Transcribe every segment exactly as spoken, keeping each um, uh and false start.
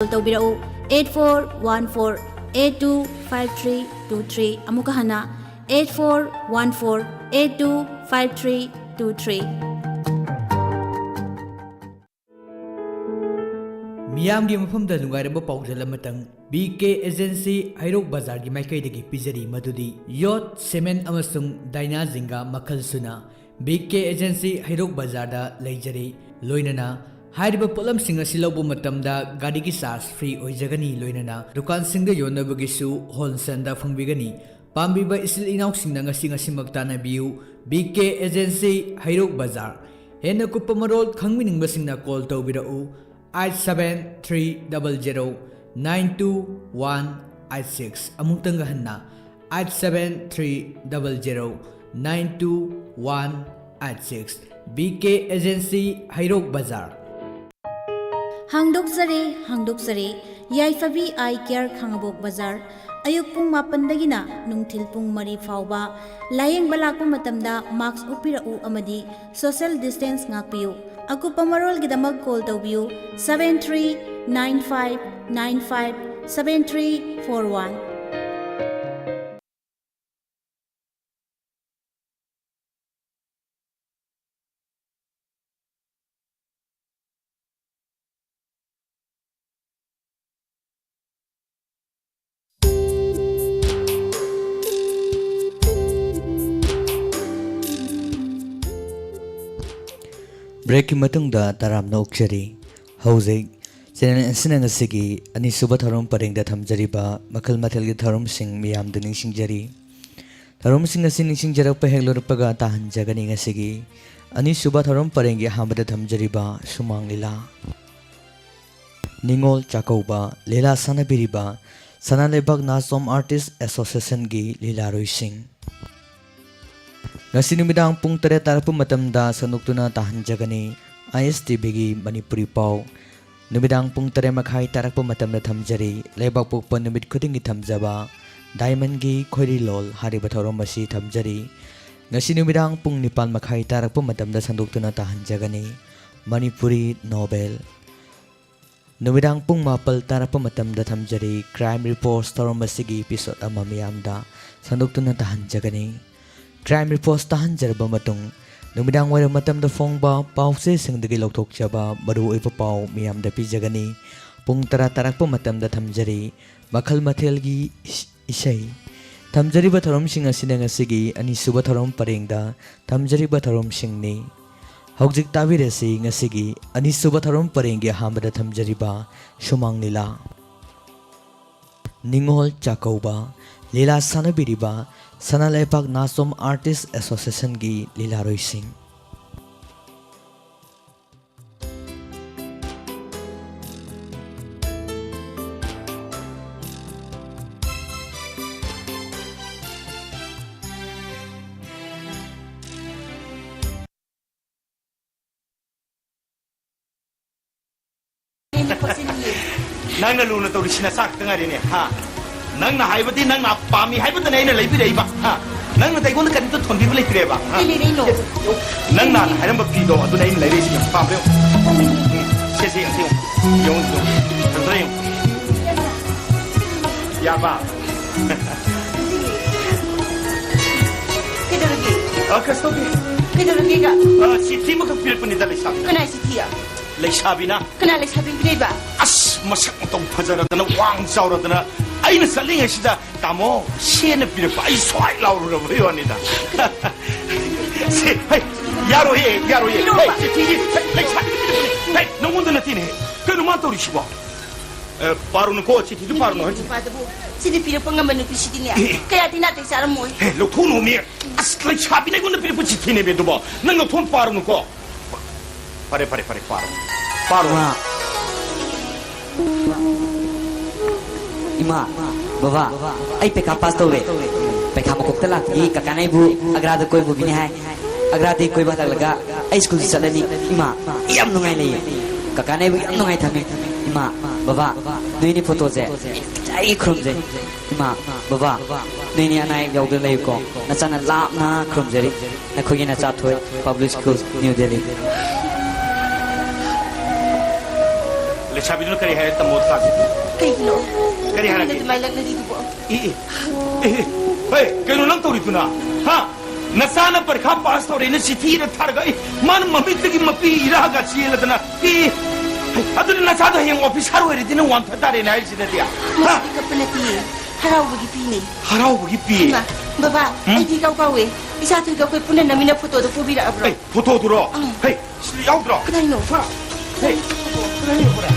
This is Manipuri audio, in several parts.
ꯀꯣꯜ ꯇꯧꯕꯤꯔꯛꯎ, eight four one four eight two five three two three꯫ ꯑꯃꯨꯛꯀ ꯍꯟꯅ, eight four one four eight two five three two three꯫ ꯃꯤꯌꯥꯝꯒꯤ ꯃꯐꯝꯗ ꯅꯨꯡꯉꯥꯏꯔꯕ ꯄꯥꯎꯖꯦꯜ ꯑꯃꯇꯪ ꯕꯤ ꯀꯦ ꯑꯦꯖꯦꯟꯁꯤ ꯍꯩꯔꯣꯛ ꯕꯖꯥꯔꯒꯤ ꯃꯥꯏꯀꯩꯗꯒꯤ ꯄꯤꯖꯔꯤ, ꯃꯗꯨꯗꯤ ꯌꯣꯠ, ꯁꯤꯃꯦꯟ ꯑꯃꯁꯨꯡ ꯗꯥꯏꯅꯥ ꯖꯤꯡꯒꯥ ꯃꯈꯜ ꯁꯨꯅ ꯕꯤ ꯀꯦ ꯑꯦꯖꯦꯟꯁꯤ ꯍꯩꯔꯣꯛ ꯕꯖꯥꯔꯗ ꯂꯩꯖꯔꯤ꯫ ꯂꯣꯏꯅꯅ ꯍꯥꯏꯔꯤꯕ ꯄꯣꯠꯂꯝꯁꯤꯡ ꯑꯁꯤ ꯂꯧꯕ ꯃꯇꯝꯗ ꯒꯥꯔꯤꯒꯤ ꯆꯥꯔꯖ ꯐ꯭ꯔꯤ ꯑꯣꯏꯖꯒꯅꯤ, ꯂꯣꯏꯅꯅ ꯗꯨꯀꯥꯟꯁꯤꯡꯗ ꯌꯣꯟꯅꯕꯒꯤꯁꯨ ꯍꯣꯜꯁꯦꯜꯗ ꯐꯪꯕꯤꯒꯅꯤ꯫ ꯄꯥꯝꯕꯤꯕ ꯏꯆꯤꯜ ꯏꯅꯥꯎꯁꯤꯡꯅ ꯉꯁꯤ ꯉꯁꯤꯃꯛ ꯇꯥꯟꯅꯕꯤꯌꯨ꯫ ꯕꯤ ꯀꯦ ꯑꯦꯖꯦꯟꯁꯤ ꯍꯩꯔꯣꯛ ꯕꯖꯥꯔ꯫ ꯍꯦꯟꯅ ꯀꯨꯞꯄ ꯃꯔꯣꯜ ꯈꯪꯕꯤꯅꯤꯡꯕꯁꯤꯡꯅ ꯀꯣꯜ ꯇꯧꯕꯤꯔꯛꯎ, eight seven three double zero nine two one eight six꯫ ꯑꯃꯨꯛꯇꯪꯒ ꯍꯟꯅ, eight seven three double zero nine two one eight six꯫ B K agency, Heirok ꯕꯖꯥꯔ꯫ ꯍꯥꯡꯗꯣꯛꯆꯔꯦ, ꯍꯥꯡꯗꯣꯛꯆꯔꯦ꯫ ꯌꯥꯏꯐꯕꯤ ꯑꯥꯏ ꯀꯤꯌꯔ, ꯈꯥꯉꯕꯣꯛ ꯕꯖꯥꯔ꯫ ꯑꯌꯨꯛ ꯄꯨꯡ ꯃꯥꯄꯟꯗꯒꯤꯅ ꯅꯨꯡꯊꯤꯜ ꯄꯨꯡ ꯃꯔꯤ ꯐꯥꯎꯕ꯫ ꯂꯥꯌꯦꯡꯕ ꯂꯥꯛꯄ ꯃꯇꯝꯗ ꯃꯥꯛꯁ ꯎꯞꯄꯤꯔꯛꯎ ꯑꯃꯗꯤ ꯁꯣꯁꯦꯜ ꯗꯤꯁꯇꯦꯟꯁ ꯉꯥꯛꯄꯤꯌꯨ꯫ ꯑꯀꯨꯞꯄ ꯃꯔꯣꯜꯒꯤꯗꯃꯛ ꯀꯣꯜ ꯇꯧꯕꯤꯌꯨ, seven three nine five nine five seven three four one꯫ ꯕ꯭ꯔꯦꯛꯀꯤ ꯃꯇꯨꯡꯗ ꯇꯔꯥꯝꯅ ꯑꯣꯛꯆꯔꯤ꯫ ꯍꯧꯖꯤꯛ ꯆꯦꯅꯦꯜ ꯑꯁꯤꯅ ꯉꯁꯤꯒꯤ ꯑꯅꯤꯁꯨꯕ ꯊꯧꯔꯝ ꯄꯔꯦꯡꯗ ꯊꯝꯖꯔꯤꯕ ꯃꯈꯜ ꯃꯊꯦꯜꯒꯤ ꯊꯧꯔꯝꯁꯤꯡ ꯃꯤꯌꯥꯝꯗ ꯅꯤꯡꯁꯤꯡꯖꯔꯤ꯫ ꯊꯧꯔꯝꯁꯤꯡ ꯑꯁꯤ ꯅꯤꯡꯁꯤꯡꯖꯔꯛꯄ ꯍꯦꯛ ꯂꯣꯏꯔꯛꯄꯒ ꯇꯥꯍꯟꯖꯒꯅꯤ ꯉꯁꯤꯒꯤ ꯑꯅꯤꯁꯨꯕ ꯊꯧꯔꯝ ꯄꯔꯦꯡꯒꯤ ꯑꯍꯥꯟꯕꯗ ꯊꯝꯖꯔꯤꯕ ꯁꯨꯃꯥꯡ ꯂꯤꯂꯥ꯫ ꯅꯤꯉꯣꯜ ꯆꯥꯛꯀꯧꯕ ꯂꯤꯂꯥ ꯁꯥꯟꯅꯕꯤꯔꯤꯕ ꯁꯅꯥ ꯂꯩꯕꯥꯛ ꯅꯥꯆꯣꯝ ꯑꯥꯔꯇꯤꯁ ꯑꯦꯁꯣꯁꯤꯌꯦꯁꯟꯒꯤ ꯂꯤꯂꯥꯔꯣꯏꯁꯤꯡ꯫ ꯉꯁꯤ ꯅꯨꯃꯤꯗꯥꯡ ꯄꯨꯡ ꯇꯔꯦꯠ ꯇꯥꯔꯛꯄ ꯃꯇꯝꯗ ꯁꯟꯗꯣꯛꯇꯨꯅ ꯇꯥꯍꯟꯖꯒꯅꯤ ꯑꯥꯏ ꯑꯦꯁ ꯇꯤ ꯚꯤꯒꯤ ꯃꯅꯤꯄꯨꯔꯤ ꯄꯥꯎ꯫ ꯅꯨꯃꯤꯗꯥꯡ ꯄꯨꯡ ꯇꯔꯦꯠ ꯃꯈꯥꯏ ꯇꯥꯔꯛꯄ ꯃꯇꯝꯗ ꯊꯝꯖꯔꯤ ꯂꯩꯕꯥꯛꯄꯣꯛꯄ ꯅꯨꯃꯤꯠ ꯈꯨꯗꯤꯡꯒꯤ ꯊꯝꯖꯕ ꯗꯥꯏꯃꯟꯒꯤ ꯈꯣꯏꯔꯤꯂꯣꯜ ꯍꯥꯏꯔꯤꯕ ꯊꯧꯔꯝ ꯑꯁꯤ ꯊꯝꯖꯔꯤ꯫ ꯉꯁꯤ ꯅꯨꯃꯤꯗꯥꯡ ꯄꯨꯡ ꯅꯤꯄꯥꯟ ꯃꯈꯥꯏ ꯇꯥꯔꯛꯄ ꯃꯇꯝꯗ ꯁꯟꯗꯣꯛꯇꯨꯅ ꯇꯥꯍꯟꯖꯒꯅꯤ ꯃꯅꯤꯄꯨꯔꯤ ꯅꯣꯕꯦꯜ꯫ ꯅꯨꯃꯤꯗꯥꯡ ꯄꯨꯡ ꯃꯥꯄꯜ ꯇꯥꯔꯛꯄ ꯃꯇꯝꯗ ꯊꯝꯖꯔꯤ꯫ Crime Reports ꯊꯧꯔꯝ ꯑꯁꯤꯒꯤ episode ꯑꯃ ꯃꯤꯌꯥꯝꯗ ꯁꯟꯗꯣꯛꯇꯨꯅ ꯇꯥꯍꯟꯖꯒꯅꯤ꯫ Crime Reports ꯇꯥꯍꯟꯖꯔꯕ ꯃꯇꯨꯡ, ꯅꯨꯃꯤꯗꯥꯡ ꯋꯥꯏꯔꯝ ꯃꯇꯝꯗ ꯐꯣꯡꯕ ꯄꯥꯎꯆꯦꯁꯤꯡꯗꯒꯤ ꯂꯧꯊꯣꯛꯆꯕ ꯃꯔꯨꯑꯣꯏꯕ ꯄꯥꯎ ꯃꯤꯌꯥꯝꯗ ꯄꯤꯖꯒꯅꯤ꯫ ꯄꯨꯡ ꯇꯔꯥ ꯇꯥꯔꯛꯄ ꯃꯇꯝꯗ ꯊꯝꯖꯔꯤ꯫ ꯃꯈꯜ ꯃꯊꯦꯜꯒꯤ ꯏꯁ-, ꯏꯁꯩ꯫ ꯊꯝꯖꯔꯤꯕ ꯊꯧꯔꯝꯁꯤꯡ ꯑꯁꯤꯅ ꯉꯁꯤꯒꯤ ꯑꯅꯤꯁꯨꯕ ꯊꯧꯔꯝ ꯄꯔꯦꯡꯗ ꯊꯝꯖꯔꯤꯕ ꯊꯧꯔꯝꯁꯤꯡꯅꯤ꯫ ꯍꯧꯖꯤꯛ ꯇꯥꯕꯤꯔꯁꯤ ꯉꯁꯤꯒꯤ ꯑꯅꯤꯁꯨꯕ ꯊꯧꯔꯝ ꯄꯔꯦꯡꯒꯤ ꯑꯍꯥꯟꯕꯗ ꯊꯝꯖꯔꯤꯕ ꯁꯨꯃꯥꯡ ꯂꯤꯂꯥ꯫ ꯅꯤꯉꯣꯜ ꯆꯥꯛꯀꯧꯕ ꯂꯤꯂꯥ ꯁꯥꯟꯅꯕꯤꯔꯤꯕ ꯁꯅꯥ ꯂꯩꯕꯥꯛ ꯅꯥꯆꯣꯝ Artist Associationꯒꯤ ꯂꯤꯂꯥꯔꯣꯏꯁꯤꯡ꯫ ꯅꯪꯅ ꯂꯨꯅ ꯇꯧꯔꯤꯁꯤ ꯅꯆꯥ ꯈꯛꯇ ꯉꯥꯏꯔꯦꯅꯦ, ꯍꯥ? ꯅꯪꯅ ꯍꯥꯏꯕꯗꯤ ꯅꯪꯅ ꯄꯥꯝꯃꯤ ꯍꯥꯏꯕꯗꯅꯦ ꯑꯩꯅ ꯂꯩꯕꯤꯔꯛꯏꯕ, ꯍꯥ? ꯅꯪꯅ ꯑꯩꯉꯣꯟꯗ ꯀꯔꯤꯝꯇ ꯊꯣꯟꯕꯤꯕ ꯂꯩꯇ꯭ꯔꯦꯕ, ꯍꯥ? ꯀꯩ ꯂꯩꯔꯛꯏꯅꯣ? ꯅꯪꯅ ꯍꯥꯏꯔꯝꯕ ꯐꯤꯗꯣ ꯑꯗꯨꯅ ꯑꯩꯅ ꯂꯩꯔꯛꯏꯁꯤ, ꯌꯥꯝ ꯄꯥꯝꯕ꯭ꯔꯣ? ꯎꯝ, ꯁꯦ, ꯁꯦ, ꯑꯝꯇ ꯌꯦꯡꯉꯨ꯫ ꯌꯦꯡꯉꯨ, ꯌꯦꯡꯉꯨ꯫ ꯐꯖꯅ ꯌꯦꯡꯉꯨ꯫ ꯌꯥꯕ? ꯀꯩꯗꯧꯔꯒꯦ? ꯑ, ꯀꯩꯁꯨ ꯇꯧꯗꯦ꯫ ꯀꯩꯗꯧꯔꯒꯦꯒ? ꯑ, ꯆꯤꯊꯤ ꯑꯃꯈꯛ ꯄꯤꯔꯛꯄꯅꯤꯗ, ꯂꯩꯁꯥꯕꯤꯅ꯫ ꯀꯅꯥꯏ ꯆꯤꯊꯤ? ꯂꯩꯁꯥꯕꯤꯅ꯫ ꯀꯅꯥ ꯂꯩꯁꯥꯕꯤ ꯄꯤꯔꯛꯏꯕ? ꯑꯁ, ꯃꯁꯛ ꯃꯇꯧ ꯐꯖꯔꯗꯅ, ꯋꯥꯡ ꯆꯥꯎꯔꯗꯅ, ꯑꯩꯅ ꯆꯠꯂꯤꯉꯩꯁꯤꯗ, "ꯇꯥꯃꯣ, ꯁꯦꯅ ꯄꯤꯔꯛꯄ", ꯑꯩ ꯁ꯭ꯋꯥꯏ ꯂꯥꯎꯔꯨꯔꯕꯩ ꯋꯥꯅꯤꯗ꯫ ꯁꯦ, ꯍꯩ, ꯌꯥꯔꯣꯏꯌꯦ, ꯌꯥꯔꯣꯏꯌꯦ꯫ ꯄꯤꯔꯛꯑꯣꯕ꯫ ꯍꯩ, ꯆꯤꯊꯤꯁꯤ, ꯍꯩ, ꯂꯩꯁꯥꯕꯤ ꯄꯤꯔꯛꯄꯅꯤ꯫ ꯍꯩ, ꯅꯉꯣꯟꯗ ꯅꯠꯇꯦꯅꯦ꯫ ꯀꯩꯅꯣ ꯃꯥ ꯇꯧꯔꯤꯁꯤꯕꯣ? ꯑꯦ, ꯄꯥꯔꯨꯅꯨꯀꯣ, ꯆꯤꯊꯤꯗꯨ ꯄꯥꯔꯨꯅꯨ, ꯍꯩ꯫ ꯅꯨꯄꯥꯗꯨꯕꯨ ꯁꯤꯗꯤ ꯄꯤꯔꯛꯄ ꯉꯝꯕ ꯅꯨꯄꯤꯁꯤꯗꯤꯅꯦ, ꯑꯦ꯫ ꯀꯌꯥꯗꯤ ꯅꯥꯇꯩ ꯆꯥꯔꯝꯃꯣꯏ꯫ ꯍꯦ, ꯂꯧꯊꯣꯛꯅꯨꯃꯤ꯫ ꯑꯁ, ꯂꯩꯁꯥꯕꯤꯅ ꯑꯩꯉꯣꯟꯗ ꯄꯤꯔꯛꯄ ꯆꯤꯊꯤꯅꯦꯃꯤ ꯑꯗꯨꯕꯣ꯫ ꯅꯪ ꯂꯧꯊꯣꯛ ꯄꯥꯔꯨꯅꯨꯀꯣ꯫ ꯐꯔꯦ, ꯐꯔꯦ, ꯐꯔꯦ, ꯄꯥꯔꯣ꯫ ꯄꯥꯔꯣ꯫ ꯏꯃꯥ꯫ ꯏꯃꯥ, ꯕꯕꯥ, ꯑꯩ ꯄꯩꯈꯥ ꯄꯥꯁ ꯇꯧꯔꯦ꯫ ꯄꯩꯈꯥ ꯃꯀꯣꯛꯇ ꯂꯥꯛꯄꯒꯤ ꯀꯀꯥꯅ ꯑꯩꯕꯨ ꯑꯒ꯭ꯔꯥꯗ ꯀꯣꯏꯕ ꯄꯨꯕꯤꯅꯤ ꯍꯥꯏ꯫ ꯑꯒ꯭ꯔꯥꯗꯒꯤ ꯀꯣꯏꯕ ꯍꯜꯂꯛꯂꯒ ꯑꯩ ꯁ꯭ꯀꯨꯜꯗ ꯆꯠꯂꯅꯤ꯫ ꯏꯃꯥ, ꯑꯩ ꯌꯥꯝ ꯅꯨꯡꯉꯥꯏ ꯂꯩꯌꯦ꯫ ꯀꯀꯥꯅ ꯑꯩꯕꯨ ꯌꯥꯝ ꯅꯨꯡꯉꯥꯏ ꯊꯝꯃꯤ꯫ ꯏꯃꯥ, ꯕꯕꯥ, ꯅꯣꯏꯅꯤ ꯐꯣꯇꯣꯁꯦ ꯑꯩ ꯈꯨꯔꯨꯝꯖꯩ꯫ ꯏꯃꯥ, ꯕꯕꯥ, ꯅꯣꯏꯅꯤ ꯑꯅꯥ ꯑꯌꯦꯛ ꯌꯥꯎꯗꯅ ꯂꯩꯌꯨꯀꯣ꯫ ꯅꯆꯥꯅ ꯂꯥꯞꯅ ꯈꯨꯔꯨꯝꯖꯔꯤ꯫ ꯅꯈꯣꯏꯒꯤ ꯅꯆꯥ ꯊꯣꯏ, Public School, New Delhi꯫ ꯁꯥꯕꯤꯗꯨꯅ ꯀꯔꯤ ꯍꯥꯏꯔꯦ ꯇꯝꯃꯣ ꯇꯥꯒꯦ꯫ ꯀꯩꯒꯤꯅꯣ? ꯀꯔꯤ ꯍꯥꯏꯔꯒꯦ? ꯑꯗꯨꯃꯥꯏꯅ ꯂꯛꯅꯔꯤꯗꯨꯕꯣ? ꯏ, ꯏ, ꯏ, ꯏ, ꯍꯦ, ꯀꯩꯅꯣ ꯅꯪ ꯇꯧꯔꯤꯗꯨꯅ? ꯍꯥ? ꯅꯆꯥꯅ ꯄꯔꯤꯈꯥ ꯄꯥꯁ ꯇꯧꯔꯦꯅ ꯆꯤꯊꯤ ꯏꯔ ꯊꯥꯔꯒ, ꯑꯩ, ꯃꯥꯅ ꯃꯃꯤꯠꯇꯒꯤ ꯃꯄꯤ ꯏꯔꯛꯑꯒ ꯆꯦꯜꯂꯗꯅ, ꯏ, ꯏ, ꯍꯩ, ꯑꯗꯨꯅ ꯅꯆꯥꯗꯣ ꯍꯌꯦꯡ ꯑꯣꯐꯤꯁꯥꯔ ꯑꯣꯏꯔꯗꯤ ꯅꯪ ꯋꯥꯟꯊ ꯇꯥꯔꯦꯅꯦ ꯍꯥꯏꯔꯤꯁꯤꯅꯗꯤ꯫ ꯍꯥ? ꯃꯁꯤꯗꯤ ꯀꯞꯄ ꯅꯠꯇꯤꯌꯦ, ꯍꯔꯥꯎꯕꯒꯤ ꯄꯤꯅꯦ꯫ ꯍꯔꯥꯎꯕꯒꯤ ꯄꯤ? ꯍꯩꯃꯥ, ꯕꯕꯥ, ꯎꯝ? ꯑꯩꯗꯤ ꯏꯀꯥꯎ ꯀꯥꯎꯋꯦ꯫ ꯏꯆꯥ ꯊꯣꯏꯒ ꯑꯩꯈꯣꯏ ꯄꯨꯟꯅ ꯅꯝꯃꯤꯟꯅ ꯐꯣꯇꯣꯗꯣ ꯄꯨꯕꯤꯔꯛꯑꯕ꯭ꯔꯣ? ꯑꯩ, ꯐꯣꯇꯣꯗꯨꯔꯣ? ꯑꯥ꯫ ꯍꯩ, ꯁꯤꯗ ꯌꯥꯎꯗ꯭ꯔꯣ? ꯀꯗꯥꯏꯅꯣ? ꯍꯥ? ꯍꯩ, ꯀꯗꯥꯏ ꯌꯧꯈ꯭ꯔꯦ?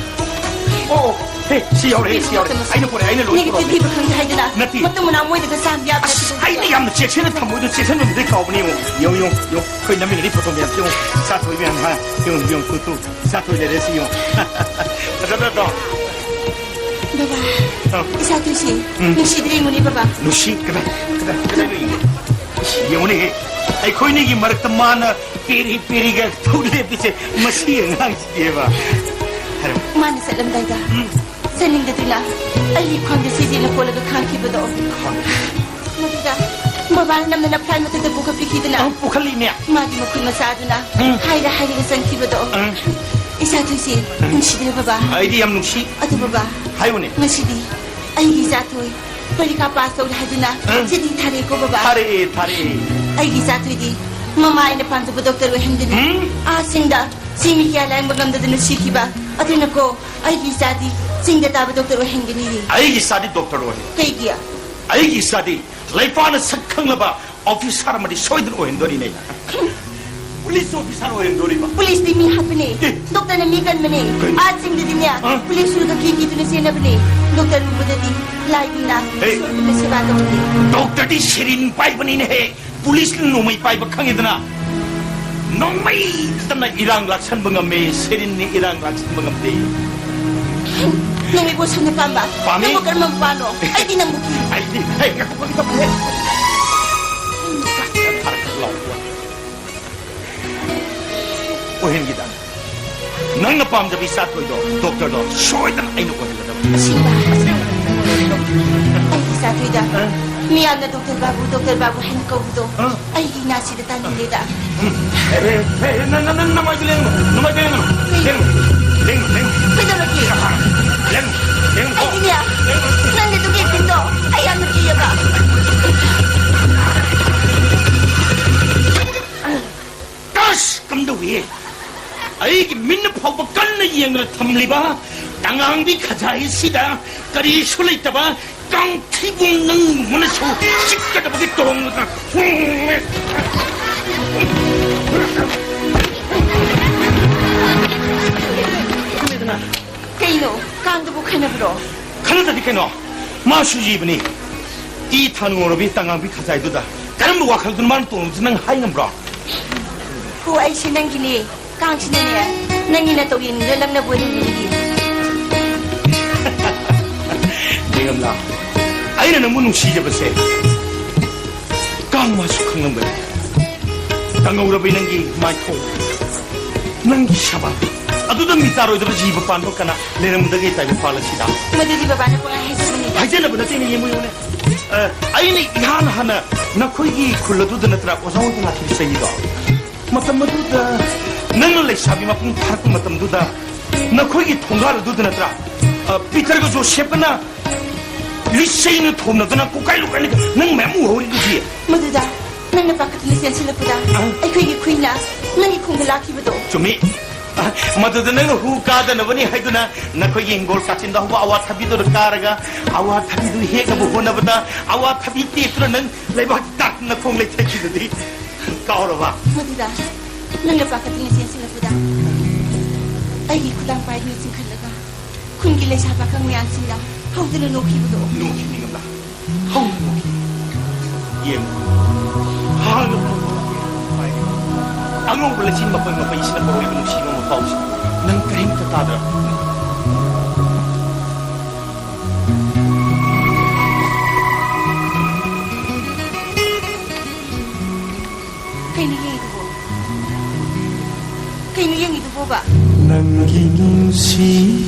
ꯑꯣ, ꯑꯣ, ꯍꯦ, ꯁꯤ ꯌꯥꯎꯔꯦ, ꯁꯤ ꯌꯥꯎꯔꯦ꯫ ꯑꯩꯅ ꯄꯨꯔꯦ, ꯑꯩꯅ ꯂꯣꯏ ꯅꯦꯒꯦꯇꯤꯚ ꯄꯨꯔꯛꯑꯕꯅꯦ꯫ ꯊꯤꯕ ꯈꯪꯗꯦ ꯍꯥꯏꯗꯅ ꯅꯠꯇꯦ꯫ ꯃꯇꯨꯡ ꯃꯅꯥꯎ ꯃꯣꯏꯗꯒ ꯆꯥꯝ ꯌꯥꯗ꯭ꯔꯦ꯫ ꯑꯁ, ꯑꯩꯅ ꯌꯥꯝꯅ ꯆꯦꯛꯁꯤꯟꯅ ꯊꯝꯃꯣꯏꯗꯣ ꯆꯦꯛꯁꯤꯟꯕꯗꯨꯗꯩ ꯀꯥꯎꯕꯅꯦ, ꯌꯦꯡꯉꯣ, ꯌꯦꯡꯉꯣ, ꯌꯦꯡꯉꯣ, ꯌꯦꯡꯉꯣ꯫ ꯑꯩꯈꯣꯏ ꯅꯝꯃꯤꯟꯅꯔꯤ ꯐꯣꯇꯣ ꯃꯌꯥꯝꯁꯦ ꯌꯦꯡꯉꯣ, ꯏꯆꯥ ꯊꯣꯏ ꯃꯌꯥꯝ, ꯍꯥ? ꯌꯦꯡꯉꯣ, ꯌꯦꯡꯉꯣ, ꯇꯨ, ꯇꯨ, ꯏꯆꯥ ꯊꯣꯏ ꯂꯩꯔꯦ, ꯁꯤ ꯌꯦꯡꯉꯣ꯫ ꯐꯖꯗ꯭ꯔꯣ? ꯕꯕꯥ, ꯑꯧ꯫ ꯏꯆꯥ ꯊꯣꯏꯁꯦ ꯎꯝ꯫ ꯅꯨꯡꯁꯤꯗ꯭ꯔꯦ ꯌꯦꯡꯉꯨꯅꯦ ꯕꯕꯥ꯫ ꯅꯨꯡꯁꯤ, ꯀꯗꯥꯏ, ꯀꯗꯥꯏ, ꯀꯗꯥꯏꯗ ꯌꯦꯡꯉꯣ? ꯏꯁ, ꯌꯦꯡꯉꯨꯅꯦꯍꯦ, ꯑꯩꯈꯣꯏꯅꯤꯒꯤ ꯃꯔꯛꯇ ꯃꯥꯅ ꯄꯦꯔꯤ ꯄꯦꯔꯤꯒ ꯊꯧ ꯂꯦꯞꯄꯤꯁꯦ ꯃꯁꯤ ꯑꯉꯥꯡꯁꯤꯗꯤꯕ꯫ ꯍꯥꯏꯔꯣ꯫ ꯃꯥꯅ ꯆꯠꯂꯝꯗꯥꯏꯗ ꯎꯝ꯫ ꯆꯠꯅꯤꯡꯗꯗꯨꯅ ꯑꯩꯒꯤ ꯈ꯭ꯋꯥꯡꯗ ꯁꯤꯖꯤꯟꯅ ꯀꯣꯜꯂꯒ ꯈꯥꯡꯈꯤꯕꯗꯣ꯫ ꯈꯥꯡ- ꯃꯗꯨꯗ ꯕꯕꯥꯅ ꯅꯝꯗꯅ ꯐ꯭ꯂꯥꯏꯠ ꯃꯊꯛꯇ ꯄꯨꯈꯠꯄꯤꯈꯤꯗꯅ꯫ ꯑ, ꯄꯨꯈꯠꯂꯤꯅꯦ꯫ ꯃꯥꯒꯤ ꯃꯈꯨꯠ ꯃꯆꯥꯗꯨꯅ ꯎꯝ꯫ ꯍꯥꯏꯔ ꯍꯥꯏꯔꯒ ꯆꯪꯈꯤꯕꯗꯣ꯫ ꯎꯝ꯫ ꯏꯆꯥ ꯊꯣꯏꯁꯦ ꯎꯝ꯫ ꯅꯨꯡꯁꯤꯗ꯭ꯔꯦ ꯕꯕꯥ꯫ ꯑꯩꯗꯤ ꯌꯥꯝ ꯅꯨꯡꯁꯤ꯫ ꯑꯗꯨ ꯕꯕꯥ꯫ ꯍꯥꯏꯌꯨꯅꯦ꯫ ꯉꯁꯤꯗꯤ ꯑꯩꯒꯤ ꯏꯆꯥ ꯊꯣꯏ ꯄꯔꯤꯈꯥ ꯄꯥꯁ ꯇꯧꯔꯦ ꯍꯥꯏꯗꯨꯅ ꯎꯝ꯫ ꯆꯤꯊꯤ ꯊꯥꯔꯛꯑꯦꯀꯣ ꯕꯕꯥ꯫ ꯊꯥꯔꯛꯑꯦ, ꯊꯥꯔꯛꯑꯦ꯫ ꯑꯩꯒꯤ ꯏꯆꯥ ꯊꯣꯏꯗꯤ ꯃꯃꯥ ꯑꯩꯅ ꯄꯥꯝꯖꯕ ꯗꯣꯛꯇꯔ ꯑꯣꯏꯍꯟꯒꯅꯤ꯫ ꯎꯝ꯫ ꯑꯥꯁꯤꯡꯗ ꯁꯤ ꯃꯤ ꯀꯌꯥ ꯂꯥꯌꯦꯡꯕ ꯉꯝꯗꯗꯅ ꯁꯤꯈꯤꯕ꯫ ꯑꯗꯨꯅꯀꯣ ꯑꯩꯒꯤ ꯏꯆꯥꯗꯤ ꯆꯤꯡꯗ ꯇꯥꯕ ꯗꯣꯛꯇꯔ ꯑꯣꯏꯍꯟꯒꯅꯤꯌꯦ꯫ ꯑꯩꯒꯤ ꯏꯆꯥꯗꯤ ꯗꯣꯛꯇꯔ ꯑꯣꯏꯍꯟ- ꯀꯩꯒꯤ? ꯑꯩꯒꯤ ꯏꯆꯥꯗꯤ ꯂꯩꯄꯥꯛꯅ ꯁꯛ ꯈꯪꯂꯕ ꯑꯣꯐꯤꯁꯥꯔ ꯑꯃꯗꯤ ꯁꯣꯏꯗꯅ ꯑꯣꯏꯍꯟꯗꯣꯔꯤꯅꯦ꯫ Police officer ꯑꯣꯏꯍꯟꯗꯣꯔꯤꯕ꯫ ꯄꯨꯂꯤꯁꯇꯤ ꯃꯤ ꯍꯥꯠꯄꯅꯦ꯫ ꯑꯦ꯫ ꯗꯣꯛꯇꯔꯅ ꯃꯤ ꯀꯟꯕꯅꯦ꯫ ꯀꯩ? ꯑꯥ ꯆꯤꯡꯗꯗꯤꯅꯦ, ꯑ? ꯄꯨꯂꯤꯁ ꯎꯔꯒ ꯀꯤ ꯀꯤꯗꯨꯅ ꯆꯦꯟꯅꯕꯅꯦ꯫ ꯗꯣꯛꯇꯔ ꯎꯕꯗꯗꯤ ꯂꯥꯏꯒꯨꯝꯅ ꯍꯦ꯫ ꯏꯁꯣꯔꯒꯨꯝꯅ ꯁꯦꯕꯥ ꯇꯧꯕꯅꯦ꯫ ꯗꯣꯛꯇꯔꯗꯤ ꯁꯤꯔꯤꯟ ꯄꯥꯏꯕꯅꯤꯅꯦꯍꯦ꯫ ꯄꯨꯂꯤꯁꯅ ꯅꯣꯡꯃꯩ ꯄꯥꯏꯕ ꯈꯪꯉꯤꯗꯅ꯫ ꯅꯣꯡꯃꯩ ꯇꯝꯅ ꯏꯔꯥꯡ ꯂꯥꯛꯁꯟꯕ ꯉꯝꯃꯦ, ꯁꯦꯔꯤꯟꯅ ꯏꯔꯥꯡ ꯂꯥꯛꯁꯟꯕ ꯉꯝꯗꯦ꯫ ꯅꯣꯡꯃꯩꯕꯨ ꯁꯥꯟꯅ ꯄꯥꯝꯕ? ꯄꯥꯝꯃꯤ꯫ ꯅꯪꯕꯨ ꯀꯔꯝꯕ ꯃꯄꯥꯅꯣ? ꯑꯩꯗꯤ ꯅꯪꯕꯨ ꯀꯤ꯫ ꯑꯩꯗꯤ, ꯍꯦ, ꯉꯥꯏꯈꯣ, ꯐꯥꯒꯤ ꯇꯧꯕꯅꯦ꯫ ꯑꯣꯏꯍꯟꯈꯤꯗ꯫ ꯅꯪꯅ ꯄꯥꯝꯖꯕ ꯏꯆꯥ ꯊꯣꯏꯗꯣ, ꯗꯣꯛꯇꯔꯗꯣ, ꯁꯣꯏꯗꯅ ꯑꯩꯅ ꯑꯣꯏꯍꯜꯂꯗꯕꯅꯤ꯫ ꯑꯁꯦꯡꯕ? ꯑꯁꯦꯡꯕ꯫ ꯑꯩꯒꯤ ꯏꯆꯥ ꯊꯣꯏꯗ ꯑ? ꯃꯤꯌꯥꯝꯅ ꯗꯣꯛꯇꯔ ꯕꯥꯕꯨ, ꯗꯣꯛꯇꯔ ꯕꯥꯕꯨ ꯍꯥꯏꯅ ꯀꯧꯕꯗꯣ ꯑ? ꯑꯩꯒꯤ ꯏꯅꯥꯁꯤꯗ ꯇꯥꯅꯤꯡꯗꯦꯗ꯫ ꯎꯝ꯫ ꯑꯦ, ꯑꯦ, ꯑꯦ, ꯅ-, ꯅ-, ꯅ-, ꯅꯃꯥꯏꯗꯨ ꯂꯦꯡꯒꯅꯨ, ꯅꯃꯥꯏꯗꯨ ꯂꯦꯡꯒꯅꯨ꯫ ꯀꯩ? ꯂꯦꯡꯒꯅꯨ, ꯂꯦꯡꯒꯅꯨ, ꯂꯦꯡꯒꯅꯨ꯫ ꯀꯩꯗꯧꯔꯒꯦ? ꯂꯦꯡ-, ꯂꯦꯡ-, ꯑꯩꯗꯤꯅꯦ, ꯅꯪꯒꯤ ꯑꯗꯨꯒꯤ ꯐꯤꯝꯗꯣ ꯑꯩ ꯌꯥꯝꯅ ꯀꯤꯌꯦꯕ꯫ ꯑꯁ! ꯀꯝꯗꯧꯏ? ꯑꯩꯒꯤ ꯃꯤꯠꯅ ꯐꯥꯎꯕ ꯀꯟꯅ ꯌꯦꯡꯗꯨꯅ ꯊꯝꯂꯤꯕ ꯇꯉꯥꯡꯕꯤ ꯈꯖꯥꯏꯁꯤꯗ ꯀꯔꯤꯁꯨ ꯂꯩꯇꯕ ꯀꯥꯡꯊꯤꯕꯣꯡ ꯅꯪ ꯃꯅꯁꯨ ꯆꯤꯛꯀꯗꯕꯒꯤ ꯇꯣꯡꯗꯅ꯫ ꯀꯩꯅꯣ, ꯀꯥꯡꯗꯨꯕꯨ ꯈꯟꯅꯕ꯭ꯔꯣ? ꯈꯟꯅꯗꯗꯤ ꯀꯩꯅꯣ? ꯃꯥꯁꯨ ꯖꯤꯕꯅꯤ꯫ ꯏ ꯊꯥꯅ ꯉꯧꯔꯕꯤ ꯇꯉꯥꯡꯕꯤ ꯈꯖꯥꯏꯗꯨꯗ ꯀꯔꯝꯕ ꯋꯥꯈꯜꯗꯨꯅ ꯃꯥꯅ ꯇꯣꯡꯂꯤꯕꯁꯤ ꯅꯪ ꯍꯥꯏ ꯉꯝꯕ꯭ꯔꯣ? ꯍꯣ, ꯑꯩꯁꯦ ꯅꯪꯒꯤꯅꯦ꯫ ꯀꯥꯡꯁꯤꯅꯅꯦ, ꯅꯪꯒꯤ ꯅꯇꯧ ꯌꯦꯡꯅꯤꯡꯗꯅ ꯂꯛꯅꯕ ꯑꯣꯏꯔꯝꯒꯅꯤ꯫ ꯕꯦꯒꯝꯂꯥ, ꯑꯩꯅ ꯅꯪꯕꯨ ꯅꯨꯡꯁꯤꯖꯕꯁꯦ ꯀꯥꯡ ꯃꯥꯁꯨ ꯈꯪꯂꯝꯒꯅꯤ꯫ ꯇꯉꯧꯔꯕꯤ ꯅꯪꯒꯤ ꯃꯥꯏꯊꯣꯡ, ꯅꯪꯒꯤ ꯁꯕꯥꯟ ꯑꯗꯨꯗ ꯃꯤ ꯇꯥꯔꯣꯏꯗꯕ ꯖꯤꯕ ꯄꯥꯟꯕ ꯀꯅꯥ ꯂꯩꯔꯝꯒꯗꯒꯦ ꯇꯥꯏꯕꯪꯄꯥꯜ ꯑꯁꯤꯗ? ꯃꯗꯨꯗꯤ ꯕꯕꯥꯅ ꯄꯪꯍꯥꯏ ꯍꯥꯏꯖꯕꯅꯤꯗ꯫ ꯍꯥꯏꯖꯅꯕ ꯅꯠꯇꯦꯅꯦ, ꯌꯦꯡꯉꯨ, ꯌꯦꯡꯉꯨꯅꯦ꯫ ꯑ, ꯑꯩꯅ ꯏꯍꯥꯟ ꯍꯥꯟꯅ ꯅꯈꯣꯏꯒꯤ ꯈꯨꯜ ꯑꯗꯨꯗ ꯅꯠꯇ꯭ꯔꯥ ꯑꯣꯖꯥ ꯑꯣꯏꯕ ꯂꯥꯛꯈꯤꯕ ꯆꯍꯤꯗꯣ? ꯃꯇꯝ ꯑꯗꯨꯗ ꯅꯪꯅ ꯂꯩꯁꯥꯕꯤ ꯃꯄꯨꯡ ꯐꯥꯔꯛꯄ ꯃꯇꯝꯗꯨꯗ ꯅꯈꯣꯏꯒꯤ ꯊꯣꯡꯒꯥꯜ ꯑꯗꯨꯗ ꯅꯠꯇ꯭ꯔꯥ, ꯑ, ꯄꯤꯇꯔꯒ ꯖꯣꯁꯦꯐꯀꯅ ꯂꯤꯆꯩꯅ ꯊꯣꯝꯅꯗꯅ ꯀꯣꯀꯥꯏ ꯂꯣꯀꯥꯏꯅ ꯅꯪ ꯃꯌꯥꯝ ꯎꯍꯧꯔꯤꯗꯨꯗꯤ꯫ ꯃꯗꯨꯗ ꯅꯪꯅ ꯄꯥꯈꯠꯇꯅ ꯆꯦꯟꯁꯤꯜꯂꯛꯄꯗ ꯑ? ꯑꯩꯈꯣꯏꯒꯤ ꯈꯨꯏꯅ ꯅꯪꯒꯤ ꯈꯣꯡꯗ ꯂꯥꯛꯈꯤꯕꯗꯣ꯫ ꯆꯨꯝꯃꯤ꯫ ꯑ, ꯃꯗꯨꯗ ꯅꯪꯅ ꯍꯨ ꯀꯥꯗꯅꯕꯅꯤ ꯍꯥꯏꯗꯨꯅ ꯅꯈꯣꯏꯒꯤ ꯍꯤꯡꯒꯣꯜ ꯀꯥꯆꯤꯟꯗ ꯍꯧꯕ ꯑꯋꯥꯊꯕꯤꯗꯨꯗ ꯀꯥꯔꯒ ꯑꯋꯥꯊꯕꯤꯗꯨ ꯍꯦꯛꯅꯕ ꯍꯣꯠꯅꯕꯗ ꯑꯋꯥꯊꯕꯤ ꯇꯦꯛꯇꯨꯅ ꯅꯪ ꯂꯩꯕꯥꯛ ꯇꯥꯛꯇꯨꯅ ꯈꯣꯡ ꯂꯩꯊꯈꯤꯗꯨꯗꯤ ꯀꯥꯎꯔꯕ? ꯃꯗꯨꯗ ꯅꯪꯅ ꯄꯥꯈꯠꯇꯅ ꯆꯦꯟꯁꯤꯜꯂꯛꯄꯗ ꯑꯩꯒꯤ ꯈꯨꯗꯥꯡ ꯄꯥꯏꯗꯨꯅ ꯆꯤꯡꯈꯠꯂꯒ ꯈꯨꯟꯒꯤ ꯂꯩꯁꯥ ꯄꯥꯈꯪ ꯃꯌꯥꯝꯁꯤꯡꯅ ꯍꯧꯗꯨꯅ ꯅꯣꯛꯈꯤꯕꯗꯣ꯫ ꯅꯣꯛꯈꯤꯕꯅꯤ ꯀꯝꯂꯥ꯫ ꯍꯧꯅ ꯅꯣꯛꯈꯤ꯫ ꯌꯦꯡꯉꯨ꯫ ꯍꯥꯡꯂꯕ ꯅꯣꯡꯄꯣꯛ ꯂꯝꯍꯥꯡꯗ ꯄꯥꯏꯔꯤꯕ ꯑꯉꯧꯕ ꯂꯩꯆꯤꯜ ꯃꯄꯩ ꯃꯄꯩꯁꯤꯅ ꯄꯣꯔꯛꯂꯤꯕ ꯅꯨꯡꯁꯤꯕ ꯃꯄꯥꯎꯁꯤ ꯅꯪ ꯀꯔꯤꯝꯇ ꯇꯥꯗ꯭ꯔꯕ? ꯀꯩꯅꯣ ꯌꯦꯡꯉꯤꯗꯨꯕꯣ? ꯀꯩꯅꯣ ꯌꯦꯡꯉꯤꯗꯨꯕꯣꯕ? ꯅꯪꯒꯤ ꯅꯨꯡꯁꯤ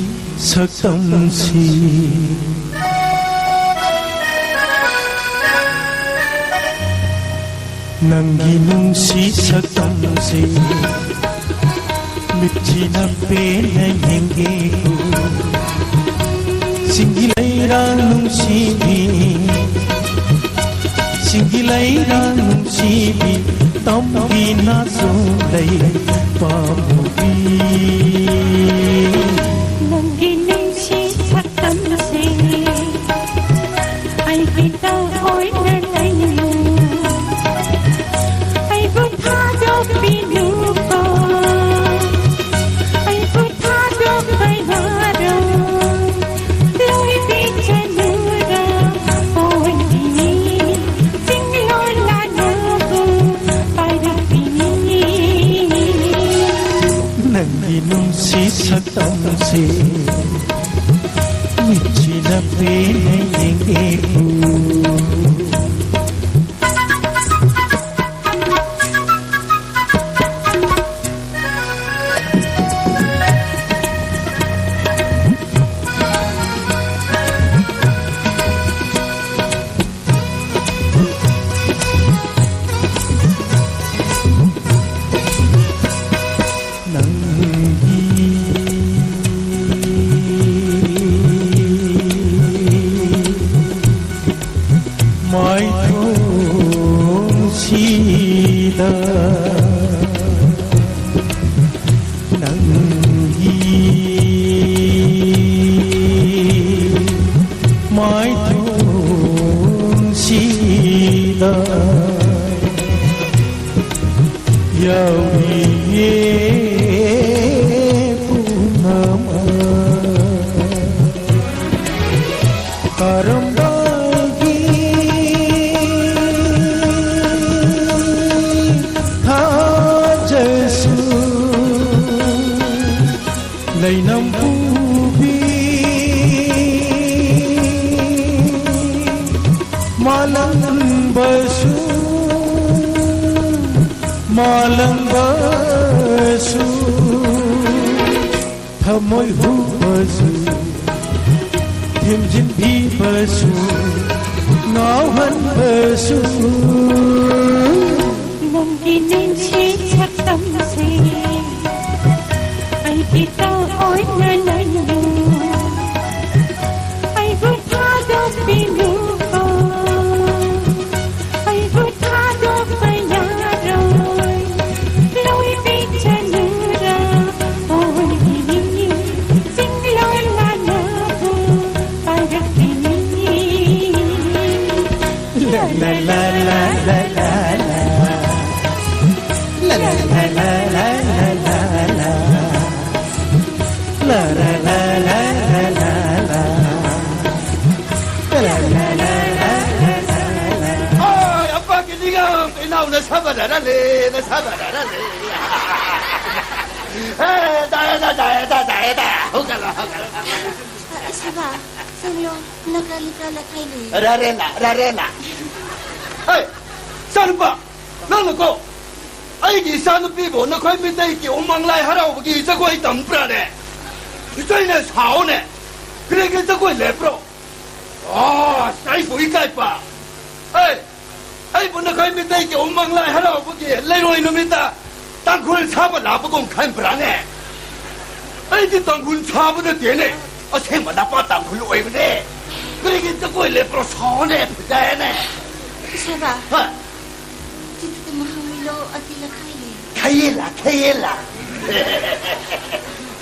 ꯁꯛꯇꯝꯁꯤ, ꯅꯪꯒꯤ ꯅꯨꯡꯁꯤ ꯁꯛꯇꯝꯁꯤ꯫ ꯃꯤꯠꯁꯤꯅ ꯄꯦꯟꯅ ꯌꯦꯡꯒꯦꯀꯣ꯫ ꯁꯤꯡꯒꯤ ꯂꯩꯔꯥꯡ ꯅꯨꯡꯁꯤꯕꯤ, ꯁꯤꯡꯒꯤ ꯂꯩꯔꯥꯡ ꯅꯨꯡꯁꯤꯕꯤ, ꯇꯝꯒꯤ ꯅꯥꯆꯣꯝ ꯂꯩ ꯄꯥꯝꯃꯨꯕꯤ꯫ ꯅꯪꯒꯤ ꯅꯨꯡꯁꯤ ꯁꯛꯇꯝꯁꯦ ꯑꯩꯒꯤ ꯇꯧ ꯑꯣꯏꯅ ꯂꯩꯌꯨ꯫ ꯑꯩꯕꯨ ꯊꯥꯗꯣꯛꯄꯤꯅꯨꯀꯣ꯫ ꯑꯩꯕꯨ ꯊꯥꯗꯣꯛꯄ ꯌꯥꯔꯣꯏ꯫ ꯂꯣꯏꯕꯤꯁꯅꯨꯔ ꯑꯣꯟꯕꯤꯅꯤ꯫ ꯆꯤꯡꯂꯣꯜ ꯂꯥꯟꯅꯕꯨ ꯄꯥꯏꯔꯛꯄꯤꯅꯤ꯫ ꯅꯪꯒꯤ ꯅꯨꯡꯁꯤ ꯁꯛꯇꯝꯁꯦ ꯃꯤꯠꯁꯤꯅ ꯄꯦꯟꯅ ꯌꯦꯡꯒꯦꯀꯣ꯫ ꯅꯪꯒꯤ ꯃꯥꯏꯊꯣꯡꯁꯤꯗ ꯅꯪꯒꯤ ꯃꯥꯏꯊꯣꯡꯁꯤꯗ ꯌꯥꯎꯔꯤꯌꯦ ꯄꯨꯝꯅꯃꯛ꯫ ꯀꯔꯝꯕꯒꯤ ꯊꯥꯖꯁꯨ ꯂꯩꯅꯝ ꯄꯨꯕꯤ ꯃꯥꯂꯪꯕꯁꯨ ꯃꯥꯂꯪꯕꯁꯨ ꯊꯃꯣꯏ ꯍꯨꯕꯁꯨ ꯊꯦꯝꯖꯤꯟꯕꯤꯕꯁꯨ ꯉꯥꯎꯍꯟꯕꯁꯨ ꯅꯪꯒꯤ ꯅꯨꯡꯁꯤ ꯁꯛꯇꯝꯁꯦ ꯔꯥꯔꯥꯂꯦ, ꯅꯁꯥ ꯔꯥꯔꯥꯂꯦ꯫ ꯑꯦ, ꯇꯥꯔꯦ, ꯇꯥꯔꯦ, ꯇꯥꯔꯦ, ꯇꯥꯔꯦ, ꯇꯥꯔꯦ꯫ ꯍꯧꯒꯠꯂꯣ, ꯍꯧꯒꯠꯂꯣ꯫ ꯑ, ꯁꯦꯕꯥ, ꯆꯪꯂꯣ꯫ ꯅꯀ꯭ꯔꯥ ꯂꯤꯀ꯭ꯔꯥ ꯂꯈꯥꯏꯂꯦ꯫ ꯔꯥꯔꯦꯅꯥ, ꯔꯥꯔꯦꯅꯥ꯫ ꯍꯦ, ꯏꯆꯥꯅꯨꯄꯥ, ꯅꯪꯅꯀꯣ, ꯑꯩꯒꯤ ꯏꯆꯥꯅꯨꯄꯤꯕꯨ ꯅꯈꯣꯏ ꯃꯤꯇꯩꯒꯤ ꯎꯃꯪ ꯂꯥꯏ ꯍꯔꯥꯎꯕꯒꯤ ꯖꯒꯣꯏ ꯇꯝꯕ꯭ꯔꯥꯅꯦ? ꯏꯆꯩꯅ ꯁꯥꯎꯅꯦ꯫ ꯀꯔꯤꯒꯤ ꯖꯒꯣꯏ ꯂꯦꯞꯄ꯭ꯔꯣ? ꯑꯣ, ꯑꯩꯕꯨ ꯏꯀꯥꯏꯕ꯫ ꯍꯦ, ꯑꯩꯕꯨ ꯅꯈꯣꯏ ꯃꯤꯇꯩꯒꯤ ꯎꯃꯪ ꯂꯥꯏ ꯍꯔꯥꯎꯕꯒꯤ ꯂꯩꯔꯣꯏ ꯅꯨꯃꯤꯠꯇ ꯇꯥꯡꯈꯨꯜ ꯁꯥꯕ ꯂꯥꯛꯄꯒꯨꯝ ꯈꯟꯕ꯭ꯔꯥꯅꯦ? ꯑꯩꯗꯤ ꯇꯥꯡꯈꯨꯜ ꯁꯥꯕ ꯅꯠꯇꯦꯅꯦ, ꯑꯁꯦꯡꯕ ꯅꯄꯥ ꯇꯥꯡꯈꯨꯜ ꯑꯣꯏꯕꯅꯦ꯫ ꯀꯔꯤꯒꯤ ꯖꯒꯣꯏ ꯂꯦꯞꯄ꯭ꯔꯣ? ꯁꯥꯎꯅꯦ, ꯐꯖꯩꯅꯦ꯫ ꯁꯦꯕꯥ, ꯍꯥ? ꯆꯤꯠꯇ ꯃꯍꯥꯃꯤꯂꯣ ꯑꯇꯤ ꯂꯈꯥꯏꯂꯦ꯫ ꯈꯩꯌꯦꯂꯥ, ꯈꯩꯌꯦꯂꯥ꯫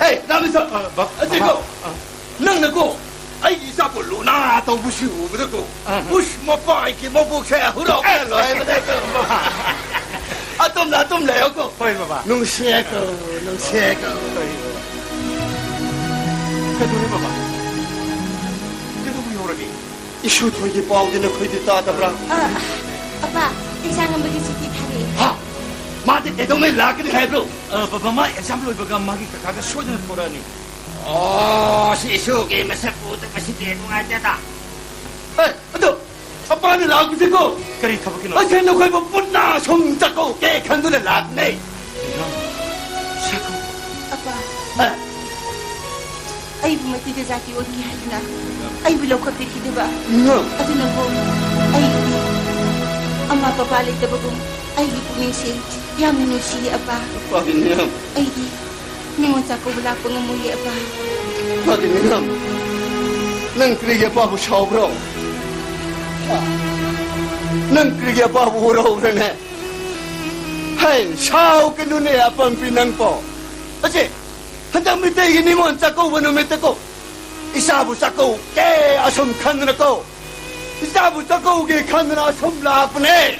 ꯍꯦ, ꯔꯥꯃꯦꯁꯣꯔ, ꯑ, ꯕ-, ꯑꯁꯤꯀꯣ, ꯑ, ꯑ꯫ ꯅꯪꯅꯀꯣ, ꯑꯩꯒꯤ ꯏꯆꯥꯕꯨ ꯂꯨꯅ ꯇꯧꯕꯁꯤ ꯎꯕꯗꯀꯣ, ꯑ꯫ ꯎꯁ, ꯃꯄꯥꯒꯤ ꯃꯕꯨꯛꯁꯦ ꯍꯨꯔꯥꯎ ꯑꯦ, ꯂꯣꯏꯕꯗꯀꯣ꯫ ꯑꯗꯨꯝꯅ ꯑꯗꯨꯝ ꯂꯩꯌꯣꯀꯣ꯫ ꯍꯣꯏ, ꯕꯕꯥ꯫ ꯅꯨꯡꯁꯤꯌꯦꯀꯣ, ꯅꯨꯡꯁꯤꯌꯦꯀꯣ꯫ ꯍꯣꯏ, ꯕꯕꯥ꯫ ꯀꯩꯗꯧꯔꯦ, ꯕꯕꯥ? ꯀꯩꯗꯧꯕ ꯌꯧꯔꯒꯦ? ꯏꯁꯨ ꯊꯣꯏꯒꯤ ꯄꯥꯎꯗꯤ ꯅꯈꯣꯏꯗꯤ ꯇꯥꯗꯕ꯭ꯔꯥ? ꯑ, ꯑꯄꯥ, ꯑꯦꯛꯖꯥꯝ ꯑꯃꯒꯤ ꯁꯨꯇꯤ ꯊꯥꯔꯛꯑꯦ꯫ ꯍꯥ? ꯃꯥꯗꯤ ꯀꯩꯗꯧꯉꯩ ꯂꯥꯛꯀꯅꯤ ꯍꯥꯏꯕ꯭ꯔꯣ? ꯑ, ꯕꯕꯥ, ꯃꯥ ꯑꯦꯛꯖꯥꯝ ꯂꯣꯏꯕꯒ ꯃꯥꯒꯤ ꯀꯀꯥꯒ ꯁꯣꯏꯗꯅ ꯊꯣꯔꯛꯑꯅꯤ꯫ ꯑꯣ, ꯁꯤ ꯏꯁꯨꯒꯤ ꯃꯁꯛ ꯎꯗꯕꯁꯤꯗꯤ ꯅꯨꯡꯉꯥꯏꯇꯦꯗ꯫ ꯑꯦ, ꯑꯗꯣ, ꯑꯄꯥꯅ ꯂꯥꯛꯄꯁꯤꯀꯣ꯫ ꯀꯔꯤ ꯊꯕꯛꯀꯤꯅꯣ? ꯑꯁꯦ ꯅꯈꯣꯏꯕꯨ ꯄꯨꯟꯅ ꯁꯨꯝ ꯆꯥꯛꯀꯧꯒꯦ ꯈꯟꯗꯨꯅ ꯂꯥꯛꯄꯅꯦ꯫ ꯏꯃꯥ, ꯆꯥꯛꯀꯧ꯫ ꯑꯄꯥ꯫ ꯑ꯫ ꯑꯩꯕꯨ ꯃꯩꯇꯩꯗ ꯖꯥꯇꯤ ꯑꯣꯟꯒꯦ ꯍꯥꯏꯗꯨꯅ ꯑꯩꯕꯨ ꯂꯧꯈꯠꯄꯤꯈꯤꯗꯕ꯫ ꯏꯃꯥ꯫ ꯑꯗꯨꯅꯕꯨ ꯑꯩꯒꯤꯗꯤ ꯑꯃꯥ ꯄꯄꯥ ꯂꯩꯇꯕꯒꯨꯝ ꯑꯩꯒꯤ ꯄꯨꯛꯅꯤꯡꯁꯦ ꯌꯥꯝꯅ ꯅꯨꯡꯁꯤꯌꯦ, ꯑꯄꯥ꯫ ꯑꯄꯥꯒꯤ ꯅꯤꯉꯝ꯫ ꯑꯩꯗꯤ ꯅꯤꯉꯣꯜ ꯆꯥꯛꯀꯧꯕ ꯂꯥꯛꯄ ꯉꯝꯃꯣꯏꯌꯦ, ꯑꯄꯥ꯫ ꯑꯄꯥꯒꯤ ꯅꯤꯉꯝ꯫ ꯅꯪ ꯀꯔꯤꯒꯤ ꯑꯄꯥꯕꯨ ꯁꯥꯎꯕ꯭ꯔꯣ? ꯍꯥ? ꯅꯪ ꯀꯔꯤꯒꯤ ꯑꯄꯥꯕꯨ ꯎꯔꯧꯕ꯭ꯔꯅꯦ? ꯍꯩ, ꯁꯥꯎꯒꯅꯨꯅꯦ, ꯑꯄꯪꯕꯤ ꯅꯪꯕꯣ꯫ ꯑꯁꯤ, ꯍꯟꯗꯛ ꯃꯤꯇꯩꯒꯤ ꯅꯤꯉꯣꯜ ꯆꯥꯛꯀꯧꯕ ꯅꯨꯃꯤꯠꯇꯀꯣ, ꯏꯆꯥꯕꯨ ꯆꯥꯛꯀꯧꯒꯦ ꯑꯁꯨꯝ ꯈꯟꯗꯅꯀꯣ, ꯏꯆꯥꯕꯨ ꯆꯥꯛꯀꯧꯒꯦ ꯈꯟꯗꯅ ꯑꯁꯨꯝ ꯂꯥꯛꯄꯅꯦ꯫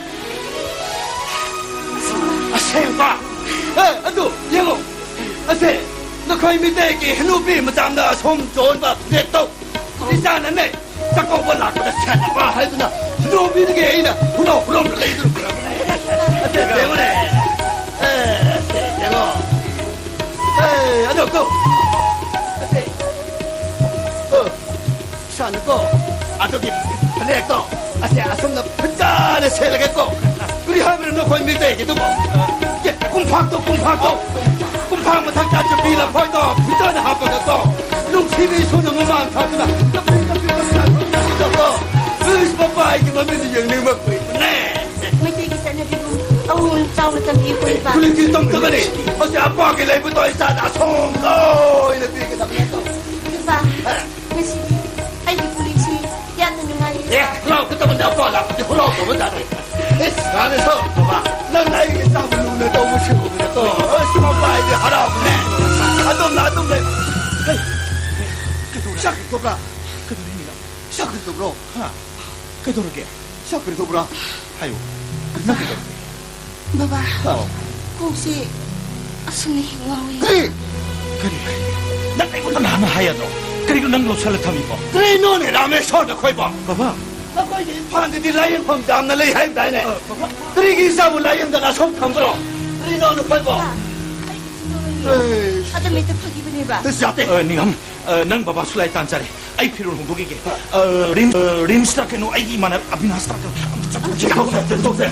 ꯑꯁꯦꯡꯕ? ꯑꯦ, ꯑꯗꯨ ꯌꯦꯡꯉꯣ, ꯑꯁꯦ, ꯅꯈꯣꯏ ꯃꯤꯇꯩꯒꯤ ꯍꯅꯨꯕꯤ ꯃꯆꯥꯝꯅ ꯑꯁꯨꯝ ꯆꯣꯟꯕ ꯐꯅꯦꯛꯇꯣ꯫ ꯏꯆꯥꯅꯅꯦ, ꯆꯥꯛꯀꯧꯕ ꯂꯥꯛꯄꯗ ꯁꯦꯠꯅꯕ ꯍꯥꯏꯗꯨꯅ ꯍꯅꯨꯕꯤꯗꯒꯤ ꯑꯩꯅ ꯍꯨꯔꯥꯎ ꯍꯨꯔꯥꯎꯅ ꯂꯩꯗꯨꯅ ꯄꯨꯔꯛꯄꯅꯦ꯫ ꯑꯁꯦ, ꯇꯣ꯫ ꯑꯁꯦ꯫ ꯇꯣ꯫ ꯏꯁꯥꯅꯀꯣ꯫ ꯑꯗꯨꯒꯤ ꯐꯅꯦꯛꯇꯣ꯫ ꯑꯁꯦ ꯑꯁꯨꯝꯅ ꯐꯖꯅ ꯁꯦꯠꯂꯒꯦꯀꯣ꯫ ꯀꯔꯤ ꯍꯥꯏꯕꯅꯣ ꯅꯈꯣꯏ ꯃꯤꯇꯩꯒꯤꯗꯨꯕꯣ? ꯀꯨꯝꯐꯥꯛꯇꯣ, ꯀꯨꯝꯐꯥꯛꯇꯣ꯫ ꯀꯨꯝꯐꯥꯛ ꯃꯊꯛꯇ ꯆꯨꯕꯤ ꯂꯐꯣꯏꯗꯣ ꯐꯖꯅ ꯍꯥꯞꯄꯒꯀꯣ꯫ ꯅꯨꯡꯁꯤꯕꯤ ꯏꯁꯣꯔꯅ ꯃꯃꯥꯡ ꯊꯥꯗꯨꯅ ꯀꯞꯄꯤ ꯀꯞꯄꯤ ꯀꯞꯄꯤ ꯀꯞꯄꯤ꯫ ꯏꯁ ꯃꯄꯥ ꯑꯩꯒꯤ ꯃꯃꯤꯠꯅ ꯌꯦꯡꯅꯤꯡꯕ ꯀꯨꯏꯕꯅꯦ꯫ ꯃꯩꯇꯩꯒꯤ ꯆꯠꯅꯕꯤꯕꯨ ꯑꯑꯣꯟ ꯆꯥꯎꯅ ꯇꯝꯕꯤꯌꯨ ꯏꯄꯥ꯫ ꯈꯨꯂꯤꯛꯇꯤ ꯇꯝꯗꯕꯅꯤ꯫ ꯍꯧꯖꯤꯛ ꯑꯄꯥꯒꯤ ꯂꯩꯕꯗꯣ ꯏꯆꯥꯗ ꯑꯁꯣꯝꯗ ꯑꯣꯏꯅ ꯄꯤꯒꯗꯕꯅꯦ꯫ ꯏꯄꯥ, ꯉꯁꯤꯗꯤ ꯑꯩꯒꯤ ꯄꯨꯟꯁꯤ ꯌꯥꯝꯅ ꯅꯨꯡꯉꯥꯏꯔꯦ꯫ ꯑꯦ, ꯍꯔꯥꯎꯒꯗꯕꯅꯦ, ꯑꯄꯥ ꯂꯥꯛꯄꯗꯤ ꯍꯔꯥꯎꯗꯕ ꯌꯥꯗꯦ꯫ ꯏꯁ, ꯌꯥꯔꯦ ꯁꯣ, ꯕꯕꯥ, ꯅꯪꯅ ꯑꯩꯒꯤ ꯏꯆꯥꯕꯨ ꯂꯨꯅ ꯇꯧꯕꯁꯤꯡꯕꯨ ꯎꯕꯗꯀꯣ, ꯑꯁ, ꯃꯄꯥ ꯑꯩꯗꯤ ꯍꯔꯥꯎꯕꯅꯦ꯫ ꯑꯗꯣꯝꯅ ꯑꯗꯨꯝ ꯂꯩ꯫ ꯍꯩ, ꯆꯥꯛ ꯊꯣꯛꯄ꯭ꯔꯥ? ꯀꯩꯗꯧꯔꯤꯅꯣ? ꯆꯥꯛ ꯀꯔꯤ ꯇꯧꯕ꯭ꯔꯣ? ꯍꯥ? ꯀꯩꯗꯧꯔꯒꯦ? ꯆꯥꯛ ꯀꯔꯤ ꯇꯧꯕ꯭ꯔꯥ? ꯍꯥꯏꯌꯨ꯫ ꯅꯪ ꯀꯩꯗꯧꯔꯒꯦ? ꯕꯕꯥ, ꯍꯥꯎ꯫ ꯀꯣꯛꯁꯦ ꯑꯁꯨꯝꯅ ꯍꯦꯛ ꯉꯥꯎꯏ꯫ ꯀꯔꯤ? ꯀꯔꯤ? ꯅꯪ ꯑꯩꯉꯣꯟꯗ ꯅꯍꯥꯟꯅ ꯍꯥꯏ ꯌꯥꯗ꯭ꯔꯣ? ꯀꯔꯤꯅꯣ ꯅꯪ ꯂꯧꯁꯜꯂ ꯊꯝꯃꯤꯕꯣ? ꯀꯔꯤꯅꯣꯅꯦ, ꯔꯥꯃꯦꯁꯣꯔ ꯅꯈꯣꯏꯕꯣ? ꯕꯕꯥ꯫ ꯅꯈꯣꯏꯒꯤ ꯏꯝꯐꯥꯜꯗꯗꯤ ꯂꯥꯏꯌꯦꯡꯐꯝ ꯌꯥꯝꯅ ꯂꯩ ꯍꯥꯏꯕꯗꯥꯏꯅꯦ? ꯑ, ꯕꯕꯥ꯫ ꯀꯔꯤꯒꯤ ꯏꯆꯥꯕꯨ ꯂꯥꯏꯌꯦꯡꯗꯅ ꯑꯁꯨꯝ ꯊꯝꯕ꯭ꯔꯣ? ꯀꯔꯤꯅꯣ ꯅꯈꯣꯏꯕꯣ? ꯕꯕꯥ, ꯑꯩꯒꯤ ꯊꯤꯗꯣꯛꯂꯣꯏꯅꯦ꯫ ꯑꯩꯁ꯫ ꯑꯗꯨꯝ ꯍꯦꯛꯇ ꯐꯈꯤꯕꯅꯦꯕ꯫ ꯑꯁ, ꯌꯥꯗꯦ꯫ ꯑ, ꯅꯤꯡꯉꯝ, ꯑ, ꯅꯪ ꯕꯕꯥꯁꯨ ꯂꯥꯏ ꯇꯥꯟ ꯆꯥꯔꯦ꯫ ꯑꯩ ꯐꯤꯔꯣꯜ ꯍꯣꯡꯗꯣꯛꯈꯤꯒꯦ꯫ ꯑ, ꯔꯤꯝꯁ-, ꯑ, ꯔꯤꯝꯁꯇ ꯀꯩꯅꯣ ꯑꯩꯒꯤ ꯏꯃꯥꯟꯅꯕ ꯑꯕꯤꯅꯥꯁꯇ ꯀꯩꯅꯣ ꯑꯝꯇ ꯆꯠꯊꯣꯛꯁꯦ꯫ ꯆꯠꯊꯣꯛꯁꯦ, ꯆꯠꯊꯣꯛꯁꯦ꯫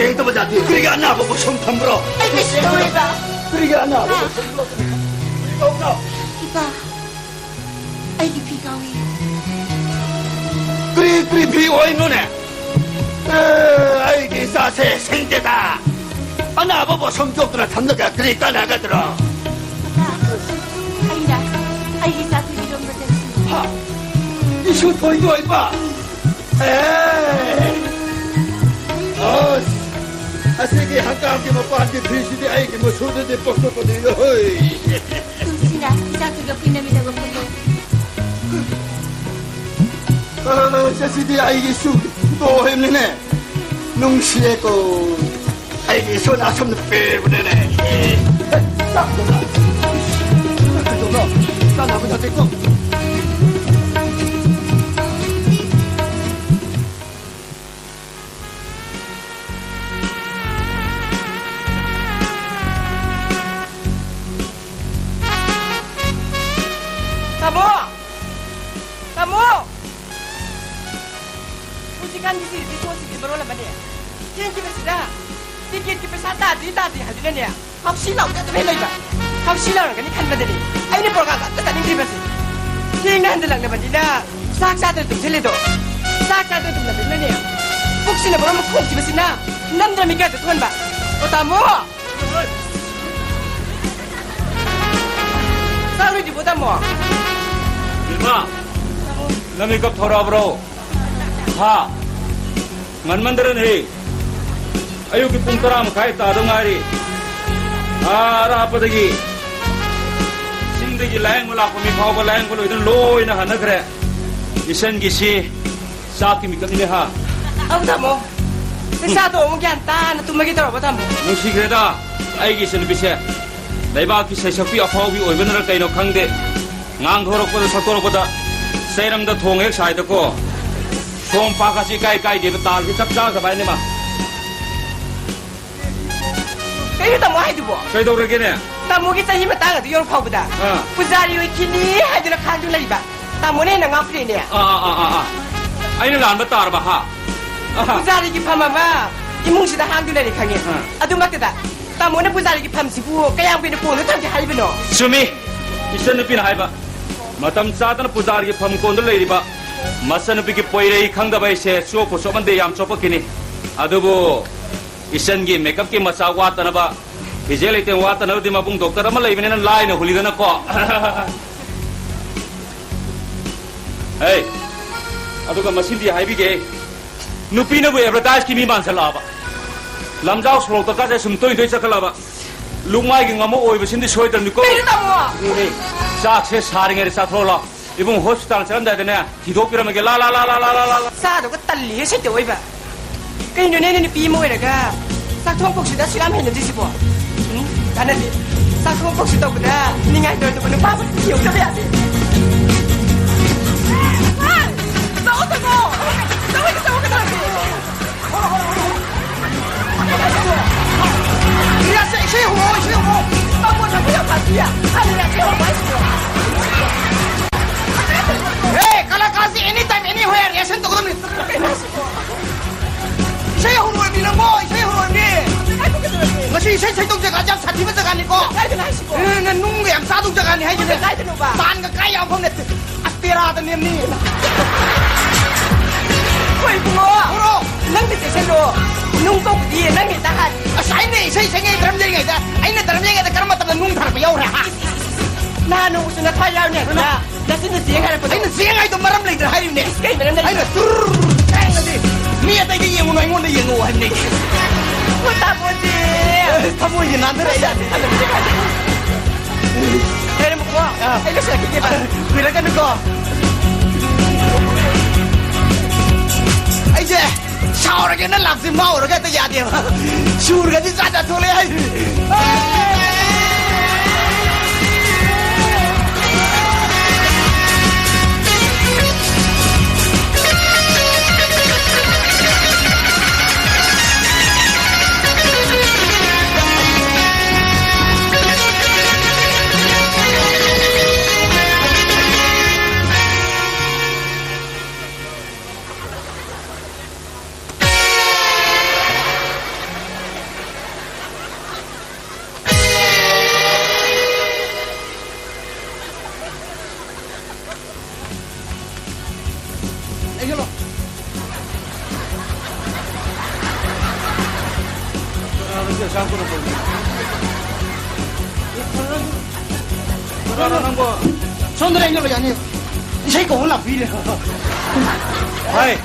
ꯌꯦꯡꯗꯕ ꯌꯥꯗꯦ꯫ ꯀꯔꯤꯒꯤ ꯑꯅꯥꯕꯕꯨ ꯁꯨꯝ ꯊꯝꯕ꯭ꯔꯣ? ꯑꯩ ꯀꯩꯁꯨ ꯇꯧꯔꯣꯏꯕ꯫ ꯀꯔꯤꯒꯤ ꯑꯅꯥꯕꯕꯨ ꯁꯨꯝ ꯊꯝꯕ꯭ꯔꯣ? ꯀꯔꯤ ꯇꯧꯕ꯭ꯔꯣ? ꯏꯄꯥ, ꯑꯩꯒꯤ ꯐꯤ ꯀꯥꯎꯏ꯫ ꯀꯔꯤ, ꯀꯔꯤ ꯐꯤ ꯑꯣꯏꯅꯣꯅꯦ? ꯑꯦ, ꯑꯩꯒꯤ ꯏꯆꯥꯁꯦ ꯁꯤꯡꯗꯦꯗ꯫ ꯑꯅꯥꯕꯕꯨ ꯁꯨꯝ ꯆꯣꯛꯇꯅ ꯊꯝꯂꯒ ꯀꯔꯤ ꯀꯥꯟꯅꯒꯗ꯭ꯔꯣ? ꯑꯩꯅ ꯑꯩꯒꯤ ꯏꯆꯥ ꯊꯤꯕꯤꯔꯝꯕ ꯆꯠꯁꯤ꯫ ꯍꯥ? ꯏꯁꯨ ꯊꯣꯏꯒꯤ ꯑꯣꯏꯕ? ꯑꯦ! ꯑꯁ! ꯑꯁꯤꯒꯤ ꯍꯪꯒꯥꯝꯒꯤ ꯃꯄꯥꯟꯒꯤ ꯐꯤꯁꯤꯗꯤ ꯑꯩꯒꯤ ꯃꯁꯨꯗꯗꯤ ꯄꯛꯇꯕꯅꯤ, ꯍꯣꯏ! ꯇꯨꯜꯁꯤꯅ ꯏꯆꯥ ꯊꯤꯕ ꯀꯨꯏꯅ ꯃꯤꯠꯇ ꯀꯨꯝꯂꯦ꯫ ꯑꯁ, ꯑꯁꯤꯗꯤ ꯑꯩꯒꯤ ꯏꯁꯨꯒꯤ ꯈꯨꯗꯣ ꯑꯣꯏꯕꯅꯤꯅꯦ꯫ ꯅꯨꯡꯁꯤꯌꯦꯀꯣ꯫ ꯑꯩꯒꯤ ꯏꯁꯣꯔꯅ ꯑꯁꯨꯝꯅ ꯄꯤꯕꯅꯤꯅꯦ꯫ ꯆꯥꯛ ꯊꯣꯡꯉꯣ꯫ ꯆꯥꯛ ꯊꯣꯡꯉꯣ꯫ ꯆꯥꯅꯕ ꯆꯥꯁꯦꯀꯣ꯫ ꯇꯥꯃꯣ! ꯍꯧꯖꯤꯛꯀꯥꯟꯒꯤ ꯁꯤꯔꯤꯁꯤ ꯁꯣꯁꯤꯗꯤ ꯃꯔꯣꯜ ꯑꯃꯅꯦ꯫ ꯊꯦꯡꯈꯤꯕꯁꯤꯗ ꯇꯤꯀꯦꯠꯀꯤ ꯄꯩꯁꯥ ꯇꯥꯗ꯭ꯔꯤ ꯇꯥꯗ꯭ꯔꯤ ꯍꯥꯏꯗꯨꯅꯅꯦ, ꯍꯥꯎꯁꯤ ꯂꯥꯎꯗ ꯑꯗꯨꯝ ꯍꯦꯛ ꯂꯩꯕ꯫ ꯍꯥꯎꯁꯤ ꯂꯥꯎꯔꯒꯅꯤ ꯈꯟꯕꯗꯅꯤ ꯑꯩꯅ ꯄ꯭ꯔꯣꯒꯥꯝꯒ ꯑꯝꯇ ꯆꯠꯅꯤꯡꯗ꯭ꯔꯤꯕꯁꯤ꯫ ꯊꯦꯡꯅ ꯍꯟꯖꯤꯜꯂꯛꯂꯕꯅꯤꯅ ꯆꯥꯛ ꯆꯥꯗꯅ ꯇꯨꯝꯁꯤꯜꯂꯦꯗꯣ꯫ ꯆꯥꯛ ꯆꯥꯗꯅ ꯇꯨꯝꯂꯕꯅꯤꯅꯅꯦ, ꯄꯨꯛꯁꯤꯅ ꯃꯔꯣꯝ ꯑꯃ ꯈꯣꯡꯈꯤꯕꯁꯤꯅ ꯅꯝꯗꯅ ꯃꯤꯀꯥꯏꯗ ꯊꯣꯟꯕ꯫ ꯑꯣ ꯇꯥꯃꯣ! ꯆꯥꯛ ꯂꯣꯏꯗ꯭ꯔꯤꯕꯣ, ꯇꯥꯃꯣ? ꯕꯦꯝꯃ, ꯅꯃꯤꯠꯀꯞ ꯊꯣꯔꯛꯑꯕ꯭ꯔꯣ? ꯍꯥ? ꯉꯟꯃꯟꯗ꯭ꯔꯅꯦꯍꯦ? ꯑꯌꯨꯛꯀꯤ ꯄꯨꯡ ꯇꯔꯥ ꯃꯈꯥꯏ ꯇꯥꯗ ꯉꯥꯏꯔꯤ꯫ ꯑꯥ, ꯑꯔꯥꯞꯄꯗꯒꯤ, ꯆꯤꯡꯗꯒꯤ ꯂꯥꯌꯦꯡꯕ ꯂꯥꯛꯄ ꯃꯤ ꯐꯥꯎꯕ ꯂꯥꯌꯦꯡꯕ ꯂꯣꯏꯗꯨꯅ ꯂꯣꯏꯅ ꯍꯟꯅꯈ꯭ꯔꯦ꯫ ꯏꯆꯟꯒꯤꯁꯤ ꯆꯥꯛꯀꯤ ꯃꯤꯀꯞꯅꯤꯅꯦ, ꯍꯥ? ꯑꯧ, ꯇꯥꯃꯣ꯫ ꯏꯆꯥꯗꯣ ꯑꯃꯨꯛ ꯒ꯭ꯌꯥꯟ ꯇꯥꯅ ꯇꯨꯝꯃꯒꯦ ꯇꯧꯔꯕ, ꯇꯥꯃꯣ꯫ ꯅꯨꯡꯁꯤꯈ꯭ꯔꯦꯗ, ꯑꯩꯒꯤ ꯏꯆꯟꯅꯨꯄꯤꯁꯦ꯫ ꯂꯩꯕꯥꯛꯀꯤ ꯁꯩꯁꯛꯄꯤ ꯑꯐꯥꯎꯕꯤ ꯑꯣꯏꯕꯅꯔ ꯀꯩꯅꯣ ꯈꯪꯗꯦ, ꯉꯥꯡꯊꯣꯔꯛꯄꯗ ꯁꯛꯇꯣꯔꯛꯄꯗ ꯆꯩꯔꯝꯗ ꯊꯣꯡ ꯍꯦꯛ ꯁꯥꯏꯗꯀꯣ, ꯁꯣꯝ ꯄꯥꯛꯀꯁꯤ ꯏꯀꯥꯏ ꯀꯥꯏꯗꯦꯕ, ꯇꯥꯜꯁꯤ ꯆꯞ ꯆꯥꯈ꯭ꯔꯕ ꯍꯥꯏꯅꯦ ꯃꯥ꯫ ꯀꯩꯅꯣ ꯇꯥꯃꯣ ꯍꯥꯏꯗꯨꯕꯣ? ꯀꯩꯗꯧꯔꯒꯦꯅꯦ? ꯇꯥꯃꯣꯒꯤ ꯆꯍꯤ ꯃꯇꯥꯡ ꯑꯗꯨ ꯌꯧꯔ ꯐꯥꯎꯕꯗ ꯑꯥ꯫ ꯄꯨꯖꯥꯔꯤ ꯑꯣꯏꯈꯤꯅꯤ ꯍꯥꯏꯗꯨꯅ ꯈꯥꯡꯗꯨ ꯂꯩꯕ꯫ ꯇꯥꯃꯣꯅ ꯍꯦꯟꯅ ꯉꯥꯎꯈ꯭ꯔꯦꯅꯦ꯫ ꯑꯥ, ꯑꯥ, ꯑꯥ, ꯑꯥ, ꯑꯥ꯫ ꯑꯩꯅ ꯂꯥꯟꯕ ꯇꯥꯔꯕ, ꯍꯥ? ꯑꯥ꯫ ꯄꯨꯖꯥꯔꯤꯒꯤ ꯐꯝ ꯑꯃ ꯏꯃꯨꯡꯁꯤꯗ ꯍꯥꯡꯗꯨ ꯂꯩꯔꯦ ꯈꯪꯉꯦ꯫ ꯑꯥ꯫ ꯑꯗꯨꯃꯛꯇꯗ ꯇꯥꯃꯣꯅ ꯄꯨꯖꯥꯔꯤꯒꯤ ꯐꯝꯁꯤꯕꯨ ꯀꯌꯥꯝ ꯀꯨꯏꯅ ꯀꯣꯟꯗ ꯊꯝꯒꯦ ꯍꯥꯏꯕꯅꯣ? ꯆꯨꯝꯃꯤ꯫ ꯏꯆꯟꯅꯨꯄꯤꯅ ꯍꯥꯏꯕ꯫ ꯃꯇꯝ ꯆꯥꯗꯅ ꯄꯨꯖꯥꯔꯤꯒꯤ ꯐꯝ ꯀꯣꯟꯗ ꯂꯩꯔꯤꯕ ꯃꯆꯟꯅꯨꯄꯤꯒꯤ ꯄꯣꯏꯔꯩ ꯈꯪꯗꯕ ꯑꯩꯁꯦ ꯆꯣꯞꯄꯨ ꯆꯣꯞꯃꯟꯗꯦ, ꯌꯥꯝ ꯆꯣꯞꯄꯛꯈꯤꯅꯤ꯫ ꯑꯗꯨꯕꯨ ꯏꯆꯟꯒꯤ ꯃꯦꯀꯞꯀꯤ ꯃꯆꯥꯛ ꯋꯥꯠꯇꯅꯕ, ꯐꯤꯖꯦ ꯂꯩꯇꯦꯡ ꯋꯥꯠꯇꯅꯕꯗꯤ ꯃꯕꯨꯡ ꯗꯣꯛꯇꯔ ꯑꯃ ꯂꯩꯕꯅꯤꯅ ꯂꯥꯏꯅ ꯍꯨꯜꯂꯤꯗꯅꯀꯣ꯫ ꯍꯩ, ꯑꯗꯨꯒ ꯃꯁꯤꯃꯗꯤ ꯍꯥꯏꯕꯤꯒꯦ, ꯅꯨꯄꯤꯅꯕꯨ ꯑꯦꯗꯚꯔꯇꯥꯏꯖꯀꯤ ꯃꯤ ꯃꯥꯟꯁꯜꯂꯛꯑꯕ, ꯂꯝꯖꯥꯎ ꯁꯣꯔꯣꯛꯇ ꯀꯥꯁꯦ ꯁꯨꯝ ꯇꯣꯏ ꯇꯣꯏ ꯆꯠꯈꯠꯂꯛꯑꯕ, ꯂꯨꯛꯃꯥꯏꯒꯤ ꯉꯥꯃꯨ ꯑꯣꯏꯕꯁꯤꯃꯗꯤ ꯁꯣꯏꯗ꯭ꯔꯕꯅꯤꯀꯣ꯫ ꯀꯩꯅꯣ ꯇꯥꯃꯣ? ꯎꯝ, ꯆꯥꯛꯁꯦ ꯁꯥꯔꯤꯉꯩꯗ ꯆꯥꯊꯣꯛꯑꯣ ꯂꯥꯎ꯫ ꯏꯕꯨꯡ, ꯍꯣꯁꯄꯤꯇꯥꯜ ꯆꯠꯂꯝꯗꯥꯏꯗꯅꯦ, ꯊꯤꯗꯣꯛꯄꯤꯔꯝꯃꯒꯦ꯫ ꯂꯥ, ꯂꯥ, ꯂꯥ꯫ ꯆꯥꯗꯧꯒ ꯇꯜꯂꯤꯍꯦ, ꯁꯩꯇ ꯑꯣꯏꯕ꯫ ꯀꯩꯅꯣꯅꯦ, ꯅꯨꯄꯤ ꯑꯃ ꯑꯣꯏꯔꯒ ꯆꯥꯛꯊꯣꯡ ꯄꯣꯛꯁꯤꯗ ꯑꯁꯨꯛ ꯌꯥꯝ ꯍꯩꯅꯗ꯭ꯔꯤꯁꯤꯕꯣ? ꯎꯝ? ꯀꯥꯟꯅꯗꯦ꯫ ꯆꯥꯛꯊꯣꯡ ꯄꯣꯛꯁꯤ ꯇꯧꯕꯗ ꯅꯤꯡꯉꯥꯏ ꯇꯧꯔꯗꯕ ꯅꯨꯄꯥ ꯑꯃ ꯊꯤꯍꯧꯗꯕ ꯌꯥꯗꯦ꯫ ꯆꯥꯛꯑꯣ, ꯆꯥꯛꯑꯣ꯫ ꯆꯥꯛꯑꯣ, ꯆꯥꯛꯑꯣ, ꯀꯩꯗꯧꯔꯒꯦ? ꯔꯤꯌꯥꯁꯦ, ꯏꯁꯩ ꯍꯧꯔꯛꯑꯣ, ꯏꯁꯩ ꯍꯧꯔꯛꯑꯣ꯫ ꯇꯥꯃꯣ, ꯅꯪꯕꯨ ꯌꯥꯝ ꯇꯥꯛꯄꯤꯌꯦ꯫ ꯍꯥꯟꯅ ꯔꯤꯌꯥꯁꯦ ꯍꯧꯔꯛꯑꯣ ꯍꯥꯏꯁꯤꯕꯣ? ꯍꯦ, ꯀꯂꯥ ꯏꯁꯩ ꯁꯩꯗꯧ ꯖꯒꯥꯁꯦ ꯌꯥꯝ ꯁꯥꯊꯤꯕ ꯖꯒꯥꯅꯤꯀꯣ꯫ ꯀꯥꯏꯗꯅꯣ ꯍꯥꯏꯁꯤꯕꯣ? ꯅ-, ꯅ-, ꯅꯨꯡꯒ ꯌꯥꯝ ꯆꯥꯗꯧ ꯖꯒꯥꯅꯤ ꯍꯥꯏꯁꯤꯅꯦ꯫ ꯀꯥꯏꯗꯅꯣꯕ? ꯄꯥꯟꯒ ꯀꯥꯏ ꯌꯥꯝ ꯐꯪ ꯅꯠꯇꯦ꯫ ꯑꯁ, ꯇꯦꯔꯥꯗ ꯅꯦꯝꯅꯤ꯫ ꯍꯣꯏ, ꯏꯕꯨꯡꯉꯣ꯫ ꯍꯧꯔꯣ꯫ ꯅꯪꯗꯤ ꯆꯦꯛꯁꯤꯜꯂꯣ꯫ ꯅꯨꯡ ꯀꯧꯕꯗꯤ ꯅꯪ ꯍꯦꯛꯇ ꯍꯥꯏ꯫ ꯑꯁ, ꯑꯩꯅ ꯏꯁꯩ ꯁꯛꯉꯩ ꯗ꯭ꯔꯝ ꯌꯩꯉꯩꯗ, ꯑꯩꯅ ꯗ꯭ꯔꯝ ꯌꯩꯉꯩꯗ ꯀꯔꯝꯕ ꯃꯇꯝꯗ ꯅꯨꯡ ꯊꯥꯔꯛꯄ ꯌꯥꯎꯈ꯭ꯔꯦ, ꯍꯥ? ꯅꯍꯥꯟ ꯅꯣꯡꯃꯁꯨ ꯅꯊ꯭ꯋꯥꯏ ꯌꯥꯎꯅꯦ꯫ ꯀꯩꯅꯣ? ꯅ-, ꯅꯆꯤꯟꯗ ꯆꯦꯡ ꯍꯥꯏꯔꯛꯄꯗꯣ꯫ ꯑꯩꯅ ꯆꯦꯡ ꯍꯥꯏꯗꯣ ꯃꯔꯝ ꯂꯩꯇ꯭ꯔꯥ ꯍꯥꯏꯔꯤꯕꯅꯦ꯫ ꯏꯁ, ꯀꯩ ꯃꯔꯝ ꯂꯩ? ꯑꯩꯅ ꯇꯨꯔ ꯍꯥꯏꯔꯒꯗꯤ ꯃꯤ ꯑꯇꯩꯗ ꯌꯦꯡꯉꯨꯅꯨ, ꯑꯩꯉꯣꯟꯗ ꯌꯦꯡꯉꯨ ꯍꯥꯏꯕꯅꯦ꯫ ꯄꯣꯠ ꯇꯥꯄꯣꯠꯇꯦ꯫ ꯑꯦ, ꯊꯃꯣꯏꯁꯦ ꯅꯥꯟꯊꯔꯛꯑꯦ ꯌꯥꯗꯦ꯫ ꯂꯩꯔꯝꯃꯨꯀꯣ꯫ ꯑꯥ꯫ ꯑꯩ ꯂꯣꯏꯁꯤꯜꯂꯛꯈꯤꯒꯦꯕ꯫ ꯀꯨꯏꯔꯛꯀꯅꯨꯀꯣ꯫ ꯑꯩꯁꯦ ꯁꯥꯎꯔꯒꯦꯅ ꯂꯥꯛꯁꯦ ꯉꯥꯎꯔꯒ ꯍꯦꯛꯇ ꯌꯥꯗꯦꯕ꯫ ꯁꯨꯔꯒꯗꯤ ꯖꯥꯠ ꯖꯥꯠ ꯊꯣꯛꯂꯛꯑꯦ ꯍꯥꯏꯁꯤꯅꯤ꯫ ꯀꯅꯥꯅꯣ ꯅꯪꯕꯣ? ꯁꯣꯝꯗ ꯂꯩꯅꯕ ꯌꯥꯅꯤ꯫ ꯏꯁꯩ ꯀꯧꯕ ꯂꯥꯛꯄꯤꯔꯦ꯫ ꯍꯥꯏ,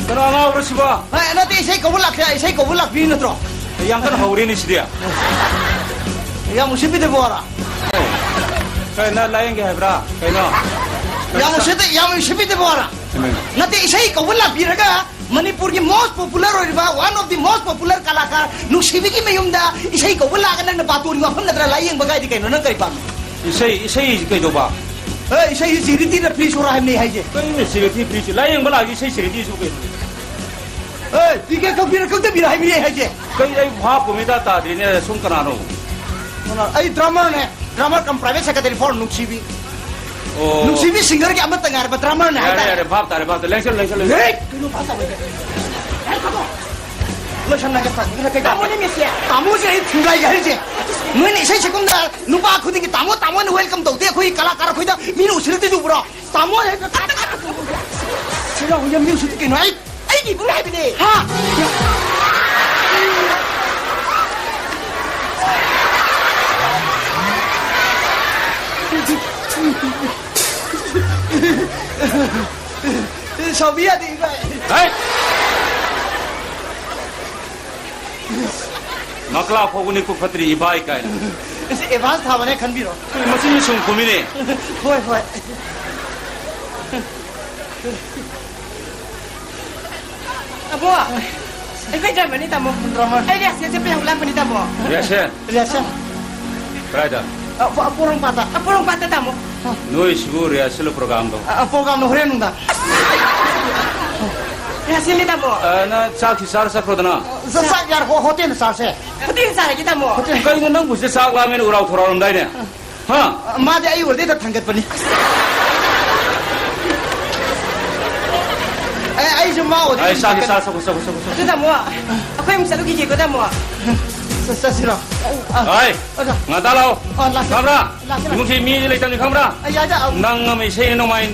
ꯀꯅꯥ ꯉꯥꯎꯕ꯭ꯔꯣ ꯁꯤꯕꯣ? ꯑꯦ, ꯅꯠꯇꯦ, ꯏꯁꯩ ꯀꯧꯕ ꯂꯥꯛꯁꯦ, ꯏꯁꯩ ꯀꯧꯕ ꯂꯥꯛꯄꯤꯔꯤ ꯅꯠꯇ꯭ꯔꯣ? ꯌꯥꯝ ꯀꯟꯅ ꯍꯧꯔꯦꯅꯦ ꯁꯤꯗꯤ꯫ ꯌꯥꯝ ꯎꯁꯤꯠꯄꯤꯗꯕ ꯋꯥꯔꯥ? ꯀꯩꯅꯣ, ꯂꯥꯏꯌꯦꯡꯒꯦ ꯍꯥꯏꯕ꯭ꯔꯥ? ꯀꯩꯅꯣ? ꯌꯥꯝ ꯎꯁꯤꯠꯇ-, ꯌꯥꯝ ꯎꯁꯤꯠꯄꯤꯗꯕ ꯋꯥꯔꯥ? ꯀꯩꯅꯣ? ꯅꯠꯇꯦ, ꯏꯁꯩ ꯀꯧꯕ ꯂꯥꯛꯄꯤꯔꯒ ꯃꯅꯤꯄꯨꯔꯒꯤ most popular ꯑꯣꯏꯔꯤꯕ, one of the most popular ꯀꯂꯥꯀꯥꯔ ꯅꯨꯡꯁꯤꯕꯤꯒꯤ ꯃꯌꯨꯝꯗ ꯏꯁꯩ ꯀꯧꯕ ꯂꯥꯛꯑꯒ ꯅꯪꯅ ꯕꯥꯇꯣꯟꯒꯤ ꯋꯥꯐꯝ ꯅꯠꯇ꯭ꯔꯥ ꯂꯥꯏꯌꯦꯡꯕ ꯀꯥꯏꯗꯤ ꯀꯩꯅꯣ? ꯅꯪ ꯀꯔꯤ ꯄꯥꯝꯃꯤ? ꯏꯁꯩ, ꯏꯁꯩ ꯀꯩꯗꯧꯕ? ꯑꯦ, ꯏꯁꯩꯁꯤ charity ꯅ free ꯁꯣꯔꯥ ꯍꯥꯏꯕꯅꯤ ꯍꯥꯏꯁꯦ꯫ ꯀꯩꯅꯣ charity free ꯁꯤ? ꯂꯥꯏꯌꯦꯡꯕ ꯂꯥꯛꯑꯒ ꯏꯁꯩ charity ꯁꯨ ꯀꯩꯅꯣ? ꯑꯦ, ꯇꯤꯀꯦꯠ ꯀꯛꯄꯤꯔ ꯀꯛꯇꯕꯤꯔ ꯍꯥꯏꯕꯅꯤ ꯑꯩ ꯍꯥꯏꯁꯦ꯫ ꯀꯩ, ꯑꯩ ꯚꯥꯞ ꯑꯃ ꯏꯇꯥ ꯇꯥꯗ꯭ꯔꯤꯅꯦ, ꯁꯨꯝ ꯀꯅꯥꯅꯣ? ꯀꯅꯥ? ꯑꯩ drummer ꯅꯦ, drummer cum private secretary for ꯅꯨꯡꯁꯤꯕꯤ꯫ ꯑꯣ꯫ ꯅꯨꯡꯁꯤꯕꯤ singer ꯒꯤ ꯑꯃꯠꯇ ꯉꯥꯏꯔꯕ drummer ꯅꯦ ꯌꯥꯔꯦ, ꯍꯥꯏꯇꯥꯔꯦ꯫ ꯌꯥꯔꯦ, ꯚꯥꯞ ꯇꯥꯔꯦ, ꯚꯥꯞ ꯇꯥꯔꯦ꯫ ꯂꯦꯡꯁꯜꯂꯨ, ꯂꯦꯡꯁꯜꯂꯨ, ꯂꯦꯡꯁꯜꯂꯨ꯫ ꯍꯦ! ꯀꯩꯅꯣ ꯚꯥꯞ ꯇꯥꯕ ꯍꯥꯏꯁꯦ? ꯍꯦ, ꯊꯥꯗꯣꯛ! ꯂꯣꯏꯁꯟꯅꯒꯦ ꯇꯧꯕꯅꯤꯅ ꯀꯩ ꯇꯥꯃꯣꯅꯦ ꯃꯤꯁꯦ꯫ ꯇꯥꯃꯣꯁꯦ ꯑꯩ ꯊꯨꯡꯒꯥꯏꯒꯦ ꯍꯥꯏꯔꯤꯁꯦ꯫ ꯅꯣꯏꯅ ꯏꯁꯩ ꯁꯛꯐꯝꯗ ꯅꯨꯄꯥ ꯈꯨꯗꯤꯡꯒꯤ "ꯇꯥꯃꯣ, ꯇꯥꯃꯣ" ꯍꯥꯏꯅ welcome ꯇꯧꯗꯦ꯫ ꯑꯩꯈꯣꯏ ꯀꯂꯥꯀꯥꯔ ꯑꯩꯈꯣꯏꯗ ꯃꯤꯅ ꯎꯁꯤꯜꯂꯛꯇ꯭ꯔꯤꯁꯦ ꯎꯕ꯭ꯔꯣ? ꯇꯥꯃꯣ ꯍꯦꯛꯇ ꯁꯤꯔꯥ ꯍꯣꯏ ꯌꯥꯝ ꯃꯤ ꯎꯁꯤꯜꯂꯤ ꯀꯩꯅꯣ? ꯑꯩ, ꯑꯩꯒꯤ ꯏꯕꯨꯡ ꯍꯥꯏꯕꯅꯦ꯫ ꯍꯥ? ꯁꯥꯎꯕꯤ ꯌꯥꯗꯦ, ꯏꯕꯥꯏ꯫ ꯍꯩ! ꯃꯀ꯭ꯂꯥ ꯐꯥꯎꯕ ꯅꯤꯛꯄ ꯐꯠꯇ꯭ꯔꯤ, ꯏꯕꯥꯏ ꯀꯥꯏꯅ꯫ ꯑꯁ, advance ꯊꯥꯕꯅꯦ ꯈꯟꯕꯤꯔꯣ꯫ ꯃꯆꯤꯟ ꯁꯨꯝ ꯈꯨꯝꯃꯤꯅꯦ꯫ ꯍꯣꯏ, ꯍꯣꯏ꯫ ꯇꯥꯃꯣ, ꯑꯩꯈꯣꯏ drummerꯅꯤ, ꯇꯥꯃꯣ꯫ Drummer꯫ ꯑꯩ rehearsal ꯆꯠꯄ ꯌꯥꯝ ꯂꯥꯛꯄꯅꯤ, ꯇꯥꯃꯣ꯫ Rehearsal? Rehearsal꯫ ꯀꯗꯥꯏꯗ? ꯑ, ꯄꯣ-, ꯄꯣꯔꯣꯝꯄꯥꯠꯇ꯫ ꯑ, ꯄꯣꯔꯣꯝꯄꯥꯠꯇ, ꯇꯥꯃꯣ꯫ ꯅꯣꯏꯁꯤꯕꯨ rehearsal programꯗꯣ? ꯑ, programꯗꯣ ꯍꯣꯔꯦꯟ ꯅꯨꯡꯗꯥꯡ꯫ Rehearsalꯅꯤ, ꯇꯥꯃꯣ꯫ ꯑ, ꯅꯪ ꯆꯥꯛꯁꯤ ꯆꯥꯔ ꯆꯠꯈ꯭ꯔꯣꯗꯅ꯫ ꯑ, ꯆꯥꯛ, ꯆꯥꯛ ꯌꯥꯔꯦ, ꯍꯣ-, hotelꯗ ꯆꯥꯔꯁꯦ꯫ Hotelꯗ ꯆꯥꯔꯒꯦ, ꯇꯥꯃꯣ꯫ Hotel꯫ ꯀꯩꯅꯣ ꯅꯪꯕꯨ ꯁꯤ ꯆꯥꯛ ꯂꯥꯝꯃꯦꯅ ꯎꯔꯥꯎ ꯊꯧꯔꯥꯎꯔꯝꯗꯥꯏꯅꯦ? ꯍꯥ? ꯑ, ꯃꯥꯗꯤ ꯑꯩ ꯑꯣꯏꯔꯗꯤ ꯍꯦꯛꯇ ꯊꯥꯡꯒꯠꯄꯅꯤ꯫ ꯑꯦ, ꯑꯩꯁꯨ ꯃꯥ ꯑꯣꯏꯔꯗꯤ ꯑꯩ ꯑꯗꯨꯝ ꯆꯥꯒꯦ, ꯊꯥꯡꯒꯠ- ꯆꯥ, ꯆꯥ, ꯆꯥ, ꯆꯥ, ꯆꯥ꯫ ꯑꯗꯨ ꯇꯥꯃꯣ, ꯑꯩꯈꯣꯏ ꯑꯃꯨꯛ ꯆꯠꯂꯨꯈꯤꯒꯦꯀꯣ ꯇꯥꯃꯣ꯫ ꯆꯠ-, ꯆꯠꯁꯤꯔꯣ? ꯑ, ꯍꯣꯏ, ꯑꯣꯖꯥ꯫ ꯉꯟꯇꯥ ꯂꯥꯛꯑꯣ꯫ ꯑ, ꯂꯥꯛꯀꯦ꯫ ꯈꯪꯕ꯭ꯔꯥ? ꯂꯥꯛꯀꯦ, ꯂꯥꯛꯀꯦ꯫ ꯏꯃꯨꯡꯁꯤ ꯃꯤ ꯂꯩꯇꯕꯅꯤ ꯈꯪꯕ꯭ꯔꯥ? ꯑ, ꯌꯥꯏꯗ, ꯑ, ꯅꯪ ꯑꯃ ꯏꯁꯩ ꯅꯣꯡꯃꯥꯏ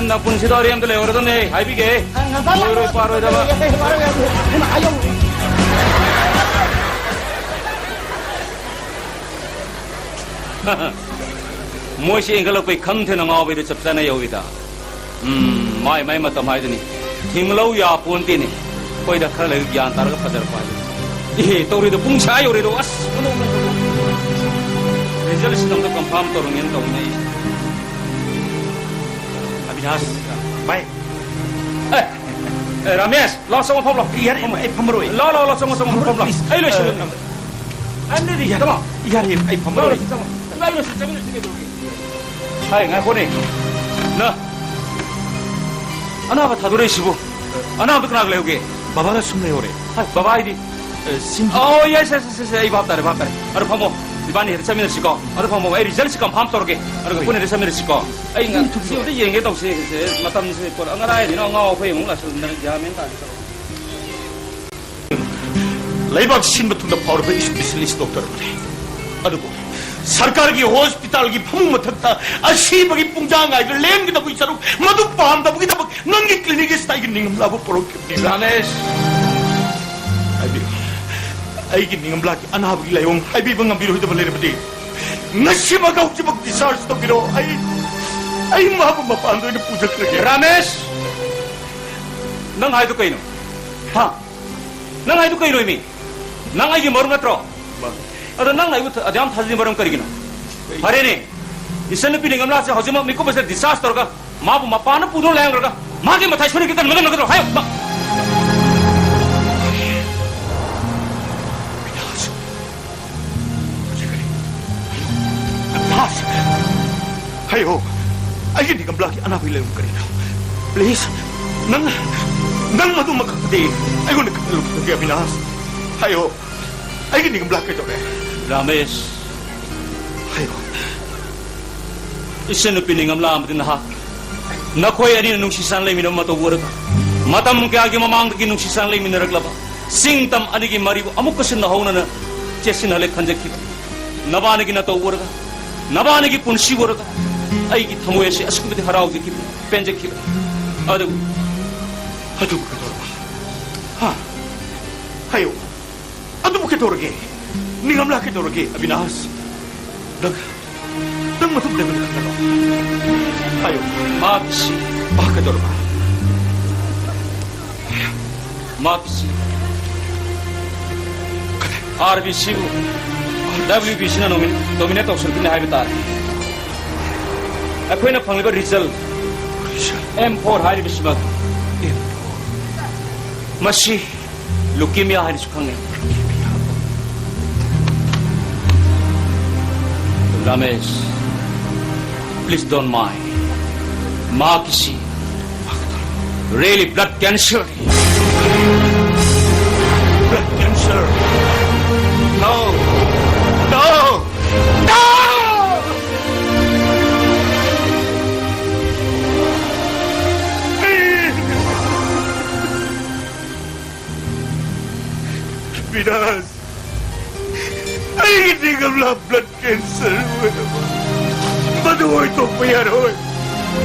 ꯅꯄꯨꯟꯁꯤꯗꯣ ꯑꯔꯦꯝꯕꯗ ꯂꯩꯍꯧꯔꯗꯕꯅꯦ, ꯍꯥꯏꯕꯤꯒꯦ꯫ ꯑ, ꯉꯟꯇꯥ ꯂꯥꯛꯑꯣ꯫ ꯂꯣꯏꯔꯣꯏ ꯄꯥꯔꯣꯏꯗꯕ꯫ ꯑ, ꯌꯥꯏ, ꯌꯥꯏ, ꯋꯥꯔꯣꯏ, ꯋꯥꯔꯣꯏ꯫ ꯑ, ꯑꯌꯧ꯫ ꯃꯣꯏꯁꯦ ꯏꯟꯈꯠꯂꯛꯄꯩ ꯈꯪ ꯊꯦꯡꯅ ꯉꯥꯎꯕꯩꯗ ꯆꯞ ꯆꯥꯅ ꯌꯧꯏꯗ꯫ ꯎꯝ, ꯃꯥꯏ ꯃꯥꯏ ꯃꯇꯝ ꯍꯥꯏꯗꯨꯅꯤ꯫ ꯊꯤꯡꯂꯧ ꯌꯥꯄꯣꯟꯇꯦꯅꯦ꯫ ꯑꯩꯈꯣꯏꯗ ꯈꯔ ꯂꯩꯔꯒ ꯒ꯭ꯌꯥꯟ ꯇꯥꯔꯒ ꯐꯖꯔꯛꯄ ꯍꯥꯏꯗꯨꯅꯤ꯫ ꯏꯍꯦ, ꯇꯧꯔꯤꯗꯣ ꯄꯨꯡ ꯁꯥ ꯌꯧꯔꯦꯗꯣ꯫ ꯑꯁ, ꯑꯣꯟꯊꯣꯛ, ꯑꯣꯟꯊꯣꯛ, ꯑꯣꯟꯊꯣꯛ꯫ Result sheet ꯑꯝꯇ confirm ꯇꯧꯔꯤꯉꯩꯗ ꯇꯧꯅꯤ ꯑꯩ꯫ ꯑꯕꯤꯅꯥꯁ, ꯚꯥꯏ꯫ ꯑꯦ, ꯑꯦ, ꯔꯥꯃꯦꯁ, ꯂꯥꯎ, ꯆꯪꯉꯣ, ꯐꯝ ꯂꯥꯎ꯫ ꯌꯥꯔꯦ, ꯑꯩ ꯐꯝꯃꯔꯣꯏ꯫ ꯂꯥꯎ, ꯂꯥꯎ, ꯂꯥꯎ, ꯆꯪꯉꯣ, ꯆꯪꯉꯣ, ꯐꯝ ꯂꯥꯎ꯫ ꯐꯝꯃꯔꯣꯏ, please꯫ ꯑꯩ ꯂꯣꯏꯁꯤꯜꯂꯦ꯫ ꯑ, I'm ready, ꯌꯥꯔꯦ, come on꯫ ꯌꯥꯔꯦ, ꯑꯩ ꯐꯝꯃꯔꯣꯏ꯫ ꯂꯥꯎ, ꯂꯥꯎ, ꯆꯪꯉꯣ꯫ ꯍꯥꯏ, ꯉꯥꯏꯈꯣꯅꯦ꯫ ꯅ꯫ ꯑꯅꯥꯕ ꯊꯥꯗꯣꯔꯛꯏꯁꯤꯕꯨ? ꯑꯅꯥꯕꯗꯨ ꯀꯅꯥꯒ ꯂꯩꯍꯧꯒꯦ? ꯕꯕꯥꯒ ꯁꯨꯝ ꯂꯩꯍꯧꯔꯦ꯫ ꯍꯥꯏ, ꯕꯕꯥ ꯍꯥꯏꯗꯤ? ꯑ, ꯁꯤꯝ- ꯑꯣ, yes, yes, yes, yes, ꯑꯩ ꯚꯥꯞ ꯇꯥꯔꯦ, ꯚꯥꯞ ꯇꯥꯔꯦ꯫ ꯑꯗꯨ ꯐꯝꯃꯣ꯫ ꯏꯕꯥꯅꯤ ꯍꯦꯛꯇ ꯆꯠꯃꯤꯟꯅꯁꯤꯀꯣ꯫ ꯑꯗꯨ ꯐꯝꯃꯣ, ꯑꯩ result ꯁꯤ confirm ꯇꯧꯔꯒꯦ꯫ ꯑꯗꯨꯒ ꯄꯨꯟꯅ ꯍꯦꯛꯇ ꯆꯠꯃꯤꯟꯅꯁꯤꯀꯣ꯫ ꯑꯩ ꯉ-, ꯁꯤ ꯑꯝꯇ ꯌꯦꯡꯒꯦ ꯇꯧꯁꯦ, ꯁꯦ, ꯃꯇꯝꯁꯦ ꯀꯣ-, ꯉꯔꯥꯡꯗꯩꯅ ꯉꯥꯎ ꯑꯩꯈꯣꯏ ꯑꯃꯨꯛ ꯂꯥꯛꯁꯜꯂꯛꯇꯅ ꯒ꯭ꯌꯥꯟ ꯃꯦꯟ ꯇꯥꯗꯦ ꯇꯧꯔꯤꯁꯦ꯫ ꯂꯩꯕꯥꯛ ꯁꯤꯟꯕ ꯊꯨꯡꯅ ꯐꯥꯎꯔꯕ specialist doctor ꯑꯃꯅꯤ꯫ ꯑꯗꯨꯕꯨ ꯁꯔꯀꯥꯔꯒꯤ ꯍꯣꯁꯄꯤꯇꯥꯜꯒꯤ ꯐꯃꯨꯡ ꯃꯊꯛꯇ ꯑꯁꯤꯕꯒꯤ ꯄꯨꯡꯖꯥ ꯉꯥꯏꯗꯨꯅ ꯂꯦꯟꯒꯗꯕꯒꯤ ꯁꯔꯨꯛ ꯃꯗꯨ ꯄꯥꯝꯗꯕꯒꯤꯗꯃꯛ ꯅꯪꯒꯤ clinic ꯑꯁꯤꯗ ꯑꯩꯒꯤ ꯅꯤꯡꯉꯝꯂꯥꯕꯨ ꯄꯣꯔꯛꯈꯤꯕꯅꯤ꯫ ꯔꯥꯃꯦꯁ! ꯍꯥꯏꯕꯤꯌꯨ, ꯑꯩꯒꯤ ꯅꯤꯡꯉꯝꯂꯥꯒꯤ ꯑꯅꯥꯕꯒꯤ ꯂꯥꯏꯑꯣꯡ ꯍꯥꯏꯕꯤꯕ ꯉꯝꯕꯤꯔꯣꯏꯗꯕ ꯂꯩꯔꯕꯗꯤ ꯉꯁꯤꯃꯛ ꯍꯧꯖꯤꯛꯃꯛ discharge ꯇꯧꯕꯤꯔꯣ꯫ ꯑꯩ, ꯑꯩ ꯃꯥꯕꯨ ꯃꯄꯥꯟꯗ ꯑꯣꯏꯅ ꯄꯨꯖꯈ꯭ꯔꯒꯦ꯫ ꯔꯥꯃꯦꯁ! ꯅꯪ ꯍꯥꯏꯗꯣ ꯀꯩꯅꯣ? ꯍꯥ? ꯅꯪ ꯍꯥꯏꯗꯣ ꯀꯩꯅꯣ, ꯃꯤ? ꯅꯪ ꯑꯩꯒꯤ ꯃꯔꯨꯞ ꯅꯠꯇ꯭ꯔꯣ? ꯃꯥ- ꯑꯗꯣ ꯅꯪꯅ ꯑꯩꯕꯨ ꯊ-, ꯑꯗꯨꯌꯥꯝ ꯊꯥꯖꯗꯕ ꯃꯔꯝ ꯀꯔꯤꯒꯤꯅꯣ? ꯀꯩ- ꯐꯔꯦꯅꯦ, ꯏꯆꯟꯅꯨꯄꯤ ꯅꯤꯡꯉꯝꯂꯥꯁꯦ ꯍꯧꯖꯤꯛꯃꯛ ꯃꯤꯀꯨꯞ ꯑꯁꯤꯗ discharge ꯇꯧꯔꯒ ꯃꯥꯕꯨ ꯃꯄꯥꯟꯗ ꯄꯨꯗꯨꯅ ꯂꯥꯏꯌꯦꯡꯈ꯭ꯔꯒ ꯃꯥꯒꯤ ꯃꯊꯥꯏ ꯁꯣꯏꯅ ꯈꯤꯇꯪ ꯅꯒꯠ ꯅꯒꯗ꯭ꯔꯣ? ꯍꯥꯏꯌꯨ, ꯃꯥ- ꯑꯕꯤꯅꯥꯁ! ꯍꯥꯏꯌꯣ, ꯑꯩꯒꯤ ꯅꯤꯡꯉꯝꯂꯥꯒꯤ ꯑꯅꯥꯕꯒꯤ ꯂꯥꯏꯑꯣꯡ ꯀꯔꯤꯅꯣ? Please, ꯅꯪ, ꯅꯪ ꯃꯗꯨꯃꯛ ꯈꯛꯇꯗꯤ ꯑꯩꯉꯣꯟꯗ ꯈꯪꯍꯜꯂꯨ, ꯑꯕꯤꯅꯥꯁ꯫ ꯍꯥꯏꯌꯣ, ꯑꯩꯒꯤ ꯅꯤꯡꯉꯝꯂꯥ ꯀꯩꯗꯧꯔꯦ? ꯔꯥꯃꯦꯁ, ꯍꯥꯏꯌꯣ꯫ ꯏꯆꯟꯅꯨꯄꯤ ꯅꯤꯡꯉꯝꯂꯥ ꯑꯃꯗꯤ ꯅꯍꯥꯛ, ꯅꯈꯣꯏ ꯑꯅꯤꯅ ꯅꯨꯡꯁꯤ ꯆꯥꯟꯅ ꯂꯩꯃꯤꯟꯅꯕ ꯃꯇꯧ ꯎꯔꯒ, ꯃꯇꯝ ꯀꯌꯥꯒꯤ ꯃꯃꯥꯡꯗꯒꯤ ꯅꯨꯡꯁꯤ ꯆꯥꯟꯅ ꯂꯩꯃꯤꯟꯅꯔꯛꯂꯕ ꯆꯤꯡ ꯇꯝ ꯑꯅꯤꯒꯤ ꯃꯔꯤꯕꯨ ꯑꯃꯨꯛꯀꯁꯨ ꯅꯧꯍꯧꯅꯅ ꯆꯦꯠꯁꯤꯟꯍꯜꯂꯦ ꯈꯟꯖꯈꯤꯕ꯫ ꯅꯕꯥꯅꯤꯒꯤ ꯅꯇꯧ ꯎꯔꯒ, ꯅꯕꯥꯅꯤꯒꯤ ꯄꯨꯟꯁꯤ ꯎꯔꯒ, ꯑꯩꯒꯤ ꯊꯃꯣꯏ ꯑꯁꯤ ꯑꯁꯨꯛꯀꯤ ꯃꯇꯤꯛ ꯍꯔꯥꯎꯖꯈꯤꯕ, ꯄꯦꯟꯖꯈꯤꯕ꯫ ꯑꯗꯨꯕꯨ, ꯑꯗꯨꯕꯨ ꯀꯩꯗꯧꯔꯕ? ꯍꯥ? ꯍꯥꯏꯌꯨ꯫ ꯑꯗꯨꯕꯨ ꯀꯩꯗꯧꯔꯒꯦ? ꯅꯤꯡꯉꯝꯂꯥ ꯀꯩꯗꯧꯔꯒꯦ, ꯑꯕꯤꯅꯥꯁ? ꯅꯪ, ꯅꯪ ꯃꯗꯨ ꯅꯪ ꯈꯪꯒꯅꯣ꯫ ꯍꯥꯏꯌꯨ꯫ ꯃꯥꯒꯤꯁꯤ꯫ ꯃꯥ ꯀꯩꯗꯧꯔꯕ? ꯃꯥꯒꯤꯁꯤ꯫ ꯑꯥꯔ ꯕꯤ ꯁꯤꯕꯨ ꯗꯕ꯭ꯂꯤꯎ ꯕꯤ ꯁꯤꯅ ꯅꯣꯃꯤ-, dominate ꯇꯧꯁꯤꯟꯈꯤꯅꯤ ꯍꯥꯏꯕ ꯇꯥꯔꯦ꯫ ꯑꯩꯈꯣꯏꯅ ꯐꯪꯂꯤꯕ result, ꯑꯦꯝ ꯐꯣꯔ ꯍꯥꯏꯔꯤꯕꯁꯤꯃꯛ꯫ ꯃꯁꯤ leukemia ꯍꯥꯏꯅꯁꯨ ꯈꯪꯅꯩ꯫ Ramesh, please don't mind. ꯃꯍꯥꯛꯀꯤꯁꯤ really blood cancer. Blood cancer? No. No. No! Abinash, ꯑꯩꯒꯤ ꯅꯤꯡꯒꯝꯂꯥ blood cancer ꯑꯣꯏꯔꯕ꯫ ꯃꯗꯨ ꯑꯣꯏꯊꯣꯛꯄ ꯌꯥꯔꯣꯏ꯫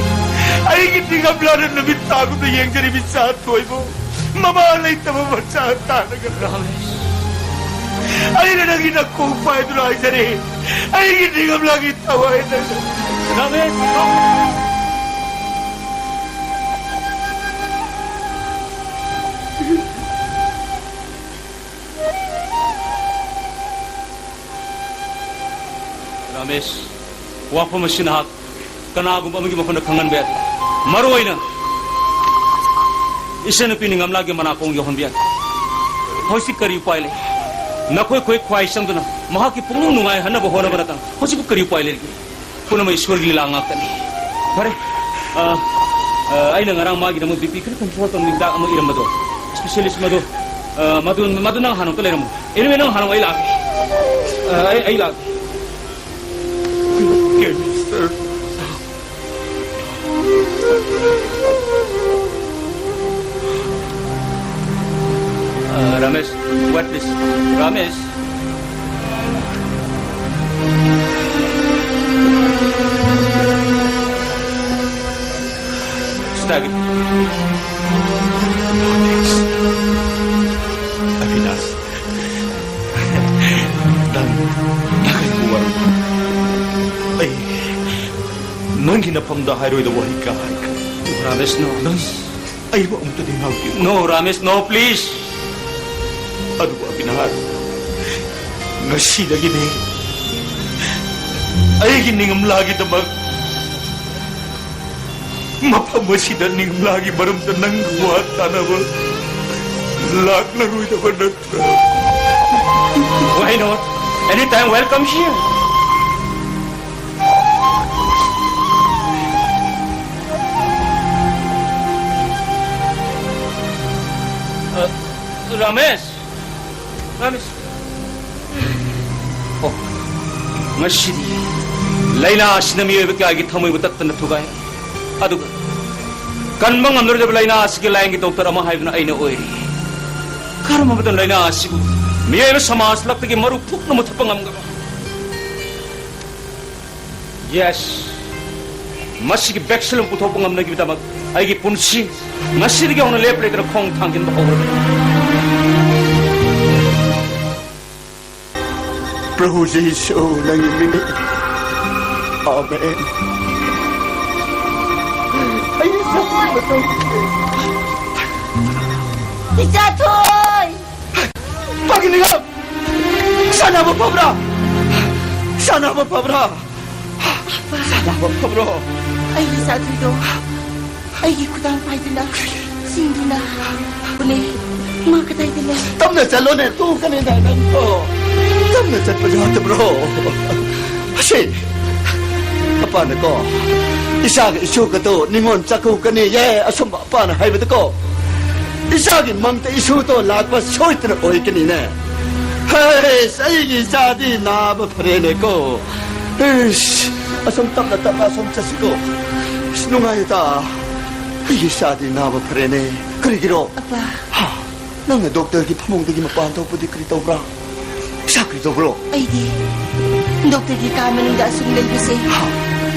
ꯑꯩꯒꯤ ꯅꯤꯡꯒꯝꯂꯥꯅ ꯅꯨꯃꯤꯠ ꯇꯥꯒꯨꯝꯅ ꯌꯦꯡꯖꯔꯤꯕ ꯏꯆꯥ ꯊꯣꯏꯕꯨ ꯃꯃꯥ ꯂꯩꯇꯕ ꯃꯆꯥ ꯇꯥꯅꯒꯗ꯭ꯔꯥ? ꯑꯩꯅ ꯅꯪꯒꯤ ꯅꯀꯣꯡ ꯄꯥꯏꯗꯨꯅ ꯍꯥꯏꯖꯔꯤ, ꯑꯩꯒꯤ ꯅꯤꯡꯒꯝꯂꯥꯒꯤ ꯊꯋꯥꯏ ꯅꯪ꯫ ꯔꯥꯃꯦꯁ! ꯔꯥꯃꯦꯁ, ꯋꯥꯐꯝ ꯑꯁꯤ ꯅꯍꯥꯛ ꯀꯅꯥꯒꯨꯝꯕ ꯑꯃꯒꯤ ꯃꯐꯝꯗ ꯈꯪꯍꯟꯕ ꯌꯥꯗꯦ꯫ ꯃꯔꯨ ꯑꯣꯏꯅ ꯏꯆꯟꯅꯨꯄꯤ ꯅꯤꯡꯒꯝꯂꯥꯒꯤ ꯃꯅꯥꯀꯣꯡ ꯌꯧꯍꯟꯕ ꯌꯥꯗꯦ꯫ ꯍꯧꯖꯤꯛ ꯀꯔꯤ ꯎꯄꯥꯏ ꯂꯩ? ꯅꯈꯣꯏ ꯈꯣꯏ ꯈ꯭ꯋꯥꯏ ꯆꯪꯗꯨꯅ ꯃꯍꯥꯛꯀꯤ ꯄꯨꯛꯅꯤꯡ ꯅꯨꯡꯉꯥꯏꯍꯟꯅꯕ ꯍꯣꯠꯅꯕ ꯅꯠꯇꯅ ꯍꯧꯖꯤꯛꯄꯨ ꯀꯔꯤ ꯎꯄꯥꯏ ꯂꯩꯔꯤꯒꯦ? ꯄꯨꯝꯅꯃꯛ ꯏꯁꯣꯔꯒꯤ ꯂꯤꯂꯥ ꯉꯥꯛꯇꯅꯤ꯫ ꯐꯔꯦ, ꯑ, ꯑ, ꯑꯩꯅ ꯉꯔꯥꯡ ꯃꯥꯒꯤꯗꯃꯛ BP ꯈꯔ control ꯇꯧꯅꯕ ꯍꯤꯗꯥꯛ ꯑꯃ ꯏꯔꯝꯕꯗꯣ, specialist ꯃꯗꯨ, ꯑ, ꯃꯗꯨ, ꯃꯗꯨ ꯅꯪ ꯍꯥꯟꯅ ꯑꯝꯇ ꯂꯩꯔꯝꯃꯨ꯫ Anyway, ꯅꯪ ꯍꯥꯟꯅ ꯑꯩ ꯂꯥꯛꯑꯒꯦ꯫ ꯑ, ꯑꯩ, ꯑꯩ ꯂꯥꯛꯑꯒꯦ꯫ Uh, Ramesh, what this? Ramesh? Stop it. Abinash, ꯅꯪ, ꯅꯪ ꯑꯩꯕꯨ ꯋꯥꯔꯧ꯫ ꯑꯩ ꯅꯪꯒꯤ ꯅꯐꯝꯗ ꯍꯥꯏꯔꯣꯏꯗꯕ ꯋꯥꯍꯩ ꯀꯌꯥ ꯍꯥꯏꯈ꯭ꯔꯦ꯫ Ramesh, no. ꯅꯪ ꯑꯩꯕꯨ ꯑꯃꯨꯛꯇꯗꯤ ꯉꯥꯛꯄꯤꯌꯨ꯫ No, Ramesh, no, please. ꯑꯗꯨꯕꯨ ꯑꯕꯤꯅꯥꯁ, ꯉꯁꯤꯗꯒꯤꯗꯤ ꯑꯩꯒꯤ ꯅꯤꯡꯒꯝꯂꯥꯒꯤꯗꯃꯛ ꯃꯐꯝ ꯑꯁꯤꯗ ꯅꯤꯡꯒꯝꯂꯥꯒꯤ ꯃꯔꯝꯗ ꯅꯪꯒ ꯋꯥ ꯇꯥꯅꯕ ꯂꯥꯛꯂꯔꯣꯏꯗꯕ ꯅꯠꯇ꯭ꯔꯥ? Why not? Anytime welcome here. ꯑ, ꯔꯥꯃꯦꯁ! ꯔꯥꯃꯦꯁ! ꯑꯣ, ꯉꯁꯤꯗꯤ ꯂꯥꯏꯅꯥ ꯑꯁꯤꯅ ꯃꯤꯑꯣꯏꯕ ꯀꯌꯥꯒꯤ ꯊꯃꯣꯏꯕꯨ ꯇꯠꯇꯅ ꯊꯨꯒꯥꯏ꯫ ꯑꯗꯨꯒ ꯀꯟꯕ ꯉꯝꯂꯔꯣꯏꯗꯕ ꯂꯥꯏꯅꯥ ꯑꯁꯤꯒꯤ ꯂꯥꯌꯦꯡꯒꯤ ꯗꯣꯛꯇꯔ ꯑꯃ ꯍꯥꯏꯕꯅ ꯑꯩꯅ ꯑꯣꯏꯔꯤ꯫ ꯀꯔꯝꯕ ꯃꯇꯝꯗ ꯂꯥꯏꯅꯥ ꯑꯁꯤꯕꯨ ꯃꯤꯑꯣꯏꯕ ꯁꯃꯥꯖ ꯂꯛꯇꯒꯤ ꯃꯔꯨ ꯄꯨꯝꯅꯃꯛ ꯃꯨꯊꯠꯄ ꯉꯝꯒꯕ꯫ Yes, ꯃꯁꯤꯒꯤ vaccine ꯑꯃ ꯄꯨꯊꯣꯛꯄ ꯉꯝꯅꯈꯤꯕꯗꯃꯛ ꯑꯩꯒꯤ ꯄꯨꯟꯁꯤ ꯉꯁꯤꯗꯒꯤ ꯍꯧꯅ ꯂꯦꯞ ꯂꯩꯇꯅ ꯈꯣꯡ ꯊꯥꯡꯖꯤꯟꯕ ꯍꯧꯔꯒꯅꯤ꯫ ꯄ꯭ꯔꯚꯨ ꯖꯤꯁꯨ, ꯅꯪꯒꯤ ꯃꯤꯡ ꯑꯃꯦꯟ꯫ ꯑꯩ ꯁꯛꯄ ꯃꯇꯝ ꯏꯆꯥ ꯊꯣꯏ! ꯄꯥꯒꯤꯅꯤꯉꯝ! ꯁꯥꯟꯅꯕ ꯐꯕ꯭ꯔꯥ? ꯁꯥꯟꯅꯕ ꯐꯕ꯭ꯔꯥ? ꯁꯥꯟꯅꯕ ꯐꯕ꯭ꯔꯣ? ꯑꯩꯒꯤ ꯏꯆꯥ ꯊꯣꯏꯗꯣ ꯑꯩꯒꯤ ꯈꯨꯗꯥꯡ ꯄꯥꯏꯗꯨꯅ ꯆꯤꯡꯗꯨꯅ ꯎꯅꯦ꯫ ꯃꯥ ꯀꯗꯥꯏꯗ ꯂꯩ? ꯇꯞꯅ ꯆꯠꯂꯣꯅꯦ, ꯇꯣꯛꯀꯅꯤꯅꯦ ꯅꯪꯗꯣ꯫ ꯇꯞꯅ ꯆꯠꯄ ꯌꯥꯗꯕ꯭ꯔꯣ? ꯑꯁꯤ ꯑꯄꯥꯅꯀꯣ, ꯏꯆꯥꯒ ꯏꯁꯨꯒꯗꯣ ꯅꯤꯉꯣꯜ ꯆꯥꯛꯀꯧꯒꯅꯤꯌꯦ꯫ ꯑꯁꯨꯝꯕ ꯑꯄꯥꯅ ꯍꯥꯏꯕꯗꯀꯣ, ꯏꯆꯥꯒꯤ ꯃꯪꯗ ꯏꯁꯨꯗꯣ ꯂꯥꯛꯄ ꯁꯣꯏꯗꯅ ꯑꯣꯏꯒꯅꯤꯅꯦ꯫ ꯍꯩꯁ, ꯑꯩꯒꯤ ꯏꯆꯥꯗꯤ ꯅꯥꯕ ꯐꯔꯦꯅꯦꯀꯣ꯫ ꯏꯁ, ꯑꯁꯨꯝ ꯇꯞꯅ ꯇꯞꯅ ꯑꯁꯨꯝ ꯆꯠꯁꯤꯀꯣ꯫ ꯏꯁ, ꯅꯨꯡꯉꯥꯏꯇ꯫ ꯑꯩꯒꯤ ꯏꯆꯥꯗꯤ ꯅꯥꯕ ꯐꯔꯦꯅꯦ꯫ ꯀꯔꯤꯒꯤꯔꯣ? ꯑꯄꯥ꯫ ꯍꯥ? ꯅꯪꯅ ꯗꯣꯛꯇꯔꯒꯤ ꯐꯃꯨꯡꯗꯒꯤ ꯃꯄꯥꯟ ꯊꯣꯛꯄꯗꯤ ꯀꯔꯤ ꯇꯧꯕ꯭ꯔꯥ? ꯏꯆꯥ ꯀꯔꯤ ꯇꯧꯕ꯭ꯔꯣ? ꯑꯩꯗꯤ ꯗꯣꯛꯇꯔꯒꯤ ꯀꯥ ꯃꯅꯨꯡꯗ ꯑꯁꯨꯝ ꯂꯩꯕꯁꯦ ꯍꯥ?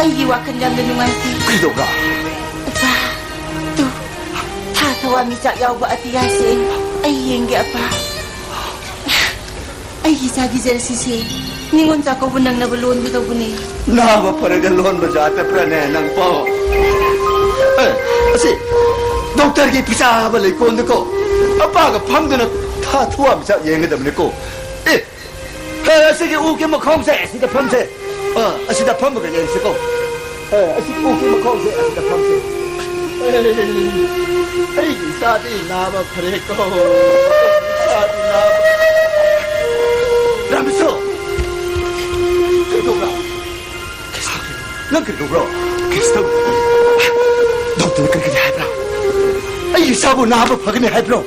ꯑꯩꯒꯤ ꯋꯥꯈꯜ ꯌꯥꯝꯅ ꯅꯨꯡꯉꯥꯏꯇꯦ꯫ ꯀꯔꯤ ꯇꯧꯕ꯭ꯔꯥ? ꯑꯄꯥ, ꯇꯨ, ꯊꯥ ꯊꯋꯥꯟꯃꯤꯆꯥꯛ ꯌꯥꯎꯕ ꯑꯇꯤꯌꯥꯁꯦ ꯑꯩ ꯌꯦꯡꯒꯦ, ꯑꯄꯥ꯫ ꯑꯩꯒꯤ ꯏꯆꯥꯒꯤ ꯖꯔꯁꯤꯁꯦ ꯅꯤꯉꯣꯜ ꯆꯥꯛꯀꯧꯕ ꯅꯪꯅꯕ ꯂꯣꯟꯒꯗꯧꯕꯅꯦ꯫ ꯅꯥꯕ ꯐꯔꯒ ꯂꯣꯟꯕ ꯖꯥꯠꯇꯕ꯭ꯔꯅꯦ ꯅꯪꯕꯣ? ꯑꯦ, ꯑꯁꯤ ꯗꯣꯛꯇꯔꯒꯤ ꯐꯤꯁꯥꯕ ꯂꯩꯀꯣꯜꯗꯀꯣ ꯑꯄꯥꯒ ꯐꯝꯗꯨꯅ ꯊꯥ ꯊꯋꯥꯟꯃꯤꯆꯥꯛ ꯌꯦꯡꯒꯗꯕꯅꯤꯀꯣ꯫ ꯑꯦ, ꯍꯦ, ꯑꯁꯤꯒꯤ ꯎꯒꯤ ꯃꯈꯣꯡꯁꯦ ꯑꯁꯤꯗ ꯐꯝꯁꯦ꯫ ꯑ, ꯑꯁꯤꯗ ꯐꯝꯃꯒ ꯌꯦꯡꯁꯤꯀꯣ꯫ ꯑ, ꯑꯁꯤ ꯎꯒꯤ ꯃꯈꯣꯡꯁꯦ ꯑꯁꯤꯗ ꯐꯝꯁꯦ꯫ ꯑꯦ, ꯑꯩꯒꯤ ꯏꯆꯥꯗꯤ ꯅꯥꯕ ꯐꯔꯦꯀꯣ꯫ ꯏꯆꯥꯗꯤ ꯅꯥꯕ꯫ ꯔꯥꯃꯦꯁꯣ! ꯀꯩꯗꯧꯕ꯭ꯔꯥ? ꯅꯪ ꯀꯩꯗꯧꯕ꯭ꯔꯣ? ꯀꯩꯁꯨ ꯇꯧꯗꯦ꯫ ꯗꯣꯛꯇꯔꯅ ꯀꯔꯤ ꯀꯔꯤ ꯍꯥꯏꯕ꯭ꯔꯥ? ꯑꯩꯒꯤ ꯏꯆꯥꯕꯨ ꯅꯥꯕ ꯐꯒꯅꯤ ꯍꯥꯏꯕ꯭ꯔꯣ?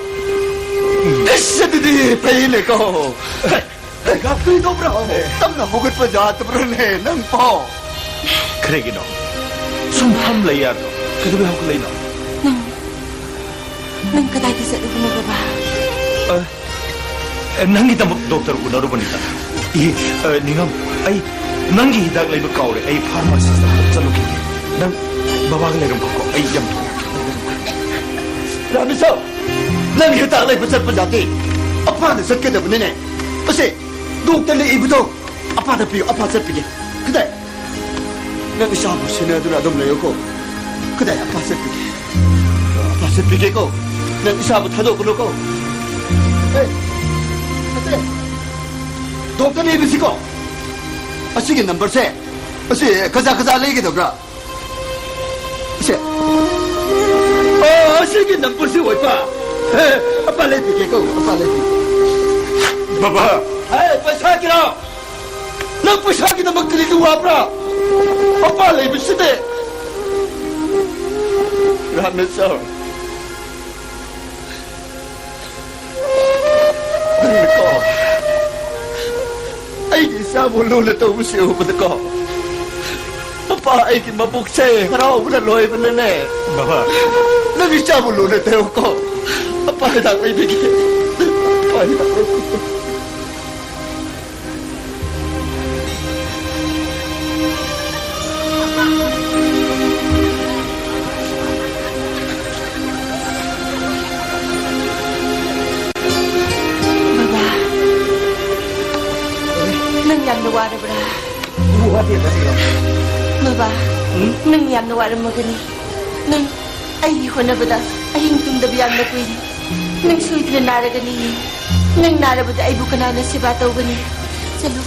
ꯑꯁ, ꯑꯗꯨꯗꯤ ꯐꯩꯅꯦꯀꯣ꯫ ꯀꯔꯤ ꯇꯧꯕ꯭ꯔꯣ? ꯇꯞꯅ ꯍꯧꯒꯠꯄ ꯌꯥꯗꯕ꯭ꯔꯣꯅꯦ ꯅꯪ ꯐꯥꯎ? ꯀꯔꯤꯒꯤꯅꯣ? ꯁꯨꯝ ꯐꯝ ꯂꯩ ꯌꯥꯗ꯭ꯔꯣ? ꯀꯩꯗꯧꯕꯩ ꯍꯧꯒꯠꯂꯛꯏꯅꯣ? ꯅꯪ, ꯅꯪ ꯀꯗꯥꯏꯗ ꯆꯠꯂꯨꯕꯅꯣ, ꯕꯕꯥ? ꯑ, ꯑꯦ, ꯅꯪꯒꯤꯗꯃꯛ ꯗꯣꯛꯇꯔ ꯎꯅꯔꯨꯕꯅꯤꯗ꯫ ꯏ, ꯑ, ꯅꯤꯡꯉꯝ, ꯑꯩ ꯅꯪꯒꯤ ꯍꯤꯗꯥꯛ ꯂꯩꯕ ꯀꯥꯎꯔꯦ꯫ ꯑꯩ ꯐꯥꯔꯃꯥꯁꯤꯁꯇ ꯑꯃꯨꯛ ꯆꯠꯂꯨꯈꯤꯒꯦ꯫ ꯅꯪ ꯕꯕꯥꯒ ꯂꯩꯔꯝꯃꯣꯀꯣ꯫ ꯑꯩ ꯌꯥꯝ ꯊꯨꯅ꯫ ꯔꯥꯃꯦꯁꯣꯔ, ꯅꯪ ꯍꯤꯗꯥꯛ ꯂꯩꯕ ꯆꯠꯄ ꯌꯥꯗꯦ꯫ ꯑꯄꯥꯅ ꯆꯠꯀꯗꯕꯅꯤꯅꯦ꯫ ꯑꯁꯦ, ꯗꯣꯛꯇꯔꯅ ꯏꯕꯗꯣ ꯑꯄꯥꯗ ꯄꯤꯌꯨ, ꯑꯄꯥ ꯆꯠꯄꯤꯒꯦ꯫ ꯀꯗꯥꯏ? ꯅꯪ ꯏꯆꯥꯕꯨ ꯁꯦꯟꯅꯗꯨꯅ ꯑꯗꯨꯝ ꯂꯩꯌꯨꯀꯣ꯫ ꯀꯗꯥꯏ ꯑꯄꯥ ꯆꯠꯄꯤꯒꯦ? ꯑꯄꯥ ꯆꯠꯄꯤꯒꯦꯀꯣ꯫ ꯅꯪ ꯏꯆꯥꯕꯨ ꯊꯥꯗꯣꯛꯀꯅꯨꯀꯣ꯫ ꯑꯦ, ꯑꯁꯦ, ꯗꯣꯛꯇꯔ ꯂꯩꯕꯁꯤꯀꯣ꯫ ꯑꯁꯤꯒꯤ ꯅꯝꯕꯔꯁꯦ, ꯑꯁꯤ ꯀꯖꯥ ꯀꯖꯥ ꯂꯩꯒꯗꯕ꯭ꯔꯥ? ꯑꯁꯦ꯫ ꯑꯣ, ꯑꯁꯤꯒꯤ ꯅꯝꯕꯔꯁꯤ ꯑꯣꯏꯕ꯫ ꯑꯦ, ꯑꯄꯥ ꯂꯩꯕꯤꯒꯦꯀꯣ, ꯑꯄꯥ ꯂꯩꯕꯤꯒꯦ꯫ ꯕꯕꯥ꯫ ꯑꯦ, ꯄꯩꯁꯥꯒꯤꯔꯣ? ꯅꯪ ꯄꯩꯁꯥꯒꯤꯗꯃꯛ ꯀꯔꯤꯒꯤ ꯋꯥꯕ꯭ꯔꯥ? ꯃꯄꯥ ꯂꯩꯕꯁꯤꯗꯤ꯫ ꯔꯥꯃꯦꯁꯣꯔ, ꯅꯪꯅꯀꯣ, ꯑꯩꯒꯤ ꯏꯆꯥꯕꯨ ꯂꯨꯅ ꯇꯧꯕꯁꯤ ꯎꯕꯗꯀꯣ, ꯃꯄꯥ ꯑꯩꯒꯤ ꯃꯕꯨꯛꯁꯦ ꯍꯔꯥꯎꯕꯅ ꯂꯣꯏꯕꯅꯅꯦ꯫ ꯕꯕꯥ꯫ ꯅꯪ ꯏꯆꯥꯕꯨ ꯂꯨꯅ ꯇꯧꯀꯣ꯫ ꯃꯄꯥ ꯍꯤꯗꯥꯛ ꯂꯩꯕꯤꯒꯦ꯫ ꯃꯄꯥ ꯍꯤꯗꯥꯛ ꯂꯩꯕꯤꯒꯦ꯫ ꯕꯕꯥ, ꯅꯪ ꯌꯥꯝꯅ ꯋꯥꯔꯕ꯭ꯔꯥ? ꯋꯥꯗꯦꯗ, ꯏꯃꯥ꯫ ꯕꯕꯥ, ꯎꯝ? ꯅꯪ ꯌꯥꯝꯅ ꯋꯥꯔꯝꯃꯒꯅꯤ꯫ ꯅꯪ ꯑꯩꯒꯤ ꯍꯣꯠꯅꯕꯗ ꯑꯍꯤꯡ ꯇꯨꯝꯗꯕ ꯌꯥꯝꯅ ꯀꯨꯏꯔꯤ꯫ ꯅꯪ ꯁꯣꯏꯗꯅ ꯅꯥꯔꯒꯅꯤ꯫ ꯅꯪ ꯅꯥꯔꯕꯗ ꯑꯩꯕꯨ ꯀꯅꯥꯅ ꯁꯦꯕꯥ ꯇꯧꯒꯅꯤ? ꯆꯠꯂꯣ,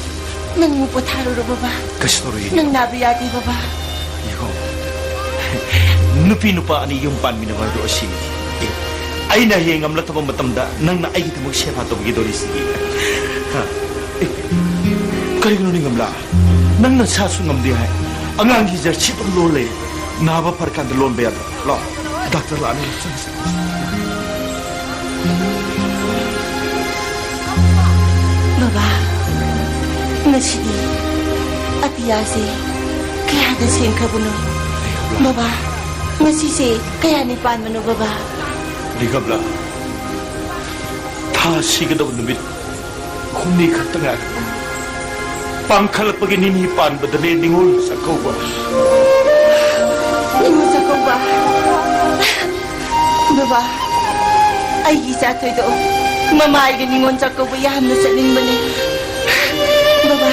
ꯅꯪ ꯑꯃꯨꯛ ꯄꯣꯊꯥꯔꯨꯔꯣ, ꯕꯕꯥ꯫ ꯀꯩꯁꯨ ꯇꯧꯔꯣꯏꯌꯦ꯫ ꯅꯪ ꯅꯥꯕ ꯌꯥꯗꯦ, ꯕꯕꯥ꯫ ꯌꯦꯡꯉꯣ, ꯅꯨꯄꯤ ꯅꯨꯄꯥ ꯑꯅꯤ ꯌꯨꯝ ꯄꯥꯟꯃꯤꯟꯅꯕ ꯍꯥꯏꯕꯗꯣ ꯑꯁꯤꯅꯤ꯫ ꯑꯦ, ꯑꯩꯅ ꯍꯌꯦꯡ ꯉꯝꯂꯛꯇꯕ ꯃꯇꯝꯗ ꯅꯪꯅ ꯑꯩꯒꯤꯗꯃꯛ ꯁꯦꯕꯥ ꯇꯧꯕꯤꯒꯗꯧꯔꯤꯁꯤꯗꯤ꯫ ꯍꯥ? ꯑꯦ, ꯀꯔꯤꯒꯤꯅꯣ, ꯅꯤꯡꯉꯝꯂꯥ? ꯅꯪ ꯅꯁꯥꯁꯨ ꯉꯝꯗꯦ ꯍꯥꯏ꯫ ꯑꯉꯥꯡꯒꯤ ꯖꯔꯁꯤ ꯑꯗꯨꯝ ꯂꯣꯜ ꯂꯩ꯫ ꯅꯥꯕ ꯐꯔꯀꯥꯟꯗ ꯂꯣꯟꯕ ꯌꯥꯗ꯭ꯔꯣ? ꯂꯥꯛꯑꯣ, ꯗꯥꯛꯇꯔ ꯂꯥꯛꯑꯅꯤ꯫ ꯆꯪꯁꯤ꯫ ꯕꯕꯥ, ꯉꯁꯤꯗꯤ ꯑꯇꯤꯌꯥꯁꯦ ꯀꯌꯥꯗ ꯁꯦꯡꯈ꯭ꯔꯕꯅꯣ? ꯕꯕꯥ, ꯉꯁꯤꯁꯦ ꯀꯌꯥꯅꯤ ꯄꯥꯟꯕꯅꯣ, ꯕꯕꯥ? ꯅꯤꯡꯉꯝꯂꯥ, ꯊꯥ ꯁꯤꯒꯗꯕ ꯅꯨꯃꯤꯠ ꯍꯨꯝꯅꯤ ꯈꯛꯇ ꯉꯥꯏꯔꯦ꯫ ꯄꯥꯡꯈꯠꯂꯛꯄꯒꯤ ꯅꯤꯅꯤ ꯄꯥꯟꯕꯗꯅꯦ ꯅꯤꯉꯣꯜ ꯆꯥꯛꯀꯧꯕ꯫ ꯅꯤꯉꯣꯜ ꯆꯥꯛꯀꯧꯕ? ꯕꯕꯥ, ꯑꯩꯒꯤ ꯏꯆꯥ ꯊꯣꯏꯗꯣ ꯃꯃꯥꯏꯒ ꯅꯤꯉꯣꯜ ꯆꯥꯛꯀꯧꯕ ꯌꯥꯝꯅ ꯆꯠꯅꯤꯡꯕꯅꯦ꯫ ꯕꯕꯥ,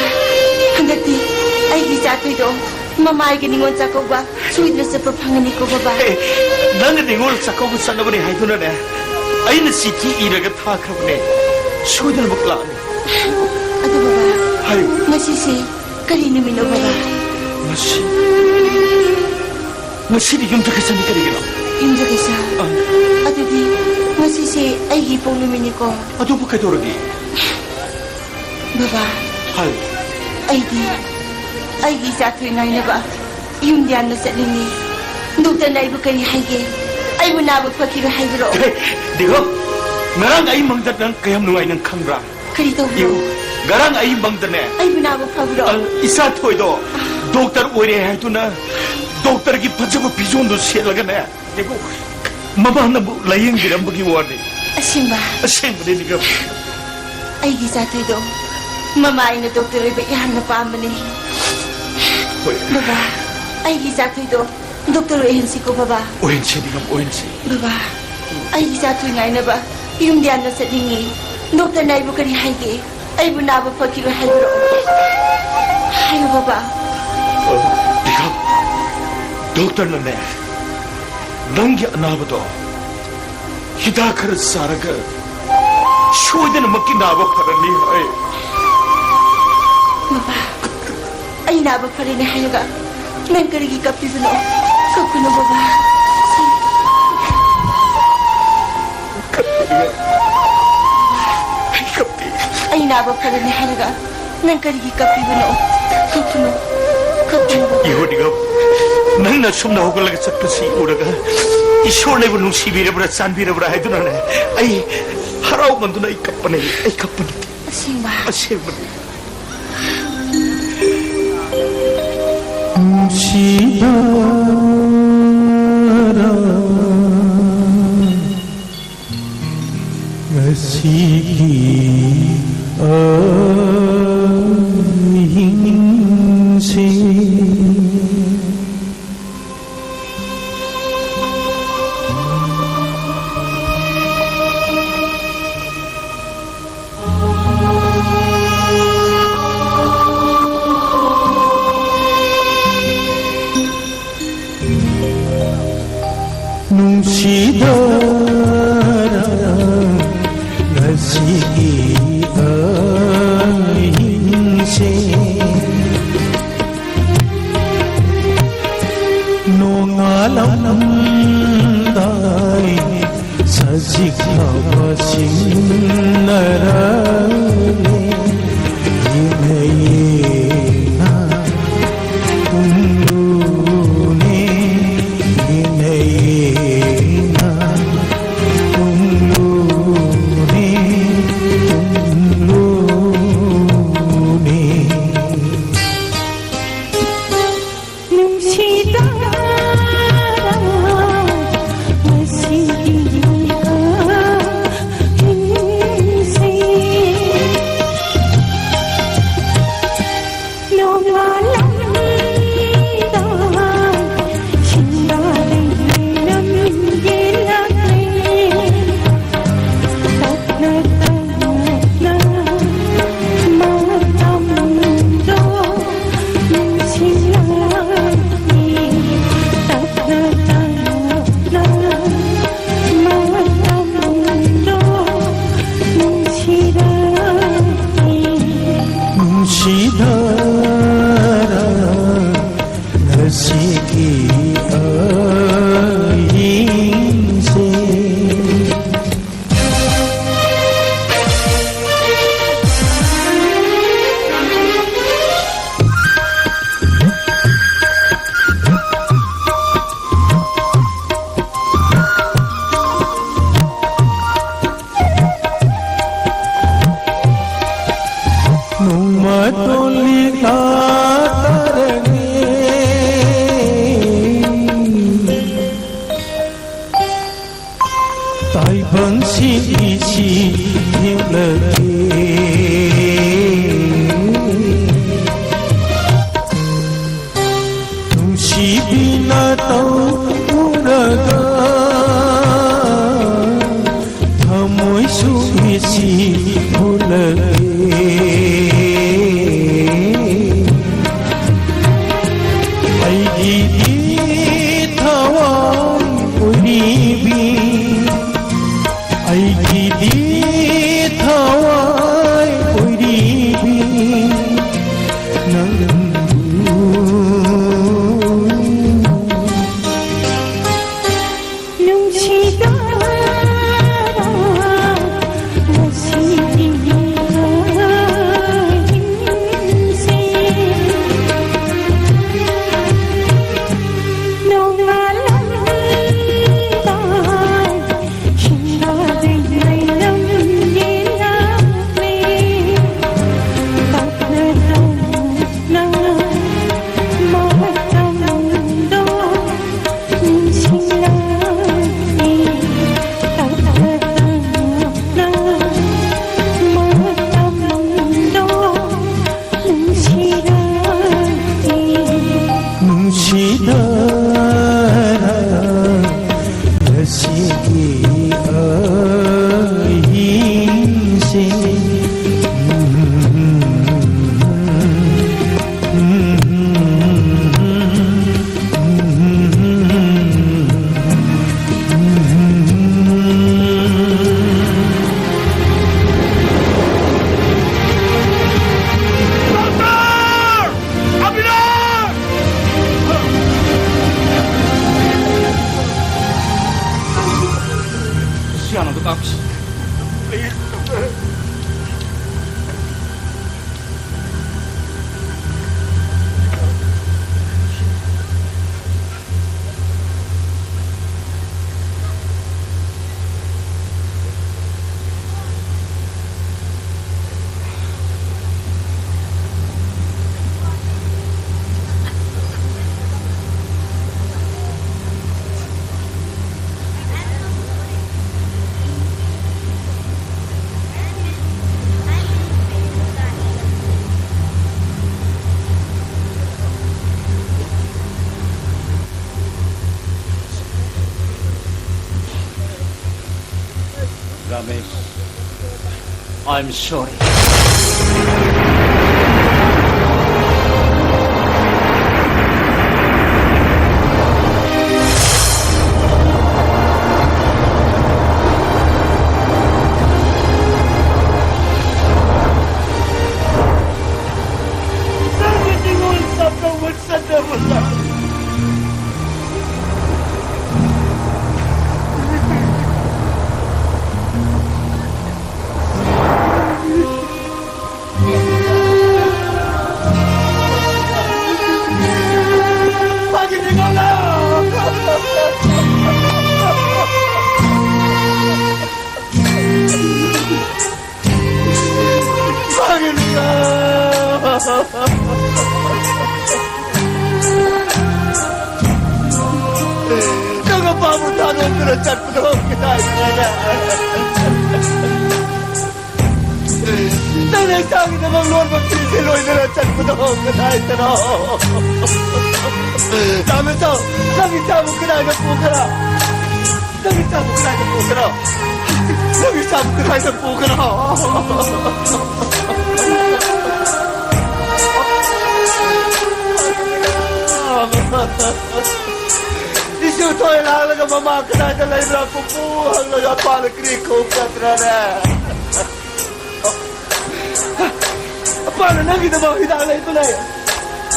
ꯍꯟꯗꯛꯇꯤ ꯑꯩꯒꯤ ꯏꯆꯥ ꯊꯣꯏꯗꯣ ꯃꯃꯥꯏꯒ ꯅꯤꯉꯣꯜ ꯆꯥꯛꯀꯧꯕ ꯁꯣꯏꯗꯅ ꯆꯠꯄ ꯐꯪꯒꯅꯤꯀꯣ, ꯕꯕꯥ꯫ ꯑꯦ, ꯅꯪꯅ ꯅꯤꯉꯣꯜ ꯆꯥꯛꯀꯧꯕ ꯆꯠꯅꯕꯅꯦ ꯍꯥꯏꯗꯨꯅꯅꯦ, ꯑꯩꯅ ꯆꯤꯊꯤ ꯏꯔꯒ ꯊꯥꯈ꯭ꯔꯕꯅꯦ꯫ ꯁꯣꯏꯗꯅꯃꯛ ꯂꯥꯛꯑꯅꯤ꯫ ꯑꯗꯨ, ꯕꯕꯥ, ꯍꯥꯏꯌꯨ꯫ ꯉꯁꯤꯁꯦ ꯀꯔꯤ ꯅꯨꯃꯤꯠꯅꯣ, ꯕꯕꯥ? ꯉꯁꯤ, ꯉꯁꯤꯗꯤ ꯌꯨꯝꯁꯀꯩꯁꯅꯤ꯫ ꯀꯔꯤꯒꯤꯅꯣ? ꯌꯨꯝꯁꯀꯩꯁ? ꯑꯥ꯫ ꯑꯗꯨꯗꯤ ꯉꯁꯤꯁꯦ ꯑꯩꯒꯤ ꯏꯄꯣꯛ ꯅꯨꯃꯤꯠꯅꯤꯀꯣ? ꯑꯗꯨꯕꯨ ꯀꯩꯗꯧꯔꯒꯦ? ꯕꯕꯥ, ꯍꯥꯏ꯫ ꯑꯩꯗꯤ ꯑꯩꯒꯤ ꯏꯆꯥ ꯊꯣꯏ ꯉꯥꯏꯅꯕ ꯌꯨꯝꯗ ꯌꯥꯝꯅ ꯆꯠꯅꯤꯡꯉꯤ꯫ ꯗꯣꯛꯇꯔꯅ ꯑꯩꯕꯨ ꯀꯔꯤ ꯍꯥꯏꯒꯦ? ꯑꯩꯕꯨ ꯅꯥꯕ ꯐꯈꯤꯔꯣꯏ ꯍꯥꯏꯕ꯭ꯔꯣ? ꯍꯦ, ꯗꯤꯒꯝ, ꯉꯔꯥꯡ ꯑꯩ ꯃꯪꯗ ꯅꯪ ꯀꯌꯥꯝ ꯅꯨꯡꯉꯥꯏ ꯅꯪ ꯈꯪꯕ꯭ꯔꯥ? ꯀꯔꯤ ꯇꯧꯕ꯭ꯔꯣ? ꯌꯦꯡꯉꯨ, ꯉꯔꯥꯡ ꯑꯩ ꯃꯪꯗꯅꯦ, ꯑꯩꯕꯨ ꯅꯥꯕ ꯐꯕ꯭ꯔꯣ? ꯑ, ꯏꯆꯥ ꯊꯣꯏꯗꯣ ꯗꯣꯛꯇꯔ ꯑꯣꯏꯔꯦ ꯍꯥꯏꯗꯨꯅ ꯗꯣꯛꯇꯔꯒꯤ ꯐꯖꯕ ꯐꯤꯖꯣꯜꯗꯣ ꯁꯦꯠꯂꯒꯅꯦ, ꯌꯦꯡꯉꯨ, ꯃꯃꯥ ꯅꯪꯕꯨ ꯂꯥꯌꯦꯡꯕꯤꯔꯝꯕꯒꯤ ꯋꯥꯅꯤ꯫ ꯑꯁꯦꯡꯕ? ꯑꯁꯦꯡꯕꯅꯦ, ꯅꯤꯒꯝ꯫ ꯑꯩꯒꯤ ꯏꯆꯥ ꯊꯣꯏꯗꯣ ꯃꯃꯥ ꯑꯩꯅ ꯗꯣꯛꯇꯔ ꯑꯣꯏꯕ ꯌꯥꯝꯅ ꯄꯥꯝꯕꯅꯦ꯫ ꯍꯣꯏ꯫ ꯕꯕꯥ, ꯑꯩꯒꯤ ꯏꯆꯥ ꯊꯣꯏꯗꯣ ꯗꯣꯛꯇꯔ ꯑꯣꯏꯍꯟꯁꯤꯀꯣ, ꯕꯕꯥ꯫ ꯑꯣꯏꯍꯟꯁꯤ, ꯅꯤꯒꯝ, ꯑꯣꯏꯍꯟꯁꯤ꯫ ꯕꯕꯥ, ꯑꯩꯒꯤ ꯏꯆꯥ ꯊꯣꯏ ꯉꯥꯏꯅꯕ ꯌꯨꯝꯗ ꯌꯥꯝꯅ ꯆꯠꯅꯤꯡꯉꯤ꯫ ꯗꯣꯛꯇꯔꯅ ꯑꯩꯕꯨ ꯀꯔꯤ ꯍꯥꯏꯒꯦ? ꯑꯩꯕꯨ ꯅꯥꯕ ꯐꯈꯤꯔꯣꯏ ꯍꯥꯏꯕꯤꯔꯛꯑꯣ꯫ ꯍꯥꯏꯌꯨ, ꯕꯕꯥ꯫ ꯅꯤꯒꯝ, ꯗꯣꯛꯇꯔꯅꯅꯦ, ꯅꯪꯒꯤ ꯑꯅꯥꯕꯗꯣ ꯍꯤꯗꯥꯛ ꯈꯔ ꯆꯥꯔꯒ ꯁꯣꯏꯗꯅꯃꯛꯀꯤ ꯅꯥꯕ ꯐꯔꯅꯤ ꯍꯥꯏ꯫ ꯕꯕꯥ, ꯑꯩ ꯅꯥꯕ ꯐꯔꯦꯅꯦ ꯍꯥꯏꯔꯒ ꯅꯪ ꯀꯔꯤꯒꯤ ꯀꯞꯄꯤꯕꯅꯣ? ꯀꯞꯀꯅꯨ, ꯕꯕꯥ꯫ ꯀꯞꯄꯤꯕ? ꯑꯩ ꯀꯞꯇꯦ꯫ ꯑꯩ ꯅꯥꯕ ꯐꯔꯦꯅꯦ ꯍꯥꯏꯔꯒ ꯅꯪ ꯀꯔꯤꯒꯤ ꯀꯞꯄꯤꯕꯅꯣ? ꯀꯞꯀꯅꯨ, ꯀꯞꯀꯅꯨ, ꯕꯕꯥ꯫ ꯌꯦꯡꯉꯣ, ꯅꯤꯒꯝ, ꯅꯪꯅ ꯁꯨꯝꯅ ꯍꯧꯒꯠꯂꯒ ꯆꯠꯄꯁꯤ ꯎꯔꯒ ꯏꯁꯣꯔꯅ ꯑꯩꯕꯨ ꯅꯨꯡꯁꯤꯕꯤꯔꯕ꯭ꯔꯥ, ꯆꯥꯟꯕꯤꯔꯕ꯭ꯔꯥ ꯍꯥꯏꯗꯨꯅꯅꯦ, ꯑꯩ ꯍꯔꯥꯎꯃꯟꯗꯨꯅ ꯑꯩ ꯀꯞꯄꯅꯦ, ꯑꯩ ꯀꯞꯄꯅꯦ꯫ ꯑꯁꯦꯡꯕ? ꯑꯁꯦꯡꯕꯅꯦ꯫ ꯅꯨꯡꯁꯤꯕꯔꯥ ꯉꯁꯤꯒꯤ ꯉꯁꯤꯒꯤ ꯑꯍꯤꯡꯁꯦ ꯅꯣꯡꯉꯥꯜꯂꯝꯗꯥꯏ ꯁꯖꯤꯛ ꯐꯕ ꯁꯤꯟꯅꯔꯅꯤ꯫ ꯏꯅꯩꯌꯦꯅ ꯄꯨꯡꯂꯨꯅꯦ, ꯏꯅꯩꯌꯦꯅ ꯄꯨꯡꯂꯨꯅꯦ, ꯄꯨꯡꯂꯨꯅꯦ꯫ ꯅꯨꯡꯁꯤꯗ ꯃꯁꯤꯒꯤ ꯑꯍꯤꯡꯁꯦ꯫ ꯅꯣꯡꯉꯥꯜꯂꯝꯗꯥꯏ ꯁꯤꯡꯒꯥꯔꯩ ꯂꯩꯔꯝꯒꯦ ꯂꯥꯛꯂꯦ꯫ ꯇꯞꯅ ꯇꯞꯅ ꯃꯇꯝꯗꯣ ꯅꯨꯡꯁꯤꯔꯛꯏ꯫ ꯇꯞꯅ ꯇꯞꯅ ꯃꯇꯝꯗꯣ ꯅꯨꯡꯁꯤꯔꯛꯏ꯫ ꯅꯨꯡꯁꯤꯗꯔ ꯉꯁꯤꯒꯤ ꯑꯍꯤꯡꯁꯦ꯫ ꯅꯣꯡꯃ ꯇꯣꯜꯂꯤ ꯂꯥꯛꯇꯔꯅꯤ꯫ ꯇꯥꯏꯕꯪꯁꯤꯡ ꯏꯁꯤꯡ ꯊꯦꯡꯂꯒꯦ꯫ ꯅꯨꯡꯁꯤꯕꯤꯅ ꯇꯧꯔꯒ ꯊꯃꯣꯏꯁꯨ ꯏꯁꯤꯡ ꯍꯨꯜꯂꯒꯦ꯫ ꯑꯩꯒꯤꯗꯤ ꯊꯋꯥꯏ ꯑꯣꯏꯔꯤ ꯑꯩꯒꯤꯗꯤ ꯊꯋꯥꯏ ꯑꯣꯏꯔꯤꯕꯤ ꯅꯪꯕꯨ ꯅꯨꯡꯁꯤꯗ ꯅꯨꯡꯁꯤꯗ ꯉꯁꯤꯒꯤ ꯑꯍꯤꯡꯁꯦ꯫ Ramesh, I'm sorry. ꯅꯪ ꯑꯄꯥꯝꯕ ꯊꯥꯗꯣꯛꯇꯨꯅ ꯆꯠꯄꯗꯣ ꯀꯗꯥꯏꯗꯅꯣ? ꯅꯪꯅ ꯏꯆꯥꯒꯤꯗꯃꯛ ꯂꯣꯟꯕ ꯐꯤꯁꯦ ꯂꯣꯏꯗꯅ ꯆꯠꯄꯗꯣ ꯀꯗꯥꯏꯗꯅꯣ? ꯇꯥꯃꯦꯟꯆꯧ, ꯅꯪ ꯏꯆꯥꯕꯨ ꯀꯗꯥꯏꯗ ꯄꯨꯈ꯭ꯔꯥ? ꯅꯪ ꯏꯆꯥꯕꯨ ꯀꯗꯥꯏꯗ ꯄꯨꯈ꯭ꯔꯥ? ꯅꯪ ꯏꯆꯥꯕꯨ ꯀꯗꯥꯏꯗ ꯄꯨꯈ꯭ꯔꯥ? ꯏꯁꯨ ꯊꯣꯏ ꯂꯥꯛꯂꯒ ꯃꯃꯥ ꯀꯗꯥꯏꯗ ꯂꯩꯕ꯭ꯔꯥ ꯄꯨꯄꯨ ꯍꯪꯂꯒ ꯑꯄꯥꯅ ꯀ꯭ꯔꯤ ꯀꯧ ꯆꯠꯇ꯭ꯔꯅꯦ? ꯑꯄꯥꯅ ꯅꯪꯒꯤꯗꯃꯛ ꯍꯤꯗꯥꯛ ꯂꯩꯕ ꯂꯩ꯫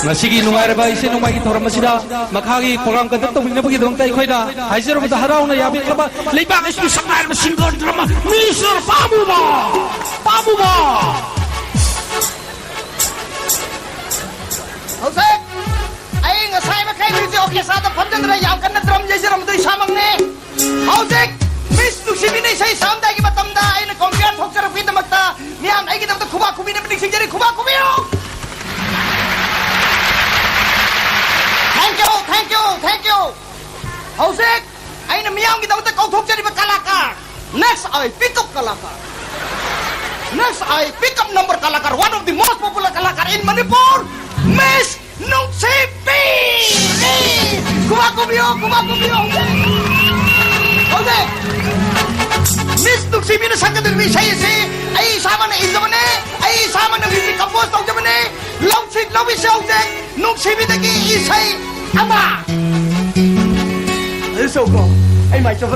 ꯉꯁꯤꯒꯤ ꯅꯨꯡꯉꯥꯏꯔꯕ ꯏꯁꯩ ꯅꯣꯡꯃꯥꯏꯒꯤ ꯊꯧꯔꯝ ꯑꯁꯤꯗ ꯃꯈꯥꯒꯤ program conduct ꯇꯧꯕꯤꯅꯕꯒꯤꯗꯃꯛꯇ ꯑꯩꯈꯣꯏꯅ ꯍꯥꯏꯖꯔꯨꯕꯗ ꯍꯔꯥꯎꯅ ꯌꯥꯕꯤꯈ꯭ꯔꯕ ꯂꯩꯕꯥꯛ ꯑꯁꯤꯒꯤ ꯁꯛꯅꯥꯏꯔꯕ singer drama Mister ꯄꯥꯝꯃꯨꯕ, ꯄꯥꯝꯃꯨꯕ꯫ ꯍꯧꯖꯤꯛ ꯑꯩ ꯉꯁꯥꯏ ꯃꯈꯩ music orchestraꯗ ꯐꯝꯖꯗꯅ ꯌꯥꯝ ꯀꯟꯅ drum ꯌꯩꯖꯔꯝꯕꯗꯨ ꯏꯁꯥꯃꯛꯅꯤ꯫ ꯍꯧꯖꯤꯛ Miss ꯅꯨꯡꯁꯤꯕꯤꯅ ꯏꯁꯩ ꯁꯛꯑꯝꯗꯥꯏꯒꯤ ꯃꯇꯝꯗ ꯑꯩꯅ compere ꯊꯣꯛꯆꯔꯛꯄꯒꯤꯗꯃꯛꯇ ꯃꯤꯌꯥꯝꯅ ꯑꯩꯒꯤꯗꯃꯛꯇ ꯈꯨꯕꯥꯛ ꯈꯨꯕꯤꯅꯕ ꯅꯤꯡꯁꯤꯡꯖꯔꯤ꯫ ꯈꯨꯕꯥꯛ ꯈꯨꯕꯤꯌꯨ꯫ Thank you, thank you, thank you. ꯍꯧꯖꯤꯛ ꯑꯩꯅ ꯃꯤꯌꯥꯝꯒꯤꯗꯃꯛꯇ ꯀꯧꯊꯣꯛꯆꯔꯤꯕ ꯀꯂꯥꯀꯥꯔ, next I pick up ꯀꯂꯥꯀꯥꯔ, next I pick up number ꯀꯂꯥꯀꯥꯔ, one of the most popular ꯀꯂꯥꯀꯥꯔ in Manipur, Miss ꯅꯨꯡꯁꯤꯕꯤ! ꯈꯨꯕꯥꯛ ꯈꯨꯕꯤꯌꯣ, ꯈꯨꯕꯥꯛ ꯈꯨꯕꯤꯌꯣ! ꯍꯧꯖꯤꯛ Miss ꯅꯨꯡꯁꯤꯕꯤꯅ ꯁꯛꯀꯗꯧꯔꯤꯕ ꯏꯁꯩ ꯑꯁꯤ ꯑꯩ ꯏꯁꯥꯃꯛꯅ ꯏꯖꯕꯅꯦ, ꯑꯩ ꯏꯁꯥꯃꯛꯅ music compose ꯇꯧꯖꯕꯅꯦ꯫ ꯂꯧꯁꯤ, ꯂꯧꯕꯤꯁꯤ ꯍꯧꯖꯤꯛ ꯅꯨꯡꯁꯤꯕꯤꯗꯒꯤ ꯏꯁꯩ ꯑꯃ꯫ ꯑꯗꯨ ꯁꯣꯛꯀꯣ, ꯑꯩ ꯃꯥꯏ ꯆꯣ꯫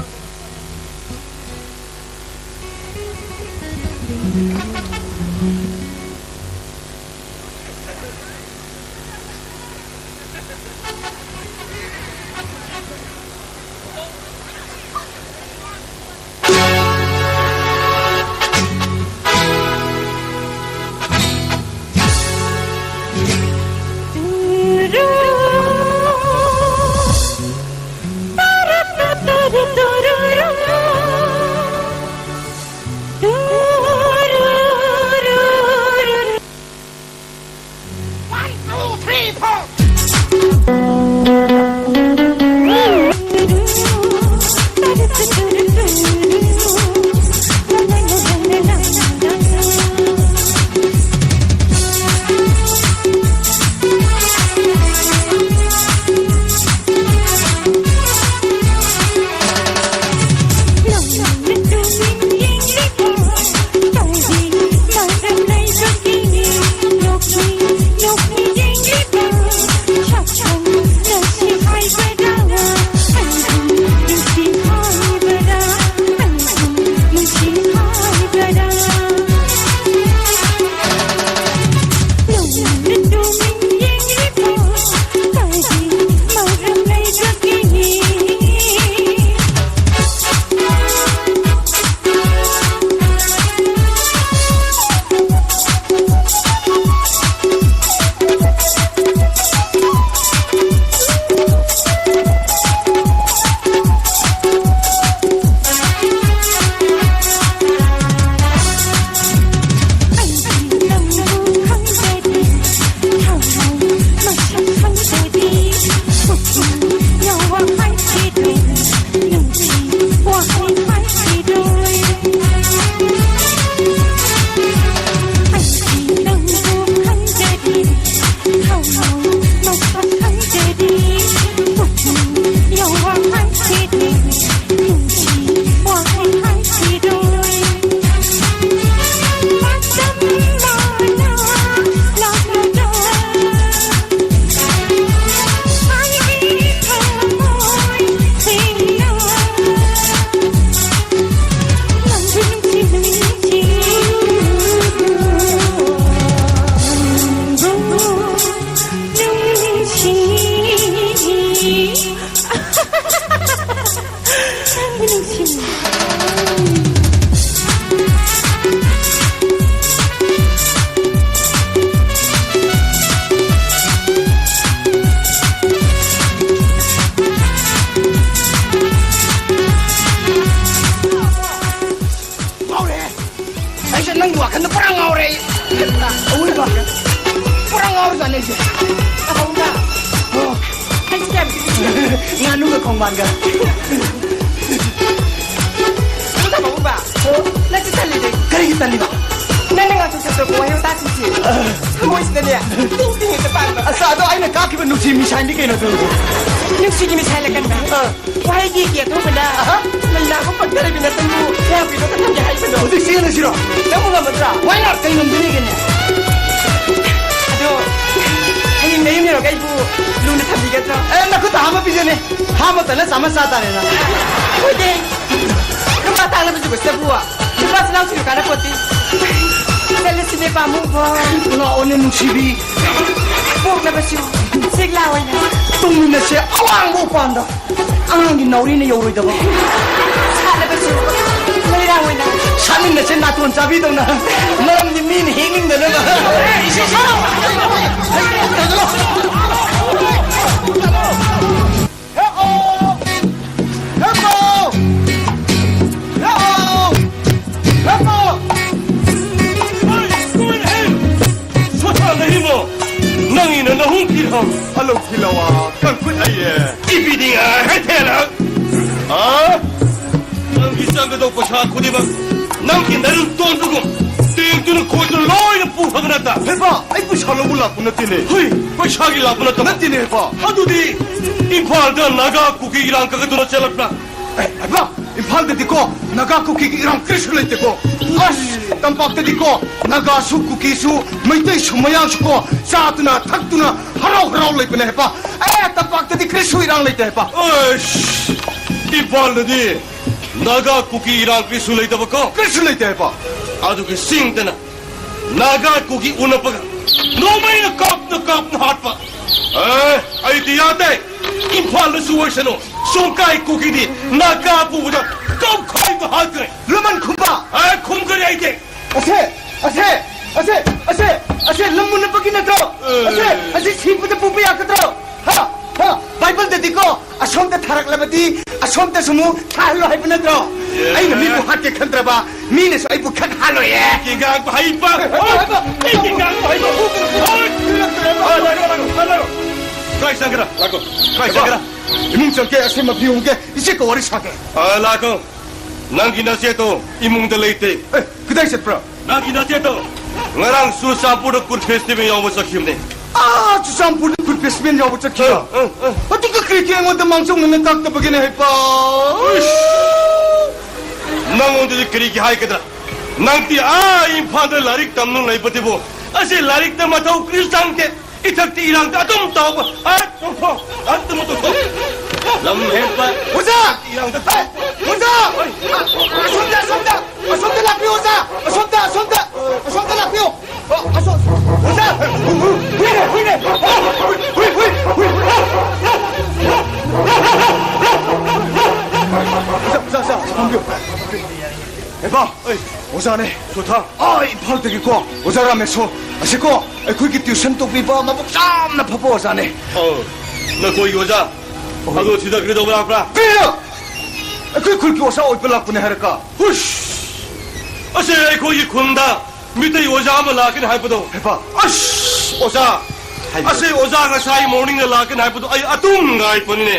ꯅꯪꯒꯤ ꯋꯥꯈꯜꯗ ꯄꯨꯔꯥ ꯉꯥꯎꯔꯦ ꯑꯩ꯫ ꯑꯋꯣꯏꯕ꯫ ꯄꯨꯔꯥ ꯉꯥꯎꯔꯖꯥꯠꯅꯦ ꯑꯩꯁꯦ꯫ ꯑꯍꯧꯕ꯫ ꯑꯣ꯫ ꯑꯩꯁꯦ ꯀꯌꯥꯝ ꯄꯤꯛꯏ? ꯉꯥꯅꯨꯒ ꯈꯣꯡꯕꯥꯟꯒ꯫ ꯑꯗꯨ ꯊꯝꯃꯣ, ꯎꯕ꯫ ꯑꯣ꯫ ꯅꯪꯁꯦ ꯇꯜꯂꯤꯗꯤ꯫ ꯀꯔꯤꯒꯤ ꯇꯜꯂꯤꯕ? ꯅꯪꯅ ꯉꯥꯡꯊꯣꯛ ꯁꯛꯇꯣꯛꯄ ꯋꯥꯍꯩ ꯋꯥꯇꯥꯁꯤꯡꯁꯦ꯫ ꯑ꯫ ꯊꯃꯣꯏꯁꯤꯗꯅꯦ ꯇꯤꯡ ꯇꯤꯡ ꯍꯦꯛꯇ ꯄꯥꯟꯕ꯫ ꯑꯁ, ꯑꯗꯣ ꯑꯩꯅ ꯀꯥꯞꯈꯤꯕ ꯅꯨꯡꯁꯤ ꯃꯤꯁꯥꯏꯟꯗꯤ ꯀꯩꯅꯣ ꯑꯗꯨ? ꯅꯨꯡꯁꯤꯒꯤ ꯃꯤꯁꯥꯏꯟ ꯑꯀꯟꯕ꯫ ꯑ꯫ ꯋꯥꯍꯩꯒꯤ ꯀꯦꯊꯣꯛꯄꯗ ꯑꯍ꯫ ꯂꯩꯅꯥꯕꯨ ꯄꯛꯇꯔꯕꯤ ꯅꯇꯟꯕꯨ ꯀꯌꯥ ꯀꯨꯏꯅꯣ ꯊꯝꯒꯦ ꯍꯥꯏꯕꯅꯣ? ꯍꯧꯖꯤꯛ ꯆꯦꯜꯂꯁꯤꯔꯣ? ꯅꯪꯕꯨ ꯉꯝꯃꯗ꯭ꯔꯥ? Why not? ꯀꯩ ꯉꯝꯗꯣꯔꯤꯒꯦꯅꯦ? ꯑꯗꯣ, ꯍꯌꯦꯡ ꯅꯌꯨꯝ ꯌꯧꯔꯒ ꯑꯩꯕꯨ ꯂꯨꯅ ꯊꯝꯕꯤꯒꯗ꯭ꯔꯣ? ꯑꯦ, ꯅꯈꯨꯠꯇ ꯍꯥꯝꯃ ꯄꯤꯖꯅꯤ꯫ ꯍꯥꯝꯃ ꯇꯜꯂ ꯆꯥꯝꯃ ꯆꯥ ꯇꯥꯔꯦꯅ꯫ ꯍꯣꯏꯅꯦ꯫ ꯅꯨꯄꯥ ꯇꯥꯡꯂꯕ ꯖꯨꯒꯁꯤꯗꯕꯨ ꯅꯨꯄꯥꯁꯨ ꯂꯥꯡꯁꯤꯟꯕ ꯀꯥꯟꯅꯄꯣꯠꯇꯦ꯫ ꯆꯠꯂꯁꯤꯅꯦ, ꯄꯥꯝꯃꯨꯕ꯫ ꯂꯥꯛꯑꯣꯅꯦ, ꯅꯨꯡꯁꯤꯕꯤ꯫ ꯄꯣꯛꯂꯕꯁꯨ ꯆꯦꯛꯂꯥ ꯑꯣꯏꯅ꯫ ꯇꯨꯡꯃꯤꯟꯅꯁꯦ ꯑꯋꯥꯡꯕ ꯎꯄꯥꯟꯗ꯫ ꯑꯉꯥꯡꯒꯤ ꯅꯥꯎꯔꯤꯅ ꯌꯧꯔꯣꯏꯗꯕ꯫ ꯁꯥꯠꯂꯕꯁꯨ ꯂꯩꯔꯥ ꯑꯣꯏꯅ꯫ ꯁꯥꯠꯃꯤꯟꯅꯁꯦ ꯅꯥꯇꯣꯟ ꯆꯥꯕꯤꯗꯧꯅ꯫ ꯃꯔꯝꯗꯤ ꯃꯤꯅ ꯍꯦꯛꯅꯤꯡꯗꯅꯕ꯫ ꯍꯦꯞꯄꯣ! ꯍꯦꯞꯄꯣ! ꯍꯦꯞꯄꯣ! ꯍꯦꯞꯄꯣ! ꯁꯣꯁꯥ ꯅꯍꯤꯃꯣ, ꯅꯪꯒꯤꯅ ꯅꯍꯨꯝ ꯀꯤꯔꯝ꯫ ꯑꯂꯧ ꯊꯤꯜꯂꯋꯥ, ꯀꯪꯀꯨꯠ ꯑꯩꯌꯦ꯫ ꯏꯕꯤꯅꯤꯡꯉꯥꯏ ꯍꯥꯏꯊꯦꯅ꯫ ꯑ? ꯅꯪꯒꯤ ꯆꯪꯒꯗꯧꯕ ꯄꯩꯁꯥ ꯈꯨꯗꯤꯡꯃꯛ ꯅꯪꯒꯤ ꯅꯔꯨ ꯇꯣꯟꯕꯒꯨꯝ ꯇꯦꯡꯗꯨꯅ ꯈꯣꯏꯗꯨꯅ ꯂꯣꯏꯅ ꯄꯨꯈ꯭ꯔꯕ ꯅꯠꯇ? ꯍꯦꯄꯥ, ꯑꯩ ꯄꯩꯁꯥ ꯂꯧꯕ ꯂꯥꯛꯄ ꯅꯠꯇꯦꯅꯦ꯫ ꯍꯨꯏ, ꯄꯩꯁꯥꯒꯤ ꯂꯥꯛꯄ ꯅꯠꯇꯕ? ꯅꯠꯇꯦꯅꯦ, ꯍꯦꯄꯥ꯫ ꯑꯗꯨꯗꯤ ꯏꯝꯐꯥꯜꯗ ꯅꯥꯒꯥ ꯀꯨꯀꯤ ꯏꯔꯥꯡ ꯀꯛꯀꯗꯨꯅ ꯆꯦꯜꯂꯛꯄ꯭ꯔꯥ? ꯑꯦ, ꯍꯦꯄꯥ, ꯏꯝꯐꯥꯜꯗꯗꯤꯀꯣ ꯅꯥꯒꯥ ꯀꯨꯀꯤꯒꯤ ꯏꯔꯥꯡ ꯀꯔꯤꯁꯨ ꯂꯩꯇꯦꯀꯣ꯫ ꯑꯁ, ꯇꯝꯄꯥꯛꯇꯗꯤꯀꯣ ꯅꯥꯒꯥꯁꯨ ꯀꯨꯀꯤꯁꯨ ꯃꯩꯇꯩꯁꯨ ꯃꯌꯥꯡꯁꯨꯀꯣ ꯆꯥꯗꯨꯅ ꯊꯛꯇꯨꯅ ꯍꯔꯥꯎ ꯍꯔꯥꯎ ꯂꯩꯕꯅꯦ ꯍꯦꯄꯥ꯫ ꯑꯦ, ꯇꯝꯄꯥꯛꯇꯗꯤ ꯀꯔꯤꯁꯨ ꯏꯔꯥꯡ ꯂꯩꯇꯦ ꯍꯦꯄꯥ꯫ ꯑꯁ, ꯏꯝꯐꯥꯜꯗꯗꯤ ꯅꯥꯒꯥ ꯀꯨꯀꯤ ꯏꯔꯥꯡ ꯀꯔꯤꯁꯨ ꯂꯩꯇꯕꯀꯣ? ꯀꯔꯤꯁꯨ ꯂꯩꯇꯦ ꯍꯦꯄꯥ꯫ ꯑꯗꯨꯒ ꯁꯤꯡꯗꯅ ꯅꯥꯒꯥ ꯀꯨꯀꯤ ꯎꯅꯕꯒ ꯅꯣꯡꯃꯩꯅ ꯀꯥꯞꯅ ꯀꯥꯞꯅ ꯍꯥꯠꯄ꯫ ꯑꯦ, ꯑꯩꯗꯤ ꯌꯥꯗꯦ꯫ ꯏꯝꯐꯥꯜꯗꯁꯨ ꯑꯣꯏꯁꯅꯨ, ꯁꯣꯡꯀꯥꯏ ꯀꯨꯀꯤꯗꯤ ꯅꯥꯒꯥ ꯄꯨꯕꯗ ꯀꯧꯈꯥꯏꯗ ꯍꯥꯠꯈ꯭ꯔꯦ꯫ ꯂꯃꯟ ꯈꯨꯝꯕ꯫ ꯑꯦ, ꯈꯨꯝꯒꯅꯤ ꯑꯩꯗꯤ꯫ ꯑꯁꯦ, ꯑꯁꯦ, ꯑꯁꯦ, ꯑꯁꯦ, ꯑꯁꯦ ꯂꯝ ꯃꯨꯟꯅꯕꯒꯤ ꯅꯠꯇ꯭ꯔꯣ? ꯑꯦ꯫ ꯑꯁꯦ, ꯑꯁꯤ ꯁꯤꯕꯗ ꯄꯨꯕ ꯌꯥꯒꯗ꯭ꯔꯣ? ꯍꯥ? ꯍꯥ? ꯕꯥꯏꯕꯜꯗꯗꯤꯀꯣ, ꯑꯁꯣꯝꯗ ꯊꯥꯔꯛꯂꯕꯗꯤ ꯑꯁꯣꯝꯗꯁꯨ ꯑꯃꯨꯛ ꯊꯥꯍꯜꯂꯣ ꯍꯥꯏꯕ ꯅꯠꯇ꯭ꯔꯣ? ꯑꯩꯅ ꯃꯤꯕꯨ ꯍꯥꯠꯀꯦ ꯈꯟꯗ꯭ꯔꯕ, ꯃꯤꯅꯁꯨ ꯑꯩꯕꯨ ꯈꯟ ꯍꯥꯠꯂꯣꯏꯌꯦ꯫ ꯑꯩꯒꯤ ꯉꯥꯡꯕ ꯍꯩꯕ! ꯑꯩꯒꯤ ꯉꯥꯡꯕ ꯍꯩꯕ! ꯂꯥꯛꯑꯣ, ꯂꯥꯛꯑꯣ, ꯂꯥꯛꯑꯣ, ꯂꯥꯛꯑꯣ! ꯀꯥꯏ ꯆꯪꯈ꯭ꯔꯥ? ꯂꯥꯛꯈꯣ꯫ ꯀꯥꯏ ꯆꯪꯈ꯭ꯔꯥ? ꯏꯃꯨꯡ ꯆꯪꯒꯦ, ꯑꯁꯤ ꯃꯐꯤ ꯍꯣꯡꯒꯦ, ꯏꯆꯦꯒ ꯋꯥꯔꯤ ꯁꯥꯒꯦ꯫ ꯑ, ꯂꯥꯛꯈꯣ꯫ ꯅꯪꯒꯤ ꯅꯆꯦꯗꯣ ꯏꯃꯨꯡꯗ ꯂꯩꯇꯦ꯫ ꯑꯦ, ꯀꯗꯥꯏ ꯆꯠꯄ꯭ꯔꯥ? ꯅꯪꯒꯤ ꯅꯆꯦꯗꯣ ꯉꯔꯥꯡ ꯆꯨꯔꯆꯥꯟꯄꯨꯔꯗ ꯀꯨꯠ ꯐꯦꯁꯇꯤꯚꯦꯜ ꯌꯥꯎꯕ ꯆꯠꯈꯤꯕꯅꯦ꯫ ꯑꯥ, ꯆꯨꯔꯆꯥꯟꯄꯨꯔꯗ ꯀꯨꯠ ꯐꯦꯁꯇꯤꯚꯦꯜ ꯌꯥꯎꯕ ꯆꯠꯈꯤꯕ? ꯑ, ꯑ, ꯑ꯫ ꯑꯗꯨꯒ ꯀꯔꯤꯒꯤ ꯑꯩꯉꯣꯟꯗ ꯃꯥꯡꯖꯧꯅꯅ ꯇꯥꯛꯇꯕꯒꯤꯅꯦ ꯍꯥꯏꯕ? ꯏꯁ! ꯅꯪꯉꯣꯟꯗꯗꯤ ꯀꯔꯤꯒꯤ ꯍꯥꯏꯒꯗ꯭ꯔꯥ? ꯅꯪꯗꯤ ꯑꯥ ꯏꯝꯐꯥꯜꯗ ꯂꯥꯏꯔꯤꯛ ꯇꯝꯅ ꯂꯩꯕꯗꯨꯕꯨ, ꯑꯁꯤ ꯂꯥꯏꯔꯤꯛꯇ ꯃꯊꯧ ꯀꯔꯤꯁꯨ ꯆꯪꯗꯦ꯫ ꯏꯊꯛꯇ ꯏꯔꯥꯡꯗ ꯑꯗꯨꯝ ꯇꯧꯕ꯫ ꯑꯥ, ꯇꯣꯛꯊꯣꯛ꯫ ꯑꯥ, ꯇꯨꯝꯃꯨ, ꯇꯣꯛꯊꯣꯛ꯫ ꯂꯝ ꯍꯦꯟꯕ꯫ ꯑꯣꯖꯥ! ꯏꯔꯥꯡꯗ ꯇꯧꯕ꯫ ꯑꯣꯖꯥ! ꯑꯁꯣꯝꯗ, ꯑꯁꯣꯝꯗ! ꯑꯁꯣꯝꯗ ꯂꯥꯛꯄꯤꯌꯨ, ꯑꯣꯖꯥ! ꯑꯁꯣꯝꯗ, ꯑꯁꯣꯝꯗ! ꯑꯁꯣꯝꯗ ꯂꯥꯛꯄꯤꯌꯨ! ꯑ, ꯑꯁꯣꯝ! ꯑꯣꯖꯥ! ꯍꯨꯏꯅꯦ, ꯍꯨꯏꯅꯦ! ꯍꯨꯏ, ꯍꯨꯏ, ꯍꯨꯏ! ꯑꯣꯖꯥ, ꯑꯣꯖꯥ, ꯑꯣꯖꯥ, ꯐꯝꯕꯤꯌꯨ꯫ ꯍꯦꯕꯥ! ꯑꯩ! ꯑꯣꯖꯥꯅꯦ꯫ ꯁꯣꯊꯥ! ꯑꯥ, ꯏꯝꯐꯥꯜꯗꯒꯤꯀꯣ, ꯑꯣꯖꯥ ꯔꯥꯃꯦꯁꯣꯔ꯫ ꯑꯁꯤꯀꯣ, ꯑꯩꯈꯣꯏꯒꯤ ꯇ꯭ꯌꯨꯁꯟ ꯇꯧꯕꯤꯕ ꯃꯕꯨꯛ ꯌꯥꯝꯅ ꯐꯕ ꯑꯣꯖꯥꯅꯦ꯫ ꯑꯧ, ꯅꯈꯣꯏꯒꯤ ꯑꯣꯖꯥ? ꯑꯧ꯫ ꯑꯗꯣ ꯁꯤꯗ ꯀꯔꯤ ꯇꯧꯕ ꯂꯥꯛꯄ꯭ꯔꯥ? ꯀꯔꯤꯅꯣ? ꯑꯩꯈꯣꯏ ꯈꯨꯜꯒꯤ ꯑꯣꯖꯥ ꯑꯣꯏꯕ ꯂꯥꯛꯄꯅꯦ ꯍꯥꯏꯔꯒ꯫ ꯍꯨꯁ! ꯑꯁꯤ ꯑꯩꯈꯣꯏꯒꯤ ꯈꯨꯟꯗ ꯃꯤꯇꯩ ꯑꯣꯖꯥ ꯑꯃ ꯂꯥꯛꯀꯅꯤ ꯍꯥꯏꯕꯗꯣ꯫ ꯍꯩꯄꯥ! ꯑꯁ! ꯑꯣꯖꯥ! ꯍꯥꯏꯕꯤꯌꯨ꯫ ꯑꯁꯤ ꯑꯣꯖꯥ ꯉꯁꯥꯏ ꯃꯣꯔꯅꯤꯡꯗ ꯂꯥꯛꯀꯅꯤ ꯍꯥꯏꯕꯗꯣ ꯑꯩ ꯑꯗꯨꯝ ꯉꯥꯏꯕꯅꯤꯅꯦ꯫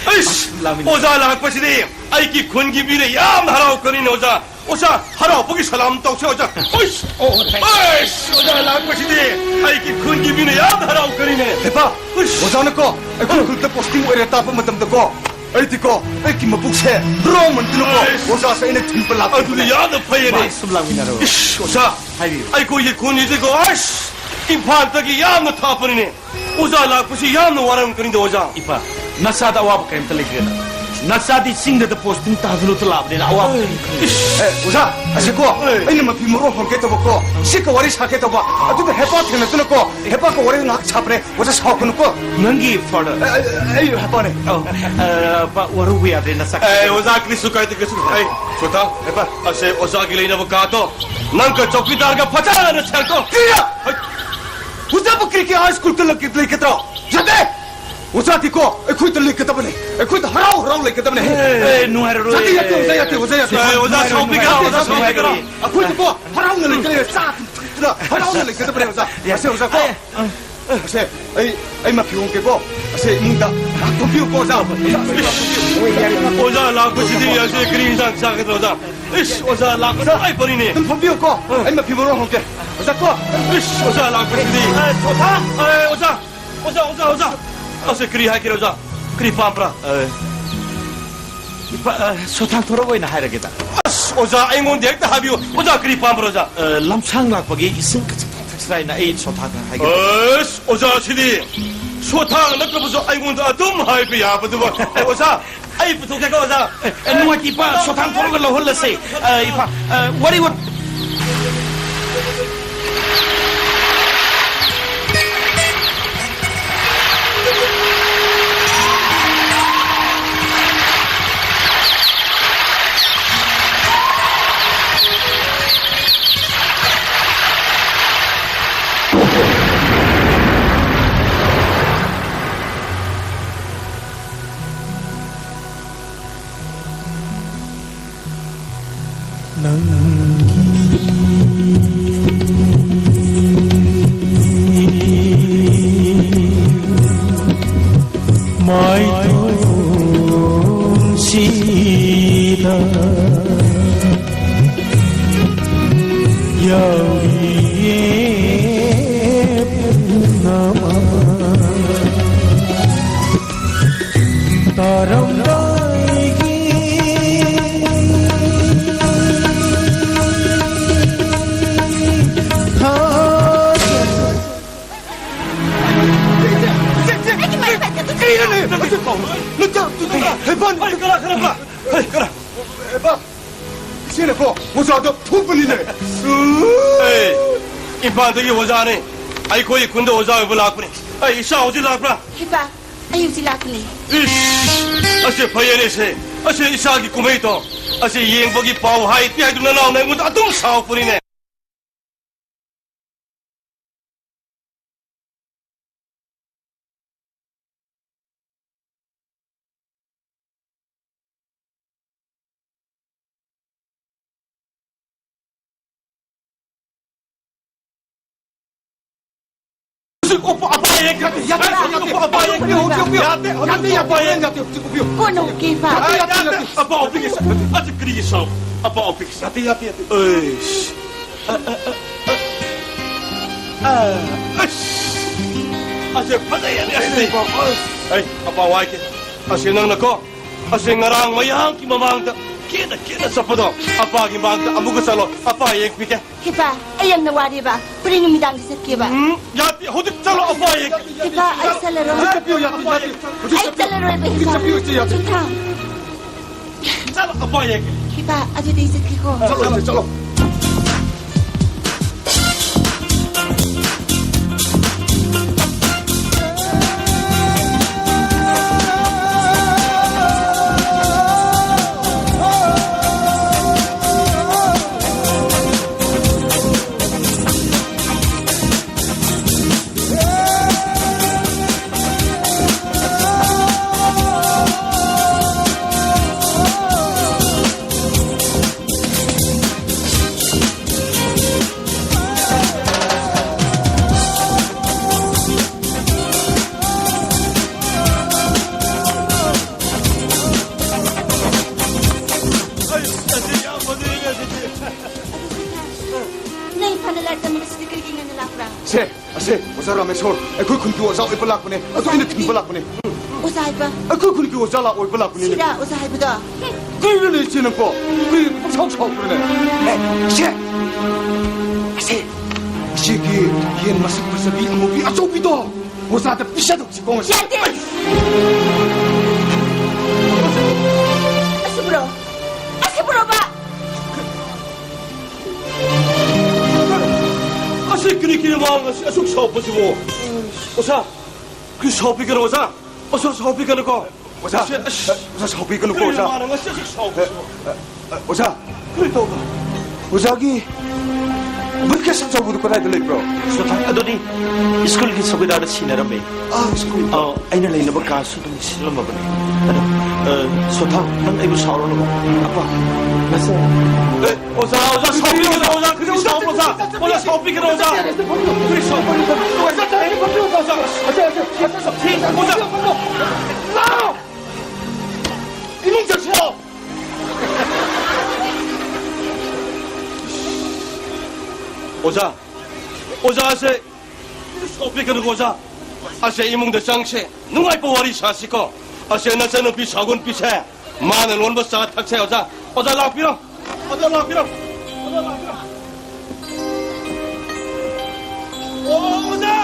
ꯑꯩꯁ! ꯂꯥꯛꯃꯤꯟꯅꯔꯣ꯫ ꯑꯣꯖꯥ ꯂꯥꯛꯄꯁꯤꯗꯤ ꯑꯩꯒꯤ ꯈꯨꯟꯒꯤ ꯃꯤꯅ ꯌꯥꯝꯅ ꯍꯔꯥꯎꯀꯅꯤꯅꯦ ꯑꯣꯖꯥ꯫ ꯑꯣꯖꯥ, ꯍꯔꯥꯎꯕꯒꯤ ꯁꯂꯥꯝ ꯇꯧꯁꯦ, ꯑꯣꯖꯥ꯫ ꯎꯏꯁ! ꯑꯣ, ꯊꯦꯡ- ꯑꯩꯁ! ꯑꯣꯖꯥ ꯂꯥꯛꯄꯁꯤꯗꯤ ꯑꯩꯒꯤ ꯈꯨꯟꯒꯤ ꯃꯤꯅ ꯌꯥꯝꯅ ꯍꯔꯥꯎꯒꯅꯤꯅꯦ꯫ ꯍꯦꯄꯥ! ꯎꯏꯁ! ꯑꯣꯖꯥꯅꯀꯣ ꯑꯩꯈꯣꯏ ꯎꯝ꯫ ꯈꯨꯜꯗ ꯄꯣꯁꯇꯤꯡ ꯑꯣꯏꯔꯦ ꯇꯥꯕ ꯃꯇꯝꯗꯀꯣ, ꯑꯩꯗꯤꯀꯣ, ꯑꯩꯒꯤ ꯃꯕꯨꯛꯁꯦ ꯕ꯭ꯔꯣ ꯃꯟꯗꯅꯀꯣ, ꯑꯩꯁ! ꯑꯣꯖꯥꯁꯦ ꯑꯩꯅ ꯊꯤꯟꯕ ꯂꯥꯛꯄꯅꯦ꯫ ꯑꯗꯨꯗꯤ ꯌꯥꯝꯅ ꯐꯩꯌꯦꯅꯦ꯫ ꯃꯥ ꯁꯨꯝ ꯂꯥꯛꯃꯤꯟꯅꯔꯣ꯫ ꯏꯁ, ꯑꯣꯖꯥ! ꯍꯥꯏꯕꯤꯌꯨ꯫ ꯑꯩꯈꯣꯏꯒꯤ ꯈꯨꯟꯁꯤꯗꯤꯀꯣ, ꯑꯁ! ꯏꯝꯐꯥꯜꯗꯒꯤ ꯌꯥꯝꯅ ꯊꯥꯞꯄꯅꯤꯅꯦ꯫ ꯑꯣꯖꯥ ꯂꯥꯛꯄꯁꯤ ꯌꯥꯝꯅ ꯋꯥꯔꯝꯒꯅꯤꯗ, ꯑꯣꯖꯥ꯫ ꯏꯄꯥ, ꯅꯆꯥꯗ ꯑꯋꯥꯕ ꯀꯔꯤꯝꯇ ꯂꯩꯇ꯭ꯔꯦꯗ꯫ ꯅꯆꯥꯗꯤ ꯆꯤꯡꯗꯇ ꯄꯣꯁꯇꯤꯡ ꯇꯥꯗꯨꯅꯇ ꯂꯥꯛꯑꯕꯅꯤꯅ ꯑꯋꯥꯕ ꯀꯔꯤꯝꯇ ꯂꯩꯇ꯭ꯔꯦ꯫ ꯑꯦ, ꯑꯣꯖꯥ, ꯑꯁꯤꯀꯣ, ꯑꯦ꯫ ꯑꯩꯅ ꯃꯐꯤ ꯃꯔꯣꯟ ꯍꯣꯡꯒꯦ ꯇꯧꯕꯀꯣ, ꯁꯤꯒ ꯋꯥꯔꯤ ꯁꯥꯒꯦ ꯇꯧꯕ, ꯑꯗꯨꯒ ꯍꯦꯄꯥ ꯊꯦꯡꯅꯗꯨꯅꯀꯣ, ꯍꯦꯄꯥꯒ ꯋꯥꯔꯤ ꯉꯥꯏꯍꯥꯛ ꯁꯥꯕꯅꯦ꯫ ꯑꯣꯖꯥ, ꯁꯥꯎꯒꯅꯨꯀꯣ꯫ ꯅꯪꯒꯤ ꯐꯥꯗꯔ? ꯑꯦ, ꯑꯦ, ꯑꯩ ꯍꯦꯄꯥꯅꯦ꯫ ꯑꯧ, ꯑ, ꯄꯥ, ꯋꯥꯔꯧꯕ ꯌꯥꯗ꯭ꯔꯦ, ꯅꯁꯛ ꯑꯦ, ꯑꯣꯖꯥ, ꯀꯔꯤꯁꯨ ꯀꯥꯏꯗꯦ, ꯀꯔꯤꯁꯨ ꯀꯥꯏꯗꯦ꯫ ꯑꯩ, ꯁꯣꯇꯥ, ꯍꯦꯄꯥ꯫ ꯑꯁꯦ, ꯑꯣꯖꯥꯒꯤ ꯂꯩꯅꯕ ꯀꯥꯗꯣ, ꯅꯪꯒ ꯆꯧꯀꯤꯗꯥꯔꯒ ꯐꯖꯅ ꯁꯦꯡꯗꯣꯛ꯫ ꯀꯔꯤꯔ? ꯍꯩ꯫ ꯑꯣꯖꯥꯕꯨ ꯀꯔꯤ ꯀꯔꯤ ꯍꯥꯏ ꯁ꯭ꯀꯨꯜꯗ ꯂꯩꯒ-, ꯂꯩꯒꯗ꯭ꯔꯣ? ꯌꯥꯗꯦ! ꯑꯣꯖꯥꯗꯤꯀꯣ ꯑꯩꯈꯣꯏꯗ ꯂꯩꯒꯗꯕꯅꯦ, ꯑꯩꯈꯣꯏꯗ ꯍꯔꯥꯎ ꯍꯔꯥꯎ ꯂꯩꯒꯗꯕꯅꯦ꯫ ꯑꯦ, ꯅꯨꯡꯉꯥꯏꯔꯔꯣꯏ꯫ ꯌꯥꯗꯦ, ꯌꯥꯗꯦ, ꯑꯣꯖꯥ, ꯌꯥꯗꯦ, ꯑꯣꯖꯥ, ꯌꯥꯗꯦ꯫ ꯑꯦ, ꯑꯣꯖꯥ, ꯁꯥꯎꯕꯤꯒꯅꯨ, ꯑꯣꯖꯥ, ꯁꯥꯎꯕꯤꯒꯅꯨ꯫ ꯑꯩꯈꯣꯏꯗꯤꯀꯣ ꯍꯔꯥꯎꯅ ꯂꯩꯒꯗꯕꯅꯦ, ꯆꯥ ꯊꯛꯇꯅ ꯍꯔꯥꯎꯅ ꯂꯩꯒꯗꯕꯅꯦ, ꯑꯣꯖꯥ꯫ ꯑꯁꯦ, ꯑꯣꯖꯥ ꯀꯣ꯫ ꯑꯁꯦ, ꯑꯩ, ꯑꯩ ꯃꯐꯤ ꯍꯣꯡꯒꯦꯀꯣ꯫ ꯑꯁꯦ, ꯏꯃꯨꯡꯗ ꯉꯥꯏꯍꯥꯛ ꯊꯝꯕꯤꯌꯨꯀꯣ, ꯑꯣꯖꯥ꯫ ꯏꯁ, ꯑꯣꯖꯥ ꯂꯥꯛꯄꯁꯤꯗꯤ, ꯑꯁꯦ, ꯀꯔꯤ ꯏꯟꯁꯥꯡ ꯆꯥꯒꯗ꯭ꯔꯣ, ꯑꯣꯖꯥ? ꯏꯁ, ꯑꯣꯖꯥ ꯂꯥꯛꯄꯁꯤ ꯂꯣꯏ ꯐꯔꯤꯅꯦ꯫ ꯑꯗꯨꯝ ꯐꯝꯕꯤꯌꯨꯀꯣ꯫ ꯑꯩ ꯃꯐꯤ ꯃꯔꯣꯟ ꯍꯣꯡꯒꯦ꯫ ꯑꯣꯖꯥ ꯀꯣ꯫ ꯏꯁ, ꯑꯣꯖꯥ ꯂꯥꯛꯄꯁꯤꯗꯤ꯫ ꯑꯦ, ꯁꯣꯊꯥ꯫ ꯑꯦ, ꯑꯣꯖꯥ꯫ ꯑꯣꯖꯥ, ꯑꯣꯖꯥ, ꯑꯣꯖꯥ꯫ ꯑꯁ, ꯀꯔꯤ ꯍꯥꯏꯒꯦꯔꯣ, ꯑꯣꯖꯥ? ꯀꯔꯤ ꯄꯥꯝꯕ꯭ꯔꯥ? ꯑ, ꯏꯄꯥ, ꯑ, ꯁꯣꯊꯥꯡꯊꯣꯔꯛ ꯑꯣꯏꯅ ꯍꯥꯏꯔꯒꯦꯗ꯫ ꯑꯁ, ꯑꯣꯖꯥ, ꯑꯩꯉꯣꯟꯗ ꯍꯦꯛꯇ ꯍꯥꯏꯕꯤꯌꯨ꯫ ꯑꯣꯖꯥ, ꯀꯔꯤ ꯄꯥꯝꯕ꯭ꯔꯣ, ꯑꯣꯖꯥ? ꯑ, ꯂꯝꯁꯥꯡ ꯂꯥꯛꯄꯒꯤ ꯏꯁꯤꯡ ꯈꯖꯤꯛꯇꯪ ꯊꯛꯁꯤꯔꯥ ꯍꯥꯏꯅ ꯑꯩ ꯁꯣꯊꯥꯡ ꯍꯥꯏꯒꯦ꯫ ꯑꯁ, ꯑꯣꯖꯥ, ꯁꯤꯗꯤ ꯁꯣꯊꯥꯡ ꯅꯠꯇ꯭ꯔꯕꯁꯨ ꯑꯩꯉꯣꯟꯗ ꯑꯗꯨꯝ ꯍꯥꯏꯕ ꯌꯥꯕꯗꯨꯕꯨ꯫ ꯑꯦ, ꯑꯣꯖꯥ, ꯑꯩ ꯄꯨꯊꯣꯛꯀꯦꯀꯣ, ꯑꯣꯖꯥ꯫ ꯑꯦ, ꯑꯦ, ꯅꯨꯡꯉꯥꯏꯇꯦ, ꯏꯄꯥ, ꯁꯣꯊꯥꯡ ꯊꯣꯔꯒ ꯂꯧꯍꯜꯂꯁꯦ꯫ ꯑ, ꯏꯄꯥ, ꯑ, ꯋꯥꯔꯤ ꯋꯥ- ꯅꯪꯒꯤ ꯃꯥꯏꯊꯣꯡꯁꯤꯗ ꯌꯥꯎꯔꯤꯌꯦ ꯄꯨꯝꯅꯃꯛ꯫ ꯇꯥꯔꯝꯗꯥꯏꯒꯤ ꯊꯥꯖ- ꯀꯩꯅꯣꯅꯦ? ꯅꯆꯥ, ꯍꯩꯕꯥꯟ꯫ ꯍꯩ, ꯀꯅꯥ, ꯀꯅꯥ, ꯀꯅꯥ? ꯍꯩ, ꯀꯅꯥ? ꯍꯩꯕꯥꯟ꯫ ꯏꯆꯦꯅꯀꯣ ꯑꯣꯖꯥꯗ ꯐꯨꯕꯅꯤꯅꯦ꯫ ꯑꯩ, ꯏꯝꯐꯥꯜꯗꯒꯤ ꯑꯣꯖꯥꯅꯦ꯫ ꯑꯩꯈꯣꯏꯒꯤ ꯈꯨꯟꯗ ꯑꯣꯖꯥ ꯑꯣꯏꯕ ꯂꯥꯛꯄꯅꯦ꯫ ꯑꯩ, ꯏꯆꯥ ꯍꯧꯖꯤꯛ ꯂꯥꯛꯄ꯭ꯔꯥ? ꯍꯩꯕꯥꯟ꯫ ꯑꯩ ꯍꯧꯖꯤꯛ ꯂꯥꯛꯀꯅꯤ꯫ ꯏꯁ! ꯑꯁꯤ ꯐꯩꯌꯦꯅꯦ ꯁꯦ꯫ ꯑꯁꯤ ꯏꯆꯥꯒꯤ ꯀꯨꯝꯍꯩꯗꯣ꯫ ꯑꯁꯤ ꯌꯦꯡꯕꯒꯤ ꯄꯥꯎ ꯍꯥꯏ ꯇꯤ ꯍꯥꯏꯗꯨꯅ ꯅꯅꯥꯎꯅ ꯑꯩꯉꯣꯟꯗ ꯑꯗꯨꯝ ꯁꯥꯎꯔꯛꯄꯅꯤꯅꯦ꯫ ꯑꯣꯄꯥ, ꯑꯄꯥ ꯌꯦꯡ ꯌꯥꯗꯦ, ꯌꯥꯗꯦ, ꯌꯥꯗꯦ, ꯑꯄꯥ ꯌꯦꯡ ꯌꯥꯗꯦ, ꯌꯥꯗꯦ, ꯌꯥꯗꯦ, ꯑꯄꯥ ꯌꯦꯡ ꯌꯥꯗꯦ, ꯍꯧꯖꯤꯛ ꯎꯞꯄꯤꯌꯨ꯫ ꯀꯣꯟꯅ ꯎꯞꯀꯦ, ꯏꯄꯥ꯫ ꯌꯥꯗꯦ, ꯌꯥꯗꯦ, ꯌꯥꯗꯦ꯫ ꯑꯄꯥ ꯎꯞꯄꯤꯒꯦ, ꯑꯁꯤ ꯀꯔꯤꯒꯤ ꯁꯥꯎ? ꯑꯄꯥ ꯎꯞꯄꯤꯒꯦ꯫ ꯌꯥꯗꯦ, ꯌꯥꯗꯦ, ꯌꯥꯗꯦ꯫ ꯑꯩꯁ꯫ ꯑ, ꯑ, ꯑ, ꯑ, ꯑ, ꯑꯁ꯫ ꯑꯁꯤ ꯐꯖꯩ, ꯑꯁꯤ꯫ ꯑꯩ, ꯑꯄꯥ ꯋꯥꯏꯒꯦ꯫ ꯑꯁꯤ ꯅꯪꯅꯀꯣ, ꯑꯁꯤ ꯉꯔꯥꯡ ꯃꯌꯥꯝꯒꯤ ꯃꯃꯥꯡꯗ ꯀꯦꯅ ꯀꯦꯅ ꯆꯠꯄꯗꯣ, ꯑꯄꯥꯒꯤ ꯃꯥꯡꯗ ꯑꯃꯨꯛꯀ ꯆꯠꯂꯣ, ꯑꯄꯥ ꯌꯦꯡꯕꯤꯒꯦ꯫ ꯏꯄꯥ, ꯑꯩ ꯌꯥꯝꯅ ꯋꯥꯔꯦꯕ꯫ ꯍꯣꯔꯦꯟ ꯅꯨꯃꯤꯗꯥꯡꯗ ꯆꯠꯀꯦꯕ꯫ ꯎꯝ, ꯌꯥꯗꯦ, ꯍꯧꯖꯤꯛ ꯆꯠꯂꯣ, ꯑꯄꯥ ꯌꯦꯡꯒꯦ꯫ ꯏꯄꯥ, ꯑꯩ ꯆꯠꯂꯔꯣꯏ꯫ ꯍꯧꯖꯤꯛ ꯆꯠꯄꯤꯌꯨ, ꯌꯥꯗꯦ, ꯌꯥꯗꯦ꯫ ꯍꯧꯖꯤꯛ ꯑꯩ ꯆꯠꯄꯤꯌꯨ꯫ ꯆꯠꯂꯔꯣꯏꯕ, ꯍꯧꯖꯤꯛ ꯏꯄꯥ꯫ ꯆꯠꯄꯤꯌꯨ, ꯏꯆꯦ, ꯌꯥꯗꯦ꯫ ꯁꯨꯊꯥꯡ꯫ ꯆꯠꯂꯣ, ꯑꯄꯥ ꯌꯦꯡꯒꯦ꯫ ꯏꯄꯥ, ꯑꯗꯨꯗꯤ ꯑꯩ ꯆꯠꯀꯦꯀꯣ꯫ ꯆꯠꯂꯣ, ꯏꯆꯦ, ꯆꯠꯂꯣ꯫ ꯅꯪ ꯏꯝꯐꯥꯜꯗ ꯂꯥꯏꯔꯤꯛ ꯇꯝꯕꯁꯤꯗꯤ ꯀꯔꯤꯒꯤ ꯉꯟꯅ ꯂꯥꯛꯄ꯭ꯔꯥ? ꯁꯦ, ꯑꯁꯦ, ꯑꯣꯖꯥ ꯔꯥꯃꯦꯁꯣꯔ, ꯑꯩꯈꯣꯏ ꯈꯨꯟꯒꯤ ꯑꯣꯖꯥ ꯑꯣꯏꯕ ꯂꯥꯛꯄꯅꯦ꯫ ꯑꯗꯨ ꯑꯩꯅ ꯊꯤꯟꯕ ꯂꯥꯛꯄꯅꯦ꯫ ꯑꯣꯖꯥ ꯍꯥꯏꯕ? ꯑꯩꯈꯣꯏ ꯈꯨꯟꯒꯤ ꯑꯣꯖꯥ ꯂꯥꯛ ꯑꯣꯏꯕ ꯂꯥꯛꯄꯅꯦ꯫ ꯁꯤꯔꯥ ꯑꯣꯖꯥ ꯍꯥꯏꯕꯗꯣ? ꯀꯩꯅꯣꯅꯦ ꯏꯆꯦ ꯅꯪꯀꯣ? ꯀꯩ ꯄꯪꯁꯥꯎ ꯁꯥꯎꯕ꯭ꯔꯅꯦ? ꯑꯦ, ꯏꯆꯦ! ꯑꯁꯦ, ꯏꯆꯦꯒꯤ ꯌꯦꯟ ꯃꯁꯛ ꯐꯖꯕꯤ ꯑꯃꯨꯕꯤ ꯑꯆꯧꯕꯤꯗꯣ ꯑꯣꯖꯥꯗ ꯄꯤꯖꯗꯧꯁꯤ ꯀꯣꯡꯉꯁꯤ꯫ ꯌꯥꯗꯦ! ꯑꯁꯤꯕꯨꯔꯣ? ꯑꯁꯤꯕꯨꯔꯣꯕ? ꯑꯁꯤ ꯀꯔꯤ ꯀꯔꯤ ꯃꯥꯡ ꯑꯁꯤ ꯑꯁꯨꯛ ꯁꯥꯎꯕꯁꯤꯕꯨ? ꯑꯣꯖꯥ, ꯀꯔꯤ ꯁꯥꯎꯕꯤꯒꯅꯨ ꯑꯣꯖꯥ? ꯑꯣꯖꯥ ꯁꯥꯎꯕꯤꯒꯅꯨꯀꯣ꯫ ꯑꯣꯖꯥ, ꯑꯁꯤ, ꯑꯁ, ꯑꯣꯖꯥ ꯁꯥꯎꯕꯤꯒꯅꯨꯀꯣ, ꯀꯔꯤꯅꯣ ꯑꯣꯖꯥ꯫ ꯃꯥꯅ ꯉꯁꯤ ꯑꯁꯨꯛ ꯁꯥꯎꯕꯁꯤꯕꯨ? ꯑ, ꯑ, ꯑꯣꯖꯥ꯫ ꯀꯔꯤ ꯇꯧꯕ? ꯑꯣꯖꯥꯒꯤ briefcase ꯑꯆꯧꯕꯗꯨ ꯀꯗꯥꯏꯗ ꯂꯩꯕ꯭ꯔꯣ? ꯁꯣꯊꯥ, ꯑꯗꯨꯗꯤ ꯁ꯭ꯀꯨꯜꯒꯤ ꯆꯧꯀꯤꯗꯥꯔꯗ ꯁꯤꯟꯅꯔꯝꯃꯦ꯫ ꯑꯥ, ꯁ꯭ꯀꯨꯜ꯫ ꯑ, ꯑꯩꯅ ꯂꯩꯅꯕ ꯀꯥꯁꯨ ꯑꯗꯨꯝ ꯁꯤꯜꯂꯝꯃꯕꯅꯦ꯫ ꯑꯗꯣ, ꯑ, ꯁꯣꯊꯥ, ꯅꯪ ꯑꯩꯕꯨ ꯁꯥꯎꯔꯅꯨ꯫ ꯑꯄꯥ, ꯅꯁꯦ꯫ ꯑꯦ, ꯑꯣꯖꯥ, ꯑꯣꯖꯥ, ꯁꯥꯎꯕꯤꯒꯅꯨ, ꯑꯣꯖꯥ, ꯀꯔꯤ ꯁꯥꯎꯕ꯭ꯔꯣ, ꯑꯣꯖꯥ? ꯑꯣꯖꯥ, ꯁꯥꯎꯕꯤꯒꯅꯨ, ꯑꯣꯖꯥ꯫ Please, ꯁꯥꯎꯕꯤꯒꯅꯨ꯫ ꯑꯣꯖꯥ, ꯑꯣꯖꯥ, ꯑꯣꯖꯥ, ꯑꯣꯖꯥ, ꯂꯥꯛꯑꯣ! ꯏꯃꯨꯡ ꯆꯪꯁꯤꯜꯂꯛꯑꯣ! ꯑꯣꯖꯥ, ꯑꯣꯖꯥꯁꯦ ꯁꯥꯎꯕꯤꯒꯅꯨ, ꯑꯣꯖꯥ꯫ ꯑꯁꯦ, ꯏꯃꯨꯡꯗ ꯆꯪꯁꯦ, ꯅꯨꯡꯉꯥꯏꯕ ꯋꯥꯔꯤ ꯁꯥꯁꯤꯀꯣ꯫ ꯑꯁꯦ, ꯅꯆꯟꯅꯨꯄꯤ ꯁꯥꯎꯒꯨꯟꯄꯤꯁꯦ ꯃꯥꯅ ꯂꯣꯟꯕ ꯆꯥ ꯊꯛꯁꯦ, ꯑꯣꯖꯥ꯫ ꯑꯣꯖꯥ, ꯂꯥꯛꯄꯤꯔꯣ꯫ ꯑꯣꯖꯥ, ꯂꯥꯛꯄꯤꯔꯣ꯫ ꯑꯣꯖꯥ, ꯂꯥꯛꯄꯤꯔꯣ꯫ ꯑꯣ, ꯑꯣꯖꯥ!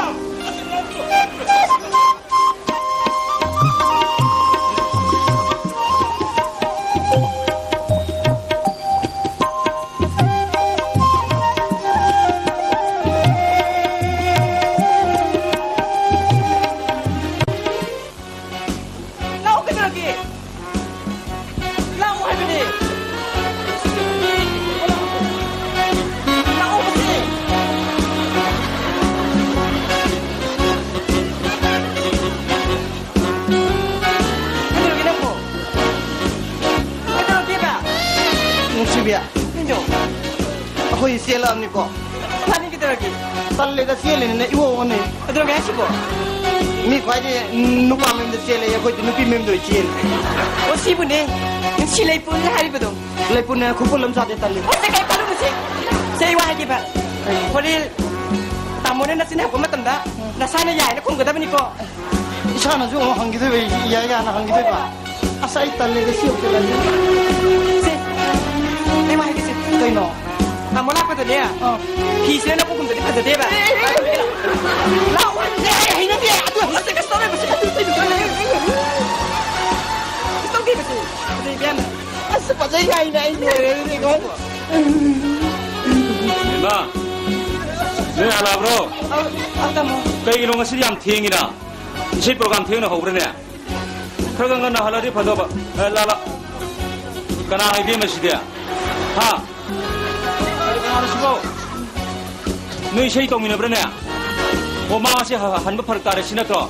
ꯂꯥꯛꯑꯣ, ꯀꯩꯗꯧꯔꯒꯦ? ꯂꯥꯛꯑꯣ ꯍꯥꯏꯕꯅꯦ꯫ ꯂꯥꯛꯑꯣ ꯍꯧꯖꯤꯛ꯫ ꯀꯩꯗꯧꯔꯒꯦ ꯅꯪꯕꯣ? ꯀꯩꯗꯧꯔꯒꯦꯕ? ꯅꯨꯡꯁꯤꯕꯤ꯫ ꯀꯩꯅꯣ? ꯑꯩꯈꯣꯏ ꯆꯦꯜꯂꯛꯑꯕꯅꯤꯀꯣ꯫ ꯐꯅꯤ ꯀꯩꯗꯧꯔꯒꯦ? ꯇꯜꯂꯦꯗ, ꯆꯦꯜꯂꯤꯅꯤꯅ ꯏꯑꯣ ꯑꯣꯅꯤ꯫ ꯀꯩꯗꯧꯔꯒꯦ ꯍꯥꯏꯁꯤꯕꯣ? ꯃꯤ ꯈ꯭ꯋꯥꯏꯗꯒꯤ ꯅꯨꯄꯥ ꯃꯌꯨꯝꯗ ꯆꯦꯜꯂꯦ, ꯑꯩꯈꯣꯏꯗꯤ ꯅꯨꯄꯤ ꯃꯌꯨꯝꯗ ꯑꯣꯏ ꯆꯦꯜꯂꯦ꯫ ꯑꯣ, ꯁꯤꯕꯨꯅꯦ ꯅꯨꯡꯁꯤ ꯂꯩꯄꯨꯟ ꯍꯥꯏꯔꯤꯕꯗꯣ꯫ ꯂꯩꯄꯨꯟꯅ ꯈꯨꯄꯨꯜ ꯑꯃ ꯁꯥꯗꯦ, ꯇꯜꯂꯤ꯫ ꯑꯣ, ꯁꯦ, ꯀꯩ ꯈꯜꯂꯨꯅꯨꯁꯦ꯫ ꯁꯦ, ꯑꯩ ꯋꯥ ꯍꯥꯏꯒꯦꯕ꯫ ꯀꯩ? ꯍꯣꯔꯦꯟ ꯇꯥꯃꯣꯅ ꯅꯆꯤꯟ ꯍꯪꯉꯛꯄ ꯃꯇꯝꯗ ꯅꯁꯥꯅ ꯌꯥꯏꯅ ꯈꯨꯝꯒꯗꯕꯅꯤꯀꯣ꯫ ꯏꯁꯥꯅꯁꯨ ꯑꯃꯨꯛ ꯍꯪꯈꯤꯗꯣꯏꯕ, ꯌꯥꯏ ꯌꯥꯅ ꯍꯪꯈꯤꯗꯣꯏꯕ꯫ ꯑꯁ, ꯑꯩ ꯇꯜꯂꯦꯗ, ꯁꯤ ꯍꯣꯇꯦꯜ ꯑꯁꯤ꯫ ꯁꯦ, ꯑꯩ ꯋꯥ ꯍꯥꯏꯒꯦꯁꯦ꯫ ꯀꯩꯅꯣ? ꯇꯥꯃꯣ ꯂꯥꯛꯄꯗꯅꯦ, ꯑꯥ꯫ ꯐꯤꯁꯤꯅ ꯅꯀꯣꯛ ꯀꯨꯝꯗꯗꯤ ꯐꯖꯗꯦꯕ꯫ ꯂꯥꯛꯑꯣ, ꯑꯩ ꯍꯩꯅꯗꯦ꯫ ꯑꯗꯨ ꯑꯁ, ꯀꯩꯁꯨ ꯇꯧꯔꯣꯏ, ꯃꯁꯤ꯫ ꯀꯩꯁꯨ ꯇꯧꯗꯦ, ꯃꯁꯤ꯫ ꯐꯖꯩ, ꯏꯕꯦꯝꯃ꯫ ꯑꯁ, ꯐꯖꯩ ꯍꯥꯏꯅ ꯑꯩ ꯂꯣꯏꯔꯦ, ꯑꯗꯨꯗꯤꯀꯣ꯫ ꯏꯃꯥ, ꯅꯣꯏ ꯍꯜꯂꯛꯑꯕ꯭ꯔꯣ? ꯑ, ꯑ, ꯇꯥꯃꯣ꯫ ꯀꯩꯒꯤꯅꯣ ꯉꯁꯤꯗꯤ ꯌꯥꯝ ꯊꯦꯡꯉꯤꯅ? ꯏꯁꯩ program ꯊꯦꯡꯅ ꯍꯧꯕ꯭ꯔꯅꯦ? ꯈꯔ ꯈꯔ ꯉꯟꯅ ꯍꯜꯂꯗꯤ ꯐꯗꯧꯕ꯫ ꯑꯦ, ꯂꯥ, ꯂꯥ꯫ ꯀꯅꯥ ꯏꯕꯦꯝꯃ ꯁꯤꯗꯤ? ꯍꯥ? ꯀꯅꯥꯅꯣ ꯁꯤꯕꯣ? ꯅꯣꯏ ꯏꯁꯩ ꯇꯧꯃꯤꯟꯅꯕ꯭ꯔꯅꯦ? ꯑꯣ, ꯃꯥ ꯉꯁꯤ ꯍ-, ꯍꯟꯕ ꯐꯔꯛ ꯇꯥꯔꯦ ꯁꯤ ꯅꯠꯇ꯭ꯔꯣ?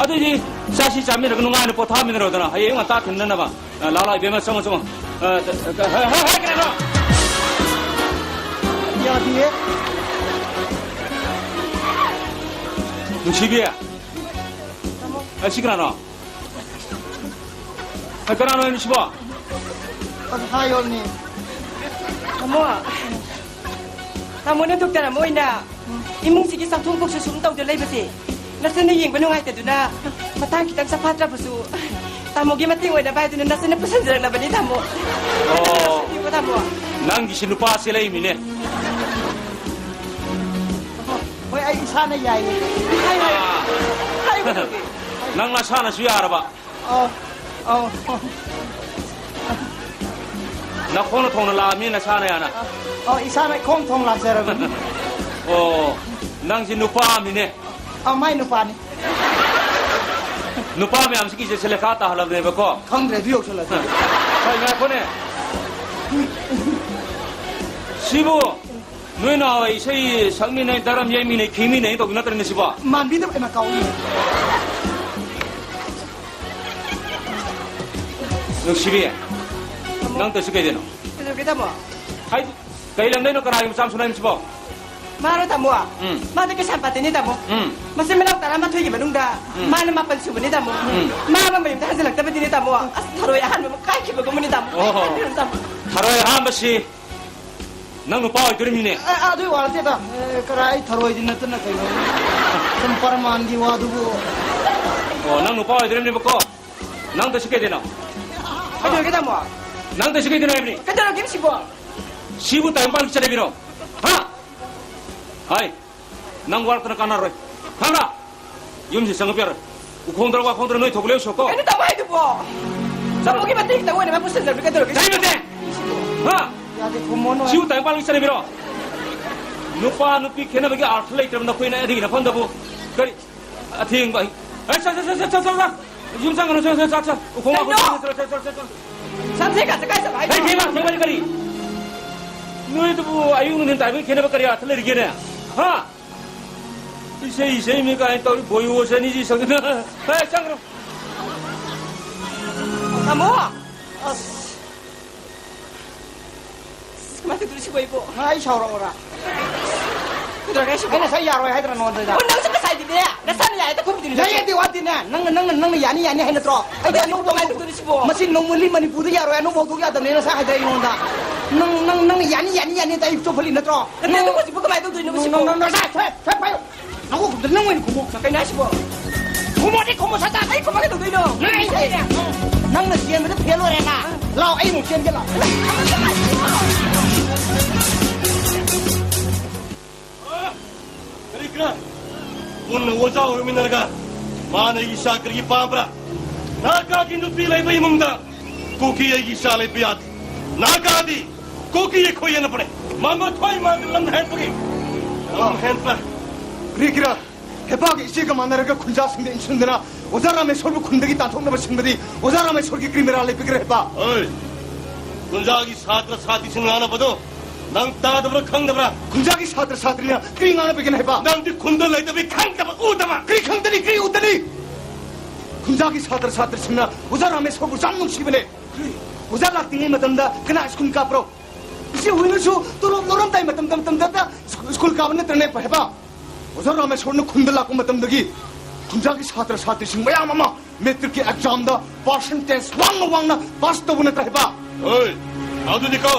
ꯑꯗꯨꯏꯗꯤ ꯆꯥꯁꯤ ꯆꯥꯃꯤꯟꯅꯔꯒ ꯅꯨꯡꯉꯥꯏꯅ ꯄꯣꯊꯥꯃꯤꯟꯅꯔꯣꯗꯅ, ꯍꯌꯦꯡ ꯉꯟꯇꯥ ꯊꯤꯟꯅꯅꯕ꯫ ꯑ, ꯂꯥ, ꯂꯥ, ꯏꯕꯦꯝꯃ, ꯆꯪꯉꯣ, ꯆꯪꯉꯣ꯫ ꯑ, ꯍ-, ꯍ-, ꯍ-, ꯀꯩꯅꯣ? ꯌꯥ, ꯅꯨꯡꯁꯤꯕꯤ, ꯑꯁꯤ ꯀꯅꯥꯅꯣ? ꯑꯦ, ꯀꯅꯥꯅꯣ ꯍꯥꯏꯅꯣ ꯁꯤꯕꯣ? ꯑꯁ, ꯍꯥꯏꯌꯣꯅꯦ꯫ ꯇꯥꯃꯣ, ꯇꯥꯃꯣꯅ ꯗꯣꯛꯇꯔ ꯑꯃ ꯑꯣꯏꯅ ꯏꯃꯨꯡꯁꯤꯒꯤ ꯆꯥꯛꯊꯣꯡ ꯄꯣꯛꯁꯨ ꯁꯨꯝ ꯇꯧꯗ ꯂꯩꯕꯁꯦ ꯅꯆꯟꯅ ꯌꯦꯡꯕ ꯅꯨꯡꯉꯥꯏꯇꯗꯨꯅ ꯃꯇꯥꯡ ꯈꯤꯇꯪ ꯆꯐꯥꯠꯇ꯭ꯔꯕꯁꯨ ꯇꯥꯃꯣꯒꯤ ꯃꯇꯦꯡ ꯑꯣꯏꯅꯕ ꯍꯥꯏꯗꯨꯅ ꯅꯆꯟꯅ ꯄꯨꯁꯟꯖꯔꯛꯂꯕꯅꯤ, ꯇꯥꯃꯣ꯫ ꯑꯣ, ꯇꯥꯃꯣ꯫ ꯅꯪꯒꯤꯁꯤ ꯅꯨꯄꯥ ꯆꯦꯜꯂꯛꯏꯃꯤꯅꯦ꯫ ꯍꯣꯏ, ꯑꯩ ꯏꯁꯥꯅ ꯌꯥꯏꯌꯦ꯫ ꯍꯥꯏꯌꯨ, ꯍꯥꯏꯌꯨ꯫ ꯑꯥ꯫ ꯍꯥꯏꯌꯨ, ꯀꯩꯗꯧꯒꯦ? ꯅꯪ ꯅꯁꯥꯅꯁꯨ ꯌꯥꯔꯕ? ꯑꯧ, ꯑꯧ, ꯑꯧ꯫ ꯅꯈꯣꯡꯅ ꯊꯣꯡꯅ ꯂꯥꯛꯑꯃꯤ ꯅꯁꯥꯅ ꯌꯥꯅ? ꯑꯧ, ꯏꯁꯥꯅ ꯈꯣꯡ ꯊꯣꯡ ꯂꯥꯛꯆꯔꯕꯅꯤ꯫ ꯑꯣ, ꯅꯪꯁꯤ ꯅꯨꯄꯥ ꯑꯃꯅꯤꯅꯦ꯫ ꯑꯧ, ꯃꯥꯏ ꯅꯨꯄꯥꯅꯤ꯫ ꯅꯨꯄꯥ ꯃꯌꯥꯝꯁꯤꯒꯤꯁꯦ ꯁꯦꯂꯦꯈꯥ ꯇꯥꯍꯜꯂꯕꯅꯦꯕꯀꯣ꯫ ꯈꯪꯗ꯭ꯔꯦ, ꯑꯗꯨ ꯌꯧꯁꯜꯂꯗꯤ꯫ ꯍꯣꯏ, ꯉꯥꯏꯈꯣꯅꯦ꯫ ꯁꯤꯕꯨ ꯅꯣꯏ ꯅꯍꯥꯟꯋꯥꯏ ꯏꯁꯩ ꯁꯛꯃꯤꯟꯅꯩ, ꯗꯔꯝ ꯌꯩꯃꯤꯟꯅꯩ, ꯈꯤꯡꯃꯤꯟꯅꯩ ꯇꯧꯕꯤ ꯅꯠꯇ꯭ꯔꯅꯦ ꯁꯤꯕꯣ? ꯃꯥꯟꯕꯤꯗꯕ ꯑꯩꯅ ꯀꯥꯎꯏ꯫ ꯅꯨꯡꯁꯤꯕꯤ, ꯅꯪ ꯇꯧꯔꯤꯁꯤ ꯀꯩꯗꯩꯅꯣ? ꯀꯩꯗꯧꯒꯦ, ꯇꯥꯃꯣ? ꯍꯥꯏꯗꯤ, ꯀꯩ ꯂꯝꯗꯩꯅꯣ, ꯀꯅꯥꯒꯤ ꯃꯆꯥ ꯃꯁꯨꯅꯣ ꯍꯥꯏꯕꯁꯤꯕꯣ? ꯃꯥꯔꯣ, ꯇꯥꯃꯣ? ꯎꯝ꯫ ꯃꯥꯗꯤ ꯀꯩꯁꯥꯝꯄꯥꯠꯇꯩꯅꯦ, ꯇꯥꯃꯣ꯫ ꯎꯝ꯫ ꯃꯆꯤꯟ ꯃꯅꯥꯎ ꯇꯔꯥꯃꯥꯊꯣꯏꯒꯤ ꯃꯅꯨꯡꯗ ꯎꯝ꯫ ꯃꯥꯅ ꯃꯥꯄꯟ ꯁꯨꯕꯅꯦ, ꯇꯥꯃꯣ꯫ ꯎꯝ꯫ ꯃꯥ ꯑꯃ ꯃꯌꯨꯝꯗ ꯍꯟꯖꯤꯜꯂꯛꯇꯕꯗꯤꯅꯦ, ꯇꯥꯃꯣ꯫ ꯑꯁ, ꯊꯔꯣꯏ ꯑꯍꯥꯟꯕ ꯑꯃ ꯀꯥꯏꯈꯤꯕꯒꯨꯝꯕꯅꯤ, ꯇꯥꯃꯣ꯫ ꯑꯣꯍꯣ꯫ ꯀꯥꯏꯈꯤꯕꯅꯤ, ꯇꯥꯃꯣ꯫ ꯊꯔꯣꯏ ꯑꯍꯥꯟꯕꯁꯤ ꯅꯪ ꯅꯨꯄꯥ ꯑꯣꯏꯗꯣꯔꯤꯃꯤꯅꯦ꯫ ꯑꯦ, ꯑꯗꯨꯏ ꯋꯥ ꯅꯠꯇꯦꯗ꯫ ꯑꯦ, ꯀꯔꯥꯏ ꯊꯔꯣꯏꯗꯤ ꯅꯠꯇꯅ ꯀꯩꯅꯣ? ꯁꯨꯝ ꯄꯔꯃꯥꯟꯒꯤ ꯋꯥꯗꯨꯕꯨ꯫ ꯑꯣ, ꯅꯪ ꯅꯨꯄꯥ ꯑꯣꯏꯗꯣꯔꯤꯕꯅꯦꯕꯀꯣ? ꯅꯪ ꯇꯧꯁꯤ ꯀꯩꯗꯩꯅꯣ? ꯀꯩꯗꯧꯔꯒꯦ, ꯇꯥꯃꯣ? ꯅꯪ ꯇꯧꯁꯤ ꯀꯩꯗꯩꯅꯣ ꯍꯥꯏꯕꯅꯤ? ꯀꯩꯗꯧꯔꯒꯦ ꯁꯤꯕꯣ? ꯁꯤꯕꯨ ꯇꯥꯏꯕꯪꯄꯥꯟꯒꯤ ꯆꯠꯅꯕꯤꯔꯣ? ꯍꯥ? ꯍꯥꯏ, ꯅꯪ ꯋꯥꯔꯛꯇꯅ ꯀꯥꯟꯅꯔꯣꯏ꯫ ꯈꯪꯕ꯭ꯔꯥ? ꯌꯨꯝꯁꯤ ꯆꯪꯉꯛꯄ ꯌꯥꯔꯣꯏ꯫ ꯎꯈꯣꯡꯗ꯭ꯔ ꯋꯥꯈꯣꯡꯗ꯭ꯔ ꯅꯣꯏ ꯊꯣꯛꯄ ꯂꯦꯞꯁꯣꯀꯣ꯫ ꯀꯩꯅꯣ ꯇꯧꯕ ꯍꯥꯏꯗꯨꯕꯣ? ꯆꯠꯂꯣ꯫ ꯇꯥꯃꯣꯒꯤ ꯃꯇꯦꯡ ꯈꯤꯇꯪ ꯑꯣꯏꯅꯕ ꯄꯨꯁꯟꯖꯕꯅꯤ, ꯀꯩꯗꯧꯔꯒꯦ? ꯀꯔꯤ ꯃꯇꯦꯡ? ꯍꯥ? ꯌꯥꯗꯦ, ꯈꯨꯝꯃꯣꯅꯣ꯫ ꯁꯤꯕꯨ ꯇꯥꯏꯕꯪꯄꯥꯟꯒꯤ ꯆꯠꯅꯕꯤꯔꯣ? ꯅꯨꯄꯥ ꯅꯨꯄꯤ ꯈꯦꯠꯅꯕꯒꯤ ꯑꯥꯔꯊ ꯂꯩꯇ꯭ꯔꯕ ꯅꯈꯣꯏꯅ ꯑꯩꯒꯤ ꯅꯐꯝꯗꯕꯨ ꯀꯔꯤ ꯑꯊꯦꯡꯕ ꯑꯩ-, ꯑꯩ ꯆꯠ, ꯆꯠ, ꯆꯠ꯫ ꯌꯨꯝ ꯆꯪꯒꯅꯨ, ꯆꯠ, ꯆꯠ, ꯆꯠ, ꯆꯠ꯫ ꯎꯈꯣꯡ ꯋꯥꯈꯣꯡ ꯀꯩꯅꯣ? ꯆꯠ, ꯆꯠ, ꯆꯠ, ꯆꯠ, ꯆꯠ꯫ ꯁꯝꯊꯦꯛ ꯀꯥꯁꯦ ꯀꯥꯏ ꯆꯠꯂꯣ ꯍꯥꯏꯅꯣ? ꯍꯩ, ꯊꯦꯡꯕ, ꯊꯦꯡꯕꯗꯤ ꯀꯔꯤ? ꯅꯣꯏꯗꯨꯕꯨ ꯑꯌꯨꯛ ꯅꯨꯡꯊꯤꯟ ꯇꯥꯏꯕꯪ ꯈꯦꯠꯅꯕ ꯀꯔꯤ ꯑꯥꯔꯊ ꯂꯩꯔꯤꯒꯦꯅꯦ? ꯍꯥ? ꯏꯁꯩ, ꯏꯁꯩ ꯃꯤ ꯀꯥꯏꯅ ꯇꯧꯔꯤ, ꯕꯣꯏ ꯑꯣꯁ ꯑꯅꯤꯁꯤ ꯁꯛꯇꯅ꯫ ꯍꯦ, ꯆꯪꯈ꯭ꯔꯣ꯫ ꯇꯥꯃꯣ! ꯑꯁ꯫ ꯀꯃꯥꯏꯅ ꯇꯧꯗꯣꯏꯅꯣ ꯁꯤꯕꯣ ꯑꯩꯕꯣ? ꯉꯥ ꯑꯩ ꯁꯥꯎꯔꯛꯑꯣꯔꯥ? ꯀꯩꯗꯧꯔꯒꯦ ꯁꯤꯕꯣ? ꯑꯩ ꯉꯁꯥꯏ ꯌꯥꯔꯣꯏ ꯍꯥꯏꯗ꯭ꯔꯥ ꯅꯉꯣꯟꯗ? ꯑꯣ, ꯅꯪꯁꯨ ꯉꯁꯥꯏꯗꯤꯅꯦ, ꯅꯁꯥꯅ ꯌꯥꯏ ꯍꯦꯛꯇ ꯈꯨꯝꯗꯣꯏꯅꯤ ꯌꯥꯏ ꯅꯪꯁꯨ꯫ ꯌꯥꯗꯦ ꯋꯥꯗꯤꯅꯦ, ꯅꯪꯅ, ꯅꯪꯅ, ꯅꯪꯅ ꯌꯥꯅꯤ ꯌꯥꯅꯤ ꯍꯥꯏ ꯅꯠꯇ꯭ꯔꯣ? ꯑꯩꯗꯤ ꯑꯅꯧꯕ ꯀꯃꯥꯏꯅ ꯍꯧꯗꯣꯛ-, ꯇꯧꯗꯣꯏꯅꯣ ꯁꯤꯕꯣ? ꯃꯁꯤ ꯅꯣꯡꯃ ꯂꯤ ꯃꯅꯤꯄꯨꯔꯗ ꯌꯥꯔꯣꯏ, ꯑꯅꯧꯕ ꯍꯧꯗꯣꯛ ꯌꯥꯗꯕꯅꯦ ꯅꯁꯥ ꯍꯥꯏꯗ꯭ꯔꯦ ꯑꯩꯉꯣꯟꯗ꯫ ꯅꯪ, ꯅꯪ, ꯅꯪꯅ ꯌꯥꯅꯤ ꯌꯥꯅꯤ ꯌꯥꯅꯤ ꯍꯦꯛꯇ ꯑꯩ ꯆꯣꯞꯍꯜꯂꯤ ꯅꯠꯇ꯭ꯔꯣ? ꯅꯠꯇꯦ, ꯑꯗꯨ ꯍꯧꯖꯤꯛꯄꯨ ꯀꯃꯥꯏꯅ ꯇꯧꯗꯣꯏꯅꯣ ꯁꯤꯕꯣ? ꯅꯪ, ꯅꯪ, ꯅꯪ, ꯁ꯭ꯋꯥꯏ, ꯁ꯭ꯋꯥꯏ ꯄꯥꯏꯌꯨ꯫ ꯅꯀꯣꯛꯇꯨꯗ ꯅꯪ ꯑꯣꯏꯅ ꯈꯨꯝꯃꯣ꯫ ꯀꯩꯅꯣ ꯍꯥꯏꯁꯤꯕꯣ? ꯈꯨꯝꯃꯣꯗꯤ ꯈꯨꯝꯃꯣ ꯁꯠ ꯁꯠ꯫ ꯑꯩ ꯈꯨꯝꯃꯒ ꯀꯩꯗꯧꯗꯣꯏꯅꯣ? ꯅꯪ ꯑꯩꯁꯦ, ꯅꯪꯅ ꯆꯦꯟꯕꯗ ꯐꯦꯜ ꯑꯣꯏꯔꯦꯅ꯫ ꯂꯥꯎ, ꯑꯩ ꯑꯃꯨꯛ ꯆꯦꯟꯒꯦ ꯂꯥꯎ꯫ ꯀꯔꯤ ꯀꯔꯥ? ꯄꯨꯟꯅ ꯑꯣꯖꯥ ꯑꯣꯏꯃꯤꯟꯅꯔꯒ ꯃꯥꯅ ꯑꯩꯒꯤ ꯏꯆꯥ ꯀꯔꯤꯒꯤ ꯄꯥꯝꯕ꯭ꯔꯥ? ꯅꯥꯒꯥꯒꯤ ꯅꯨꯄꯤ ꯂꯩꯕ ꯏꯃꯨꯡꯗ ꯀꯨꯀꯤ ꯑꯩꯒꯤ ꯏꯆꯥ ꯂꯩꯕ ꯌꯥꯗꯦ꯫ ꯅꯥꯒꯥꯗꯤ ꯀꯨꯀꯤ ꯑꯩꯈꯣꯏ ꯌꯦꯟꯅꯕꯅꯦ꯫ ꯃꯃꯥ ꯊꯣꯏ ꯃꯥꯒꯤ ꯂꯝ ꯍꯦꯟꯕꯒꯤ꯫ ꯂꯝ ꯍꯦꯟꯕ꯫ ꯀꯔꯤꯒꯤꯔꯥ? ꯍꯦꯄꯥꯒꯤ ꯏꯆꯦꯒ ꯃꯥꯟꯅꯔꯒ ꯈꯨꯟꯖꯥꯁꯤꯡꯗ ꯏꯟꯁꯤꯟꯗꯨꯅ ꯑꯣꯖꯥ ꯔꯥꯃꯦꯁꯣꯔꯕꯨ ꯈꯨꯟꯗꯒꯤ ꯇꯥꯟꯊꯣꯛꯅꯕ ꯁꯤꯟꯕꯗꯤ ꯑꯣꯖꯥ ꯔꯥꯃꯦꯁꯣꯔꯒꯤ ꯀ꯭ꯔꯤ ꯃꯔꯥꯜ ꯂꯩꯕꯒꯦ ꯍꯦꯄꯥ? ꯑꯣꯏ! ꯈꯨꯟꯖꯥꯒꯤ ꯁꯥꯇ꯭ꯔ ꯁꯥꯇ꯭ꯔꯤꯁꯤꯡ ꯉꯥꯡꯅꯕꯗꯣ ꯅꯪ ꯇꯥꯗꯕ꯭ꯔꯥ ꯈꯪꯗꯕ꯭ꯔꯥ? ꯈꯨꯟꯖꯥꯒꯤ ꯁꯥꯇ꯭ꯔ ꯁꯥꯇ꯭ꯔꯤꯅ ꯀ꯭ꯔꯤ ꯉꯥꯡꯅꯕꯒꯦ ꯍꯦꯄꯥ? ꯅꯪꯗꯤ ꯈꯨꯟꯗ ꯂꯩꯇꯕꯤ ꯈꯪꯗꯕ ꯎꯗꯕ꯫ ꯀ꯭ꯔꯤ ꯈꯪꯗꯅꯤ, ꯀ꯭ꯔꯤ ꯎꯗꯅꯤ? ꯈꯨꯟꯖꯥꯒꯤ ꯁꯥꯇ꯭ꯔ ꯁꯥꯇ꯭ꯔꯤꯁꯤꯡꯅ ꯑꯣꯖꯥ ꯔꯥꯃꯦꯁꯣꯔꯕꯨ ꯌꯥꯝ ꯅꯨꯡꯁꯤꯕꯅꯦ꯫ ꯑꯣꯖꯥ ꯂꯥꯛꯇ꯭ꯔꯤꯉꯩ ꯃꯇꯝꯗ ꯀꯅꯥ ꯁ꯭ꯀꯨꯜ ꯀꯥꯞꯄ꯭ꯔꯣ? ꯏꯆꯦ ꯍꯣꯏꯅꯁꯨ ꯇꯣꯂꯣꯞ ꯂꯧꯔꯝꯗꯥꯏ ꯃꯇꯝꯗ, ꯃꯇꯝꯗꯇ ꯁ꯭ꯀꯨꯜ ꯀꯥꯕ ꯅꯠꯇ꯭ꯔꯅꯦ ꯍꯦꯄꯥ? ꯑꯣꯖꯥ ꯔꯥꯃꯦꯁꯣꯔꯅ ꯈꯨꯟꯗ ꯂꯥꯛꯄ ꯃꯇꯝꯗꯒꯤ ꯈꯨꯟꯖꯥꯒꯤ ꯁꯥꯇ꯭ꯔ ꯁꯥꯇ꯭ꯔꯤꯁꯤꯡ ꯃꯌꯥꯝ ꯑꯃ ꯃꯦꯇ꯭ꯔꯤꯛꯀꯤ ꯑꯦꯛꯖꯥꯝꯗ ꯄꯥꯔꯁꯦꯟꯇꯦꯖ ꯋꯥꯡꯅ ꯋꯥꯡꯅ ꯄꯥꯁ ꯇꯧꯕ ꯅꯠꯇ꯭ꯔꯥ ꯍꯦꯄꯥ? ꯍꯣꯏ, ꯑꯗꯨꯗꯤꯀꯣ,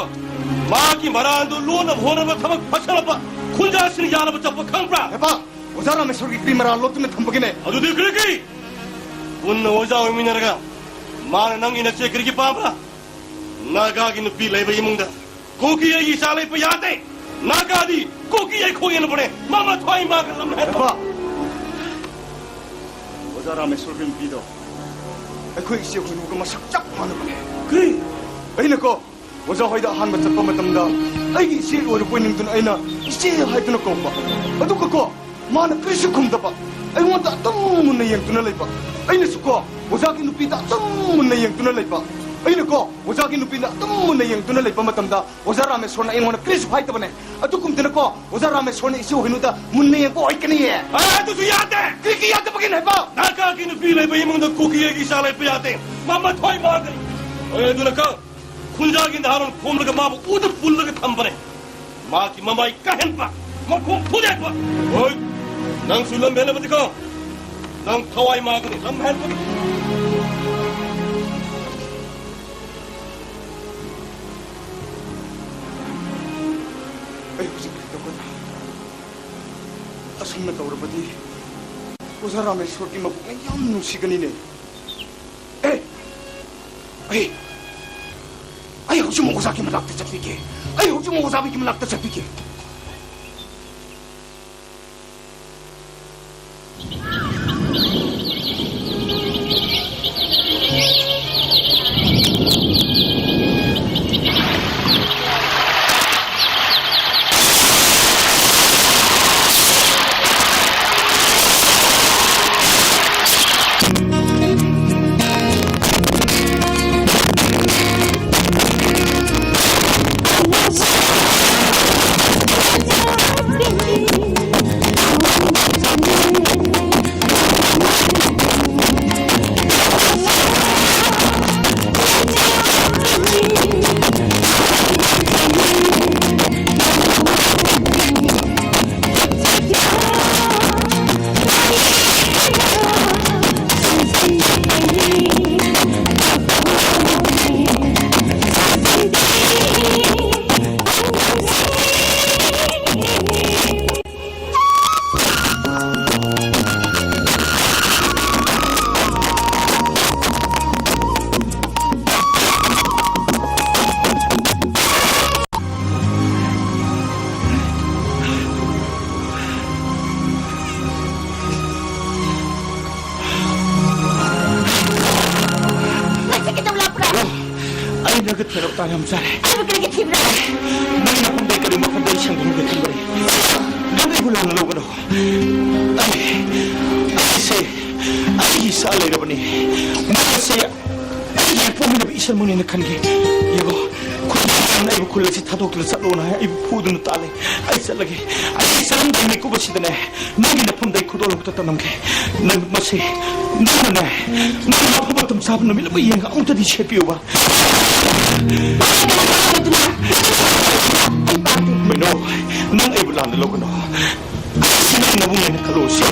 ꯃꯥꯒꯤ ꯃꯔꯥꯜꯗꯣ ꯂꯣꯟꯅꯕ ꯍꯣꯠꯅꯕ ꯊꯕꯛ ꯐꯠꯇꯅꯕ ꯈꯨꯟꯖꯥꯁꯤꯡ ꯌꯥꯅꯕ ꯆꯠꯄ ꯈꯪꯕ꯭ꯔꯥ? ꯍꯦꯄꯥ, ꯑꯣꯖꯥ ꯔꯥꯃꯦꯁꯣꯔꯒꯤ ꯀ꯭ꯔꯤ ꯃꯔꯥꯜ ꯂꯣꯠꯇꯨꯅ ꯊꯝꯕꯒꯤꯅꯦ? ꯑꯗꯨꯗꯤ ꯀꯔꯤꯒꯤ? ꯄꯨꯟꯅ ꯑꯣꯖꯥ ꯑꯣꯏꯃꯤꯟꯅꯔꯒ ꯃꯥꯅ ꯅꯪꯒꯤ ꯅꯆꯦ ꯀꯔꯤꯒꯤ ꯄꯥꯝꯕ꯭ꯔꯥ? ꯅꯥꯒꯥꯒꯤ ꯅꯨꯄꯤ ꯂꯩꯕ ꯏꯃꯨꯡꯗ ꯀꯨꯀꯤ ꯑꯩꯒꯤ ꯏꯆꯥ ꯂꯩꯕ ꯌꯥꯗꯦ꯫ ꯅꯥꯒꯥꯗꯤ ꯀꯨꯀꯤ ꯑꯩꯈꯣꯏ ꯌꯦꯟꯅꯕꯅꯦ꯫ ꯃꯃꯥ ꯊꯣꯏ ꯃꯥꯒ ꯂꯝ ꯍꯦꯟꯕ꯫ ꯍꯦꯄꯥ, ꯑꯣꯖꯥ ꯔꯥꯃꯦꯁꯣꯔꯒꯤ ꯅꯨꯄꯤꯗꯣ ꯑꯩꯈꯣꯏ ꯏꯆꯦ ꯍꯣꯏꯅꯨꯒ ꯃꯁꯛ ꯆꯞ ꯃꯥꯟꯅꯕꯅꯦ꯫ ꯀꯔꯤ? ꯑꯩꯅꯀꯣ ꯑꯣꯖꯥ ꯍꯣꯏꯗ ꯑꯍꯥꯟꯕ ꯆꯠꯄ ꯃꯇꯝꯗ ꯑꯩꯒꯤ ꯏꯆꯦ ꯑꯣꯏꯔꯕꯣꯏ ꯅꯤꯡꯗꯨꯅ ꯑꯩꯅ ꯏꯆꯦ ꯍꯥꯏꯗꯨꯅ ꯀꯧꯕ꯫ ꯑꯗꯨꯒꯀꯣ ꯃꯥꯅ ꯀꯔꯤꯁꯨ ꯈꯨꯝꯗꯕ, ꯑꯩꯉꯣꯟꯗ ꯑꯗꯨꯝ ꯃꯨꯟꯅ ꯌꯦꯡꯗꯨꯅ ꯂꯩꯕ꯫ ꯑꯩꯅꯁꯨꯀꯣ ꯑꯣꯖꯥꯒꯤ ꯅꯨꯄꯤꯗ ꯑꯗꯨꯝ ꯃꯨꯟꯅ ꯌꯦꯡꯗꯨꯅ ꯂꯩꯕ꯫ ꯑꯩꯅꯀꯣ ꯑꯣꯖꯥꯒꯤ ꯅꯨꯄꯤꯗ ꯑꯗꯨꯝ ꯃꯨꯟꯅ ꯌꯦꯡꯗꯨꯅ ꯂꯩꯕ ꯃꯇꯝꯗ ꯑꯣꯖꯥ ꯔꯥꯃꯦꯁꯣꯔꯅ ꯑꯩꯉꯣꯟꯗ ꯀꯔꯤꯁꯨ ꯍꯥꯏꯗꯕꯅꯦ꯫ ꯑꯗꯨꯒꯨꯝꯗꯅꯀꯣ ꯑꯣꯖꯥ ꯔꯥꯃꯦꯁꯣꯔꯅ ꯏꯆꯦ ꯍꯣꯏꯅꯨꯗ ꯃꯨꯟꯅ ꯌꯦꯡꯕ ꯑꯣꯏꯒꯅꯤꯌꯦ꯫ ꯑꯦ, ꯑꯗꯨꯁꯨ ꯌꯥꯗꯦ꯫ ꯀꯔꯤꯒꯤ ꯌꯥꯗꯕꯒꯤꯅꯦ ꯍꯦꯄꯥ? ꯅꯥꯒꯥꯒꯤ ꯅꯨꯄꯤ ꯂꯩꯕ ꯏꯃꯨꯡꯗ ꯀꯨꯀꯤ ꯑꯩꯒꯤ ꯏꯆꯥ ꯂꯩꯕ ꯌꯥꯗꯦ꯫ ꯃꯃꯥ ꯊꯣꯏ ꯃꯥꯒꯅꯤ꯫ ꯍꯣꯏ, ꯑꯗꯨꯅ ꯀꯣ ꯈꯨꯟꯖꯥꯒꯤ ꯅꯍꯥꯔꯣꯜ ꯈꯣꯝꯂꯒ ꯃꯥꯕꯨ ꯎꯗ ꯄꯨꯜꯂꯒ ꯊꯝꯕꯅꯦ꯫ ꯃꯥꯒꯤ ꯃꯃꯥꯏ ꯀꯥꯍꯦꯟꯕ, ꯃꯈꯣꯡ ꯊꯨꯗꯦꯛꯄ꯫ ꯍꯣꯏ, ꯅꯪꯁꯨ ꯂꯝ ꯍꯦꯜꯂꯕꯗꯤꯀꯣ, ꯅꯪ ꯊꯋꯥꯏ ꯃꯥꯡꯒꯅꯤ, ꯂꯝ ꯍꯦꯜꯂꯕꯗꯤ꯫ ꯑꯩ ꯍꯧꯖꯤꯛ ꯀꯔꯤ ꯇꯧꯒꯗ꯭ꯔꯥ? ꯑꯁꯨꯝꯅ ꯇꯧꯔꯕꯗꯤ ꯑꯣꯖꯥ ꯔꯥꯃꯦꯁꯣꯔꯒꯤ ꯃꯕꯨꯛꯅ ꯌꯥꯝ ꯅꯨꯡꯁꯤꯒꯅꯤꯅꯦ꯫ ꯑꯦ! ꯑꯩ, ꯑꯩ ꯍꯧꯖꯤꯛꯃꯛ ꯑꯣꯖꯥꯒꯤ ꯃꯅꯥꯛꯇ ꯆꯠꯄꯤꯒꯦ꯫ ꯑꯩ ꯍꯧꯖꯤꯛꯃꯛ ꯑꯣꯖꯥꯒꯤ ꯃꯅꯥꯛꯇ ꯆꯠꯄꯤꯒꯦ꯫ ꯅꯪꯁꯦ ꯀꯩꯗꯧ ꯂꯥꯛꯄ꯭ꯔꯥ? ꯑꯩ ꯅꯪꯒ ꯊꯦꯡꯅꯕ ꯇꯥꯟ ꯌꯥꯝ ꯆꯥꯔꯦ꯫ ꯑꯩꯕꯨ ꯀꯔꯤꯒꯤ ꯊꯤꯕ꯭ꯔꯥ? ꯅꯪꯒꯤ ꯃꯐꯝꯗ ꯀꯔꯤ ꯃꯐꯝꯗ ꯑꯩ ꯁꯦꯡꯗꯣꯛꯂꯨꯒꯦ ꯈꯟꯕꯅꯤ꯫ ꯅꯪ ꯑꯩꯕꯨ ꯂꯥꯟꯅ ꯂꯧꯒꯅꯨ꯫ ꯑꯩ, ꯑꯩꯁꯦ, ꯑꯩꯒꯤ ꯏꯆꯥ ꯂꯩꯔꯕꯅꯤ꯫ ꯃꯥꯁꯦ ꯑꯩꯒꯤ ꯄꯣꯛꯃꯤꯟꯅꯕ ꯏꯆꯟꯃꯛꯅꯦꯅ ꯈꯟꯈꯤ꯫ ꯌꯦꯡꯉꯣ, ꯈꯨꯟ ꯃꯌꯥꯝꯅ ꯑꯩꯕꯨ ꯈꯨꯜ ꯑꯁꯤ ꯊꯥꯗꯣꯛꯇꯨꯅ ꯆꯠꯂꯣꯅ ꯍꯥꯏ, ꯑꯩꯕꯨ ꯐꯨꯗꯨꯅ ꯇꯥꯜꯂꯦ꯫ ꯑꯩ ꯆꯠꯂꯒꯦ꯫ ꯑꯩ ꯆꯠꯂꯝꯗꯥꯏ ꯃꯤꯀꯨꯞ ꯑꯁꯤꯗꯅꯦ, ꯅꯪꯒꯤ ꯅꯐꯝꯗ ꯑꯩ ꯈꯨꯗꯣꯜ ꯑꯃꯈꯛꯇ ꯇꯝꯂꯝꯒꯦ꯫ ꯅꯪ ꯃꯁꯤ, ꯅꯪꯅꯅꯦ, ꯅꯪ ꯃꯐꯝ ꯃꯇꯝ ꯆꯥꯕ ꯅꯨꯃꯤꯠ ꯑꯃ ꯌꯦꯡꯉꯒ ꯑꯃꯨꯛꯇꯗꯤ ꯁꯦꯠꯄꯤꯌꯨꯕ꯫ ꯀꯩꯅꯣ, ꯅꯪ ꯑꯩꯕꯨ ꯂꯥꯟꯅ ꯂꯧꯒꯅꯨ꯫ ꯑꯩꯁꯤ ꯅꯪ ꯅꯕꯨꯡ ꯍꯥꯏꯅ ꯈꯜꯂꯨ꯫ ꯁꯦ,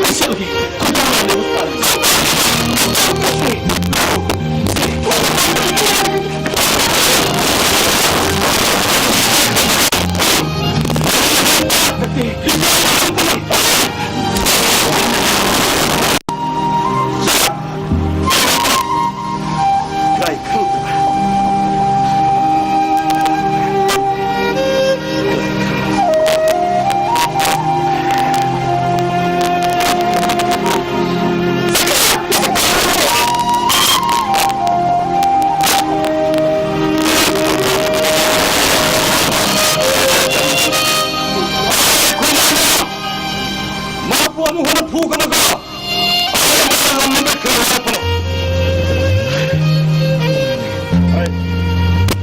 ꯑꯩ ꯆꯠꯂꯒꯦ꯫ ꯈꯣꯏꯗꯥ ꯂꯥꯟꯅ ꯂꯧꯕ ꯇꯥꯔꯦ꯫ ꯃꯍꯥꯛꯄꯨ ꯑꯃꯨꯛ ꯍꯟꯅ ꯐꯨꯒꯅꯨꯀꯣ꯫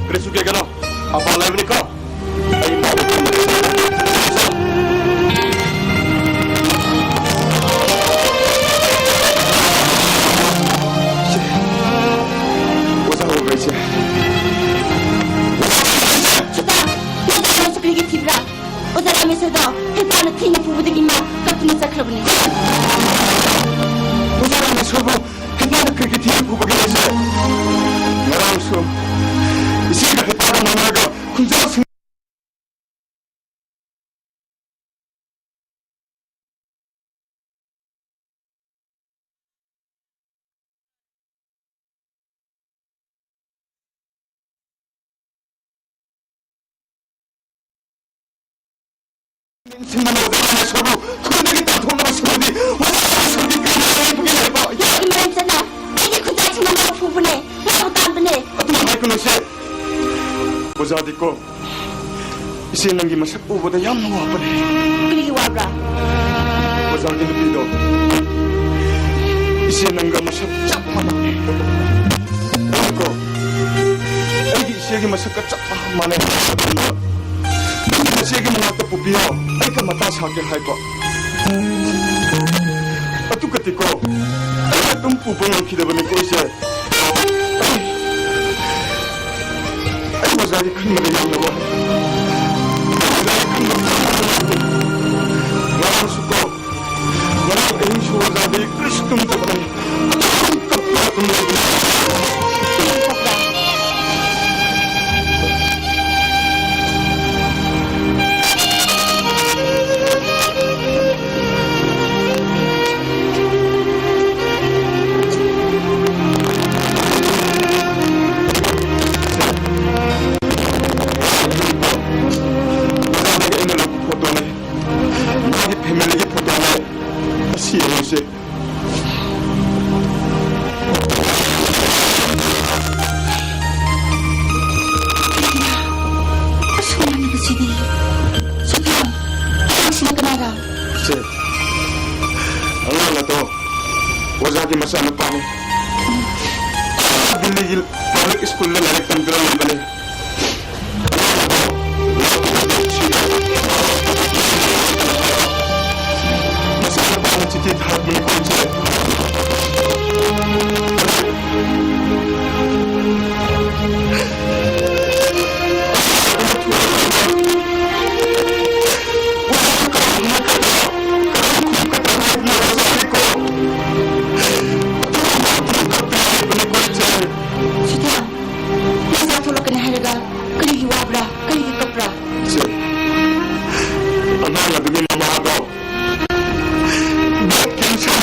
ꯀꯔꯤꯁꯨ ꯀꯤꯒꯅꯨ, ꯃꯄꯥꯟ ꯂꯩꯕꯅꯤꯀꯣ꯫ ꯑꯩ ꯑꯣꯖꯥ ꯎꯈ꯭ꯔꯦ, ꯏꯆꯦ꯫ ꯆꯨꯞꯄ! ꯅꯪ ꯀꯔꯤꯒꯤ ꯊꯤꯕ꯭ꯔꯥ? ꯑꯣꯖꯥ ꯔꯥꯃꯦꯁꯣꯔꯗꯣ ꯍꯦꯟꯇꯥꯛꯅ ꯊꯤꯅ ꯐꯨꯕꯗꯒꯤ ꯃꯥ ꯀꯞꯇꯨꯅ ꯆꯠꯈ꯭ꯔꯕꯅꯤ꯫ ꯑꯣꯖꯥ ꯔꯥꯃꯦꯁꯣꯔꯕꯨ ꯍꯦꯟꯇꯥꯛꯅ ꯀꯔꯤꯒꯤ ꯊꯤꯅ ꯐꯨꯕꯒꯦ ꯍꯥꯏꯁꯦ? ꯉꯔꯥꯡꯁꯨ ꯏꯆꯦꯒ ꯍꯦꯟꯇꯥꯛꯅ ꯃꯥꯟꯅꯔꯒ ꯈꯨꯟꯖꯥꯁꯤꯡ ꯁꯤꯡꯅ ꯑꯣꯖꯥ ꯔꯥꯃꯦꯁꯣꯔꯕꯨ ꯈꯨꯟꯗꯒꯤ ꯇꯥꯟꯊꯣꯛꯅꯕ ꯁꯤꯟꯕꯗꯤ ꯑꯣꯖꯥ ꯔꯥꯃꯦꯁꯣꯔꯒꯤ ꯀꯔꯤ ꯑꯔꯦꯝꯕꯒꯤ ꯂꯩꯕ? ꯏꯃꯥ ꯏꯆꯟꯅ ꯑꯩꯒꯤ ꯈꯨꯟꯖꯥꯁꯤꯡꯅ ꯃꯥꯕꯨ ꯐꯨꯕꯅꯦ, ꯃꯥꯕꯨ ꯇꯥꯟꯕꯅꯦ꯫ ꯑꯗꯨꯝ ꯍꯥꯏꯒꯅꯨꯁꯦ꯫ ꯑꯣꯖꯥꯗꯤꯀꯣ, ꯏꯆꯦ ꯅꯪꯒꯤ ꯃꯁꯛ ꯎꯕꯗ ꯌꯥꯝꯅ ꯋꯥꯕꯅꯦ꯫ ꯀꯔꯤꯒꯤ ꯋꯥꯕ꯭ꯔꯥ? ꯑꯣꯖꯥꯒꯤ ꯅꯨꯄꯤꯗꯣ, ꯏꯆꯦ ꯅꯪꯒ ꯃꯁꯛ ꯆꯞ ꯃꯥꯟꯅꯕꯅꯦ꯫ ꯑꯩꯅꯀꯣ, ꯑꯩꯒꯤ ꯏꯆꯦꯒꯤ ꯃꯁꯛꯀ ꯆꯞ ꯃꯥꯟꯅꯩ ꯍꯥꯏꯕ ꯃꯇꯝꯗ, ꯅꯆꯦꯒꯤ ꯃꯅꯥꯛꯇ ꯄꯨꯕꯤꯌꯣ, ꯑꯩꯒ ꯃꯇꯥ ꯁꯥꯒꯦ ꯍꯥꯏꯕ꯫ ꯑꯗꯨꯒꯗꯤꯀꯣ, ꯑꯩ ꯑꯗꯨꯝ ꯄꯨꯕ ꯉꯝꯈꯤꯗꯕꯅꯤꯀꯣ ꯏꯆꯦ꯫ ꯑꯣꯖꯥꯒꯤ ꯈꯟꯕꯗ ꯌꯥꯝꯅ ꯋꯥꯏ꯫ ꯑꯣꯖꯥꯒꯤ ꯈꯟꯕꯗ ꯌꯥꯝꯅ ꯋꯥꯏ꯫ ꯉꯔꯥꯡꯁꯨ ꯀꯣ, ꯉꯔꯥꯡ ꯑꯍꯤꯡꯁꯨ ꯑꯣꯖꯥꯗꯤ ꯀꯔꯤꯁꯨ ꯇꯨꯝꯗꯕꯅꯤ꯫ ꯑꯗꯨꯝ ꯀꯞꯄ ꯑꯗꯨꯝ ꯂꯩꯕꯅꯤ꯫ ꯃꯥꯒꯤ ꯐꯦꯃꯤꯂꯤꯒꯤ ꯐꯣꯇꯣꯅꯦ꯫ ꯑꯁꯤ ꯌꯦꯡꯉꯨꯁꯦ꯫ ꯑꯁ, ꯀꯅꯥꯅꯣ ꯁꯤꯗꯤ? ꯁꯨꯊꯥ, ꯑꯉꯥꯡꯁꯤꯅ ꯀꯅꯥꯔ? ꯁꯦ, ꯑꯉꯥꯡ ꯑꯗꯣ ꯑꯣꯖꯥꯒꯤ ꯃꯆꯥꯅꯨꯄꯥꯅꯦ꯫ ꯗꯤꯜꯂꯤꯒꯤ ꯄꯕ꯭ꯂꯤꯛ ꯁ꯭ꯀꯨꯜꯗ ꯂꯥꯏꯔꯤꯛ ꯇꯝꯗꯨꯅ ꯂꯩꯕꯅꯦ꯫ ꯃꯆꯥꯅꯨꯄꯥꯅ ꯆꯤꯊꯤ ꯊꯥꯔꯛꯄꯅꯤ, ꯑꯩꯈꯣꯏ ꯏꯆꯦ꯫ ꯁꯨꯊꯥ, ꯅꯆꯥ ꯊꯣꯛꯂꯛꯀꯅꯤ ꯍꯥꯏꯔꯒ ꯀꯔꯤꯒꯤ ꯋꯥꯕ꯭ꯔꯥ? ꯀꯔꯤꯒꯤ ꯀꯞꯄ꯭ꯔꯥ? ꯏꯆꯦ, ꯑꯉꯥꯡ ꯑꯗꯨꯒꯤ ꯃꯃꯥꯗꯣ ꯕ꯭ꯂꯗ ꯀꯦꯟꯁꯔ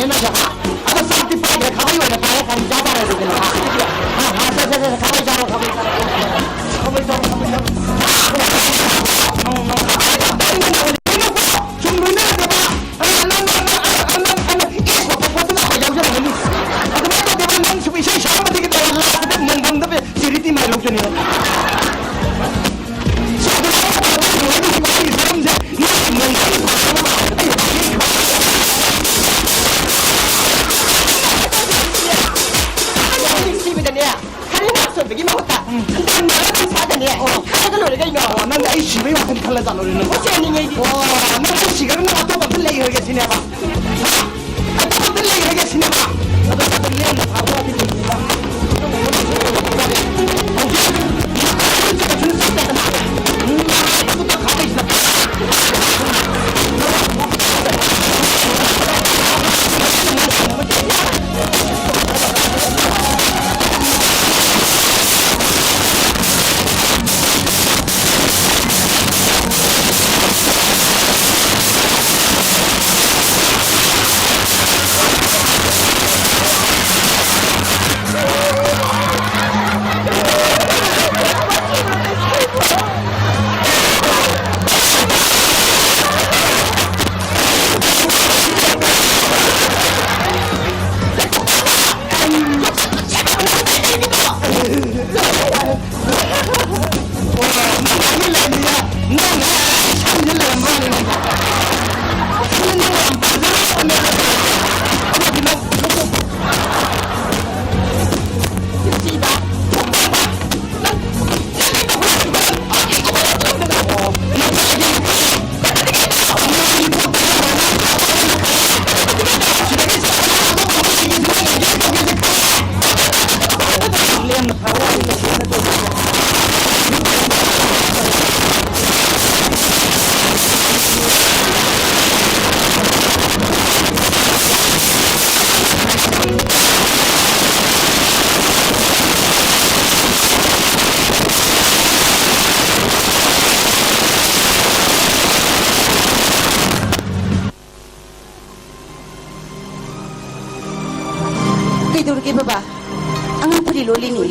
ꯅꯠꯇ꯭ꯔꯣ? ꯑꯗꯣ ꯆꯥꯛꯇꯤ ꯄꯥꯏꯗ꯭ꯔꯦ, ꯈꯥꯕꯩ ꯑꯣꯏꯅ ꯄꯥꯏꯔꯦ, ꯀꯔꯤ ꯆꯥ ꯇꯥꯔꯦ ꯑꯗꯨꯗꯤ? ꯍꯥ? ꯍꯥ, ꯍꯥ, ꯁꯦ, ꯁꯦ, ꯁꯦ, ꯁꯦ, ꯈꯥꯕꯩ ꯆꯥꯔꯣ, ꯈꯥꯕꯩ ꯆꯥꯔꯣ, ꯈꯥꯕꯩ ꯆꯥꯔꯣ, ꯈꯥꯕꯩ ꯆꯥꯔꯣ꯫ ꯁꯨꯝ ꯂꯣꯏꯅꯔꯗꯕ, ꯑ, ꯅꯪ, ꯅꯪ, ꯅꯪ, ꯑ, ꯑ, ꯅꯪ, ꯑ, ꯅꯪ, ꯑꯦ, ꯈꯣꯠꯄ ꯈꯣꯠꯇꯅ ꯑꯩꯈꯣꯏ ꯌꯥꯎꯖꯔꯝꯒꯅꯤ꯫ ꯑꯗꯨꯃꯥꯏꯅ ꯇꯧꯗꯦꯕ, ꯅꯪ ꯁꯨꯝ ꯏꯁꯩ ꯁꯛꯄꯗꯒꯤ ꯇꯧꯔ ꯂꯥꯛꯄꯗ ꯅꯪ ꯈꯪꯗꯕ charity ꯃꯥꯏ ꯂꯧꯖꯅꯤ ꯅꯪ꯫ ꯅꯨꯡꯁꯤꯕꯗꯅꯦ, ꯈꯔꯤ ꯉꯥꯛ ꯁꯣꯟꯕꯒꯤ ꯃꯍꯨꯠꯇ ꯍꯟꯗꯛ ꯃꯔꯛ ꯅꯤꯁꯥꯗꯅꯦ ꯈꯜꯂꯒ ꯂꯣꯏꯔꯦ ꯀꯩꯅꯣ꯫ ꯑꯣ, ꯅꯪ ꯑꯩ ꯁꯤꯕꯩ ꯋꯥꯈꯜ ꯈꯜꯂ ꯆꯠꯂꯨꯔꯦ ꯅꯪ꯫ ꯍꯣꯏ, ꯆꯦꯟꯅꯤꯡꯉꯩꯗꯤ꯫ ꯑꯣ, ꯅꯪ ꯑꯩ ꯁꯤꯈ꯭ꯔꯒ ꯅꯪ ꯑꯇꯣꯞꯄ ꯑꯝꯇ ꯂꯩꯈ꯭ꯔꯒꯦ ꯁꯤꯅꯦꯕ? ꯍꯥ? ꯑꯇꯣꯞꯄ ꯑꯝꯇ ꯂꯩꯈ꯭ꯔꯒꯦ ꯁꯤꯅꯦꯕ? ꯑꯗꯣ ꯑꯇꯣꯞꯄ ꯂꯦꯝꯅ ꯊꯥꯗꯣꯛꯑꯗꯤ ꯐꯩꯗꯅ꯫ ꯑꯦ ꯕꯕꯥ, ꯑꯉꯥꯡ ꯐꯨꯔꯤ ꯂꯣꯜꯂꯤꯅꯤ꯫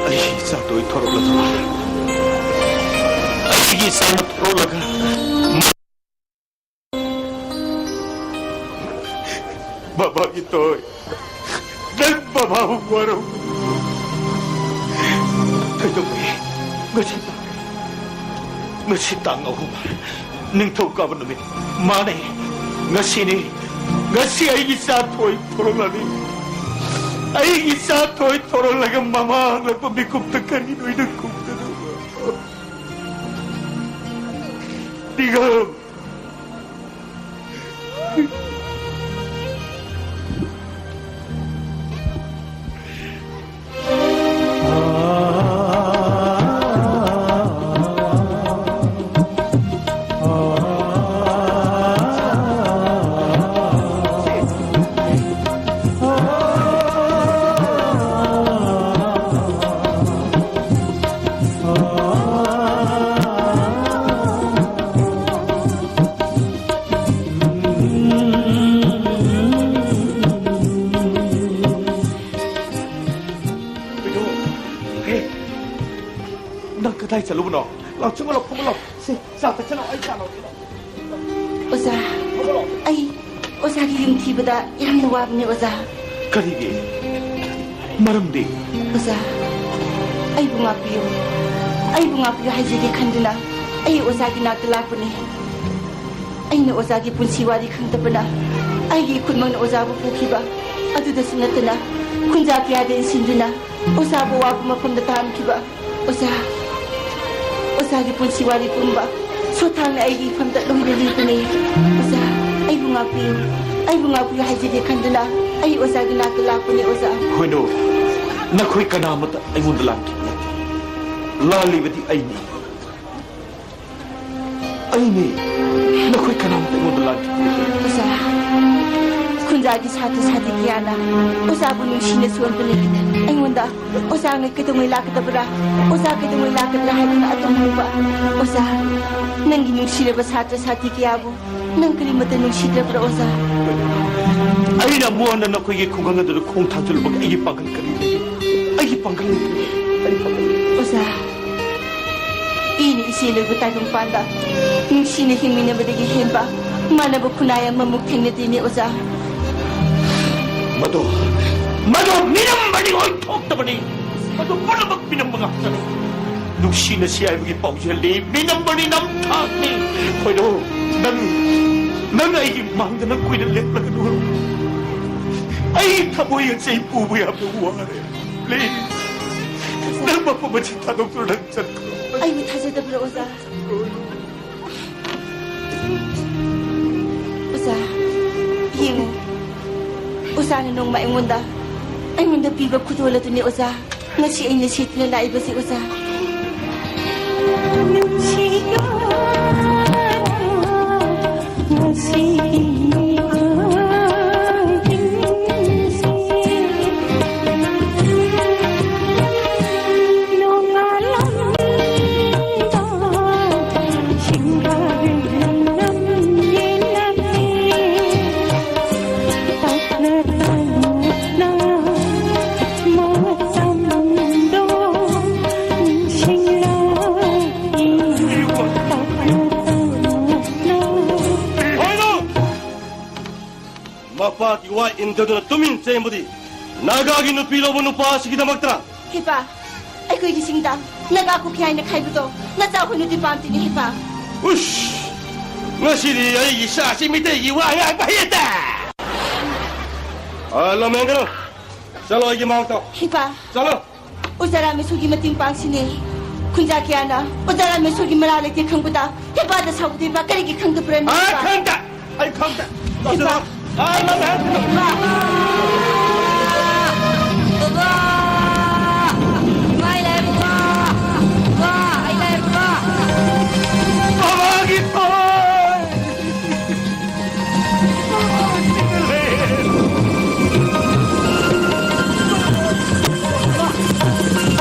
ꯑꯩ ꯏꯆꯥ ꯊꯣꯏ ꯊꯣꯔꯛꯂꯒ, ꯑꯩꯒꯤ ꯏꯆꯥ ꯊꯣꯔꯛꯂꯒ, ꯕꯕꯥꯒꯤ ꯊꯣꯏ, ꯅꯪ ꯕꯕꯥꯕꯨ ꯋꯥꯔꯧ꯫ ꯀꯩꯗꯧꯕꯒꯤ? ꯉꯁꯤ ꯇꯥꯡ, ꯉꯁꯤ ꯇꯥꯡ ꯑꯍꯨꯝ, ꯅꯤꯡꯊꯧꯀꯥꯕ ꯅꯨꯃꯤꯠ꯫ ꯃꯥꯅꯦ, ꯉꯁꯤꯅꯤ꯫ ꯉꯁꯤ ꯑꯩꯒꯤ ꯏꯆꯥ ꯊꯣꯏ ꯊꯣꯔꯛꯂꯅꯤ꯫ ꯑꯩꯒꯤ ꯏꯆꯥ ꯊꯣꯏ ꯊꯣꯔꯛꯂꯒ ꯃꯃꯥ ꯍꯜꯂꯛꯄ ꯃꯤꯀꯨꯞꯇ ꯀꯔꯤꯅꯣ ꯑꯩꯅ ꯀꯨꯝꯒꯗꯕ? ꯅꯤꯡꯉꯝ꯫ ꯀꯩꯅꯣ? ꯍꯦ, ꯅꯪ ꯀꯗꯥꯏ ꯆꯠꯂꯨꯕꯅꯣ? ꯂꯥꯎ, ꯆꯪꯉꯣ, ꯂꯥꯎ, ꯐꯝꯃꯣ, ꯂꯥꯎ꯫ ꯁꯦ, ꯆꯥ ꯊꯛꯁꯤ ꯂꯥꯎ, ꯑꯩ ꯆꯥ ꯂꯧꯒꯦ, ꯂꯥꯎ꯫ ꯑꯣꯖꯥ, ꯐꯝꯃꯣ, ꯂꯥꯎ꯫ ꯑꯩ ꯑꯣꯖꯥꯒꯤ ꯌꯨꯝ ꯊꯤꯕꯗ ꯌꯥꯝꯅ ꯋꯥꯕꯅꯦ, ꯑꯣꯖꯥ꯫ ꯀꯔꯤꯒꯤ? ꯃꯔꯝꯗꯤ? ꯑꯣꯖꯥ, ꯑꯩꯕꯨ ꯉꯥꯛꯄꯤꯌꯨ꯫ ꯑꯩꯕꯨ ꯉꯥꯛꯄꯤꯌꯨ ꯍꯥꯏꯖꯒꯦ ꯈꯟꯗꯨꯅ ꯑꯩ ꯑꯣꯖꯥꯒꯤ ꯅꯥꯛꯇ ꯂꯥꯛꯄꯅꯤ꯫ ꯑꯩꯅ ꯑꯣꯖꯥꯒꯤ ꯄꯨꯟꯁꯤ ꯋꯥꯔꯤ ꯈꯪꯗꯕꯅ ꯑꯩꯒꯤ ꯏꯈꯨꯠꯃꯛꯅ ꯑꯣꯖꯥꯕꯨ ꯄꯨꯈꯤꯕ ꯑꯗꯨꯗꯁꯨ ꯅꯠꯇꯅ ꯈꯨꯟꯖꯥ ꯀꯌꯥꯗ ꯏꯟꯁꯤꯟꯗꯨꯅ ꯑꯣꯖꯥꯕꯨ ꯑꯋꯥꯕ ꯃꯐꯝꯗ ꯇꯥꯍꯟꯈꯤꯕ꯫ ꯑꯣꯖꯥ, ꯑꯣꯖꯥꯒꯤ ꯄꯨꯟꯁꯤ ꯋꯥꯔꯤ ꯄꯨꯝꯕ ꯁꯣꯊꯥꯡꯅ ꯑꯩꯒꯤ ꯏꯐꯝꯗ ꯂꯣꯏꯅ ꯂꯤꯕꯅꯤ꯫ ꯑꯣꯖꯥ, ꯑꯩꯕꯨ ꯉꯥꯛꯄꯤꯌꯨ, ꯑꯩꯕꯨ ꯉꯥꯛꯄꯤꯌꯨ ꯍꯥꯏꯖꯒꯦ ꯈꯟꯗꯨꯅ ꯑꯩ ꯑꯣꯖꯥꯒꯤ ꯅꯥꯛꯇ ꯂꯥꯛꯄꯅꯤ, ꯑꯣꯖꯥ꯫ ꯍꯣꯏꯅꯣ, ꯅꯈꯣꯏ ꯀꯅꯥ ꯑꯃꯠꯇ ꯑꯩꯉꯣꯟꯗ ꯂꯥꯟꯈꯤꯕ ꯅꯠꯇꯦ꯫ ꯂꯥꯜꯂꯤꯕꯗꯤ ꯑꯩꯅꯤ꯫ ꯑꯩꯅꯤ꯫ ꯅꯈꯣꯏ ꯀꯅꯥꯃꯠꯇ ꯑꯩꯉꯣꯟꯗ ꯂꯥꯟꯈꯤꯗꯦ꯫ ꯑꯣꯖꯥ, ꯈꯨꯟꯖꯥꯒꯤ ꯁꯥꯇ꯭ꯔ ꯁꯥꯇ꯭ꯔꯤ ꯀꯌꯥꯅ ꯑꯣꯖꯥꯕꯨ ꯅꯨꯡꯁꯤꯅ ꯁꯣꯟꯕꯅꯤ꯫ ꯑꯩꯉꯣꯟꯗ ꯑꯣꯖꯥꯅ ꯀꯩꯗꯧꯉꯩ ꯂꯥꯛꯀꯗꯕ꯭ꯔꯥ, ꯑꯣꯖꯥ ꯀꯩꯗꯧꯉꯩ ꯂꯥꯛꯀꯗ꯭ꯔꯥ ꯍꯥꯏꯗꯨꯅ ꯑꯗꯨꯝ ꯍꯪꯕ꯫ ꯑꯣꯖꯥ, ꯅꯪꯒꯤ ꯅꯨꯡꯁꯤꯔꯕ ꯁꯥꯇ꯭ꯔ ꯁꯥꯇ꯭ꯔꯤ ꯀꯌꯥꯕꯨ ꯅꯪ ꯀꯔꯤꯃꯠꯇ ꯅꯨꯡꯁꯤꯗ꯭ꯔꯕ꯭ꯔꯥ, ꯑꯣꯖꯥ? ꯑꯩꯅ ꯑꯃꯨꯛ ꯍꯟꯅ ꯅꯈꯣꯏꯒꯤ ꯈꯨꯡꯒꯪ ꯑꯗꯨꯗ ꯈꯣꯡ ꯊꯥꯡꯖꯤꯜꯂꯨꯕꯒꯤ ꯑꯩꯒꯤ ꯄꯥꯡꯒꯜ ꯀꯔꯤ ꯂꯩꯒꯦ? ꯑꯩꯒꯤ ꯄꯥꯡꯒꯜ ꯂꯩꯇ꯭ꯔꯦ꯫ ꯑꯩ ꯄꯥꯡꯒꯜ ꯂꯩꯇ꯭ꯔꯦ꯫ ꯑꯣꯖꯥ, ꯏꯅ ꯏꯆꯦ ꯂꯣꯏꯕ ꯇꯥꯏꯕꯪꯄꯥꯟꯗ ꯅꯨꯡꯁꯤꯅ ꯍꯤꯡꯃꯤꯟꯅꯕꯗꯒꯤ ꯍꯦꯟꯕ ꯃꯥꯟꯅꯕ ꯈꯨꯟꯅꯥꯏ ꯑꯃꯃꯨꯛ ꯊꯦꯡꯅꯗꯦꯅꯦ, ꯑꯣꯖꯥ꯫ ꯃꯗꯨ, ꯃꯗꯨ ꯃꯤꯅꯝꯕꯅꯤ, ꯑꯣꯏꯊꯣꯛꯇꯕꯅꯤ꯫ ꯃꯗꯨ ꯄꯨꯝꯅꯃꯛ ꯃꯤꯅꯝꯕ ꯉꯥꯛꯇꯅꯤ꯫ ꯅꯨꯡꯁꯤꯅꯁꯤ ꯍꯥꯏꯕꯒꯤ ꯄꯥꯎꯖꯦꯜꯗꯤ ꯃꯤꯅꯝꯕꯅꯤ, ꯅꯝꯊꯥꯛꯅꯤ꯫ ꯈꯣꯏꯔꯣ, ꯅꯪ, ꯅꯪ ꯑꯩꯒꯤ ꯃꯥꯡꯗ ꯅꯪ ꯀꯨꯏꯅ ꯂꯦꯞꯂꯒꯅꯨ꯫ ꯑꯩ ꯊꯃꯣꯏ ꯑꯁꯤ ꯄꯨꯕ ꯌꯥꯝꯅ ꯋꯥꯔꯦ꯫ Please, ꯅꯪ ꯃꯐꯝ ꯑꯁꯤ ꯊꯥꯗꯣꯛꯇꯨꯅ ꯅꯪ ꯆꯠꯈ꯭ꯔꯣ꯫ ꯑꯩꯕꯨ ꯊꯥꯖꯗꯕ꯭ꯔꯥ, ꯑꯣꯖꯥ? ꯑꯣꯖꯥ, ꯌꯦꯡꯉꯨ꯫ ꯑꯣꯖꯥꯅ ꯅꯣꯡꯃ ꯑꯩꯉꯣꯟꯗ, ꯑꯩꯉꯣꯟꯗ ꯄꯤꯕ ꯈꯨꯗꯣꯜ ꯑꯗꯨꯅꯤ, ꯑꯣꯖꯥ꯫ ꯉꯁꯤ ꯑꯩꯅ ꯁꯦꯠꯇꯨꯅ ꯂꯥꯛꯏꯕꯁꯤ, ꯑꯣꯖꯥ꯫ ꯃꯄꯥꯒꯤ ꯋꯥ ꯏꯟꯗꯗꯨꯅ ꯇꯨꯃꯤꯟ ꯆꯦꯟꯕꯗꯤ ꯅꯥꯒꯥꯒꯤ ꯅꯨꯄꯤ ꯂꯧꯕ ꯅꯨꯄꯥ ꯑꯁꯤꯒꯤꯗꯃꯛꯇ꯫ ꯍꯦꯄꯥ, ꯑꯩꯈꯣꯏꯒꯤ ꯆꯤꯡꯗ ꯅꯥꯒꯥ ꯀꯨꯀꯤ ꯍꯥꯏꯅ ꯈꯥꯏꯕꯗꯣ ꯅꯆꯥ ꯑꯩꯈꯣꯏꯅꯗꯤ ꯄꯥꯝꯗꯦꯅꯦ, ꯍꯦꯄꯥ꯫ ꯎꯁ! ꯉꯁꯤꯗꯤ ꯑꯩꯒꯤ ꯏꯆꯥꯁꯤ ꯃꯤꯇꯩꯒꯤ ꯋꯥ ꯉꯥꯡꯕ ꯍꯩꯇꯦ! ꯑ, ꯂꯝꯍꯦꯟꯒꯅꯨ! ꯆꯠꯂꯣ, ꯑꯩꯒꯤ ꯃꯥꯡ ꯇꯧ! ꯍꯦꯄꯥ! ꯆꯠꯂꯣ! ꯑꯣꯖꯥ ꯔꯥꯃꯦꯁꯣꯔꯒꯤ ꯃꯇꯦꯡ ꯄꯥꯡꯁꯤꯅꯦ꯫ ꯈꯨꯟꯖꯥ ꯀꯌꯥꯅ ꯑꯣꯖꯥ ꯔꯥꯃꯦꯁꯣꯔꯒꯤ ꯃꯔꯥ ꯂꯩꯇꯦ ꯈꯪꯕꯗ ꯍꯦꯄꯥꯗ ꯁꯥꯎꯗꯣꯏꯕ ꯀꯔꯤꯒꯤ ꯈꯪꯗꯕ꯭ꯔꯥ ꯑꯩ ꯅꯨꯄꯥ? ꯈꯪꯗꯦ! ꯑꯩ ꯈꯪꯗꯦ! ꯍꯦꯄꯥ! ꯑꯩ ꯈꯪꯗꯦ! ꯍꯦꯄꯥ! ꯕꯕꯥ! ꯏꯃꯥꯏ ꯂꯥꯏ ꯕꯕꯥ!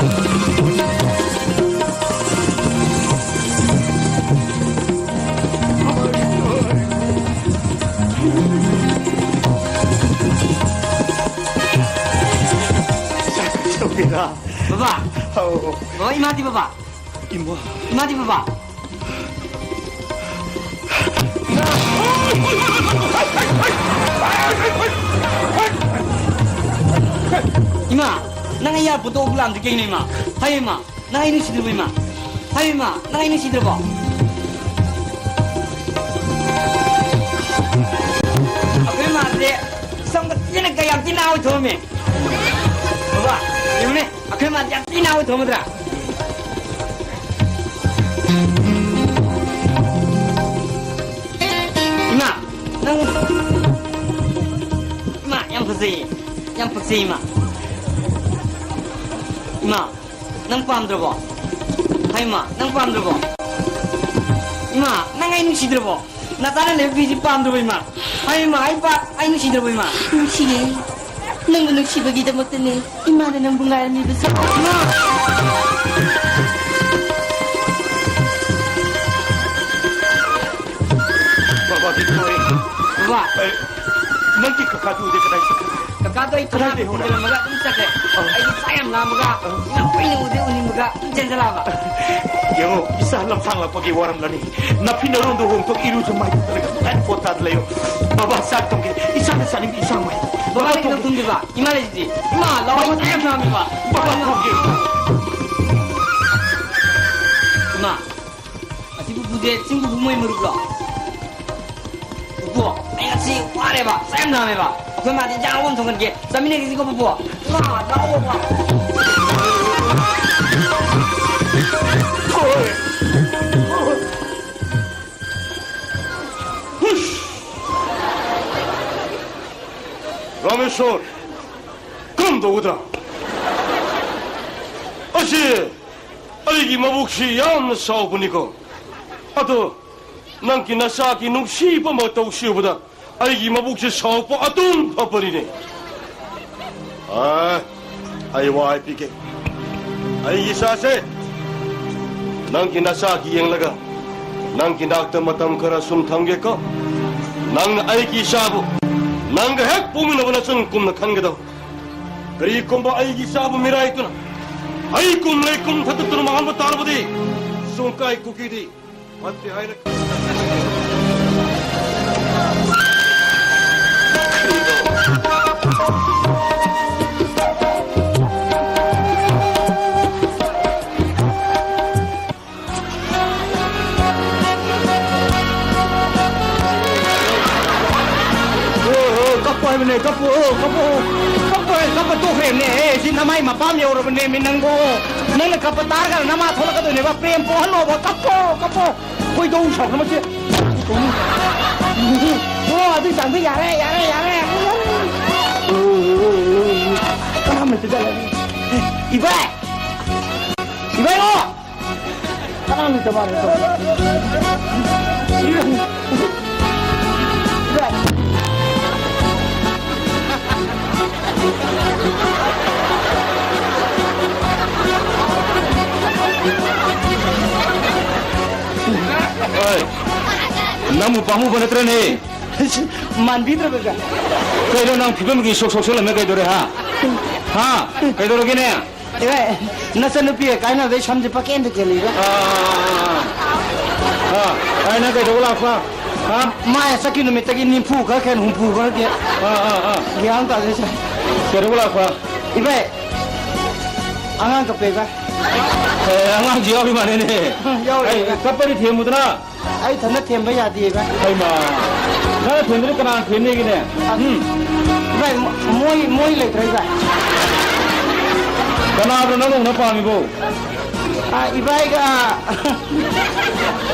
ꯕꯕꯥ! ꯑꯧ꯫ ꯕꯕꯥ, ꯏꯃꯥꯗꯤ ꯕꯕꯥ? ꯏꯃꯥ꯫ ꯏꯃꯥꯗꯤ ꯕꯕꯥ? ꯏꯃꯥ, ꯅꯪ ꯑꯩ ꯌꯥ ꯄꯨꯊꯣꯛ ꯂꯥꯝꯗꯤ ꯀꯩꯅꯣ, ꯏꯃꯥ? ꯍꯥꯏꯌꯨ, ꯏꯃꯥ, ꯅꯪ ꯑꯩ ꯅꯨꯡꯁꯤꯗ꯭ꯔꯕꯣ, ꯏꯃꯥ? ꯍꯥꯏꯌꯨ, ꯏꯃꯥ, ꯅꯪ ꯑꯩ ꯅꯨꯡꯁꯤꯗ꯭ꯔꯕꯣ? ꯑꯩꯈꯣꯏ ꯃꯥꯁꯦ ꯁꯝꯒ ꯇꯦꯟꯅ ꯀꯌꯥꯝ ꯊꯤꯅ ꯅꯥꯍ ꯑꯣꯏꯊꯣꯛꯑꯝꯃꯦ꯫ ꯕꯕꯥ, ꯌꯦꯡꯉꯨꯅꯦ, ꯑꯩꯈꯣꯏ ꯃꯥꯁꯦ ꯌꯥꯝ ꯊꯤꯅ ꯅꯥꯍ ꯑꯣꯏꯊꯣꯛꯑꯝꯃꯗ꯭ꯔꯥ? ꯏꯃꯥ, ꯅꯪ, ꯏꯃꯥ, ꯌꯥꯝ ꯐꯖꯩꯌꯦ, ꯌꯥꯝ ꯄꯛꯆꯩ, ꯏꯃꯥ꯫ ꯏꯃꯥ, ꯅꯪ ꯄꯥꯝꯗ꯭ꯔꯕꯣ? ꯍꯥꯏ, ꯏꯃꯥ, ꯅꯪ ꯄꯥꯝꯗ꯭ꯔꯕꯣ? ꯏꯃꯥ, ꯅꯪ ꯑꯩ ꯅꯨꯡꯁꯤꯗ꯭ꯔꯕꯣ? ꯅꯆꯥꯅ ꯂꯩꯕ ꯐꯤꯁꯤ ꯄꯥꯝꯗ꯭ꯔꯕꯣ, ꯏꯃꯥ? ꯍꯥꯏ, ꯏꯃꯥ, ꯑꯩ ꯄꯥ-, ꯑꯩ ꯅꯨꯡꯁꯤꯗ꯭ꯔꯕꯣ, ꯏꯃꯥ? ꯅꯨꯡꯁꯤꯌꯦ꯫ ꯅꯪꯕꯨ ꯅꯨꯡꯁꯤꯕꯒꯤꯗꯃꯛꯇꯅꯦ ꯏꯃꯥꯅ ꯅꯪꯕꯨ ꯉꯥꯏꯔꯝꯃꯤꯕꯁꯦ꯫ ꯏꯃꯥ! ꯕꯕꯥ, ꯕꯤꯛꯇꯣꯔꯤ꯫ ꯕꯕꯥ! ꯑꯦ, ꯅꯪꯒꯤ ꯀꯀꯥꯗꯨꯗꯤ ꯀꯗꯥꯏ ꯆꯠꯈ꯭ꯔꯦ? ꯀꯀꯥꯗꯣ ꯑꯩ ꯊꯣꯡꯅꯥꯛꯇ ꯀꯗꯥꯏꯗꯩ ꯍꯧꯔꯦ? ꯊꯤꯟꯖꯤꯜꯂꯝꯃꯒ ꯑꯗꯨꯝ ꯆꯠꯈ꯭ꯔꯦ꯫ ꯑ꯫ ꯑꯩꯗꯤ ꯆꯥꯛ ꯌꯥꯝ ꯂꯥꯝꯃꯒ ꯑ꯫ ꯏꯃꯥ ꯀꯨꯏꯅ ꯎꯗꯦ ꯎꯅꯤꯡꯕꯒ ꯑꯗꯨꯝ ꯆꯦꯟꯖꯜꯂꯛꯑꯕ꯫ ꯌꯦꯡꯉꯣ, ꯏꯆꯥ ꯂꯝꯁꯥꯡꯂꯛꯄꯒꯤ ꯋꯥꯔꯝꯂꯅꯤ꯫ ꯅꯐꯤ ꯅꯔꯣꯟꯗꯣ ꯍꯣꯡꯗꯣꯛ, ꯏꯔꯨꯖ ꯃꯥꯏꯊꯖꯔꯒ ꯅꯨꯡꯉꯥꯏꯅ ꯄꯣꯊꯥꯗ ꯂꯩꯌꯨ꯫ ꯕꯕꯥ ꯆꯥꯛ ꯊꯣꯡꯒꯦ꯫ ꯏꯆꯥꯅ ꯆꯥꯅꯤꯡꯕ ꯏꯟꯁꯥꯡ ꯃꯥꯏ꯫ ꯕꯕꯥ, ꯕꯕꯥ ꯑꯩ ꯊꯣꯡꯒꯦ꯫ ꯀꯩꯗꯧ ꯊꯣꯡꯗꯣꯏꯕ? ꯏꯃꯥ ꯂꯩꯁꯤꯗꯤ꯫ ꯏꯃꯥ, ꯂꯥꯛꯑꯣ, ꯕꯕꯥ ꯑꯩ ꯆꯥꯛ ꯌꯥꯝ ꯊꯣꯡꯒꯦ꯫ ꯂꯥꯝꯃꯦꯕ꯫ ꯕꯕꯥ ꯊꯣꯡꯒꯦ꯫ ꯏꯃꯥ, ꯑꯁꯤ ꯄꯨꯄꯨꯁꯦ ꯆꯤꯡ ꯄꯨꯄꯨ ꯃꯣꯏ ꯃꯔꯨꯞꯂꯣ? ꯄꯨꯄꯨ, ꯑꯩ ꯉꯁꯤ ꯋꯥꯔꯦꯕ, ꯆꯥꯛ ꯌꯥꯝ ꯂꯥꯝꯃꯦꯕ꯫ ꯑꯩꯈꯣꯏ ꯃꯥꯗꯤ ꯏꯟꯖꯥꯡ ꯑꯍꯥꯎꯕ ꯑꯃ ꯊꯣꯡꯍꯟꯒꯦ, ꯆꯥꯃꯤꯟꯅꯈꯤꯁꯤꯀꯣ, ꯄꯨꯄꯨ꯫ ꯏꯃꯥ, ꯂꯥꯛꯑꯣꯕ꯫ ꯔꯥꯃꯦꯁꯣꯔ, ꯀꯔꯝ ꯇꯧꯒꯗ꯭ꯔꯥ? ꯑꯁꯤ ꯑꯩꯒꯤ ꯃꯕꯨꯛꯁꯤ ꯌꯥꯝꯅ ꯆꯥꯎꯕꯅꯤꯀꯣ꯫ ꯑꯗꯣ ꯅꯪꯒꯤ ꯅꯆꯥꯒꯤ ꯅꯨꯡꯁꯤꯕ ꯃꯇꯧꯁꯤ ꯎꯕꯗ ꯑꯩꯒꯤ ꯃꯕꯨꯛꯁꯤ ꯆꯥꯎꯕ ꯑꯗꯨꯝ ꯐꯕꯅꯤꯅꯦ꯫ ꯑꯥ, ꯑꯩ ꯋꯥ ꯍꯥꯏꯕꯤꯒꯦ꯫ ꯑꯩꯒꯤ ꯏꯆꯥꯁꯦ ꯅꯪꯒꯤ ꯅꯆꯥꯒꯤ ꯌꯦꯡꯂꯒ ꯅꯪꯒꯤ ꯅꯥꯛꯇ ꯃꯇꯝ ꯈꯔ ꯁꯨꯝ ꯊꯝꯒꯦꯀꯣ꯫ ꯅꯪꯅ ꯑꯩꯒꯤ ꯏꯆꯥꯕꯨ ꯅꯪꯒ ꯍꯦꯛ ꯄꯣꯛꯃꯤꯟꯅꯕ ꯅꯆꯟ ꯀꯨꯝꯅ ꯈꯟꯒꯗꯕ꯫ ꯀꯔꯤꯒꯨꯝꯕ ꯑꯩꯒꯤ ꯏꯆꯥꯕꯨ ꯃꯤꯔꯥꯏꯇꯨꯅ, ꯑꯩ ꯀꯨꯝ ꯂꯩ ꯀꯨꯝ ꯊꯛꯇꯨꯅ ꯃꯥꯡꯍꯟꯕ ꯇꯥꯔꯕꯗꯤ, ꯁꯨꯡꯀꯥꯏ ꯀꯨꯀꯤꯗꯤ ꯐꯠꯇꯦ ꯍꯥꯏꯅ꯫ ꯑꯣ, ꯑꯣ, ꯀꯞꯄꯣ ꯍꯥꯏꯕꯅꯦ, ꯀꯞꯄꯣ, ꯑꯣ, ꯀꯞꯄꯣ, ꯑꯣ, ꯀꯞꯄꯣ ꯍꯥꯏ, ꯀꯞꯄ ꯇꯣꯛꯈ꯭ꯔꯦꯕꯅꯦ꯫ ꯑꯦ, ꯁꯤ ꯅꯃꯥꯏ ꯃꯄꯥꯝ ꯌꯧꯔꯕꯅꯦꯃꯤ ꯅꯪꯕꯣ꯫ ꯅꯪꯅ ꯀꯞꯄ ꯇꯥꯔꯒ ꯅꯃꯥ ꯊꯣꯛꯂꯛꯀꯗꯣꯏꯅꯦꯕ꯫ ꯄ꯭ꯔꯦꯝ ꯄꯣꯛꯍꯜꯂꯣꯕ, ꯀꯞꯄꯣ, ꯀꯞꯄꯣ꯫ ꯈꯣꯏꯗꯧ ꯁꯥꯎꯒꯠꯂꯛꯄꯁꯦ꯫ ꯑꯣ, ꯑꯗꯨꯏ ꯆꯥꯡꯗꯣ ꯌꯥꯔꯦ, ꯌꯥꯔꯦ, ꯌꯥꯔꯦ꯫ ꯀꯅꯥꯝ ꯂꯩꯇꯖꯥꯠꯂ? ꯏꯕꯥꯏ! ꯏꯕꯥꯏꯉꯣ! ꯀꯅꯥꯝ ꯂꯩꯇ ꯃꯥꯜꯂꯦ꯫ ꯍꯣꯏ꯫ ꯅꯪꯕꯨ ꯄꯥꯝꯃꯨꯕ ꯅꯠꯇ꯭ꯔꯅꯦ? ꯃꯥꯟꯕꯤꯗ꯭ꯔꯕꯒ꯫ ꯀꯩꯅꯣ ꯅꯪ ꯐꯤꯕꯝꯒꯤ ꯁꯣꯛ ꯁꯣꯛ ꯁꯣꯛꯂꯝꯃꯦ ꯀꯩꯗꯧꯔꯦ, ꯍꯥ? ꯍꯥ? ꯀꯩꯗꯧꯔꯒꯦꯅꯦ? ꯑꯦ, ꯅꯆꯟꯅꯨꯄꯤꯒ ꯀꯥꯏꯅꯕꯗꯩ ꯁꯝꯁꯦ ꯄꯀꯦꯟꯗ ꯀꯦꯜꯂꯤꯕ꯫ ꯑꯥ, ꯑꯥ, ꯑꯥ, ꯑꯥ꯫ ꯑꯥ, ꯑꯩ ꯅꯪ ꯀꯩꯗꯧꯕ ꯂꯥꯛꯄ? ꯍꯥ? ꯃꯥꯏ ꯆꯠꯈꯤ ꯅꯨꯃꯤꯠꯇꯒꯤ ꯅꯤꯝꯐꯨ ꯈꯔ ꯀꯦꯟ, ꯍꯨꯝꯐꯨ ꯈꯔ ꯀꯦꯟ꯫ ꯑꯥ, ꯑꯥ, ꯑꯥ꯫ ꯒ꯭ꯌꯥꯟ ꯇꯥꯗꯦ ꯁꯥꯔ꯫ ꯀꯩꯗꯧꯕ ꯂꯥꯛꯄ? ꯏꯕꯥꯏ, ꯑꯉꯥꯡ ꯀꯞꯄꯦ ꯏꯕꯥꯏ꯫ ꯑꯦ, ꯑꯉꯥꯡꯁꯨ ꯌꯥꯎꯔꯤ ꯃꯥꯜꯂꯦꯅꯦ꯫ ꯌꯥꯎꯔꯤ ꯑꯩ ꯏꯕꯥꯏ꯫ ꯀꯞꯄꯗꯤ ꯊꯦꯝꯃꯨꯗꯅ꯫ ꯑꯩ ꯏꯊꯟꯗ ꯊꯦꯝꯕ ꯌꯥꯗꯦ ꯏꯕꯥꯏ꯫ ꯍꯩꯃꯥ꯫ ꯅꯪꯅ ꯊꯦꯝꯗ꯭ꯔꯗꯤ ꯀꯅꯥꯅ ꯊꯦꯝꯅꯤꯒꯦꯅꯦ? ꯎꯝ꯫ ꯏꯕꯥꯏ, ꯃꯣ-, ꯃꯣꯏ, ꯃꯣꯏ ꯂꯩꯇ꯭ꯔꯣ ꯏꯕꯥꯏ? ꯀꯅꯥꯅꯣ ꯅꯪ ꯎꯅ ꯄꯥꯝꯃꯤꯕꯣ? ꯑ, ꯏꯕꯥꯏꯒ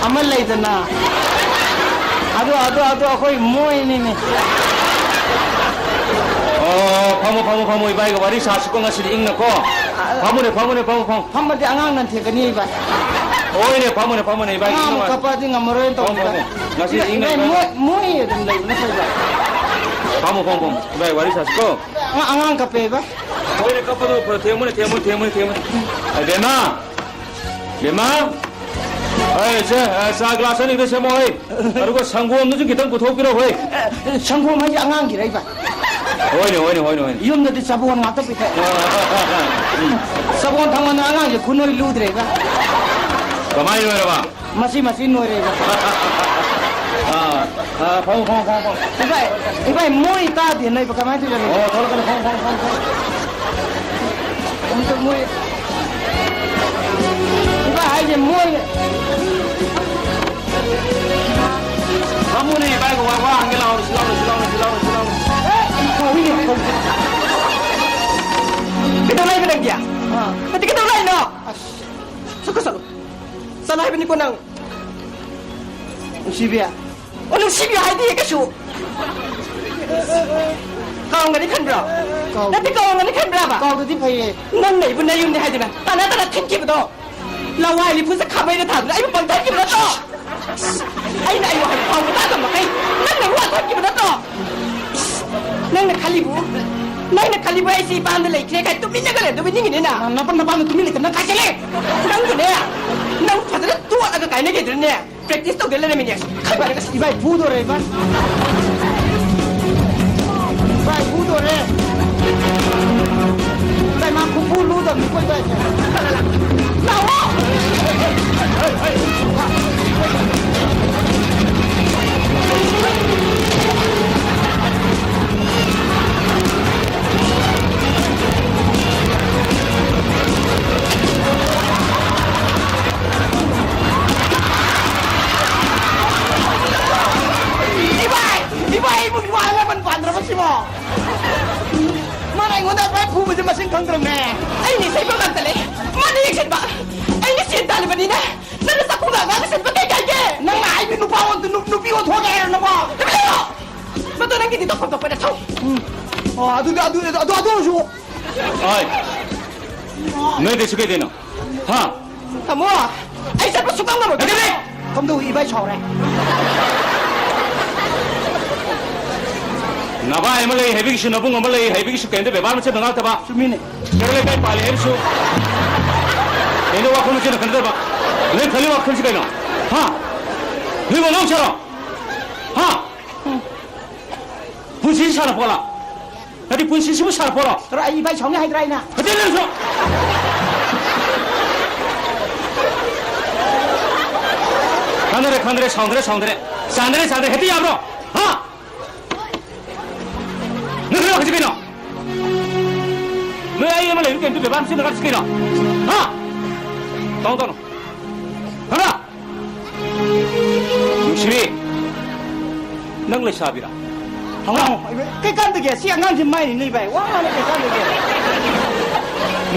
ꯑꯃ ꯂꯩꯗꯅ꯫ ꯑꯗꯨ, ꯑꯗꯨ, ꯑꯗꯨ ꯑꯩꯈꯣꯏ ꯃꯣꯏꯅꯤꯅꯦ꯫ ꯑꯣ, ꯐꯝꯃꯣ, ꯐꯝꯃꯣ, ꯐꯝꯃꯣ, ꯏꯕꯥꯏꯒ ꯋꯥꯔꯤ ꯁꯥꯁꯤꯀꯣ ꯉꯁꯤꯗꯤ ꯏꯪꯅꯀꯣ꯫ ꯑ, ꯐꯝꯃꯨꯅꯦ, ꯐꯝꯃꯨꯅꯦ, ꯐꯝꯃꯣ, ꯐꯝꯃꯣ꯫ ꯐꯝꯃꯗꯤ ꯑꯉꯥꯡ ꯅꯟꯊꯦꯛꯀꯅꯤ ꯏꯕꯥꯏ꯫ ꯍꯣꯏꯅꯦ, ꯐꯝꯃꯨꯅꯦ, ꯐꯝꯃꯨꯅꯦ, ꯏꯕꯥꯏ ꯑꯉꯥꯡ ꯑꯃ ꯏꯪꯅ ꯀꯞꯄꯗꯤ ꯉꯝꯃꯔꯣꯏꯅ ꯐꯝꯃꯣ, ꯇꯧꯕꯅꯤꯗ꯫ ꯐꯝꯃꯣ꯫ ꯉꯁꯤꯗꯤ ꯏꯪꯅ ꯏꯕꯥꯏ, ꯏꯕꯥꯏ꯫ ꯃꯣꯏ, ꯃꯣꯏ ꯑꯗꯨꯝ ꯂꯩꯕꯅ ꯐꯩꯕ꯫ ꯐꯝꯃꯣ, ꯐꯝꯃꯣ, ꯐꯝꯃꯣ꯫ ꯏꯕꯥꯏ ꯋꯥꯔꯤ ꯁꯥꯁꯤꯀꯣ꯫ ꯑꯉꯥꯡ, ꯑꯉꯥꯡ ꯀꯞꯄꯦꯕ꯫ ꯍꯣꯏꯅꯦ, ꯀꯞꯄꯗꯣ ꯐꯔꯦ꯫ ꯊꯦꯝꯃꯨꯅꯦ, ꯊꯦꯝꯃꯨꯅꯦ, ꯊꯦꯝꯃꯨꯅꯦ, ꯊꯦꯝꯃꯨꯅꯦ꯫ ꯑ, ꯕꯦꯝꯃ! ꯕꯦꯝꯃ! ꯑꯩ ꯁꯦ, ꯑ, ꯆꯥ ꯒ꯭ꯂꯥꯁ ꯑꯅꯤꯗ ꯁꯦꯝꯃꯣ ꯍꯩ꯫ ꯑꯗꯨꯒ ꯁꯪꯒꯣꯝꯗꯨꯁꯨ ꯈꯤꯇꯪ ꯄꯨꯊꯣꯛꯄꯤꯔꯣ ꯍꯩ꯫ ꯑ, ꯁꯪꯒꯣꯝ ꯍꯥꯏꯁꯦ ꯑꯉꯥꯡꯒꯤꯔ ꯏꯕꯥꯏ? ꯍꯣꯏꯅꯦ, ꯍꯣꯏꯅꯦ, ꯍꯣꯏꯅꯦ, ꯍꯣꯏꯅꯦ꯫ ꯌꯨꯝꯗꯗꯤ ꯆꯕꯣꯟ ꯉꯥꯛꯇ ꯄꯤꯊꯛꯑꯦ꯫ ꯎꯝ꯫ ꯆꯕꯣꯟ ꯊꯛꯃꯟꯗꯅ ꯑꯉꯥꯡꯁꯦ ꯈꯨꯅꯣꯏ ꯂꯨꯗ꯭ꯔꯦꯕ꯫ ꯀꯃꯥꯏꯅ ꯂꯣꯏꯔꯕ? ꯃꯁꯤ ꯃꯁꯤ ꯅꯣꯏꯔꯦꯕ꯫ ꯑꯥ, ꯑꯥ, ꯐꯝꯃꯣ, ꯐꯝꯃꯣ, ꯐꯝꯃꯣ, ꯐꯝꯃꯣ꯫ ꯏꯕꯥꯏ, ꯏꯕꯥꯏ, ꯃꯣꯏ ꯇꯥꯗꯦ ꯅꯣꯏꯕ ꯀꯃꯥꯏꯅ ꯇꯧꯔꯤꯅꯣ? ꯑꯣ, ꯊꯣꯛꯂꯛꯀꯅꯤ, ꯐꯝꯃꯣ, ꯐꯝꯃꯣ, ꯐꯝꯃꯣ, ꯐꯝꯃꯣ꯫ ꯑꯝꯇ ꯃꯣꯏ ꯏꯕꯥꯏ ꯍꯥꯏꯁꯦ ꯃꯣꯏ꯫ ꯐꯝꯃꯨꯅꯦ, ꯏꯕꯥꯏꯒ ꯋꯥ, ꯋꯥ ꯍꯪꯒꯦ ꯂꯥꯎꯅꯦ, ꯁꯤ ꯂꯥꯎꯅꯦ, ꯁꯤ ꯂꯥꯎꯅꯦ, ꯁꯤ ꯂꯥꯎꯅꯦ, ꯁꯤ ꯂꯥꯎꯅꯦ꯫ ꯀꯩꯗꯧ ꯂꯩꯕ ꯅꯪꯗꯤ? ꯑꯥ꯫ ꯅꯪꯗꯤ ꯀꯩꯗꯧ ꯂꯩꯅꯣ? ꯑꯁ꯫ ꯆꯠꯈ꯭ꯔꯣ, ꯆꯠꯂꯣ꯫ ꯆꯠꯂꯣ ꯍꯥꯏꯕꯅꯤꯀꯣ ꯅꯪ꯫ ꯅꯨꯡꯁꯤꯕꯤ꯫ ꯑꯣ, ꯅꯨꯡꯁꯤꯕꯤ ꯍꯥꯏꯗꯤ ꯀꯩꯁꯨ꯫ ꯀꯥꯎꯔꯝꯒꯅꯤ ꯈꯟꯕ꯭ꯔꯣ? ꯀꯥꯎ- ꯅꯠꯇꯦ, ꯀꯥꯎꯔꯝꯒꯅꯤ ꯈꯟꯕ꯭ꯔꯕ? ꯀꯥꯎꯗꯗꯤ ꯐꯩꯌꯦ꯫ ꯅꯪꯅ ꯑꯩꯕꯨ ꯅꯌꯨꯝꯅꯤ ꯍꯥꯏꯗꯅ ꯇꯥꯅ ꯇꯥꯅ ꯊꯤꯟꯈꯤꯕꯗꯣ꯫ ꯂꯋꯥꯏ ꯂꯤꯐꯨꯁꯦ ꯈꯥꯕꯩꯅ ꯊꯥꯗꯅ ꯑꯩꯕꯨ ꯄꯪꯊꯈꯤꯕ ꯅꯠꯇ꯭ꯔꯣ? ꯑꯩꯅ ꯑꯩ ꯋꯥꯍꯩ ꯐꯥꯎꯕ ꯇꯥꯗꯕ ꯃꯈꯩ ꯅꯪꯅ ꯑꯩꯕꯨ ꯋꯥꯊꯈꯤꯕ ꯅꯠꯇ꯭ꯔꯣ? ꯅꯪꯅ ꯈꯜꯂꯤꯕꯨ, ꯅꯪꯅ ꯈꯜꯂꯤꯕꯨ ꯑꯩꯁꯦ ꯏꯄꯥꯝꯗ ꯂꯩꯈ꯭ꯔꯦ ꯀꯥꯏ ꯇꯨꯃꯤꯟꯅꯒ ꯂꯩꯔꯝꯗꯧꯕ ꯅꯤꯡꯉꯤꯅꯦ ꯅꯪ? ꯅꯄꯥꯝ ꯅꯄꯥꯝꯗ ꯇꯨꯃꯤꯟ ꯂꯩꯇꯅ ꯀꯥꯏ ꯆꯠꯂꯦ? ꯅꯪꯕꯨꯅꯦ, ꯅꯪ ꯐꯖꯅ ꯇꯣꯠꯂꯒ ꯀꯥꯏꯅꯒꯦꯗꯅꯅꯦ꯫ Practice ꯇꯧꯗ ꯂꯩꯔꯝꯃꯤꯅꯦ꯫ ꯈꯟꯕꯔꯦ ꯉꯁꯤ꯫ ꯏꯕꯥꯏ ꯐꯨꯗꯣꯔꯦ, ꯏꯕꯥꯏ꯫ ꯏꯕꯥꯏ ꯐꯨꯗꯣꯔꯦ꯫ ꯏꯕꯥꯏ, ꯃꯥ ꯈꯨꯐꯨ ꯂꯨꯗꯕꯅꯤꯀꯣ, ꯏꯕꯥꯏꯁꯦ꯫ ꯂꯥꯛꯑꯣ꯫ ꯏꯕꯥꯏ! ꯏꯕꯥꯏ, ꯑꯩꯕꯨ ꯏꯃꯥꯅ ꯂꯃꯟ ꯄꯥꯟꯗ꯭ꯔꯕ ꯁꯤꯕꯣ? ꯃꯥꯅ ꯑꯩꯉꯣꯟꯗ ꯑꯗꯨꯃꯥꯏ ꯐꯨꯕꯁꯦ ꯃꯁꯤꯡ ꯈꯪꯗ꯭ꯔꯕꯅꯦ꯫ ꯑꯩꯅ ꯏꯁꯩ ꯄꯪꯇꯝ ꯇꯝꯂꯦ, ꯃꯥꯅ ꯌꯦꯡꯁꯤꯟꯕ꯫ ꯑꯩꯅ ꯁꯦꯟ ꯇꯥꯜꯂꯤꯕꯅꯤꯅ ꯅꯪꯅ ꯆꯥꯛꯈꯨꯝꯗ ꯑꯉꯥꯡ ꯁꯦꯟꯕ ꯀꯩ ꯀꯥꯏꯒꯦ? ꯅꯪꯅ ꯍꯥꯏꯕꯤ ꯅꯨꯄꯥ ꯑꯣꯟ-, ꯅꯨ-, ꯅꯨꯄꯤ ꯑꯣꯟꯊꯣꯛꯑꯒꯦ ꯍꯥꯏꯔꯣ ꯅꯪꯕꯣ? ꯇꯨꯃꯤꯟ ꯂꯩꯌꯣ! ꯃꯗꯨ ꯅꯪꯒꯤꯗꯤ ꯇꯧꯐꯝ ꯊꯣꯛꯄ ꯅꯊꯧ꯫ ꯎꯝ꯫ ꯑꯣ, ꯑꯗꯨꯗꯤ, ꯑꯗꯨ, ꯑꯗꯨ, ꯑꯗꯨ, ꯑꯗꯨ ꯑꯣꯏꯔꯁꯨ꯫ ꯑꯣꯏ! ꯅꯣꯏꯗꯁꯨ ꯀꯩꯗꯩꯅꯣ? ꯍꯥ? ꯇꯥꯃꯣ, ꯑꯩ ꯆꯠꯄ ꯁꯨꯛꯉꯝ ꯉꯝꯃꯣꯏ꯫ ꯀꯩꯗꯧꯔꯦ? ꯀꯝꯗꯧ ꯏꯕꯥꯏ ꯁꯥꯎꯔꯦ? ꯅꯚꯥꯏ ꯑꯃ ꯂꯩ ꯍꯥꯏꯕꯒꯤꯁꯨ, ꯅꯕꯨꯡ ꯑꯃ ꯂꯩ ꯍꯥꯏꯕꯒꯤꯁꯨ ꯀꯩꯝꯇ ꯕꯦꯕꯥꯔ ꯃꯆꯦꯠ ꯉꯥꯛꯇꯕ꯫ ꯆꯨꯝꯃꯤꯅꯦ꯫ ꯀꯩꯔꯣꯜ ꯂꯩꯀꯥꯏ ꯄꯥꯜꯂꯤ ꯍꯥꯏꯕꯁꯨ ꯀꯩꯅꯣ ꯋꯥꯈꯜ ꯃꯆꯦꯠ ꯈꯟꯗꯕ꯫ ꯅꯣꯏ ꯈꯜꯂꯤ ꯋꯥꯈꯜꯁꯤ ꯀꯩꯅꯣ? ꯍꯥ? ꯅꯣꯏ ꯋꯥꯉꯥꯡ ꯁꯥꯔꯣ? ꯍꯥ? ꯄꯨꯟꯁꯤ ꯁꯥꯟꯅꯄꯣꯠꯂ? ꯅꯠꯇꯦ, ꯄꯨꯟꯁꯤꯁꯤꯕꯨ ꯁꯥꯔꯄꯣꯔꯣ? ꯀꯔꯣ, ꯑꯩ ꯏꯕꯥꯏ ꯁꯥꯎꯅꯤ ꯍꯥꯏꯗ꯭ꯔꯥ ꯑꯩꯅ? ꯅꯠꯇꯦ, ꯅꯪꯁꯨ! ꯈꯪꯗ꯭ꯔꯦ, ꯈꯪꯗ꯭ꯔꯦ, ꯁꯥꯎꯗ꯭ꯔꯦ, ꯁꯥꯎꯗ꯭ꯔꯦ꯫ ꯆꯥꯟꯗ꯭ꯔꯦ, ꯆꯥꯟꯗ꯭ꯔꯦ, ꯍꯦꯛꯇ ꯌꯥꯕ꯭ꯔꯣ? ꯍꯥ? ꯅꯪ ꯀꯩꯅꯣ ꯍꯧꯖꯤꯛ ꯀꯩꯅꯣ? ꯅꯣꯏ ꯑꯩ ꯑꯃ ꯂꯩꯕ ꯀꯩꯝꯇ ꯕꯦꯕꯥꯔ ꯑꯃ ꯁꯤꯖꯤꯟꯅꯒꯗ꯭ꯔꯁꯤ ꯀꯩꯅꯣ? ꯍꯥ? ꯇꯧꯅꯨ, ꯇꯧꯅꯨ꯫ ꯈꯪꯉꯕ? ꯅꯨꯡꯁꯤꯕꯤ, ꯅꯪ ꯂꯩꯁꯥꯕꯤꯔꯥ? ꯍꯪꯉꯣ, ꯀꯩ ꯀꯥꯟꯗꯒꯦ? ꯁꯤ ꯑꯉꯥꯡꯁꯤ ꯃꯥꯏꯅꯤꯅꯦ, ꯏꯕꯥꯏ꯫ ꯋꯥ ꯉꯥꯡꯕ ꯀꯩ ꯀꯥꯟꯗꯒꯦ?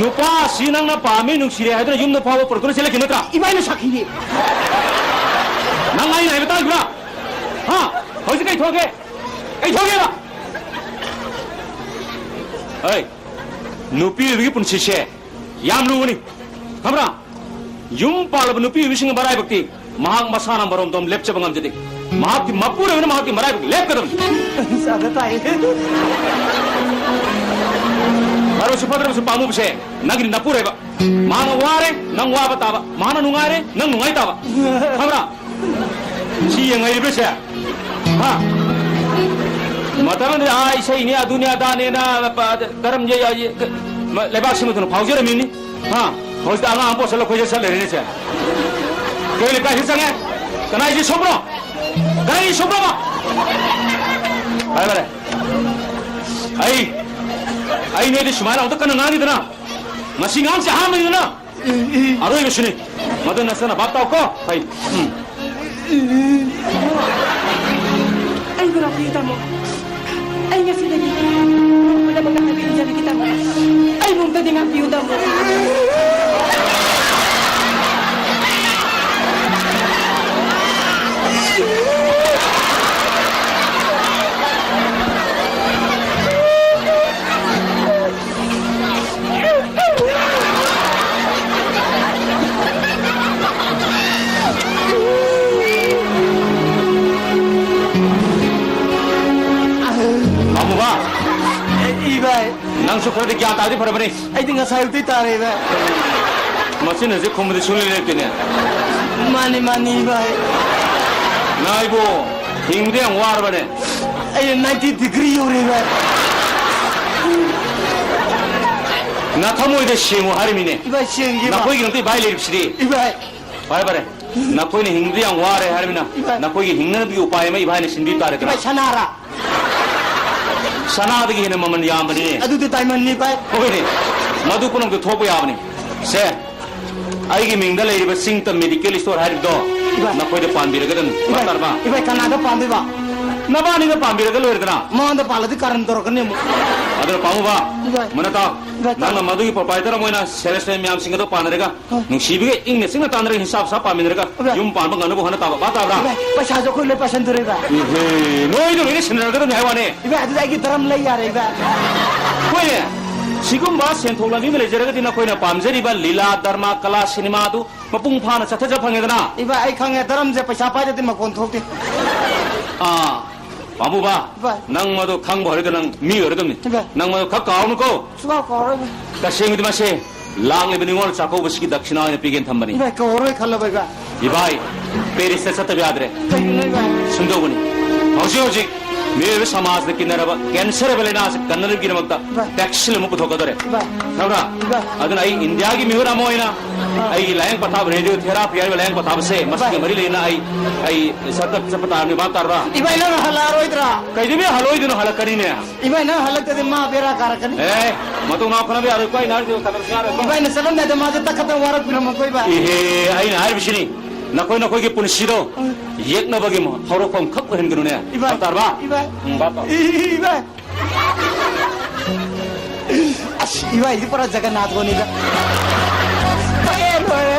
ꯅꯨꯄꯥꯁꯤ ꯅꯪꯅ ꯄꯥꯝꯃꯤ, ꯅꯨꯡꯁꯤꯔꯦ ꯍꯥꯏꯗꯨꯅ ꯌꯨꯝꯗ ꯐꯥꯎꯕ ꯄꯨꯔꯛꯇꯨꯅ ꯆꯦꯜꯂꯛꯈꯤ ꯅꯠꯇ꯭ꯔꯥ? ꯏꯕꯥꯏꯅ ꯁꯥꯈꯤꯅꯤ꯫ ꯅꯪ ꯑꯩꯅ ꯍꯥꯏꯕ ꯇꯥꯗ꯭ꯔꯥ? ꯍꯥ? ꯍꯧꯖꯤꯛ ꯀꯩ ꯊꯣꯛꯑꯒꯦ? ꯀꯩ ꯊꯣꯛꯑꯒꯦꯕ? ꯍꯩ, ꯅꯨꯄꯤ ꯑꯣꯏꯕꯒꯤ ꯄꯨꯟꯁꯤꯁꯦ ꯌꯥꯝ ꯂꯨꯕꯅꯤ, ꯈꯪꯕ꯭ꯔꯥ? ꯌꯨꯝ ꯄꯥꯜꯂꯕ ꯅꯨꯄꯤ ꯑꯣꯏꯕꯤꯁꯤꯡꯒꯤ ꯃꯔꯥꯏꯕꯛꯇꯤ ꯃꯍꯥꯛ ꯃꯁꯥꯅ ꯃꯔꯣꯝꯗꯣꯝ ꯂꯦꯞꯆꯕ ꯉꯝꯖꯗꯦ꯫ ꯃꯍꯥꯛꯀꯤ ꯃꯄꯨꯔꯣꯏꯕꯅ ꯃꯍꯥꯛꯀꯤ ꯃꯔꯥꯏꯕꯛ ꯂꯦꯞꯀꯗꯕꯅꯤ꯫ ꯆꯥꯗ ꯇꯥꯏ꯫ ꯐꯔꯕꯁꯨ ꯐꯠꯇ꯭ꯔꯕꯁꯨ ꯄꯥꯝꯃꯨꯕꯁꯦ ꯅꯪꯒꯤꯗꯤ ꯅꯄꯨꯔꯣꯏꯕ꯫ ꯃꯥꯅ ꯋꯥꯔꯦ, ꯅꯪ ꯋꯥꯕ ꯇꯥꯕ꯫ ꯃꯥꯅ ꯅꯨꯡꯉꯥꯏꯔꯦ, ꯅꯪ ꯅꯨꯡꯉꯥꯏ ꯇꯥꯕ꯫ ꯈꯪꯕ꯭ꯔꯥ? ꯁꯤ ꯌꯦꯡꯉꯛꯏꯕꯁꯦ, ꯍꯥ? ꯃꯇꯝ ꯑꯃꯗꯗꯤ, ꯑꯥ, ꯏꯁꯩꯅꯤ, ꯑꯗꯨꯅꯤ, ꯑꯗꯥꯅꯦꯅ, ꯄ-, ꯙꯔꯝꯁꯦ, ꯑ, ꯌꯦ-, ꯀ-, ꯃ-, ꯂꯩꯕꯥꯛ ꯁꯤꯃ ꯊꯨꯡꯅ ꯐꯥꯎꯖꯔꯝꯃꯤꯅꯤ꯫ ꯍꯥ? ꯍꯧꯖꯤꯛꯇꯤ ꯑꯉꯥꯡ ꯑꯃ ꯄꯣꯠꯁꯜꯂ ꯈꯣꯏꯆꯠ ꯆꯠ ꯂꯩꯔꯦꯅꯦ ꯁꯦ꯫ ꯀꯩ ꯂꯩꯀꯥꯏꯁꯤ ꯆꯪꯉꯦ? ꯀꯅꯥꯒꯤ ꯁꯣꯝꯕ꯭ꯔꯣ? ꯀꯅꯥꯒꯤ ꯁꯣꯝꯕ꯭ꯔꯣ? ꯐꯔꯦ, ꯐꯔꯦ꯫ ꯑꯩ, ꯑꯩ ꯅꯣꯏꯗꯤ ꯁꯨꯃꯥꯏꯅ ꯑꯃꯨꯛꯇ ꯀꯟꯅ ꯉꯥꯡꯈꯤꯗꯅ꯫ ꯃꯁꯤ ꯉꯥꯡꯁꯦ ꯑꯍꯥꯟꯕꯅꯤꯗꯅ꯫ ꯑꯔꯣꯏꯕꯁꯨꯅꯤ꯫ ꯃꯗꯨ ꯅꯁꯥꯅ ꯚꯥꯞ ꯇꯥꯎꯀꯣ꯫ ꯐꯩ꯫ ꯎꯝ꯫ ꯑꯩꯕꯨ ꯉꯥꯛꯄꯤꯌꯨ, ꯇꯥꯃꯣ꯫ ꯑꯩ ꯉꯁꯤꯗꯒꯤ ꯄꯨꯝꯅꯃꯛꯇ ꯍꯥꯏꯕ ꯏꯟꯖꯔꯒꯦ, ꯇꯥꯃꯣ꯫ ꯑꯩꯕꯨ ꯑꯝꯇꯗꯤ ꯉꯥꯛꯄꯤꯌꯨ, ꯇꯥꯃꯣ꯫ ꯄꯥꯝꯃꯨꯕ! ꯑꯦ, ꯏ ꯚꯥꯏ꯫ ꯅꯪꯁꯨ ꯈꯔꯗꯤ ꯒ꯭ꯌꯥꯟ ꯇꯥꯔꯗꯤ ꯐꯔꯕꯅꯤ꯫ ꯑꯩꯗꯤ ꯉꯁꯥꯏ ꯑꯌꯨꯛꯇꯩ ꯇꯥꯔꯦ, ꯚꯥꯏ꯫ ꯃꯆꯤꯟ ꯑꯁꯤ ꯈꯨꯝꯕꯗꯤ ꯁꯨꯡꯂꯦꯞ ꯂꯦꯞꯇꯦꯅꯦ꯫ ꯃꯥꯅꯤ, ꯃꯥꯅꯤ, ꯚꯥꯏ꯫ ꯅꯥꯏꯕꯣ, ꯍꯤꯡꯕꯗ ꯌꯥꯝ ꯋꯥꯔꯕꯅꯦ꯫ ꯑꯩ ninety degree ꯌꯧꯔꯦ, ꯚꯥꯏ꯫ ꯅꯊꯃꯣꯏꯗ ꯁꯦꯡꯉꯨ ꯍꯥꯏꯔꯤꯃꯤꯅꯦ꯫ ꯏꯕꯥꯏ, ꯁꯦꯡꯒꯦꯕ꯫ ꯅꯈꯣꯏꯒꯤꯗꯃꯛꯇ ꯏꯕꯥꯏ ꯂꯩꯔꯤꯕꯁꯤꯗꯤ꯫ ꯏꯕꯥꯏ꯫ ꯐꯔꯦ, ꯐꯔꯦ꯫ ꯅꯈꯣꯏꯅ ꯍꯤꯡꯕꯗ ꯌꯥꯝ ꯋꯥꯔꯦ ꯍꯥꯏꯔꯕꯅꯤꯅ, ꯏꯕꯥꯏ꯫ ꯅꯈꯣꯏꯒꯤ ꯍꯤꯡꯅꯅꯕꯒꯤ ꯎꯄꯥꯏ ꯑꯃ ꯏꯕꯥꯏꯅ ꯁꯤꯟꯕꯤ ꯇꯥꯔꯦꯗꯅ꯫ ꯏꯕꯥꯏ, ꯁꯅꯥꯔꯥ? ꯁꯅꯥꯗꯒꯤ ꯍꯦꯟꯅ ꯃꯃꯜ ꯌꯥꯝꯕꯅꯤꯅꯦ꯫ ꯑꯗꯨꯗꯤ diamond ꯅꯤ, ꯏꯕꯥꯏ꯫ ꯍꯣꯏꯅꯦ, ꯃꯗꯨ ꯄꯨꯝꯅꯃꯛꯇꯨ ꯊꯣꯛꯄ ꯌꯥꯕꯅꯤ꯫ ꯁꯦ, ꯑꯩꯒꯤ ꯃꯤꯡꯗ ꯂꯩꯔꯤꯕ ꯆꯤꯡꯇꯝ medical store ꯍꯥꯏꯔꯤꯕꯗꯣ ꯏꯕꯥꯏ꯫ ꯅꯈꯣꯏꯗ ꯄꯥꯟꯕꯤꯔꯒꯗꯝꯅꯤ꯫ ꯏꯕꯥꯏ, ꯚꯥꯞ ꯇꯥꯔꯕ? ꯏꯕꯥꯏ, ꯀꯅꯥꯗ ꯄꯥꯟꯗꯣꯏꯕ? ꯅꯕꯥꯅꯤꯗ ꯄꯥꯟꯕꯤꯔꯒ ꯂꯣꯏꯔꯦꯗꯅ꯫ ꯃꯉꯣꯟꯗ ꯄꯥꯜꯂꯗꯤ ꯀꯥꯔꯟ ꯇꯧꯔꯛꯀꯅꯤ ꯑꯃꯨꯛ꯫ ꯑꯗꯨꯅ ꯄꯥꯝꯃꯨꯕ, ꯏꯕꯥꯏ꯫ ꯃꯨꯟꯅ ꯇꯥꯎ꯫ ꯏꯕꯥꯏ, ꯇꯥꯎ꯫ ꯅꯪꯅ ꯃꯗꯨꯒꯤ proprietor ꯑꯃ ꯑꯣꯏꯅ salesman ꯃꯌꯥꯝꯁꯤꯡ ꯑꯗꯣ ꯄꯥꯟꯅꯔꯒ, ꯍꯣꯏ꯫ ꯅꯨꯡꯁꯤꯕꯤꯒ ꯏꯪꯅ ꯆꯤꯛꯅ ꯇꯥꯟꯅꯔꯒ ꯍꯤꯡꯁꯥꯞ ꯍꯤꯁꯥꯞ ꯄꯥꯃꯤꯟꯅꯔꯒ ꯏꯕꯥꯏ꯫ ꯌꯨꯝ ꯄꯥꯟꯕ ꯉꯝꯅꯕ ꯍꯣꯠꯅ ꯇꯥꯕ꯫ ꯚꯥꯞ ꯇꯥꯕ꯭ꯔꯥ? ꯏꯕꯥꯏ, ꯄꯩꯁꯥꯁꯨ ꯑꯩꯈꯣꯏ ꯂꯣꯏ ꯄꯥꯏꯁꯟꯗꯣꯔꯦ, ꯏꯕꯥꯏ꯫ ꯏꯍꯦ, ꯅꯣꯏꯗ ꯂꯣꯏꯅ ꯁꯤꯟꯅꯔꯛꯀꯗꯕꯅꯤ ꯍꯥꯏ ꯋꯥꯅꯤ꯫ ꯏꯕꯥꯏ, ꯑꯗꯨꯗꯤ ꯑꯩꯒꯤ ꯙꯔꯝ ꯂꯩ ꯌꯥꯔꯦ, ꯏꯕꯥꯏ꯫ ꯍꯣꯏꯅꯦ, ꯁꯤꯒꯨꯝꯕ ꯁꯦꯟꯊꯣꯛ ꯂꯝꯕꯤ ꯑꯃ ꯂꯩꯖꯔꯒꯗꯤ ꯅꯈꯣꯏꯅ ꯄꯥꯝꯖꯔꯤꯕ ꯂꯤꯂꯥ, ꯗꯔꯃꯥ, ꯀꯂꯥ, ꯁꯤꯅꯦꯃꯥ ꯑꯗꯨ ꯃꯄꯨꯡ ꯐꯥꯅ ꯆꯠꯊꯖ ꯐꯪꯉꯦꯗꯅ꯫ ꯏꯕꯥꯏ, ꯑꯩ ꯈꯪꯉꯦ, ꯙꯔꯝꯁꯦ ꯄꯩꯁꯥ ꯄꯥꯏꯗꯗꯤ ꯃꯈꯣꯟ ꯊꯣꯛꯇꯦ꯫ ꯑꯥ, ꯄꯥꯝꯃꯨꯕ, ꯏꯕꯥꯏ꯫ ꯅꯪ ꯃꯗꯨ ꯈꯪꯕ ꯍꯧꯔꯗꯤ ꯅꯪ ꯃꯤ ꯑꯣꯏꯔꯗꯕꯅꯤ꯫ ꯏꯕꯥꯏ꯫ ꯅꯪ ꯃꯗꯨ ꯈꯛ ꯀꯥꯎꯅꯨꯀꯣ꯫ ꯁꯨꯀꯥꯎ ꯀꯥꯎꯔꯣꯏ, ꯏꯕꯥꯏ꯫ ꯇꯁꯦꯡꯕꯗꯤ ꯃꯁꯦ ꯂꯥꯛꯂꯤꯕ ꯅꯤꯉꯣꯜ ꯆꯥꯛꯀꯧꯕꯁꯤꯒꯤ ꯗꯛꯁꯤꯅꯥ ꯑꯣꯏꯅ ꯄꯤꯒꯦꯅ ꯊꯝꯕꯅꯤ꯫ ꯏꯕꯥꯏ, ꯀꯥꯎꯔꯣꯏ ꯈꯜꯂꯕ, ꯏꯕꯥꯏ꯫ ꯏꯕꯥꯏ, ꯄꯦꯔꯤꯁꯇ ꯆꯠꯇꯕ ꯌꯥꯗ꯭ꯔꯦ꯫ ꯀꯩꯒꯤꯅꯣ, ꯏꯕꯥꯏ? ꯁꯨꯝ ꯇꯧꯕꯅꯤ꯫ ꯍꯧꯖꯤꯛ ꯍꯧꯖꯤꯛ ꯃꯤꯑꯣꯏꯕ ꯁꯃꯥꯖꯗ ꯀꯤꯟꯅꯔꯕ cancer ꯍꯥꯏꯕ ꯂꯥꯏꯅꯥꯁꯤ ꯀꯟꯅꯅꯕꯒꯤꯗꯃꯛꯇ ꯏꯕꯥꯏ꯫ Vaccine ꯑꯃ ꯄꯨꯊꯣꯛꯀꯗꯧꯔꯦ꯫ ꯏꯕꯥꯏ꯫ ꯈꯪꯕ꯭ꯔꯥ? ꯏꯕꯥꯏ꯫ ꯑꯗꯨꯅ ꯑꯩ ꯏꯟꯗꯤꯌꯥꯒꯤ ꯃꯤꯍꯨꯠ ꯑꯃ ꯑꯣꯏꯅ ꯑꯥ꯫ ꯑꯩꯒꯤ ꯂꯥꯌꯦꯡ ꯄꯊꯥꯞ, radiotherapy ꯍꯥꯏꯔꯤꯕ ꯂꯥꯌꯦꯡ ꯄꯊꯥꯞ ꯑꯁꯦ ꯃꯁꯤꯒ ꯏꯕꯥꯏ꯫ ꯃꯔꯤ ꯂꯩꯅ ꯑꯩ, ꯑꯩ ꯆꯠꯇ-, ꯆꯠꯄ ꯇꯥꯔꯕꯅꯤ, ꯚꯥꯞ ꯇꯥꯔꯕ꯭ꯔꯥ? ꯏꯕꯥꯏ, ꯅꯪ ꯍꯜꯂꯛꯑꯔꯣꯏꯗ꯭ꯔꯥ? ꯀꯩꯗꯧꯕꯩ ꯍꯜꯂꯛꯑꯣꯏꯗꯣꯏꯅꯣ? ꯍꯜꯂꯛꯀꯅꯤꯅꯦ꯫ ꯏꯕꯥꯏ, ꯅꯪ ꯍꯜꯂꯛꯇꯗꯤ ꯃꯥ ꯕꯦꯔꯥ ꯀꯥꯔꯛꯀꯅꯤ꯫ ꯑꯦ, ꯃꯇꯨꯡ ꯅꯥꯎ ꯈꯠꯅꯕ ꯌꯥꯔꯣꯏꯀꯣ, ꯑꯩꯅ ꯍꯥꯏꯔꯤꯁꯦ ꯀꯩꯅꯣ ꯌꯥꯔꯣꯏꯀꯣ? ꯏꯕꯥꯏ, ꯅꯆꯠꯂꯝꯗꯥꯏꯗ ꯃꯥꯁꯦ ꯇꯛꯈꯠꯇꯅ ꯋꯥꯔꯛꯄꯤꯔꯝꯃꯣꯀꯣ, ꯏꯕꯥꯏ꯫ ꯏꯍꯦ, ꯑꯩꯅ ꯍꯥꯏꯔꯤꯕꯁꯤꯅꯤ, ꯅꯈꯣꯏ ꯅꯈꯣꯏꯒꯤ ꯄꯨꯟꯁꯤꯗꯣ ꯎꯝ꯫ ꯌꯦꯛꯅꯕꯒꯤ ꯍꯧꯔꯛꯐꯝ ꯈꯛ ꯑꯣꯏꯍꯟꯒꯅꯨꯅꯦ꯫ ꯏꯕꯥꯏ꯫ ꯚꯥꯞ ꯇꯥꯔꯕ? ꯏꯕꯥꯏ꯫ ꯎꯝ, ꯚꯥꯞ ꯇꯥꯔꯕ? ꯏꯕꯥꯏ꯫ ꯑꯁ, ꯏꯕꯥꯏꯗꯤ ꯄꯨꯔꯥ ꯖꯒꯟꯅꯥꯊ ꯍꯣꯅꯤꯗ꯫ ꯂꯣꯏꯔꯦ, ꯂꯣꯏꯔꯦ꯫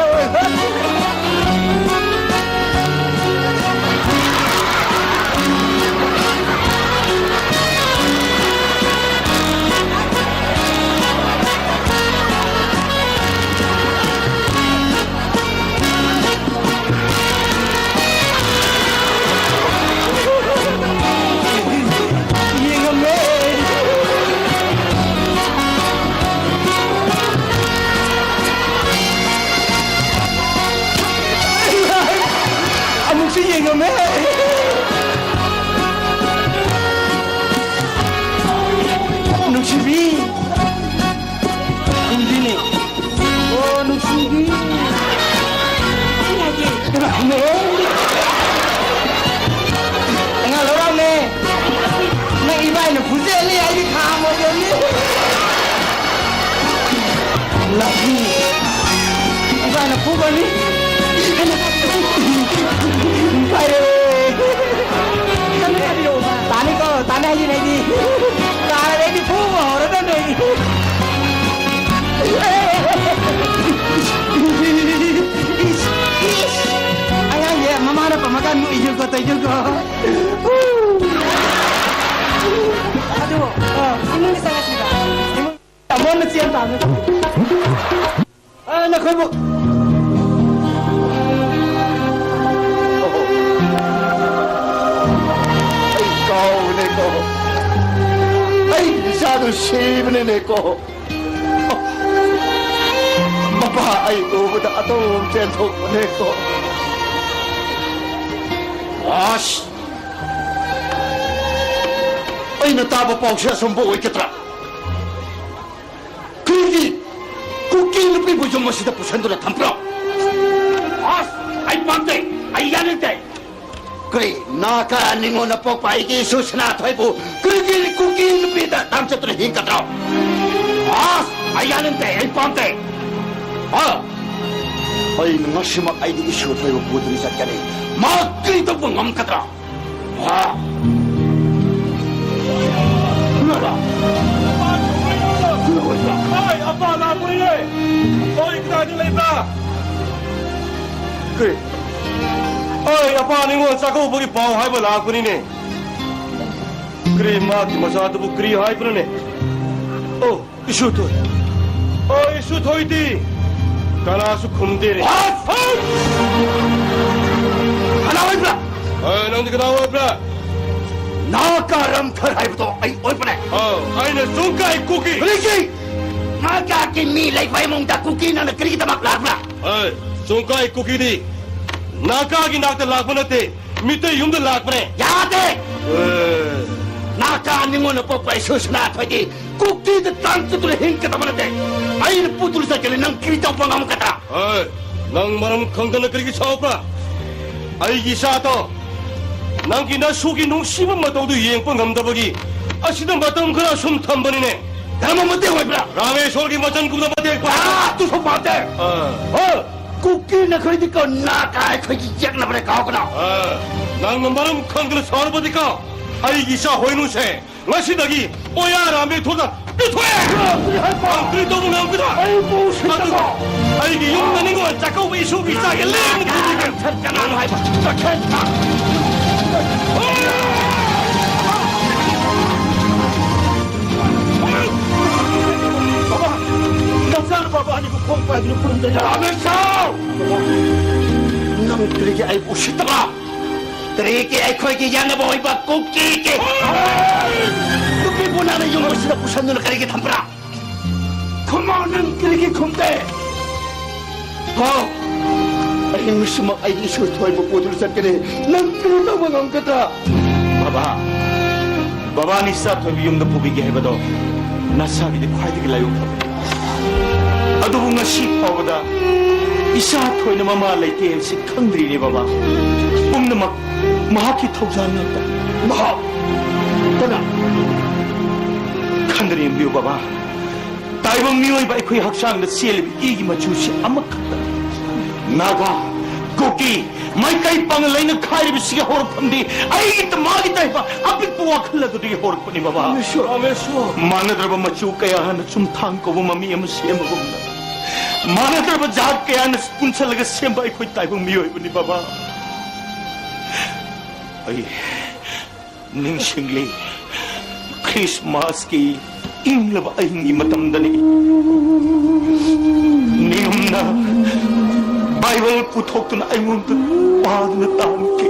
ꯌꯦꯡꯉꯝꯃꯦ꯫ ꯂꯥꯛꯅꯤ꯫ ꯏꯕꯥꯅ ꯐꯨꯒꯅꯤ꯫ ꯄꯥꯏꯔꯦ꯫ ꯇꯥꯅꯤꯀꯣ, ꯇꯥꯅꯤ ꯍꯥꯏꯁꯤꯅꯦ ꯑꯩꯗꯤ꯫ ꯇꯥꯔꯗꯤ ꯑꯩꯗꯤ ꯐꯨꯕ ꯍꯧꯔꯗꯕꯅꯦ ꯑꯩꯗꯤ꯫ ꯑꯉꯥꯡꯁꯦ ꯃꯃꯥꯅ ꯄꯝꯃꯀꯥꯟ ꯅꯣꯛꯏꯁꯨꯀꯣ, ꯇꯧꯏꯁꯨꯀꯣ꯫ ꯑꯗꯨ, ꯑ, ꯏꯃꯨꯡꯗ ꯆꯪꯉꯁꯤꯕ? ꯏꯃꯨꯡ ꯑꯃꯣꯟꯅ ꯆꯦꯟ ꯇꯥꯕꯅꯤ꯫ ꯑ, ꯅꯈꯣꯏꯕꯨ꯫ ꯑꯩ ꯀꯥꯎꯕꯅꯦꯀꯣ꯫ ꯑꯩ ꯏꯆꯥꯗꯨ ꯁꯤꯕꯅꯤꯅꯦꯀꯣ꯫ ꯃꯄꯥ ꯑꯩ ꯎꯕꯗ ꯑꯗꯨꯝ ꯆꯦꯟꯊꯣꯛꯄꯅꯦꯀꯣ꯫ ꯑꯁ! ꯑꯩꯅ ꯇꯥꯕ ꯄꯥꯎꯁꯦ ꯑꯆꯨꯝꯕ ꯑꯣꯏꯒꯗ꯭ꯔꯥ? ꯀꯔꯤꯒꯤ ꯀꯨꯀꯤ ꯅꯨꯄꯤꯕꯨ ꯌꯨꯝ ꯑꯁꯤꯗ ꯄꯨꯁꯤꯟꯗꯨꯅ ꯊꯝꯕ꯭ꯔꯣ? ꯑꯁ! ꯑꯩ ꯄꯥꯝꯗꯦ! ꯑꯩ ꯌꯥꯅꯤꯡꯗꯦ! ꯀꯔꯤ ꯅꯥꯒꯥ ꯅꯤꯉꯣꯜꯅ ꯄꯣꯛꯄ ꯑꯩꯒꯤ ꯏꯁꯨ ꯁꯅꯥꯊꯣꯏꯕꯨ ꯀꯔꯤꯒꯤ ꯀꯨꯀꯤ ꯅꯨꯄꯤꯗ ꯇꯥꯝꯆꯠꯇꯨꯅ ꯍꯤꯡꯒꯗ꯭ꯔꯣ? ꯑꯁ! ꯑꯩ ꯌꯥꯅꯤꯡꯗꯦ! ꯑꯩ ꯄꯥꯝꯗꯦ! ꯑ! ꯑꯩ ꯉꯁꯤꯃꯛ ꯑꯩꯒꯤ ꯏꯁꯨ ꯊꯣꯏꯕꯨ ꯄꯨꯗꯨꯅ ꯆꯠꯀꯅꯤ꯫ ꯃꯥ ꯀꯔꯤ ꯇꯧꯕ ꯉꯝꯒꯗ꯭ꯔꯥ? ꯑ! ꯅꯥꯒꯥ! ꯍꯣꯏ, ꯑꯄꯥ ꯂꯥꯛꯄꯅꯤꯅꯦ! ꯍꯣꯏ, ꯀꯗꯥꯏꯗ ꯂꯩꯕ꯭ꯔꯥ? ꯀꯔꯤ? ꯍꯣꯏ, ꯑꯄꯥ ꯅꯤꯉꯣꯜ ꯆꯥꯛꯀꯧꯕꯒꯤ ꯄꯥꯎ ꯍꯥꯏꯕ ꯂꯥꯛꯄꯅꯤꯅꯦ꯫ ꯀꯔꯤ ꯃꯥꯒꯤ ꯃꯆꯥꯗꯨꯕꯨ ꯀꯔꯤ ꯍꯥꯏꯕꯅꯣꯅꯦ? ꯑꯣ, ꯏꯁꯨꯊꯣꯏ꯫ ꯑꯣ, ꯏꯁꯨꯊꯣꯏꯗꯤ ꯀꯅꯥꯁꯨ ꯈꯨꯝꯗꯦꯅꯦ꯫ ꯑꯁ! ꯍꯩ! ꯀꯅꯥ ꯑꯣꯏꯕ꯭ꯔꯥ? ꯑꯦ, ꯅꯪꯗꯤ ꯀꯅꯥ ꯑꯣꯏꯕ꯭ꯔꯥ? ꯅꯥꯒꯥ ꯔꯝꯈꯔ ꯍꯥꯏꯕꯗꯣ ꯑꯩ ꯑꯣꯏꯕꯅꯦ꯫ ꯑꯧ, ꯑꯩꯅ ꯆꯨꯡꯀꯥꯏ ꯀꯨꯀꯤ꯫ ꯀꯔꯤꯒꯤ? ꯅꯥꯒꯥꯒꯤ ꯃꯤ ꯂꯩꯕ ꯏꯃꯨꯡꯗ ꯀꯨꯀꯤ ꯅꯪꯅ ꯀꯔꯤꯒꯤꯗꯃꯛ ꯂꯥꯛꯄ꯭ꯔꯥ? ꯑꯦ, ꯆꯨꯡꯀꯥꯏ ꯀꯨꯀꯤꯗꯤ ꯅꯥꯒꯥꯒꯤ ꯅꯥꯛꯇ ꯂꯥꯛꯄ ꯅꯠꯇꯦ, ꯃꯤꯇꯩ ꯌꯨꯝꯗ ꯂꯥꯛꯄꯅꯦ꯫ ꯌꯥꯗꯦ! ꯑꯦ꯫ ꯅꯥꯒꯥ ꯅꯤꯉꯣꯜꯅ ꯄꯣꯛꯄ ꯏꯁꯨ ꯁꯅꯥꯊꯣꯏꯗꯤ ꯀꯨꯀꯤꯗ ꯇꯥꯡ ꯆꯠꯇꯨꯅ ꯍꯤꯡꯒꯗꯕ ꯅꯠꯇꯦ꯫ ꯑꯩꯅ ꯄꯨꯗꯨꯅ ꯆꯠꯀꯅꯤ, ꯅꯪ ꯀꯔꯤ ꯇꯧꯕ ꯉꯝꯒꯗ꯭ꯔꯥ? ꯑꯦ, ꯅꯪ ꯃꯔꯝ ꯈꯪꯗꯅ ꯀꯔꯤꯒꯤ ꯁꯥꯎꯕ꯭ꯔꯥ? ꯑꯩꯒꯤ ꯏꯆꯥꯗꯣ ꯅꯪꯒꯤ ꯅꯁꯨꯒꯤ ꯅꯨꯡꯁꯤꯕ ꯃꯇꯧꯗꯨ ꯌꯦꯡꯕ ꯉꯝꯗꯕꯒꯤ ꯑꯁꯤꯗ ꯃꯇꯝ ꯈꯔ ꯁꯨꯝ ꯊꯝꯕꯅꯤꯅꯦ꯫ ꯀꯔꯝꯕ ꯃꯇꯦꯡ ꯑꯣꯏꯕ꯭ꯔꯥ? ꯔꯥꯃꯦꯁꯣꯔꯒꯤ ꯃꯆꯟꯒꯨꯝꯅ ꯃꯇꯦꯡ ꯄꯥꯡ-, ꯑꯥ, ꯑꯗꯨꯁꯨ ꯄꯥꯝꯗꯦ꯫ ꯑꯥ꯫ ꯑꯣ, ꯀꯨꯀꯤ ꯅꯈꯣꯏꯗꯤ ꯀꯣ ꯅꯥꯒꯥ ꯑꯩꯈꯣꯏꯒꯤ ꯌꯦꯛꯅꯕꯅꯦ, ꯀꯥꯎꯒꯅꯣ꯫ ꯑꯥ, ꯅꯪꯅ ꯃꯔꯝ ꯈꯪꯗꯅ ꯁꯥꯎꯔꯕꯗꯤꯀꯣ, ꯑꯩꯒꯤ ꯏꯆꯥ ꯍꯣꯏꯅꯨꯁꯦ ꯉꯁꯤꯗꯒꯤ ꯑꯣꯌꯥ ꯔꯥꯃꯦꯊꯣꯔꯗ ꯄꯤꯊꯣꯛꯑꯦ꯫ ꯀꯔꯤ ꯍꯥꯏꯕ? ꯅꯪ ꯀꯔꯤ ꯇꯧꯕ ꯉꯝꯒꯗ꯭ꯔꯥ? ꯑꯩꯕꯨ ꯎꯁꯤꯠꯇꯕ꯫ ꯑꯗꯨꯒ ꯑꯩꯒꯤ ꯌꯨꯝꯗ ꯅꯤꯡꯉꯣꯜ ꯆꯥꯛꯀꯧꯕ ꯏꯁꯨꯒꯤ ꯆꯥꯛ ꯌꯦꯟ ꯂꯦꯝꯅ ꯄꯤꯕꯤꯒꯦ꯫ ꯀꯅꯥꯅꯣ ꯍꯥꯏꯕ? ꯆꯠꯈ꯭ꯔꯦ꯫ ꯕꯕꯥ, ꯅꯆꯥꯅ ꯕꯕꯥ ꯑꯅꯤꯕꯨ ꯈꯣꯡ ꯄꯥꯏꯗꯨꯅ ꯈꯨꯔꯨꯝꯖꯔꯤ꯫ ꯔꯥꯃꯦꯁꯣꯔ! ꯅꯪ ꯀꯔꯤꯒꯤ ꯑꯩꯕꯨ ꯎꯁꯤꯠꯇꯕ? ꯀꯔꯤꯒꯤ ꯑꯩꯈꯣꯏꯒꯤ ꯌꯥꯅꯕ ꯑꯣꯏꯕ ꯀꯨꯀꯤꯒꯤ ꯅꯨꯄꯤꯕꯨ ꯅꯪꯅ ꯌꯨꯝ ꯑꯁꯤꯗ ꯄꯨꯁꯟꯗꯨꯅ ꯀꯔꯤꯒꯤ ꯊꯝꯕ꯭ꯔꯥ? ꯈꯨꯝꯃꯣ, ꯅꯪ ꯀꯔꯤꯒꯤ ꯈꯨꯝꯗꯦ? ꯍꯣ, ꯑꯍꯤꯡ ꯃꯤꯁꯨꯃꯛ ꯑꯩꯒꯤ ꯏꯁꯨ ꯊꯣꯏꯕ ꯄꯨꯗꯨꯅ ꯆꯠꯀꯅꯤ꯫ ꯅꯪ ꯀꯔꯤ ꯇꯧꯕ ꯉꯝꯒꯗ꯭ꯔꯥ? ꯕꯕꯥ, ꯕꯕꯥꯅ ꯏꯆꯥ ꯊꯣꯏꯕ ꯌꯨꯝꯗ ꯄꯨꯕꯤꯒꯦ ꯍꯥꯏꯕꯗꯣ ꯅꯁꯥꯒꯤꯗꯤ ꯈ꯭ꯋꯥꯏꯗꯒꯤ ꯂꯥꯏꯕꯛ ꯐꯕꯅꯤ꯫ ꯑꯗꯨꯕꯨ ꯉꯁꯤ ꯐꯥꯎꯕꯗ ꯏꯆꯥ ꯊꯣꯏꯅ ꯃꯃꯥ ꯂꯩꯇꯦ ꯍꯥꯏꯕꯁꯤ ꯈꯪꯗ꯭ꯔꯤꯅꯦ ꯕꯕꯥ꯫ ꯄꯨꯝꯅꯃꯛ ꯃꯍꯥꯛꯀꯤ ꯊꯧꯖꯥꯜ ꯉꯥꯛꯇꯅꯤ꯫ ꯃꯍꯥꯛ ꯀꯅꯥ? ꯈꯟꯗꯅ ꯌꯦꯡꯕꯤꯌꯨ ꯕꯕꯥ꯫ ꯇꯥꯏꯕꯪ ꯃꯤꯑꯣꯏꯕ ꯑꯩꯈꯣꯏ ꯍꯛꯆꯥꯡꯗ ꯆꯦꯜꯂꯤꯕ ꯏꯒꯤ ꯃꯆꯨꯁꯤ ꯑꯃꯈꯛꯇꯅꯤ꯫ ꯅꯥꯒꯥ, ꯀꯨꯀꯤ, ꯃꯥꯏꯀꯩ ꯄꯥꯡꯒꯜ ꯂꯩꯅ ꯈꯥꯏꯔꯤꯕꯁꯤꯒꯤ ꯍꯧꯔꯛꯐꯝꯗꯤ ꯑꯩꯒꯤ ꯃꯥꯒꯤ ꯇꯥꯏꯕ ꯑꯄꯤꯛꯄ ꯋꯥꯈꯜ ꯑꯗꯨꯗꯒꯤ ꯍꯧꯔꯛꯄꯅꯤ ꯕꯕꯥ꯫ ꯔꯥꯃꯦꯁꯣꯔ! ꯃꯥꯟꯅꯗ꯭ꯔꯕ ꯃꯆꯨ ꯀꯌꯥꯅ ꯆꯨꯝꯊꯥꯡ ꯀꯧꯕ ꯃꯃꯤ ꯑꯃ ꯁꯦꯝꯕꯒꯨꯝꯅ, ꯃꯥꯟꯅꯗ꯭ꯔꯕ ꯖꯥꯠ ꯀꯌꯥꯅ ꯄꯨꯟꯁꯜꯂꯒ ꯁꯦꯝꯕ ꯑꯩꯈꯣꯏ ꯇꯥꯏꯕꯪ ꯃꯤꯑꯣꯏꯕꯅꯤ ꯕꯕꯥ꯫ ꯑꯩ ꯅꯤꯡꯁꯤꯡꯂꯤ, ꯈ꯭ꯔꯤꯁꯃꯥꯁꯀꯤ ꯏꯪꯂꯕ ꯑꯍꯤꯡꯒꯤ ꯃꯇꯝꯗꯅꯤ꯫ ꯅꯤꯌꯨꯝꯅ ꯕꯥꯏꯕꯜ ꯄꯨꯊꯣꯛꯇꯨꯅ ꯑꯩꯉꯣꯟꯗ ꯄꯥꯗꯨꯅ ꯇꯥꯍꯟꯈꯤ꯫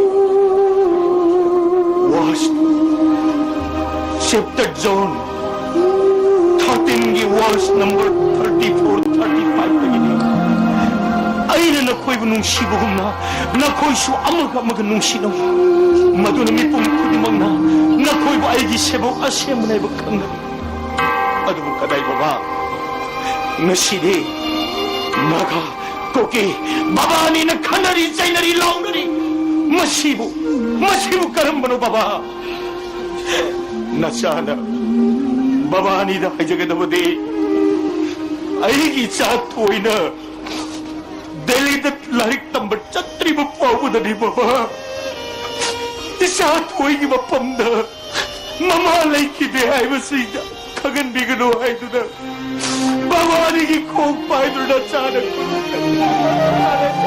Verse, chapter John thirteen ꯒꯤ verse number thirty four, thirty five ꯇꯒꯤꯅꯤ꯫ ꯑꯩꯅ ꯅꯈꯣꯏꯕꯨ ꯅꯨꯡꯁꯤꯕꯒꯨꯝꯅ ꯅꯈꯣꯏꯁꯨ ꯑꯃꯒ ꯑꯃꯒ ꯅꯨꯡꯁꯤꯅꯧ꯫ ꯃꯗꯨꯅ ꯃꯤꯄꯨꯝ ꯈꯨꯗꯤꯡꯃꯛꯅ ꯅꯈꯣꯏꯕꯨ ꯑꯩꯒꯤ ꯁꯦꯕꯣꯛ ꯑꯁꯦꯡꯕꯅꯦꯕ ꯈꯪꯒꯅꯤ꯫ ꯑꯗꯨꯕꯨ ꯀꯗꯥꯏ ꯕꯕꯥ? ꯉꯁꯤꯗꯤ ꯅꯥꯒꯥ, ꯀꯨꯀꯤ, ꯕꯕꯥꯅꯤꯅ ꯈꯟꯅꯔꯤ, ꯆꯩꯅꯔꯤ, ꯂꯥꯎꯅꯔꯤ꯫ ꯃꯁꯤꯕꯨ, ꯃꯁꯤꯕꯨ ꯀꯔꯝꯕꯅꯣ ꯕꯕꯥ? ꯅꯆꯥꯅ ꯃꯕꯥꯅꯤꯗ ꯍꯥꯏꯖꯒꯗꯕꯗꯤ, ꯑꯩꯒꯤ ꯏꯆꯥ ꯊꯣꯏꯅ ꯗꯦꯜꯂꯤꯗ ꯂꯥꯏꯔꯤꯛ ꯇꯝꯕ ꯆꯠꯇ꯭ꯔꯤꯕ ꯐꯥꯎꯕꯗꯅꯤ ꯃꯃꯥ꯫ ꯏꯆꯥ ꯊꯣꯏꯒꯤ ꯃꯐꯝꯗ ꯃꯃꯥ ꯂꯩꯈꯤꯗꯦ ꯍꯥꯏꯕꯁꯤꯗ ꯈꯪꯍꯟꯕꯤꯒꯅꯨ ꯍꯥꯏꯗꯨꯅ ꯃꯕꯥꯅꯤꯒꯤ ꯈꯣꯡ ꯄꯥꯏꯗꯨꯅ ꯆꯥꯅ ꯈꯨꯔꯨꯝꯖꯔꯤ꯫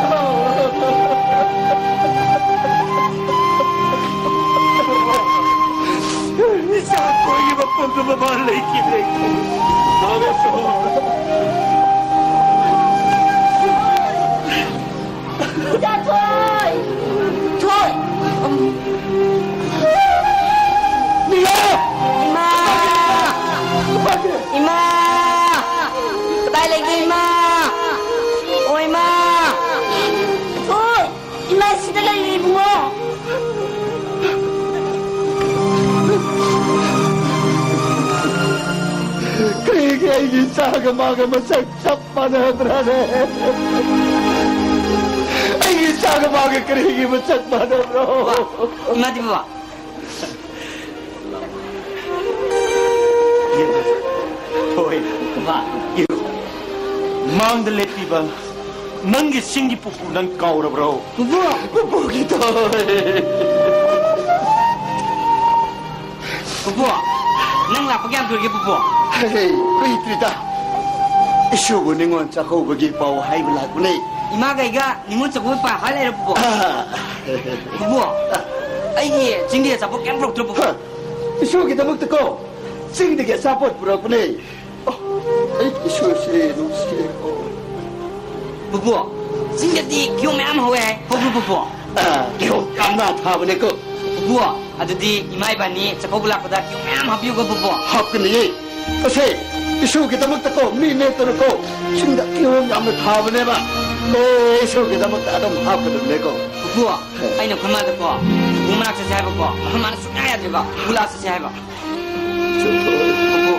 ꯏꯆꯥ ꯊꯣꯏꯒꯤ ꯃꯐꯝꯗ ꯃꯃꯥ ꯂꯩꯈꯤꯗ꯭ꯔꯦ꯫ ꯏꯆꯥ ꯊꯣꯏ! ꯊꯣꯏ! ꯏꯃꯥ! ꯏꯃꯥ! ꯀꯗꯥꯏ ꯂꯩꯒꯦ, ꯏꯃꯥ? ꯑꯣ, ꯏꯃꯥ! ꯊꯣꯏ! ꯏꯃꯥ ꯁꯤꯗ ꯂꯩꯔꯦ, ꯏꯕꯨꯡꯉꯣ꯫ ꯀꯔꯤꯒꯤ ꯑꯩꯒꯤ ꯏꯆꯥꯒ ꯃꯥꯒ ꯃꯁꯛ ꯆꯞ ꯃꯥꯟꯅꯕ꯭ꯔꯥꯅꯦ? ꯑꯩꯒꯤ ꯏꯆꯥꯒ ꯃꯥꯒ ꯀꯔꯤꯒꯤ ꯃꯁꯛ ꯃꯥꯟꯅꯕ꯭ꯔꯣ? ꯏꯃꯥꯗꯤ ꯕꯕꯥ? ꯊꯣꯏ, ꯕꯕꯥ, ꯏꯔꯨ꯫ ꯃꯥꯡꯗ ꯂꯦꯞꯄꯤꯕ ꯅꯪꯒꯤ ꯆꯤꯡꯒꯤ ꯄꯨꯄꯨ ꯅꯪ ꯀꯥꯎꯔꯕ꯭ꯔꯣ? ꯄꯨꯄꯨ! ꯄꯨꯄꯨꯒꯤ ꯊꯣꯏ! ꯄꯨꯄꯨ, ꯅꯪ ꯂꯥꯛꯄ ꯀꯌꯥꯝ ꯀꯨꯏꯔꯒꯦ, ꯄꯨꯄꯨ? ꯍꯦ, ꯀꯨꯏꯗ꯭ꯔꯤꯗ꯫ ꯏꯁꯨꯕꯨ ꯅꯤꯉꯣꯜ ꯆꯥꯛꯀꯧꯕꯒꯤ ꯄꯥꯎ ꯍꯥꯏꯕ ꯂꯥꯛꯄꯅꯦ꯫ ꯏꯃꯥꯒ ꯑꯩꯒ ꯅꯤꯉꯣꯜ ꯆꯥꯛꯀꯧꯕꯒꯤ ꯄꯥꯎ ꯍꯥꯏ ꯂꯩꯔꯦ, ꯄꯨꯄꯨ꯫ ꯑꯥ꯫ ꯄꯨꯄꯨ, ꯑꯩꯒꯤ ꯆꯤꯡꯗꯒꯤ ꯑꯆꯥꯄꯣꯠ ꯀꯌꯥꯝ ꯄꯨꯔꯛꯇ꯭ꯔꯣ, ꯄꯨꯄꯨ? ꯍꯥ, ꯏꯁꯨꯒꯤꯗꯃꯛꯇꯀꯣ ꯆꯤꯡꯗꯒꯤ ꯑꯆꯥꯄꯣꯠ ꯄꯨꯔꯛꯄꯅꯦ꯫ ꯑꯣ, ꯑꯩꯒꯤ ꯏꯁꯨꯁꯦ ꯅꯨꯡꯁꯤꯌꯦꯀꯣ꯫ ꯄꯨꯄꯨ, ꯆꯤꯡꯗꯗꯤ ꯀꯤꯍꯣꯝ ꯃꯌꯥꯝ ꯍꯧꯋꯦ ꯍꯥꯏ, ꯍꯧꯕ꯭ꯔꯣ, ꯄꯨꯄꯨ? ꯑꯥ, ꯀꯤꯍꯣꯝ ꯌꯥꯝꯅ ꯊꯥꯕꯅꯦꯀꯣ꯫ ꯄꯨꯄꯨ, ꯑꯗꯨꯗꯤ ꯏꯃꯥ ꯏꯕꯥꯅꯤ ꯆꯥꯛꯀꯧꯕ ꯂꯥꯛꯄꯗ ꯀꯤꯍꯣꯝ ꯃꯌꯥꯝ ꯍꯥꯞꯄꯤꯌꯨꯀꯣ, ꯄꯨꯄꯨ꯫ ꯍꯥꯞꯀꯅꯤꯌꯦ꯫ ꯑꯁꯦ, ꯏꯁꯨꯒꯤꯗꯃꯛꯇꯀꯣ ꯃꯤ ꯅꯦꯛꯇꯅꯀꯣ ꯆꯤꯡꯗ ꯀꯤꯍꯣꯝ ꯌꯥꯝꯅ ꯊꯥꯕꯅꯦꯕ꯫ ꯑꯦ, ꯏꯁꯨꯒꯤꯗꯃꯛꯇ ꯑꯗꯨꯝ ꯍꯥꯞꯀꯗꯕꯅꯦꯀꯣ꯫ ꯄꯨꯄꯨ, ꯑꯩꯅ ꯑꯩꯈꯣꯏ ꯃꯥꯗꯀꯣ ꯄꯨꯄꯨ ꯃꯅꯥꯛ ꯆꯠꯁꯦ ꯍꯥꯏꯕꯀꯣ, ꯑꯩꯈꯣꯏ ꯃꯥꯅ ꯁꯨꯡꯌꯥ ꯌꯥꯗꯦꯕ, ꯄꯨꯄꯨ ꯂꯥꯛ ꯆꯠꯁꯦ ꯍꯥꯏꯕ꯫ ꯄꯨꯄꯨ꯫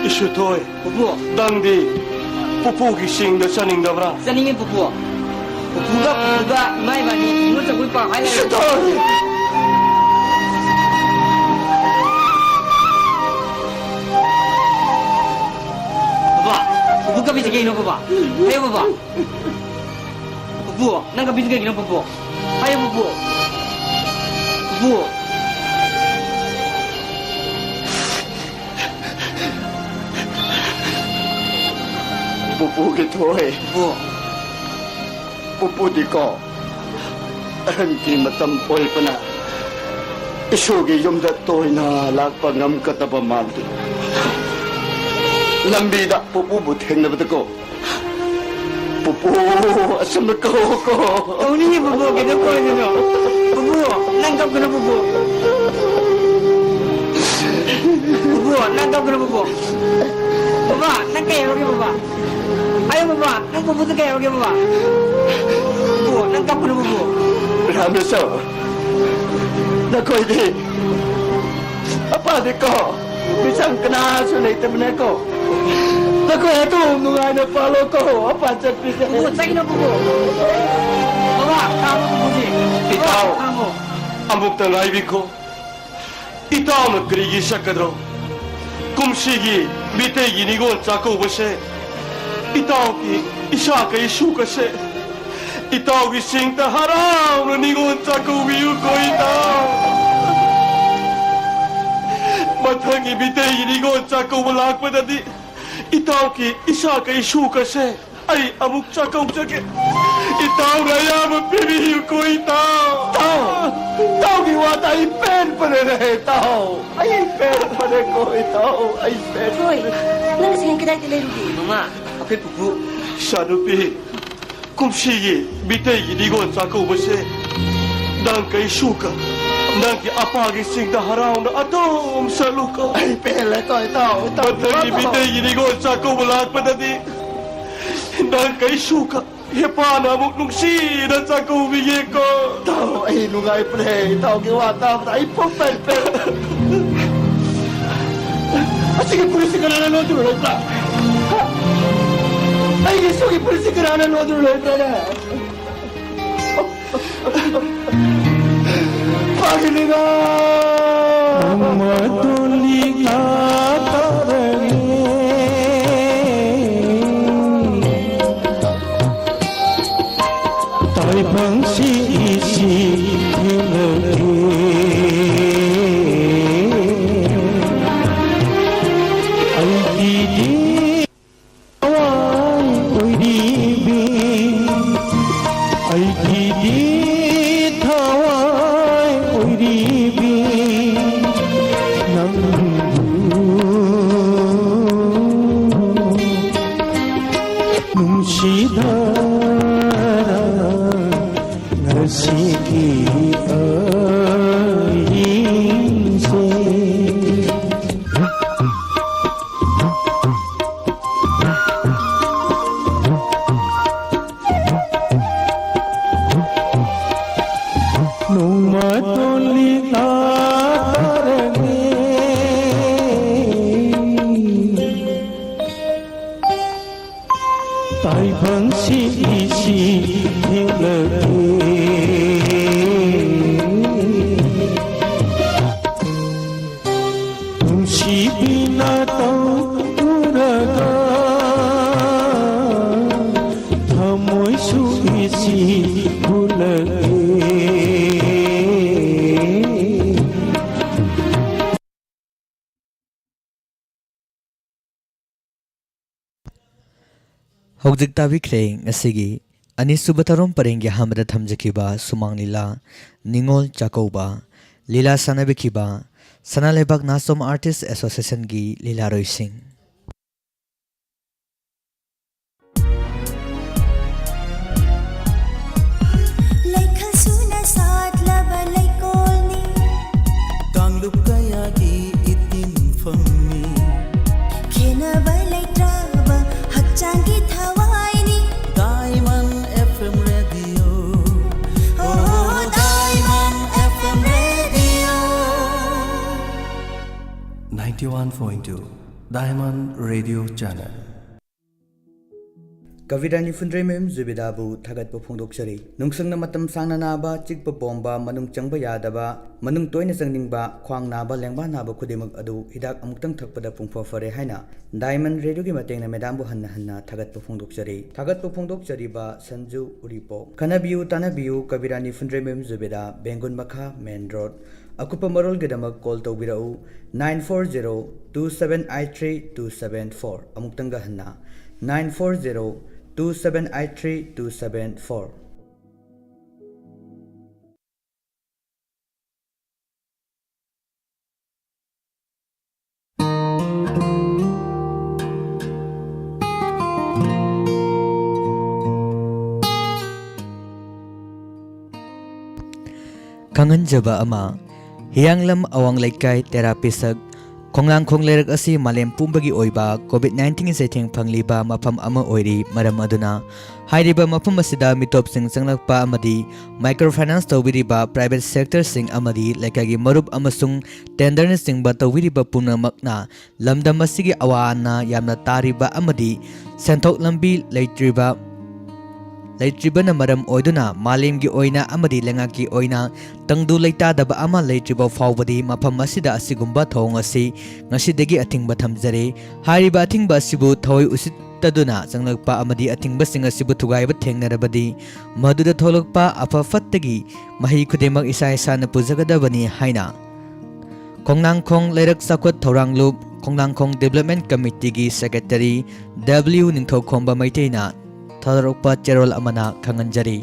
ꯏꯁꯨꯊꯣꯏ, ꯄꯨꯄꯨ꯫ ꯅꯪꯗꯤ ꯄꯨꯄꯨꯒꯤ ꯆꯤꯡꯗ ꯆꯠꯅꯤꯡꯗꯕ꯭ꯔꯥ? ꯆꯠꯅꯤꯡꯉꯤ, ꯄꯨꯄꯨ꯫ ꯄꯨꯄꯨꯒ, ꯄꯨꯄꯨꯒ ꯏꯃꯥ ꯏꯕꯥꯅꯤ ꯅꯤꯉꯣꯜ ꯆꯥꯛꯀꯧꯕ ꯄꯥꯎ ꯍꯥꯏ ꯂꯩꯔꯦ꯫ ꯏꯁꯨꯊꯣꯏ! ꯀꯞꯄꯤꯁꯦ ꯀꯩꯒꯤꯅꯣ, ꯕꯕꯥ? ꯍꯥꯏꯌꯨ, ꯕꯕꯥ꯫ ꯄꯨꯄꯨ, ꯅꯪ ꯀꯞꯄꯤꯁꯦ ꯀꯩꯒꯤꯅꯣ, ꯄꯨꯄꯨ? ꯍꯥꯏꯌꯨ, ꯄꯨꯄꯨ꯫ ꯄꯨꯄꯨ꯫ ꯄꯨꯄꯨꯒꯤ ꯊꯣꯏ꯫ ꯄꯨꯄꯨ꯫ ꯄꯨꯄꯨꯗꯤꯀꯣ, ꯑꯍꯟꯒꯤ ꯃꯇꯝ ꯑꯣꯏꯕꯅ ꯏꯁꯨꯒꯤ ꯌꯨꯝꯗ ꯇꯣꯏꯅ ꯂꯥꯛꯄ ꯉꯝꯒꯗꯕ ꯃꯥꯟꯗꯦ꯫ ꯂꯝꯕꯤꯗ ꯄꯨꯄꯨꯕꯨ ꯊꯦꯡꯅꯕꯗꯀꯣ, "ꯄꯨꯄꯨ" ꯑꯁꯨꯝꯅ ꯀꯧꯀꯣ꯫ ꯇꯧꯅꯤꯡꯉꯤ ꯄꯨꯄꯨ, ꯀꯩꯗꯧ ꯀꯧꯔꯣꯏꯗꯣꯏꯅꯣ? ꯄꯨꯄꯨ, ꯅꯪ ꯀꯞꯀꯅꯨ ꯄꯨꯄꯨ꯫ ꯄꯨꯄꯨ, ꯅꯪ ꯀꯞꯀꯅꯨ ꯄꯨꯄꯨ꯫ ꯕꯕꯥ, ꯅꯪ ꯀꯩ ꯍꯥꯏꯔꯒꯦ ꯕꯕꯥ? ꯍꯥꯏꯌꯨ ꯕꯕꯥ, ꯅꯪ ꯄꯨꯄꯨꯗ ꯀꯩ ꯍꯥꯏꯔꯒꯦ ꯕꯕꯥ? ꯄꯨꯄꯨ, ꯅꯪ ꯀꯞꯀꯅꯨ ꯄꯨꯄꯨ꯫ ꯔꯥꯃꯦꯁꯣꯔ, ꯅꯈꯣꯏꯗꯤ ꯑꯄꯥꯗꯤꯀꯣ, ꯃꯤꯆꯪ ꯀꯅꯥꯁꯨ ꯂꯩꯇꯕꯅꯦꯀꯣ꯫ ꯅꯈꯣꯏ ꯑꯗꯨꯝ ꯅꯨꯡꯉꯥꯏꯅ ꯄꯥꯜꯂꯣꯀꯣ, ꯑꯄꯥ ꯆꯠꯄꯤꯒꯦ꯫ ꯄꯨꯄꯨ, ꯆꯠꯈꯤꯅꯨ ꯄꯨꯄꯨ꯫ ꯕꯕꯥ, ꯈꯥꯝꯃꯣ ꯄꯨꯄꯨꯁꯦ꯫ ꯕꯕꯥ, ꯏꯇꯥꯎ, ꯈꯥꯝꯃꯣ꯫ ꯑꯃꯨꯛꯇ ꯉꯥꯏꯕꯤꯈꯣ꯫ ꯏꯇꯥꯎꯅ ꯀꯔꯤꯒꯤ ꯆꯠꯀꯗ꯭ꯔꯣ? ꯀꯨꯝꯁꯤꯒꯤ ꯃꯤꯇꯩꯒꯤ ꯅꯤꯉꯣꯜ ꯆꯥꯛꯀꯧꯕꯁꯦ, ꯏꯇꯥꯎꯒꯤ ꯏꯁꯥ ꯀꯩ ꯁꯨꯀꯁꯦ, ꯏꯇꯥꯎꯒꯤ ꯆꯤꯡꯗ ꯍꯔꯥꯎꯅ ꯅꯤꯉꯣꯜ ꯆꯥꯛꯀꯧꯕꯤꯌꯨꯀꯣ ꯏꯇꯥꯎ꯫ ꯃꯊꯪꯒꯤ ꯃꯤꯇꯩꯒꯤ ꯅꯤꯉꯣꯜ ꯆꯥꯛꯀꯧꯕ ꯂꯥꯛꯄꯗꯗꯤ ꯏꯇꯥꯎꯒꯤ ꯏꯁꯥ ꯀꯩ ꯁꯨꯀꯁꯦ ꯑꯩ ꯑꯃꯨꯛ ꯆꯥꯛꯀꯧꯖꯒꯦ꯫ ꯏꯇꯥꯎꯅ ꯑꯌꯥꯕ ꯄꯤꯕꯤꯌꯨꯀꯣ ꯏꯇꯥꯎ꯫ ꯏꯇꯥꯎ, ꯏꯇꯥꯎꯒꯤ ꯋꯥꯇ ꯑꯩ ꯄꯦꯟꯕꯅꯦ ꯏꯇꯥꯎ꯫ ꯑꯩ ꯄꯦꯟꯕꯅꯦꯀꯣ ꯏꯇꯥꯎ, ꯑꯩ ꯄꯦꯟꯕꯅꯦ꯫ ꯍꯣꯏ, ꯅꯪ ꯁꯦꯟ ꯀꯗꯥꯏꯗ ꯂꯩꯔꯨꯒꯦ? ꯃꯃꯥ, ꯑꯩꯈꯣꯏ ꯄꯨꯄꯨ꯫ ꯏꯆꯥꯅꯨꯄꯤ, ꯀꯨꯝꯁꯤꯒꯤ ꯃꯤꯇꯩꯒꯤ ꯅꯤꯉꯣꯜ ꯆꯥꯛꯀꯧꯕꯁꯦ ꯅꯪ ꯀꯩꯁꯨꯀ ꯅꯪꯒꯤ ꯑꯄꯥꯒꯤ ꯆꯤꯡꯗ ꯍꯔꯥꯎꯅ ꯑꯗꯨꯝ ꯆꯠꯂꯨꯀꯣ꯫ ꯑꯩ ꯄꯦꯜꯂꯦꯀꯣ ꯏꯇꯥꯎ, ꯏꯇꯥꯎ, ꯃꯊꯪꯒꯤ ꯏꯇꯥꯎ꯫ ꯃꯤꯇꯩꯒꯤ ꯅꯤꯉꯣꯜ ꯆꯥꯛꯀꯧꯕ ꯂꯥꯛꯄꯗꯗꯤ ꯅꯪ ꯀꯩꯁꯨꯀ ꯍꯦꯄꯥꯅ ꯑꯃꯨꯛ ꯅꯨꯡꯁꯤꯅ ꯆꯥꯛꯀꯧꯕꯤꯒꯦꯀꯣ꯫ ꯏꯇꯥꯎ, ꯑꯩ ꯅꯨꯡꯉꯥꯏꯕꯅꯦ꯫ ꯏꯇꯥꯎꯒꯤ ꯋꯥ ꯇꯥꯕꯗ ꯑꯩ ꯄꯨꯡꯄꯦꯟ ꯄꯦꯜꯂꯦ꯫ ꯑꯁꯤꯒꯤ ꯐꯨꯔꯤꯠꯁꯤ ꯀꯅꯥꯅ ꯂꯣꯟꯗꯨꯅ ꯂꯩꯕ꯭ꯔꯥ? ꯑꯩꯒꯤ ꯁꯤꯒꯤ ꯐꯨꯔꯤꯠꯁꯤ ꯀꯅꯥꯅ ꯂꯣꯟꯗꯨꯅ ꯂꯩꯕ꯭ꯔꯥꯅꯦ? ꯄꯥꯒꯤꯅꯤꯒ! ꯃꯇꯣꯂꯤꯒ ꯇꯥꯔꯅꯤ꯫ ꯇꯥꯏꯕꯪꯁꯤ ꯏꯁꯤ ꯊꯦꯡꯂꯒꯦ꯫ ꯅꯨꯡꯁꯤꯕꯤꯅ ꯇꯧꯔꯒ ꯊꯃꯣꯏꯁꯨ ꯏꯁꯤ ꯍꯨꯜꯂꯒꯦ꯫ ꯍꯧꯖꯤꯛ ꯇꯥꯕꯤꯈ꯭ꯔꯦ ꯉꯁꯤꯒꯤ ꯑꯅꯤꯁꯨꯕ ꯊꯧꯔꯝ ꯄꯔꯦꯡꯒꯤ ꯑꯍꯥꯟꯕꯗ ꯊꯝꯖꯈꯤꯕ ꯁꯨꯃꯥꯡ ꯂꯤꯂꯥ, ꯅꯤꯉꯣꯜ ꯆꯥꯛꯀꯧꯕ꯫ ꯂꯤꯂꯥ ꯁꯥꯟꯅꯕꯤꯈꯤꯕ ꯁꯅꯥ ꯂꯩꯕꯥꯛ ꯅꯥꯆꯣꯝ ꯑꯥꯔꯇꯤꯁ ꯑꯦꯁꯣꯁꯤꯌꯦꯁꯟꯒꯤ ꯂꯤꯂꯥꯔꯣꯏꯁꯤꯡ꯫ ꯂꯩꯈꯜ ꯁꯨꯅ ꯁꯥꯠꯂꯕ ꯂꯩꯀꯣꯜꯅꯤ꯫ ꯀꯥꯡꯂꯨꯞ ꯀꯌꯥꯒꯤ ꯏꯇꯤꯟꯐꯝꯅꯤ꯫ ꯈꯦꯟꯅꯕ ꯂꯩꯇ꯭ꯔꯕ ꯍꯛꯆꯥꯡꯒꯤ ꯊꯋꯥꯏꯅꯤ꯫ Diamond F M Radio. Oh, Diamond F M Radio. Ninety-one point two Diamond Radio Channel. ꯀꯕꯤꯔꯥꯅꯤ ꯐꯨꯟꯗ꯭ꯔꯩꯃꯌꯨꯝ ꯖꯨꯕꯦꯗꯥꯕꯨ ꯊꯥꯒꯠꯄ ꯐꯣꯡꯗꯣꯛꯆꯔꯤ꯫ ꯅꯨꯡꯁꯪꯅ ꯃꯇꯝ ꯁꯥꯡꯅ ꯅꯥꯕ, ꯆꯤꯛꯄ ꯄꯣꯝꯕ, ꯃꯅꯨꯡ ꯆꯪꯕ ꯌꯥꯗꯕ, ꯃꯅꯨꯡ ꯇꯣꯏꯅ ꯆꯪꯅꯤꯡꯕ, ꯈ꯭ꯋꯥꯡ ꯅꯥꯕ, ꯂꯦꯡꯕꯥꯟ ꯅꯥꯕ ꯈꯨꯗꯤꯡꯃꯛ ꯑꯗꯨ ꯍꯤꯗꯥꯛ ꯑꯃꯨꯛꯇꯪ ꯊꯛꯄꯗ ꯄꯨꯡꯐ ꯐꯔꯦ ꯍꯥꯏꯅ ꯗꯥꯏꯃꯟ ꯔꯦꯗꯤꯑꯣꯒꯤ ꯃꯇꯦꯡꯅ ꯃꯦꯗꯥꯝꯕꯨ ꯍꯟꯅ ꯍꯟꯅ ꯊꯥꯒꯠꯄ ꯐꯣꯡꯗꯣꯛꯆꯔꯤ꯫ ꯊꯥꯒꯠꯄ ꯐꯣꯡꯗꯣꯛꯆꯔꯤꯕ ꯁꯟꯖꯨ ꯎꯔꯤꯄꯣꯛ꯫ ꯈꯟꯅꯕꯤꯌꯨ ꯇꯥꯟꯅꯕꯤꯌꯨ ꯀꯕꯤꯔꯥꯅꯤ ꯐꯨꯟꯗ꯭ꯔꯩꯃꯌꯨꯝ ꯖꯨꯕꯦꯗꯥ, ꯕꯦꯡꯒꯨꯟ ꯃꯈꯥ, ꯃꯦꯟ ꯔꯣꯗ꯫ ꯑꯀꯨꯞꯄ ꯃꯔꯣꯜꯒꯤꯗꯃꯛ ꯀꯣꯜ ꯇꯧꯕꯤꯔꯛꯎ, nine four zero two seven eight three two seven four꯫ ꯑꯃꯨꯛꯇꯪꯒ ꯍꯟꯅ, nine four zero two seven eight three two seven four꯫ ꯈꯪꯍꯟꯖꯕ ꯑꯃ, ꯍꯤꯌꯥꯡꯂꯝ ꯑꯋꯥꯡ ꯂꯩꯀꯥꯏ ꯇꯦꯔꯥ ꯄꯤꯁꯛ ꯈꯣꯡꯂꯥꯡꯈꯣꯡ ꯂꯩꯔꯛ ꯑꯁꯤ ꯃꯥꯂꯦꯝ ꯄꯨꯝꯕꯒꯤ ꯑꯣꯏꯕ COVID nineteenꯒꯤ ꯆꯩꯊꯦꯡ ꯐꯪꯂꯤꯕ ꯃꯐꯝ ꯑꯃ ꯑꯣꯏꯔꯤ꯫ ꯃꯔꯝ ꯑꯗꯨꯅ ꯍꯥꯏꯔꯤꯕ ꯃꯐꯝ ꯑꯁꯤꯗ ꯃꯤꯇꯣꯞꯁꯤꯡ ꯆꯪꯂꯛꯄ ꯑꯃꯗꯤ micro finance ꯇꯧꯕꯤꯔꯤꯕ private sectorꯁꯤꯡ ꯑꯃꯗꯤ ꯂꯩꯀꯥꯏꯒꯤ ꯃꯔꯨꯞ ꯑꯃꯁꯨꯡ tenderꯅꯆꯤꯡꯕ ꯇꯧꯕꯤꯔꯤꯕ ꯄꯨꯝꯅꯃꯛꯅ ꯂꯝꯗꯝ ꯑꯁꯤꯒꯤ ꯑꯋꯥ ꯑꯅꯥ ꯌꯥꯝꯅ ꯇꯥꯔꯤꯕ ꯑꯃꯗꯤ ꯁꯦꯟꯊꯣꯛ ꯂꯝꯕꯤ ꯂꯩꯇ꯭ꯔꯤꯕ, ꯂꯩꯇ꯭ꯔꯤꯕꯅ ꯃꯔꯝ ꯑꯣꯏꯗꯨꯅ ꯃꯥꯂꯦꯝꯒꯤ ꯑꯣꯏꯅ ꯑꯃꯗꯤ ꯂꯩꯉꯥꯛꯀꯤ ꯑꯣꯏꯅ ꯇꯪꯗꯨ ꯂꯩꯇꯥꯗꯕ ꯑꯃ ꯂꯩꯇ꯭ꯔꯤꯕ ꯐꯥꯎꯕꯗꯤ ꯃꯐꯝ ꯑꯁꯤꯗ ꯑꯁꯤꯒꯨꯝꯕ ꯊꯧꯑꯣꯡ ꯑꯁꯤ ꯉꯁꯤꯗꯒꯤ ꯑꯊꯤꯡꯕ ꯊꯝꯖꯔꯤ꯫ ꯍꯥꯏꯔꯤꯕ ꯑꯊꯤꯡꯕ ꯑꯁꯤꯕꯨ ꯊꯑꯣꯏ ꯎꯁꯤꯠꯇꯗꯨꯅ ꯆꯪꯂꯛꯄ ꯑꯃꯗꯤ ꯑꯊꯤꯡꯕꯁꯤꯡ ꯑꯁꯤꯕꯨ ꯊꯨꯒꯥꯏꯕ ꯊꯦꯡꯅꯔꯕꯗꯤ, ꯃꯗꯨꯗ ꯊꯣꯛꯂꯛꯄ ꯑꯐ ꯐꯠꯇꯒꯤ ꯃꯍꯩ ꯈꯨꯗꯤꯡꯃꯛ ꯏꯁꯥ ꯏꯁꯥꯅ ꯄꯨꯖꯒꯗꯕꯅꯤ ꯍꯥꯏꯅ ꯈꯣꯡꯅꯥꯡꯈꯣꯡ ꯂꯩꯔꯛ ꯆꯥꯎꯈꯠ ꯊꯧꯔꯥꯡꯂꯨꯞ, ꯈꯣꯡꯅꯥꯡꯈꯣꯡ Development Committeeꯒꯤ Secretary W ꯅꯤꯡꯊꯧꯈꯣꯝꯕ ꯃꯩꯇꯩꯅ ꯊꯥꯗꯣꯔꯛꯄ ꯆꯦꯔꯣꯜ ꯑꯃꯅ ꯈꯪꯍꯟꯖꯔꯤ꯫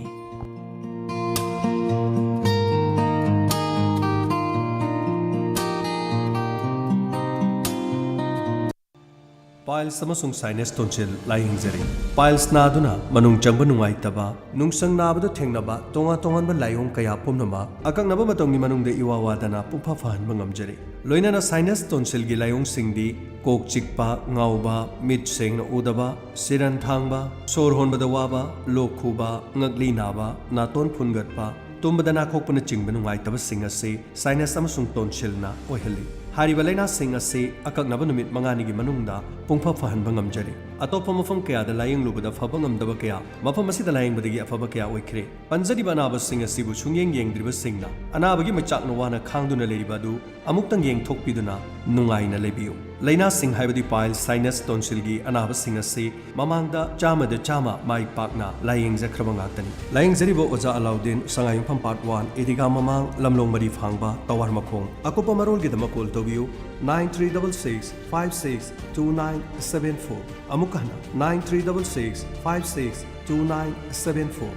Piles ꯑꯃꯁꯨꯡ sinus tonsil ꯂꯥꯌꯦꯡꯖꯔꯤ꯫ Piles ꯅꯥꯗꯨꯅ ꯃꯅꯨꯡ ꯆꯪꯕ ꯅꯨꯡꯉꯥꯏꯇꯕ, ꯅꯨꯡꯁꯪ ꯅꯥꯕꯗ ꯊꯦꯡꯅꯕ ꯇꯣꯉꯥꯟ ꯇꯣꯉꯥꯟꯕ ꯂꯥꯏꯑꯣꯡ ꯀꯌꯥ ꯄꯨꯝꯅꯃꯛ ꯑꯀꯛꯅꯕ ꯃꯇꯝꯒꯤ ꯃꯅꯨꯡꯗ ꯏꯋꯥ ꯋꯥꯗꯅ ꯄꯨꯡꯐ ꯐꯍꯟꯕ ꯉꯝꯖꯔꯤ꯫ ꯂꯣꯏꯅꯅ sinus tonsilꯒꯤ ꯂꯥꯏꯑꯣꯡꯁꯤꯡꯗꯤ ꯀꯣꯛ ꯆꯤꯛꯄ, ꯉꯥꯎꯕ, ꯃꯤꯠ ꯁꯦꯡꯅ ꯎꯗꯕ, ꯁꯤꯔꯟ ꯊꯥꯡꯕ, ꯁꯣꯔ ꯍꯣꯟꯕꯗ ꯋꯥꯕ, ꯂꯣꯛ ꯈꯨꯕ, ꯉꯛꯂꯤ ꯅꯥꯕ, ꯅꯥꯇꯣꯟ ꯐꯨꯟꯒꯠꯄ, ꯇꯨꯝꯕꯗ ꯅꯥꯈꯣꯛꯄꯅꯆꯤꯡꯕ ꯅꯨꯡꯉꯥꯏꯇꯕꯁꯤꯡ ꯑꯁꯤ sinus ꯑꯃꯁꯨꯡ tonsilꯅ ꯑꯣꯏꯍꯜꯂꯤ꯫ ꯍꯥꯏꯔꯤꯕ ꯂꯥꯏꯅꯥꯁꯤꯡ ꯑꯁꯤ ꯑꯀꯛꯅꯕ ꯅꯨꯃꯤꯠ ꯃꯉꯥꯅꯤꯒꯤ ꯃꯅꯨꯡꯗ ꯄꯨꯡꯐ ꯐꯍꯟꯕ ꯉꯝꯖꯔꯤ꯫ ꯑꯇꯣꯞꯄ ꯃꯐꯝ ꯀꯌꯥꯗ ꯂꯥꯌꯦꯡꯂꯨꯕꯗ ꯐꯕ ꯉꯝꯗꯕ ꯀꯌꯥ ꯃꯐꯝ ꯑꯁꯤꯗ ꯂꯥꯌꯦꯡꯕꯗꯒꯤ ꯑꯐꯕ ꯀꯌꯥ ꯑꯣꯏꯈ꯭ꯔꯦ꯫ ꯄꯟꯖꯔꯤꯕ ꯑꯅꯥꯕꯁꯤꯡ ꯑꯁꯤꯕꯨ ꯁꯨꯡꯌꯦꯡ ꯌꯦꯡꯗ꯭ꯔꯤꯕꯁꯤꯡꯅ ꯑꯅꯥꯕꯒꯤ ꯃꯩꯆꯥꯛꯅ ꯋꯥꯅ ꯈꯥꯡꯗꯨꯅ ꯂꯩꯔꯤꯕ ꯑꯗꯨ ꯑꯃꯨꯛꯇꯪ ꯌꯦꯡꯊꯣꯛꯄꯤꯗꯨꯅ ꯅꯨꯡꯉꯥꯏꯅ ꯂꯩꯕꯤꯌꯨ꯫ ꯂꯥꯏꯅꯥꯁꯤꯡ ꯍꯥꯏꯕꯗꯤ piles, sinus, tonsilꯒꯤ ꯑꯅꯥꯕꯁꯤꯡ ꯑꯁꯤ ꯃꯃꯥꯡꯗ ꯆꯥꯝꯃꯗ ꯆꯥꯝꯃ ꯃꯥꯏ ꯄꯥꯛꯅ ꯂꯥꯌꯦꯡꯖꯈ꯭ꯔꯕ ꯉꯥꯛꯇꯅꯤ꯫ ꯂꯥꯌꯦꯡꯖꯔꯤꯕ ꯑꯣꯖꯥ ꯑꯂꯥꯎꯗꯤꯟ, ꯁꯉꯥꯏꯌꯨꯝꯐꯝ Part one, ꯏꯗꯤꯒꯥ ꯃꯃꯥꯡ, ꯂꯝꯂꯣꯡ ꯃꯔꯤ ꯐꯥꯡꯕ, ꯇꯋꯥꯔ ꯃꯈꯣꯡ꯫ ꯑꯀꯨꯞꯄ ꯃꯔꯣꯜꯒꯤꯗꯃꯛ call ꯇꯧꯕꯤꯌꯨ, nine three double six five six two nine seven four꯫ ꯑꯃꯨꯛꯀ ꯍꯟꯅ, nine three double six five six two nine seven four꯫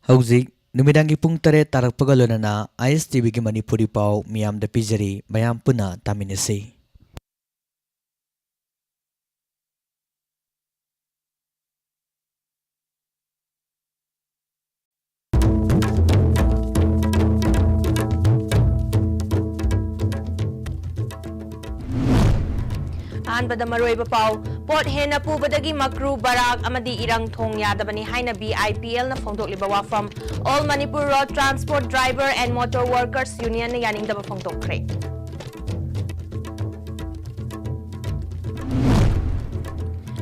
ꯍꯧꯖꯤꯛ ꯅꯨꯃꯤꯗꯥꯡꯒꯤ ꯄꯨꯡ ꯇꯔꯦꯠ ꯇꯥꯔꯛꯄꯒ ꯂꯣꯏꯅꯅ ISTVꯒꯤ ꯃꯅꯤꯄꯨꯔꯤ ꯄꯥꯎ ꯃꯤꯌꯥꯝꯗ ꯄꯤꯖꯔꯤ꯫ ꯃꯌꯥꯝ ꯄꯨꯟꯅ ꯇꯥꯃꯤꯟꯅꯁꯤ꯫ ꯑꯍꯥꯟꯕꯗ ꯃꯔꯨꯑꯣꯏꯕ ꯄꯥꯎ꯫ ꯄꯣꯠ ꯍꯦꯟꯅ ꯄꯨꯕꯗꯒꯤ ꯃꯀ꯭ꯔꯨ, ꯕꯔꯥꯛ ꯑꯃꯗꯤ ꯏꯔꯪ ꯊꯣꯡ ꯌꯥꯗꯕꯅꯤ ꯍꯥꯏꯅ B I P L ꯅ ꯐꯣꯡꯗꯣꯛꯂꯤꯕ ꯋꯥꯐꯝ All Manipur Road Transport Driver and Motor Workers Union ꯅ ꯌꯥꯅꯤꯡꯗꯕ ꯐꯣꯡꯗꯣꯛꯈ꯭ꯔꯦ꯫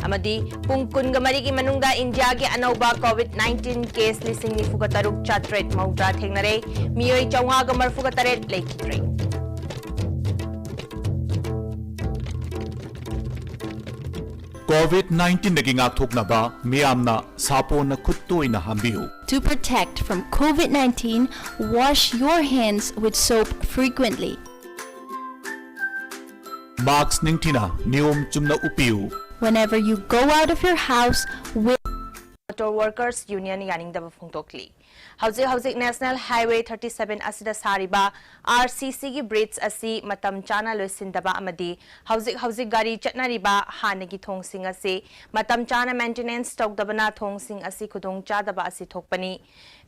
ꯑꯃꯗꯤ ꯄꯨꯡ ꯀꯨꯟꯒ ꯃꯔꯤꯒꯤ ꯃꯅꯨꯡꯗ ꯏꯟꯗꯤꯌꯥꯒꯤ ꯑꯅꯧꯕ COVID nineteen case ꯂꯤꯁꯤꯡ ꯅꯤꯐꯨꯒ ꯇꯔꯨꯛ ꯆꯥꯇ꯭ꯔꯦꯠ ꯃꯧꯗ꯭ꯔꯥ ꯊꯦꯡꯅꯔꯦ꯫ ꯃꯤꯑꯣꯏ ꯆꯥꯝꯃꯉꯥꯒ ꯃꯔꯤꯐꯨꯒ ꯇꯔꯦꯠ ꯂꯩꯈꯤꯗ꯭ꯔꯦ꯫ COVID nineteen ꯗꯒꯤ ꯉꯥꯛꯊꯣꯛꯅꯕ ꯃꯤꯌꯥꯝꯅ ꯁꯥꯄꯣꯟꯅ ꯈꯨꯠ ꯇꯣꯏꯅ ꯍꯥꯝꯕꯤꯌꯨ꯫ To protect from COVID nineteen, wash your hands with soap frequently. Mask ꯅꯤꯡꯊꯤꯅ ꯅꯤꯌꯣꯝ ꯆꯨꯝꯅ ꯎꯞꯄꯤꯌꯨ꯫ Whenever you go out of your house with Motor Workers Union ꯌꯥꯅꯤꯡꯗꯕ ꯐꯣꯡꯗꯣꯛꯂꯤ꯫ ꯍꯧꯖꯤꯛ ꯍꯧꯖꯤꯛ National Highway thirty seven ꯑꯁꯤꯗ ꯁꯥꯔꯤꯕ R C C ꯒꯤ bridge ꯑꯁꯤ ꯃꯇꯝ ꯆꯥꯅ ꯂꯣꯏꯁꯤꯟꯗꯕ ꯑꯃꯗꯤ ꯍꯧꯖꯤꯛ ꯍꯧꯖꯤꯛ ꯒꯥꯔꯤ ꯆꯠꯅꯔꯤꯕ ꯍꯥꯟꯅꯒꯤ ꯊꯣꯡꯁꯤꯡ ꯑꯁꯤ ꯃꯇꯝ ꯆꯥꯅ maintenance ꯇꯧꯗꯕꯅ ꯊꯣꯡꯁꯤꯡ ꯑꯁꯤ ꯈꯨꯗꯣꯡ ꯆꯥꯗꯕ ꯑꯁꯤ ꯊꯣꯛꯄꯅꯤ꯫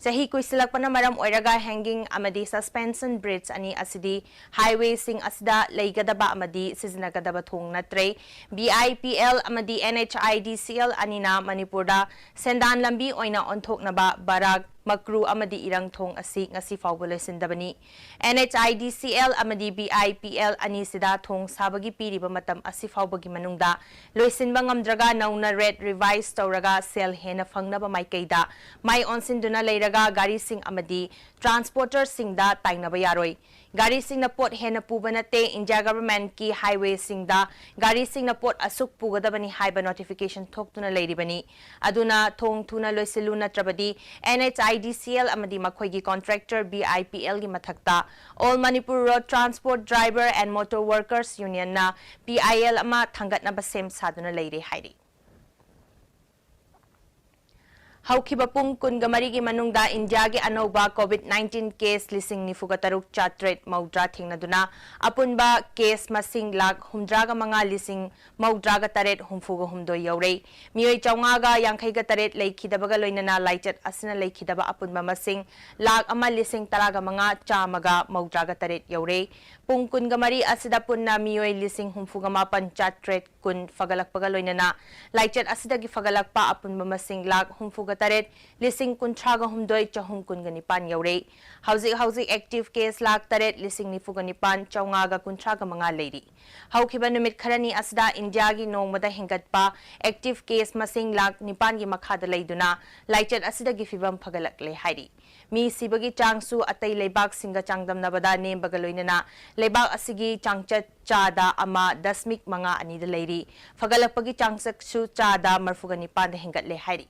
ꯆꯍꯤ ꯀꯨꯏꯁꯤꯜꯂꯛꯄꯅ ꯃꯔꯝ ꯑꯣꯏꯔꯒ hanging ꯑꯃꯗꯤ suspension bridge ꯑꯅꯤ ꯑꯁꯤꯗꯤ highway ꯁꯤꯡ ꯑꯁꯤꯗ ꯂꯩꯒꯗꯕ ꯑꯃꯗꯤ ꯁꯤꯖꯤꯟꯅꯒꯗꯕ ꯊꯣꯡ ꯅꯠꯇ꯭ꯔꯦ꯫ B I P L ꯑꯃꯗꯤ N H I D C L ꯑꯅꯤꯅ ꯃꯅꯤꯄꯨꯔꯗ ꯁꯦꯟꯗꯥꯟ ꯂꯝꯕꯤ ꯑꯣꯏꯅ ꯑꯣꯟꯊꯣꯛꯅꯕ ꯕꯔꯥꯛ, ꯃꯀ꯭ꯔꯨ ꯑꯃꯗꯤ ꯏꯔꯪ ꯊꯣꯡ ꯑꯁꯤ ꯉꯁꯤ ꯐꯥꯎꯕ ꯂꯣꯏꯁꯤꯟꯗꯕꯅꯤ꯫ N H I D C L ꯑꯃꯗꯤ B I P L ꯑꯅꯤꯁꯤꯗ ꯊꯣꯡ ꯁꯥꯕꯒꯤ ꯄꯤꯔꯤꯕ ꯃꯇꯝ ꯑꯁꯤ ꯐꯥꯎꯕꯒꯤ ꯃꯅꯨꯡꯗ ꯂꯣꯏꯁꯤꯟꯕ ꯉꯝꯗ꯭ꯔꯒ ꯅꯧꯅ rate revise ꯇꯧꯔꯒ ꯁꯦꯜ ꯍꯦꯟꯅ ꯐꯪꯅꯕ ꯃꯥꯏꯀꯩꯗ ꯃꯥꯏ ꯑꯣꯟꯁꯤꯟꯗꯨꯅ ꯂꯩꯔꯒ ꯒꯥꯔꯤꯁꯤꯡ ꯑꯃꯗꯤ transporter ꯁꯤꯡꯗ ꯇꯥꯏꯅꯕ ꯌꯥꯔꯣꯏ꯫ ꯒꯥꯔꯤꯁꯤꯡꯅ ꯄꯣꯠ ꯍꯦꯟꯅ ꯄꯨꯕ ꯅꯠꯇꯦ, ꯏꯟꯗꯤꯌꯥ government ꯀꯤ highway ꯁꯤꯡꯗ ꯒꯥꯔꯤꯁꯤꯡꯅ ꯄꯣꯠ ꯑꯁꯨꯛ ꯄꯨꯒꯗꯕꯅꯤ ꯍꯥꯏꯕ notification ꯊꯣꯛꯇꯨꯅ ꯂꯩꯔꯤꯕꯅꯤ꯫ ꯑꯗꯨꯅ ꯊꯣꯡ ꯊꯨꯅ ꯂꯣꯏꯁꯤꯜꯂꯨ, ꯅꯠꯇ꯭ꯔꯕꯗꯤ N H I D C L ꯑꯃꯗꯤ ꯃꯈꯣꯏꯒꯤ contractor B I P L ꯒꯤ ꯃꯊꯛꯇ All Manipur Road Transport Driver and Motor Workers Union ꯅ P I L ꯑꯃ ꯊꯥꯡꯒꯠꯅꯕ ꯁꯦꯝ ꯁꯥꯗꯨꯅ ꯂꯩꯔꯦ ꯍꯥꯏꯔꯤ꯫ ꯍꯧꯈꯤꯕ ꯄꯨꯡ ꯀꯨꯟꯒ ꯃꯔꯤꯒꯤ ꯃꯅꯨꯡꯗ ꯏꯟꯗꯤꯌꯥꯒꯤ ꯑꯅꯧꯕ COVID nineteen case ꯂꯤꯁꯤꯡ ꯅꯤꯐꯨꯒ ꯇꯔꯨꯛ ꯆꯥꯇ꯭ꯔꯦꯠ ꯃꯧꯗ꯭ꯔꯥ ꯊꯦꯡꯅꯗꯨꯅ ꯑꯄꯨꯟꯕ case ꯃꯁꯤꯡ ꯂꯥꯈ ꯍꯨꯝꯗ꯭ꯔꯥꯒ ꯃꯉꯥ ꯂꯤꯁꯤꯡ ꯃꯧꯗ꯭ꯔꯥꯒ ꯇꯔꯦꯠ ꯍꯨꯝꯐꯨꯒ ꯍꯨꯝꯗꯣꯏ ꯌꯧꯔꯦ꯫ ꯃꯤꯑꯣꯏ ꯆꯥꯝꯃꯉꯥꯒ ꯌꯥꯡꯈꯩꯒ ꯇꯔꯦꯠ ꯂꯩꯈꯤꯗꯕꯒ ꯂꯣꯏꯅꯅ ꯂꯥꯏꯆꯠ ꯑꯁꯤꯅ ꯂꯩꯈꯤꯗꯕ ꯑꯄꯨꯟꯕ ꯃꯁꯤꯡ ꯂꯥꯈ ꯑꯃ ꯂꯤꯁꯤꯡ ꯇꯔꯥꯒ ꯃꯉꯥ ꯆꯥꯝꯃꯒ ꯃꯧꯗ꯭ꯔꯥꯒ ꯇꯔꯦꯠ ꯌꯧꯔꯦ꯫ ꯄꯨꯡ ꯀꯨꯟꯒ ꯃꯔꯤ ꯑꯁꯤꯗ ꯄꯨꯟꯅ ꯃꯤꯑꯣꯏ ꯂꯤꯁꯤꯡ ꯍꯨꯝꯐꯨꯒ ꯃꯥꯄꯟ ꯆꯥꯇ꯭ꯔꯦꯠ ꯀꯨꯟ ꯐꯒꯠꯂꯛꯄꯒ ꯂꯣꯏꯅꯅ ꯂꯥꯏꯆꯠ ꯑꯁꯤꯗꯒꯤ ꯐꯒꯠꯂꯛꯄ ꯑꯄꯨꯟꯕ ꯃꯁꯤꯡ ꯂꯥꯈ ꯍꯨꯝꯐꯨꯒ ꯇꯔꯦꯠ ꯂꯤꯁꯤꯡ ꯀꯨꯟꯊ꯭ꯔꯥꯒ ꯍꯨꯝꯗꯣꯏ ꯆꯍꯨꯝ ꯀꯨꯟꯒ ꯅꯤꯄꯥꯟ ꯌꯧꯔꯦ꯫ ꯍꯧꯖꯤꯛ ꯍꯧꯖꯤꯛ active case ꯂꯥꯈ ꯇꯔꯦꯠ ꯂꯤꯁꯤꯡ ꯅꯤꯐꯨꯒ ꯅꯤꯄꯥꯟ ꯆꯥꯝꯃꯉꯥꯒ ꯀꯨꯟꯊ꯭ꯔꯥꯒ ꯃꯉꯥ ꯂꯩꯔꯤ꯫ ꯍꯧꯈꯤꯕ ꯅꯨꯃꯤꯠ ꯈꯔꯅꯤ ꯑꯁꯤꯗ ꯏꯟꯗꯤꯌꯥꯒꯤ ꯅꯣꯡꯃꯗ ꯍꯦꯟꯒꯠꯄ active case ꯃꯁꯤꯡ ꯂꯥꯈ ꯅꯤꯄꯥꯟꯒꯤ ꯃꯈꯥꯗ ꯂꯩꯗꯨꯅ ꯂꯥꯏꯆꯠ ꯑꯁꯤꯗꯒꯤ ꯐꯤꯕꯝ ꯐꯒꯠꯂꯛꯂꯦ ꯍꯥꯏꯔꯤ꯫ ꯃꯤ ꯁꯤꯕꯒꯤ ꯆꯥꯡꯁꯨ ꯑꯇꯩ ꯂꯩꯕꯥꯛꯁꯤꯡꯒ ꯆꯥꯡꯗꯝꯅꯕꯗ ꯅꯦꯝꯕꯒ ꯂꯣꯏꯅꯅ ꯂꯩꯕꯥꯛ ꯑꯁꯤꯒꯤ ꯆꯥꯡꯆꯠ ꯆꯥꯗ ꯑꯃ ꯗꯁꯃꯤꯛ ꯃꯉꯥ ꯑꯅꯤꯗ ꯂꯩꯔꯤ꯫ ꯐꯒꯠꯂꯛꯄꯒꯤ ꯆꯥꯡꯆꯠꯁꯨ ꯆꯥꯗ ꯃꯔꯐꯨꯒ ꯅꯤꯄꯥꯟꯗ ꯍꯦꯟꯒꯠꯂꯦ ꯍꯥꯏꯔꯤ꯫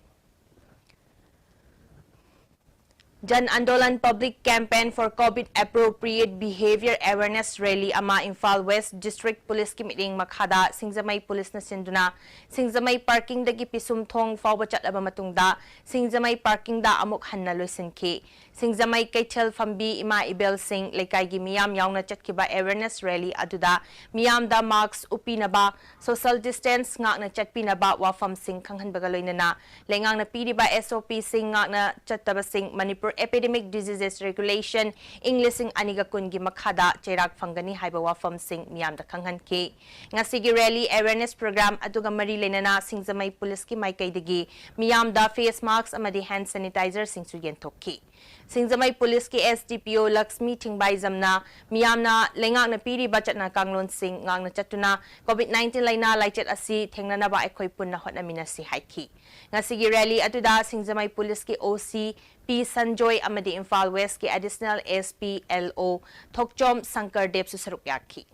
ꯖꯟ andolan Public Campaign for COVID Appropriate Behavior Awareness Rally ꯑꯃ ꯏꯝꯐꯥꯜ West District Policeꯀꯤ ꯃꯤꯠꯌꯦꯡ ꯃꯈꯥꯗ ꯁꯤꯡꯖꯃꯩ ꯄꯨꯂꯤꯁꯅ ꯁꯤꯟꯗꯨꯅ ꯁꯤꯡꯖꯃꯩ ꯄꯥꯔꯀꯤꯡꯗꯒꯤ ꯄꯤꯁꯨꯝꯊꯣꯡ ꯐꯥꯎꯕ ꯆꯠꯂꯕ ꯃꯇꯨꯡꯗ ꯁꯤꯡꯖꯃꯩ ꯄꯥꯔꯀꯤꯡꯗ ꯑꯃꯨꯛ ꯍꯟꯅ ꯂꯣꯏꯁꯤꯟꯈꯤ꯫ ꯁꯤꯡꯖꯃꯩ ꯀꯩꯊꯦꯜ ꯐꯝꯕꯤ ꯏꯃꯥ ꯏꯕꯦꯜꯁꯤꯡ, ꯂꯩꯀꯥꯏꯒꯤ ꯃꯤꯌꯥꯝ ꯌꯥꯎꯅ ꯆꯠꯈꯤꯕ awareness rally ꯑꯗꯨꯗ ꯃꯤꯌꯥꯝꯗ mask ꯎꯞꯄꯤꯅꯕ, social distance ꯉꯥꯛꯅ ꯆꯠꯄꯤꯅꯕ ꯋꯥꯐꯝꯁꯤꯡ ꯈꯪꯍꯟꯕꯒ ꯂꯣꯏꯅꯅ ꯂꯩꯉꯥꯛꯅ ꯄꯤꯔꯤꯕ SOPꯁꯤꯡ ꯉꯥꯛꯅ ꯆꯠꯇꯕꯁꯤꯡ Manipur Epidemic Diseases Regulation ꯏꯪ ꯂꯤꯁꯤꯡ ꯑꯅꯤꯒ ꯀꯨꯟꯒꯤ ꯃꯈꯥꯗ ꯆꯩꯔꯥꯛ ꯐꯪꯒꯅꯤ ꯍꯥꯏꯕ ꯋꯥꯐꯝꯁꯤꯡ ꯃꯤꯌꯥꯝꯗ ꯈꯪꯍꯟꯈꯤ꯫ ꯉꯁꯤꯒꯤ rally awareness program ꯑꯗꯨꯒ ꯃꯔꯤ ꯂꯩꯅꯅ ꯁꯤꯡꯖꯃꯩ ꯄꯨꯂꯤꯁꯀꯤ ꯃꯥꯏꯀꯩꯗꯒꯤ ꯃꯤꯌꯥꯝꯗ face mask ꯑꯃꯗꯤ hand sanitizerꯁꯤꯡꯁꯨ ꯌꯦꯟꯊꯣꯛꯈꯤ꯫ ꯁꯤꯡꯖꯃꯩ ꯄꯨꯂꯤꯁꯀꯤ SDPO ꯂꯛꯁꯃꯤ ꯊꯤꯡꯕꯥꯏꯖꯝꯅ ꯃꯤꯌꯥꯝꯅ ꯂꯩꯉꯥꯛꯅ ꯄꯤꯔꯤꯕ ꯆꯠꯅ ꯀꯥꯡꯂꯣꯟꯁꯤꯡ ꯉꯥꯛꯅ ꯆꯠꯇꯨꯅ COVID nineteen ꯂꯥꯏꯅꯥ ꯂꯥꯏꯆꯠ ꯑꯁꯤ ꯊꯦꯡꯅꯅꯕ ꯑꯩꯈꯣꯏ ꯄꯨꯟꯅ ꯍꯣꯠꯅꯃꯤꯟꯅꯁꯤ ꯍꯥꯏꯈꯤ꯫ ꯉꯁꯤꯒꯤ rally ꯑꯗꯨꯗ ꯁꯤꯡꯖꯃꯩ ꯄꯨꯂꯤꯁꯀꯤ OC ꯄꯤ ꯁꯟꯖꯣꯏ ꯑꯃꯗꯤ ꯏꯝꯐꯥꯜ Westꯀꯤ Additional SP LO ꯊꯣꯛꯆꯣꯝ ꯁꯪꯀꯔ ꯗꯦꯕꯁꯨ ꯁꯔꯨꯛ ꯌꯥꯈꯤ꯫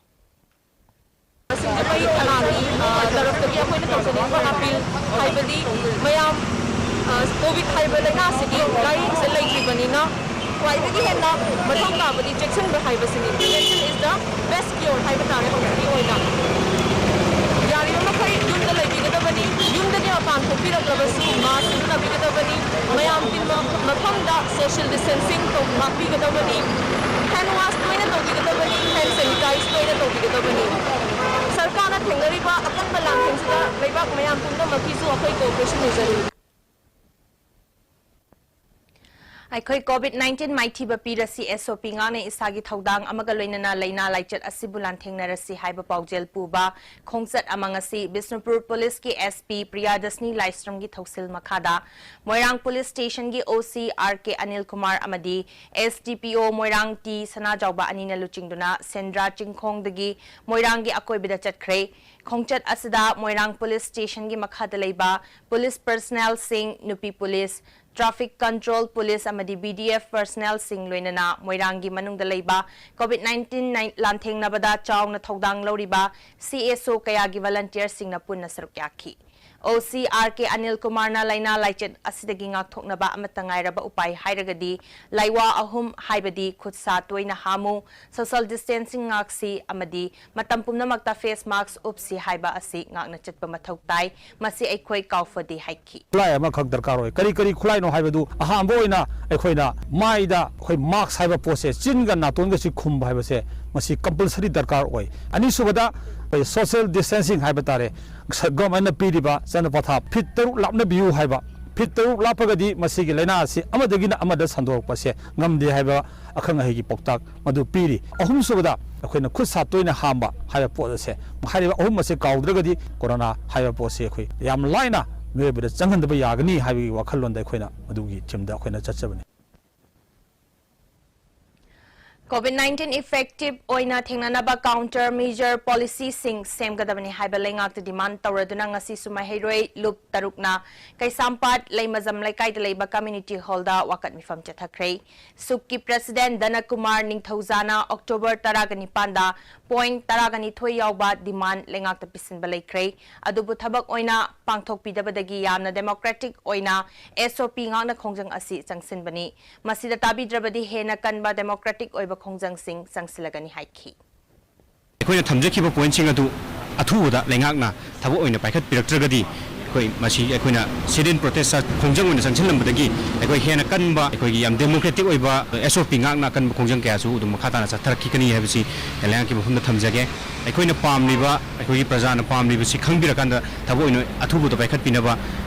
ꯁꯤꯡꯖꯃꯩ ꯊꯅꯥꯒꯤ, ꯑ, ꯇꯔꯞꯇꯒꯤ ꯑꯩꯈꯣꯏꯅ ꯇꯧꯖꯅꯤꯡꯕ appeal ꯍꯥꯏꯕꯗꯤ ꯃꯌꯥꯝ, ꯑ, COVID ꯍꯥꯏꯕ ꯂꯥꯏꯅꯥꯁꯤꯒꯤ ꯂꯥꯏꯌꯦꯡꯁꯦ ꯂꯩꯇ꯭ꯔꯤꯕꯅꯤꯅ ꯈ꯭ꯋꯥꯏꯗꯒꯤ ꯍꯦꯟꯅ ꯃꯊꯧ ꯇꯥꯕꯗꯤ ꯆꯦꯛꯁꯤꯟꯕ ꯍꯥꯏꯕꯁꯤꯅꯤ꯫ Prevention is the best cure ꯍꯥꯏꯕ ꯇꯥꯔꯦ ꯍꯧꯖꯤꯛꯀꯤ ꯑꯣꯏꯅ꯫ ꯌꯥꯔꯤꯕ ꯃꯈꯩ ꯌꯨꯝꯗ ꯂꯩꯕꯤꯒꯗꯕꯅꯤ꯫ ꯌꯨꯝꯗꯒꯤ ꯃꯄꯥꯟ ꯊꯣꯛꯄꯤꯔꯛꯂꯕꯁꯨ ꯃꯥꯁꯛ ꯁꯤꯖꯤꯟꯅꯕꯤꯒꯗꯕꯅꯤ꯫ ꯃꯌꯥꯝ ꯇꯤꯟꯕ ꯃꯐꯝꯗ social distancing ꯇꯧ-, ꯉꯥꯛꯄꯤꯒꯗꯕꯅꯤ꯫ Hand wash ꯇꯣꯏꯅ ꯇꯧꯕꯤꯒꯗꯕꯅꯤ꯫ Hand sanitize ꯇꯣꯏꯅ ꯇꯧꯕꯤꯒꯗꯕꯅꯤ꯫ ꯁꯔꯀꯥꯔꯅ ꯊꯦꯡꯅꯔꯤꯕ ꯑꯀꯟꯕ ꯂꯥꯟꯊꯦꯡꯁꯤꯗ ꯂꯩꯕꯥꯛ ꯃꯌꯥꯝ ꯄꯨꯝꯅꯃꯛꯀꯤꯁꯨ ꯑꯩꯈꯣꯏ cooperation ꯅꯤꯖꯔꯤ꯫ ꯑꯩꯈꯣꯏ COVID nineteen ꯃꯥꯏꯊꯤꯕ ꯄꯤꯔꯁꯤ, S O P ꯉꯥꯛꯅ ꯏꯁꯥꯒꯤ ꯊꯧꯗꯥꯡ ꯑꯃꯒ ꯂꯣꯏꯅꯅ ꯂꯥꯏꯅꯥ ꯂꯥꯏꯆꯠ ꯑꯁꯤꯕꯨ ꯂꯥꯟꯊꯦꯡꯅꯔꯁꯤ ꯍꯥꯏꯕ ꯄꯥꯎꯖꯦꯜ ꯄꯨꯕ ꯈꯣꯡꯆꯠ ꯑꯃ ꯉꯁꯤ ꯕꯤꯁꯅꯨꯄꯨꯔ ꯄꯨꯂꯤꯁꯀꯤ S P ꯄ꯭ꯔꯤꯌꯥꯗꯁꯅꯤ ꯂꯥꯏꯁ꯭ꯔꯝꯒꯤ ꯊꯧꯁꯤꯜ ꯃꯈꯥꯗ ꯃꯣꯏꯔꯥꯡ ꯄꯨꯂꯤꯁ ꯁ꯭ꯇꯦꯁꯟꯒꯤ O C R K Anil Kumar ꯑꯃꯗꯤ S D P O Moirang ꯇꯤ ꯁꯅꯥꯖꯥꯎꯕ ꯑꯅꯤꯅ ꯂꯨꯆꯤꯡꯗꯨꯅ ꯁꯦꯟꯗ꯭ꯔꯥ ꯆꯤꯡꯈꯣꯡꯗꯒꯤ ꯃꯣꯏꯔꯥꯡꯒꯤ ꯑꯀꯣꯏꯕꯗ ꯆꯠꯈ꯭ꯔꯦ꯫ ꯈꯣꯡꯆꯠ ꯑꯁꯤꯗ ꯃꯣꯏꯔꯥꯡ ꯄꯨꯂꯤꯁ ꯁ꯭ꯇꯦꯁꯟꯒꯤ ꯃꯈꯥꯗ ꯂꯩꯕ ꯄꯨꯂꯤꯁ personnel ꯁꯤꯡ, ꯅꯨꯄꯤ ꯄꯨꯂꯤꯁ, traffic control ꯄꯨꯂꯤꯁ ꯑꯃꯗꯤ B D F personnel ꯁꯤꯡ ꯂꯣꯏꯅꯅ ꯃꯣꯏꯔꯥꯡꯒꯤ ꯃꯅꯨꯡꯗ ꯂꯩꯕ COVID nineteen ꯂꯥꯟꯊꯦꯡꯅꯕꯗ ꯆꯥꯎꯅ ꯊꯧꯗꯥꯡ ꯂꯧꯔꯤꯕ C S O ꯀꯌꯥꯒꯤ volunteer ꯁꯤꯡꯅ ꯄꯨꯟꯅ ꯁꯔꯨꯛ ꯌꯥꯈꯤ꯫ O C R K Anil ꯀꯨꯃꯥꯔꯅ ꯂꯥꯏꯅꯥ ꯂꯥꯏꯆꯠ ꯑꯁꯤꯗꯒꯤ ꯉꯥꯛꯊꯣꯛꯅꯕ ꯑꯃꯠꯇ ꯉꯥꯏꯔꯕ ꯎꯄꯥꯏ ꯍꯥꯏꯔꯒꯗꯤ ꯂꯥꯏꯋꯥ ꯑꯍꯨꯝ, ꯍꯥꯏꯕꯗꯤ ꯈꯨꯠ ꯁꯥ ꯇꯣꯏꯅ ꯍꯥꯝꯃꯨ, social distancing ꯉꯥꯛꯁꯤ ꯑꯃꯗꯤ ꯃꯇꯝ ꯄꯨꯝꯅꯃꯛꯇ face mask ꯎꯞꯁꯤ ꯍꯥꯏꯕ ꯑꯁꯤ ꯉꯥꯛꯅ ꯆꯠꯄ ꯃꯊꯧ ꯇꯥꯏ꯫ ꯃꯁꯤ ꯑꯩꯈꯣꯏ ꯀꯥꯎꯐꯗꯦ ꯍꯥꯏꯈꯤ꯫ ꯈꯨꯠꯂꯥꯏ ꯑꯃꯈꯛ ꯗꯔꯀꯥꯔ ꯑꯣꯏ꯫ ꯀꯔꯤ ꯀꯔꯤ ꯈꯨꯠꯂꯥꯏꯅꯣ ꯍꯥꯏꯕꯗꯨ ꯑꯍꯥꯟꯕ ꯑꯣꯏꯅ ꯑꯩꯈꯣꯏꯅ ꯃꯥꯏꯗ ꯑꯩꯈꯣꯏ mask ꯍꯥꯏꯕ ꯄꯣꯠꯁꯦ, ꯆꯤꯟꯒ ꯅꯥꯇꯣꯟꯒꯁꯤ ꯈꯨꯝꯕ ꯍꯥꯏꯕꯁꯦ, ꯃꯁꯤ compulsory ꯗꯔꯀꯥꯔ ꯑꯣꯏ꯫ ꯑꯅꯤꯁꯨꯕꯗ ꯑꯩꯈꯣꯏ social distancing ꯍꯥꯏꯕ ꯇꯥꯔꯦ꯫ ꯁ-, government ꯅ ꯄꯤꯔꯤꯕ ꯆꯠꯅ ꯄꯊꯥꯞ feet ꯇꯔꯨꯛ ꯂꯥꯞꯅꯕꯤꯌꯨ ꯍꯥꯏꯕ, feet ꯇꯔꯨꯛ ꯂꯥꯞꯄꯒꯗꯤ ꯃꯁꯤꯒꯤ ꯂꯥꯏꯅꯥ ꯑꯁꯤ ꯑꯃꯗꯒꯤꯅ ꯑꯃꯗ ꯁꯟꯗꯣꯔꯛꯄꯁꯦ ꯉꯝꯗꯦ ꯍꯥꯏꯕ ꯑꯈꯪ ꯑꯍꯩꯒꯤ ꯄꯥꯎꯇꯥꯛ ꯃꯗꯨ ꯄꯤꯔꯤ꯫ ꯑꯍꯨꯝꯁꯨꯕꯗ ꯑꯩꯈꯣꯏꯅ ꯈꯨꯠ ꯁꯥ ꯇꯣꯏꯅ ꯍꯥꯝꯕ ꯍꯥꯏꯕ ꯄꯣꯠ ꯑꯁꯦ, ꯍꯥꯏꯔꯤꯕ ꯑꯍꯨꯝ ꯑꯁꯦ ꯀꯥꯎꯗ꯭ꯔꯒꯗꯤ corona ꯍꯥꯏꯕ ꯄꯣꯠꯁꯤ ꯑꯩꯈꯣꯏ ꯌꯥꯝ ꯂꯥꯏꯅ ꯃꯤꯑꯣꯏꯕꯗ ꯆꯪꯍꯟꯗꯕ ꯌꯥꯒꯅꯤ ꯍꯥꯏꯕꯒꯤ ꯋꯥꯈꯜꯂꯣꯟꯗ ꯑꯩꯈꯣꯏꯅ ꯃꯗꯨꯒꯤ ꯊꯤꯝꯗ ꯑꯩꯈꯣꯏꯅ ꯆꯠꯆꯕꯅꯤ꯫ COVID nineteen effective ꯑꯣꯏꯅ ꯊꯦꯡꯅꯅꯕ counter measure policy ꯁꯤꯡ ꯁꯦꯝꯒꯗꯕꯅꯤ ꯍꯥꯏꯕ ꯂꯩꯉꯥꯛꯇ demand ꯇꯧꯔꯗꯨꯅ ꯉꯁꯤꯁꯨ ꯃꯍꯩꯔꯣꯏ ꯂꯨꯞ ꯇꯔꯨꯛꯅ ꯀꯩꯁꯥꯝꯄꯥꯠ ꯂꯩꯃꯖꯝ ꯂꯩꯀꯥꯏꯗ ꯂꯩꯕ community hall ꯗ ꯋꯥꯀꯠ ꯃꯤꯐꯝ ꯆꯠꯊꯈ꯭ꯔꯦ꯫ ꯁꯨꯛꯀꯤ president ꯙꯅꯀꯨꯃꯥꯔ ꯅꯤꯡꯊꯧꯖꯥꯅ October ꯇꯔꯥꯒ ꯅꯤꯄꯥꯟꯗ point ꯇꯔꯥꯒ ꯅꯤꯊꯣꯏ ꯌꯥꯎꯕ demand ꯂꯩꯉꯥꯛꯇ ꯄꯤꯁꯤꯟꯕ ꯂꯩꯈ꯭ꯔꯦ꯫ ꯑꯗꯨꯕꯨ ꯊꯕꯛ ꯑꯣꯏꯅ ꯄꯥꯡꯊꯣꯛꯄꯤꯗꯕꯗꯒꯤ ꯌꯥꯝꯅ democratic ꯑꯣꯏꯅ S O P ꯉꯥꯛꯅ ꯈꯣꯡꯖꯪ ꯑꯁꯤ ꯆꯪꯁꯤꯟꯕꯅꯤ꯫ ꯃꯁꯤꯗ ꯇꯥꯕꯤꯗ꯭ꯔꯕꯗꯤ ꯍꯦꯟꯅ ꯀꯟꯕ democratic ꯑꯣꯏꯕ ꯈꯣꯡꯖꯪꯁꯤꯡ ꯆꯪꯁꯤꯜꯂꯒꯅꯤ ꯍꯥꯏꯈꯤ꯫ ꯑꯩꯈꯣꯏꯅ ꯊꯝꯖꯈꯤꯕ point ꯁꯤꯡ ꯑꯗꯨ ꯑꯊꯨꯕꯗ ꯂꯩꯉꯥꯛꯅ ꯊꯕꯛ ꯑꯣꯏꯅ ꯄꯥꯏꯈꯠꯄꯤꯔꯛꯇ꯭ꯔꯒꯗꯤ ꯑꯩꯈꯣꯏ ꯃꯁꯤ ꯑꯩꯈꯣꯏꯅ sit-in protest ꯈꯣꯡꯖꯪ ꯑꯣꯏꯅ ꯆꯪꯁꯤꯜꯂꯝꯕꯗꯒꯤ ꯑꯩꯈꯣꯏ ꯍꯦꯟꯅ ꯀꯟꯕ, ꯑꯩꯈꯣꯏꯒꯤ ꯌꯥꯝ democratic ꯑꯣꯏꯕ S O P ꯉꯥꯛꯅ ꯑꯀꯟꯕ ꯈꯣꯡꯖꯪ ꯀꯌꯥꯁꯨ ꯑꯗꯨꯝ ꯃꯈꯥ ꯇꯥꯅ ꯆꯠꯊꯔꯛꯈꯤꯒꯅꯤ ꯍꯥꯏꯕꯁꯤ ꯂꯩꯉꯥꯛꯀꯤ ꯃꯐꯝꯗ ꯊꯝꯖꯒꯦ꯫ ꯑꯩꯈꯣꯏꯅ ꯄꯥꯝꯂꯤꯕ, ꯑꯩꯈꯣꯏꯒꯤ ꯄ꯭ꯔꯖꯥꯅ ꯄꯥꯝꯂꯤꯕꯁꯤ ꯈꯪꯕꯤꯔꯀꯥꯟꯗ ꯊꯕꯛ ꯑꯣꯏꯅ ꯑꯊꯨꯕꯗ ꯄꯥꯏꯈꯠꯄꯤꯅꯕ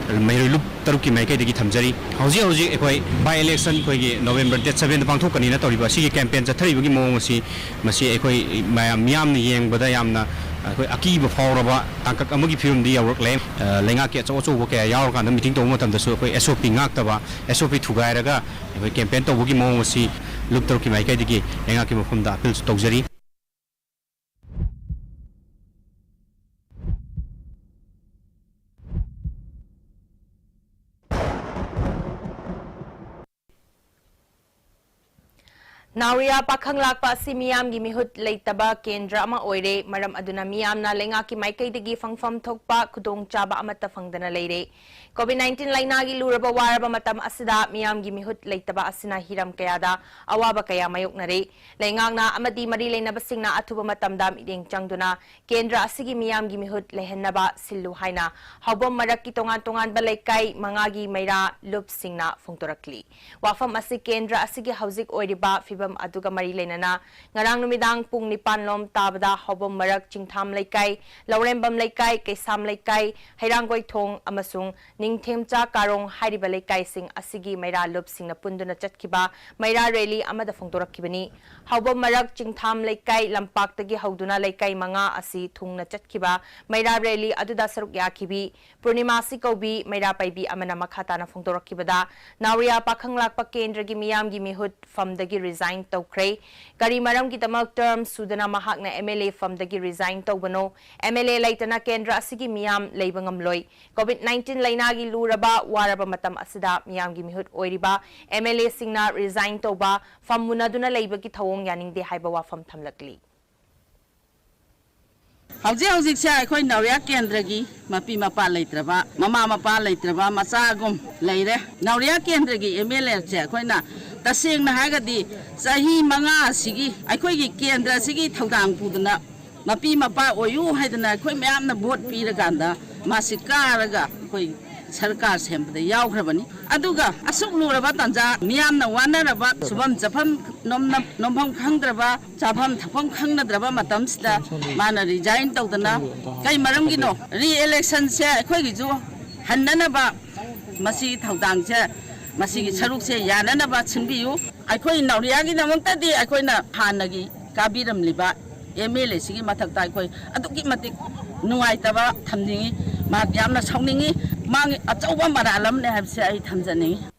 ꯃꯩꯔꯣꯏ ꯂꯨꯞ ꯇꯔꯨꯛꯀꯤ ꯃꯥꯏꯀꯩꯗꯒꯤ ꯊꯝꯖꯔꯤ꯫ ꯍꯧꯖꯤꯛ ꯍꯧꯖꯤꯛ ꯑꯩꯈꯣꯏ by election ꯑꯩꯈꯣꯏꯒꯤ November date seven ꯗ ꯄꯥꯡꯊꯣꯛꯀꯅꯤꯅ ꯇꯧꯔꯤꯕ ꯑꯁꯤꯒꯤ campaign ꯆꯠꯊꯔꯤꯕꯒꯤ ꯃꯑꯣꯡ ꯑꯁꯤ, ꯃꯁꯤ ꯑꯩꯈꯣꯏ ꯃꯌꯥꯝ, ꯃꯤꯌꯥꯝꯅ ꯌꯦꯡꯕꯗ ꯌꯥꯝꯅ ꯑꯩꯈꯣꯏ ꯑꯀꯤꯕ ꯐꯥꯎꯔꯕ ꯇꯥꯡꯀꯛ ꯑꯃꯒꯤ ꯐꯤꯕꯝꯗꯤ ꯌꯧꯔꯛꯂꯦ꯫ ꯑ, ꯂꯩꯉꯥꯛꯀꯤ ꯑꯆꯧ ꯑꯆꯧꯕ ꯀꯌꯥ ꯌꯥꯎꯔꯀꯥꯟꯗ meeting ꯇꯧꯕ ꯃꯇꯝꯗꯁꯨ ꯑꯩꯈꯣꯏ S O P ꯉꯥꯛꯇꯕ, S O P ꯊꯨꯒꯥꯏꯔꯒ ꯑꯩꯈꯣꯏ campaign ꯇꯧꯕꯒꯤ ꯃꯑꯣꯡ ꯑꯁꯤ ꯂꯨꯞ ꯇꯔꯨꯛꯀꯤ ꯃꯥꯏꯀꯩꯗꯒꯤ ꯂꯩꯉꯥꯛꯀꯤ ꯃꯐꯝꯗ appeal ꯁꯨ ꯇꯧꯖꯔꯤ꯫ ꯅꯥꯎꯔꯤꯌꯥ ꯄꯥꯈꯪ ꯂꯥꯛꯄ ꯑꯁꯤ ꯃꯤꯌꯥꯝꯒꯤ ꯃꯤꯍꯨꯠ ꯂꯩꯇꯕ ꯀꯦꯟꯗ꯭ꯔ ꯑꯃ ꯑꯣꯏꯔꯦ꯫ ꯃꯔꯝ ꯑꯗꯨꯅ ꯃꯤꯌꯥꯝꯅ ꯂꯩꯉꯥꯛꯀꯤ ꯃꯥꯏꯀꯩꯗꯒꯤ ꯐꯪꯐꯝ ꯊꯣꯛꯄ ꯈꯨꯗꯣꯡꯆꯥꯕ ꯑꯃꯠꯇ ꯐꯪꯗꯅ ꯂꯩꯔꯦ꯫ COVID nineteen ꯂꯥꯏꯅꯥꯒꯤ ꯂꯨꯔꯕ ꯋꯥꯔꯕ ꯃꯇꯝ ꯑꯁꯤꯗ ꯃꯤꯌꯥꯝꯒꯤ ꯃꯤꯍꯨꯠ ꯂꯩꯇꯕ ꯑꯁꯤꯅ ꯍꯤꯔꯝ ꯀꯌꯥꯗ ꯑꯋꯥꯕ ꯀꯌꯥ ꯃꯥꯌꯣꯛꯅꯔꯦ꯫ ꯂꯩꯉꯥꯛꯅ ꯑꯃꯗꯤ ꯃꯔꯤ ꯂꯩꯅꯕꯁꯤꯡꯅ ꯑꯊꯨꯕ ꯃꯇꯝꯗ ꯃꯤꯠꯌꯦꯡ ꯆꯪꯗꯨꯅ ꯀꯦꯟꯗ꯭ꯔ ꯑꯁꯤꯒꯤ ꯃꯤꯌꯥꯝꯒꯤ ꯃꯤꯍꯨꯠ ꯂꯩꯍꯟꯅꯕ ꯁꯤꯜꯂꯨ ꯍꯥꯏꯅ ꯍꯥꯎꯕꯝ ꯃꯔꯛꯀꯤ ꯇꯣꯉꯥꯟ ꯇꯣꯉꯥꯟꯕ ꯂꯩꯀꯥꯏ ꯃꯉꯥꯒꯤ ꯃꯩꯔꯥ ꯂꯨꯞꯁꯤꯡꯅ ꯐꯣꯡꯗꯣꯔꯛꯂꯤ꯫ ꯋꯥꯐꯝ ꯑꯁꯤ ꯀꯦꯟꯗ꯭ꯔ ꯑꯁꯤꯒꯤ ꯍꯧꯖꯤꯛ ꯑꯣꯏꯔꯤꯕ ꯐꯤꯕꯝ ꯑꯗꯨꯒ ꯃꯔꯤ ꯂꯩꯅꯅ ꯉꯔꯥꯡ ꯅꯨꯃꯤꯗꯥꯡ ꯄꯨꯡ ꯅꯤꯄꯥꯟ ꯂꯣꯝ ꯇꯥꯕꯗ ꯍꯥꯎꯕꯝ ꯃꯔꯛ ꯆꯤꯡꯊꯥꯝ ꯂꯩꯀꯥꯏ, ꯂꯧꯔꯦꯝꯕꯝ ꯂꯩꯀꯥꯏ, ꯀꯩꯁꯥꯝ ꯂꯩꯀꯥꯏ, ꯍꯩꯔꯥꯡꯒꯣꯏꯊꯣꯡ ꯑꯃꯁꯨꯡ ꯅꯤꯡꯊꯦꯝꯆꯥ ꯀꯥꯔꯣꯡ ꯍꯥꯏꯔꯤꯕ ꯂꯩꯀꯥꯏꯁꯤꯡ ꯑꯁꯤꯒꯤ ꯃꯩꯔꯥ ꯂꯨꯞꯁꯤꯡꯅ ꯄꯨꯟꯗꯨꯅ ꯆꯠꯈꯤꯕ ꯃꯩꯔꯥ rally ꯑꯃꯗ ꯐꯣꯡꯗꯣꯔꯛꯈꯤꯕꯅꯤ꯫ ꯍꯥꯎꯕꯝ ꯃꯔꯛ ꯆꯤꯡꯊꯥꯝ ꯂꯩꯀꯥꯏ ꯂꯝꯄꯥꯛꯇꯒꯤ ꯍꯧꯗꯨꯅ ꯂꯩꯀꯥꯏ ꯃꯉꯥ ꯑꯁꯤ ꯊꯨꯡꯅ ꯆꯠꯈꯤꯕ ꯃꯩꯔꯥ rally ꯑꯗꯨꯗ ꯁꯔꯨꯛ ꯌꯥꯈꯤꯕꯤ ꯄꯨꯔꯅꯤꯃꯥꯁꯤ ꯀꯧꯕꯤ ꯃꯩꯔꯥ ꯄꯥꯏꯕꯤ ꯑꯃꯅ ꯃꯈꯥ ꯇꯥꯅ ꯐꯣꯡꯗꯣꯔꯛꯈꯤꯕꯗ, ꯅꯥꯎꯔꯤꯌꯥ ꯄꯥꯈꯪ ꯂꯥꯛꯄ ꯀꯦꯟꯗ꯭ꯔꯒꯤ ꯃꯤꯌꯥꯝꯒꯤ ꯃꯤꯍꯨꯠ ꯐꯝꯗꯒꯤ resign ꯇꯧꯈ꯭ꯔꯦ꯫ ꯀꯔꯤ ꯃꯔꯝꯒꯤꯗꯃꯛ term ꯁꯨꯗꯅ ꯃꯍꯥꯛꯅ M L A ꯐꯝꯗꯒꯤ resign ꯇꯧꯕꯅꯣ? M L A ꯂꯩꯇꯅ ꯀꯦꯟꯗ꯭ꯔ ꯑꯁꯤꯒꯤ ꯃꯤꯌꯥꯝ ꯂꯩꯕ ꯉꯝꯂꯣꯏ꯫ COVID nineteen ꯂꯥꯏꯅꯥꯒꯤ ꯂꯨꯔꯕ ꯋꯥꯔꯕ ꯃꯇꯝ ꯑꯁꯤꯗ ꯃꯤꯌꯥꯝꯒꯤ ꯃꯤꯍꯨꯠ ꯑꯣꯏꯔꯤꯕ M L A ꯁꯤꯡꯅ resign ꯇꯧꯕ, ꯐꯝ ꯃꯨꯟꯅꯗꯨꯅ ꯂꯩꯕꯒꯤ ꯊꯧꯑꯣꯡ ꯌꯥꯅꯤꯡꯗꯦ ꯍꯥꯏꯕ ꯋꯥꯐꯝ ꯊꯝꯂꯛꯂꯤ꯫ ꯍꯧꯖꯤꯛ ꯍꯧꯖꯤꯛꯁꯦ ꯑꯩꯈꯣꯏ ꯅꯥꯎꯔꯤꯌꯥ ꯀꯦꯟꯗ꯭ꯔꯒꯤ ꯃꯄꯤ ꯃꯄꯥ ꯂꯩꯇ꯭ꯔꯕ, ꯃꯃꯥ ꯃꯄꯥ ꯂꯩꯇ꯭ꯔꯕ ꯃꯆꯥꯒꯨꯝ ꯂꯩꯔꯦ꯫ ꯅꯥꯎꯔꯤꯌꯥ ꯀꯦꯟꯗ꯭ꯔꯒꯤ M L A ꯁꯦ ꯑꯩꯈꯣꯏꯅ ꯇꯁꯦꯡꯅ ꯍꯥꯏꯔꯒꯗꯤ ꯆꯍꯤ ꯃꯉꯥ ꯑꯁꯤꯒꯤ ꯑꯩꯈꯣꯏꯒꯤ ꯀꯦꯟꯗ꯭ꯔ ꯑꯁꯤꯒꯤ ꯊꯧꯗꯥꯡ ꯄꯨꯗꯅ ꯃꯄꯤ ꯃꯄꯥ ꯑꯣꯏꯌꯨ ꯍꯥꯏꯗꯅ ꯑꯩꯈꯣꯏ ꯃꯌꯥꯝꯅ vote ꯄꯤꯔꯀꯥꯟꯗ ꯃꯥꯁꯤ ꯀꯥꯔꯒ ꯑꯩꯈꯣꯏ ꯁꯔꯀꯥꯔ ꯁꯦꯝꯕꯗ ꯌꯥꯎꯈ꯭ꯔꯕꯅꯤ꯫ ꯑꯗꯨꯒ ꯑꯁꯨꯛ ꯂꯨꯔꯕ ꯇꯥꯟꯖꯥ, ꯃꯤꯌꯥꯝꯅ ꯋꯥꯅꯔꯕ, ꯁꯨꯐꯝ ꯆꯥꯐꯝ ꯅꯣꯝꯅ-, ꯅꯣꯝꯐꯝ ꯈꯪꯗ꯭ꯔꯕ, ꯆꯥꯐꯝ ꯊꯛꯐꯝ ꯈꯪꯅꯗ꯭ꯔꯕ ꯃꯇꯝꯁꯤꯗ ꯃꯥꯅ resign ꯇꯧꯗꯅ ꯀꯩ ꯃꯔꯝꯒꯤꯅꯣ? Re-election ꯁꯦ ꯑꯩꯈꯣꯏꯒꯤꯁꯨ ꯍꯟꯅꯅꯕ ꯃꯁꯤꯒꯤ ꯊꯧꯗꯥꯡꯁꯦ, ꯃꯁꯤꯒꯤ ꯁꯔꯨꯛꯁꯦ ꯌꯥꯅꯅꯕ ꯁꯤꯟꯕꯤꯌꯨ꯫ ꯑꯩꯈꯣꯏ ꯅꯥꯎꯔꯤꯌꯥꯒꯤꯗꯃꯛꯇꯗꯤ ꯑꯩꯈꯣꯏꯅ ꯍꯥꯟꯅꯒꯤ ꯀꯥꯕꯤꯔꯝꯂꯤꯕ M L A ꯁꯤꯒꯤ ꯃꯊꯛꯇ ꯑꯩꯈꯣꯏ ꯑꯗꯨꯛꯀꯤ ꯃꯇꯤꯛ ꯅꯨꯡꯉꯥꯏꯇꯕ ꯊꯝꯅꯤꯡꯉꯤ꯫ ꯃꯍꯥꯛ ꯌꯥꯝꯅ ꯁꯥꯎꯅꯤꯡꯉꯤ꯫ ꯃꯥꯒꯤ ꯑꯆꯧꯕ ꯃꯔꯥꯜ ꯑꯃꯅꯦ ꯍꯥꯏꯕꯁꯦ ꯑꯩ ꯊꯝꯖꯅꯤꯡꯉꯤ꯫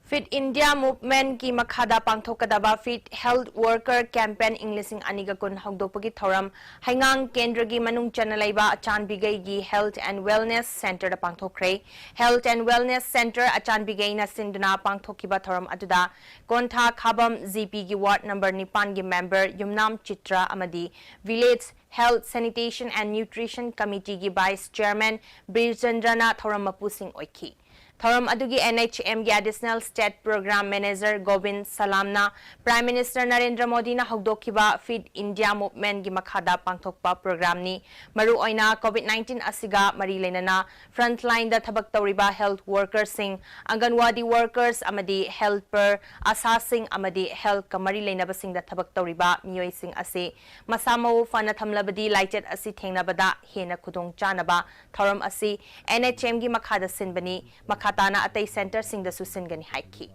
Fit India Movement ꯀꯤ ꯃꯈꯥꯗ ꯄꯥꯡꯊꯣꯛꯀꯗꯕ Fit Health Worker Campaign ꯏꯪ ꯂꯤꯁꯤꯡ ꯑꯅꯤꯒ ꯀꯨꯟ ꯍꯧꯗꯣꯛꯄꯒꯤ ꯊꯧꯔꯝ ꯍꯩꯉꯥꯡ ꯀꯦꯟꯗ꯭ꯔꯒꯤ ꯃꯅꯨꯡ ꯆꯟꯅ ꯂꯩꯕ ꯑꯆꯥꯟꯕꯤꯒꯩꯒꯤ Health and Wellness Centre the ꯄꯥꯡꯊꯣꯛꯈ꯭ꯔꯦ꯫ Health and Wellness Centre ꯑꯆꯥꯟꯕꯤꯒꯩꯅ ꯁꯤꯟꯗꯨꯅ ꯄꯥꯡꯊꯣꯛꯈꯤꯕ ꯊꯧꯔꯝ ꯑꯗꯨꯗ ꯀꯣꯟꯊꯥ ꯈꯥꯕꯝ G P ꯒꯤ ward number ꯅꯤꯄꯥꯟꯒꯤ member ꯌꯨꯝꯅꯥꯝ ꯆꯤꯇ꯭ꯔ ꯑꯃꯗꯤ Village Health Sanitation and Nutrition Committee ꯒꯤ vice chairman ꯕꯤꯔꯆꯟꯗ꯭ꯔꯅ ꯊꯧꯔꯝ ꯃꯄꯨꯁꯤꯡ ꯑꯣꯏꯈꯤ꯫ ꯊꯧꯔꯝ ꯑꯗꯨꯒꯤ N H M ꯒꯤ Additional State Program Manager Gobin ꯁꯂꯥꯝꯅ Prime Minister Narendra ꯃꯣꯗꯤꯅ ꯍꯧꯗꯣꯛꯈꯤꯕ Fit India Movement ꯀꯤ ꯃꯈꯥꯗ ꯄꯥꯡꯊꯣꯛꯄ program ꯅꯤ꯫ ꯃꯔꯨꯑꯣꯏꯅ COVID nineteen ꯑꯁꯤꯒ ꯃꯔꯤ ꯂꯩꯅꯅ frontline ꯗ ꯊꯕꯛ ꯇꯧꯔꯤꯕ health worker ꯁꯤꯡ, ꯑꯪꯒꯟꯋꯥꯗꯤ workers ꯑꯃꯗꯤ helper, ꯑꯁꯥꯁꯤꯡ ꯑꯃꯗꯤ health ꯀ ꯃꯔꯤ ꯂꯩꯅꯕꯁꯤꯡꯗ ꯊꯕꯛ ꯇꯧꯔꯤꯕ ꯃꯤꯑꯣꯏꯁꯤꯡ ꯑꯁꯤ ꯃꯁꯥ ꯃꯎ ꯐꯅ ꯊꯝꯂꯕꯗꯤ ꯂꯥꯏꯆꯠ ꯑꯁꯤ ꯊꯦꯡꯅꯕꯗ ꯍꯦꯟꯅ ꯈꯨꯗꯣꯡ ꯆꯥꯅꯕ ꯊꯧꯔꯝ ꯑꯁꯤ N H M ꯒꯤ ꯃꯈꯥꯗ ꯁꯤꯟꯕꯅꯤ꯫ ꯃꯈꯥ ꯇꯥꯅ ꯑꯇꯩ centre ꯁꯤꯡꯗꯁꯨ ꯁꯤꯟꯒꯅꯤ ꯍꯥꯏꯈꯤ꯫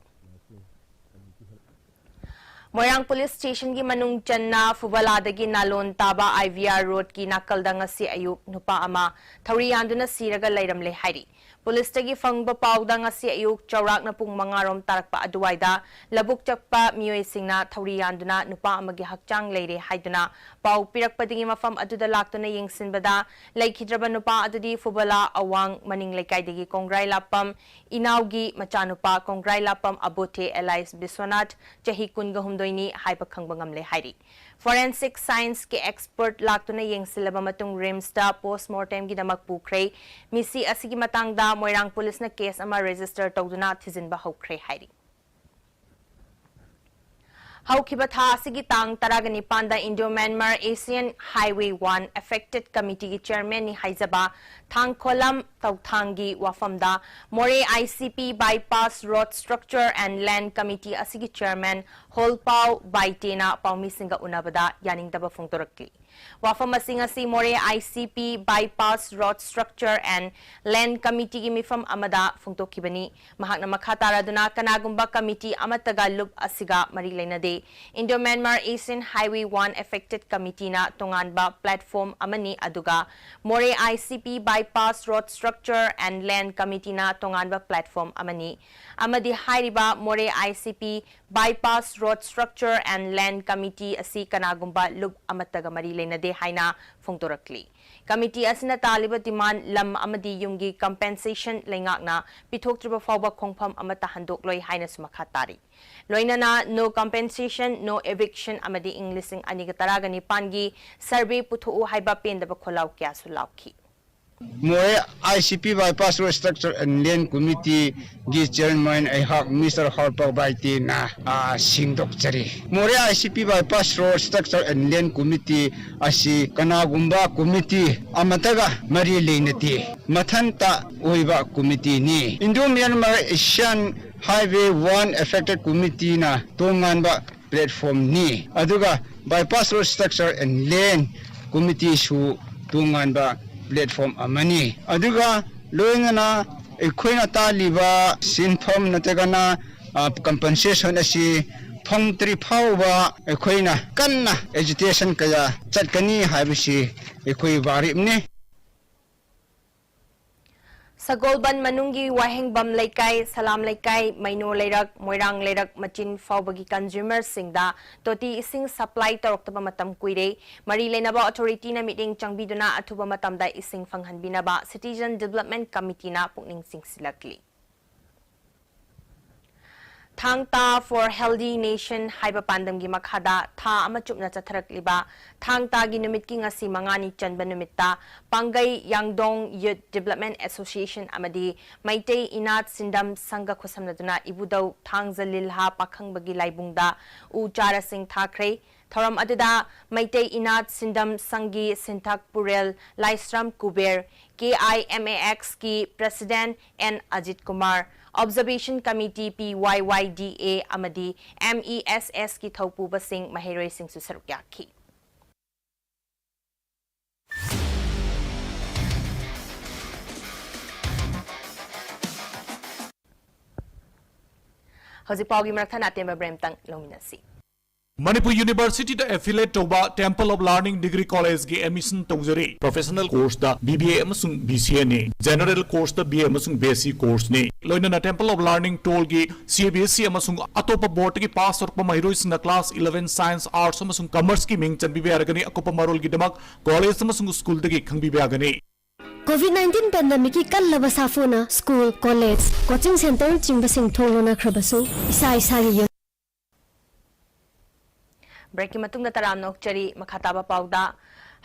ꯃꯣꯏꯔꯥꯡ police station ꯒꯤ ꯃꯅꯨꯡ ꯆꯟꯅ ꯐꯨꯕꯂꯥꯗꯒꯤ ꯅꯥꯂꯣꯟ ꯇꯥꯕ I V R road ꯀꯤ ꯅꯥꯀꯜꯗ ꯉꯁꯤ ꯑꯌꯨꯛ ꯅꯨꯄꯥ ꯑꯃ ꯊꯧꯔꯤ ꯌꯥꯟꯗꯨꯅ ꯁꯤꯔꯒ ꯂꯩꯔꯝꯂꯦ ꯍꯥꯏꯔꯤ꯫ Police ꯇꯒꯤ ꯐꯪꯕ ꯄꯥꯎꯗ ꯉꯁꯤ ꯑꯌꯨꯛ ꯆꯥꯎꯔꯥꯛꯅ ꯄꯨꯡ ꯃꯉꯥ ꯔꯣꯝ ꯇꯥꯔꯛꯄ ꯑꯗꯨꯋꯥꯏꯗ ꯂꯧꯕꯨꯛ ꯆꯠꯄ ꯃꯤꯑꯣꯏꯁꯤꯡꯅ ꯊꯧꯔꯤ ꯌꯥꯟꯗꯨꯅ ꯅꯨꯄꯥ ꯑꯃꯒꯤ ꯍꯛꯆꯥꯡ ꯂꯩꯔꯦ ꯍꯥꯏꯗꯨꯅ ꯄꯥꯎ ꯄꯤꯔꯛꯄꯗꯒꯤ ꯃꯐꯝ ꯑꯗꯨꯗ ꯂꯥꯛꯇꯨꯅ ꯌꯦꯡꯁꯤꯟꯕꯗ ꯂꯩꯈꯤꯗ꯭ꯔꯕ ꯅꯨꯄꯥ ꯑꯗꯨꯗꯤ ꯐꯨꯕꯂꯥ ꯑꯋꯥꯡ ꯃꯅꯤꯡ ꯂꯩꯀꯥꯏꯗꯒꯤ ꯀꯣꯡꯒ꯭ꯔꯥꯏ ꯂꯥꯞꯄꯝ ꯏꯅꯥꯎꯒꯤ ꯃꯆꯥꯅꯨꯄꯥ ꯀꯣꯡꯒ꯭ꯔꯥꯏ ꯂꯥꯞꯄꯝ ꯑꯕꯣꯊꯦ alias ꯕꯤꯁ꯭ꯋꯥꯅꯥꯊ, ꯆꯍꯤ ꯀꯨꯟꯒ ꯍꯨꯝꯗꯣꯏꯅꯤ ꯍꯥꯏꯕ ꯈꯪꯕ ꯉꯝꯂꯦ ꯍꯥꯏꯔꯤ꯫ Forensic science ꯀꯤ expert ꯂꯥꯛꯇꯨꯅ ꯌꯦꯡꯁꯤꯜꯂꯕ ꯃꯇꯨꯡ RIMS ꯇ post mortem ꯒꯤꯗꯃꯛ ꯄꯨꯈ꯭ꯔꯦ꯫ ꯃꯤꯁꯤ ꯑꯁꯤꯒꯤ ꯃꯇꯥꯡꯗ ꯃꯣꯏꯔꯥꯡ police ꯅ case ꯑꯃ register ꯇꯧꯗꯨꯅ ꯊꯤꯖꯤꯟꯕ ꯍꯧꯈ꯭ꯔꯦ ꯍꯥꯏꯔꯤ꯫ ꯍꯧꯈꯤꯕ ꯊꯥ ꯑꯁꯤꯒꯤ ꯇꯥꯡ ꯇꯔꯥꯒ ꯅꯤꯄꯥꯟꯗ Indo Myanmar Asian Highway one Affected Committeeꯒꯤ Chairmanꯅꯤ ꯍꯥꯏꯖꯕ ꯊꯥꯡꯈꯣꯂꯝ ꯇꯧꯊꯥꯡꯒꯤ ꯋꯥꯐꯝꯗ ꯃꯣꯔꯦ ICP Bypass Road Structure and Land Committee ꯑꯁꯤꯒꯤ Chairman ꯍꯣꯜꯄꯥꯎ ꯕꯥꯏꯇꯦꯅ ꯄꯥꯎꯃꯤꯁꯤꯡꯒ ꯎꯅꯕꯗ ꯌꯥꯅꯤꯡꯗꯕ ꯐꯣꯡꯗꯣꯔꯛꯂꯤ꯫ ꯋꯥꯐꯝ ꯑꯁꯤ ꯉꯁꯤ ꯃꯣꯔꯦ ICP Bypass Road Structure and Land Committeeꯒꯤ ꯃꯤꯐꯝ ꯑꯃꯗ ꯐꯣꯡꯗꯣꯛꯈꯤꯕꯅꯤ꯫ ꯃꯍꯥꯛꯅ ꯃꯈꯥ ꯇꯥꯔꯗꯨꯅ ꯀꯅꯥꯒꯨꯝꯕ committee ꯑꯃꯠꯇꯒ ꯂꯨꯞ ꯑꯁꯤꯒ ꯃꯔꯤ ꯂꯩꯅꯗꯦ꯫ Indo Myanmar Asian Highway one Affected Committeeꯅ ꯇꯣꯉꯥꯟꯕ platform ꯑꯃꯅꯤ, ꯑꯗꯨꯒ ꯃꯣꯔꯦ ICP Bypass Road Structure and Land Committeeꯅ ꯇꯣꯉꯥꯟꯕ platform ꯑꯃꯅꯤ, ꯑꯃꯗꯤ ꯍꯥꯏꯔꯤꯕ ꯃꯣꯔꯦ ICP Bypass Road Structure and Land Committee ꯑꯁꯤ ꯀꯅꯥꯒꯨꯝꯕ ꯂꯨꯞ ꯑꯃꯠꯇꯒ ꯃꯔꯤ ꯂꯩꯅꯗꯦ ꯍꯥꯏꯅ ꯐꯣꯡꯗꯣꯔꯛꯂꯤ꯫ Committee ꯑꯁꯤꯅ ꯇꯥꯜꯂꯤꯕ demand ꯂꯝ ꯑꯃꯗꯤ ꯌꯨꯝꯒꯤ compensation ꯂꯩꯉꯥꯛꯅ ꯄꯤꯊꯣꯛꯇ꯭ꯔꯤꯕ ꯐꯥꯎꯕ ꯈꯣꯡꯐꯝ ꯑꯃꯠꯇ ꯍꯟꯗꯣꯛꯂꯣꯏ ꯍꯥꯏꯅꯁꯨ ꯃꯈꯥ ꯇꯥꯔꯤ꯫ ꯂꯣꯏꯅꯅ no compensation, no eviction ꯑꯃꯗꯤ ꯏꯪ ꯂꯤꯁꯤꯡ ꯑꯅꯤꯒ ꯇꯔꯥꯒ ꯅꯤꯄꯥꯟꯒꯤ survey ꯄꯨꯊꯣꯛꯎ ꯍꯥꯏꯕ ꯄꯦꯟꯗꯕ ꯈꯣꯜꯂꯥꯎ ꯀꯌꯥꯁꯨ ꯂꯥꯎꯈꯤ꯫ ꯃꯣꯔꯦ ICP Bypass Road Structure and Land Committeeꯒꯤ Chairman ꯑꯩꯍꯥꯛ Mister ꯍꯣꯜꯄꯥꯎ ꯕꯥꯏꯇꯦꯅ, ꯑ, ꯁꯦꯡꯗꯣꯛꯆꯔꯤ꯫ ꯃꯣꯔꯦ ICP Bypass Road Structure and Land Committee ꯑꯁꯤ ꯀꯅꯥꯒꯨꯝꯕ committee ꯑꯃꯠꯇꯒ ꯃꯔꯤ ꯂꯩꯅꯗꯦ꯫ ꯃꯊꯟꯇ ꯑꯣꯏꯕ committeeꯅꯤ꯫ Indo Myanmar Asian Highway one Affected Committeeꯅ ꯇꯣꯉꯥꯟꯕ platformꯅꯤ꯫ ꯑꯗꯨꯒ Bypass Road Structure and Land Committeeꯁꯨ ꯇꯣꯉꯥꯟꯕ platform ꯑꯃꯅꯤ꯫ ꯑꯗꯨꯒ ꯂꯣꯏꯅꯅ ꯑꯩꯈꯣꯏꯅ ꯇꯥꯜꯂꯤꯕ ꯁꯦꯟꯐꯝ ꯅꯠꯇ꯭ꯔꯒꯅ, ꯑ, compensation ꯑꯁꯤ ꯐꯪꯗ꯭ꯔꯤ ꯐꯥꯎꯕ ꯑꯩꯈꯣꯏꯅ ꯀꯟꯅ agitation ꯀꯌꯥ ꯆꯠꯀꯅꯤ ꯍꯥꯏꯕꯁꯤ ꯑꯩꯈꯣꯏ ꯋꯥꯔꯦꯞꯅꯤ꯫ ꯁꯒꯣꯜꯕꯟ ꯃꯅꯨꯡꯒꯤ ꯋꯥꯍꯦꯡꯕꯝ ꯂꯩꯀꯥꯏ, ꯁꯂꯥꯝ ꯂꯩꯀꯥꯏ, ꯃꯩꯅꯣ ꯂꯩꯔꯛ, ꯃꯣꯏꯔꯥꯡ ꯂꯩꯔꯛ ꯃꯆꯤꯟ ꯐꯥꯎꯕꯒꯤ consumerꯁꯤꯡꯗ ꯇꯣꯇꯤ ꯏꯁꯤꯡ supply ꯇꯧꯔꯛꯇꯕ ꯃꯇꯝ ꯀꯨꯏꯔꯦ꯫ ꯃꯔꯤ ꯂꯩꯅꯕ authorityꯅ ꯃꯤꯠꯌꯦꯡ ꯆꯪꯕꯤꯗꯨꯅ ꯑꯊꯨꯕ ꯃꯇꯝꯗ ꯏꯁꯤꯡ ꯐꯪꯍꯟꯕꯤꯅꯕ Citizen Development Committeeꯅ ꯄꯨꯛꯅꯤꯡ ꯆꯤꯡꯁꯤꯜꯂꯛꯂꯤ꯫ ꯊꯥꯡ ꯇꯥ for Healthy Nation ꯍꯥꯏꯕ ꯄꯥꯟꯗꯝꯒꯤ ꯃꯈꯥꯗ ꯊꯥ ꯑꯃ ꯆꯨꯞꯅ ꯆꯠꯊꯔꯛꯂꯤꯕ ꯊꯥꯡ ꯇꯥꯒꯤ ꯅꯨꯃꯤꯠꯀꯤ ꯉꯁꯤ ꯃꯉꯥꯅꯤ ꯆꯟꯕ ꯅꯨꯃꯤꯠꯇ ꯄꯥꯡꯒꯩ ꯌꯥꯡꯗꯣꯡ Youth Development Association ꯑꯃꯗꯤ ꯃꯩꯇꯩ ꯏꯅꯥꯠ ꯁꯤꯟꯗꯝ ꯁꯪꯒ ꯈꯨꯠꯁꯝꯅꯗꯨꯅ ꯏꯕꯨꯙꯧ ꯊꯥꯡꯖ ꯂꯤꯜꯍꯥ ꯄꯥꯈꯪꯕꯒꯤ ꯂꯥꯏꯕꯨꯡꯗ ꯎ ꯆꯥꯔꯥꯁꯤꯡ ꯊꯥꯈ꯭ꯔꯦ꯫ ꯊꯧꯔꯝ ꯑꯗꯨꯗ ꯃꯩꯇꯩ ꯏꯅꯥꯠ ꯁꯤꯟꯗꯝ ꯁꯪꯒꯤ ꯁꯤꯟꯊꯛ ꯄꯨꯔꯦꯜ Laisram Kuber, K I M A ꯑꯦꯛꯁꯀꯤ president N Ajit Kumar, observation committee, P Y Y D A ꯑꯃꯗꯤ ꯑꯦꯝ ꯏ ꯑꯦꯁ ꯑꯦꯁꯀꯤ ꯊꯧꯄꯨꯕꯁꯤꯡ, ꯃꯍꯩꯔꯣꯏꯁꯤꯡꯁꯨ ꯁꯔꯨꯛ ꯌꯥꯈꯤ꯫ ꯍꯧꯖꯤꯛ ꯄꯥꯎꯒꯤ ꯃꯔꯛ ꯊꯠꯅ ꯑꯇꯦꯟꯕ ꯕ꯭ꯔꯦꯛ ꯑꯃꯇꯪ ꯂꯧꯃꯤꯟꯅꯁꯤ꯫ ꯃꯅꯤꯄꯨꯔ ꯌꯨꯅꯤꯚꯔꯁꯤꯇꯤꯗ ꯑꯦꯐꯤꯂꯦꯠ ꯇꯧꯕ ꯇꯦꯝꯄꯜ ꯑꯣꯐ ꯂꯔꯅꯤꯡ ꯗꯤꯒ꯭ꯔꯤ ꯀꯣꯂꯦꯖꯒꯤ ꯑꯦꯗꯃꯤꯁꯟ ꯇꯧꯖꯔꯤ꯫ ꯄ꯭ꯔꯣꯐꯦꯁꯅꯦꯜ ꯀꯣꯔꯁꯇ ꯕꯤ ꯕꯤ ꯑꯦ ꯑꯃꯁꯨꯡ ꯕꯤ ꯁꯤ ꯑꯦꯅꯤ, ꯖꯦꯅꯔꯦꯜ ꯀꯣꯔꯁꯇ ꯕꯤ ꯑꯦ ꯑꯃꯁꯨꯡ ꯕꯤ ꯑꯦꯁ ꯁꯤ ꯀꯣꯔꯁꯅꯤ꯫ ꯂꯣꯏꯅꯅ temple of learning ꯇꯣꯜꯒꯤ C B S E ꯑꯃꯁꯨꯡ ꯑꯇꯣꯞꯄ ꯕꯣꯔꯗꯇꯒꯤ ꯄꯥꯁ ꯇꯧꯔꯛꯄ ꯃꯍꯩꯔꯣꯏꯁꯤꯡꯅ ꯀ꯭ꯂꯥꯁ ꯏꯂꯦꯚꯦꯟ ꯁꯥꯏꯟꯁ, ꯑꯥꯔꯠꯁ ꯑꯃꯁꯨꯡ ꯀꯃꯔꯁꯀꯤ ꯃꯤꯡ ꯆꯟꯕꯤꯕ ꯌꯥꯔꯒꯅꯤ꯫ ꯑꯀꯨꯞꯄ ꯃꯔꯣꯜꯒꯤꯗꯃꯛ ꯀꯣꯂꯦꯖ ꯑꯃꯁꯨꯡ ꯁ꯭ꯀꯨꯜꯗꯒꯤ ꯈꯪꯕꯤꯕ ꯌꯥꯒꯅꯤ꯫ COVID nineteen pandemicꯀꯤ ꯀꯜꯂꯕ ꯁꯥꯐꯨꯅ ꯁ꯭ꯀꯨꯜ, ꯀꯣꯂꯦꯖ, ꯀꯣꯆꯤꯡ ꯁꯦꯟꯇꯔꯆꯤꯡꯕꯁꯤꯡ ꯊꯣꯡ ꯂꯣꯟꯅꯈ꯭ꯔꯕꯁꯨ ꯏꯁꯥ ꯏꯁꯥꯒꯤ ꯌꯨꯝ ꯕ꯭ꯔꯦꯛꯀꯤ ꯃꯇꯨꯡꯗ ꯇꯔꯥꯝꯅ ꯑꯣꯛꯆꯔꯤ꯫ ꯃꯈꯥ ꯇꯥꯕ ꯄꯥꯎꯗ,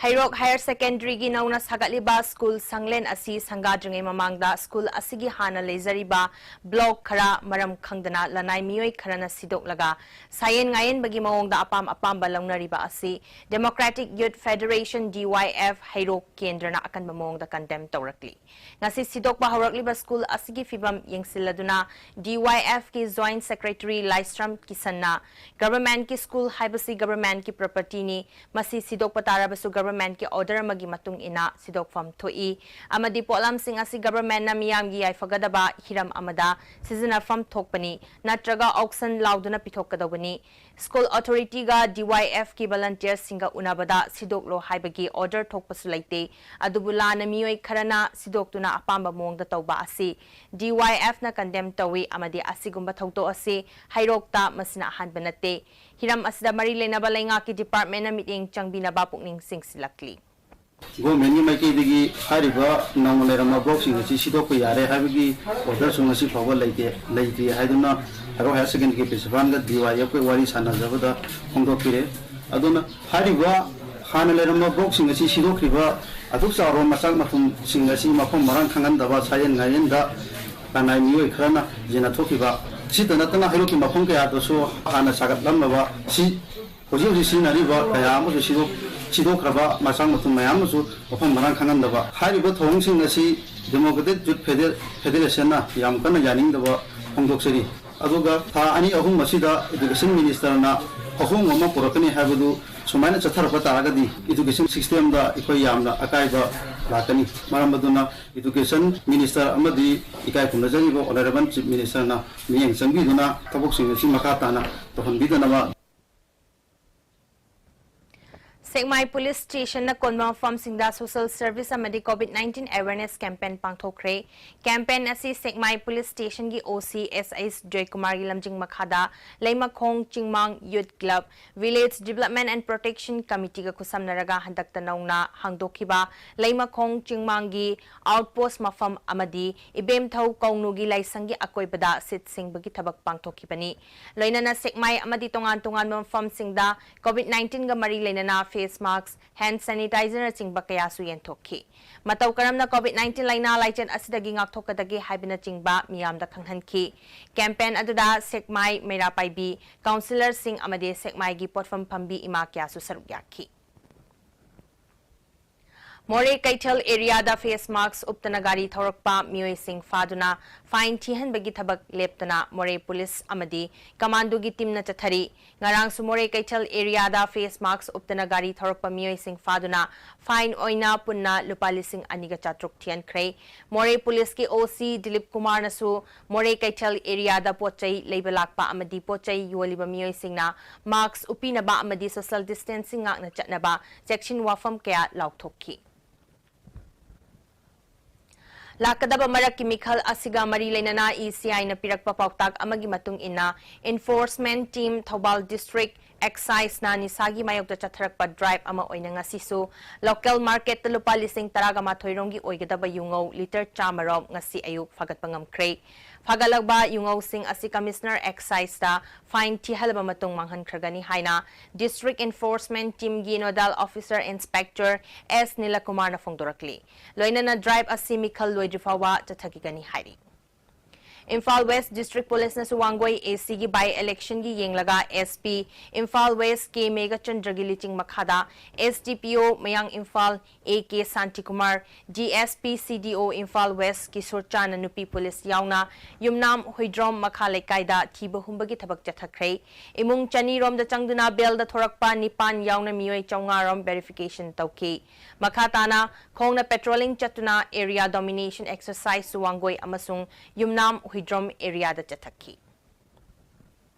ꯍꯩꯔꯣꯛ ꯍꯥꯌꯔ ꯁꯦꯀꯦꯟꯗꯔꯤꯒꯤ ꯅꯧꯅ ꯁꯥꯒꯠꯂꯤꯕ ꯁ꯭ꯀꯨꯜ ꯁꯪꯂꯦꯟ ꯑꯁꯤ ꯁꯪꯒꯥꯗ꯭ꯔꯤꯉꯩ ꯃꯃꯥꯡꯗ ꯁ꯭ꯀꯨꯜ ꯑꯁꯤꯒꯤ ꯍꯥꯟꯅ ꯂꯩꯖꯔꯤꯕ ꯕ꯭ꯂꯣꯛ ꯈꯔ ꯃꯔꯝ ꯈꯪꯗꯅ ꯂꯅꯥꯏ ꯃꯤꯑꯣꯏ ꯈꯔꯅ ꯁꯤꯗꯣꯛꯂꯒ ꯁꯥꯌꯦꯟ ꯉꯥꯌꯦꯟꯕꯒꯤ ꯃꯑꯣꯡꯗ ꯑꯄꯥꯝ ꯑꯄꯥꯝꯕ ꯂꯧꯅꯔꯤꯕ ꯑꯁꯤ Democratic Youth Federation, D Y F, ꯍꯩꯔꯣꯛ ꯀꯦꯟꯗ꯭ꯔꯅ ꯑꯀꯟꯕ ꯃꯑꯣꯡꯗ ꯀꯟꯗꯦꯝ ꯇꯧꯔꯛꯂꯤ꯫ ꯉꯁꯤ ꯁꯤꯗꯣꯛꯄ ꯍꯧꯔꯛꯂꯤꯕ ꯁ꯭ꯀꯨꯜ ꯑꯁꯤꯒꯤ ꯐꯤꯚꯝ ꯌꯦꯡꯁꯤꯜꯂꯗꯨꯅ D Y F ꯀꯤ ꯖꯣꯏꯟꯠ ꯁꯦꯀ꯭ꯔꯦꯇꯔꯤ ꯂꯥꯏꯁ꯭ꯔꯝ ꯀꯤꯁꯟꯅ ꯒꯚꯔꯟꯃꯦꯟꯠꯀꯤ ꯁ꯭ꯀꯨꯜ ꯍꯥꯏꯕꯁꯤ ꯒꯚꯔꯟꯃꯦꯟꯠꯀꯤ ꯄ꯭ꯔꯣꯄꯔꯇꯤꯅꯤ, ꯃꯁꯤ ꯁꯤꯗꯣꯛꯄ ꯇꯥꯔꯕꯁꯨ ꯒꯚꯔꯟꯃꯦꯟꯠꯀꯤ ꯑꯣꯔꯗꯔ ꯑꯃꯒꯤ ꯃꯇꯨꯡ ꯏꯟꯅ ꯁꯤꯗꯣꯛꯐꯝ ꯊꯣꯛꯏ ꯑꯃꯗꯤ ꯄꯣꯠꯂꯝꯁꯤꯡ ꯑꯁꯤ ꯒꯚꯔꯟꯃꯦꯟꯠꯅ ꯃꯤꯌꯥꯝꯒꯤ ꯌꯥꯏꯐꯒꯗꯕ ꯍꯤꯔꯝ ꯑꯃꯗ ꯁꯤꯖꯤꯟꯅꯐꯝ ꯊꯣꯛꯄꯅꯤ ꯅꯠꯇ꯭ꯔꯒ ꯑꯣꯛꯁꯟ ꯂꯥꯎꯗꯨꯅ ꯄꯤꯊꯣꯛꯀꯗꯧꯕꯅꯤ꯫ ꯁ꯭ꯀꯨꯜ ꯑꯣꯊꯣꯔꯤꯇꯤꯒ D Y F ꯀꯤ ꯚꯣꯂꯨꯟꯇꯤꯌꯔꯁꯤꯡꯒ ꯎꯅꯕꯗ ꯁꯤꯗꯣꯛꯂꯣ ꯍꯥꯏꯕꯒꯤ ꯑꯣꯔꯗꯔ ꯊꯣꯛꯄꯁꯨ ꯂꯩꯇꯦ꯫ ꯑꯗꯨꯕꯨ ꯂꯥꯟꯅ ꯃꯤꯑꯣꯏ ꯈꯔꯅ ꯁꯤꯗꯣꯛꯇꯨꯅ ꯑꯄꯥꯝꯕ ꯃꯑꯣꯡꯗ ꯇꯧꯕ ꯑꯁꯤ D Y F ꯅ ꯀꯟꯗꯦꯝ ꯇꯧꯏ ꯑꯃꯗꯤ ꯑꯁꯤꯒꯨꯝꯕ ꯊꯧꯗꯣꯛ ꯑꯁꯤ ꯍꯩꯔꯣꯛꯇ ꯃꯁꯤꯅ ꯑꯍꯥꯟꯕ ꯅꯠꯇꯦ꯫ ꯍꯤꯔꯝ ꯑꯁꯤꯗ ꯃꯔꯤ ꯂꯩꯅꯕ ꯂꯩꯉꯥꯛꯀꯤ ꯗꯤꯄꯥꯔꯠꯃꯦꯟꯠꯅ ꯃꯤꯠꯌꯦꯡ ꯆꯪꯕꯤꯅꯕ ꯄꯨꯛꯅꯤꯡ ꯆꯤꯡꯁꯤꯜꯂꯛꯂꯤ꯫ ꯒꯣꯔꯃꯦꯟꯒꯤ ꯃꯥꯏꯀꯩꯗꯒꯤ ꯍꯥꯏꯔꯤꯕ ꯅꯧꯅ ꯂꯩꯔꯝꯕ ꯕ꯭ꯂꯣꯛꯁꯤꯡ ꯑꯁꯤ ꯁꯤꯗꯣꯛꯄ ꯌꯥꯔꯦ ꯍꯥꯏꯕꯒꯤ ꯑꯣꯔꯗꯔꯁꯨ ꯉꯁꯤ ꯐꯥꯎꯕ ꯂꯩꯇꯦ, ꯂꯩꯇꯦ ꯍꯥꯏꯗꯨꯅ ꯍꯦꯔꯣ ꯍꯥꯌꯔ ꯁꯦꯀꯦꯟꯗꯔꯤꯒꯤ ꯄ꯭ꯔꯤꯟꯁꯤꯄꯥꯜꯒ ꯗꯤ ꯋꯥꯏ ꯑꯦꯐꯀ ꯋꯥꯔꯤ ꯁꯥꯟꯅꯖꯕꯗ ꯐꯣꯡꯗꯣꯛꯄꯤꯔꯦ꯫ ꯑꯗꯨꯅ ꯍꯥꯏꯔꯤꯕ ꯍꯥꯟꯅ ꯂꯩꯔꯝꯕ ꯕ꯭ꯂꯣꯛꯁꯤꯡ ꯑꯁꯤ ꯁꯤꯗꯣꯛꯈ꯭ꯔꯤꯕ ꯑꯗꯨꯛ ꯆꯥꯎꯔꯕ ꯃꯆꯥꯛ ꯃꯊꯨꯝꯁꯤꯡ ꯑꯁꯤ ꯃꯐꯝ ꯃꯔꯥꯡ ꯈꯪꯍꯟꯗꯕ, ꯁꯥꯌꯦꯟ ꯉꯥꯌꯦꯟꯗ ꯂꯅꯥꯏ ꯃꯤꯑꯣꯏ ꯈꯔꯅ ꯌꯦꯟꯅꯊꯣꯛꯈꯤꯕ, ꯁꯤꯇ ꯅꯠꯇꯅ ꯍꯩꯔꯣꯛꯀꯤ ꯃꯐꯝ ꯀꯌꯥꯗꯁꯨ ꯍꯥꯟꯅ ꯁꯥꯒꯠꯂꯝꯂꯕ ꯁꯤ ꯍꯧꯖꯤꯛ ꯍꯧꯖꯤꯛ ꯁꯤꯖꯤꯟꯅꯔꯤꯕ ꯀꯌꯥ ꯑꯃꯁꯨ ꯁꯤꯗꯣꯛ-, ꯁꯤꯗꯣꯛꯈ꯭ꯔꯕ ꯃꯆꯥꯛ ꯃꯊꯨꯝ ꯃꯌꯥꯝ ꯑꯃꯁꯨ ꯃꯐꯝ ꯃꯔꯥꯡ ꯈꯪꯍꯟꯗꯕ꯫ ꯍꯥꯏꯔꯤꯕ ꯊꯧꯑꯣꯡꯁꯤꯡ ꯑꯁꯤ Democratic Youth Feder-, Federation-ꯅ ꯌꯥꯝ ꯀꯟꯅ ꯌꯥꯅꯤꯡꯗꯕ ꯐꯣꯡꯗꯣꯛꯆꯔꯤ꯫ ꯑꯗꯨꯒ ꯊꯥ ꯑꯅꯤ ꯑꯍꯨꯝ ꯑꯁꯤꯗ Education Minister-ꯅ ꯑꯍꯣꯡꯕ ꯑꯃ ꯄꯨꯔꯛꯀꯅꯤ ꯍꯥꯏꯕꯗꯨ ꯁꯨꯃꯥꯏꯅ ꯆꯠꯊꯔꯛꯄ ꯇꯥꯔꯒꯗꯤ education system-ꯗ ꯑꯩꯈꯣꯏ ꯌꯥꯝꯅ ꯑꯀꯥꯏꯕ ꯂꯥꯛꯀꯅꯤ꯫ ꯃꯔꯝ ꯑꯗꯨꯅ Education Minister ꯑꯃꯗꯤ ꯏꯀꯥꯏ ꯈꯨꯝꯅꯖꯔꯤꯕ Honourable Chief Minister-ꯅ ꯃꯤꯠꯌꯦꯡ ꯆꯪꯕꯤꯗꯨꯅ ꯊꯕꯛꯁꯤꯡ ꯑꯁꯤ ꯃꯈꯥ ꯇꯥꯅ ꯇꯧꯍꯟꯕꯤꯗꯅꯕ ꯁꯦꯛꯃꯥꯏ ꯄꯨꯂꯤꯁ ꯁ꯭ꯇꯦꯁꯟꯅ ꯀꯣꯟꯕ ꯃꯐꯝꯁꯤꯡꯗ social service ꯑꯃꯗꯤ COVID nineteen awareness campaign ꯄꯥꯡꯊꯣꯛꯈ꯭ꯔꯦ꯫ Campaign ꯑꯁꯤ ꯁꯦꯛꯃꯥꯏ ꯄꯨꯂꯤꯁ ꯁ꯭ꯇꯦꯁꯟꯒꯤ ꯑꯣ ꯁꯤ ꯑꯦꯁ ꯑꯩꯆ ꯖꯣꯏꯀꯨꯃꯥꯔꯒꯤ ꯂꯝꯖꯤꯡ ꯃꯈꯥꯗ ꯂꯩꯃꯈꯣꯡ ꯆꯤꯡꯃꯥꯡ Youth Club, Village Development and Protection Committee-ꯒ ꯈꯨꯠꯁꯝꯅꯔꯒ ꯍꯟꯗꯛꯇ ꯅꯧꯅ ꯍꯥꯡꯗꯣꯛꯈꯤꯕ ꯂꯩꯃꯈꯣꯡ ꯆꯤꯡꯃꯥꯡꯒꯤ outpost ꯃꯐꯝ ꯑꯃꯗꯤ ꯏꯕꯦꯝꯊꯧ ꯀꯧꯅꯨꯒꯤ ꯂꯥꯏꯁꯪꯒꯤ ꯑꯀꯣꯏꯕꯗ ꯁꯤꯠ ꯁꯦꯡꯕꯒꯤ ꯊꯕꯛ ꯄꯥꯡꯊꯣꯛꯈꯤꯕꯅꯤ꯫ ꯂꯣꯏꯅꯅ ꯁꯦꯛꯃꯥꯏ ꯑꯃꯗꯤ ꯇꯣꯉꯥꯟ ꯇꯣꯉꯥꯟꯕ ꯃꯐꯝꯁꯤꯡꯗ COVID nineteen-ꯒ ꯃꯔꯤ ꯂꯩꯅꯅ face mask, hand sanitizer-ꯅꯆꯤꯡꯕ ꯀꯌꯥꯁꯨ ꯌꯦꯟꯊꯣꯛꯈꯤ꯫ ꯃꯇꯧ ꯀꯔꯝꯅ COVID nineteen ꯂꯥꯏꯅꯥ ꯂꯥꯏꯆꯠ ꯑꯁꯤꯗꯒꯤ ꯉꯥꯛꯊꯣꯛꯀꯗꯒꯦ ꯍꯥꯏꯕꯅꯆꯤꯡꯕ ꯃꯤꯌꯥꯝꯗ ꯈꯪꯍꯟꯈꯤ꯫ Campaign ꯑꯗꯨꯗ ꯁꯦꯛꯃꯥꯏ, ꯃꯩꯔꯥ ꯄꯥꯏꯕꯤ, councillor-ꯁꯤꯡ ꯑꯃꯗꯤ ꯁꯦꯛꯃꯥꯏꯒꯤ ꯄꯣꯠꯐꯝ ꯐꯝꯕꯤ ꯏꯃꯥ ꯀꯌꯥꯁꯨ ꯁꯔꯨꯛ ꯌꯥꯈꯤ꯫ ꯃꯣꯔꯦ ꯀꯩꯊꯦꯜ area-ꯗ face mask ꯎꯞꯇꯅ ꯒꯥꯔꯤ ꯊꯧꯔꯛꯄ ꯃꯤꯑꯣꯏꯁꯤꯡ ꯐꯥꯗꯨꯅ fine ꯊꯤꯍꯟꯕꯒꯤ ꯊꯕꯛ ꯂꯦꯞꯇꯅ ꯃꯣꯔꯦ ꯄꯨꯂꯤꯁ ꯑꯃꯗꯤ ꯀꯃꯥꯟꯗꯣꯒꯤ team-ꯅ ꯆꯠꯊꯔꯤ꯫ ꯉꯔꯥꯡꯁꯨ ꯃꯣꯔꯦ ꯀꯩꯊꯦꯜ area-ꯗ face mask ꯎꯞꯇꯅ ꯒꯥꯔꯤ ꯊꯧꯔꯛꯄ ꯃꯤꯑꯣꯏꯁꯤꯡ ꯐꯥꯗꯨꯅ fine ꯑꯣꯏꯅ ꯄꯨꯟꯅ ꯂꯨꯄꯥ ꯂꯤꯁꯤꯡ ꯑꯅꯤꯒ ꯆꯥꯇ꯭ꯔꯨꯛ ꯊꯤꯍꯟꯈ꯭ꯔꯦ꯫ ꯃꯣꯔꯦ ꯄꯨꯂꯤꯁꯀꯤ ꯑꯣ ꯁꯤ ꯗꯤꯂꯤꯞ ꯀꯨꯃꯥꯔꯅꯁꯨ ꯃꯣꯔꯦ ꯀꯩꯊꯦꯜ area-ꯗ ꯄꯣꯠ ꯆꯩ ꯂꯩꯕ ꯂꯥꯛꯄ ꯑꯃꯗꯤ ꯄꯣꯠ ꯆꯩ ꯌꯣꯜꯂꯤꯕ ꯃꯤꯑꯣꯏꯁꯤꯡꯅ mask ꯎꯞꯄꯤꯅꯕ ꯑꯃꯗꯤ social distancing ꯉꯥꯛꯅ ꯆꯠꯅꯕ ꯆꯦꯛꯁꯤꯟ ꯋꯥꯐꯝ ꯀꯌꯥ ꯂꯥꯎꯊꯣꯛꯈꯤ꯫ ꯂꯥꯛꯀꯗꯕ ꯃꯔꯛꯀꯤ ꯃꯤꯈꯜ ꯑꯁꯤꯒ ꯃꯔꯤ ꯂꯩꯅꯅ ꯏ ꯁꯤ ꯑꯥꯏꯅ ꯄꯤꯔꯛꯄ ꯄꯥꯎꯇꯥꯛ ꯑꯃꯒꯤ ꯃꯇꯨꯡ ꯏꯟꯅ, Enforcement Team Thoubal District Excise ꯅ ꯅꯤꯁꯥꯒꯤ ꯃꯥꯌꯣꯛꯇ ꯆꯠꯊꯔꯛꯄ drive ꯑꯃ ꯑꯣꯏꯅ ꯉꯁꯤꯁꯨ local market ꯇ ꯂꯨꯄꯥ ꯂꯤꯁꯤꯡ ꯇꯔꯥꯒ ꯃꯥꯊꯣꯏ ꯔꯣꯝꯒꯤ ꯑꯣꯏꯒꯗꯕ ꯌꯨꯉꯧ litre ꯆꯥꯝꯃ ꯔꯣꯝ ꯉꯁꯤ ꯑꯌꯨꯛ ꯐꯥꯒꯠꯄ ꯉꯝꯈ꯭ꯔꯦ꯫ ꯐꯥꯒꯠꯂꯛꯄ ꯌꯨꯉꯧꯁꯤꯡ ꯑꯁꯤ Commissioner Excise ꯇ fine ꯊꯤꯍꯜꯂꯕ ꯃꯇꯨꯡ ꯃꯥꯡꯍꯟꯈ꯭ꯔꯒꯅꯤ ꯍꯥꯏꯅ District Enforcement Team ꯒꯤ Nodal Officer Inspector ꯑꯦꯁ ꯅꯤꯂꯀꯨꯃꯥꯔꯅ ꯐꯣꯡꯗꯣꯔꯛꯂꯤ꯫ ꯂꯣꯏꯅꯅ drive ꯑꯁꯤ ꯃꯤꯈꯜ ꯂꯣꯏꯗ꯭ꯔꯤ ꯐꯥꯎꯕ ꯆꯠꯊꯈꯤꯒꯅꯤ ꯍꯥꯏꯔꯤ꯫ ꯏꯝꯐꯥꯜ West District Police ꯅꯁꯨ ꯋꯥꯡꯒꯣꯏ A C ꯒꯤ by election ꯒꯤ ꯌꯦꯡꯂꯒ S P ꯏꯝꯐꯥꯜ West ꯀꯦ ꯃꯦꯘꯆꯟꯗ꯭ꯔꯒꯤ ꯂꯤꯆꯤꯡ ꯃꯈꯥꯗ S D P O ꯃꯌꯥꯡ Imphal A K Shantikumar, D S P C D O Imphal West Kishore ꯆꯥꯟꯅ ꯅꯨꯄꯤ police ꯌꯥꯎꯅ ꯌꯨꯝꯅꯥꯝ ꯍꯨꯏꯗ꯭ꯔꯣꯝ ꯃꯈꯥ ꯂꯩꯀꯥꯏꯗ ꯊꯤꯕ ꯍꯨꯝꯕꯒꯤ ꯊꯕꯛ ꯆꯠꯊꯈ꯭ꯔꯦ꯫ ꯏꯃꯨꯡ ꯆꯅꯤ ꯔꯣꯝꯗ ꯆꯪꯗꯨꯅ bail ꯗ ꯊꯣꯔꯛꯄ ꯅꯤꯄꯥꯟ ꯌꯥꯎꯅ ꯃꯤꯑꯣꯏ ꯆꯥꯝꯃꯉꯥ ꯔꯣꯝ verification ꯇꯧꯈꯤ꯫ ꯃꯈꯥ ꯇꯥꯅ ꯈꯣꯡꯅ patrolling ꯆꯠꯇꯨꯅ area domination exercise ꯁꯨ ꯋꯥꯡꯒꯣꯏ ꯑꯃꯁꯨꯡ ꯌꯨꯝꯅꯥꯝ ꯍꯨꯏꯗ꯭ꯔꯣꯝ area ꯗ ꯆꯠꯊꯈꯤ꯫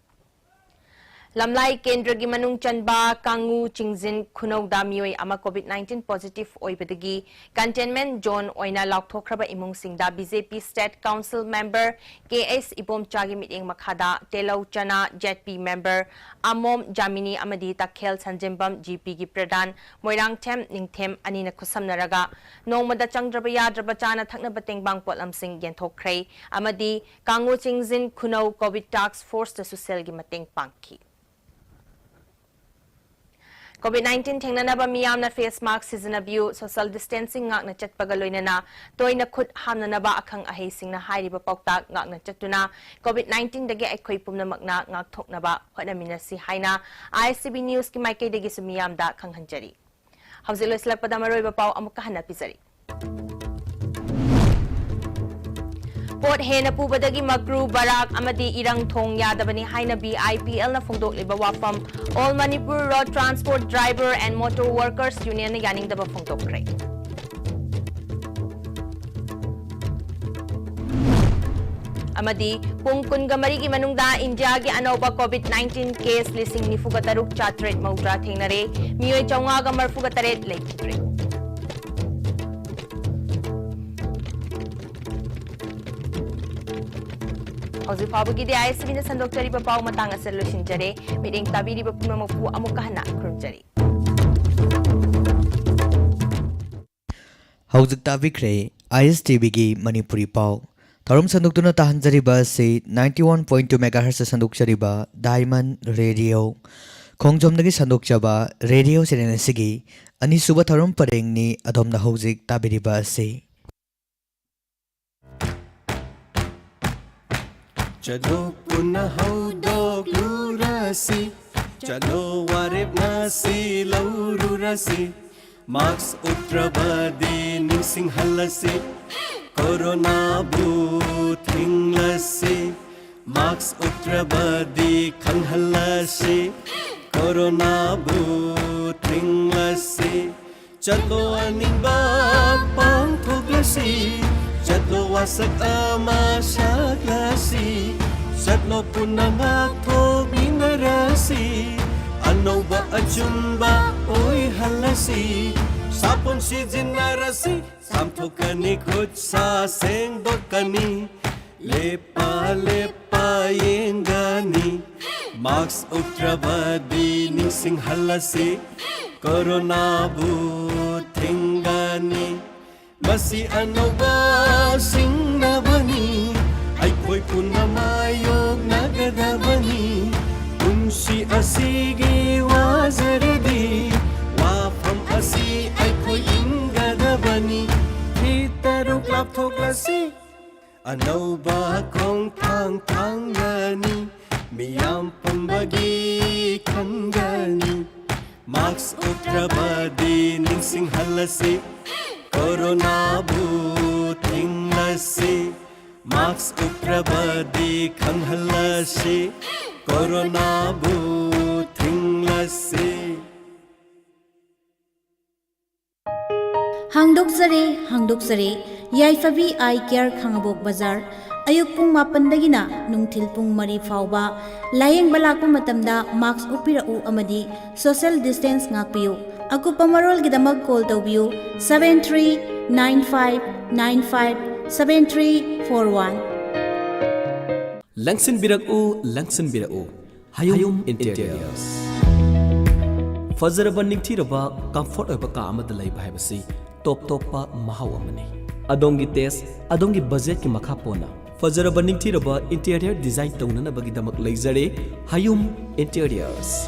ꯂꯝꯂꯥꯏ ꯀꯦꯟꯗ꯭ꯔꯒꯤ ꯃꯅꯨꯡ ꯆꯟꯕ ꯀꯥꯡꯉꯨ ꯆꯤꯡꯖꯤꯟ ꯈꯨꯅꯧꯗ ꯃꯤꯑꯣꯏ ꯑꯃ COVID nineteen positive ꯑꯣꯏꯕꯗꯒꯤ containment zone ꯑꯣꯏꯅ ꯂꯥꯎꯊꯣꯛꯈ꯭ꯔꯕ ꯏꯃꯨꯡꯁꯤꯡꯗ B J P State Council member K S ꯏꯕꯣꯝꯆꯥꯒꯤ ꯃꯤꯠꯌꯦꯡ ꯃꯈꯥꯗ ꯇꯦꯂꯧ ꯆꯅꯥ Z P member ꯑꯃꯣꯝ ꯖꯥꯃꯤꯅꯤ ꯑꯃꯗꯤ ꯇꯈꯦꯜ ꯁꯟꯖꯦꯝꯕꯝ G P ꯒꯤ ꯄ꯭ꯔꯙꯥꯟ ꯃꯣꯏꯔꯥꯡꯊꯦꯝ ꯅꯤꯡꯊꯦꯝ ꯑꯅꯤꯅ ꯈꯨꯠꯁꯝꯅꯔꯒ ꯅꯣꯡꯃꯗ ꯆꯪꯗ꯭ꯔꯕ ꯌꯥꯗ꯭ꯔꯕ ꯆꯥꯅ ꯊꯛꯅꯕ ꯇꯦꯡꯕꯥꯡ ꯄꯣꯠꯂꯝꯁꯤꯡ ꯌꯦꯟꯊꯣꯛꯈ꯭ꯔꯦ ꯑꯃꯗꯤ ꯀꯥꯡꯉꯨ ꯆꯤꯡꯖꯤꯟ ꯈꯨꯅꯧ COVID task force ꯇꯁꯨ ꯁꯦꯜꯒꯤ ꯃꯇꯦꯡ ꯄꯥꯡꯈꯤ꯫ COVID nineteen ꯊꯦꯡꯅꯅꯕ ꯃꯤꯌꯥꯝꯅ face mask ꯁꯤꯖꯤꯟꯅꯕꯤꯌꯨ, social distancing ꯉꯥꯛꯅ ꯆꯠꯄꯒ ꯂꯣꯏꯅꯅ ꯇꯣꯏꯅ ꯈꯨꯠ ꯍꯥꯝꯅꯅꯕ ꯑꯈꯪ ꯑꯍꯩꯁꯤꯡꯅ ꯍꯥꯏꯔꯤꯕ ꯄꯥꯎꯇꯥꯛ ꯉꯥꯛꯅ ꯆꯠꯇꯨꯅ COVID nineteen ꯗꯒꯤ ꯑꯩꯈꯣꯏ ꯄꯨꯝꯅꯃꯛꯅ ꯉꯥꯛꯊꯣꯛꯅꯕ ꯍꯣꯠꯅꯃꯤꯟꯅꯁꯤ ꯍꯥꯏꯅ I S T V News ꯀꯤ ꯃꯥꯏꯀꯩꯗꯒꯤꯁꯨ ꯃꯤꯌꯥꯝꯗ ꯈꯪꯍꯟꯖꯔꯤ꯫ ꯍꯧꯖꯤꯛ ꯂꯣꯏꯁꯤꯜꯂꯛꯄꯗ ꯃꯔꯨꯑꯣꯏꯕ ꯄꯥꯎ ꯑꯃꯨꯛꯀ ꯍꯟꯅ ꯄꯤꯖꯔꯤ꯫ ꯄꯣꯠ ꯍꯦꯟꯅ ꯄꯨꯕꯗꯒꯤ ꯃꯀ꯭ꯔꯨ, ꯕꯔꯥꯛ ꯑꯃꯗꯤ ꯏꯔꯪ ꯊꯣꯡ ꯌꯥꯗꯕꯅꯤ ꯍꯥꯏꯅ B I P L ꯅ ꯐꯣꯡꯗꯣꯛꯂꯤꯕ ꯋꯥꯐꯝ All Manipur Road Transport Driver and Motor Workers Union ꯅ ꯌꯥꯅꯤꯡꯗꯕ ꯐꯣꯡꯗꯣꯛꯈ꯭ꯔꯦ꯫ ꯑꯃꯗꯤ ꯄꯨꯡ ꯀꯨꯟꯒ ꯃꯔꯤꯒꯤ ꯃꯅꯨꯡꯗ ꯏꯟꯗꯤꯌꯥꯒꯤ ꯑꯅꯧꯕ COVID nineteen case ꯂꯤꯁꯤꯡ ꯅꯤꯐꯨꯒ ꯇꯔꯨꯛ ꯆꯥꯇ꯭ꯔꯦꯠ ꯃꯧꯗ꯭ꯔꯥ ꯊꯦꯡꯅꯔꯦ, ꯃꯤꯑꯣꯏ ꯆꯥꯝꯃꯉꯥꯒ ꯃꯔꯤꯐꯨꯒ ꯇꯔꯦꯠ ꯂꯩꯈꯤꯗ꯭ꯔꯦ꯫ ꯍꯧꯖꯤꯛ ꯐꯥꯎꯕꯒꯤꯗꯤ ꯑꯥꯏ ꯑꯦꯁ ꯇꯤ ꯚꯤꯅ ꯁꯟꯗꯣꯛꯆꯔꯤꯕ ꯄꯥꯎ ꯃꯇꯥꯡ ꯑꯁꯤꯗ ꯂꯣꯏꯁꯤꯟꯖꯔꯦ꯫ ꯃꯤꯠꯌꯦꯡ ꯇꯥꯕꯤꯔꯤꯕ ꯄꯨꯝꯅꯃꯛꯄꯨ ꯑꯃꯨꯛꯀ ꯍꯟꯅ ꯈꯨꯔꯨꯝꯖꯔꯤ꯫ ꯍꯧꯖꯤꯛ ꯇꯥꯕꯤꯈ꯭ꯔꯦ ꯑꯥꯏ ꯑꯦꯁ ꯇꯤ ꯚꯤꯒꯤ ꯃꯅꯤꯄꯨꯔꯤ ꯄꯥꯎ꯫ ꯊꯧꯔꯝ ꯁꯟꯗꯣꯛꯇꯨꯅ ꯇꯥꯍꯟꯖꯔꯤꯕ ꯑꯁꯤ ninety one point two megahertz ꯁꯟꯗꯣꯛꯆꯔꯤꯕ Diamond Radio ꯈꯣꯡꯖꯣꯝꯗꯒꯤ ꯁꯟꯗꯣꯛꯆꯕ ꯔꯦꯗꯤꯑꯣ ꯆꯦꯅꯦꯜ ꯑꯁꯤꯒꯤ ꯑꯅꯤꯁꯨꯕ ꯊꯧꯔꯝ ꯄꯔꯦꯡꯅꯤ꯫ ꯑꯗꯣꯝꯅ ꯍꯧꯖꯤꯛ ꯇꯥꯕꯤꯔꯤꯕ ꯑꯁꯤ꯫ ꯆꯠꯂꯣ ꯄꯨꯟꯅ ꯍꯧꯗꯣꯛꯂꯨꯔꯁꯤ, ꯆꯠꯂꯣ ꯋꯥꯔꯦꯞ ꯉꯁꯤ ꯂꯧꯔꯨꯔꯁꯤ, ꯃꯥꯛꯁ ꯎꯞꯇ꯭ꯔꯕꯗꯤ ꯅꯤꯡꯁꯤꯡꯍꯜꯂꯁꯤ, ꯀꯣꯔꯣꯅꯥꯕꯨ ꯊꯤꯡꯂꯁꯤ, ꯃꯥꯛꯁ ꯎꯞꯇ꯭ꯔꯕꯗꯤ ꯈꯪꯍꯜꯂꯁꯤ, ꯀꯣꯔꯣꯅꯥꯕꯨ ꯊꯤꯡꯂꯁꯤ꯫ ꯆꯠꯂꯣ ꯑꯅꯤꯡꯕ ꯄꯥꯡꯊꯣꯛꯂꯁꯤ, ꯆꯠꯂꯣ ꯋꯥꯁꯛ ꯑꯃ ꯁꯛꯂꯁꯤ, ꯆꯠꯂꯣ ꯄꯨꯟꯅ ꯉꯥꯛꯊꯣꯛꯃꯤꯟꯅꯔꯁꯤ, ꯑꯅꯧꯕ ꯑꯆꯨꯝꯕ ꯑꯣꯏꯍꯜꯂꯁꯤ, ꯁꯥꯄꯣꯟ ꯁꯤꯖꯤꯟꯅꯔꯁꯤ, ꯆꯥꯝꯊꯣꯛꯀꯅꯤ ꯈꯨꯠ ꯁꯥ ꯁꯦꯡꯗꯣꯛꯀꯅꯤ, ꯂꯦꯞꯄ ꯂꯦꯞꯄ ꯌꯦꯡꯒꯅꯤ, ꯃꯥꯛꯁ ꯎꯞꯇ꯭ꯔꯕꯗꯤ ꯅꯤꯡꯁꯤꯡꯍꯜꯂꯁꯤ, ꯀꯣꯔꯣꯅꯥꯕꯨ ꯊꯤꯡꯒꯅꯤ꯫ ꯃꯁꯤ ꯑꯅꯧꯕ ꯁꯤꯡꯅꯕꯅꯤ, ꯑꯩꯈꯣꯏ ꯄꯨꯟꯅ ꯃꯥꯌꯣꯛꯅꯒꯗꯕꯅꯤ꯫ ꯄꯨꯟꯁꯤ ꯑꯁꯤꯒꯤ ꯋꯥꯖꯔꯗꯤ, ꯋꯥꯐꯝ ꯑꯁꯤ ꯑꯩꯈꯣꯏ ꯏꯟꯒꯗꯕꯅꯤ꯫ ꯐꯤꯠ ꯇꯔꯨꯛ ꯂꯥꯞꯊꯣꯛꯂꯁꯤ, ꯑꯅꯧꯕ ꯈꯣꯡꯊꯥꯡ ꯊꯥꯡꯒꯅꯤ, ꯃꯤꯌꯥꯝ ꯄꯨꯝꯕꯒꯤ ꯈꯟꯒꯅꯤ꯫ ꯃꯥꯛꯁ ꯎꯞꯇ꯭ꯔꯕꯗꯤ ꯅꯤꯡꯁꯤꯡꯍꯜꯂꯁꯤ, ꯀꯣꯔꯣꯅꯥꯕꯨ ꯊꯤꯡꯂꯁꯤ꯫ ꯃꯥꯛꯁ ꯎꯞꯇ꯭ꯔꯕꯗꯤ ꯈꯪꯍꯜꯂꯁꯤ, ꯀꯣꯔꯣꯅꯥꯕꯨ ꯊꯤꯡꯂꯁꯤ꯫ ꯍꯥꯡꯗꯣꯛꯆꯔꯦ, ꯍꯥꯡꯗꯣꯛꯆꯔꯦ꯫ ꯌꯥꯏꯐꯕꯤ ꯑꯥꯏ ꯀꯤꯌꯔ, ꯈꯥꯉꯕꯣꯛ ꯕꯖꯥꯔ꯫ ꯑꯌꯨꯛ ꯄꯨꯡ ꯃꯥꯄꯟꯗꯒꯤꯅ ꯅꯨꯡꯊꯤꯜ ꯄꯨꯡ ꯃꯔꯤ ꯐꯥꯎꯕ꯫ ꯂꯥꯌꯦꯡꯕ ꯂꯥꯛꯄ ꯃꯇꯝꯗ ꯃꯥꯛꯁ ꯎꯞꯄꯤꯔꯛꯎ ꯑꯃꯗꯤ ꯁꯣꯁꯤꯌꯦꯜ ꯗꯤꯁꯇꯦꯟꯁ ꯉꯥꯛꯄꯤꯌꯨ꯫ ꯑꯀꯨꯞꯄ ꯃꯔꯣꯜꯒꯤꯗꯃꯛ ꯀꯣꯜ ꯇꯧꯕꯤꯌꯨ, seven three nine five nine five seven three four one꯫ ꯂꯪꯁꯤꯟꯕꯤꯔꯛꯎ, ꯂꯪꯁꯤꯟꯕꯤꯔꯛꯎ꯫ ꯍꯌꯨꯝ ꯏꯟꯇꯤꯔꯤꯌꯔꯁ꯫ ꯐꯖꯔꯕ, ꯅꯤꯡꯊꯤꯔꯕ, ꯀꯝꯐꯣꯔꯠ ꯑꯣꯏꯕ ꯀꯥ ꯑꯃꯗ ꯂꯩꯕ ꯍꯥꯏꯕꯁꯤ ꯇꯣꯞ ꯇꯣꯞꯄ ꯃꯍꯥꯎ ꯑꯃꯅꯤ꯫ ꯑꯗꯣꯝꯒꯤ ꯇꯦꯁ, ꯑꯗꯣꯝꯒꯤ ꯕꯖꯦꯠꯀꯤ ꯃꯈꯥ ꯄꯣꯟꯅ ꯐꯖꯔꯕ, ꯅꯤꯡꯊꯤꯔꯕ ꯏꯟꯇꯤꯔꯤꯌꯔ ꯗꯤꯖꯥꯏꯟ ꯇꯧꯅꯅꯕꯒꯤꯗꯃꯛ ꯂꯩꯖꯔꯦ ꯍꯌꯨꯝ ꯏꯟꯇꯤꯔꯤꯌꯔꯁ꯫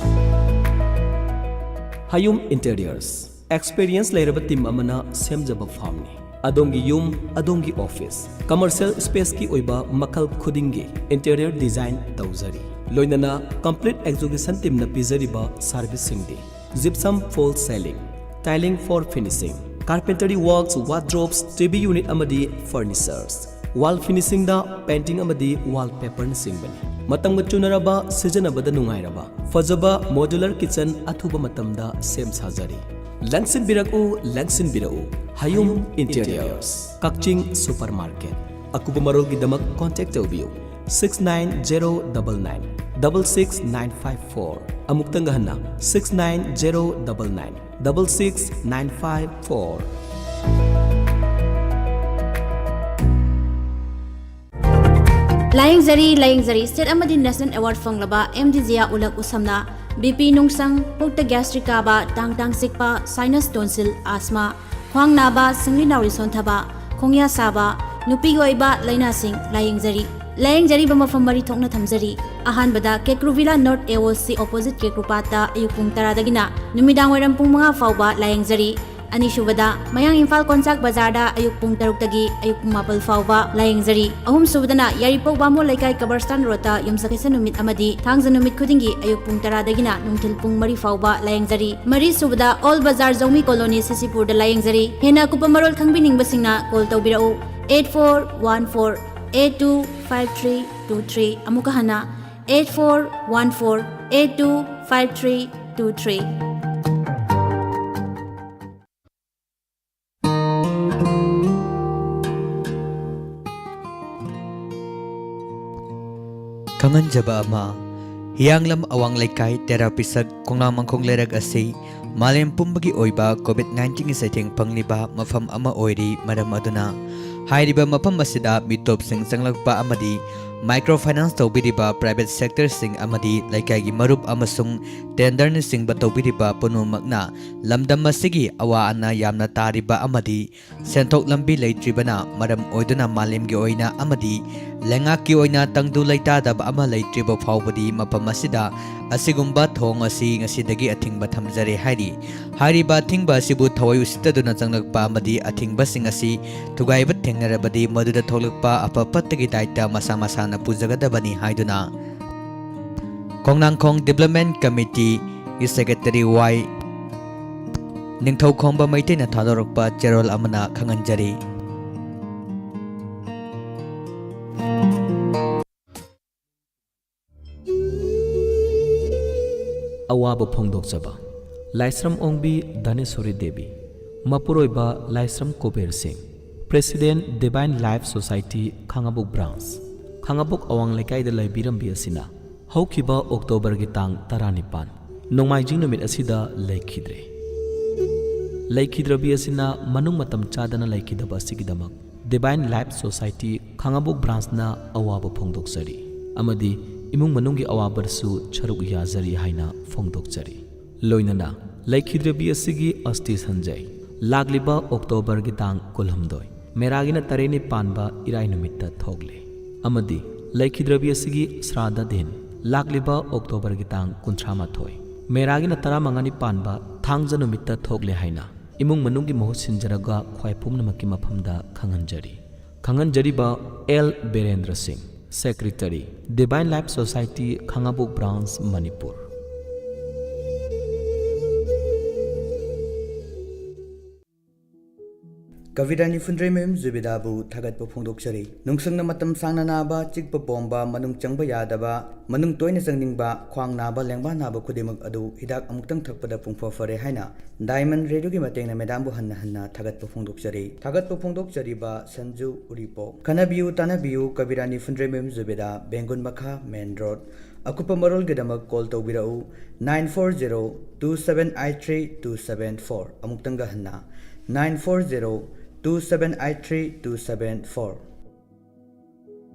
ꯍꯌꯨꯝ ꯏꯟꯇꯤꯔꯤꯌꯔꯁ꯫ ꯑꯦꯛꯁꯄꯤꯔꯤꯌꯦꯟꯁ ꯂꯩꯔꯕ ꯇꯤꯝ ꯑꯃꯅ ꯁꯦꯝꯖꯕ ꯐꯥꯝꯅꯤ꯫ ꯑꯗꯣꯝꯒꯤ ꯌꯨꯝ, ꯑꯗꯣꯝꯒꯤ ꯑꯣꯐꯤꯁ, ꯀꯃꯔꯁꯤꯌꯦꯜ ꯁ꯭ꯄꯦꯁꯀꯤ ꯑꯣꯏꯕ ꯃꯈꯜ ꯈꯨꯗꯤꯡꯒꯤ ꯏꯟꯇꯤꯔꯤꯌꯔ ꯗꯤꯖꯥꯏꯟ ꯇꯧꯖꯔꯤ꯫ ꯂꯣꯏꯅꯅ complete ꯑꯦꯛꯖꯤꯀ꯭ꯌꯨꯁꯟ ꯇꯤꯝꯅ ꯄꯤꯖꯔꯤꯕ ꯁꯔꯚꯤꯁꯁꯤꯡꯗꯤ: Gypsum false ceiling, tiling for finishing, carpentry works, wardrobes, T V unit ꯑꯃꯗꯤ furnitures, wall finishingꯗ painting ꯑꯃꯗꯤ wallpaperꯅꯆꯤꯡꯕꯅꯤ꯫ ꯃꯇꯝꯒ ꯆꯨꯅꯔꯕ, ꯁꯤꯖꯤꯟꯅꯕꯗ ꯅꯨꯡꯉꯥꯏꯔꯕ, ꯐꯖꯕ modular kitchen ꯑꯊꯨꯕ ꯃꯇꯝꯗ ꯁꯦꯝ ꯁꯥꯖꯔꯤ꯫ ꯂꯪꯁꯤꯟꯕꯤꯔꯛꯎ, ꯂꯪꯁꯤꯟꯕꯤꯔꯛꯎ꯫ ꯍꯌꯨꯝ ꯏꯟꯇꯤꯔꯤꯌꯔꯁ, ꯀꯛꯆꯤꯡ ꯁꯨꯄꯔ ꯃꯥꯔꯀꯦꯠ꯫ ꯑꯀꯨꯞꯄ ꯃꯔꯣꯜꯒꯤꯗꯃꯛ ꯀꯣꯟꯇꯦꯛ ꯇꯧꯕꯤꯌꯨ, six nine zero double nine double six nine five four꯫ ꯑꯃꯨꯛꯇꯪꯒ ꯍꯟꯅ, six nine zero double nine double six nine five four꯫ ꯂꯥꯌꯦꯡꯖꯔꯤ, ꯂꯥꯌꯦꯡꯖꯔꯤ꯫ ꯁ꯭ꯇꯦꯠ ꯑꯃꯗꯤ ꯅꯦꯁꯅꯦꯜ ꯑꯦꯋꯥꯔꯗ ꯐꯪꯂꯕ ꯑꯦꯝ ꯗꯤ ꯖꯤꯌꯥ ꯎꯂꯛ ꯎꯁꯝꯅ ꯕꯤ ꯄꯤ ꯅꯨꯡꯁꯪ, ꯄꯨꯛꯇ ꯒ꯭ꯌꯥꯁꯇ꯭ꯔꯤꯛ ꯀꯥꯕ, ꯇꯥꯡ ꯇꯥꯡ ꯆꯤꯛꯄ, ꯁꯥꯏꯅꯁ, ꯇꯣꯟꯁꯤꯜ, ꯑꯁꯃꯥ, ꯈ꯭ꯋꯥꯡ ꯅꯥꯕ, ꯁꯤꯡꯂꯤ ꯅꯥꯎꯔꯤ ꯁꯣꯟꯊꯕ, ꯈꯣꯡꯌꯥ ꯁꯥꯕ, ꯅꯨꯄꯤꯒꯤ ꯑꯣꯏꯕ ꯂꯥꯏꯅꯥꯁꯤꯡ ꯂꯥꯌꯦꯡꯖꯔꯤ꯫ ꯂꯥꯌꯦꯡꯖꯔꯤꯕ ꯃꯐꯝ ꯃꯔꯤ ꯊꯣꯛꯅ ꯊꯝꯖꯔꯤ꯫ ꯑꯍꯥꯟꯕꯗ ꯀꯦꯀ꯭ꯔꯨꯚꯤꯂꯥ ꯅꯣꯔꯠ ꯑꯦ ꯑꯣ ꯁꯤ ꯑꯣꯄꯣꯖꯤꯠ ꯀꯦꯀ꯭ꯔꯨꯄꯥꯠꯇ ꯑꯌꯨꯛ ꯄꯨꯡ ꯇꯔꯥꯗꯒꯤꯅ ꯅꯨꯃꯤꯗꯥꯡ ꯋꯥꯏꯔꯝ ꯄꯨꯡ ꯃꯉꯥ ꯐꯥꯎꯕ ꯂꯥꯌꯦꯡꯖꯔꯤ꯫ ꯑꯅꯤꯁꯨꯕꯗ ꯃꯌꯥꯡ ꯏꯝꯐꯥꯜ ꯀꯣꯟꯆꯥꯛ ꯕꯖꯥꯔꯗ ꯑꯌꯨꯛ ꯄꯨꯡ ꯇꯔꯨꯛꯇꯒꯤ ꯑꯌꯨꯛ ꯄꯨꯡ ꯃꯥꯄꯜ ꯐꯥꯎꯕ ꯂꯥꯌꯦꯡꯖꯔꯤ꯫ ꯑꯍꯨꯝꯁꯨꯕꯗꯅ ꯌꯥꯏꯔꯤꯄꯣꯛ ꯕꯥꯃꯣꯟ ꯂꯩꯀꯥꯏ ꯀꯕꯔꯁꯇꯥꯟ ꯔꯣꯗꯇ ꯌꯨꯝꯁꯀꯩꯁ ꯅꯨꯃꯤꯠ ꯑꯃꯗꯤ ꯊꯥꯡꯖ ꯅꯨꯃꯤꯠ ꯈꯨꯗꯤꯡꯒꯤ ꯑꯌꯨꯛ ꯄꯨꯡ ꯇꯔꯥꯗꯒꯤꯅ ꯅꯨꯡꯊꯤꯜ ꯄꯨꯡ ꯃꯔꯤ ꯐꯥꯎꯕ ꯂꯥꯌꯦꯡꯖꯔꯤ꯫ ꯃꯔꯤꯁꯨꯕꯗ ꯑꯣꯜ ꯕꯖꯥꯔ ꯖꯧꯃꯤ ꯀꯣꯂꯣꯅꯤ ꯁꯤꯁꯤꯄꯨꯔꯗ ꯂꯥꯌꯦꯡꯖꯔꯤ꯫ ꯍꯦꯟꯅ ꯑꯀꯨꯞꯄ ꯃꯔꯣꯜ ꯈꯪꯕꯤꯅꯤꯡꯕꯁꯤꯡꯅ ꯀꯣꯜ ꯇꯧꯕꯤꯔꯛꯎ, eight four one four eight two five three two three꯫ ꯑꯃꯨꯛꯀ ꯍꯟꯅ, eight four one four eight two five three two three꯫ ꯈꯪꯍꯟꯖꯕ ꯑꯃ, ꯍꯤꯌꯥꯡꯂꯝ ꯑꯋꯥꯡ ꯂꯩꯀꯥꯏ ꯇꯦꯔꯥ ꯄꯤꯁꯛ ꯈꯣꯡꯅꯥꯡ ꯃꯈꯣꯡ ꯂꯩꯔꯛ ꯑꯁꯤ ꯃꯥꯂꯦꯝ ꯄꯨꯝꯕꯒꯤ ꯑꯣꯏꯕ ꯀꯣꯚꯤꯗ ꯅꯥꯏꯟꯇꯤꯟꯒꯤ ꯆꯩꯊꯦꯡ ꯐꯪꯂꯤꯕ ꯃꯐꯝ ꯑꯃ ꯑꯣꯏꯔꯤ꯫ ꯃꯔꯝ ꯑꯗꯨꯅ ꯍꯥꯏꯔꯤꯕ ꯃꯐꯝ ꯑꯁꯤꯗ ꯃꯤꯇꯣꯞꯁꯤꯡ ꯆꯪꯂꯛꯄ ꯑꯃꯗꯤ Microfinance ꯇꯧꯕꯤꯔꯤꯕ private sectorꯁꯤꯡ ꯑꯃꯗꯤ ꯂꯩꯀꯥꯏꯒꯤ ꯃꯔꯨꯞ ꯑꯃꯁꯨꯡ tenderꯅꯆꯤꯡꯕ ꯇꯧꯕꯤꯔꯤꯕ ꯄꯨꯝꯅꯃꯛꯅ ꯂꯝꯗꯝ ꯑꯁꯤꯒꯤ ꯑꯋꯥ ꯑꯅꯥ ꯌꯥꯝꯅ ꯇꯥꯔꯤꯕ ꯑꯃꯗꯤ ꯁꯦꯟꯊꯣꯛ ꯂꯝꯕꯤ ꯂꯩꯇ꯭ꯔꯤꯕꯅ ꯃꯔꯝ ꯑꯣꯏꯗꯨꯅ ꯃꯥꯂꯦꯝꯒꯤ ꯑꯣꯏꯅ ꯑꯃꯗꯤ ꯂꯩꯉꯥꯛꯀꯤ ꯑꯣꯏꯅ ꯇꯪꯗꯨ ꯂꯩꯇꯥꯗꯕ ꯑꯃ ꯂꯩꯇ꯭ꯔꯤꯕ ꯐꯥꯎꯕꯗꯤ ꯃꯐꯝ ꯑꯁꯤꯗ ꯑꯁꯤꯒꯨꯝꯕ ꯊꯣꯡ ꯑꯁꯤ ꯉꯁꯤꯗꯒꯤ ꯑꯊꯤꯡꯕ ꯊꯝꯖꯔꯦ ꯍꯥꯏꯔꯤ꯫ ꯍꯥꯏꯔꯤꯕ ꯑꯊꯤꯡꯕ ꯑꯁꯤꯕꯨ ꯊꯑꯣꯏ ꯎꯁꯤꯠꯇꯗꯨꯅ ꯆꯪꯂꯛꯄ ꯑꯃꯗꯤ ꯑꯊꯤꯡꯕꯁꯤꯡ ꯑꯁꯤ ꯊꯨꯒꯥꯏꯕ ꯊꯦꯡꯅꯔꯕꯗꯤ ꯃꯗꯨꯗ ꯊꯣꯛꯂꯛꯄ ꯑꯐ ꯐꯠꯇꯒꯤ ꯗꯥꯏꯇ ꯃꯁꯥ ꯃꯁꯥꯅ ꯄꯨꯖꯒꯗꯕꯅꯤ ꯍꯥꯏꯗꯨꯅ ꯈꯣꯡꯅꯥꯡꯈꯣꯡ Development Committeeꯒꯤ Secretary ꯋꯥꯏ ꯅꯤꯡꯊꯧꯈꯣꯝꯕ ꯃꯩꯇꯩꯅ ꯊꯥꯗꯣꯔꯛꯄ ꯆꯦꯔꯣꯜ ꯑꯃꯅ ꯈꯪꯍꯟꯖꯔꯤ꯫ ꯑꯋꯥꯕ ꯐꯣꯡꯗꯣꯛꯆꯕ꯫ ꯂꯥꯏꯁ꯭ꯔꯝ ꯑꯣꯡꯕꯤ ꯙꯅꯦꯁꯣꯔꯤ ꯗꯦꯕꯤ, ꯃꯄꯨꯔꯣꯏꯕ ꯂꯥꯏꯁ꯭ꯔꯝ ꯀꯨꯕꯦꯔ ꯁꯤꯡ, President Divine Life Society ꯈꯥꯉꯕꯣꯛ Branch, ꯈꯥꯉꯕꯣꯛ ꯑꯋꯥꯡ ꯂꯩꯀꯥꯏꯗ ꯂꯩꯕꯤꯔꯝꯕꯤ ꯑꯁꯤꯅ ꯍꯧꯈꯤꯕ ꯑꯣꯛꯇꯣꯕꯔꯒꯤ ꯇꯥꯡ ꯇꯔꯥꯅꯤꯄꯥꯟ, ꯅꯣꯡꯃꯥꯏꯖꯤꯡ ꯅꯨꯃꯤꯠ ꯑꯁꯤꯗ ꯂꯩꯈꯤꯗ꯭ꯔꯦ꯫ ꯂꯩꯈꯤꯗ꯭ꯔꯕꯤ ꯑꯁꯤꯅ ꯃꯅꯨꯡ ꯃꯇꯝ ꯆꯥꯗꯅ ꯂꯩꯈꯤꯗꯕ ꯑꯁꯤꯒꯤꯗꯃꯛ Divine Life Society ꯈꯥꯉꯕꯣꯛ Branchꯅ ꯑꯋꯥꯕ ꯐꯣꯡꯗꯣꯛꯆꯔꯤ ꯑꯃꯗꯤ ꯏꯃꯨꯡ ꯃꯅꯨꯡꯒꯤ ꯑꯋꯥꯕꯗꯁꯨ ꯁꯔꯨꯛ ꯌꯥꯖꯔꯤ ꯍꯥꯏꯅ ꯐꯣꯡꯗꯣꯛꯆꯔꯤ꯫ ꯂꯣꯏꯅꯅ ꯂꯩꯈꯤꯗ꯭ꯔꯕꯤ ꯑꯁꯤꯒꯤ ꯑꯁꯇꯤ ꯁꯟꯖꯩ ꯂꯥꯛꯂꯤꯕ ꯑꯣꯛꯇꯣꯕꯔꯒꯤ ꯇꯥꯡ ꯀꯨꯟꯍꯨꯝꯗꯣꯏ, ꯃꯦꯔꯥꯒꯤꯅ ꯇꯔꯦꯠꯅꯤ ꯄꯥꯟꯕ ꯏꯔꯥꯏ ꯅꯨꯃꯤꯠꯇ ꯊꯣꯛꯂꯦ ꯑꯃꯗꯤ ꯂꯩꯈꯤꯗ꯭ꯔꯕꯤ ꯑꯁꯤꯒꯤ ꯁ꯭ꯔꯥꯗ ꯗꯤꯟ ꯂꯥꯛꯂꯤꯕ ꯑꯣꯛꯇꯣꯕꯔꯒꯤ ꯇꯥꯡ ꯀꯨꯟꯊ꯭ꯔꯥ ꯃꯥꯊꯣꯏ, ꯃꯦꯔꯥꯒꯤꯅ ꯇꯔꯥꯃꯉꯥꯅꯤ ꯄꯥꯟꯕ ꯊꯥꯡꯖ ꯅꯨꯃꯤꯠꯇ ꯊꯣꯛꯂꯦ ꯍꯥꯏꯅ ꯏꯃꯨꯡ ꯃꯅꯨꯡꯒꯤ ꯃꯍꯨꯠ ꯁꯤꯟꯖꯔꯒ ꯈ꯭ꯋꯥꯏ ꯄꯨꯝꯅꯃꯛꯀꯤ ꯃꯐꯝꯗ ꯈꯪꯍꯟꯖꯔꯤ꯫ ꯈꯪꯍꯟꯖꯔꯤꯕ ꯑꯦꯜ ꯕꯤꯔꯦꯟꯗ꯭ꯔ ꯁꯤꯡ, Secretary, Divine Life Society ꯈꯥꯉꯕꯣꯛ Branch, ꯃꯅꯤꯄꯨꯔ꯫ ꯀꯕꯤꯔꯥꯅꯤ ꯐꯨꯟꯗ꯭ꯔꯩꯃꯌꯨꯝ ꯖꯨꯕꯦꯗꯥꯕꯨ ꯊꯥꯒꯠꯄ ꯐꯣꯡꯗꯣꯛꯆꯔꯤ꯫ ꯅꯨꯡꯁꯪꯅ ꯃꯇꯝ ꯁꯥꯡꯅ ꯅꯥꯕ, ꯆꯤꯛꯄ ꯄꯣꯝꯕ, ꯃꯅꯨꯡ ꯆꯪꯕ ꯌꯥꯗꯕ, ꯃꯅꯨꯡ ꯇꯣꯏꯅ ꯆꯪꯅꯤꯡꯕ, ꯈ꯭ꯋꯥꯡ ꯅꯥꯕ, ꯂꯦꯡꯕꯥꯟ ꯅꯥꯕ ꯈꯨꯗꯤꯡꯃꯛ ꯑꯗꯨ ꯍꯤꯗꯥꯛ ꯑꯃꯨꯛꯇꯪ ꯊꯛꯄꯗ ꯄꯨꯡꯐ ꯐꯔꯦ ꯍꯥꯏꯅ Diamond Radioꯒꯤ ꯃꯇꯦꯡꯅ madamꯕꯨ ꯍꯟꯅ ꯍꯟꯅ ꯊꯥꯒꯠꯄ ꯐꯣꯡꯗꯣꯛꯆꯔꯤ꯫ ꯊꯥꯒꯠꯄ ꯐꯣꯡꯗꯣꯛꯆꯔꯤꯕ ꯁꯟꯖꯨ ꯎꯔꯤꯄꯣꯛ꯫ ꯈꯟꯅꯕꯤꯌꯨ ꯇꯥꯟꯅꯕꯤꯌꯨ ꯀꯕꯤꯔꯥꯅꯤ ꯐꯨꯟꯗ꯭ꯔꯩꯃꯌꯨꯝ ꯖꯨꯕꯦꯗꯥ, ꯕꯦꯡꯒꯨꯟ ꯃꯈꯥ, main road꯫ ꯑꯀꯨꯞꯄ ꯃꯔꯣꯜꯒꯤꯗꯃꯛ call ꯇꯧꯕꯤꯔꯛꯎ nine four zero two seven eight three two seven four꯫ ꯑꯃꯨꯛꯇꯪꯒ ꯍꯟꯅ nine four zero two seven eight three two seven four꯫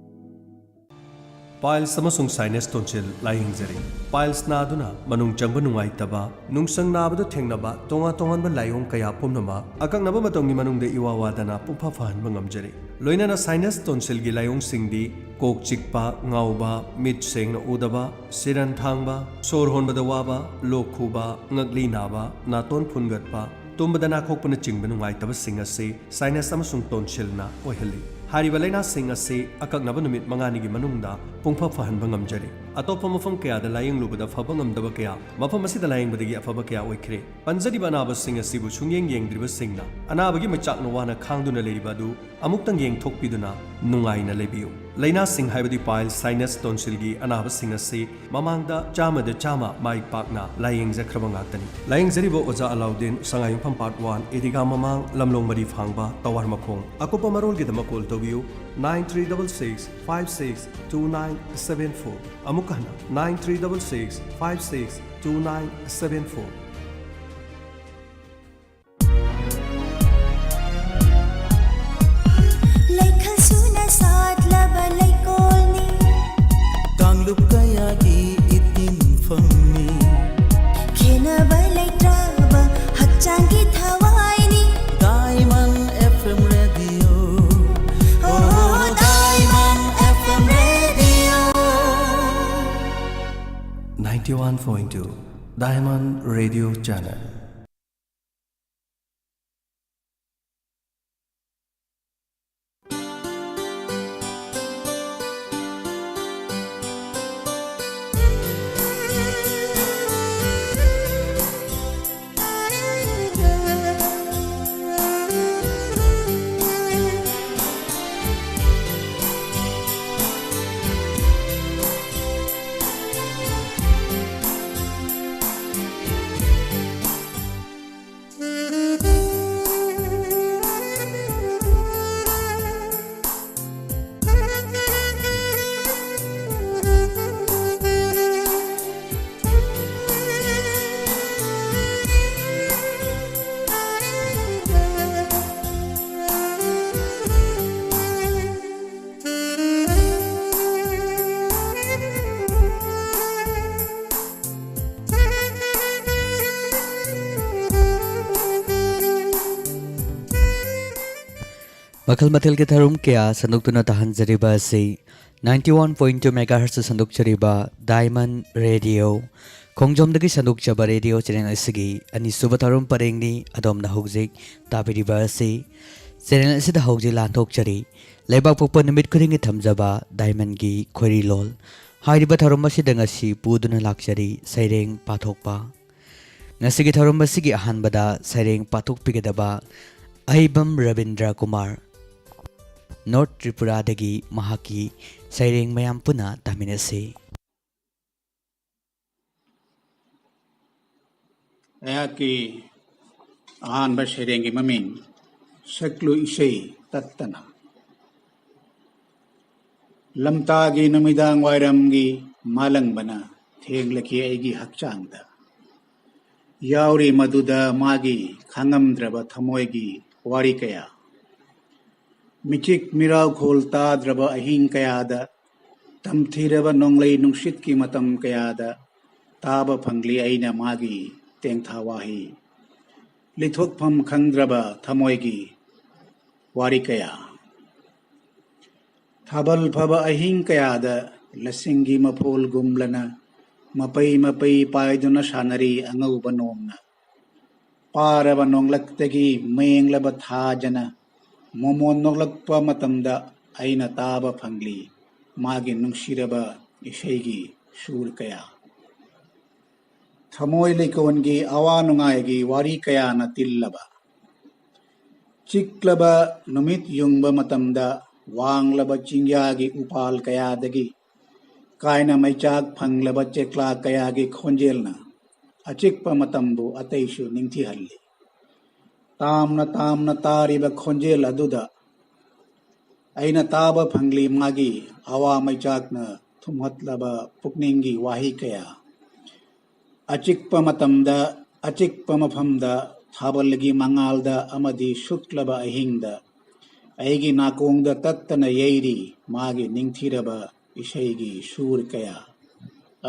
Piles ꯑꯃꯁꯨꯡ sinus tonsil ꯂꯥꯌꯦꯡꯖꯔꯤ꯫ Piles ꯅꯥꯗꯨꯅ ꯃꯅꯨꯡ ꯆꯪꯕ ꯅꯨꯡꯉꯥꯏꯇꯕ, ꯅꯨꯡꯁꯪ ꯅꯥꯕꯗ ꯊꯦꯡꯅꯕ ꯇꯣꯉꯥꯟ ꯇꯣꯉꯥꯟꯕ ꯂꯥꯏꯑꯣꯡ ꯀꯌꯥ ꯄꯨꯝꯅꯃꯛ ꯑꯀꯛꯅꯕ ꯃꯇꯝꯒꯤ ꯃꯅꯨꯡꯗ ꯏꯋꯥ ꯋꯥꯗꯅ ꯄꯨꯡꯐ ꯐꯍꯟꯕ ꯉꯝꯖꯔꯤ꯫ ꯂꯣꯏꯅꯅ sinus tonsilꯒꯤ ꯂꯥꯏꯑꯣꯡꯁꯤꯡꯗꯤ ꯀꯣꯛ ꯆꯤꯛꯄ, ꯉꯥꯎꯕ, ꯃꯤꯠ ꯁꯦꯡꯅ ꯎꯗꯕ, ꯁꯤꯔꯟ ꯊꯥꯡꯕ, ꯁꯣꯔ ꯍꯣꯟꯕꯗ ꯋꯥꯕ, ꯂꯣꯛ ꯈꯨꯕ, ꯉꯛꯂꯤ ꯅꯥꯕ, ꯅꯥꯇꯣꯟ ꯐꯨꯟꯒꯠꯄ, ꯇꯨꯝꯕꯗ ꯅꯥꯈꯣꯛꯄꯅꯆꯤꯡꯕ ꯅꯨꯡꯉꯥꯏꯇꯕꯁꯤꯡ ꯑꯁꯤ sinus ꯑꯃꯁꯨꯡ tonsilꯅ ꯑꯣꯏꯍꯜꯂꯤ꯫ ꯍꯥꯏꯔꯤꯕ ꯂꯥꯏꯅꯥꯁꯤꯡ ꯑꯁꯤ ꯑꯀꯛꯅꯕ ꯅꯨꯃꯤꯠ ꯃꯉꯥꯅꯤꯒꯤ ꯃꯅꯨꯡꯗ ꯄꯨꯡꯐ ꯐꯍꯟꯕ ꯉꯝꯖꯔꯤ꯫ ꯑꯇꯣꯞꯄ ꯃꯐꯝ ꯀꯌꯥꯗ ꯂꯥꯌꯦꯡꯂꯨꯕꯗ ꯐꯕ ꯉꯝꯗꯕ ꯀꯌꯥ ꯃꯐꯝ ꯑꯁꯤꯗ ꯂꯥꯌꯦꯡꯕꯗꯒꯤ ꯑꯐꯕ ꯀꯌꯥ ꯑꯣꯏꯈ꯭ꯔꯦ꯫ ꯄꯟꯖꯔꯤꯕ ꯑꯅꯥꯕꯁꯤꯡ ꯑꯁꯤꯕꯨ ꯁꯨꯡꯌꯦꯡ ꯌꯦꯡꯗ꯭ꯔꯤꯕꯁꯤꯡꯅ ꯑꯅꯥꯕꯒꯤ ꯃꯩꯆꯥꯛꯅ ꯋꯥꯅ ꯈꯥꯡꯗꯨꯅ ꯂꯩꯔꯤꯕ ꯑꯗꯨ ꯑꯃꯨꯛꯇꯪ ꯌꯦꯡꯊꯣꯛꯄꯤꯗꯨꯅ ꯅꯨꯡꯉꯥꯏꯅ ꯂꯩꯕꯤꯌꯨ꯫ ꯂꯥꯏꯅꯥꯁꯤꯡ ꯍꯥꯏꯕꯗꯤ piles, sinus, tonsilꯒꯤ ꯑꯅꯥꯕꯁꯤꯡ ꯑꯁꯤ ꯃꯃꯥꯡꯗ ꯆꯥꯝꯃꯗ ꯆꯥꯝꯃ ꯃꯥꯏ ꯄꯥꯛꯅ ꯂꯥꯌꯦꯡꯖꯈ꯭ꯔꯕ ꯉꯥꯛꯇꯅꯤ꯫ ꯂꯥꯌꯦꯡꯖꯔꯤꯕ ꯑꯣꯖꯥ ꯑꯂꯥꯎꯗꯤꯟ, ꯁꯉꯥꯏꯌꯨꯝꯐꯝ Part one, ꯏꯗꯤꯒꯥ ꯃꯃꯥꯡ, ꯂꯝꯂꯣꯡ ꯃꯔꯤ ꯐꯥꯡꯕ, ꯇꯋꯥꯔ ꯃꯈꯣꯡ꯫ ꯑꯀꯨꯞꯄ ꯃꯔꯣꯜꯒꯤꯗꯃꯛ call ꯇꯧꯕꯤꯌꯨ, nine three double six five six two nine seven four꯫ ꯑꯃꯨꯛꯀ ꯍꯟꯅ, nine three double six five six two nine seven four꯫ ꯂꯩꯈꯜ ꯁꯨꯅ ꯁꯥꯠꯂꯕ ꯂꯩꯀꯣꯜꯅꯤ꯫ ꯀꯥꯡꯂꯨꯞ ꯀꯌꯥꯒꯤ ꯏꯇꯤꯟꯐꯝꯅꯤ꯫ ꯈꯦꯠꯅꯕ ꯂꯩꯇ꯭ꯔꯕ ꯍꯛꯆꯥꯡꯒꯤ ꯊꯋꯥꯏꯅꯤ꯫ Diamond F M Radio꯫ Oh, Diamond F M Radio꯫ Ninety-one point two Diamond Radio Channel. ꯃꯈꯜ ꯃꯊꯦꯜꯒꯤ ꯊꯧꯔꯝ ꯀꯌꯥ ꯁꯟꯗꯣꯛꯇꯨꯅ ꯇꯥꯍꯟꯖꯔꯤꯕ ꯑꯁꯤ ninety one point two megahertz ꯁꯟꯗꯣꯛꯆꯔꯤꯕ Diamond Radio, ꯈꯣꯡꯖꯣꯝꯗꯒꯤ ꯁꯟꯗꯣꯛꯆꯕ ꯔꯦꯗꯤꯑꯣ ꯆꯦꯅꯦꯜ ꯑꯁꯤꯒꯤ ꯑꯅꯤꯁꯨꯕ ꯊꯧꯔꯝ ꯄꯔꯦꯡꯅꯤ꯫ ꯑꯗꯣꯝꯅ ꯍꯧꯖꯤꯛ ꯇꯥꯕꯤꯔꯤꯕ ꯑꯁꯤ ꯆꯦꯅꯦꯜ ꯑꯁꯤꯗ ꯍꯧꯖꯤꯛ ꯂꯥꯟꯊꯣꯛꯆꯔꯤ꯫ ꯂꯩꯕꯥꯛ ꯄꯣꯛꯄ ꯅꯨꯃꯤꯠ ꯈꯨꯗꯤꯡꯒꯤ ꯊꯝꯖꯕ ꯗꯥꯏꯃꯟꯒꯤ ꯈꯣꯏꯔꯤꯂꯣꯜ ꯍꯥꯏꯔꯤꯕ ꯊꯧꯔꯝ ꯑꯁꯤꯗ ꯉꯁꯤ ꯄꯨꯗꯨꯅ ꯂꯥꯛꯆꯔꯤ ꯁꯩꯔꯦꯡ ꯄꯥꯊꯣꯛꯄ꯫ ꯉꯁꯤꯒꯤ ꯊꯧꯔꯝ ꯑꯁꯤꯒꯤ ꯑꯍꯥꯟꯕꯗ ꯁꯩꯔꯦꯡ ꯄꯥꯊꯣꯛꯄꯤꯒꯗꯕ ꯑꯍꯩꯕꯝ ꯔꯕꯤꯟꯗ꯭ꯔ ꯀꯨꯃꯥꯔ, ꯅꯣꯔꯠ ꯇ꯭ꯔꯤꯄꯨꯔꯥꯗꯒꯤ ꯃꯍꯥꯛꯀꯤ ꯁꯩꯔꯦꯡ ꯃꯌꯥꯝ ꯄꯨꯟꯅ ꯇꯥꯃꯤꯟꯅꯁꯤ꯫ ꯑꯩꯍꯥꯛꯀꯤ ꯑꯍꯥꯟꯕ ꯁꯩꯔꯦꯡꯒꯤ ꯃꯃꯤꯡ ꯁꯛꯂꯨ ꯏꯁꯩ ꯇꯠꯇꯅ꯫ ꯂꯝꯇꯥꯒꯤ ꯅꯨꯃꯤꯗꯥꯡ ꯋꯥꯏꯔꯝꯒꯤ ꯃꯥꯂꯪꯕꯅ ꯊꯦꯡꯂꯈꯤ ꯑꯩꯒꯤ ꯍꯛꯆꯥꯡꯗ꯫ ꯌꯥꯎꯔꯤ ꯃꯗꯨꯗ ꯃꯥꯒꯤ ꯈꯥꯡꯉꯝꯗ꯭ꯔꯕ ꯊꯃꯣꯏꯒꯤ ꯋꯥꯔꯤ ꯀꯌꯥ꯫ ꯃꯤꯆꯤꯛ ꯃꯤꯔꯥꯎꯈꯣꯜ ꯇꯥꯗ꯭ꯔꯕ ꯑꯍꯤꯡ ꯀꯌꯥꯗ, ꯇꯝꯊꯤꯔꯕ ꯅꯣꯡꯂꯩ ꯅꯨꯡꯁꯤꯠꯀꯤ ꯃꯇꯝ ꯀꯌꯥꯗ ꯇꯥꯕ ꯐꯪꯂꯤ ꯑꯩꯅ ꯃꯥꯒꯤ ꯇꯦꯡꯊꯥ ꯋꯥꯍꯩ꯫ ꯂꯤꯊꯣꯛꯐꯝ ꯈꯪꯗ꯭ꯔꯕ ꯊꯃꯣꯏꯒꯤ ꯋꯥꯔꯤ ꯀꯌꯥ꯫ ꯊꯥꯕꯜ ꯐꯕ ꯑꯍꯤꯡ ꯀꯌꯥꯗ ꯂꯁꯤꯡꯒꯤ ꯃꯐꯣꯜꯒꯨꯝꯂꯅ ꯃꯄꯩ ꯃꯄꯩ ꯄꯥꯏꯗꯨꯅ ꯁꯥꯟꯅꯔꯤ ꯑꯉꯧꯕ ꯅꯣꯡꯅ꯫ ꯄꯥꯔꯕ ꯅꯣꯡꯂꯛꯇꯒꯤ ꯃꯌꯦꯡꯂꯕ ꯊꯥꯖꯅ ꯃꯣꯃꯣꯟ ꯅꯣꯛꯂꯛꯄ ꯃꯇꯝꯗ ꯑꯩꯅ ꯇꯥꯕ ꯐꯪꯂꯤ ꯃꯥꯒꯤ ꯅꯨꯡꯁꯤꯔꯕ ꯏꯁꯩꯒꯤ ꯁꯨꯔ ꯀꯌꯥ꯫ ꯊꯃꯣꯏ ꯂꯩꯀꯣꯟꯒꯤ ꯑꯋꯥ ꯅꯨꯡꯉꯥꯏꯒꯤ ꯋꯥꯔꯤ ꯀꯌꯥꯅ ꯇꯤꯜꯂꯕ꯫ ꯆꯤꯛꯂꯕ ꯅꯨꯃꯤꯠ ꯌꯨꯡꯕ ꯃꯇꯝꯗ ꯋꯥꯡꯂꯕ ꯆꯤꯡꯌꯥꯒꯤ ꯎꯄꯥꯜ ꯀꯌꯥꯗꯒꯤ ꯀꯥꯏꯅ ꯃꯩꯆꯥꯛ ꯐꯪꯂꯕ ꯆꯦꯛꯂꯥ ꯀꯌꯥꯒꯤ ꯈꯣꯟꯖꯦꯜꯅ ꯑꯆꯤꯛꯄ ꯃꯇꯝꯕꯨ ꯑꯇꯩꯁꯨ ꯅꯤꯡꯊꯤꯍꯜꯂꯤ꯫ ꯇꯥꯝꯅ ꯇꯥꯝꯅ ꯇꯥꯔꯤꯕ ꯈꯣꯟꯖꯦꯜ ꯑꯗꯨꯗ ꯑꯩꯅ ꯇꯥꯕ ꯐꯪꯂꯤ ꯃꯥꯒꯤ ꯑꯋꯥ ꯃꯩꯆꯥꯛꯅ ꯊꯨꯝꯍꯠꯂꯕ ꯄꯨꯛꯅꯤꯡꯒꯤ ꯋꯥꯍꯩ ꯀꯌꯥ꯫ ꯑꯆꯤꯛꯄ ꯃꯇꯝꯗ, ꯑꯆꯤꯛꯄ ꯃꯐꯝꯗ, ꯊꯥꯕꯜꯒꯤ ꯃꯉꯥꯜꯗ ꯑꯃꯗꯤ ꯁꯨꯛꯂꯕ ꯑꯍꯤꯡꯗ ꯑꯩꯒꯤ ꯅꯥꯀꯣꯡꯗ ꯇꯠꯇꯅ ꯌꯩꯔꯤ ꯃꯥꯒꯤ ꯅꯤꯡꯊꯤꯔꯕ ꯏꯁꯩꯒꯤ ꯁꯨꯔ ꯀꯌꯥ꯫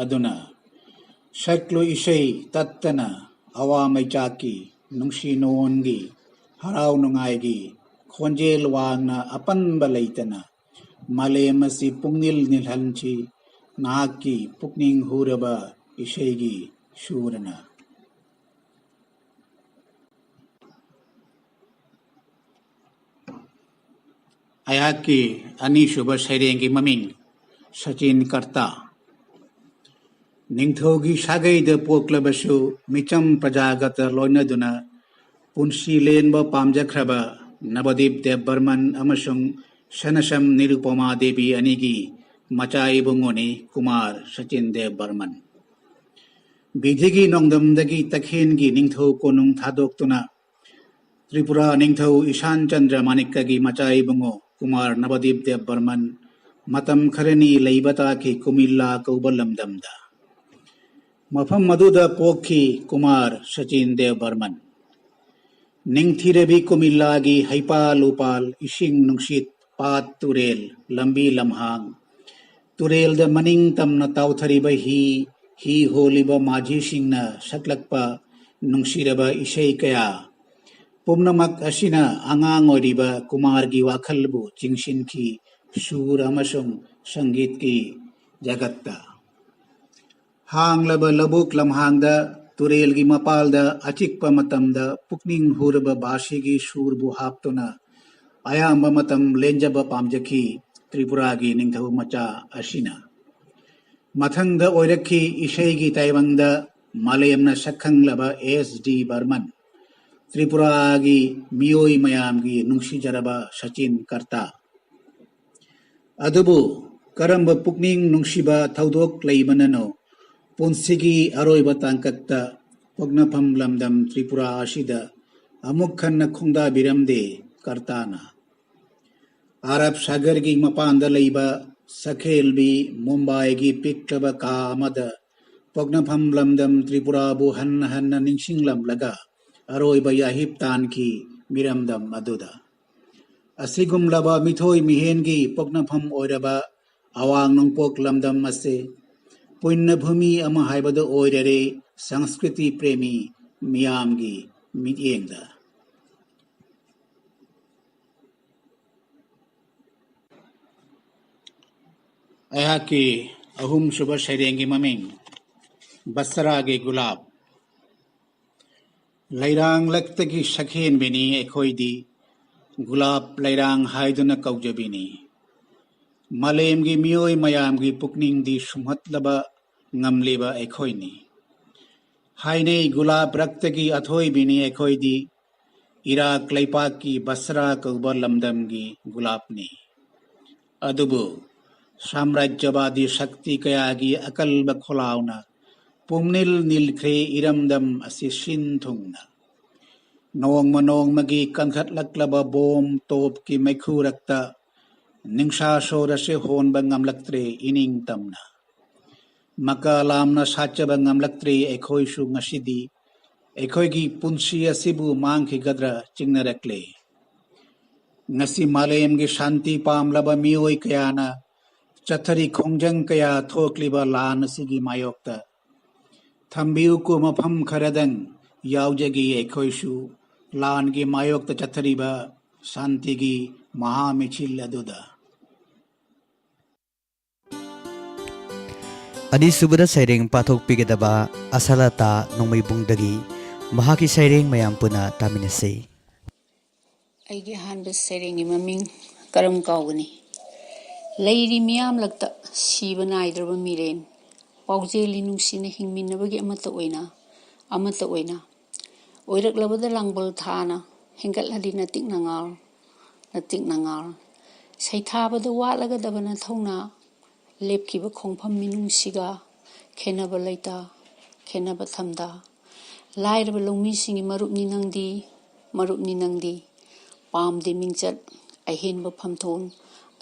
ꯑꯗꯨꯅ ꯁꯛꯂꯨ ꯏꯁꯩ ꯇꯠꯇꯅ ꯑꯋꯥ ꯃꯩꯆꯥꯛꯀꯤ, ꯅꯨꯡꯁꯤ ꯅꯨꯡꯉꯣꯟꯒꯤ, ꯍꯔꯥꯎ ꯅꯨꯡꯉꯥꯏꯒꯤ ꯈꯣꯟꯖꯦꯜ ꯋꯥꯡꯅ ꯑꯄꯟꯕ ꯂꯩꯇꯅ ꯃꯥꯂꯦꯝ ꯑꯁꯤ ꯄꯨꯛꯅꯤꯜ ꯅꯤꯜꯍꯟꯁꯤ, ꯅꯍꯥꯛꯀꯤ ꯄꯨꯛꯅꯤꯡ ꯍꯨꯔꯕ ꯏꯁꯩꯒꯤ ꯁꯨꯔꯅ꯫ ꯑꯩꯍꯥꯛꯀꯤ ꯑꯅꯤꯁꯨꯕ ꯁꯩꯔꯦꯡꯒꯤ ꯃꯃꯤꯡ ꯁꯆꯤꯟ ꯀꯔꯇꯥ꯫ ꯅꯤꯡꯊꯧꯒꯤ ꯁꯥꯒꯩꯗ ꯄꯣꯛꯂꯕꯁꯨ ꯃꯤꯆꯝ ꯄ꯭ꯔꯖꯥꯒꯇ ꯂꯣꯏꯅꯗꯨꯅ ꯄꯨꯟꯁꯤ ꯂꯦꯟꯕ ꯄꯥꯝꯖꯈ꯭ꯔꯕ ꯅꯕꯗꯤꯞ ꯗꯦꯕ ꯕꯔꯃꯟ ꯑꯃꯁꯨꯡ ꯁꯅꯁꯝ ꯅꯤꯔꯨꯄꯃꯥ ꯗꯦꯕꯤ ꯑꯅꯤꯒꯤ ꯃꯆꯥ ꯏꯕꯨꯡꯉꯣꯅꯤ ꯀꯨꯃꯥꯔ ꯁꯆꯤꯟ ꯗꯦꯕ ꯕꯔꯃꯟ꯫ ꯕꯤꯙꯤꯒꯤ ꯅꯣꯡꯗꯝꯗꯒꯤ ꯇꯈꯦꯟꯒꯤ ꯅꯤꯡꯊꯧ ꯀꯣꯅꯨꯡ ꯊꯥꯗꯣꯛꯇꯨꯅ ꯇ꯭ꯔꯤꯄꯨꯔꯥ ꯅꯤꯡꯊꯧ ꯏꯁꯥꯟ ꯆꯟꯗ꯭ꯔ ꯃꯥꯅꯤꯛꯀꯒꯤ ꯃꯆꯥ ꯏꯕꯨꯡꯉꯣ ꯀꯨꯃꯥꯔ ꯅꯕꯗꯤꯞ ꯗꯦꯕ ꯕꯔꯃꯟ ꯃꯇꯝ ꯈꯔꯅꯤ ꯂꯩꯕ ꯇꯥꯈꯤ ꯀꯨꯃꯤꯜꯂꯥ ꯀꯧꯕ ꯂꯝꯗꯝꯗ꯫ ꯃꯐꯝ ꯑꯗꯨꯗ ꯄꯣꯛꯈꯤ ꯀꯨꯃꯥꯔ ꯁꯆꯤꯟ ꯗꯦꯕ ꯕꯔꯃꯟ꯫ ꯅꯤꯡꯊꯤꯔꯕꯤ ꯀꯨꯃꯤꯜꯂꯥꯒꯤ ꯍꯩꯄꯥꯜ ꯎꯄꯥꯜ, ꯏꯁꯤꯡ ꯅꯨꯡꯁꯤꯠ, ꯄꯥꯠ ꯇꯨꯔꯦꯜ, ꯂꯝꯕꯤ ꯂꯝꯍꯥꯡ, ꯇꯨꯔꯦꯜꯗ ꯃꯅꯤꯡ ꯇꯝꯅ ꯇꯥꯎꯊꯔꯤꯕ ꯍꯤ, ꯍꯤ ꯍꯣꯜꯂꯤꯕ ꯃꯥꯖꯤꯁꯤꯡꯅ ꯁꯛꯂꯛꯄ ꯅꯨꯡꯁꯤꯔꯕ ꯏꯁꯩ ꯀꯌꯥ, ꯄꯨꯝꯅꯃꯛ ꯑꯁꯤꯅ ꯑꯉꯥꯡ ꯑꯣꯏꯔꯤꯕ ꯀꯨꯃꯥꯔꯒꯤ ꯋꯥꯈꯜꯕꯨ ꯆꯤꯡꯁꯤꯟꯈꯤ ꯁꯨꯔ ꯑꯃꯁꯨꯡ ꯁꯪꯒꯤꯠꯀꯤ ꯖꯒꯠꯇ꯫ ꯍꯥꯡꯂꯕ ꯂꯧꯕꯨꯛ ꯂꯝꯍꯥꯡꯗ, ꯇꯨꯔꯦꯜꯒꯤ ꯃꯄꯥꯜꯗ ꯑꯆꯤꯛꯄ ꯃꯇꯝꯗ ꯄꯨꯛꯅꯤꯡ ꯍꯨꯔꯕ ꯕꯥꯁꯤꯒꯤ ꯁꯨꯔꯕꯨ ꯍꯥꯞꯇꯨꯅ ꯑꯌꯥꯝꯕ ꯃꯇꯝ ꯂꯦꯟꯖꯕ ꯄꯥꯝꯖꯈꯤ ꯇ꯭ꯔꯤꯄꯨꯔꯥꯒꯤ ꯅꯤꯡꯊꯧ ꯃꯆꯥ ꯑꯁꯤꯅ꯫ ꯃꯊꯪꯗ ꯑꯣꯏꯔꯛꯈꯤ ꯏꯁꯩꯒꯤ ꯇꯥꯏꯕꯪꯗ ꯃꯥꯂꯦꯝꯅ ꯁꯛꯈꯪꯂꯕ ꯑꯦꯁ ꯗꯤ ꯕꯔꯃꯟ, ꯇ꯭ꯔꯤꯄꯨꯔꯥꯒꯤ ꯃꯤꯑꯣꯏ ꯃꯌꯥꯝꯒꯤ ꯅꯨꯡꯁꯤꯖꯔꯕ ꯁꯆꯤꯟ ꯀꯔꯇꯥ꯫ ꯑꯗꯨꯕꯨ ꯀꯔꯝꯕ ꯄꯨꯛꯅꯤꯡ ꯅꯨꯡꯁꯤꯕ ꯊꯧꯗꯣꯛ ꯂꯩꯕꯅꯅꯣ ꯄꯨꯟꯁꯤꯒꯤ ꯑꯔꯣꯏꯕ ꯇꯥꯡꯀꯛꯇ ꯄꯣꯛꯅꯐꯝ ꯂꯝꯗꯝ ꯇ꯭ꯔꯤꯄꯨꯔꯥ ꯑꯁꯤꯗ ꯑꯃꯨꯛ ꯍꯟꯅ ꯈꯣꯡꯗꯥꯕꯤꯔꯝꯗꯦ ꯀꯔꯇꯥꯅ꯫ ꯑꯔꯕ ꯁꯥꯒꯔꯒꯤ ꯃꯄꯥꯟꯗ ꯂꯩꯕ ꯁꯈꯦꯜꯕꯤ ꯃꯨꯝꯕꯥꯏꯒꯤ ꯄꯤꯛꯂꯕ ꯀꯥ ꯑꯃꯗ ꯄꯣꯛꯅꯐꯝ ꯂꯝꯗꯝ ꯇ꯭ꯔꯤꯄꯨꯔꯥꯕꯨ ꯍꯟꯅ ꯍꯟꯅ ꯅꯤꯡꯁꯤꯡꯂꯝꯂꯒ ꯑꯔꯣꯏꯕ ꯌꯥꯍꯤꯞ ꯇꯥꯟꯈꯤ ꯃꯤꯔꯝꯗꯝ ꯑꯗꯨꯗ꯫ ꯑꯁꯤꯒꯨꯝꯂꯕ ꯃꯤꯊꯣꯏ ꯃꯤꯍꯦꯟꯒꯤ ꯄꯣꯛꯅꯐꯝ ꯑꯣꯏꯔꯕ ꯑꯋꯥꯡ ꯅꯣꯡꯄꯣꯛ ꯂꯝꯗꯝ ꯑꯁꯤ ꯄꯨꯟꯅ ꯚꯨꯃꯤ ꯑꯃ ꯍꯥꯏꯕꯗꯨ ꯑꯣꯏꯔꯔꯦ ꯁꯪꯁꯀ꯭ꯔꯤꯇꯤ ꯄ꯭ꯔꯦꯃꯤ ꯃꯤꯌꯥꯝꯒꯤ ꯃꯤꯠꯌꯦꯡꯗ꯫ ꯑꯩꯍꯥꯛꯀꯤ ꯑꯍꯨꯝꯁꯨꯕ ꯁꯩꯔꯦꯡꯒꯤ ꯃꯃꯤꯡ ꯕꯁꯔꯥꯒꯤ ꯒꯨꯂꯥꯞ꯫ ꯂꯩꯔꯥꯡꯂꯛꯇꯒꯤ ꯁꯛꯍꯦꯟꯕꯤꯅꯤ ꯑꯩꯈꯣꯏꯗꯤ, ꯒꯨꯂꯥꯞ ꯂꯩꯔꯥꯡ ꯍꯥꯏꯗꯨꯅ ꯀꯧꯖꯕꯤꯅꯤ꯫ ꯃꯥꯂꯦꯝꯒꯤ ꯃꯤꯑꯣꯏ ꯃꯌꯥꯝꯒꯤ ꯄꯨꯛꯅꯤꯡꯗꯤ ꯁꯨꯝꯍꯠꯂꯕ ꯉꯝꯂꯤꯕ ꯑꯩꯈꯣꯏꯅꯤ꯫ ꯍꯥꯏꯅꯩ ꯒꯨꯂꯥꯞ ꯔꯛꯇꯒꯤ ꯑꯊꯣꯏꯕꯤꯅꯤ ꯑꯩꯈꯣꯏꯗꯤ, ꯏꯔꯥꯛ ꯂꯩꯄꯥꯛꯀꯤ ꯕꯁꯔꯥ ꯀꯧꯕ ꯂꯝꯗꯝꯒꯤ ꯒꯨꯂꯥꯞꯅꯤ꯫ ꯑꯗꯨꯕꯨ ꯁꯥꯝꯔꯥꯖ꯭ꯌꯕꯥꯗꯤ ꯁꯛꯇꯤ ꯀꯌꯥꯒꯤ ꯑꯀꯜꯕ ꯈꯣꯂꯥꯎꯅ ꯄꯨꯝꯅꯤꯜ ꯅꯤꯜꯈ꯭ꯔꯦ ꯏꯔꯝꯗꯝ ꯑꯁꯤ ꯁꯤꯟ ꯊꯨꯡꯅ꯫ ꯅꯣꯡꯃ ꯅꯣꯡꯃꯒꯤ ꯀꯟꯈꯠꯂꯛꯂꯕ ꯕꯣꯝ ꯇꯣꯞꯀꯤ ꯃꯩꯈꯨꯔꯛꯇ ꯅꯤꯡꯁꯥ ꯁꯣꯔ ꯑꯁꯤ ꯍꯣꯟꯕ ꯉꯝꯂꯛꯇ꯭ꯔꯦ ꯏꯅꯤꯡ ꯇꯝꯅ꯫ ꯃꯀꯥ ꯂꯥꯝꯅ ꯁꯥꯠꯆꯕ ꯉꯝꯂꯛꯇ꯭ꯔꯦ ꯑꯩꯈꯣꯏꯁꯨ ꯉꯁꯤꯗꯤ꯫ ꯑꯩꯈꯣꯏꯒꯤ ꯄꯨꯟꯁꯤ ꯑꯁꯤꯕꯨ ꯃꯥꯡꯈꯤꯒꯗ꯭ꯔꯥ ꯆꯤꯡꯅꯔꯛꯂꯦ꯫ ꯉꯁꯤ ꯃꯥꯂꯦꯝꯒꯤ ꯁꯥꯟꯇꯤ ꯄꯥꯝꯂꯕ ꯃꯤꯑꯣꯏ ꯀꯌꯥꯅ ꯆꯠꯊꯔꯤ ꯈꯣꯡꯖꯪ ꯀꯌꯥ ꯊꯣꯛꯂꯤꯕ ꯂꯥꯟ ꯑꯁꯤꯒꯤ ꯃꯥꯌꯣꯛꯇ꯫ ꯊꯝꯕꯤꯌꯨꯀꯣ ꯃꯐꯝ ꯈꯔꯗꯪ ꯌꯥꯎꯖꯒꯦ ꯑꯩꯈꯣꯏꯁꯨ ꯂꯥꯟꯒꯤ ꯃꯥꯌꯣꯛꯇ ꯆꯠꯊꯔꯤꯕ ꯁꯥꯟꯇꯤꯒꯤ ꯃꯍꯥ ꯃꯤছিল ꯑꯗꯨꯗ꯫ ꯑꯅꯤꯁꯨꯕꯗ ꯁꯩꯔꯦꯡ ꯄꯥꯊꯣꯛꯄꯤꯒꯗꯕ ꯑꯁꯥꯂꯇꯥ ꯅꯣꯡꯃꯩꯕꯨꯡꯗꯒꯤ꯫ ꯃꯍꯥꯛꯀꯤ ꯁꯩꯔꯦꯡ ꯃꯌꯥꯝ ꯄꯨꯟꯅ ꯇꯥꯃꯤꯟꯅꯁꯤ꯫ ꯑꯩꯒꯤ ꯑꯍꯥꯟꯕ ꯁꯩꯔꯦꯡꯒꯤ ꯃꯃꯤꯡ ꯀꯔꯝ ꯀꯥꯎꯒꯅꯤ? ꯂꯩꯔꯤ ꯃꯤꯌꯥꯝꯂꯛꯇ ꯁꯤꯕ ꯅꯥꯏꯗ꯭ꯔꯕ ꯃꯤꯔꯦꯟ, ꯄꯥꯎꯖꯦꯜꯂꯤ ꯅꯨꯡꯁꯤꯅ ꯍꯤꯡꯃꯤꯟꯅꯕꯒꯤ ꯑꯃꯠꯇ ꯑꯣꯏꯅ, ꯑꯃꯠꯇ ꯑꯣꯏꯅ꯫ ꯑꯣꯏꯔꯛꯂꯕꯗ ꯂꯥꯡꯕꯜ ꯊꯥꯅ ꯍꯦꯟꯒꯠꯂꯗꯤ ꯅꯇꯤꯛ ꯅꯉꯥꯜ, ꯅꯇꯤꯛ ꯅꯉꯥꯜ꯫ ꯁꯩꯊꯥꯕꯗ ꯋꯥꯠꯂꯒꯗꯕ ꯅꯊꯧꯅ, ꯂꯦꯞꯈꯤꯕ ꯈꯣꯡꯐꯝ ꯃꯤꯅꯨꯡꯁꯤꯒ ꯈꯦꯟꯅꯕ ꯂꯩꯇ, ꯈꯦꯟꯅꯕ ꯊꯝꯗ꯫ ꯂꯥꯏꯔꯕ ꯂꯧꯃꯤꯁꯤꯡꯒꯤ ꯃꯔꯨꯞꯅꯤ ꯅꯪꯗꯤ, ꯃꯔꯨꯞꯅꯤ ꯅꯪꯗꯤ꯫ ꯄꯥꯝꯗꯦ ꯃꯤꯡꯆꯠ, ꯑꯍꯦꯟꯕ ꯐꯝꯊꯣꯟ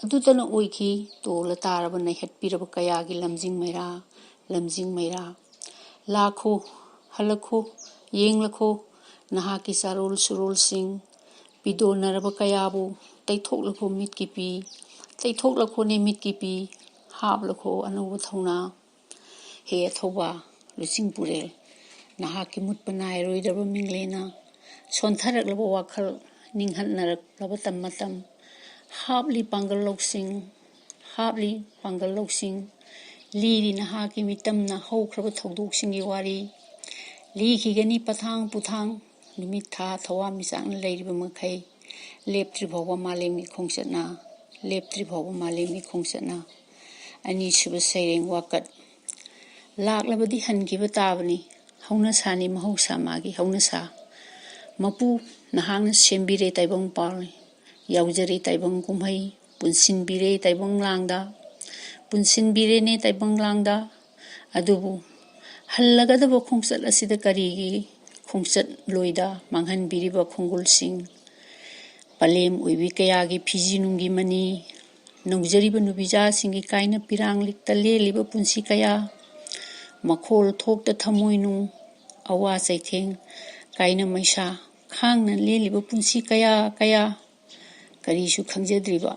ꯑꯗꯨꯇꯅ ꯑꯣꯏꯈꯤ꯫ ꯇꯣꯜꯂ ꯇꯥꯔꯕ ꯅꯩꯍꯠꯄꯤꯔꯕ ꯀꯌꯥꯒꯤ ꯂꯝꯖꯤꯡ ꯃꯩꯔꯥ, ꯂꯝꯖꯤꯡ ꯃꯩꯔꯥ꯫ ꯂꯥꯛꯈꯣ, ꯍꯜꯂꯛꯈꯣ, ꯌꯦꯡꯂꯈꯣ, ꯅꯍꯥꯛꯀꯤ ꯆꯥꯔꯣꯜ ꯁꯨꯔꯣꯜꯁꯤꯡ꯫ ꯄꯤꯗꯣꯟꯅꯔꯕ ꯀꯌꯥꯕꯨ ꯇꯩꯊꯣꯛꯂꯈꯣ ꯃꯤꯠꯀꯤ ꯄꯤ, ꯇꯩꯊꯣꯛꯂꯈꯣꯅꯦ ꯃꯤꯠꯀꯤ ꯄꯤ, ꯍꯥꯞꯂꯈꯣ ꯑꯅꯧꯕ ꯊꯧꯅꯥ꯫ ꯍꯦ ꯑꯊꯧꯕ ꯂꯨꯆꯤꯡꯄꯨꯔꯦꯜ, ꯅꯍꯥꯛꯀꯤ ꯃꯨꯠꯄ ꯅꯥꯏꯔꯣꯏꯗꯕ ꯃꯤꯡꯂꯦꯟꯅ ꯁꯣꯟꯊꯔꯛꯂꯕ ꯋꯥꯈꯜ, ꯅꯤꯡꯍꯠꯅꯔꯛꯂꯕ ꯇꯝ ꯃꯇꯝ, ꯍꯥꯞꯂꯤ ꯄꯥꯡꯒꯜ ꯂꯧꯁꯤꯡ, ꯍꯥꯞꯂꯤ ꯄꯥꯡꯒꯜ ꯂꯧꯁꯤꯡ, ꯂꯤꯔꯤ ꯅꯍꯥꯛꯀꯤ ꯃꯤꯇꯝꯅ ꯍꯧꯈ꯭ꯔꯕ ꯊꯧꯗꯣꯛꯁꯤꯡꯒꯤ ꯋꯥꯔꯤ꯫ ꯂꯤꯈꯤꯒꯅꯤ ꯄꯊꯥꯡ ꯄꯨꯊꯥꯡ, ꯅꯨꯃꯤꯠ ꯊꯥ ꯊꯋꯥꯟꯃꯤꯆꯥꯛꯅ ꯂꯩꯔꯤꯕ ꯃꯈꯩ, ꯂꯦꯞꯇ꯭ꯔꯤ ꯐꯥꯎꯕ ꯃꯥꯂꯦꯝꯒꯤ ꯈꯣꯡꯆꯠꯅ, ꯂꯦꯞꯇ꯭ꯔꯤ ꯐꯥꯎꯕ ꯃꯥꯂꯦꯝꯒꯤ ꯈꯣꯡꯆꯠꯅ꯫ ꯑꯅꯤꯁꯨꯕ ꯁꯩꯔꯦꯡ ꯋꯥꯀꯠ꯫ ꯂꯥꯛꯂꯕꯗꯤ ꯍꯟꯈꯤꯕ ꯇꯥꯕꯅꯤ, ꯍꯧꯅꯁꯥꯅꯤ ꯃꯍꯧꯁꯥ ꯃꯥꯒꯤ ꯍꯧꯅꯁꯥ꯫ ꯃꯄꯨ, ꯅꯍꯥꯛꯅ ꯁꯦꯝꯕꯤꯔꯦ ꯇꯥꯏꯕꯪ ꯄꯥꯜ, ꯌꯥꯎꯖꯔꯦ ꯇꯥꯏꯕꯪ ꯀꯨꯝꯍꯩ, ꯄꯨꯟꯁꯤꯟꯕꯤꯔꯦ ꯇꯥꯏꯕꯪ ꯂꯥꯡꯗ, ꯄꯨꯟꯁꯤꯟꯕꯤꯔꯦꯅꯦ ꯇꯥꯏꯕꯪ ꯂꯥꯡꯗ꯫ ꯑꯗꯨꯕꯨ ꯍꯜꯂꯒꯗꯕ ꯈꯣꯡꯆꯠ ꯑꯁꯤꯗ ꯀꯔꯤꯒꯤ ꯈꯣꯡꯆꯠꯂꯣꯏꯗ ꯃꯥꯡꯍꯟꯕꯤꯔꯤꯕ ꯈꯣꯡꯒꯨꯜꯁꯤꯡ? ꯄꯂꯦꯝ ꯑꯣꯏꯕꯤ ꯀꯌꯥꯒꯤ ꯐꯤꯖꯤ ꯅꯨꯡꯒꯤ ꯃꯅꯤ, ꯅꯧꯖꯔꯤꯕ ꯅꯨꯄꯤꯖꯥꯁꯤꯡꯒꯤ ꯀꯥꯏꯅ ꯄꯤꯔꯥꯡ ꯂꯤꯛꯇ ꯂꯦꯜꯂꯤꯕ ꯄꯨꯟꯁꯤ ꯀꯌꯥ, ꯃꯈꯣꯜ ꯊꯣꯛꯇ ꯊꯃꯣꯏ ꯅꯨꯡ, ꯑꯋꯥ ꯆꯩꯊꯦꯡ ꯀꯥꯏꯅ ꯃꯩꯁꯥ ꯈꯥꯡꯅ ꯂꯦꯜꯂꯤꯕ ꯄꯨꯟꯁꯤ ꯀꯌꯥ ꯀꯌꯥ, ꯀꯔꯤꯁꯨ ꯈꯪꯖꯗ꯭ꯔꯤꯕ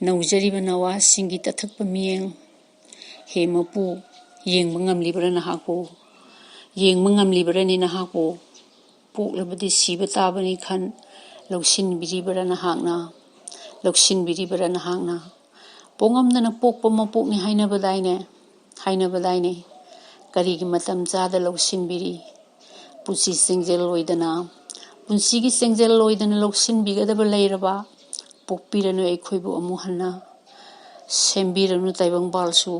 ꯅꯧꯖꯔꯤꯕ ꯅꯋꯥꯁꯤꯡꯒꯤ ꯇꯊꯛꯄ ꯃꯤꯠꯌꯦꯡ꯫ ꯍꯦ ꯃꯄꯨ, ꯌꯦꯡꯕ ꯉꯝꯂꯤꯕ꯭ꯔꯥ ꯅꯍꯥꯛꯄꯨ? ꯌꯦꯡꯕ ꯉꯝꯂꯤꯕ꯭ꯔꯥꯅꯦ ꯅꯍꯥꯛꯄꯨ? ꯄꯣꯛꯂꯕꯗꯤ ꯁꯤꯕ ꯇꯥꯕꯅꯤ ꯈꯟ ꯂꯧꯁꯤꯟꯕꯤꯔꯤꯕ꯭ꯔꯥ ꯅꯍꯥꯛꯅ? ꯂꯧꯁꯤꯟꯕꯤꯔꯤꯕ꯭ꯔꯥ ꯅꯍꯥꯛꯅ? ꯄꯣꯛꯉꯝꯗꯅ ꯄꯣꯛꯄ ꯃꯄꯣꯛꯅꯤ ꯍꯥꯏꯅꯕꯗꯥꯏꯅꯦ? ꯍꯥꯏꯅꯕꯗꯥꯏꯅꯦ? ꯀꯔꯤꯒꯤ ꯃꯇꯝ ꯆꯥꯗ ꯂꯧꯁꯤꯟꯕꯤꯔꯤ? ꯄꯨꯟꯁꯤ ꯆꯦꯡꯖꯦꯜ ꯑꯣꯏꯗꯅ, ꯄꯨꯟꯁꯤꯒꯤ ꯆꯦꯡꯖꯦꯜ ꯑꯣꯏꯗꯅ ꯂꯧꯁꯤꯟꯕꯤꯒꯗꯕ ꯂꯩꯔꯕ? ꯄꯣꯛꯄꯤꯔꯅꯨ ꯑꯩꯈꯣꯏꯕꯨ ꯑꯃꯨꯛ ꯍꯟꯅ, ꯁꯦꯝꯕꯤꯔꯅꯨ ꯇꯥꯏꯕꯪꯄꯥꯜꯁꯨ꯫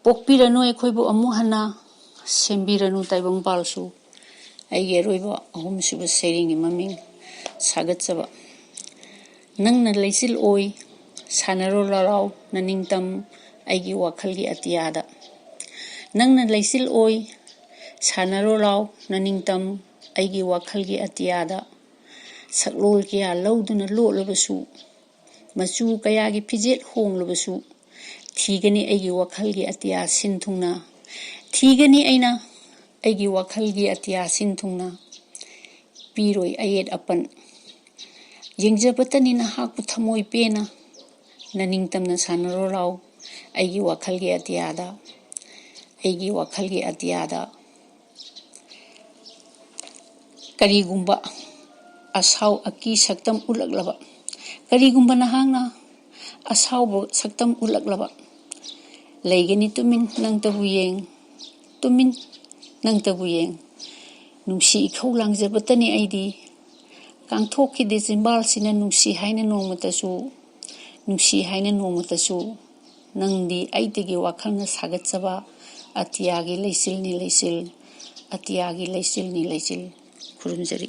ꯄꯣꯛꯄꯤꯔꯅꯨ ꯑꯩꯈꯣꯏꯕꯨ ꯑꯃꯨꯛ ꯍꯟꯅ, ꯁꯦꯝꯕꯤꯔꯅꯨ ꯇꯥꯏꯕꯪꯄꯥꯜꯁꯨ꯫ ꯑꯩꯒꯤ ꯑꯔꯣꯏꯕ ꯑꯍꯨꯝꯁꯨꯕ ꯁꯩꯔꯦꯡꯒꯤ ꯃꯃꯤꯡ ꯁꯥꯒꯠꯆꯕ꯫ ꯅꯪꯅ ꯂꯩꯆꯤꯜ ꯑꯣꯏ, ꯁꯥꯟꯅꯔꯣ ꯂꯥꯂꯥꯎ ꯅꯅꯤꯡꯇꯝ ꯑꯩꯒꯤ ꯋꯥꯈꯜꯒꯤ ꯑꯇꯤꯌꯥꯗ꯫ ꯅꯪꯅ ꯂꯩꯆꯤꯜ ꯑꯣꯏ, ꯁꯥꯟꯅꯔꯣ ꯂꯥꯎ ꯅꯅꯤꯡꯇꯝ ꯑꯩꯒꯤ ꯋꯥꯈꯜꯒꯤ ꯑꯇꯤꯌꯥꯗ꯫ ꯁꯛꯂꯣꯜ ꯀꯌꯥ ꯂꯧꯗꯨꯅ ꯂꯣꯠꯂꯕꯁꯨ, ꯃꯆꯨ ꯀꯌꯥꯒꯤ ꯐꯤꯖꯦꯠ ꯍꯣꯡꯂꯕꯁꯨ, ꯊꯤꯒꯅꯤ ꯑꯩꯒꯤ ꯋꯥꯈꯜꯒꯤ ꯑꯇꯤꯌꯥ ꯁꯤꯟ ꯊꯨꯡꯅ꯫ ꯊꯤꯒꯅꯤ ꯑꯩꯅ ꯑꯩꯒꯤ ꯋꯥꯈꯜꯒꯤ ꯑꯇꯤꯌꯥ ꯁꯤꯟ ꯊꯨꯡꯅ꯫ ꯄꯤꯔꯣꯏ ꯑꯌꯦꯠ ꯑꯄꯟ꯫ ꯌꯦꯡꯖꯕꯇꯅꯤ ꯅꯍꯥꯛꯄꯨ ꯊꯃꯣꯏ ꯄꯦꯟꯅ꯫ ꯅꯅꯤꯡꯇꯝꯅ ꯁꯥꯟꯅꯔꯣ ꯂꯥꯎ ꯑꯩꯒꯤ ꯋꯥꯈꯜꯒꯤ ꯑꯇꯤꯌꯥꯗ, ꯑꯩꯒꯤ ꯋꯥꯈꯜꯒꯤ ꯑꯇꯤꯌꯥꯗ꯫ ꯀꯔꯤꯒꯨꯝꯕ ꯑꯁꯥꯎ ꯑꯀꯤ ꯁꯛꯇꯝ ꯎꯠꯂꯛꯂꯕ, ꯀꯔꯤꯒꯨꯝꯕ ꯅꯍꯥꯛꯅ ꯑꯁꯥꯎꯕ ꯁꯛꯇꯝ ꯎꯠꯂꯛꯂꯕ꯫ ꯂꯩꯒꯅꯤ ꯇꯨꯃꯤꯟ ꯅꯪꯇꯕꯨ ꯌꯦꯡ, ꯇꯨꯃꯤꯟ ꯅꯪꯇꯕꯨ ꯌꯦꯡ꯫ ꯅꯨꯡꯁꯤ ꯏꯈꯧ ꯂꯥꯡꯖꯕꯇꯅꯤ ꯑꯩꯗꯤ꯫ ꯀꯥꯡꯊꯣꯛꯈꯤꯗꯦ ꯆꯤꯝꯕꯥꯜꯁꯤꯅ ꯅꯨꯡꯁꯤ ꯍꯥꯏꯅ ꯅꯣꯡꯃꯇꯁꯨ, ꯅꯨꯡꯁꯤ ꯍꯥꯏꯅ ꯅꯣꯡꯃꯇꯁꯨ꯫ ꯅꯪꯗꯤ ꯑꯩꯇꯒꯤ ꯋꯥꯈꯜꯅ ꯁꯥꯒꯠꯆꯕ ꯑꯇꯤꯌꯥꯒꯤ ꯂꯩꯆꯤꯜꯅꯤ ꯂꯩꯆꯤꯜ, ꯑꯇꯤꯌꯥꯒꯤ ꯂꯩꯆꯤꯜꯅꯤ ꯂꯩꯆꯤꯜ꯫ ꯈꯨꯔꯨꯝꯖꯔꯤ꯫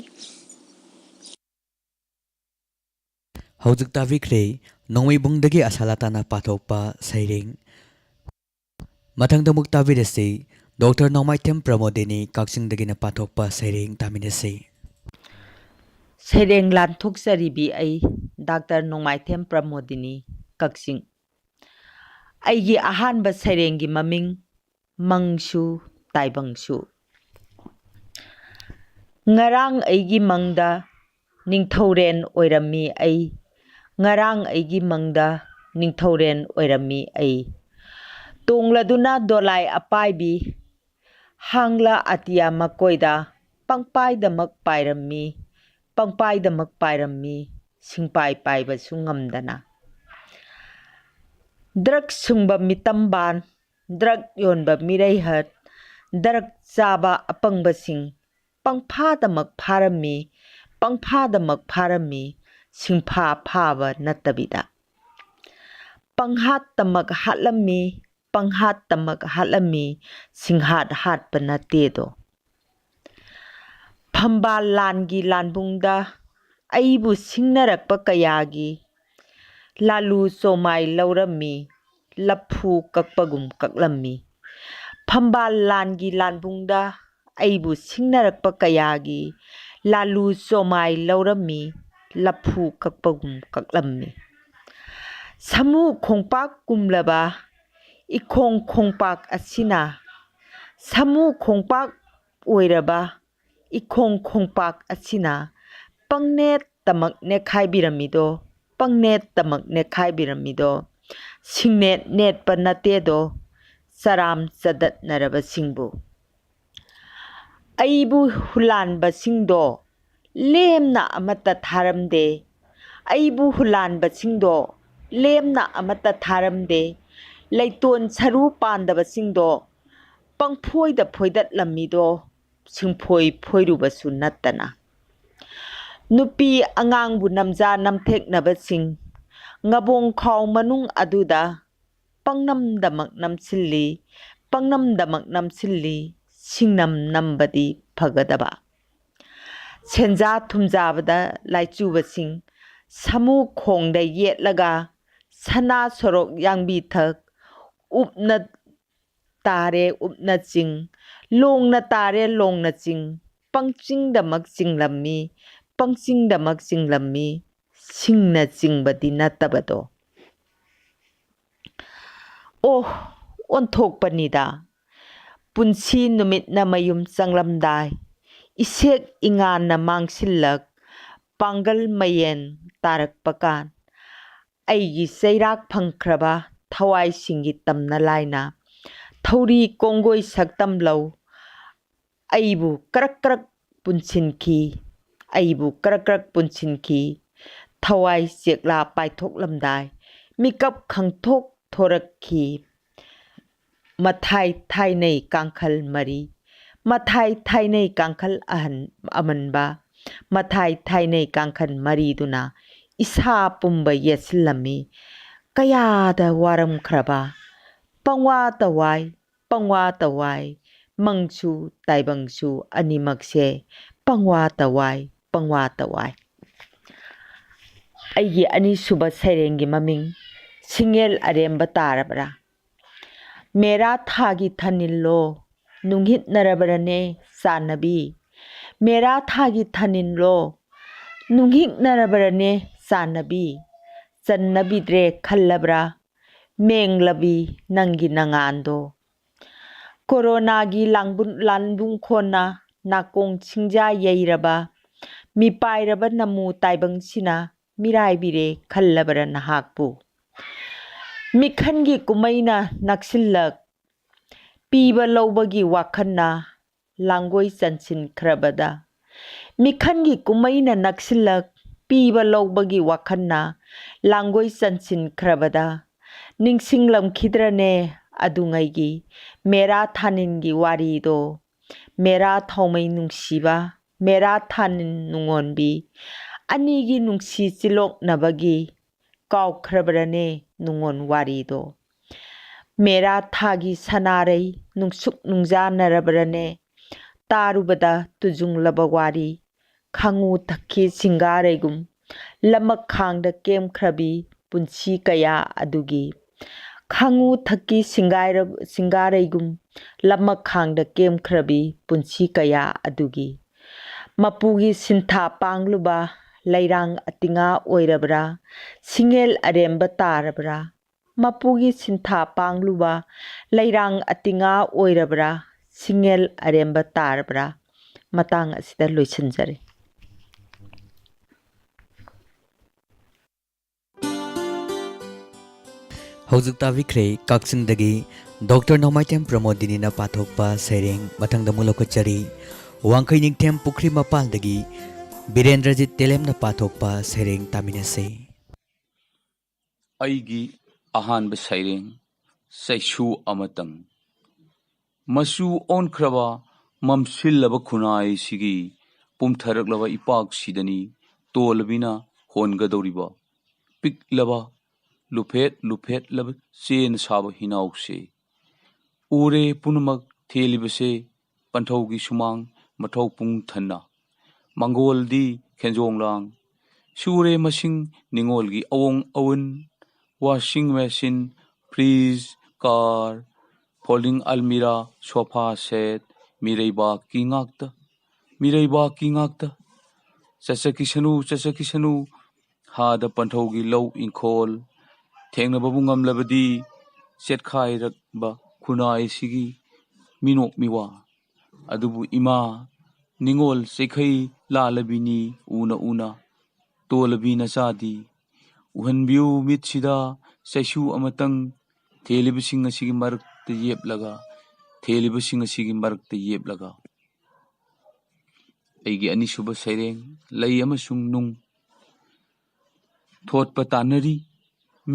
ꯍꯧꯖꯤꯛ ꯇꯥꯕꯤꯈ꯭ꯔꯦ ꯅꯣꯡꯃꯩꯕꯨꯡꯗꯒꯤ ꯑꯁꯥꯂꯥꯇꯥꯅ ꯄꯥꯊꯣꯛꯄ ꯁꯩꯔꯦꯡ꯫ ꯃꯊꯪꯗ ꯑꯃꯨꯛ ꯇꯥꯕꯤꯔꯁꯤ ꯗꯣꯛꯇꯔ ꯅꯣꯡꯃꯥꯏꯊꯦꯝ ꯄ꯭ꯔꯃꯣꯗꯤꯅꯤ ꯀꯛꯆꯤꯡꯗꯒꯤꯅ ꯄꯥꯊꯣꯛꯄ ꯁꯩꯔꯦꯡ ꯇꯥꯃꯤꯟꯅꯁꯤ꯫ ꯁꯩꯔꯦꯡ ꯂꯥꯟꯊꯣꯛꯆꯔꯤꯕꯤ ꯑꯩ, ꯗꯥꯛꯇꯔ ꯅꯣꯡꯃꯥꯏꯊꯦꯝ ꯄ꯭ꯔꯃꯣꯗꯤꯅꯤ, ꯀꯛꯆꯤꯡ꯫ ꯑꯩꯒꯤ ꯑꯍꯥꯟꯕ ꯁꯩꯔꯦꯡꯒꯤ ꯃꯃꯤꯡ ꯃꯪꯁꯨ ꯇꯥꯏꯕꯪꯁꯨ꯫ ꯉꯔꯥꯡ ꯑꯩꯒꯤ ꯃꯪꯗ ꯅꯤꯡꯊꯧꯔꯦꯟ ꯑꯣꯏꯔꯝꯃꯤ ꯑꯩ꯫ ꯉꯔꯥꯡ ꯑꯩꯒꯤ ꯃꯪꯗ ꯅꯤꯡꯊꯧꯔꯦꯟ ꯑꯣꯏꯔꯝꯃꯤ ꯑꯩ꯫ ꯇꯣꯡꯂꯗꯨꯅ ꯗꯣꯂꯥꯏ ꯑꯄꯥꯏꯕꯤ, ꯍꯥꯡꯂ ꯑꯇꯤꯌꯥ ꯃꯀꯣꯏꯗ ꯄꯪꯄꯥꯏꯗꯃꯛ ꯄꯥꯏꯔꯝꯃꯤ, ꯄꯪꯄꯥꯏꯗꯃꯛ ꯄꯥꯏꯔꯝꯃꯤ, ꯁꯤꯡꯄꯥꯏ ꯄꯥꯏꯕꯁꯨ ꯉꯝꯗꯅ꯫ ꯗ꯭ꯔꯒ ꯁꯨꯡꯕ ꯃꯤꯇꯝꯕꯥꯟ, ꯗ꯭ꯔꯒ ꯌꯣꯟꯕ ꯃꯤꯔꯩꯍꯠ, ꯗ꯭ꯔꯒ ꯆꯥꯕ ꯑꯄꯪꯕꯁꯤꯡ ꯄꯪꯐꯥꯗꯃꯛ ꯐꯥꯔꯝꯃꯤ, ꯄꯪꯐꯥꯗꯃꯛ ꯐꯥꯔꯝꯃꯤ, ꯁꯤꯡꯐꯥ ꯐꯥꯕ ꯅꯠꯇꯕꯤꯗ꯫ ꯄꯪꯍꯥꯠꯇꯃꯛ ꯍꯥꯠꯂꯝꯃꯤ, ꯄꯪꯍꯥꯠꯇꯃꯛ ꯍꯥꯠꯂꯝꯃꯤ, ꯁꯤꯡꯍꯥꯠ ꯍꯥꯠꯄ ꯅꯠꯇꯦꯗꯣ꯫ ꯐꯝꯕꯥꯜ ꯂꯥꯟꯒꯤ ꯂꯥꯟꯕꯨꯡꯗ ꯑꯩꯕꯨ ꯁꯤꯡꯅꯔꯛꯄ ꯀꯌꯥꯒꯤ ꯂꯥꯂꯨ ꯆꯣꯃꯥꯏ ꯂꯧꯔꯝꯃꯤ, ꯂꯐꯨ ꯀꯛꯄꯒꯨꯝ ꯀꯛꯂꯝꯃꯤ꯫ ꯐꯝꯕꯥꯜ ꯂꯥꯟꯒꯤ ꯂꯥꯟꯕꯨꯡꯗ ꯑꯩꯕꯨ ꯁꯤꯡꯅꯔꯛꯄ ꯀꯌꯥꯒꯤ ꯂꯥꯂꯨ ꯆꯣꯃꯥꯏ ꯂꯧꯔꯝꯃꯤ, ꯂꯐꯨ ꯀꯛꯄꯒꯨꯝ ꯀꯛꯂꯝꯃꯤ꯫ ꯁꯥꯃꯨ ꯈꯣꯡꯄꯥꯛ ꯀꯨꯝꯂꯕ ꯏꯈꯣꯡ ꯈꯣꯡꯄꯥꯛ ꯑꯁꯤꯅ, ꯁꯥꯃꯨ ꯈꯣꯡꯄꯥꯛ ꯑꯣꯏꯔꯕ ꯏꯈꯣꯡ ꯈꯣꯡꯄꯥꯛ ꯑꯁꯤꯅ ꯄꯪꯅꯦꯠꯇꯃꯛ ꯅꯦꯠꯈꯥꯏꯕꯤꯔꯝꯃꯤꯗꯣ, ꯄꯪꯅꯦꯠꯇꯃꯛ ꯅꯦꯠꯈꯥꯏꯕꯤꯔꯝꯃꯤꯗꯣ, ꯁꯤꯡꯅꯦꯠ ꯅꯦꯠꯄ ꯅꯠꯇꯦꯗꯣ, ꯆꯔꯥꯝ ꯆꯗꯠꯅꯔꯕꯁꯤꯡꯕꯨ꯫ ꯑꯩꯕꯨ ꯍꯨꯂꯥꯟꯕꯁꯤꯡꯗꯣ ꯂꯦꯝꯅ ꯑꯃꯠꯇ ꯊꯥꯔꯝꯗꯦ꯫ ꯑꯩꯕꯨ ꯍꯨꯂꯥꯟꯕꯁꯤꯡꯗꯣ ꯂꯦꯝꯅ ꯑꯃꯠꯇ ꯊꯥꯔꯝꯗꯦ꯫ ꯂꯩꯇꯣꯟ ꯁꯔꯨ ꯄꯥꯟꯗꯕꯁꯤꯡꯗꯣ ꯄꯪꯐꯣꯏꯗ ꯐꯣꯏꯗꯠꯂꯝꯃꯤꯗꯣ ꯁꯤꯡꯐꯣꯏ ꯐꯣꯏꯔꯨꯕꯁꯨ ꯅꯠꯇꯅ꯫ ꯅꯨꯄꯤ ꯑꯉꯥꯡꯕꯨ ꯅꯝꯖꯥ ꯅꯝꯊꯦꯛꯅꯕꯁꯤꯡ ꯉꯕꯣꯡ ꯈꯥꯎ ꯃꯅꯨꯡ ꯑꯗꯨꯗ ꯄꯪꯅꯝꯗꯃꯛ ꯅꯝꯁꯤꯜꯂꯤ, ꯄꯪꯅꯝꯗꯃꯛ ꯅꯝꯁꯤꯜꯂꯤ, ꯁꯤꯡꯅꯝ ꯅꯝꯕꯗꯤ ꯐꯒꯗꯕ꯫ ꯁꯦꯟꯖꯥ ꯊꯨꯝꯖꯥꯕꯗ ꯂꯥꯏꯆꯨꯕꯁꯤꯡ ꯁꯥꯃꯨ ꯈꯣꯡꯗ ꯌꯦꯠꯂꯒ ꯁꯅꯥ ꯁꯣꯔꯣꯛ ꯌꯥꯡꯕꯤ ꯊꯛ ꯎꯞꯅ ꯇꯥꯔꯦ ꯎꯞꯅ ꯆꯤꯡ, ꯂꯣꯡꯅ ꯇꯥꯔꯦ ꯂꯣꯡꯅ ꯆꯤꯡ, ꯄꯪꯆꯤꯡꯗꯃꯛ ꯆꯤꯡꯂꯝꯃꯤ, ꯄꯪꯆꯤꯡꯗꯃꯛ ꯆꯤꯡꯂꯝꯃꯤ, ꯁꯤꯡꯅ ꯆꯤꯡꯕꯗꯤ ꯅꯠꯇꯕꯗꯣ꯫ ꯑꯣ, ꯑꯣꯟꯊꯣꯛꯄꯅꯤꯗ꯫ ꯄꯨꯟꯁꯤ ꯅꯨꯃꯤꯠꯅ ꯃꯌꯨꯝ ꯆꯪꯂꯝꯗꯥꯏ, ꯏꯁꯦꯛ ꯏꯉꯥꯅ ꯃꯥꯡꯁꯤꯜꯂꯛ, ꯄꯥꯡꯒꯜ ꯃꯌꯦꯟ ꯇꯥꯔꯛꯄ ꯀꯥꯟ, ꯑꯩꯒꯤ ꯆꯩꯔꯥꯛ ꯐꯪꯈ꯭ꯔꯕ ꯊꯋꯥꯏꯁꯤꯡꯒꯤ ꯇꯝꯅ ꯂꯥꯏꯅ ꯊꯧꯔꯤ ꯀꯣꯡꯒꯣꯏ ꯁꯛꯇꯝꯂꯧ ꯑꯩꯕꯨ ꯀ꯭ꯔꯛ ꯀ꯭ꯔꯛ ꯄꯨꯟꯁꯤꯟꯈꯤ꯫ ꯑꯩꯕꯨ ꯀ꯭ꯔꯛ ꯀ꯭ꯔꯛ ꯄꯨꯟꯁꯤꯟꯈꯤ꯫ ꯊꯋꯥꯏ ꯆꯦꯛꯂꯥ ꯄꯥꯏꯊꯣꯛꯂꯝꯗꯥꯏ ꯃꯤꯀꯞ ꯈꯪꯊꯣꯛ ꯊꯣꯔꯛꯈꯤ꯫ ꯃꯊꯥꯏ ꯊꯥꯏꯅꯩ ꯀꯥꯡꯈꯜ ꯃꯔꯤ, ꯃꯊꯥꯏ ꯊꯥꯏꯅꯩ ꯀꯥꯡꯈꯜ ꯑꯍꯟ ꯑꯃꯟꯕ, ꯃꯊꯥꯏ ꯊꯥꯏꯅꯩ ꯀꯥꯡꯈꯜ ꯃꯔꯤꯗꯨꯅ ꯏꯁꯥ ꯄꯨꯝꯕ ꯌꯦꯠꯁꯤꯜꯂꯝꯃꯤ꯫ ꯀꯌꯥꯗ ꯋꯥꯔꯝꯈ꯭ꯔꯕ! ꯄꯪꯋꯥꯇ ꯋꯥꯏ, ꯄꯪꯋꯥꯇ ꯋꯥꯏ꯫ ꯃꯪꯁꯨ ꯇꯥꯏꯕꯪꯁꯨ ꯑꯅꯤꯃꯛꯁꯦ ꯄꯪꯋꯥꯇ ꯋꯥꯏ, ꯄꯪꯋꯥꯇ ꯋꯥꯏ꯫ ꯑꯩꯒꯤ ꯑꯅꯤꯁꯨꯕ ꯁꯩꯔꯦꯡꯒꯤ ꯃꯃꯤꯡ ꯁꯤꯡꯉꯦꯜ ꯑꯔꯦꯝꯕ ꯇꯥꯔꯕ꯭ꯔꯥ? ꯃꯦꯔꯥ ꯊꯥꯒꯤ ꯊꯥꯅꯤꯜꯂꯣ, ꯅꯨꯡꯍꯤꯠꯅꯔꯕ꯭ꯔꯅꯦ ꯆꯥꯟꯅꯕꯤ? ꯃꯦꯔꯥ ꯊꯥꯒꯤ ꯊꯥꯅꯤꯜꯂꯣ, ꯅꯨꯡꯍꯤꯛꯅꯔꯕ꯭ꯔꯅꯦ ꯆꯥꯟꯅꯕꯤ? ꯆꯟꯅꯕꯤꯗ꯭ꯔꯦ ꯈꯜꯂꯕ꯭ꯔꯥ? ꯃꯦꯡꯂꯕꯤ ꯅꯪꯒꯤ ꯅꯉꯥꯟꯗꯣ꯫ ꯀꯣꯔꯣꯅꯥꯒꯤ ꯂꯥꯡꯕꯨ-, ꯂꯥꯟꯕꯨꯡ ꯈꯣꯟꯅ ꯅꯥꯀꯣꯡ ꯁꯤꯡꯖꯥ ꯌꯩꯔꯕ, ꯃꯤꯄꯥꯏꯔꯕ ꯅꯃꯨ ꯇꯥꯏꯕꯪꯁꯤꯅ ꯃꯤꯔꯥꯏꯕꯤꯔꯦ ꯈꯜꯂꯕ꯭ꯔꯥ ꯅꯍꯥꯛꯄꯨ? ꯃꯤꯈꯜꯒꯤ ꯀꯨꯝꯃꯩꯅ ꯅꯛꯁꯤꯜꯂꯛ, ꯄꯤꯕ ꯂꯧꯕꯒꯤ ꯋꯥꯈꯜꯅ ꯂꯥꯡꯒꯣꯏ ꯆꯟꯁꯤꯟꯈ꯭ꯔꯕꯗ, ꯃꯤꯈꯜꯒꯤ ꯀꯨꯝꯃꯩꯅ ꯅꯛꯁꯤꯜꯂꯛ, ꯄꯤꯕ ꯂꯧꯕꯒꯤ ꯋꯥꯈꯜꯅ ꯂꯥꯡꯒꯣꯏ ꯆꯟꯁꯤꯟꯈ꯭ꯔꯕꯗ ꯅꯤꯡꯁꯤꯡꯂꯝꯈꯤꯗ꯭ꯔꯅꯦ ꯑꯗꯨꯉꯩꯒꯤ ꯃꯦꯔꯥ ꯊꯥꯅꯤꯟꯒꯤ ꯋꯥꯔꯤꯗꯣ? ꯃꯦꯔꯥ ꯊꯥꯎꯃꯩ ꯅꯨꯡꯁꯤꯕ, ꯃꯦꯔꯥ ꯊꯥꯅꯤꯟ ꯅꯨꯡꯉꯣꯟꯕꯤ ꯑꯅꯤꯒꯤ ꯅꯨꯡꯁꯤ ꯆꯤꯂꯣꯛꯅꯕꯒꯤ ꯀꯥꯎꯈ꯭ꯔꯕ꯭ꯔꯅꯦ ꯅꯨꯡꯉꯣꯟ ꯋꯥꯔꯤꯗꯣ? ꯃꯦꯔꯥ ꯊꯥꯒꯤ ꯁꯅꯥꯔꯩ ꯅꯨꯡꯁꯨꯛ ꯅꯨꯡꯖꯥꯅꯔꯕ꯭ꯔꯅꯦ ꯇꯥꯔꯨꯕꯗ ꯇꯨꯖꯨꯡꯂꯕ ꯋꯥꯔꯤ? ꯈꯥꯉꯨ ꯊꯛꯈꯤ ꯁꯤꯡꯒꯥꯔꯩꯒꯨꯝ ꯂꯃꯛꯈꯥꯡꯗ ꯀꯦꯝꯈ꯭ꯔꯕꯤ ꯄꯨꯟꯁꯤ ꯀꯌꯥ ꯑꯗꯨꯒꯤ꯫ ꯈꯥꯉꯨ ꯊꯛꯀꯤ ꯁꯤꯡꯒꯥꯏꯔ-, ꯁꯤꯡꯒꯥꯔꯩꯒꯨꯝ ꯂꯃꯛꯈꯥꯡꯗ ꯀꯦꯝꯈ꯭ꯔꯕꯤ ꯄꯨꯟꯁꯤ ꯀꯌꯥ ꯑꯗꯨꯒꯤ꯫ ꯃꯄꯨꯒꯤ ꯁꯤꯟꯊꯥ ꯄꯥꯡꯂꯨꯕ ꯂꯩꯔꯥꯡ ꯑꯇꯤꯉꯥ ꯑꯣꯏꯔꯕ꯭ꯔꯥ, ꯁꯤꯡꯉꯦꯜ ꯑꯔꯦꯝꯕ ꯇꯥꯔꯕ꯭ꯔꯥ? ꯃꯄꯨꯒꯤ ꯁꯤꯟꯊꯥ ꯄꯥꯡꯂꯨꯕ ꯂꯩꯔꯥꯡ ꯑꯇꯤꯉꯥ ꯑꯣꯏꯔꯕ꯭ꯔꯥ, ꯁꯤꯡꯉꯦꯜ ꯑꯔꯦꯝꯕ ꯇꯥꯔꯕ꯭ꯔꯥ? ꯃꯇꯥꯡ ꯑꯁꯤꯗ ꯂꯣꯏꯁꯤꯟꯖꯔꯦ꯫ ꯍꯧꯖꯤꯛ ꯇꯥꯕꯤꯈ꯭ꯔꯦ ꯀꯛꯆꯤꯡꯗꯒꯤ ꯗꯣꯛꯇꯔ ꯅꯣꯡꯃꯥꯏꯊꯦꯝ ꯄ꯭ꯔꯃꯣꯗꯤꯅꯤꯅ ꯄꯥꯊꯣꯛꯄ ꯁꯩꯔꯦꯡ꯫ ꯃꯊꯪꯗ ꯑꯃꯨꯛ ꯂꯧꯈꯠꯆꯔꯤ ꯋꯥꯡꯈꯩ ꯅꯤꯡꯊꯦꯝ ꯄꯨꯈ꯭ꯔꯤ ꯃꯄꯥꯜꯗꯒꯤ ꯕꯤꯔꯦꯟꯗ꯭ꯔꯖꯤꯠ ꯇꯦꯂꯦꯝꯅ ꯄꯥꯊꯣꯛꯄ ꯁꯩꯔꯦꯡ ꯇꯥꯃꯤꯟꯅꯁꯤ꯫ ꯑꯩꯒꯤ ꯑꯍꯥꯟꯕ ꯁꯩꯔꯦꯡ, ꯆꯩꯁꯨ ꯑꯃꯇꯪ꯫ ꯃꯆꯨ ꯑꯣꯟꯈ꯭ꯔꯕ ꯃꯝꯁꯤꯜꯂꯕ ꯈꯨꯟꯅꯥꯏꯁꯤꯒꯤ ꯄꯨꯝꯊꯔꯛꯂꯕ ꯏꯄꯥꯛꯁꯤꯗꯅꯤ ꯇꯣꯜꯂꯕꯤꯅ ꯍꯣꯟꯒꯗꯧꯔꯤꯕ ꯄꯤꯛꯂꯕ ꯂꯨꯐꯦꯠ ꯂꯨꯐꯦꯠꯂꯕ ꯆꯦꯅ ꯁꯥꯕ ꯍꯤꯅꯥꯎꯁꯦ꯫ ꯎꯔꯦ ꯄꯨꯝꯅꯃꯛ ꯊꯦꯜꯂꯤꯕꯁꯦ ꯄꯟꯊꯧꯒꯤ ꯁꯨꯃꯥꯡ ꯃꯊꯧ ꯄꯨꯡ ꯊꯟꯅ꯫ ꯃꯪꯒꯣꯜꯗꯤ ꯈꯦꯟꯖꯣꯡ ꯂꯥꯡ꯫ ꯁꯨꯔꯦ ꯃꯁꯤꯡ ꯅꯤꯉꯣꯜꯒꯤ ꯑꯋꯣꯡ ꯑꯋꯨꯟ꯫ Washing machine, fridge, car, folding almirah, sofa set, ꯃꯤꯔꯩꯕꯥꯛꯀꯤ ꯉꯥꯛꯇ, ꯃꯤꯔꯩꯕꯥꯛꯀꯤ ꯉꯥꯛꯇ꯫ ꯆꯠꯆꯈꯤꯁꯅꯨ, ꯆꯠꯆꯈꯤꯁꯅꯨ, ꯍꯥꯗ ꯄꯟꯊꯧꯒꯤ ꯂꯧ ꯏꯪꯈꯣꯜ꯫ ꯊꯦꯡꯅꯕꯕꯨ ꯉꯝꯂꯕꯗꯤ ꯆꯦꯠꯈꯥꯏꯔꯛꯄ ꯈꯨꯟꯅꯥꯏꯁꯤꯒꯤ ꯃꯤꯅꯣꯛ ꯃꯤꯋꯥ꯫ ꯑꯗꯨꯕꯨ ꯏꯃꯥ, ꯅꯤꯉꯣꯜ ꯆꯩꯈꯩ ꯂꯥꯜꯂꯕꯤꯅꯤ ꯎꯅ ꯎꯅ꯫ ꯇꯣꯜꯂꯕꯤ ꯅꯆꯥꯗꯤ ꯎꯍꯟꯕꯤꯌꯨ ꯃꯤꯠꯁꯤꯗ ꯆꯩꯁꯨ ꯑꯃꯇꯪ꯫ ꯊꯦꯜꯂꯤꯕꯁꯤꯡ ꯑꯁꯤꯒꯤ ꯃꯔꯛꯇ ꯌꯦꯞꯂꯒ, ꯊꯦꯜꯂꯤꯕꯁꯤꯡ ꯑꯁꯤꯒꯤ ꯃꯔꯛꯇ ꯌꯦꯞꯂꯒ꯫ ꯑꯩꯒꯤ ꯑꯅꯤꯁꯨꯕ ꯁꯩꯔꯦꯡ, ꯂꯩ ꯑꯃꯁꯨꯡ ꯅꯨꯡ꯫ ꯊꯣꯠꯄ ꯇꯥꯟꯅꯔꯤ,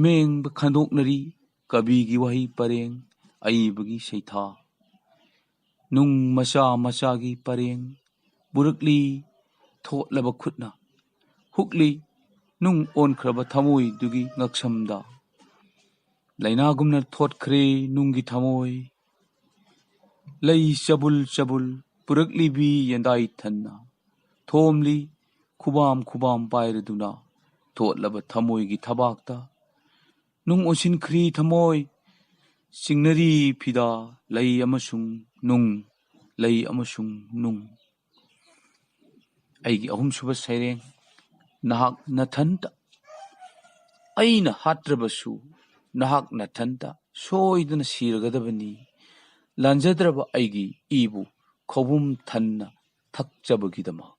ꯃꯦꯡꯕ ꯈꯟꯗꯣꯛꯅꯔꯤ, ꯀꯕꯤꯒꯤ ꯋꯥꯍꯩ ꯄꯔꯦꯡ, ꯑꯏꯕꯒꯤ ꯁꯩꯊꯥ꯫ ꯅꯨꯡ ꯃꯆꯥ ꯃꯆꯥꯒꯤ ꯄꯔꯦꯡ ꯄꯨꯔꯛꯂꯤ ꯊꯣꯠꯂꯕ ꯈꯨꯠꯅ꯫ ꯍꯨꯛꯂꯤ ꯅꯨꯡ ꯑꯣꯟꯈ꯭ꯔꯕ ꯊꯃꯣꯏꯗꯨꯒꯤ ꯉꯛꯁꯝꯗ꯫ ꯂꯥꯏꯅꯥꯒꯨꯝꯅ ꯊꯣꯠꯈ꯭ꯔꯦ ꯅꯨꯡꯒꯤ ꯊꯃꯣꯏ꯫ ꯂꯩ ꯆꯕꯨꯜ ꯆꯕꯨꯜ ꯄꯨꯔꯛꯂꯤꯕꯤ ꯌꯦꯟꯗꯥꯏ ꯊꯟꯅ꯫ ꯊꯣꯝꯂꯤ ꯈꯨꯕꯥꯝ ꯈꯨꯕꯥꯝ ꯄꯥꯏꯔꯗꯨꯅ꯫ ꯊꯣꯠꯂꯕ ꯊꯃꯣꯏꯒꯤ ꯊꯕꯥꯛꯇ ꯅꯨꯡ ꯑꯣꯟꯁꯤꯟꯈ꯭ꯔꯤ ꯊꯃꯣꯏ꯫ ꯆꯤꯡꯅꯔꯤ ꯐꯤꯗꯥ ꯂꯩ ꯑꯃꯁꯨꯡ ꯅꯨꯡ, ꯂꯩ ꯑꯃꯁꯨꯡ ꯅꯨꯡ꯫ ꯑꯩꯒꯤ ꯑꯍꯨꯝꯁꯨꯕ ꯁꯩꯔꯦꯡ, ꯅꯍꯥꯛ ꯅꯊꯟꯇ꯫ ꯑꯩꯅ ꯍꯥꯠꯇ꯭ꯔꯕꯁꯨ ꯅꯍꯥꯛ ꯅꯊꯟꯇ ꯁꯣꯏꯗꯅ ꯁꯤꯔꯒꯗꯕꯅꯤ꯫ ꯂꯥꯟꯖꯗ꯭ꯔꯕ ꯑꯩꯒꯤ ꯏꯕꯨ ꯈꯧꯕꯨꯝ ꯊꯟꯅ ꯊꯛꯆꯕꯒꯤꯗꯃꯛ꯫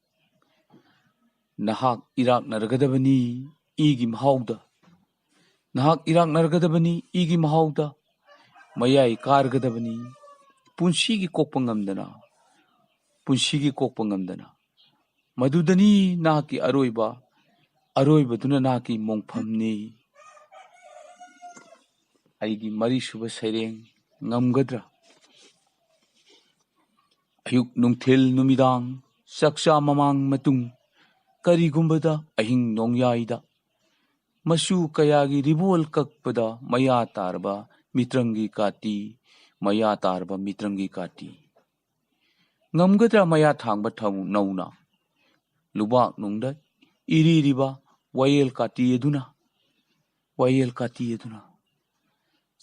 ꯅꯍꯥꯛ ꯏꯔꯥꯛꯅꯔꯒꯗꯕꯅꯤ ꯏꯒꯤ ꯃꯍꯥꯎꯗ꯫ ꯅꯍꯥꯛ ꯏꯔꯥꯛꯅꯔꯒꯗꯕꯅꯤ ꯏꯒꯤ ꯃꯍꯥꯎꯗ꯫ ꯃꯌꯥꯏ ꯀꯥꯔꯒꯗꯕꯅꯤ ꯄꯨꯟꯁꯤꯒꯤ ꯀꯣꯛꯄ ꯉꯝꯗꯅ, ꯄꯨꯟꯁꯤꯒꯤ ꯀꯣꯛꯄ ꯉꯝꯗꯅ꯫ ꯃꯗꯨꯗꯅꯤ ꯅꯍꯥꯛꯀꯤ ꯑꯔꯣꯏꯕ, ꯑꯔꯣꯏꯕꯗꯨꯅ ꯅꯍꯥꯛꯀꯤ ꯃꯣꯡꯐꯝꯅꯤ꯫ ꯑꯩꯒꯤ ꯃꯔꯤꯁꯨꯕ ꯁꯩꯔꯦꯡ, ꯉꯝꯒꯗ꯭ꯔꯥ? ꯑꯌꯨꯛ, ꯅꯨꯡꯊꯤꯜ, ꯅꯨꯃꯤꯗꯥꯡ, ꯆꯥꯛꯆꯥ ꯃꯃꯥꯡ ꯃꯇꯨꯡ, ꯀꯔꯤꯒꯨꯝꯕꯗ ꯑꯍꯤꯡ ꯅꯣꯡꯌꯥꯏꯗ, ꯃꯆꯨ ꯀꯌꯥꯒꯤ ꯔꯤꯕꯣꯜ ꯀꯛꯄꯗ ꯃꯌꯥ ꯇꯥꯔꯕ ꯃꯤꯇ꯭ꯔꯪꯒꯤ ꯀꯥꯇꯤ, ꯃꯌꯥ ꯇꯥꯔꯕ ꯃꯤꯇ꯭ꯔꯪꯒꯤ ꯀꯥꯇꯤ꯫ ꯉꯝꯒꯗ꯭ꯔꯥ ꯃꯌꯥ ꯊꯥꯡꯕ ꯊꯧ-, ꯅꯧꯅ? ꯂꯨꯕꯥꯛ ꯅꯨꯡꯗ ꯏꯔꯤꯔꯤꯕ ꯋꯥꯌꯦꯜ ꯀꯥꯇꯤ ꯑꯗꯨꯅ, ꯋꯥꯌꯦꯜ ꯀꯥꯇꯤ ꯑꯗꯨꯅ꯫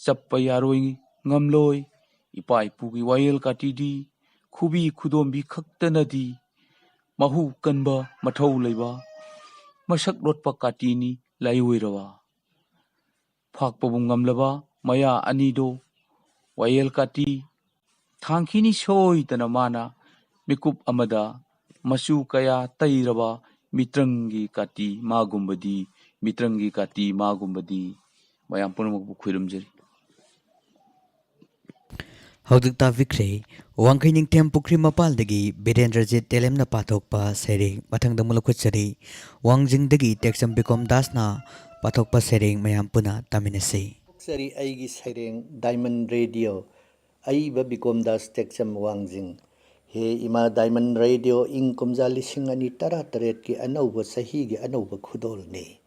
ꯆꯞꯄ ꯌꯥꯔꯣꯏ ꯉꯝꯂꯣꯏ ꯏꯄꯥ ꯏꯄꯨꯒꯤ ꯋꯥꯌꯦꯜ ꯀꯥꯇꯤꯗꯤ ꯈꯨꯕꯤ ꯈꯨꯗꯣꯝꯕꯤ ꯈꯛꯇꯅꯗꯤ ꯃꯍꯨ ꯀꯟꯕ ꯃꯊꯧ ꯂꯩꯕ ꯃꯁꯛ ꯂꯣꯠꯄ ꯀꯥꯇꯤꯅꯤ ꯂꯥꯏꯑꯣꯏꯔꯕ꯫ ꯐꯥꯛꯄꯕꯨ ꯉꯝꯂꯕ ꯃꯌꯥ ꯑꯅꯤꯗꯣ ꯋꯥꯌꯦꯜ ꯀꯥꯇꯤ ꯊꯥꯡꯈꯤꯅꯤ ꯁꯣꯏꯗꯅ ꯃꯥꯅ꯫ ꯃꯤꯀꯨꯞ ꯑꯃꯗ ꯃꯆꯨ ꯀꯌꯥ ꯇꯩꯔꯕ ꯃꯤꯇ꯭ꯔꯪꯒꯤ ꯀꯥꯇꯤ ꯃꯥꯒꯨꯝꯕꯗꯤ, ꯃꯤꯇ꯭ꯔꯪꯒꯤ ꯀꯥꯇꯤ ꯃꯥꯒꯨꯝꯕꯗꯤ꯫ ꯃꯌꯥꯝ ꯄꯨꯝꯅꯃꯛꯄꯨ ꯈꯨꯔꯨꯝꯖꯔꯤ꯫ ꯍꯧꯖꯤꯛ ꯇꯥꯕꯤꯈ꯭ꯔꯦ ꯋꯥꯡꯈꯩ ꯅꯤꯡꯊꯦꯝ ꯄꯨꯈ꯭ꯔꯤ ꯃꯄꯥꯜꯗꯒꯤ ꯕꯤꯔꯦꯟꯗ꯭ꯔꯖꯤꯠ ꯇꯦꯂꯦꯝꯅ ꯄꯥꯊꯣꯛꯄ ꯁꯩꯔꯦꯡ꯫ ꯃꯊꯪꯗ ꯑꯃꯨꯛ ꯂꯧꯈꯠꯆꯔꯤ ꯋꯥꯡꯖꯤꯡꯗꯒꯤ ꯇꯦꯛꯆꯝ ꯕꯤꯀꯣꯝ ꯗꯥꯁꯅ ꯄꯥꯊꯣꯛꯄ ꯁꯩꯔꯦꯡ꯫ ꯃꯌꯥꯝ ꯄꯨꯟꯅ ꯇꯥꯃꯤꯟꯅꯁꯤ꯫ ꯁꯔꯤ ꯑꯩꯒꯤ ꯁꯩꯔꯦꯡ ꯗꯥꯏꯃꯟ ꯔꯦꯗꯤꯑꯣ꯫ ꯑꯏꯕ ꯕꯤꯀꯣꯝ ꯗꯥꯁ, ꯇꯦꯛꯆꯝ, ꯋꯥꯡꯖꯤꯡ꯫ ꯍꯦ ꯏꯃꯥ ꯗꯥꯏꯃꯟ ꯔꯦꯗꯤꯑꯣ, ꯏꯪ ꯀꯨꯝꯖꯥ ꯂꯤꯁꯤꯡ ꯑꯅꯤ ꯇꯔꯥ ꯇꯔꯦꯠꯀꯤ ꯑꯅꯧꯕ ꯆꯍꯤꯒꯤ ꯑꯅꯧꯕ ꯈꯨꯗꯣꯜꯅꯤ꯫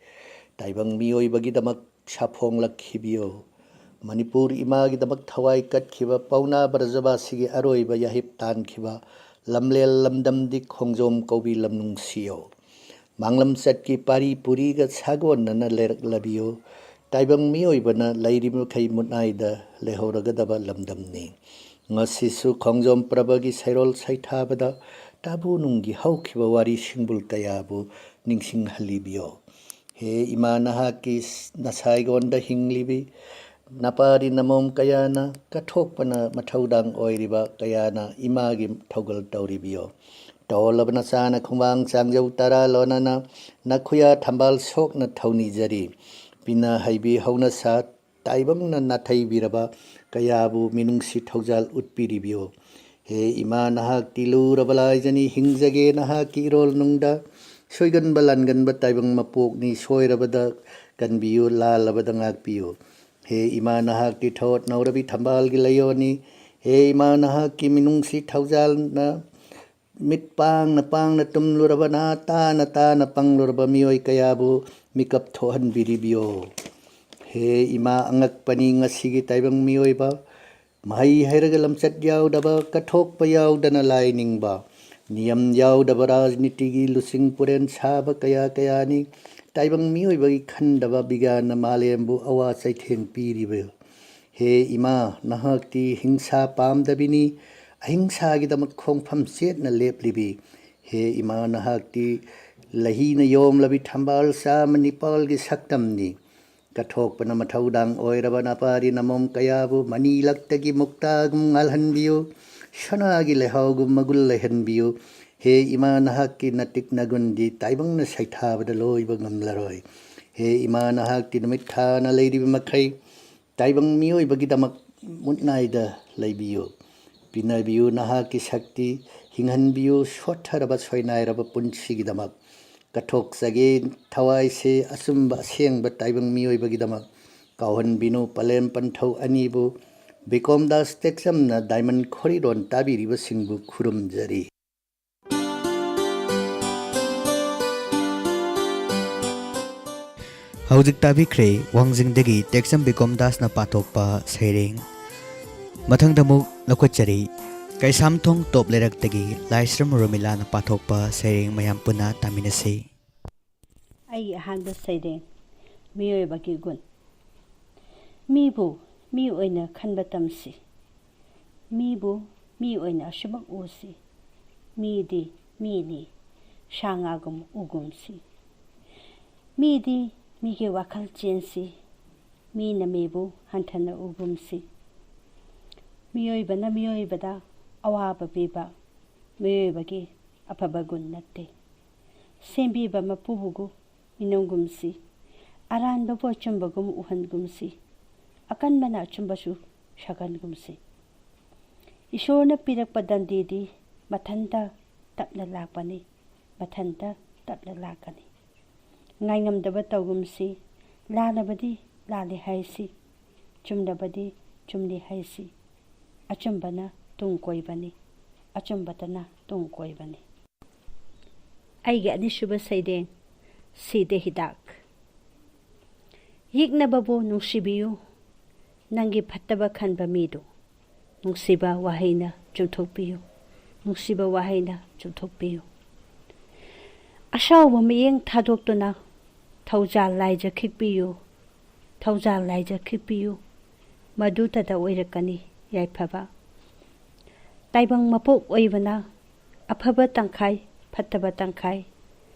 ꯇꯥꯏꯕꯪ ꯃꯤꯑꯣꯏꯕꯒꯤꯗꯃꯛ ꯁꯥꯐꯣꯡꯂꯛꯈꯤꯕꯤꯌꯣ꯫ ꯃꯅꯤꯄꯨꯔ ꯏꯃꯥꯒꯤꯗꯃꯛ ꯊꯋꯥꯏ ꯀꯠꯈꯤꯕ ꯄꯥꯎꯅꯥ ꯕ꯭ꯔꯖꯕꯥꯁꯤꯒꯤ ꯑꯔꯣꯏꯕ ꯌꯥꯍꯤꯞ ꯇꯥꯟꯈꯤꯕ ꯂꯝꯂꯦꯜ ꯂꯝꯗꯝꯗꯤ ꯈꯣꯡꯖꯣꯝ ꯀꯧꯕꯤ ꯂꯝ ꯅꯨꯡꯁꯤꯌꯣ꯫ ꯃꯥꯡꯂꯝꯆꯠꯀꯤ ꯄꯥꯔꯤ ꯄꯨꯔꯤꯒ ꯁꯥꯒꯣꯟꯅꯅ ꯂꯩꯔꯛꯂꯕꯤꯌꯨ꯫ ꯇꯥꯏꯕꯪ ꯃꯤꯑꯣꯏꯕꯅ ꯂꯩꯔꯤꯕ ꯃꯈꯩ ꯃꯨꯠꯅꯥꯏꯗ ꯂꯩꯍꯧꯔꯒꯗꯕ ꯂꯝꯗꯝꯅꯤ꯫ ꯉꯁꯤꯁꯨ ꯈꯣꯡꯖꯣꯝ ꯄ꯭ꯔꯕꯒꯤ ꯁꯩꯔꯣꯜ ꯁꯩꯊꯥꯕꯗ ꯇꯥꯕꯨ ꯅꯨꯡꯒꯤ ꯍꯧꯈꯤꯕ ꯋꯥꯔꯤ ꯁꯤꯡꯕꯨꯜ ꯀꯌꯥꯕꯨ ꯅꯤꯡꯁꯤꯡꯍꯜꯂꯤꯕꯤꯌꯣ꯫ ꯍꯦ ꯏꯃꯥ, ꯅꯍꯥꯛꯀꯤ ꯅꯁꯥꯏꯒꯣꯟꯗ ꯍꯤꯡꯂꯤꯕꯤ ꯅꯄꯥꯔꯤ ꯅꯃꯣꯝ ꯀꯌꯥꯅ ꯀꯠꯊꯣꯛꯄꯅ ꯃꯊꯧꯗꯥꯡ ꯑꯣꯏꯔꯤꯕ ꯀꯌꯥꯅ ꯏꯃꯥꯒꯤ ꯊꯧꯒꯜ ꯇꯧꯔꯤꯕꯤꯌꯣ꯫ ꯇꯣꯜꯂꯕ ꯅꯆꯥꯅ ꯈꯣꯡꯕꯥꯡ ꯆꯥꯡꯖꯧ ꯇꯔꯥ ꯂꯣꯟꯅꯅ ꯅꯈꯨꯌꯥ ꯊꯝꯕꯥꯜ ꯁꯣꯛꯅ ꯊꯧꯅꯤꯖꯔꯤ꯫ ꯄꯤꯅ ꯍꯩꯕꯤ ꯍꯧꯅ ꯁꯥ ꯇꯥꯏꯕꯪꯅ ꯅꯥꯊꯩꯕꯤꯔꯕ ꯀꯌꯥꯕꯨ ꯃꯤꯅꯨꯡꯁꯤ ꯊꯧꯖꯥꯜ ꯎꯠꯄꯤꯔꯤꯕꯤꯌꯣ꯫ ꯍꯦ ꯏꯃꯥ, ꯅꯍꯥꯛꯇꯤ ꯂꯨꯔꯕ ꯂꯥꯏꯖꯅꯤ, ꯍꯤꯡꯖꯒꯦ ꯅꯍꯥꯛꯀꯤ ꯏꯔꯣꯜ ꯅꯨꯡꯗ꯫ ꯁꯣꯏꯒꯟꯕ ꯂꯥꯟꯒꯟꯕ ꯇꯥꯏꯕꯪ ꯃꯄꯣꯛꯅꯤ, ꯁꯣꯏꯔꯕꯗ ꯀꯟꯕꯤꯌꯨ, ꯂꯥꯜꯂꯕꯗ ꯉꯥꯛꯄꯤꯌꯨ꯫ ꯍꯦ ꯏꯃꯥ, ꯅꯍꯥꯛꯇꯤ ꯊꯣꯠ ꯅꯧꯔꯕꯤ ꯊꯝꯕꯥꯜꯒꯤ ꯂꯩꯌꯣꯟꯅꯤ꯫ ꯍꯦ ꯏꯃꯥ, ꯅꯍꯥꯛꯀꯤ ꯃꯤꯅꯨꯡꯁꯤ ꯊꯧꯖꯥꯜꯅ ꯃꯤꯠ ꯄꯥꯡꯅ ꯄꯥꯡꯅ ꯇꯨꯝꯂꯨꯔꯕ, ꯅꯥ ꯇꯥꯅ ꯇꯥꯅ ꯄꯪꯂꯨꯔꯕ ꯃꯤꯑꯣꯏ ꯀꯌꯥꯕꯨ ꯃꯤꯀꯞ ꯊꯣꯛꯍꯟꯕꯤꯔꯤꯕꯤꯌꯣ꯫ ꯍꯦ ꯏꯃꯥ, ꯑꯉꯛꯄꯅꯤ ꯉꯁꯤꯒꯤ ꯇꯥꯏꯕꯪ ꯃꯤꯑꯣꯏꯕ꯫ ꯃꯍꯩ ꯍꯩꯔꯒ ꯂꯝꯆꯠ ꯌꯥꯎꯗꯕ, ꯀꯠꯊꯣꯛꯄ ꯌꯥꯎꯗꯅ ꯂꯥꯏ ꯅꯤꯡꯕ, ꯅꯤꯌꯝ ꯌꯥꯎꯗꯕ ꯔꯥꯖꯅꯤꯇꯤꯒꯤ ꯂꯨꯆꯤꯡ ꯄꯨꯔꯦꯟ ꯁꯥꯕ ꯀꯌꯥ ꯀꯌꯥꯅꯤ꯫ ꯇꯥꯏꯕꯪ ꯃꯤꯑꯣꯏꯕꯒꯤ ꯈꯟꯗꯕ ꯕꯤꯒ꯭ꯌꯥꯟꯅ ꯃꯥꯂꯦꯝꯕꯨ ꯑꯋꯥ ꯆꯩꯊꯦꯡ ꯄꯤꯔꯤꯕ꯫ ꯍꯦ ꯏꯃꯥ, ꯅꯍꯥꯛꯇꯤ ꯍꯤꯡꯁꯥ ꯄꯥꯝꯗꯕꯤꯅꯤ, ꯑꯍꯤꯡꯁꯥꯒꯤꯗꯃꯛ ꯈꯣꯡꯐꯝ ꯆꯦꯠꯅ ꯂꯦꯞꯂꯤꯕꯤ꯫ ꯍꯦ ꯏꯃꯥ, ꯅꯍꯥꯛꯇꯤ ꯂꯍꯤꯅ ꯌꯣꯝꯂꯕꯤ ꯊꯝꯕꯥꯜ ꯆꯥꯃ ꯅꯤꯄꯥꯜꯒꯤ ꯁꯛꯇꯝꯅꯤ꯫ ꯀꯠꯊꯣꯛꯄꯅ ꯃꯊꯧꯗꯥꯡ ꯑꯣꯏꯔꯕ ꯅꯄꯥꯔꯤ ꯅꯃꯣꯝ ꯀꯌꯥꯕꯨ ꯃꯅꯤ ꯂꯛꯇꯒꯤ ꯃꯨꯛꯇꯥꯒꯨꯝ ꯉꯥꯜꯍꯟꯕꯤꯌꯨ, ꯁꯅꯥꯒꯤ ꯂꯩꯍꯥꯎꯒꯨꯝ ꯃꯒꯨꯜ ꯂꯩꯍꯟꯕꯤꯌꯨ꯫ ꯍꯦ ꯏꯃꯥ, ꯅꯍꯥꯛꯀꯤ ꯅꯇꯤꯛ ꯅꯒꯨꯟꯗꯤ ꯇꯥꯏꯕꯪꯅ ꯁꯩꯊꯥꯕꯗ ꯂꯣꯏꯕ ꯉꯝꯂꯔꯣꯏ꯫ ꯍꯦ ꯏꯃꯥ, ꯅꯍꯥꯛꯇꯤ ꯅꯨꯃꯤꯠ ꯊꯥꯅ ꯂꯩꯔꯤꯕ ꯃꯈꯩ ꯇꯥꯏꯕꯪ ꯃꯤꯑꯣꯏꯕꯒꯤꯗꯃꯛ ꯃꯨꯠꯅꯥꯏꯗ ꯂꯩꯕꯤꯌꯨ꯫ ꯄꯤꯅꯕꯤꯌꯨ ꯅꯍꯥꯛꯀꯤ ꯁꯛꯇꯤ, ꯍꯤꯡꯍꯟꯕꯤꯌꯨ ꯁꯣꯠꯊꯔꯕ ꯁꯣꯏꯅꯥꯏꯔꯕ ꯄꯨꯟꯁꯤꯒꯤꯗꯃꯛ꯫ ꯀꯠꯊꯣꯛꯆꯒꯦ ꯊꯋꯥꯏꯁꯦ ꯑꯆꯨꯝꯕ ꯑꯁꯦꯡꯕ ꯇꯥꯏꯕꯪ ꯃꯤꯑꯣꯏꯕꯒꯤꯗꯃꯛ꯫ ꯀꯥꯎꯍꯟꯕꯤꯅꯨ ꯄꯂꯦꯝ ꯄꯟꯊꯧ ꯑꯅꯤꯕꯨ꯫ ꯕꯤꯀꯣꯝ ꯗꯥꯁ ꯇꯦꯛꯆꯝꯅ ꯗꯥꯏꯃꯟ ꯈꯣꯔꯤꯔꯣꯟ ꯇꯥꯕꯤꯔꯤꯕꯁꯤꯡꯕꯨ ꯈꯨꯔꯨꯝꯖꯔꯤ꯫ ꯍꯧꯖꯤꯛ ꯇꯥꯕꯤꯈ꯭ꯔꯦ ꯋꯥꯡꯖꯤꯡꯗꯒꯤ ꯇꯦꯛꯆꯝ ꯕꯤꯀꯣꯝ ꯗꯥꯁꯅ ꯄꯥꯊꯣꯛꯄ ꯁꯩꯔꯦꯡ꯫ ꯃꯊꯪꯗ ꯑꯃꯨꯛ ꯂꯧꯈꯠꯆꯔꯤ ꯀꯩꯁꯥꯝꯊꯣꯡ ꯇꯣꯞ ꯂꯩꯔꯛꯇꯒꯤ ꯂꯥꯏꯁ꯭ꯔꯝ ꯔꯣꯃꯤꯂꯥꯅ ꯄꯥꯊꯣꯛꯄ ꯁꯩꯔꯦꯡ꯫ ꯃꯌꯥꯝ ꯄꯨꯟꯅ ꯇꯥꯃꯤꯟꯅꯁꯤ꯫ ꯑꯩꯒꯤ ꯑꯍꯥꯟꯕ ꯁꯩꯔꯦꯡ, ꯃꯤꯑꯣꯏꯕꯒꯤ ꯒꯨꯟ꯫ ꯃꯤꯕꯨ ꯃꯤ ꯑꯣꯏꯅ ꯈꯟꯕ ꯇꯝꯁꯤ꯫ ꯃꯤꯕꯨ ꯃꯤ ꯑꯣꯏꯅ ꯑꯁꯨꯃꯛ ꯎꯁꯤ꯫ ꯃꯤꯗꯤ ꯃꯤꯅꯤ, ꯁꯥ ꯉꯥꯒꯨꯝ ꯎꯒꯨꯝꯁꯤ꯫ ꯃꯤꯗꯤ ꯃꯤꯒꯤ ꯋꯥꯈꯜ ꯆꯦꯟꯁꯤ꯫ ꯃꯤꯅ ꯃꯤꯕꯨ ꯍꯟꯊꯅ ꯎꯒꯨꯝꯁꯤ꯫ ꯃꯤꯑꯣꯏꯕꯅ ꯃꯤꯑꯣꯏꯕꯗ ꯑꯋꯥꯕ ꯄꯤꯕ ꯃꯤꯑꯣꯏꯕꯒꯤ ꯑꯐꯕ ꯒꯨꯟ ꯅꯠꯇꯦ꯫ ꯁꯦꯝꯕꯤꯕ ꯃꯄꯨꯕꯨꯒꯨ ꯃꯤꯅꯨꯡꯒꯨꯝꯁꯤ꯫ ꯑꯔꯥꯟꯕꯕꯨ ꯑꯆꯨꯝꯕꯒꯨꯝ ꯎꯍꯟꯒꯨꯝꯁꯤ꯫ ꯑꯀꯟꯕꯅ ꯑꯆꯨꯝꯕꯁꯨ ꯁꯥꯒꯟꯒꯨꯝꯁꯤ꯫ ꯏꯁꯣꯔꯅ ꯄꯤꯔꯛꯄ ꯗꯟꯗꯤꯗꯤ ꯃꯊꯟꯇ ꯇꯞꯅ ꯂꯥꯛꯄꯅꯤ, ꯃꯊꯟꯇ ꯇꯞꯅ ꯂꯥꯛꯀꯅꯤ꯫ ꯉꯥꯏꯉꯝꯗꯕ ꯇꯧꯒꯨꯝꯁꯤ꯫ ꯂꯥꯜꯂꯕꯗꯤ ꯂꯥꯜꯂꯦ ꯍꯥꯏꯁꯤ, ꯆꯨꯝꯂꯕꯗꯤ ꯆꯨꯝꯂꯤ ꯍꯥꯏꯁꯤ꯫ ꯑꯆꯨꯝꯕꯅ ꯇꯨꯡ ꯀꯣꯏꯕꯅꯤ, ꯑꯆꯨꯝꯕꯇꯅ ꯇꯨꯡ ꯀꯣꯏꯕꯅꯤ꯫ ꯑꯩꯒꯤ ꯑꯅꯤꯁꯨꯕ ꯁꯩꯔꯦꯡ, ꯁꯤꯗ ꯍꯤꯗꯥꯛ꯫ ꯌꯦꯛꯅꯕꯕꯨ ꯅꯨꯡꯁꯤꯕꯤꯌꯨ, ꯅꯪꯒꯤ ꯐꯠꯇꯕ ꯈꯟꯕ ꯃꯤꯗꯨ꯫ ꯅꯨꯡꯁꯤꯕ ꯋꯥꯍꯩꯅ ꯆꯨꯝꯊꯣꯛꯄꯤꯌꯨ, ꯅꯨꯡꯁꯤꯕ ꯋꯥꯍꯩꯅ ꯆꯨꯝꯊꯣꯛꯄꯤꯌꯨ꯫ ꯑꯁꯥꯎꯕ ꯃꯤꯠꯌꯦꯡ ꯊꯥꯗꯣꯛꯇꯨꯅ ꯊꯧꯖꯥꯜ ꯂꯥꯏꯖ ꯈꯤꯛꯄꯤꯌꯨ, ꯊꯧꯖꯥꯜ ꯂꯥꯏꯖ ꯈꯤꯛꯄꯤꯌꯨ, ꯃꯗꯨꯇꯗ ꯑꯣꯏꯔꯛꯀꯅꯤ ꯌꯥꯏꯐꯕ꯫ ꯇꯥꯏꯕꯪ ꯃꯄꯣꯛ ꯑꯣꯏꯕꯅ ꯑꯐꯕ ꯇꯪꯈꯥꯏ, ꯐꯠꯇꯕ ꯇꯪꯈꯥꯏ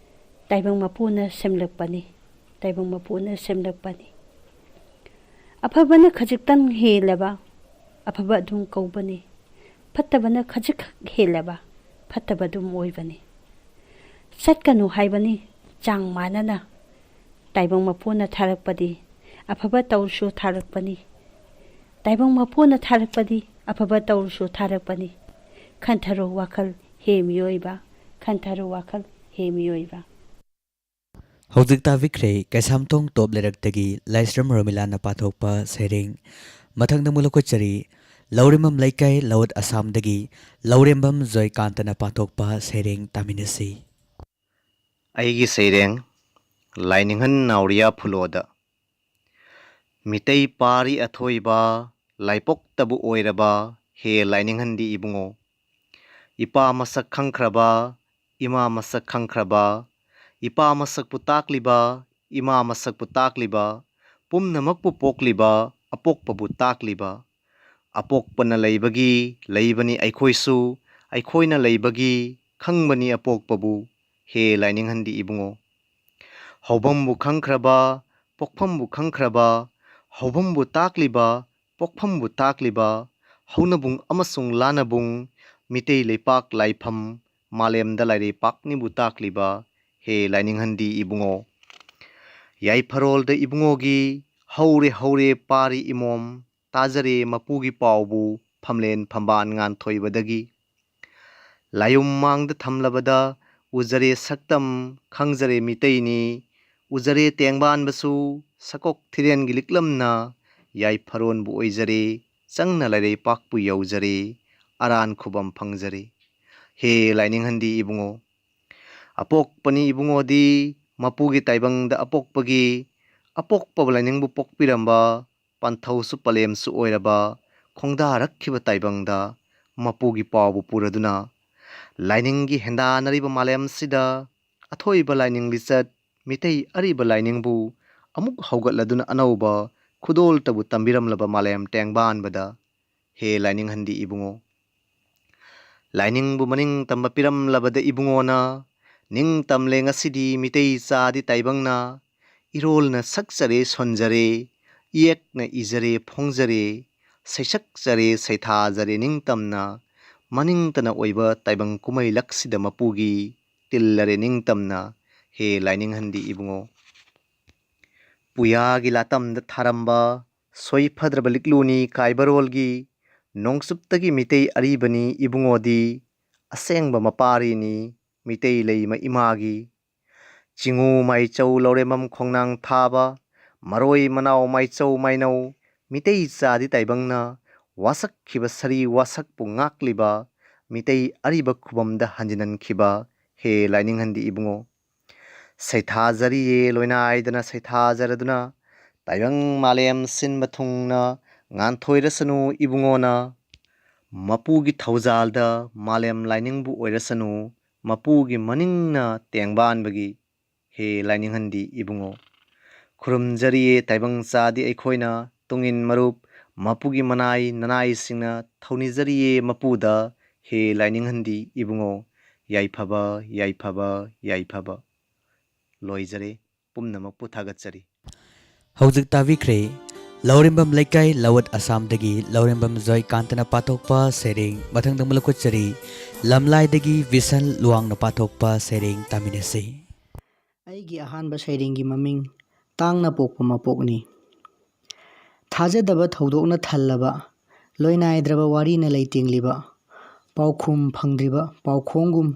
ꯇꯥꯏꯕꯪ ꯃꯄꯨꯅ ꯁꯦꯝꯂꯛꯄꯅꯤ, ꯇꯥꯏꯕꯪ ꯃꯄꯨꯅ ꯁꯦꯝꯂꯛꯄꯅꯤ꯫ ꯑꯐꯕꯅ ꯈꯖꯤꯛꯇꯪ ꯍꯦꯜꯂꯕ ꯑꯐꯕ ꯑꯗꯨꯝ ꯀꯧꯕꯅꯤ, ꯐꯠꯇꯕꯅ ꯈꯖꯤꯛꯈꯛ ꯍꯦꯜꯂꯕ ꯐꯠꯇꯕ ꯑꯗꯨꯝ ꯑꯣꯏꯕꯅꯤ꯫ ꯆꯠꯀꯅꯨ ꯍꯥꯏꯕꯅꯤ ꯆꯥꯡ ꯃꯥꯟꯅꯅ꯫ ꯇꯥꯏꯕꯪ ꯃꯄꯨꯅ ꯊꯥꯔꯛꯄꯗꯤ ꯑꯐꯕ ꯇꯧꯔꯁꯨ ꯊꯥꯔꯛꯄꯅꯤ, ꯇꯥꯏꯕꯪ ꯃꯄꯨꯅ ꯊꯥꯔꯛꯄꯗꯤ ꯑꯐꯕ ꯇꯧꯔꯁꯨ ꯊꯥꯔꯛꯄꯅꯤ꯫ ꯈꯟꯊꯔꯣ ꯋꯥꯈꯜ ꯍꯦ ꯃꯤꯑꯣꯏꯕ, ꯈꯟꯊꯔꯣ ꯋꯥꯈꯜ ꯍꯦ ꯃꯤꯑꯣꯏꯕ꯫ ꯍꯧꯖꯤꯛ ꯇꯥꯕꯤꯈ꯭ꯔꯦ ꯀꯩꯁꯥꯝꯊꯣꯡ ꯇꯣꯞ ꯂꯩꯔꯛꯇꯒꯤ ꯂꯥꯏꯁ꯭ꯔꯝ ꯔꯣꯃꯤꯂꯥꯅ ꯄꯥꯊꯣꯛꯄ ꯁꯩꯔꯦꯡ꯫ ꯃꯊꯪꯗ ꯑꯃꯨꯛ ꯂꯧꯈꯠꯆꯔꯤ ꯂꯧꯔꯦꯝꯕꯝ ꯂꯩꯀꯥꯏ ꯂꯧꯋꯠ ꯑꯁꯥꯝꯗꯒꯤ ꯂꯧꯔꯦꯝꯕꯝ ꯖꯣꯏꯀꯥꯟꯇꯅ ꯄꯥꯊꯣꯛꯄ ꯁꯩꯔꯦꯡ ꯇꯥꯃꯤꯟꯅꯁꯤ꯫ ꯑꯩꯒꯤ ꯁꯩꯔꯦꯡ ꯂꯥꯏꯅꯤꯡꯍꯟ ꯅꯥꯎꯔꯤꯌꯥ ꯐꯨꯂꯣꯗ꯫ ꯃꯤꯇꯩ ꯄꯥꯔꯤ ꯑꯊꯣꯏꯕ, ꯂꯥꯏꯄꯣꯛꯇꯕꯨ ꯑꯣꯏꯔꯕ ꯍꯦ ꯂꯥꯏꯅꯤꯡꯍꯟꯗꯤ ꯏꯕꯨꯡꯉꯣ꯫ ꯏꯄꯥ ꯃꯁꯛ ꯈꯪꯈ꯭ꯔꯕ, ꯏꯃꯥ ꯃꯁꯛ ꯈꯪꯈ꯭ꯔꯕ, ꯏꯄꯥ ꯃꯁꯛꯄꯨ ꯇꯥꯛꯂꯤꯕ, ꯏꯃꯥ ꯃꯁꯛꯄꯨ ꯇꯥꯛꯂꯤꯕ, ꯄꯨꯝꯅꯃꯛꯄꯨ ꯄꯣꯛꯂꯤꯕ, ꯑꯄꯣꯛꯄꯕꯨ ꯇꯥꯛꯂꯤꯕ꯫ ꯑꯄꯣꯛꯄꯅ ꯂꯩꯕꯒꯤ ꯂꯩꯕꯅꯤ ꯑꯩꯈꯣꯏꯁꯨ, ꯑꯩꯈꯣꯏꯅ ꯂꯩꯕꯒꯤ ꯈꯪꯕꯅꯤ ꯑꯄꯣꯛꯄꯕꯨ ꯍꯦ ꯂꯥꯏꯅꯤꯡꯍꯟꯗꯤ ꯏꯕꯨꯡꯉꯣ꯫ ꯍꯧꯐꯝꯕꯨ ꯈꯪꯈ꯭ꯔꯕ, ꯄꯣꯛꯐꯝꯕꯨ ꯈꯪꯈ꯭ꯔꯕ, ꯍꯧꯐꯝꯕꯨ ꯇꯥꯛꯂꯤꯕ, ꯄꯣꯛꯐꯝꯕꯨ ꯇꯥꯛꯂꯤꯕ, ꯍꯧꯅꯕꯨꯡ ꯑꯃꯁꯨꯡ ꯂꯥꯅꯕꯨꯡ, ꯃꯤꯇꯩ ꯂꯩꯄꯥꯛ ꯂꯥꯏꯐꯝ, ꯃꯥꯂꯦꯝꯗ ꯂꯥꯏꯔꯩꯄꯥꯛꯅꯤꯕꯨ ꯇꯥꯛꯂꯤꯕ ꯍꯦ ꯂꯥꯏꯅꯤꯡꯍꯟꯗꯤ ꯏꯕꯨꯡꯉꯣ꯫ ꯌꯥꯏꯐꯔꯣꯜꯗ ꯏꯕꯨꯡꯉꯣꯒꯤ ꯍꯧꯔꯦ ꯍꯧꯔꯦ ꯄꯥꯔꯤ ꯏꯃꯣꯝ, ꯇꯥꯖꯔꯦ ꯃꯄꯨꯒꯤ ꯄꯥꯎꯕꯨ ꯐꯝꯂꯦꯟ ꯐꯝꯕꯥꯟ ꯉꯥꯟꯊꯣꯏꯕꯗꯒꯤ꯫ ꯂꯥꯏꯌꯨꯝ ꯃꯥꯡꯗ ꯊꯝꯂꯕꯗ ꯎꯖꯔꯦ ꯁꯛꯇꯝ ꯈꯪꯖꯔꯦ ꯃꯤꯇꯩꯅꯤ꯫ ꯎꯖꯔꯦ ꯇꯦꯡꯕꯥꯟꯕꯁꯨ ꯁꯀꯣꯛ ꯊꯤꯔꯦꯟꯒꯤ ꯂꯤꯛꯂꯝꯅ ꯌꯥꯏꯐꯔꯣꯟꯕꯨ ꯑꯣꯏꯖꯔꯦ꯫ ꯆꯪꯅ ꯂꯩꯔꯩꯄꯥꯛꯄꯨ ꯌꯧꯖꯔꯦ꯫ ꯑꯔꯥꯟ ꯈꯨꯕꯝ ꯐꯪꯖꯔꯦ꯫ ꯍꯦ ꯂꯥꯏꯅꯤꯡꯍꯟꯗꯤ ꯏꯕꯨꯡꯉꯣ꯫ ꯑꯄꯣꯛꯄꯅꯤ ꯏꯕꯨꯡꯉꯣꯗꯤ ꯃꯄꯨꯒꯤ ꯇꯥꯏꯕꯪꯗ ꯑꯄꯣꯛꯄꯒꯤ ꯑꯄꯣꯛꯄꯕꯨ ꯂꯥꯏꯅꯤꯡꯕꯨ ꯄꯣꯛꯄꯤꯔꯝꯕ ꯄꯟꯊꯧꯁꯨ ꯄꯂꯦꯝꯁꯨ ꯑꯣꯏꯔꯕ ꯈꯣꯡꯗꯥꯔꯛꯈꯤꯕ ꯇꯥꯏꯕꯪꯗ ꯃꯄꯨꯒꯤ ꯄꯥꯎꯕꯨ ꯄꯨꯔꯗꯨꯅ ꯂꯥꯏꯅꯤꯡꯒꯤ ꯍꯦꯟꯗꯥꯅꯔꯤꯕ ꯃꯥꯂꯦꯝꯁꯤꯗ ꯑꯊꯣꯏꯕ ꯂꯥꯏꯅꯤꯡ ꯂꯤꯆꯠ ꯃꯤꯇꯩ ꯑꯔꯤꯕ ꯂꯥꯏꯅꯤꯡꯕꯨ ꯑꯃꯨꯛ ꯍꯧꯒꯠꯂꯗꯨꯅ ꯑꯅꯧꯕ ꯈꯨꯗꯣꯜꯇꯕꯨ ꯇꯝꯕꯤꯔꯝꯂꯕ ꯃꯥꯂꯦꯝ ꯇꯦꯡꯕꯥꯟꯕꯗ ꯍꯦ ꯂꯥꯏꯅꯤꯡꯍꯟꯗꯤ ꯏꯕꯨꯡꯉꯣ꯫ ꯂꯥꯏꯅꯤꯡꯕꯨ ꯃꯅꯤꯡ ꯇꯝꯕ ꯄꯤꯔꯝꯂꯕꯗ ꯏꯕꯨꯡꯉꯣꯅ ꯅꯤꯡꯇꯝꯂꯦ ꯉꯁꯤꯗꯤ ꯃꯤꯇꯩ ꯆꯥꯗꯤ ꯇꯥꯏꯕꯪꯅ ꯏꯔꯣꯜꯅ ꯁꯛꯆꯔꯦ ꯁꯣꯟꯖꯔꯦ ꯏꯌꯦꯛꯅ ꯏꯖꯔꯦ ꯐꯣꯡꯖꯔꯦ ꯁꯩꯁꯛꯆꯔꯦ ꯁꯩꯊꯥꯖꯔꯦ ꯅꯤꯡꯇꯝꯅ ꯃꯅꯤꯡꯇꯅ ꯑꯣꯏꯕ ꯇꯥꯏꯕꯪ ꯀꯨꯝꯍꯩ ꯂꯛꯁꯤꯗ ꯃꯄꯨꯒꯤ ꯇꯤꯜꯂꯔꯦ ꯅꯤꯡꯇꯝꯅ ꯍꯦ ꯂꯥꯏꯅꯤꯡꯍꯟꯗꯤ ꯏꯕꯨꯡꯉꯣ꯫ ꯄꯨꯌꯥꯒꯤ ꯂꯥꯇꯝꯗ ꯊꯥꯔꯝꯕ ꯁꯣꯏꯐꯗ꯭ꯔꯕ ꯂꯤꯛꯂꯨꯅꯤ ꯀꯥꯏꯕꯔꯣꯜꯒꯤ, ꯅꯣꯡꯆꯨꯞꯇꯒꯤ ꯃꯤꯇꯩ ꯑꯔꯤꯕꯅꯤ ꯏꯕꯨꯡꯉꯣꯗꯤ, ꯑꯁꯦꯡꯕ ꯃꯄꯥꯔꯤꯅꯤ ꯃꯤꯇꯩ ꯂꯩꯃ ꯏꯃꯥꯒꯤ꯫ ꯆꯤꯉꯨ ꯃꯥꯏꯆꯧ ꯂꯧꯔꯦꯝꯕꯝ ꯈꯣꯡꯅꯥꯡ ꯊꯥꯕ, ꯃꯔꯣꯏ ꯃꯅꯥꯎ ꯃꯥꯏꯆꯧ ꯃꯥꯏꯅꯧ, ꯃꯤꯇꯩ ꯆꯥꯗꯤ ꯇꯥꯏꯕꯪꯅ ꯋꯥꯁꯛꯈꯤꯕ ꯁꯔꯤ ꯋꯥꯁꯛꯄꯨ ꯉꯥꯛꯂꯤꯕ ꯃꯤꯇꯩ ꯑꯔꯤꯕ ꯈꯨꯕꯝꯗ ꯍꯟꯖꯤꯟꯍꯟꯈꯤꯕ ꯍꯦ ꯂꯥꯏꯅꯤꯡꯍꯟꯗꯤ ꯏꯕꯨꯡꯉꯣ꯫ ꯁꯩꯊꯥꯖꯔꯤꯌꯦ ꯂꯣꯏꯅꯥꯏꯗꯅ ꯁꯩꯊꯥꯖꯔꯗꯨꯅ, ꯇꯥꯏꯕꯪ ꯃꯥꯂꯦꯝ ꯁꯤꯟꯕ ꯊꯨꯡꯅ ꯉꯥꯟꯊꯣꯏꯔꯁꯅꯨ ꯏꯕꯨꯡꯉꯣꯅ꯫ ꯃꯄꯨꯒꯤ ꯊꯧꯖꯥꯜꯗ ꯃꯥꯂꯦꯝ ꯂꯥꯏꯅꯤꯡꯕꯨ ꯑꯣꯏꯔꯁꯅꯨ, ꯃꯄꯨꯒꯤ ꯃꯅꯤꯡꯅ ꯇꯦꯡꯕꯥꯟꯕꯒꯤ ꯍꯦ ꯂꯥꯏꯅꯤꯡꯍꯟꯗꯤ ꯏꯕꯨꯡꯉꯣ꯫ ꯈꯨꯔꯨꯝꯖꯔꯤꯌꯦ ꯇꯥꯏꯕꯪ ꯆꯥꯗꯤ ꯑꯩꯈꯣꯏꯅ ꯇꯨꯡꯏꯟ ꯃꯔꯨꯞ, ꯃꯄꯨꯒꯤ ꯃꯅꯥꯏ ꯅꯅꯥꯏꯁꯤꯡꯅ ꯊꯧꯅꯤꯖꯔꯤꯌꯦ ꯃꯄꯨꯗ ꯍꯦ ꯂꯥꯏꯅꯤꯡꯍꯟꯗꯤ ꯏꯕꯨꯡꯉꯣ꯫ ꯌꯥꯏꯐꯕ, ꯌꯥꯏꯐꯕ, ꯌꯥꯏꯐꯕ꯫ ꯂꯣꯏꯖꯔꯦ꯫ ꯄꯨꯝꯅꯃꯛꯄꯨ ꯊꯥꯒꯠꯆꯔꯤ꯫ ꯍꯧꯖꯤꯛ ꯇꯥꯕꯤꯈ꯭ꯔꯦ ꯂꯧꯔꯦꯝꯕꯝ ꯂꯩꯀꯥꯏ ꯂꯧꯋꯠ ꯑꯁꯥꯝꯗꯒꯤ ꯂꯧꯔꯦꯝꯕꯝ ꯖꯣꯏꯀꯥꯟꯇꯅ ꯄꯥꯊꯣꯛꯄ ꯁꯩꯔꯦꯡ꯫ ꯃꯊꯪꯗ ꯑꯃꯨꯛ ꯂꯧꯈꯠꯆꯔꯤ ꯂꯝꯂꯥꯏꯗꯒꯤ ꯕꯤꯁꯟ ꯂꯨꯋꯥꯡꯅ ꯄꯥꯊꯣꯛꯄ ꯁꯩꯔꯦꯡ꯫ ꯇꯥꯃꯤꯟꯅꯁꯤ꯫ ꯑꯩꯒꯤ ꯑꯍꯥꯟꯕ ꯁꯩꯔꯦꯡꯒꯤ ꯃꯃꯤꯡ ꯇꯥꯡꯅ ꯄꯣꯛꯄ ꯃꯄꯣꯛꯅꯤ꯫ ꯊꯥꯖꯗꯕ ꯊꯧꯗꯣꯛꯅ ꯊꯜꯂꯕ, ꯂꯣꯏꯅꯥꯏꯗ꯭ꯔꯕ ꯋꯥꯔꯤꯅ ꯂꯩꯇꯦꯡꯂꯤꯕ, ꯄꯥꯎꯈꯨꯝ ꯐꯪꯗ꯭ꯔꯤꯕ ꯄꯥꯎꯈꯣꯡꯒꯨꯝ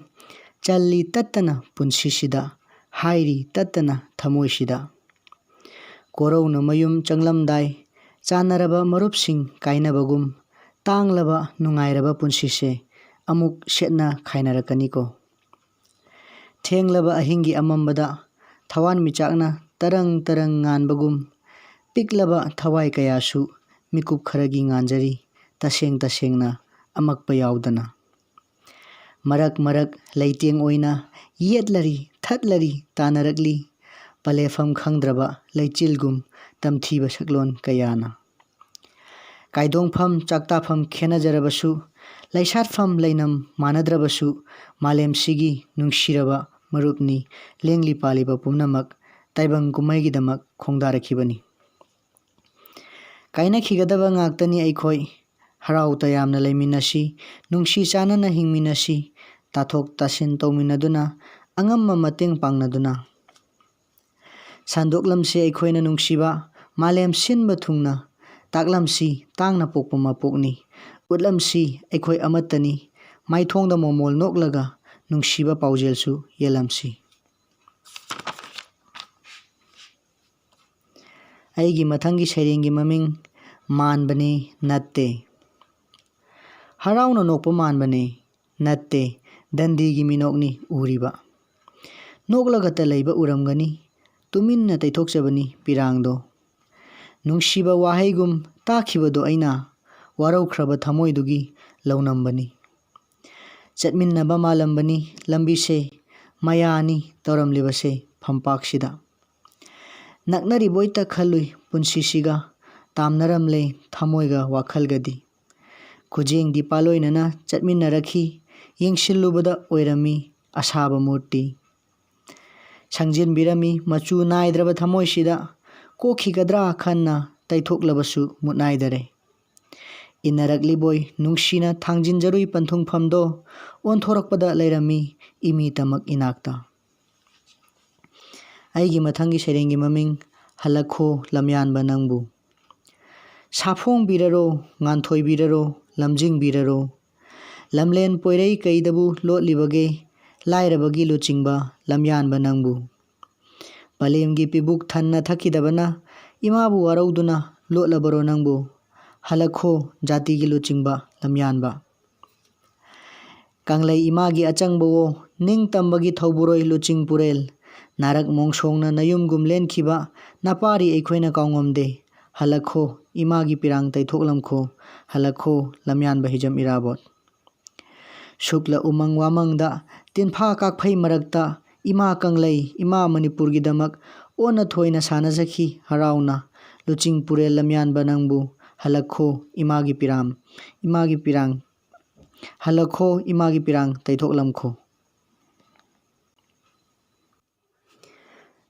ꯆꯜꯂꯤ ꯇꯠꯇꯅ ꯄꯨꯟꯁꯤꯁꯤꯗ, ꯍꯥꯏꯔꯤ ꯇꯠꯇꯅ ꯊꯃꯣꯏꯁꯤꯗ꯫ ꯀꯣꯔꯧꯅ ꯃꯌꯨꯝ ꯆꯪꯂꯝꯗꯥꯏ ꯆꯥꯟꯅꯔꯕ ꯃꯔꯨꯞꯁꯤꯡ ꯀꯥꯏꯅꯕꯒꯨꯝ, ꯇꯥꯡꯂꯕ ꯅꯨꯡꯉꯥꯏꯔꯕ ꯄꯨꯟꯁꯤꯁꯦ ꯑꯃꯨꯛ ꯁꯦꯠꯅ ꯈꯥꯏꯅꯔꯛꯀꯅꯤꯀꯣ꯫ ꯊꯦꯡꯂꯕ ꯑꯍꯤꯡꯒꯤ ꯑꯃꯝꯕꯗ ꯊꯋꯥꯟꯃꯤꯆꯥꯛꯅ ꯇꯔꯪ ꯇꯔꯪ ꯉꯥꯟꯕꯒꯨꯝ, ꯄꯤꯛꯂꯕ ꯊꯋꯥꯏ ꯀꯌꯥꯁꯨ ꯃꯤꯀꯨꯞ ꯈꯔꯒꯤ ꯉꯥꯟꯖꯔꯤ, ꯇꯁꯦꯡ ꯇꯁꯦꯡꯅ ꯑꯃꯛꯄ ꯌꯥꯎꯗꯅ꯫ ꯃꯔꯛ ꯃꯔꯛ ꯂꯩꯇꯦꯡ ꯑꯣꯏꯅ ꯌꯦꯠꯂꯔꯤ, ꯊꯠꯂꯔꯤ, ꯇꯥꯟꯅꯔꯛꯂꯤ, ꯄꯂꯦꯐꯝ ꯈꯪꯗ꯭ꯔꯕ ꯂꯩꯆꯤꯜꯒꯨꯝ ꯇꯝꯊꯤꯕ ꯁꯛꯂꯣꯟ ꯀꯌꯥꯅ꯫ ꯀꯥꯏꯗꯣꯡꯐꯝ ꯆꯥꯛꯇꯥꯐꯝ ꯈꯦꯠꯅꯖꯔꯕꯁꯨ, ꯂꯩꯁꯥꯠꯐꯝ ꯂꯩꯅꯝ ꯃꯥꯟꯅꯗ꯭ꯔꯕꯁꯨ, ꯃꯥꯂꯦꯝꯁꯤꯒꯤ ꯅꯨꯡꯁꯤꯔꯕ ꯃꯔꯨꯞꯅꯤ ꯂꯦꯡꯂꯤ ꯄꯥꯜꯂꯤꯕ ꯄꯨꯝꯅꯃꯛ ꯇꯥꯏꯕꯪ ꯀꯨꯝꯍꯩꯒꯤꯗꯃꯛ ꯈꯣꯡꯗꯥꯔꯛꯈꯤꯕꯅꯤ꯫ ꯀꯥꯏꯅꯈꯤꯒꯗꯕ ꯉꯥꯛꯇꯅꯤ ꯑꯩꯈꯣꯏ꯫ ꯍꯔꯥꯎ ꯇꯌꯥꯝꯅ ꯂꯩꯃꯤꯟꯅꯁꯤ, ꯅꯨꯡꯁꯤ ꯆꯥꯟꯅꯅ ꯍꯤꯡꯃꯤꯟꯅꯁꯤ, ꯇꯥꯊꯣꯛ ꯇꯥꯁꯤꯟ ꯇꯧꯃꯤꯟꯅꯗꯨꯅ, ꯑꯉꯝꯕ ꯃꯇꯦꯡ ꯄꯥꯡꯅꯗꯨꯅ꯫ ꯁꯟꯗꯣꯛꯂꯝꯁꯤ ꯑꯩꯈꯣꯏꯅ ꯅꯨꯡꯁꯤꯕ, ꯃꯥꯂꯦꯝ ꯁꯤꯟꯕ ꯊꯨꯡꯅ ꯇꯥꯛꯂꯝꯁꯤ, ꯇꯥꯡꯅ ꯄꯣꯛꯄ ꯃꯄꯣꯛꯅꯤ꯫ ꯎꯠꯂꯝꯁꯤ, ꯑꯩꯈꯣꯏ ꯑꯃꯠꯇꯅꯤ꯫ ꯃꯥꯏꯊꯣꯡꯗ ꯃꯣꯃꯣꯜ ꯅꯣꯛꯂꯒ ꯅꯨꯡꯁꯤꯕ ꯄꯥꯎꯖꯦꯜꯁꯨ ꯌꯦꯜꯂꯝꯁꯤ꯫ ꯑꯩꯒꯤ ꯃꯊꯪꯒꯤ ꯁꯩꯔꯦꯡꯒꯤ ꯃꯃꯤꯡ ꯃꯥꯟꯕꯅꯤ ꯅꯠꯇꯦ꯫ ꯍꯔꯥꯎꯅ ꯅꯣꯛꯄ ꯃꯥꯟꯕꯅꯤ ꯅꯠꯇꯦ, ꯗꯟꯗꯤꯒꯤ ꯃꯤꯅꯣꯛꯅꯤ ꯎꯔꯤꯕ꯫ ꯅꯣꯛꯂꯒꯇ ꯂꯩꯕ ꯎꯔꯝꯒꯅꯤ, ꯇꯨꯃꯤꯟꯅ ꯇꯩꯊꯣꯛꯆꯕꯅꯤ ꯄꯤꯔꯥꯡꯗꯣ꯫ ꯅꯨꯡꯁꯤꯕ ꯋꯥꯍꯩꯒꯨꯝ ꯇꯥꯈꯤꯕꯗꯣ ꯑꯩꯅ ꯋꯥꯔꯧꯈ꯭ꯔꯕ ꯊꯃꯣꯏꯗꯨꯒꯤ ꯂꯧꯅꯝꯕꯅꯤ꯫ ꯆꯠꯃꯤꯟꯅꯕ ꯃꯥꯜꯂꯝꯕꯅꯤ ꯂꯝꯕꯤꯁꯦ, ꯃꯌꯥꯅꯤ ꯇꯧꯔꯝꯂꯤꯕꯁꯦ ꯐꯝꯄꯥꯛꯁꯤꯗ꯫ ꯅꯛꯅꯔꯤꯕꯣꯏꯇ ꯈꯜꯂꯨꯏ ꯄꯨꯟꯁꯤꯁꯤꯒ, ꯇꯥꯝꯅꯔꯝꯂꯦ ꯊꯃꯣꯏꯒ ꯋꯥꯈꯜꯒꯗꯤ꯫ ꯈꯨꯖꯦꯡꯗꯤ ꯄꯥꯂꯣꯏꯅꯅ ꯆꯠꯃꯤꯟꯅꯔꯛꯈꯤ, ꯌꯦꯡꯁꯤꯜꯂꯨꯕꯗ ꯑꯣꯏꯔꯝꯃꯤ ꯑꯁꯥꯕ ꯃꯨꯔꯇꯤ꯫ ꯁꯪꯖꯤꯟꯕꯤꯔꯝꯃꯤ ꯃꯆꯨ ꯅꯥꯏꯗ꯭ꯔꯕ ꯊꯃꯣꯏꯁꯤꯗ, ꯀꯣꯛꯈꯤꯒꯗ꯭ꯔꯥ ꯈꯟꯅ ꯇꯩꯊꯣꯛꯂꯕꯁꯨ ꯃꯨꯠ ꯅꯥꯏꯗꯔꯦ꯫ ꯏꯟꯅꯔꯛꯂꯤꯕꯣꯏ ꯅꯨꯡꯁꯤꯅ ꯊꯥꯡꯖꯤꯟꯖꯔꯨꯏ ꯄꯟꯊꯨꯡꯐꯝꯗꯣ, ꯑꯣꯟꯊꯣꯔꯛꯄꯗ ꯂꯩꯔꯝꯃꯤ ꯏꯃꯤꯇꯃꯛ ꯏꯅꯥꯛꯇ꯫ ꯑꯩꯒꯤ ꯃꯊꯪꯒꯤ ꯁꯩꯔꯦꯡꯒꯤ ꯃꯃꯤꯡ ꯍꯜꯂꯛꯈꯣ ꯂꯝꯌꯥꯟꯕ ꯅꯪꯕꯨ꯫ ꯁꯥꯐꯣꯡꯕꯤꯔꯔꯣ, ꯉꯥꯟꯊꯣꯏꯕꯤꯔꯔꯣ, ꯂꯝꯖꯤꯡꯕꯤꯔꯔꯣ꯫ ꯂꯝꯂꯦꯟ ꯄꯣꯏꯔꯩ ꯀꯩꯗꯕꯨ ꯂꯣꯠꯂꯤꯕꯒꯦ, ꯂꯥꯏꯔꯕꯒꯤ ꯂꯨꯆꯤꯡꯕ ꯂꯝꯌꯥꯟꯕ ꯅꯪꯕꯨ꯫ ꯄꯂꯦꯝꯒꯤ ꯄꯤꯕꯨꯛ ꯊꯟꯅ ꯊꯛꯈꯤꯗꯕꯅ ꯏꯃꯥꯕꯨ ꯋꯥꯔꯧꯗꯨꯅ ꯂꯣꯠꯂꯕꯔꯣ ꯅꯪꯕꯨ? ꯍꯜꯂꯛꯈꯣ ꯖꯥꯇꯤꯒꯤ ꯂꯨꯆꯤꯡꯕ ꯂꯝꯌꯥꯟꯕ꯫ ꯀꯪꯂꯩ ꯏꯃꯥꯒꯤ ꯑꯆꯪꯕꯋꯣ, ꯅꯤꯡꯇꯝꯕꯒꯤ ꯊꯧꯕꯨꯔꯣꯏ ꯂꯨꯆꯤꯡ ꯄꯨꯔꯦꯜ꯫ ꯅꯥꯔꯛ ꯃꯣꯡꯁꯣꯡꯅ ꯅꯌꯨꯝꯒꯨꯝ ꯂꯦꯟꯈꯤꯕ ꯅꯄꯥꯔꯤ ꯑꯩꯈꯣꯏꯅ ꯀꯥꯎꯉꯝꯗꯦ꯫ ꯍꯜꯂꯛꯈꯣ, ꯏꯃꯥꯒꯤ ꯄꯤꯔꯥꯡ ꯇꯩꯊꯣꯛꯂꯝꯈꯣ꯫ ꯍꯜꯂꯛꯈꯣ, ꯂꯝꯌꯥꯟꯕ ꯍꯤꯖꯝ ꯏꯔꯥꯕꯣꯠ꯫ ꯁꯨꯛꯂ ꯎꯃꯪ ꯋꯥꯃꯪꯗ, ꯇꯤꯟꯐꯥ ꯀꯥꯛꯐꯩ ꯃꯔꯛꯇ, ꯏꯃꯥ ꯀꯪꯂꯩ, ꯏꯃꯥ ꯃꯅꯤꯄꯨꯔꯒꯤꯗꯃꯛ ꯑꯣꯟꯅ ꯊꯣꯏꯅ ꯁꯥꯟꯅꯖꯈꯤ ꯍꯔꯥꯎꯅ꯫ ꯂꯨꯆꯤꯡ ꯄꯨꯔꯦꯜ ꯂꯝꯌꯥꯟꯕ ꯅꯪꯕꯨ, ꯍꯜꯂꯛꯈꯣ, ꯏꯃꯥꯒꯤ ꯄꯤꯔꯥꯝ, ꯏꯃꯥꯒꯤ ꯄꯤꯔꯥꯡ꯫ ꯍꯜꯂꯛꯈꯣ, ꯏꯃꯥꯒꯤ ꯄꯤꯔꯥꯡ ꯇꯩꯊꯣꯛꯂꯝꯈꯣ꯫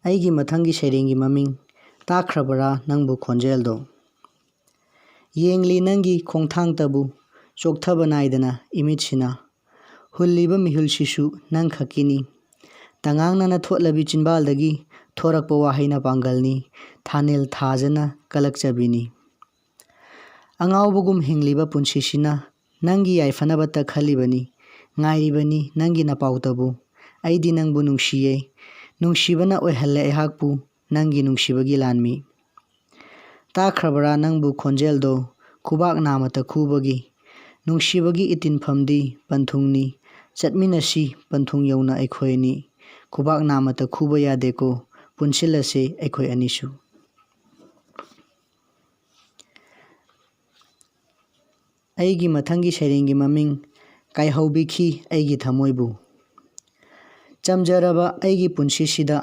ꯑꯩꯒꯤ ꯃꯊꯪꯒꯤ ꯁꯩꯔꯦꯡꯒꯤ ꯃꯃꯤꯡ ꯇꯥꯈ꯭ꯔꯕꯔꯥ ꯅꯪꯕꯨ ꯈꯣꯟꯖꯦꯜꯗꯣ? ꯌꯦꯡꯂꯤ ꯅꯪꯒꯤ ꯈꯣꯡꯊꯥꯡꯇꯕꯨ ꯆꯣꯛꯊꯕ ꯅꯥꯏꯗꯅ ꯏꯃꯤꯠꯁꯤꯅ꯫ ꯍꯨꯜꯂꯤꯕ ꯃꯤꯍꯨꯜꯁꯤꯁꯨ ꯅꯪ ꯈꯛꯀꯤꯅꯤ꯫ ꯇꯉꯥꯡꯅꯅ ꯊꯣꯠꯂꯕꯤ ꯆꯤꯟꯕꯥꯜꯗꯒꯤ ꯊꯣꯔꯛꯄ ꯋꯥꯍꯩꯅ ꯄꯥꯡꯒꯜꯅꯤ, ꯊꯥꯅꯤꯜ ꯊꯥꯖꯅ ꯀꯂꯛꯆꯕꯤꯅꯤ꯫ ꯑꯉꯥꯎꯕꯒꯨꯝ ꯍꯤꯡꯂꯤꯕ ꯄꯨꯟꯁꯤꯁꯤꯅ ꯅꯪꯒꯤ ꯌꯥꯏꯐꯅꯕꯇ ꯈꯜꯂꯤꯕꯅꯤ, ꯉꯥꯏꯔꯤꯕꯅꯤ ꯅꯪꯒꯤ ꯅꯄꯥꯎꯇꯕꯨ꯫ ꯑꯩꯗꯤ ꯅꯪꯕꯨ ꯅꯨꯡꯁꯤꯌꯦ, ꯅꯨꯡꯁꯤꯕꯅ ꯑꯣꯏꯍꯜꯂꯦ ꯑꯩꯍꯥꯛꯄꯨ ꯅꯪꯒꯤ ꯅꯨꯡꯁꯤꯕꯒꯤ ꯂꯥꯟꯃꯤ꯫ ꯇꯥꯈ꯭ꯔꯕꯔꯥ ꯅꯪꯕꯨ ꯈꯣꯟꯖꯦꯜꯗꯣ ꯈꯨꯕꯥꯛ ꯅꯥꯃꯇ ꯈꯨꯕꯒꯤ? ꯅꯨꯡꯁꯤꯕꯒꯤ ꯏꯇꯤꯟꯐꯝꯗꯤ ꯄꯟꯊꯨꯡꯅꯤ, ꯆꯠꯃꯤꯟꯅꯁꯤ ꯄꯟꯊꯨꯡ ꯌꯧꯅ ꯑꯩꯈꯣꯏ ꯑꯅꯤ꯫ ꯈꯨꯕꯥꯛ ꯅꯥꯃꯇ ꯈꯨꯕ ꯌꯥꯗꯦꯀꯣ, ꯄꯨꯟꯁꯤꯜꯂꯁꯤ ꯑꯩꯈꯣꯏ ꯑꯅꯤꯁꯨ꯫ ꯑꯩꯒꯤ ꯃꯊꯪꯒꯤ ꯁꯩꯔꯦꯡꯒꯤ ꯃꯃꯤꯡ ꯀꯥꯏꯍꯧꯕꯤꯈꯤ ꯑꯩꯒꯤ ꯊꯃꯣꯏꯕꯨ꯫ ꯆꯝꯖꯔꯕ ꯑꯩꯒꯤ ꯄꯨꯟꯁꯤꯁꯤꯗ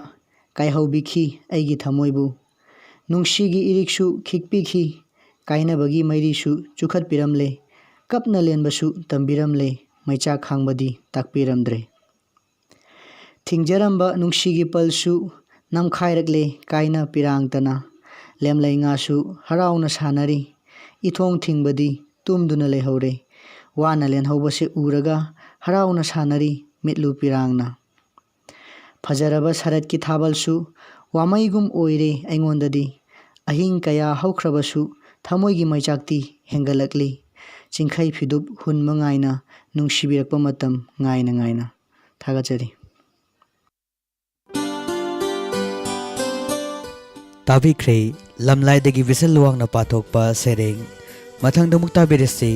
ꯀꯥꯏꯍꯧꯕꯤꯈꯤ ꯑꯩꯒꯤ ꯊꯃꯣꯏꯕꯨ꯫ ꯅꯨꯡꯁꯤꯒꯤ ꯏꯔꯤꯛꯁꯨ ꯈꯤꯛꯄꯤꯈꯤ, ꯀꯥꯏꯅꯕꯒꯤ ꯃꯩꯔꯤꯁꯨ ꯆꯨꯈꯠꯄꯤꯔꯝꯂꯦ, ꯀꯞꯅ ꯂꯦꯟꯕꯁꯨ ꯇꯝꯕꯤꯔꯝꯂꯦ, ꯃꯩꯆꯥꯛ ꯈꯥꯡꯕꯗꯤ ꯇꯥꯛꯄꯤꯔꯝꯗ꯭ꯔꯦ꯫ ꯊꯤꯡꯖꯔꯝꯕ ꯅꯨꯡꯁꯤꯒꯤ ꯄꯜꯁꯨ ꯅꯝꯈꯥꯏꯔꯛꯂꯦ ꯀꯥꯏꯅ ꯄꯤꯔꯥꯡꯇꯅ꯫ ꯂꯦꯝꯂꯩ ꯉꯥꯁꯨ ꯍꯔꯥꯎꯅ ꯁꯥꯟꯅꯔꯤ, ꯏꯊꯣꯡ ꯊꯤꯡꯕꯗꯤ ꯇꯨꯝꯗꯨꯅ ꯂꯩꯍꯧꯔꯦ꯫ ꯋꯥꯅ ꯂꯦꯟꯍꯧꯕꯁꯦ ꯎꯔꯒ ꯍꯔꯥꯎꯅ ꯁꯥꯟꯅꯔꯤ ꯃꯤꯠꯂꯨ ꯄꯤꯔꯥꯡꯅ꯫ ꯐꯖꯔꯕ ꯁꯔꯠꯀꯤ ꯊꯥꯕꯜꯁꯨ ꯋꯥꯃꯩꯒꯨꯝ ꯑꯣꯏꯔꯦ ꯑꯩꯉꯣꯟꯗꯗꯤ꯫ ꯑꯍꯤꯡ ꯀꯌꯥ ꯍꯧꯈ꯭ꯔꯕꯁꯨ ꯊꯃꯣꯏꯒꯤ ꯃꯩꯆꯥꯛꯇꯤ ꯍꯦꯟꯒꯠꯂꯛꯂꯤ꯫ ꯆꯤꯡꯈꯩ ꯐꯤꯗꯨꯞ ꯍꯨꯟꯕ ꯉꯥꯏꯅ ꯅꯨꯡꯁꯤꯕꯤꯔꯛꯄ ꯃꯇꯝ ꯉꯥꯏꯅ ꯉꯥꯏꯅ꯫ ꯊꯥꯒꯠꯆꯔꯤ꯫ ꯇꯥꯕꯤꯈ꯭ꯔꯦ ꯂꯝꯂꯥꯏꯗꯒꯤ ꯕꯤꯁꯦꯜ ꯂꯨꯋꯥꯡꯅ ꯄꯥꯊꯣꯛꯄ ꯁꯩꯔꯦꯡ꯫ ꯃꯊꯪꯗ ꯑꯃꯨꯛ ꯇꯥꯕꯤꯔꯁꯤ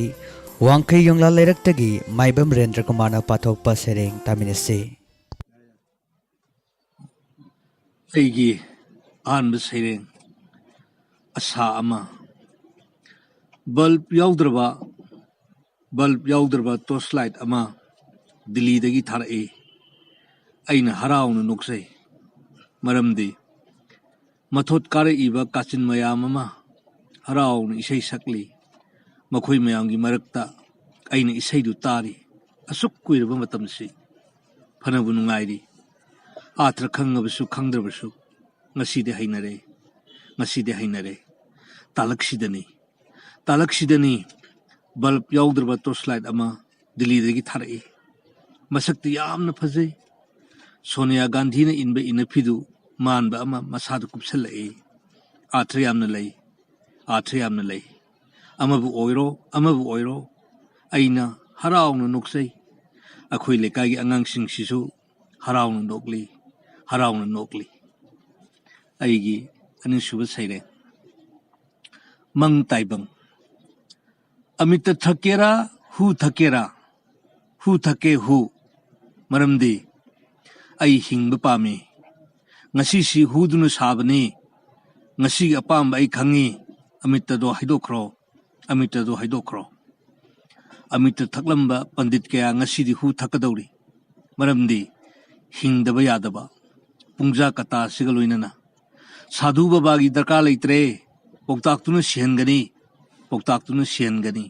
ꯋꯥꯡꯈꯩ ꯌꯣꯡꯂꯥ ꯂꯩꯔꯛꯇꯒꯤ ꯃꯥꯏꯕꯝ ꯔꯦꯟꯗ꯭ꯔ ꯀꯨꯃꯥꯔꯅ ꯄꯥꯊꯣꯛꯄ ꯁꯩꯔꯦꯡ ꯇꯥꯃꯤꯟꯅꯁꯤ꯫ ꯑꯩꯒꯤ ꯑꯍꯥꯟꯕ ꯁꯩꯔꯦꯡ ꯑꯁꯥ ꯑꯃ꯫ ꯕꯜꯕ ꯌꯥꯎꯗ꯭ꯔꯕ ꯕꯜꯕ ꯌꯥꯎꯗ꯭ꯔꯕ ꯇꯣꯔꯆ ꯂꯥꯏꯠ ꯑꯃ ꯗꯤꯜꯂꯤꯗꯒꯤ ꯊꯥꯔꯛꯏ꯫ ꯑꯩꯅ ꯍꯔꯥꯎꯅ ꯅꯣꯛꯆꯩ꯫ ꯃꯔꯝꯗꯤ ꯃꯊꯣꯠ ꯀꯥꯔꯛꯏꯕ ꯀꯥꯆꯤꯟ ꯃꯌꯥꯝ ꯑꯃ ꯍꯔꯥꯎꯅ ꯏꯁꯩ ꯁꯛꯂꯤ꯫ ꯃꯈꯣꯏ ꯃꯌꯥꯝꯒꯤ ꯃꯔꯛꯇ ꯑꯩꯅ ꯏꯁꯩꯗꯨ ꯇꯥꯔꯤ꯫ ꯑꯁꯨꯛ ꯀꯨꯏꯔꯕ ꯃꯇꯝꯁꯤ ꯐꯅꯕꯨ ꯅꯨꯡꯉꯥꯏꯔꯤ꯫ ꯑꯥꯊ꯭ꯔ ꯈꯪꯉꯕꯁꯨ ꯈꯪꯗ꯭ꯔꯕꯁꯨ ꯉꯁꯤꯗꯤ ꯍꯩꯅꯔꯦ꯫ ꯉꯁꯤꯗꯤ ꯍꯩꯅꯔꯦ꯫ ꯇꯥꯂꯛꯁꯤꯗꯅꯤ꯫ ꯇꯥꯂꯛꯁꯤꯗꯅꯤ ꯕꯜꯕ ꯌꯥꯎꯗ꯭ꯔꯕ ꯇꯣꯔꯆ ꯂꯥꯏꯠ ꯑꯃ ꯗꯤꯜꯂꯤꯗꯒꯤ ꯊꯥꯔꯛꯏ꯫ ꯃꯁꯛꯇꯤ ꯌꯥꯝꯅ ꯐꯖꯩ꯫ ꯁꯣꯅꯤꯌꯥ ꯒꯥꯟꯙꯤꯅ ꯏꯟꯕ ꯏꯟꯅꯐꯤꯗꯨ ꯃꯥꯟꯕ ꯑꯃ ꯃꯁꯥꯗ ꯀꯨꯞꯁꯜꯂꯛꯏ꯫ ꯑꯥꯊ꯭ꯔ ꯌꯥꯝꯅ ꯂꯩ꯫ ꯑꯥꯊ꯭ꯔ ꯌꯥꯝꯅ ꯂꯩ꯫ ꯑꯃꯕꯨ ꯑꯣꯏꯔꯣ, ꯑꯃꯕꯨ ꯑꯣꯏꯔꯣ, ꯑꯩꯅ ꯍꯔꯥꯎꯅ ꯅꯣꯛꯆꯩ꯫ ꯑꯩꯈꯣꯏ ꯂꯩꯀꯥꯏꯒꯤ ꯑꯉꯥꯡꯁꯤꯡꯁꯤꯁꯨ ꯍꯔꯥꯎꯅ ꯅꯣꯛꯂꯤ, ꯍꯔꯥꯎꯅ ꯅꯣꯛꯂꯤ꯫ ꯑꯩꯒꯤ ꯑꯅꯤꯁꯨꯕ ꯁꯩꯔꯦꯡ, ꯃꯪ ꯇꯥꯏꯕꯪ꯫ ꯑꯃꯤꯇ ꯊꯛꯀꯦꯔꯥ, ꯍꯨ ꯊꯛꯀꯦꯔꯥ? ꯍꯨ ꯊꯛꯀꯦ, ꯍꯨ꯫ ꯃꯔꯝꯗꯤ ꯑꯩ ꯍꯤꯡꯕ ꯄꯥꯝꯃꯤ꯫ ꯉꯁꯤꯁꯤ ꯍꯨꯗꯨꯅ ꯁꯥꯕꯅꯤ꯫ ꯉꯁꯤꯒꯤ ꯑꯄꯥꯝꯕ ꯑꯩ ꯈꯪꯉꯤ꯫ ꯑꯃꯤꯇꯗꯣ ꯍꯩꯗꯣꯛꯈ꯭ꯔꯣ, ꯑꯃꯤꯇꯗꯣ ꯍꯩꯗꯣꯛꯈ꯭ꯔꯣ꯫ ꯑꯃꯤꯇ ꯊꯛꯂꯝꯕ ꯄꯟꯗꯤꯠ ꯀꯌꯥ ꯉꯁꯤꯗꯤ ꯍꯨ ꯊꯛꯀꯗꯧꯔꯤ꯫ ꯃꯔꯝꯗꯤ ꯍꯤꯡꯗꯕ ꯌꯥꯗꯕ ꯄꯨꯡꯖꯥ ꯀꯇꯥꯁꯤꯒ ꯂꯣꯏꯅꯅ꯫ ꯁꯥꯙꯨ ꯕꯕꯥꯒꯤ ꯗꯔꯀꯥꯔ ꯂꯩꯇ꯭ꯔꯦ꯫ ꯄꯥꯎꯇꯥꯛꯇꯨꯅ ꯁꯤꯍꯟꯒꯅꯤ, ꯄꯥꯎꯇꯥꯛꯇꯨꯅ ꯁꯤꯍꯟꯒꯅꯤ꯫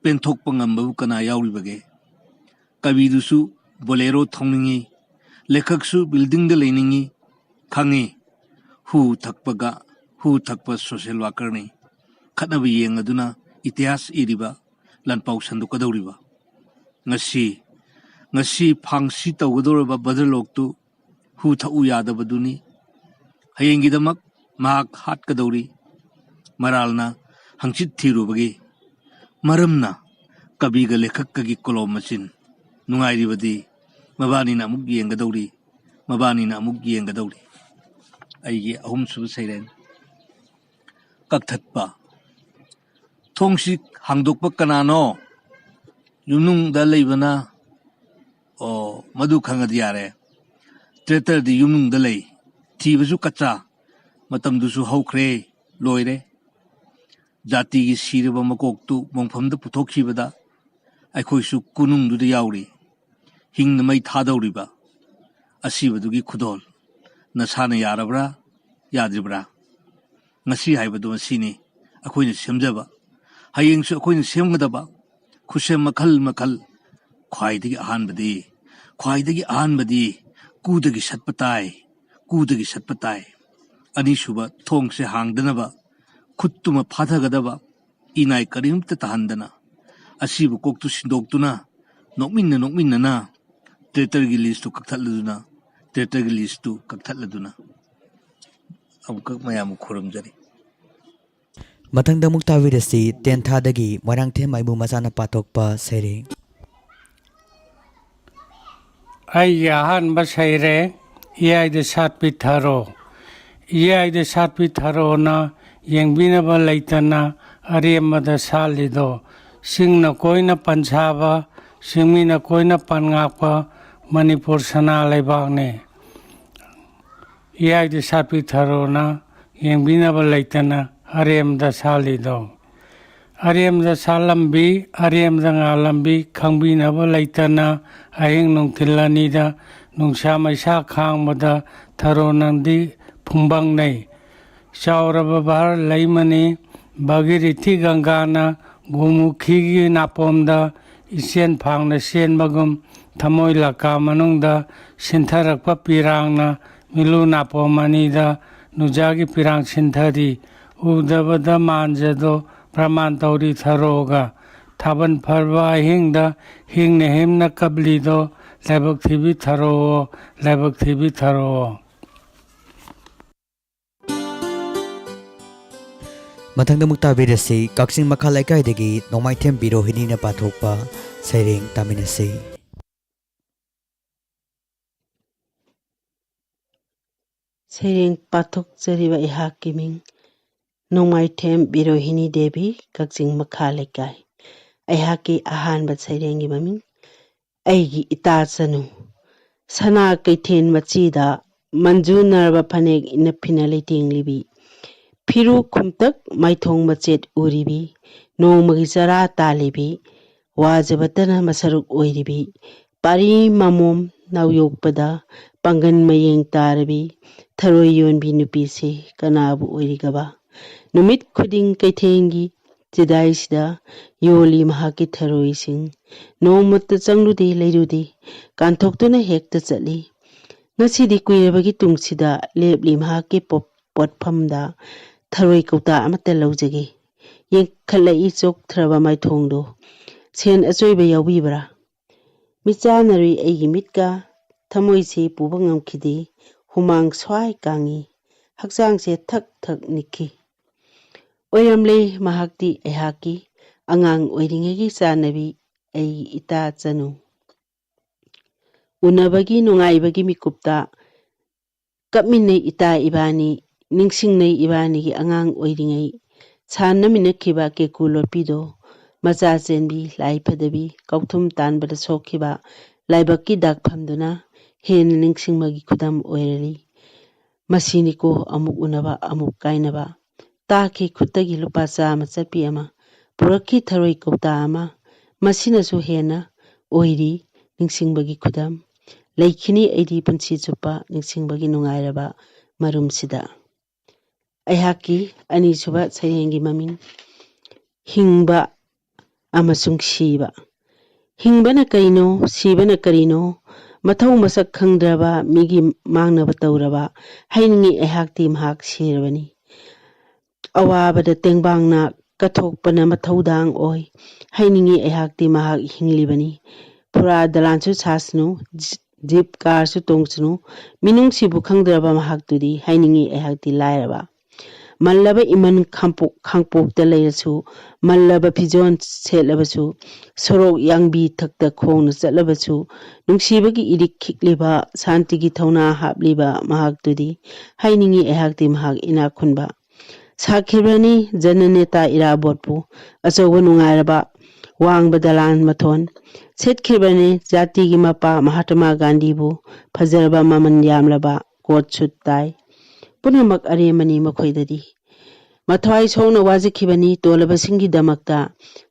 ꯄꯦꯟꯊꯣꯛꯄ ꯉꯝꯕꯕꯨ ꯀꯅꯥ ꯌꯥꯎꯔꯤꯕꯒꯦ? ꯀꯕꯤꯗꯨꯁꯨ ꯕꯣꯂꯦꯔꯣ ꯊꯧꯅꯤꯡꯉꯤ, ꯂꯦꯈꯛꯁꯨ ꯕꯤꯜꯗꯤꯡꯗ ꯂꯩꯅꯤꯡꯉꯤ꯫ ꯈꯪꯉꯤ, ꯍꯨ ꯊꯛꯄꯒ ꯍꯨ ꯊꯛꯄ ꯁꯣꯁꯦꯜ ꯋꯥꯀꯔꯅꯤ꯫ ꯈꯠꯅꯕ ꯌꯦꯡꯂꯗꯨꯅ ꯏꯇꯤꯍꯥꯁ ꯏꯔꯤꯕ, ꯂꯥꯟꯄꯥꯎ ꯁꯟꯗꯣꯛꯀꯗꯧꯔꯤꯕ꯫ ꯉꯁꯤ, ꯉꯁꯤ ꯐꯥꯡꯁꯤ ꯇꯧꯒꯗꯧꯔꯕ ꯕꯗꯔꯂꯣꯛꯇꯨ ꯍꯨ ꯊꯛꯎ ꯌꯥꯗꯕꯗꯨꯅꯤ꯫ ꯍꯌꯦꯡꯒꯤꯗꯃꯛ ꯃꯍꯥꯛ ꯍꯥꯠꯀꯗꯧꯔꯤ꯫ ꯃꯔꯥꯜꯅ ꯍꯪꯆꯤꯠ ꯊꯤꯔꯨꯕꯒꯤ ꯃꯔꯝꯅ ꯀꯕꯤꯒ ꯂꯦꯈꯛꯀꯒꯤ ꯀꯣꯂꯣꯝ ꯃꯆꯤꯟ꯫ ꯅꯨꯡꯉꯥꯏꯔꯤꯕꯗꯤ ꯃꯕꯥꯅꯤꯅ ꯑꯃꯨꯛ ꯌꯦꯡꯒꯗꯧꯔꯤ, ꯃꯕꯥꯅꯤꯅ ꯑꯃꯨꯛ ꯌꯦꯡꯒꯗꯧꯔꯤ꯫ ꯑꯩꯒꯤ ꯑꯍꯨꯝꯁꯨꯕ ꯁꯩꯔꯦꯡ, ꯀꯛꯊꯠꯄ꯫ ꯊꯣꯡꯁꯤ ꯍꯥꯡꯗꯣꯛꯄ ꯀꯅꯥꯅꯣ? ꯌꯨꯝꯅꯨꯡꯗ ꯂꯩꯕꯅ꯫ ꯑꯣ, ꯃꯗꯨ ꯈꯪꯉꯗꯤ ꯌꯥꯔꯦ꯫ ꯇ꯭ꯔꯦꯇꯔꯗꯤ ꯌꯨꯝꯅꯨꯡꯗ ꯂꯩ꯫ ꯊꯤꯕꯁꯨ ꯀꯠꯆꯥ꯫ ꯃꯇꯝꯗꯨꯁꯨ ꯍꯧꯈ꯭ꯔꯦ, ꯂꯣꯏꯔꯦ꯫ ꯖꯥꯇꯤꯒꯤ ꯁꯤꯔꯕ ꯃꯀꯣꯛꯇꯨ ꯃꯣꯡꯐꯝꯗ ꯄꯨꯊꯣꯛꯈꯤꯕꯗ ꯑꯩꯈꯣꯏꯁꯨ ꯀꯣꯅꯨꯡꯗꯨꯗ ꯌꯥꯎꯔꯤ꯫ ꯍꯤꯡꯅ ꯃꯩ ꯊꯥꯗꯧꯔꯤꯕ ꯑꯁꯤꯕꯗꯨꯒꯤ ꯈꯨꯗꯣꯜ꯫ ꯅꯁꯥꯅ ꯌꯥꯔꯕ꯭ꯔꯥ, ꯌꯥꯗ꯭ꯔꯤꯕ꯭ꯔꯥ? ꯉꯁꯤ ꯍꯥꯏꯕꯗꯨ ꯃꯁꯤꯅꯤ, ꯑꯩꯈꯣꯏꯅ ꯁꯦꯝꯖꯕ꯫ ꯍꯌꯦꯡꯁꯨ ꯑꯩꯈꯣꯏꯅ ꯁꯦꯝꯒꯗꯕ ꯈꯨꯠꯁꯦꯝ ꯃꯈꯜ ꯃꯈꯜ꯫ ꯈ꯭ꯋꯥꯏꯗꯒꯤ ꯑꯍꯥꯟꯕꯗꯤ, ꯈ꯭ꯋꯥꯏꯗꯒꯤ ꯑꯍꯥꯟꯕꯗꯤ ꯀꯨꯗꯒꯤ ꯁꯠꯄ ꯇꯥꯏ, ꯀꯨꯗꯒꯤ ꯁꯠꯄ ꯇꯥꯏ꯫ ꯑꯅꯤꯁꯨꯕ ꯊꯣꯡꯁꯦ ꯍꯥꯡꯗꯅꯕ ꯈꯨꯠꯇꯨꯃ ꯐꯥꯊꯒꯗꯕ, ꯏꯅꯥꯏ ꯀꯔꯤꯝꯇ ꯇꯥꯍꯟꯗꯅ꯫ ꯑꯁꯤꯕ ꯀꯣꯛꯇꯨ ꯁꯤꯟꯗꯣꯛꯇꯨꯅ ꯅꯣꯛꯃꯤꯟꯅ ꯅꯣꯛꯃꯤꯟꯅꯅ ꯇ꯭ꯔꯦꯇꯔꯒꯤ ꯂꯤꯁꯇꯨ ꯀꯛꯊꯠꯂꯗꯨꯅ, ꯇ꯭ꯔꯦꯇꯔꯒꯤ ꯂꯤꯁꯇꯨ ꯀꯛꯊꯠꯂꯗꯨꯅ꯫ ꯑꯃꯨꯛꯈꯛ ꯃꯌꯥꯝꯕꯨ ꯈꯨꯔꯨꯝꯖꯔꯤ꯫ ꯃꯊꯪꯗ ꯑꯃꯨꯛ ꯇꯥꯕꯤꯔꯁꯤ ꯇꯦꯟꯊꯥꯗꯒꯤ ꯃꯣꯏꯔꯥꯡꯊꯦꯝ ꯃꯥꯏꯕꯨ ꯃꯆꯥꯅ ꯄꯥꯊꯣꯛꯄ ꯁꯩꯔꯦꯡ꯫ ꯑꯩꯒꯤ ꯑꯍꯥꯟꯕ ꯁꯩꯔꯦꯡ, ꯏꯌꯥꯏꯗ ꯁꯥꯠꯄꯤ ꯊꯔꯣ꯫ ꯏꯌꯥꯏꯗ ꯁꯥꯠꯄꯤ ꯊꯔꯣꯅ ꯌꯦꯡꯕꯤꯅꯕ ꯂꯩꯇꯅ ꯑꯔꯦꯝꯕꯗ ꯁꯥꯠꯂꯤꯗꯣ, ꯆꯤꯡꯅ ꯀꯣꯏꯅ ꯄꯟꯁꯥꯕ, ꯆꯤꯡꯃꯤꯅ ꯀꯣꯏꯅ ꯄꯟꯉꯥꯛꯄ ꯃꯅꯤꯄꯨꯔ ꯁꯅꯥ ꯂꯩꯕꯥꯛꯅꯤ꯫ ꯏꯌꯥꯏꯗ ꯁꯥꯠꯄꯤ ꯊꯔꯣꯅ ꯌꯦꯡꯕꯤꯅꯕ ꯂꯩꯇꯅ ꯑꯔꯦꯝꯕꯗ ꯁꯥꯠꯂꯤꯗꯣ꯫ ꯑꯔꯦꯝꯕꯗ ꯁꯥꯠꯂꯝꯕꯤ, ꯑꯔꯦꯝꯕꯗ ꯉꯥꯜꯂꯝꯕꯤ, ꯈꯪꯕꯤꯅꯕ ꯂꯩꯇꯅ ꯑꯍꯤꯡ ꯅꯨꯡꯊꯤꯜ ꯑꯅꯤꯗ ꯅꯨꯡꯁꯥ ꯃꯩꯁꯥ ꯈꯥꯡꯕꯗ ꯊꯔꯣ ꯅꯪꯗꯤ ꯐꯨꯝꯕꯪꯅꯩ꯫ ꯆꯥꯎꯔꯕ ꯚꯥꯔꯠ ꯂꯩꯃꯅꯤ ꯚꯥꯒꯤꯔꯊꯤ ꯒꯪꯒꯥꯅ ꯒꯣꯃꯨꯈꯤꯒꯤ ꯅꯥꯄꯣꯝꯗ ꯏꯆꯦꯟ ꯐꯥꯡꯅ ꯆꯦꯟꯕꯒꯨꯝ ꯊꯃꯣꯏ ꯂꯀꯥ ꯃꯅꯨꯡꯗ ꯁꯤꯟꯊꯔꯛꯄ ꯄꯤꯔꯥꯡꯅ ꯃꯤꯂꯨ ꯅꯥꯄꯣꯝ ꯑꯅꯤꯗ ꯅꯨꯖꯥꯒꯤ ꯄꯤꯔꯥꯡ ꯁꯤꯟꯊꯔꯤ꯫ ꯎꯗꯕꯗ ꯃꯥꯟꯖꯗꯣ ꯄ꯭ꯔꯃꯥꯟ ꯇꯧꯔꯤ ꯊꯔꯣꯒ꯫ ꯊꯥꯕꯜ ꯐꯔꯕ ꯑꯍꯤꯡꯗ ꯍꯤꯡꯅ ꯍꯤꯡꯅ ꯀꯞꯂꯤꯗꯣ ꯂꯥꯏꯕꯛ ꯊꯤꯕꯤ ꯊꯔꯣꯑꯣ, ꯂꯥꯏꯕꯛ ꯊꯤꯕꯤ ꯊꯔꯣꯑꯣ꯫ ꯃꯊꯪꯗ ꯑꯃꯨꯛ ꯇꯥꯕꯤꯔꯁꯤ ꯀꯛꯆꯤꯡ ꯃꯈꯥ ꯂꯩꯀꯥꯏꯗꯒꯤ ꯅꯣꯡꯃꯥꯏꯊꯦꯝ ꯕꯤꯔꯣꯍꯤꯅꯤꯅ ꯄꯥꯊꯣꯛꯄ ꯁꯩꯔꯦꯡ ꯇꯥꯃꯤꯟꯅꯁꯤ꯫ ꯁꯩꯔꯦꯡ ꯄꯥꯊꯣꯛꯆꯔꯤꯕ ꯑꯩꯍꯥꯛꯀꯤ ꯃꯤꯡ ꯅꯣꯡꯃꯥꯏꯊꯦꯝ ꯕꯤꯔꯣꯍꯤꯅꯤ ꯗꯦꯕꯤ, ꯀꯛꯆꯤꯡ ꯃꯈꯥ ꯂꯩꯀꯥꯏ꯫ ꯑꯩꯍꯥꯛꯀꯤ ꯑꯍꯥꯟꯕ ꯁꯩꯔꯦꯡꯒꯤ ꯃꯃꯤꯡ ꯑꯩꯒꯤ ꯏꯇꯥ ꯆꯅꯨ꯫ ꯁꯅꯥ ꯀꯩꯊꯦꯜ ꯃꯆꯤꯗ ꯃꯟꯖꯨꯅꯔꯕ ꯐꯅꯦꯛ ꯏꯅ ꯐꯤꯅ ꯂꯩꯇꯦꯡꯂꯤꯕꯤ, ꯐꯤꯔꯨ ꯈꯨꯝꯇꯛ ꯃꯥꯏꯊꯣꯡ ꯃꯆꯦꯠ ꯎꯔꯤꯕꯤ, ꯅꯣꯡꯃꯒꯤ ꯆꯔꯥ ꯇꯥꯜꯂꯤꯕꯤ, ꯋꯥꯖꯕꯇꯅ ꯃꯁꯔꯨꯛ ꯑꯣꯏꯔꯤꯕꯤ, ꯄꯥꯔꯤ ꯃꯃꯣꯝ ꯅꯥꯎꯌꯣꯛꯄꯗ ꯄꯥꯡꯒꯟ ꯃꯌꯦꯡ ꯇꯥꯔꯕꯤ ꯊꯔꯣꯏ ꯌꯣꯟꯕꯤ ꯅꯨꯄꯤꯁꯤ ꯀꯅꯥꯕꯨ ꯑꯣꯏꯔꯤꯒꯕ? ꯅꯨꯃꯤꯠ ꯈꯨꯗꯤꯡ ꯀꯩꯊꯦꯜꯒꯤ ꯆꯤꯗꯥꯏꯁꯤꯗ ꯌꯣꯜꯂꯤ ꯃꯍꯥꯛꯀꯤ ꯊꯔꯣꯏꯁꯤꯡ꯫ ꯅꯣꯡꯃꯇ ꯆꯪꯂꯨꯗꯦ ꯂꯩꯔꯨꯗꯦ, ꯀꯥꯟꯊꯣꯛꯇꯨꯅ ꯍꯦꯛꯇ ꯆꯠꯂꯤ꯫ ꯉꯁꯤꯗꯤ ꯀꯨꯏꯔꯕꯒꯤ ꯇꯨꯡꯁꯤꯗ ꯂꯦꯞꯂꯤ ꯃꯍꯥꯛꯀꯤ ꯄꯣ-, ꯄꯣꯠꯐꯝꯗ ꯊꯔꯣꯏ ꯀꯧꯇꯥ ꯑꯃꯠꯇ ꯂꯧꯖꯒꯦ꯫ ꯌꯦꯡꯈꯠꯂꯛꯏ ꯆꯣꯛꯊꯔꯕ ꯃꯥꯏꯊꯣꯡꯗꯨ꯫ ꯁꯦꯟ ꯑꯆꯣꯏꯕ ꯌꯥꯎꯕꯤꯕ꯭ꯔꯥ? ꯃꯤꯠꯆꯥꯟꯅꯔꯨꯏ ꯑꯩꯒꯤ ꯃꯤꯠꯀ, ꯊꯃꯣꯏꯁꯤ ꯄꯨꯕ ꯉꯝꯈꯤꯗꯦ꯫ ꯍꯨꯃꯥꯡ ꯁ꯭ꯋꯥꯏ ꯀꯥꯡꯉꯤ, ꯍꯛꯆꯥꯡꯁꯦ ꯊꯛ ꯊꯛ ꯅꯤꯛꯈꯤ꯫ ꯑꯣꯏꯔꯝꯂꯦ, ꯃꯍꯥꯛꯇꯤ ꯑꯩꯍꯥꯛꯀꯤ ꯑꯉꯥꯡ ꯑꯣꯏꯔꯤꯉꯩꯒꯤ ꯆꯥꯟꯅꯕꯤ, ꯑꯩ ꯏꯇꯥ ꯆꯅꯨ꯫ ꯎꯅꯕꯒꯤ ꯅꯨꯡꯉꯥꯏꯕꯒꯤ ꯃꯤꯀꯨꯞꯇ ꯀꯞꯃꯤꯟꯅꯩ ꯏꯇꯥ ꯏꯕꯥꯅꯤ, ꯅꯤꯡꯁꯤꯡꯅꯩ ꯏꯕꯥꯅꯤꯒꯤ ꯑꯉꯥꯡ ꯑꯣꯏꯔꯤꯉꯩ ꯁꯥꯟꯅꯃꯤꯟꯅꯈꯤꯕ ꯀꯦꯀꯨ ꯂꯣꯠꯄꯤꯗꯣ, ꯃꯆꯥ ꯆꯦꯟꯕꯤ, ꯂꯥꯏ ꯐꯗꯕꯤ, ꯀꯥꯎꯊꯨꯝ ꯇꯥꯟꯕꯗ ꯁꯣꯛꯈꯤꯕ ꯂꯥꯏꯕꯛꯀꯤ ꯗꯥꯛꯐꯝꯗꯨꯅ ꯍꯦꯟꯅ ꯅꯤꯡꯁꯤꯡꯕꯒꯤ ꯈꯨꯗꯝ ꯑꯣꯏꯔꯔꯤ꯫ ꯃꯁꯤꯅꯤꯀꯣ ꯑꯃꯨꯛ ꯎꯅꯕ, ꯑꯃꯨꯛ ꯀꯥꯏꯅꯕ꯫ ꯇꯥꯈꯤ ꯈꯨꯠꯇꯒꯤ ꯂꯨꯄꯥ ꯆꯥꯃ ꯆꯠꯄꯤ ꯑꯃ, ꯄꯨꯔꯛꯈꯤ ꯊꯔꯣꯏ ꯀꯧꯇꯥ ꯑꯃ꯫ ꯃꯁꯤꯅꯁꯨ ꯍꯦꯟꯅ ꯑꯣꯏꯔꯤ ꯅꯤꯡꯁꯤꯡꯕꯒꯤ ꯈꯨꯗꯝ꯫ ꯂꯩꯈꯤꯅꯤ ꯑꯩꯗꯤ ꯄꯨꯟꯁꯤ ꯆꯨꯞꯄ ꯅꯤꯡꯁꯤꯡꯕꯒꯤ ꯅꯨꯡꯉꯥꯏꯔꯕ ꯃꯔꯨꯝꯁꯤꯗ꯫ ꯑꯩꯍꯥꯛꯀꯤ ꯑꯅꯤꯁꯨꯕ ꯁꯩꯔꯦꯡꯒꯤ ꯃꯃꯤꯡ ꯍꯤꯡꯕ ꯑꯃꯁꯨꯡ ꯁꯤꯕ꯫ ꯍꯤꯡꯕꯅ ꯀꯔꯤꯅꯣ, ꯁꯤꯕꯅ ꯀꯔꯤꯅꯣ, ꯃꯊꯧ ꯃꯁꯛ ꯈꯪꯗ꯭ꯔꯕ ꯃꯤꯒꯤ ꯃꯥꯡꯅꯕ ꯇꯧꯔꯕ꯫ ꯍꯥꯏꯅꯤꯡꯉꯤ ꯑꯩꯍꯥꯛꯇꯤ ꯃꯍꯥꯛ ꯁꯤꯔꯕꯅꯤ꯫ ꯑꯋꯥꯕꯗ ꯇꯦꯡꯕꯥꯡꯅ ꯀꯠꯊꯣꯛꯄꯅ ꯃꯊꯧꯗꯥꯡ ꯑꯣꯏ꯫ ꯍꯥꯏꯅꯤꯡꯉꯤ ꯑꯩꯍꯥꯛꯇꯤ ꯃꯍꯥꯛ ꯍꯤꯡꯂꯤꯕꯅꯤ꯫ ꯐꯨꯔꯥ ꯗꯂꯥꯟꯁꯨ ꯁꯥꯁꯅꯨ, ꯖꯤ-, ꯖꯤꯞ ꯀꯥꯔꯁꯨ ꯇꯣꯡꯁꯅꯨ, ꯃꯤꯅꯨꯡꯁꯤꯕꯨ ꯈꯪꯗ꯭ꯔꯕ ꯃꯍꯥꯛꯇꯨꯗꯤ꯫ ꯍꯥꯏꯅꯤꯡꯉꯤ ꯑꯩꯍꯥꯛꯇꯤ ꯂꯥꯏꯔꯕ꯫ ꯃꯜꯂꯕ ꯏꯃꯟ ꯈꯥꯡꯄꯣꯛ-, ꯈꯥꯡꯄꯣꯛꯇ ꯂꯩꯔꯁꯨ, ꯃꯜꯂꯕ ꯐꯤꯖꯣꯜ ꯁꯦꯠꯂꯕꯁꯨ, ꯁꯣꯔꯣꯛ ꯌꯥꯡꯕꯤ ꯊꯛꯇ ꯈꯣꯡꯅ ꯆꯠꯂꯕꯁꯨ, ꯅꯨꯡꯁꯤꯕꯒꯤ ꯏꯔꯤꯛ ꯈꯤꯛꯂꯤꯕ, ꯁꯥꯟꯇꯤꯒꯤ ꯊꯧꯅꯥ ꯍꯥꯞꯂꯤꯕ ꯃꯍꯥꯛꯇꯨꯗꯤ꯫ ꯍꯥꯏꯅꯤꯡꯉꯤ ꯑꯩꯍꯥꯛꯇꯤ ꯃꯍꯥꯛ ꯏꯅꯥꯛ ꯈꯨꯟꯕ꯫ ꯁꯥꯈꯤꯕꯅꯤ ꯖꯅꯅꯦꯇꯥ ꯏꯔꯥꯕꯣꯠꯄꯨ, ꯑꯆꯧꯕ ꯅꯨꯡꯉꯥꯏꯔꯕ ꯋꯥꯡꯕ ꯗꯂꯥꯟ ꯃꯊꯣꯟ꯫ ꯁꯦꯠꯈꯤꯕꯅꯤ ꯖꯥꯇꯤꯒꯤ ꯃꯄꯥ ꯃꯍꯥꯇꯃꯥ ꯒꯥꯟꯙꯤꯕꯨ, ꯐꯖꯔꯕ ꯃꯃꯜ ꯌꯥꯝꯂꯕ ꯀꯣꯠ ꯁꯨꯠ ꯇꯥꯏ꯫ ꯄꯨꯝꯅꯃꯛ ꯑꯔꯦꯝꯕꯅꯤ ꯃꯈꯣꯏꯗꯗꯤ꯫ ꯃꯊ꯭ꯋꯥꯏ ꯁꯣꯛꯅ ꯋꯥꯖꯈꯤꯕꯅꯤ ꯇꯣꯜꯂꯕꯁꯤꯡꯒꯤꯗꯃꯛꯇ,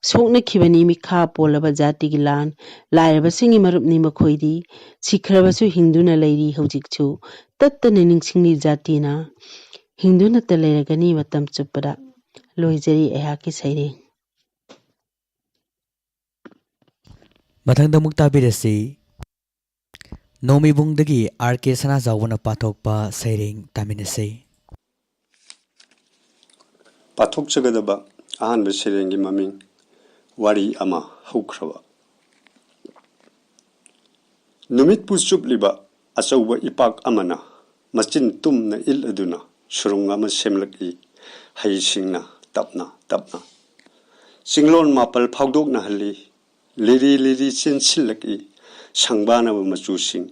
ꯁꯣꯛꯅꯈꯤꯕꯅꯤ ꯃꯤꯈꯥ ꯄꯣꯜꯂꯕ ꯖꯥꯇꯤꯒꯤ ꯂꯥꯟ꯫ ꯂꯥꯏꯔꯕꯁꯤꯡꯒꯤ ꯃꯔꯨꯞꯅꯤ ꯃꯈꯣꯏꯗꯤ꯫ ꯁꯤꯈ꯭ꯔꯕꯁꯨ ꯍꯤꯡꯗꯨꯅ ꯂꯩꯔꯤ ꯍꯧꯖꯤꯛꯁꯨ꯫ ꯇꯠꯇꯅ ꯅꯤꯡꯁꯤꯡꯂꯤ ꯖꯥꯇꯤꯅ꯫ ꯍꯤꯡꯗꯨꯅꯇ ꯂꯩꯔꯒꯅꯤ ꯃꯇꯝ ꯆꯨꯞꯄꯗ꯫ ꯂꯣꯏꯖꯔꯤ ꯑꯩꯍꯥꯛꯀꯤ ꯁꯩꯔꯦꯡ꯫ ꯃꯊꯪꯗ ꯑꯃꯨꯛ ꯇꯥꯕꯤꯔꯁꯤ, ꯅꯣꯡꯃꯤꯕꯨꯡꯗꯒꯤ ꯑꯥꯔ ꯀꯦ ꯁꯅꯥꯖꯥꯎꯕꯅ ꯄꯥꯊꯣꯛꯄ ꯁꯩꯔꯦꯡ ꯇꯥꯃꯤꯟꯅꯁꯤ꯫ ꯄꯥꯊꯣꯛꯆꯒꯗꯕ ꯑꯍꯥꯟꯕ ꯁꯩꯔꯦꯡꯒꯤ ꯃꯃꯤꯡ ꯋꯥꯔꯤ ꯑꯃ ꯍꯧꯈ꯭ꯔꯕ꯫ ꯅꯨꯃꯤꯠꯄꯨ ꯆꯨꯞꯂꯤꯕ ꯑꯆꯧꯕ ꯏꯄꯥꯛ ꯑꯃꯅ ꯃꯆꯤꯟ ꯇꯨꯝꯅ ꯏꯠꯂꯗꯨꯅ ꯁꯨꯔꯨꯡ ꯑꯃ ꯁꯦꯝꯂꯛꯏ꯫ ꯍꯩꯁꯤꯡꯅ ꯇꯞꯅ ꯇꯞꯅ꯫ ꯆꯤꯡꯂꯣꯟ ꯃꯥꯄꯜ ꯐꯥꯎꯗꯣꯛꯅꯍꯜꯂꯤ꯫ ꯂꯤꯔꯤ ꯂꯤꯔꯤ ꯆꯦꯟꯁꯤꯜꯂꯛꯏ ꯁꯪꯕꯥꯅꯕ ꯃꯆꯨꯁꯤꯡ꯫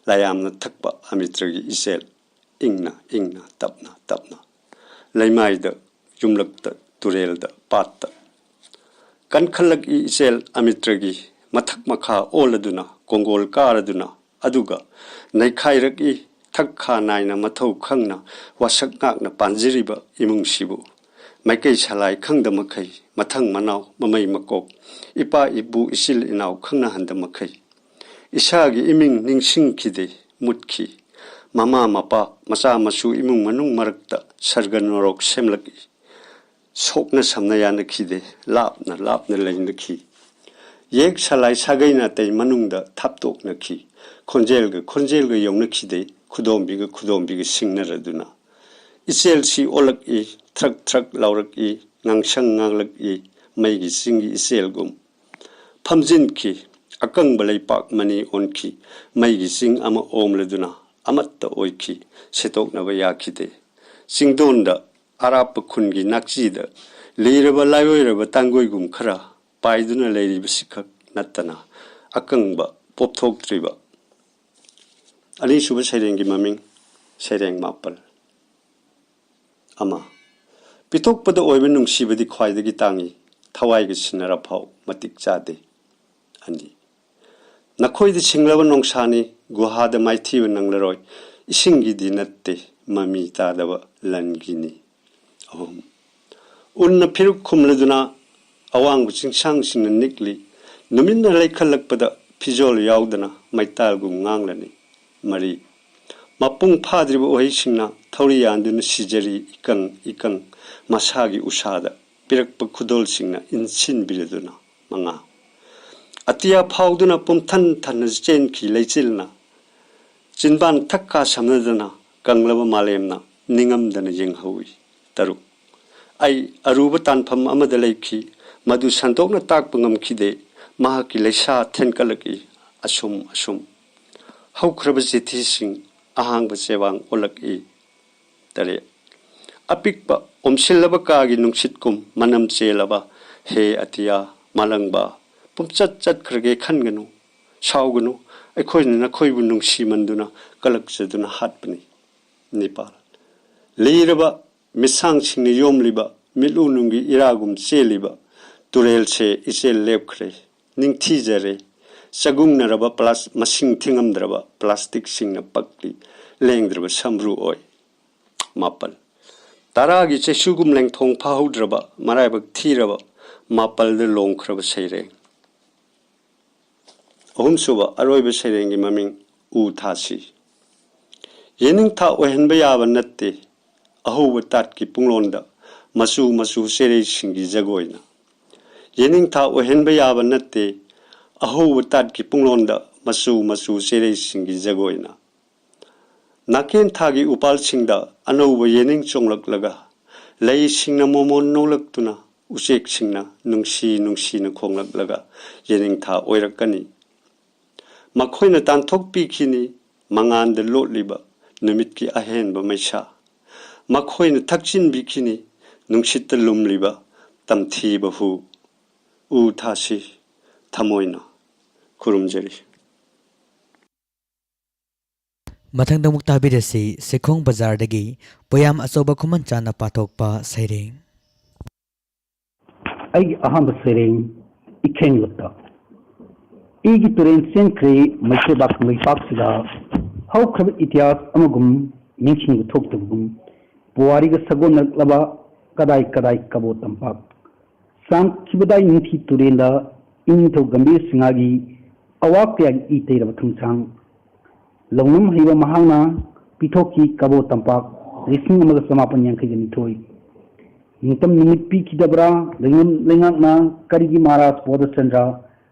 ꯂꯥꯌꯥꯝꯅ ꯊꯛꯄ ꯑꯃꯤꯇ꯭ꯔꯒꯤ ꯏꯆꯦꯜ꯫ ꯏꯪꯅ ꯏꯪꯅ ꯇꯞꯅ ꯇꯞꯅ꯫ ꯂꯩꯃꯥꯏꯗ, ꯌꯨꯝꯂꯛꯇ, ꯇꯨꯔꯦꯜꯗ, ꯄꯥꯠꯇ꯫ ꯀꯟꯈꯠꯂꯛꯏ ꯏꯆꯦꯜ ꯑꯃꯤꯇ꯭ꯔꯒꯤ ꯃꯊꯛ ꯃꯈꯥ ꯑꯣꯜꯂꯗꯨꯅ, ꯀꯣꯡꯒꯣꯜ ꯀꯥꯔꯗꯨꯅ, ꯑꯗꯨꯒ ꯅꯩꯈꯥꯏꯔꯛꯏ ꯊꯛ ꯈꯥ ꯅꯥꯏꯅ ꯃꯊꯧ ꯈꯪꯅ ꯋꯥꯁꯛ ꯉꯥꯛꯅ ꯄꯥꯟꯖꯔꯤꯕ ꯏꯃꯨꯡꯁꯤꯕꯨ꯫ ꯃꯥꯏꯀꯩ ꯁꯂꯥꯏ ꯈꯪꯗ ꯃꯈꯩ, ꯃꯊꯪ ꯃꯅꯥꯎ, ꯃꯃꯩ ꯃꯀꯣꯛ, ꯏꯄꯥ ꯏꯄꯨ ꯏꯆꯤꯜ ꯏꯅꯥꯎ ꯈꯪꯅꯍꯟꯗ ꯃꯈꯩ꯫ ꯏꯁꯥꯒꯤ ꯏꯃꯤꯡ ꯅꯤꯡꯁꯤꯡꯈꯤꯗꯦ, ꯃꯨꯠꯈꯤ꯫ ꯃꯃꯥ ꯃꯄꯥ, ꯃꯆꯥ ꯃꯁꯨ, ꯏꯃꯨꯡ ꯃꯅꯨꯡ ꯃꯔꯛꯇ ꯁꯔꯒ ꯅꯣꯔꯣꯛ ꯁꯦꯝꯂꯛꯏ꯫ ꯁꯣꯛꯅ ꯁꯝꯅ ꯌꯥꯅꯈꯤꯗꯦ, ꯂꯥꯞꯅ ꯂꯥꯞꯅ ꯂꯩꯅꯈꯤ꯫ ꯌꯦꯛ ꯁꯂꯥꯏ ꯁꯥꯒꯩ ꯅꯥꯇꯩ ꯃꯅꯨꯡꯗ ꯊꯥꯞꯇꯣꯛꯅꯈꯤ꯫ ꯈꯣꯟꯖꯦꯜꯒ ꯈꯣꯟꯖꯦꯜꯒ ꯌꯧꯅꯈꯤꯗꯦ, ꯈꯨꯗꯣꯝꯕꯤꯒ ꯈꯨꯗꯣꯝꯕꯤꯒ ꯁꯤꯡꯅꯔꯗꯨꯅ꯫ ꯏꯆꯦꯜꯁꯤ ꯑꯣꯜꯂꯛꯏ, ꯊ꯭ꯔꯛ ꯊ꯭ꯔꯛ ꯂꯥꯎꯔꯛꯏ, ꯉꯥꯡꯁꯪ ꯉꯥꯡꯂꯛꯏ, ꯃꯩꯒꯤ ꯆꯤꯡꯒꯤ ꯏꯆꯦꯜꯒꯨꯝ꯫ ꯐꯝꯖꯤꯟꯈꯤ, ꯑꯀꯪꯕ ꯂꯩꯄꯥꯛ ꯃꯅꯤ ꯑꯣꯟꯈꯤ, ꯃꯩꯒꯤ ꯆꯤꯡ ꯑꯃ ꯑꯣꯝꯂꯗꯨꯅ ꯑꯃꯠꯇ ꯑꯣꯏꯈꯤ, ꯁꯦꯠꯇꯣꯛꯅꯕ ꯌꯥꯈꯤꯗꯦ꯫ ꯆꯤꯡꯗꯣꯟꯗ, ꯑꯔꯥꯞꯄ ꯈꯨꯟꯒꯤ ꯅꯥꯛꯆꯤꯗ ꯂꯤꯔꯕ ꯂꯥꯏꯔꯣꯏꯔꯕ ꯇꯥꯡꯒꯣꯏꯒꯨꯝ ꯈꯔ ꯄꯥꯏꯗꯨꯅ ꯂꯩꯔꯤꯕꯁꯤꯈꯛ ꯅꯠꯇꯅ ꯑꯀꯪꯕ ꯄꯣꯞꯊꯣꯛꯇ꯭ꯔꯤꯕ꯫ ꯑꯅꯤꯁꯨꯕ ꯁꯩꯔꯦꯡꯒꯤ ꯃꯃꯤꯡ ꯁꯩꯔꯦꯡ ꯃꯥꯄꯜ꯫ ꯑꯃ, ꯄꯤꯊꯣꯛꯄꯗ ꯑꯣꯏꯕ ꯅꯨꯡꯁꯤꯕꯗꯤ ꯈ꯭ꯋꯥꯏꯗꯒꯤ ꯇꯥꯡꯏ, ꯊꯋꯥꯏꯒ ꯁꯤꯟꯅꯔꯐꯥꯎ ꯃꯇꯤꯛ ꯆꯥꯗꯦ꯫ ꯑꯅꯤ, ꯅꯈꯣꯏꯗ ꯁꯤꯡꯂꯕ ꯅꯣꯡꯁꯥꯅꯤ, ꯒꯨꯍꯥꯗ ꯃꯥꯏꯊꯤꯕ ꯅꯪꯂꯔꯣꯏ, ꯏꯁꯤꯡꯒꯤꯗꯤ ꯅꯠꯇꯦ, ꯃꯃꯤ ꯇꯥꯗꯕ ꯂꯟꯒꯤꯅꯤ꯫ ꯑꯍꯨꯝ, ꯎꯟꯅ ꯐꯤꯔꯨꯛ ꯈꯨꯝꯂꯗꯨꯅ ꯑꯋꯥꯡꯕ ꯆꯤꯡꯁꯥꯡꯁꯤꯡꯅ ꯅꯤꯛꯂꯤ, ꯅꯨꯃꯤꯠꯅ ꯂꯩꯈꯠꯂꯛꯄꯗ ꯐꯤꯖꯣꯜ ꯌꯥꯎꯗꯅ ꯃꯩꯇꯥꯜꯒꯨꯝ ꯉꯥꯡꯂꯅꯤ꯫ ꯃꯔꯤ, ꯃꯄꯨꯡ ꯐꯥꯗ꯭ꯔꯤꯕ ꯎꯍꯩꯁꯤꯡꯅ ꯊꯧꯔꯤ ꯌꯥꯟꯗꯨꯅ ꯁꯤꯖꯔꯤ, ꯏꯀꯪ ꯏꯀꯪ ꯃꯁꯥꯒꯤ ꯎꯁꯥꯗ ꯄꯤꯔꯛꯄ ꯈꯨꯗꯣꯜꯁꯤꯡꯅ ꯏꯟꯁꯤꯟꯕꯤꯔꯗꯨꯅ꯫ ꯃꯉꯥ, ꯑꯇꯤꯌꯥ ꯐꯥꯎꯗꯨꯅ ꯄꯨꯝꯊꯟ ꯊꯟꯅ ꯆꯦꯟꯈꯤ ꯂꯩꯆꯤꯜꯅ, ꯆꯤꯟꯕꯥꯟ ꯊꯛ ꯀꯥ ꯁꯝꯅꯗꯅ ꯀꯪꯂꯕ ꯃꯥꯂꯦꯝꯅ ꯅꯤꯡꯉꯝꯗꯅ ꯌꯦꯡꯍꯧꯏ꯫ ꯇꯔꯨꯛ, ꯑꯩ ꯑꯔꯨꯕ ꯇꯥꯟꯐꯝ ꯑꯃꯗ ꯂꯩꯈꯤ, ꯃꯗꯨ ꯁꯟꯗꯣꯛꯅ ꯇꯥꯛꯄ ꯉꯝꯈꯤꯗꯦ꯫ ꯃꯍꯥꯛꯀꯤ ꯂꯩꯁꯥ ꯊꯦꯟꯀꯠꯂꯛꯏ꯫ ꯑꯁꯨꯝ ꯑꯁꯨꯝ ꯍꯧꯈ꯭ꯔꯕ ꯆꯤꯊꯤꯁꯤꯡ ꯑꯍꯥꯡꯕ ꯆꯦꯕꯥꯡ ꯑꯣꯜꯂꯛꯏ꯫ ꯇꯔꯦꯠ, ꯑꯄꯤꯛꯄ ꯑꯣꯝꯁꯤꯜꯂꯕ ꯀꯥꯒꯤ ꯅꯨꯡꯁꯤꯠꯀꯨꯝ ꯃꯅꯝ ꯆꯦꯜꯂꯕ ꯍꯦ ꯑꯇꯤꯌꯥ ꯃꯥꯂꯪꯕ, ꯄꯨꯝꯆꯠ ꯆꯠꯈ꯭ꯔꯒꯦ ꯈꯟꯒꯅꯨ, ꯁꯥꯎꯒꯅꯨ, ꯑꯩꯈꯣꯏꯅ ꯅꯈꯣꯏꯕꯨ ꯅꯨꯡꯁꯤꯃꯟꯗꯨꯅ ꯀꯂꯛꯆꯗꯨꯅ ꯍꯥꯠꯄꯅꯤ꯫ ꯅꯤꯄꯥꯜ꯫ ꯂꯤꯔꯕ ꯃꯤꯠꯁꯥꯡꯁꯤꯡꯅ ꯌꯣꯝꯂꯤꯕ ꯃꯤꯠꯂꯨꯅꯨꯡꯒꯤ ꯏꯔꯥꯒꯨꯝ ꯆꯦꯜꯂꯤꯕ ꯇꯨꯔꯦꯜꯁꯦ ꯏꯆꯦꯜ ꯂꯦꯞꯈ꯭ꯔꯦ꯫ ꯅꯤꯡꯊꯤꯖꯔꯦ꯫ ꯆꯒꯨꯡꯅꯔꯕ ꯄ꯭ꯂꯥꯁ-, ꯃꯁꯤꯡ ꯊꯤꯉꯝꯗ꯭ꯔꯕ ꯄ꯭ꯂꯥꯁꯇꯤꯛꯁꯤꯡꯅ ꯄꯛꯂꯤ ꯂꯦꯡꯗ꯭ꯔꯕ ꯁꯝꯕ꯭ꯔꯨ ꯑꯣꯏ꯫ ꯃꯥꯄꯜ꯫ ꯇꯔꯥꯒꯤ ꯆꯩꯁꯨꯒꯨꯝ ꯂꯦꯡꯊꯣꯡ ꯐꯥꯍꯧꯗ꯭ꯔꯕ ꯃꯔꯥꯏꯕꯛ ꯊꯤꯔꯕ ꯃꯥꯄꯜꯗ ꯂꯣꯡꯈ꯭ꯔꯕ ꯁꯩꯔꯦꯡ꯫ ꯑꯍꯨꯝꯁꯨꯕ ꯑꯔꯣꯏꯕ ꯁꯩꯔꯦꯡꯒꯤ ꯃꯃꯤꯡ ꯎ ꯊꯥꯁꯤ꯫ ꯌꯦꯅꯤꯡꯊꯥ ꯑꯣꯏꯍꯟꯕ ꯌꯥꯕ ꯅꯠꯇꯦ ꯑꯍꯧꯕ ꯇꯥꯠꯀꯤ ꯄꯨꯡꯂꯣꯟꯗ ꯃꯆꯨ ꯃꯆꯨ ꯆꯦꯔꯩꯁꯤꯡꯒꯤ ꯖꯒꯣꯏꯅ꯫ ꯌꯦꯅꯤꯡꯊꯥ ꯑꯣꯏꯍꯟꯕ ꯌꯥꯕ ꯅꯠꯇꯦ ꯑꯍꯧꯕ ꯇꯥꯠꯀꯤ ꯄꯨꯡꯂꯣꯟꯗ ꯃꯆꯨ ꯃꯆꯨ ꯆꯦꯔꯩꯁꯤꯡꯒꯤ ꯖꯒꯣꯏꯅ꯫ ꯅꯥꯀꯦꯟ ꯊꯥꯒꯤ ꯎꯄꯥꯜꯁꯤꯡꯗ ꯑꯅꯧꯕ ꯌꯦꯅꯤꯡ ꯆꯣꯡꯂꯛꯂꯒ, ꯂꯩꯁꯤꯡꯅ ꯃꯣꯃꯣꯟ ꯅꯣꯛꯂꯛꯇꯨꯅ, ꯎꯆꯦꯛꯁꯤꯡꯅ ꯅꯨꯡꯁꯤ ꯅꯨꯡꯁꯤꯅ ꯈꯣꯡꯂꯛꯂꯒ ꯌꯦꯅꯤꯡꯊꯥ ꯑꯣꯏꯔꯛꯀꯅꯤ꯫ ꯃꯈꯣꯏꯅ ꯇꯥꯟꯊꯣꯛꯄꯤꯈꯤꯅꯤ ꯃꯉꯥꯟꯗ ꯂꯣꯠꯂꯤꯕ ꯅꯨꯃꯤꯠꯀꯤ ꯑꯍꯦꯟꯕ ꯃꯩꯁꯥ꯫ ꯃꯈꯣꯏꯅ ꯊꯛꯆꯤꯟꯕꯤꯈꯤꯅꯤ ꯅꯨꯡꯁꯤꯠꯇ ꯂꯨꯝꯂꯤꯕ ꯇꯝꯊꯤꯕ ꯍꯨ꯫ ꯎ ꯊꯥꯁꯤ ꯊꯃꯣꯏꯅ꯫ ꯈꯨꯔꯨꯝꯖꯔꯤ꯫ ꯃꯊꯪꯗ ꯑꯃꯨꯛ ꯇꯥꯕꯤꯔꯁꯤ ꯁꯤꯈꯣꯡ ꯕꯖꯥꯔꯗꯒꯤ ꯄꯣꯌꯥꯝ ꯑꯆꯧꯕ ꯈꯨꯃꯟꯆꯥꯅ ꯄꯥꯊꯣꯛꯄ ꯁꯩꯔꯦꯡ꯫ ꯑꯩꯒꯤ ꯑꯍꯥꯟꯕ ꯁꯩꯔꯦꯡ ꯏꯈꯦꯡ ꯂꯨꯞꯇ꯫ ꯏꯒꯤ ꯇꯨꯔꯦꯟ ꯆꯦꯟꯈ꯭ꯔꯦ ꯃꯩꯇꯩꯕꯥꯛ ꯂꯩꯄꯥꯛꯁꯤꯗ꯫ ꯍꯧꯈ꯭ꯔꯕ ꯏꯇꯤꯍꯥꯁ ꯑꯃꯒꯨꯝ ꯅꯤꯡꯁꯤꯡꯕ ꯊꯣꯛꯇꯕꯒꯨꯝ ꯄꯨꯋꯥꯔꯤꯒ ꯁꯥꯒꯣꯟꯅꯔꯛꯂꯕ ꯀꯗꯥꯏ ꯀꯗꯥꯏ ꯀꯕꯣ ꯇꯝꯄꯥꯛ꯫ ꯆꯥꯡꯈꯤꯕꯗꯥꯏ ꯅꯤꯡꯊꯤ ꯇꯨꯔꯦꯟꯗ ꯏꯅꯤꯡꯊꯧ ꯒꯝꯚꯤꯔ ꯁꯤꯡꯍꯒꯤ ꯑꯋꯥ ꯀꯌꯥꯒꯤ ꯏ ꯇꯩꯔꯕ ꯊꯣꯡꯁꯥꯡ꯫ ꯂꯧꯅꯝ ꯍꯩꯕ ꯃꯍꯥꯛꯅ ꯄꯤꯊꯣꯛꯈꯤ ꯀꯕꯣ ꯇꯝꯄꯥꯛ ꯂꯤꯁꯤꯡ ꯑꯃꯒ ꯆꯃꯥꯄꯟ ꯌꯥꯡꯈꯩꯒ ꯅꯤꯊꯣꯏ꯫ ꯅꯤꯡꯇꯝ ꯅꯨꯃꯤꯠ ꯄꯤꯈꯤꯗꯕ꯭ꯔꯥ ꯂꯩꯉꯝ ꯂꯩꯉꯥꯛꯅ ꯀꯔꯤꯒꯤ ꯃꯍꯥꯔꯥꯖ ꯕꯣꯙꯆꯟꯗ꯭ꯔ꯫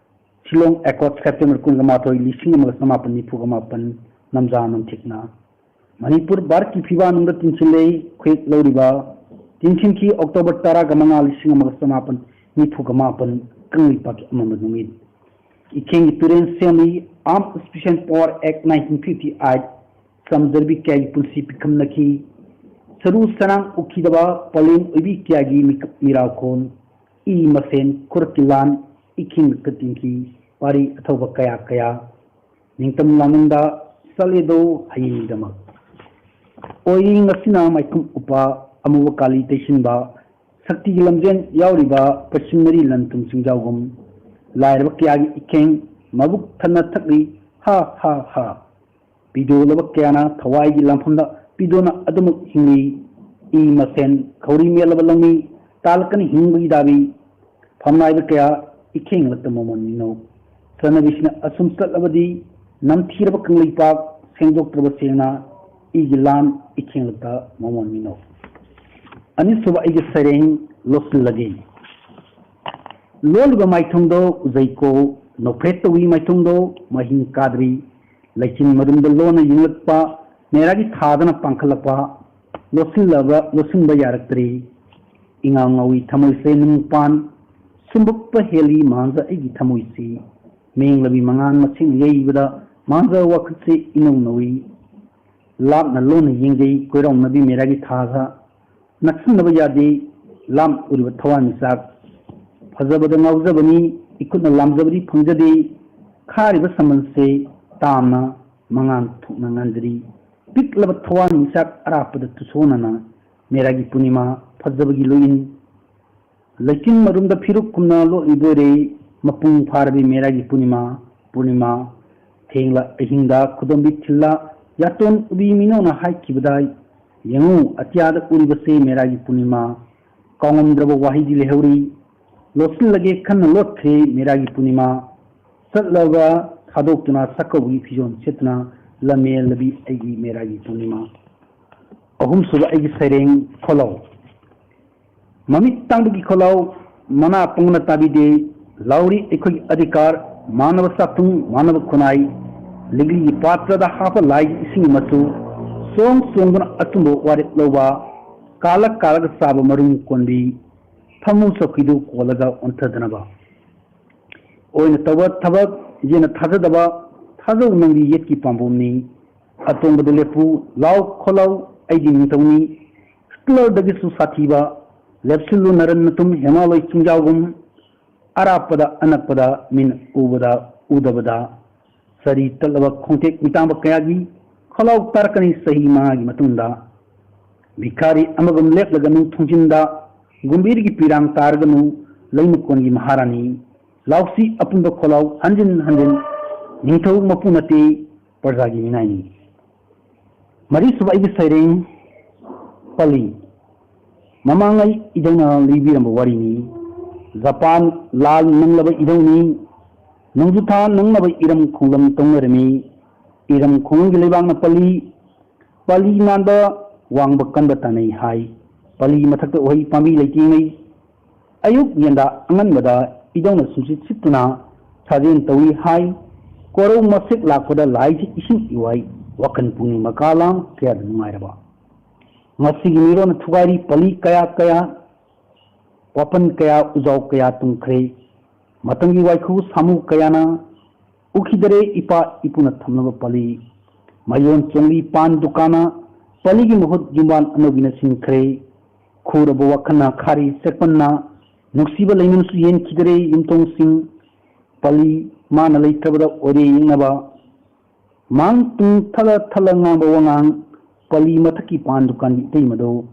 ꯁꯤꯂꯣꯡ ꯑꯦꯀꯣꯔꯗ ꯁꯦꯞꯇꯦꯝꯕꯔ ꯀꯨꯟꯒ ꯃꯥꯊꯣꯏ ꯂꯤꯁꯤꯡ ꯑꯃꯒ ꯆꯃꯥꯄꯟ ꯅꯤꯐꯨꯒ ꯃꯥꯄꯟ꯫ ꯅꯝꯖꯥ ꯅꯝꯊꯦꯛꯅ ꯃꯅꯤꯄꯨꯔ ꯚꯥꯔꯠꯀꯤ ꯐꯤꯕꯥꯟ ꯑꯃꯗ ꯇꯤꯟꯁꯤꯜꯂꯦ ꯈꯨꯌꯦꯛ ꯂꯧꯔꯤꯕ꯫ ꯇꯤꯟꯁꯤꯟꯈꯤ ꯑꯣꯛꯇꯣꯕꯔ ꯇꯔꯥꯒ ꯃꯉꯥ ꯂꯤꯁꯤꯡ ꯑꯃꯒ ꯆꯃꯥꯄꯟ ꯅꯤꯐꯨꯒ ꯃꯥꯄꯟ ꯀꯪꯂꯩꯄꯥꯛꯀꯤ ꯑꯃꯝꯕ ꯅꯨꯃꯤꯠ꯫ ꯏꯈꯦꯡꯒꯤ ꯇꯨꯔꯦꯟ ꯁꯦꯝꯂꯤ Armed Special Power Act nineteen fifty eight꯫ ꯆꯝꯖꯔꯕꯤ ꯀꯌꯥꯒꯤ ꯄꯨꯟꯁꯤ ꯄꯤꯈꯝꯅꯈꯤ꯫ ꯁꯔꯨ ꯁꯔꯥꯡ ꯎꯈꯤꯗꯕ ꯄꯂꯦꯝ ꯑꯣꯏꯕꯤ ꯀꯌꯥꯒꯤ ꯃꯤꯀꯞ ꯃꯤꯔꯥꯎꯈꯣꯜ, ꯏ ꯃꯁꯦꯟ ꯈꯨꯔꯛꯀꯤ ꯂꯥꯟ, ꯏꯈꯤꯡ ꯀꯇꯤꯡꯈꯤ ꯄꯥꯔꯤ ꯑꯊꯧꯕ ꯀꯌꯥ ꯀꯌꯥ, ꯅꯤꯡꯇꯝ ꯂꯥꯟꯕꯟꯗ ꯆꯠꯂꯦꯗꯣ ꯍꯌꯦꯡꯒꯤꯗꯃꯛ꯫ ꯑꯣꯏꯔꯤ ꯉꯁꯤꯅ ꯃꯥꯏꯈꯨꯝ ꯎꯞꯄ ꯑꯃꯨꯕ ꯀꯥꯂꯤ ꯇꯩꯁꯤꯟꯕ, ꯁꯛꯇꯤꯒꯤ ꯂꯝꯖꯦꯟ ꯌꯥꯎꯔꯤꯕ ꯄꯩꯁꯤꯟꯅꯔꯤ ꯂꯟ ꯊꯨꯝ ꯆꯤꯡꯖꯥꯎꯒꯨꯝ꯫ ꯂꯥꯏꯔꯕ ꯀꯌꯥꯒꯤ ꯏꯈꯦꯡ ꯃꯕꯨꯛ ꯊꯟꯅ ꯊꯛꯂꯤ, ꯍꯥ ꯍꯥ ꯍꯥ꯫ ꯄꯤꯗꯣꯂꯕ ꯀꯌꯥꯅ ꯊꯋꯥꯏꯒꯤ ꯂꯥꯟꯐꯝꯗ ꯄꯤꯗꯣꯅ ꯑꯗꯨꯃꯛ ꯍꯤꯡꯂꯤ꯫ ꯏ ꯃꯁꯦꯟ ꯈꯧꯔꯤ ꯃꯦꯠꯂꯕ ꯂꯧꯃꯤ ꯇꯥꯜꯂꯛꯀꯅꯤ ꯍꯤꯡꯕꯒꯤ ꯗꯥꯕꯤ꯫ ꯐꯝꯅꯥꯏꯕ ꯀꯌꯥ ꯏꯈꯦꯡꯂꯛꯇ ꯃꯃꯜ ꯃꯤꯅꯧ꯫ ꯆꯠꯅꯕꯤꯁꯤꯅ ꯑꯁꯨꯝ ꯆꯠꯂꯕꯗꯤ ꯅꯝꯊꯤꯔꯕ ꯀꯪꯂꯩꯄꯥꯛ ꯁꯦꯡꯗꯣꯛꯇ꯭ꯔꯕ ꯆꯦꯡꯅ ꯏꯒꯤ ꯂꯥꯟ ꯏꯈꯦꯡꯂꯛꯇ ꯃꯃꯜ ꯃꯤꯅꯧ꯫ ꯑꯅꯤꯁꯨꯕ ꯑꯩꯒꯤ ꯁꯩꯔꯦꯡ ꯂꯣꯠꯁꯤꯜꯂꯒꯦ꯫ ꯂꯣꯜꯂꯤꯕ ꯃꯥꯏꯊꯣꯡꯗꯣ ꯎꯖꯩꯀꯣ, ꯅꯣꯛꯐꯦꯠ ꯇꯧꯏ ꯃꯥꯏꯊꯣꯡꯗꯣ ꯃꯍꯤꯡ ꯀꯥꯗ꯭ꯔꯤ꯫ ꯂꯩꯆꯤꯟ ꯃꯔꯨꯝꯗ ꯂꯣꯟꯅ ꯌꯦꯡꯂꯛꯄ, ꯃꯦꯔꯥꯒꯤ ꯊꯥꯗꯅ ꯄꯥꯡꯈꯠꯂꯛꯄ, ꯂꯣꯠꯁꯤꯜꯂꯕ ꯂꯣꯠꯁꯤꯟꯕ ꯌꯥꯔꯛꯇ꯭ꯔꯤ꯫ ꯏꯉꯥꯎ ꯉꯥꯎꯏ ꯊꯃꯣꯏꯁꯦ ꯅꯨꯡꯄꯥꯟ, ꯁꯨꯝꯕꯛꯄ ꯍꯦꯜꯂꯤ ꯃꯥꯡꯖ ꯑꯩꯒꯤ ꯊꯃꯣꯏꯁꯤ꯫ ꯃꯦꯡꯂꯕꯤ ꯃꯉꯥꯟ ꯃꯁꯤꯡ ꯌꯩꯕꯗ ꯃꯥꯡꯖ ꯋꯥꯈꯜꯁꯦ ꯏꯅꯧ ꯅꯧꯏ꯫ ꯂꯥꯞꯅ ꯂꯣꯟꯅ ꯌꯦꯡꯖꯩ ꯀꯣꯏꯔꯥꯎꯅꯕꯤ ꯃꯦꯔꯥꯒꯤ ꯊꯥꯗ꯫ ꯅꯛꯁꯤꯟꯅꯕ ꯌꯥꯗꯦ ꯂꯥꯞ ꯎꯔꯤꯕ ꯊꯋꯥꯟꯃꯤꯆꯥꯛ꯫ ꯐꯖꯕꯗ ꯉꯥꯎꯖꯕꯅꯤ ꯏꯈꯨꯠꯅ ꯂꯥꯝꯖꯕꯗꯤ ꯐꯪꯖꯗꯦ꯫ ꯈꯥꯔꯤꯕ ꯁꯝꯕꯜꯁꯦ ꯇꯥꯝꯅ ꯃꯉꯥꯟ ꯊꯣꯛꯅ ꯉꯥꯟꯖꯔꯤ꯫ ꯄꯤꯛꯂꯕ ꯊꯋꯥꯟꯃꯤꯆꯥꯛ ꯑꯔꯥꯞꯄꯗ ꯇꯨꯁꯣꯟꯅꯅ ꯃꯦꯔꯥꯒꯤ ꯄꯨꯔꯅꯤꯃꯥ ꯐꯖꯕꯒꯤ ꯂꯣꯏꯌꯤꯟ꯫ ꯂꯩꯆꯤꯟ ꯃꯔꯨꯝꯗ ꯐꯤꯔꯨꯛ ꯀꯨꯝꯅ ꯂꯣꯠꯂꯤꯕꯣꯏꯔꯦ ꯃꯄꯨꯡ ꯐꯥꯔꯕꯤ ꯃꯦꯔꯥꯒꯤ ꯄꯨꯔꯅꯤꯃꯥ꯫ ꯄꯨꯔꯅꯤꯃꯥ ꯊꯦꯡꯂ ꯑꯍꯤꯡꯗ ꯈꯨꯗꯣꯝꯕꯤ ꯊꯤꯜꯂ ꯌꯥꯇꯣꯟ ꯎꯕꯤ ꯃꯤꯅꯧꯅ ꯍꯥꯏꯈꯤꯕꯗꯥꯏ꯫ ꯌꯦꯡꯉꯨ ꯑꯇꯤꯌꯥꯗ ꯎꯔꯤꯕꯁꯦ ꯃꯦꯔꯥꯒꯤ ꯄꯨꯔꯅꯤꯃꯥ꯫ ꯀꯥꯎꯉꯝꯗ꯭ꯔꯕ ꯋꯥꯍꯩꯗꯤ ꯂꯩꯍꯧꯔꯤ꯫ ꯂꯣꯠꯁꯤꯜꯂꯒꯦ ꯈꯟꯅ ꯂꯣꯠꯈ꯭ꯔꯦ ꯃꯦꯔꯥꯒꯤ ꯄꯨꯔꯅꯤꯃꯥ꯫ ꯆꯠꯂꯒ ꯊꯥꯗꯣꯛꯇꯨꯅ ꯆꯥꯛꯀꯧꯕꯒꯤ ꯐꯤꯖꯣꯜ ꯁꯦꯠꯇꯨꯅ ꯂꯝꯃꯦꯜꯂꯕꯤ ꯑꯩꯒꯤ ꯃꯦꯔꯥꯒꯤ ꯄꯨꯔꯅꯤꯃꯥ꯫ ꯑꯍꯨꯝꯁꯨꯕ ꯑꯩꯒꯤ ꯁꯩꯔꯦꯡ ꯈꯣꯜꯂꯧ꯫ ꯃꯃꯤꯠ ꯇꯥꯡꯕꯒꯤ ꯈꯣꯜꯂꯥꯎ ꯃꯅꯥ ꯄꯪꯅ ꯇꯥꯕꯤꯗꯦ꯫ ꯂꯥꯎꯔꯤ ꯑꯩꯈꯣꯏꯒꯤ ꯑꯙꯤꯀꯥꯔ, ꯃꯥꯟꯅꯕ ꯆꯥꯛꯊꯨꯡ, ꯃꯥꯟꯅꯕ ꯈꯨꯟꯅꯥꯏ꯫ ꯂꯤꯛꯂꯤꯒꯤ ꯄꯥꯇ꯭ꯔꯗ ꯍꯥꯞꯄ ꯂꯥꯏꯒꯤ ꯏꯁꯤꯡ ꯃꯆꯨ꯫ ꯆꯣꯡ ꯆꯣꯡꯗꯨꯅ ꯑꯆꯨꯝꯕ ꯋꯥꯔꯦꯞ ꯂꯧꯕ꯫ ꯀꯥꯜꯂ ꯀꯥꯜꯂꯒ ꯆꯥꯕ ꯃꯔꯨꯝ ꯀꯣꯟꯕꯤ꯫ ꯐꯃꯨꯡ ꯆꯧꯀ꯭ꯔꯤꯗꯨ ꯀꯣꯜꯂꯒ ꯑꯣꯟꯊꯗꯅꯕ꯫ ꯑꯣꯏꯅ ꯇꯧꯕ ꯊꯕꯛ ꯌꯦꯠꯅ ꯊꯥꯖꯗꯕ꯫ ꯊꯥꯖꯧ ꯅꯪꯗꯤ ꯌꯦꯠꯀꯤ ꯄꯥꯝꯕꯣꯝꯅꯤ꯫ ꯑꯇꯣꯡꯕꯗ ꯂꯦꯞꯄꯨ꯫ ꯂꯥꯎ ꯈꯣꯠꯂꯧ ꯑꯩꯗꯤ ꯅꯤꯡꯊꯧꯅꯤ꯫ ꯍꯤꯠꯂꯔꯗꯒꯤꯁꯨ ꯁꯥꯊꯤꯕ, ꯂꯦꯞꯁꯤꯜꯂꯨ ꯅꯔꯟ ꯅꯇꯨꯝ ꯍꯦꯃꯥꯂꯣꯏ ꯆꯤꯡꯖꯥꯎꯒꯨꯝ, ꯑꯔꯥꯞꯄꯗ ꯑꯅꯛꯄꯗ ꯃꯤꯠꯅ ꯎꯕꯗ ꯎꯗꯕꯗ ꯁꯥꯔꯤ ꯇꯠꯂꯕ ꯈꯣꯡꯇꯦꯛ ꯃꯤꯇꯥꯡꯕ ꯀꯌꯥꯒꯤ ꯈꯣꯜꯂꯥꯎ ꯇꯥꯔꯛꯀꯅꯤ ꯆꯍꯤ ꯃꯉꯥꯒꯤ ꯃꯇꯨꯡꯗ꯫ ꯚꯤꯈꯥꯔꯤ ꯑꯃꯒꯨꯝ ꯂꯦꯞꯂꯒꯅꯨ ꯊꯣꯡꯖꯤꯟꯗ, ꯒꯨꯝꯕꯤꯔꯒꯤ ꯄꯤꯔꯥꯡ ꯇꯥꯔꯒꯅꯨ ꯂꯩꯃꯀꯣꯟꯒꯤ ꯃꯍꯥꯔꯥꯅꯤ꯫ ꯂꯥꯎꯁꯤ ꯑꯄꯨꯟꯕ ꯈꯣꯜꯂꯥꯎ ꯍꯟꯖꯤꯟ ꯍꯟꯖꯤꯟ, ꯅꯤꯡꯊꯧ ꯃꯄꯨ ꯅꯠꯇꯦ, ꯄ꯭ꯔꯖꯥꯒꯤ ꯃꯤꯅꯥꯏꯅꯤ꯫ ꯃꯔꯤꯁꯨꯕ ꯑꯩꯒꯤ ꯁꯩꯔꯦꯡ ꯄꯂꯤ꯫ ꯃꯃꯥꯡꯉꯩ ꯏꯙꯧꯅ ꯂꯤꯕꯤꯔꯝꯕ ꯋꯥꯔꯤꯅꯤ꯫ ꯖꯄꯥꯟ ꯂꯥꯜ ꯅꯪꯂꯕ ꯏꯙꯧꯅꯤ꯫ ꯅꯣꯡꯖꯨꯊꯥ ꯅꯪꯅꯕ ꯏꯔꯝ ꯈꯣꯡꯂꯝ ꯇꯧꯅꯔꯝꯃꯤ꯫ ꯏꯔꯝ ꯈꯣꯡꯂꯝꯒꯤ ꯂꯩꯕꯥꯛꯅ ꯄꯂꯤ꯫ ꯄꯂꯤ ꯅꯥꯟꯕ ꯋꯥꯡꯕ ꯀꯟꯕ ꯇꯥꯟꯅꯩ ꯍꯥꯏ꯫ ꯄꯂꯤ ꯃꯊꯛꯇ ꯎꯍꯩ ꯄꯥꯝꯕꯤ ꯂꯩꯇꯦꯡꯅꯩ꯫ ꯑꯌꯨꯛ ꯌꯦꯟꯗꯥ ꯑꯉꯟꯕꯗ ꯏꯙꯧꯅ ꯁꯨꯝꯁꯤꯠ ꯁꯤꯠꯇꯨꯅ ꯁꯥꯖꯦꯜ ꯇꯧꯏ ꯍꯥꯏ꯫ ꯀꯣꯔꯧ ꯃꯁꯦꯛ ꯂꯥꯛꯄꯗ ꯂꯥꯏꯁꯤ ꯏꯁꯤꯡ ꯏꯋꯥꯏ, ꯋꯥꯈꯜ ꯄꯨꯛꯅꯤꯡ ꯃꯀꯥ ꯂꯥꯝ ꯀꯌꯥꯗ ꯅꯨꯡꯉꯥꯏꯔꯕ꯫ ꯉꯁꯤꯒꯤ ꯃꯤꯔꯣꯟꯅ ꯊꯨꯒꯥꯏꯔꯤ ꯄꯂꯤ ꯀꯌꯥ ꯀꯌꯥ, ꯋꯥꯄꯟ ꯀꯌꯥ, ꯎꯖꯥꯎ ꯀꯌꯥ ꯇꯨꯝꯈ꯭ꯔꯦ꯫ ꯃꯇꯝꯒꯤ ꯋꯥꯏꯈꯨ ꯁꯥꯃꯨ ꯀꯌꯥꯅ ꯎꯈꯤꯗꯔꯦ ꯏꯄꯥ ꯏꯄꯨꯅ ꯊꯝꯂꯕ ꯄꯂꯤ꯫ ꯃꯌꯣꯟ ꯆꯣꯡꯂꯤ ꯄꯥꯟ ꯗꯨꯀꯥꯟꯅ ꯄꯂꯤꯒꯤ ꯃꯍꯨꯠ ꯌꯨꯝꯕꯥꯟ ꯑꯅꯧꯕꯤꯅ ꯁꯤꯟꯈ꯭ꯔꯦ꯫ ꯈꯨꯔꯕ ꯋꯥꯈꯜꯅ ꯈꯥꯔꯤ ꯆꯦꯛꯄꯟꯅ ꯅꯨꯡꯁꯤꯕ ꯂꯩꯃꯟꯁꯨ ꯌꯦꯟꯈꯤꯗꯔꯦ ꯌꯨꯝꯊꯣꯡꯁꯤꯡ꯫ ꯄꯂꯤ ꯃꯥꯅ ꯂꯩꯇ꯭ꯔꯕꯗ ꯑꯣꯏꯔꯦ ꯌꯦꯡꯅꯕ꯫ ꯃꯥꯡ ꯇꯨꯡ ꯊꯠꯂ ꯊꯠꯂ ꯉꯥꯡꯕ ꯋꯥꯉꯥꯡ꯫ ꯄꯂꯤ ꯃꯊꯛꯀꯤ ꯄꯥꯟ ꯗꯨꯀꯥꯟꯒꯤ ꯏꯇꯩꯃꯗꯣ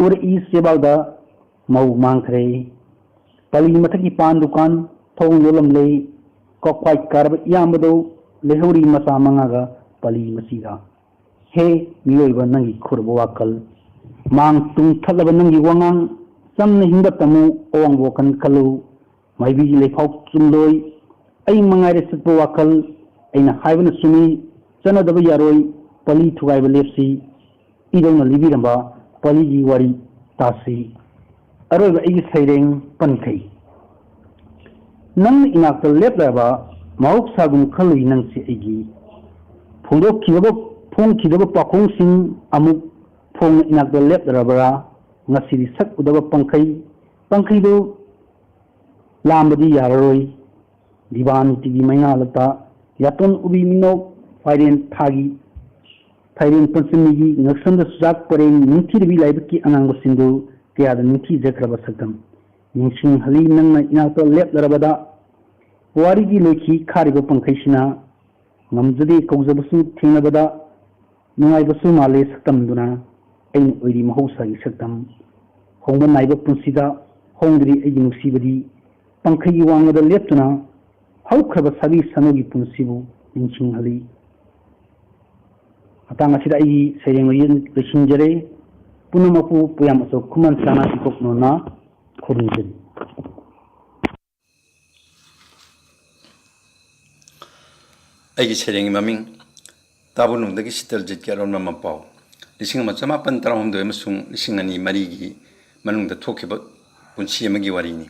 ꯎꯔꯛꯏ ꯁꯦꯕꯥꯜꯗ ꯃꯧ ꯃꯥꯡꯈ꯭ꯔꯦ꯫ ꯄꯂꯤ ꯃꯊꯛꯀꯤ ꯄꯥꯟ ꯗꯨꯀꯥꯟ ꯊꯣꯡ ꯂꯣꯜꯂꯝꯂꯦ꯫ ꯀꯣꯛꯐꯥꯏ ꯀꯥꯔꯕ ꯏꯌꯥꯝꯕꯗꯣ ꯂꯩꯍꯧꯔꯤ ꯃꯆꯥ ꯃꯉꯥꯒ ꯄꯂꯤ ꯃꯆꯤꯒ꯫ ꯍꯦ ꯃꯤꯑꯣꯏꯕ, ꯅꯪꯒꯤ ꯈꯨꯔꯕ ꯋꯥꯈꯜ, ꯃꯥꯡ ꯇꯨꯡ ꯊꯠꯂꯕ ꯅꯪꯒꯤ ꯋꯥꯉꯥꯡ, ꯆꯝꯅ ꯍꯤꯡꯕ ꯇꯝꯃꯨ, ꯑꯋꯥꯡꯕ ꯋꯥꯈꯜ ꯈꯜꯂꯨ꯫ ꯃꯥꯏꯕꯤꯒꯤ ꯂꯩꯐꯥꯎ ꯆꯨꯝꯂꯣꯏ, ꯑꯩ ꯃꯉꯥꯏꯔꯦ ꯆꯠꯄ ꯋꯥꯈꯜ, ꯑꯩꯅ ꯍꯥꯏꯕꯅ ꯆꯨꯝꯃꯤ, ꯆꯠꯅꯗꯕ ꯌꯥꯔꯣꯏ, ꯄꯂꯤ ꯊꯨꯒꯥꯏꯕ ꯂꯦꯞꯁꯤ꯫ ꯏꯙꯧꯅ ꯂꯤꯕꯤꯔꯝꯕ ꯄꯂꯤꯒꯤ ꯋꯥꯔꯤ ꯇꯥꯁꯤ꯫ ꯑꯔꯣꯏꯕ ꯑꯩꯒꯤ ꯁꯩꯔꯦꯡ ꯄꯟꯈꯩ꯫ ꯅꯪꯅ ꯏꯅꯥꯛꯇ ꯂꯦꯞꯂꯔꯕ ꯃꯍꯧꯁꯥꯒꯨꯝ ꯈꯜꯂꯨꯏ ꯅꯪꯁꯤ ꯑꯩꯒꯤ꯫ ꯐꯣꯡꯗꯣꯛꯈꯤꯗꯕ, ꯐꯣꯡꯈꯤꯗꯕ ꯄꯥꯎꯈꯣꯡꯁꯤꯡ ꯑꯃꯨꯛ ꯐꯣꯡꯅ ꯏꯅꯥꯛꯇ ꯂꯦꯞꯂꯔꯕ꯭ꯔꯥ? ꯉꯁꯤꯗꯤ ꯁꯛ ꯎꯗꯕ ꯄꯪꯈꯩ, ꯄꯪꯈꯩꯗꯨ ꯂꯥꯝꯕꯗꯤ ꯌꯥꯔꯔꯣꯏ꯫ ꯗꯤꯕꯥ ꯅꯨꯡꯇꯤꯒꯤ ꯃꯩꯉꯥꯜꯂꯛꯇ ꯌꯥꯇꯣꯟ ꯎꯕꯤ ꯃꯤꯅꯣꯛ ꯐꯥꯏꯔꯦꯟ ꯊꯥꯒꯤ ꯐꯥꯏꯔꯦꯟ ꯄꯟꯆꯃꯤꯒꯤ ꯉꯛꯁꯝꯗ ꯆꯨꯖꯥꯛ ꯄꯔꯦꯡ ꯅꯤꯡꯊꯤꯔꯕꯤ ꯂꯥꯏꯕꯛꯀꯤ ꯑꯉꯥꯡꯕ ꯁꯤꯟꯗꯨ ꯀꯌꯥꯗ ꯅꯤꯡꯊꯤꯖꯈ꯭ꯔꯕ ꯁꯛꯇꯝ꯫ ꯅꯤꯡꯁꯤꯡꯍꯜꯂꯤ ꯅꯪꯅ ꯏꯅꯥꯛꯇ ꯂꯦꯞꯂꯔꯕꯗ, ꯋꯥꯔꯤꯒꯤ ꯂꯣꯏꯈꯤ ꯈꯥꯔꯤꯕ ꯄꯪꯈꯩꯁꯤꯅ꯫ ꯉꯝꯖꯗꯦ ꯀꯧꯖꯕꯁꯨ ꯊꯦꯡꯅꯕꯗ, ꯅꯨꯡꯉꯥꯏꯕꯁꯨ ꯃꯥꯜꯂꯦ ꯁꯛꯇꯝꯗꯨꯅ꯫ ꯑꯩꯅ ꯑꯣꯏꯔꯤ ꯃꯍꯧꯁꯥꯒꯤ ꯁꯛꯇꯝ꯫ ꯍꯣꯡꯕ ꯅꯥꯏꯕ ꯄꯨꯟꯁꯤꯗ ꯍꯣꯡꯗ꯭ꯔꯤ ꯑꯩꯒꯤ ꯅꯨꯡꯁꯤꯕꯗꯤ꯫ ꯄꯪꯈꯩꯒꯤ ꯋꯥꯡꯃꯗ ꯂꯦꯞꯇꯨꯅ ꯍꯧꯈ꯭ꯔꯕ ꯁꯥꯕꯤ ꯁꯥꯅꯨꯒꯤ ꯄꯨꯟꯁꯤꯕꯨ ꯅꯤꯡꯁꯤꯡꯍꯜꯂꯤ꯫ ꯃꯇꯥꯡ ꯑꯁꯤꯗ ꯑꯩꯒꯤ ꯁꯩꯔꯦꯡ ꯂꯣꯏꯁꯤꯟꯖꯔꯦ꯫ ꯄꯨꯝꯅꯃꯛꯄꯨ ꯄꯨꯌꯥꯝ ꯑꯆꯧ ꯈꯨꯃꯟ ꯆꯥꯅ ꯏꯀꯣꯛꯅꯣꯅ ꯈꯨꯔꯨꯝꯖꯔꯤ꯫ ꯑꯩꯒꯤ ꯁꯩꯔꯦꯡꯒꯤ ꯃꯃꯤꯡ ꯇꯥꯕꯨꯅꯨꯡꯗꯒꯤ ꯁꯤꯇꯜꯖꯤꯠꯀꯤ ꯑꯔꯣꯟꯕ ꯃꯄꯥꯎ꯫ ꯂꯤꯁꯤꯡ ꯑꯃ ꯆꯃꯥꯄꯟ ꯇꯔꯥꯍꯨꯝꯗꯣꯏ ꯑꯃꯁꯨꯡ ꯂꯤꯁꯤꯡ ꯑꯅꯤ ꯃꯔꯤꯒꯤ ꯃꯅꯨꯡꯗ ꯊꯣꯛꯈꯤꯕ ꯄꯨꯟꯁꯤ ꯑꯃꯒꯤ ꯋꯥꯔꯤꯅꯤ꯫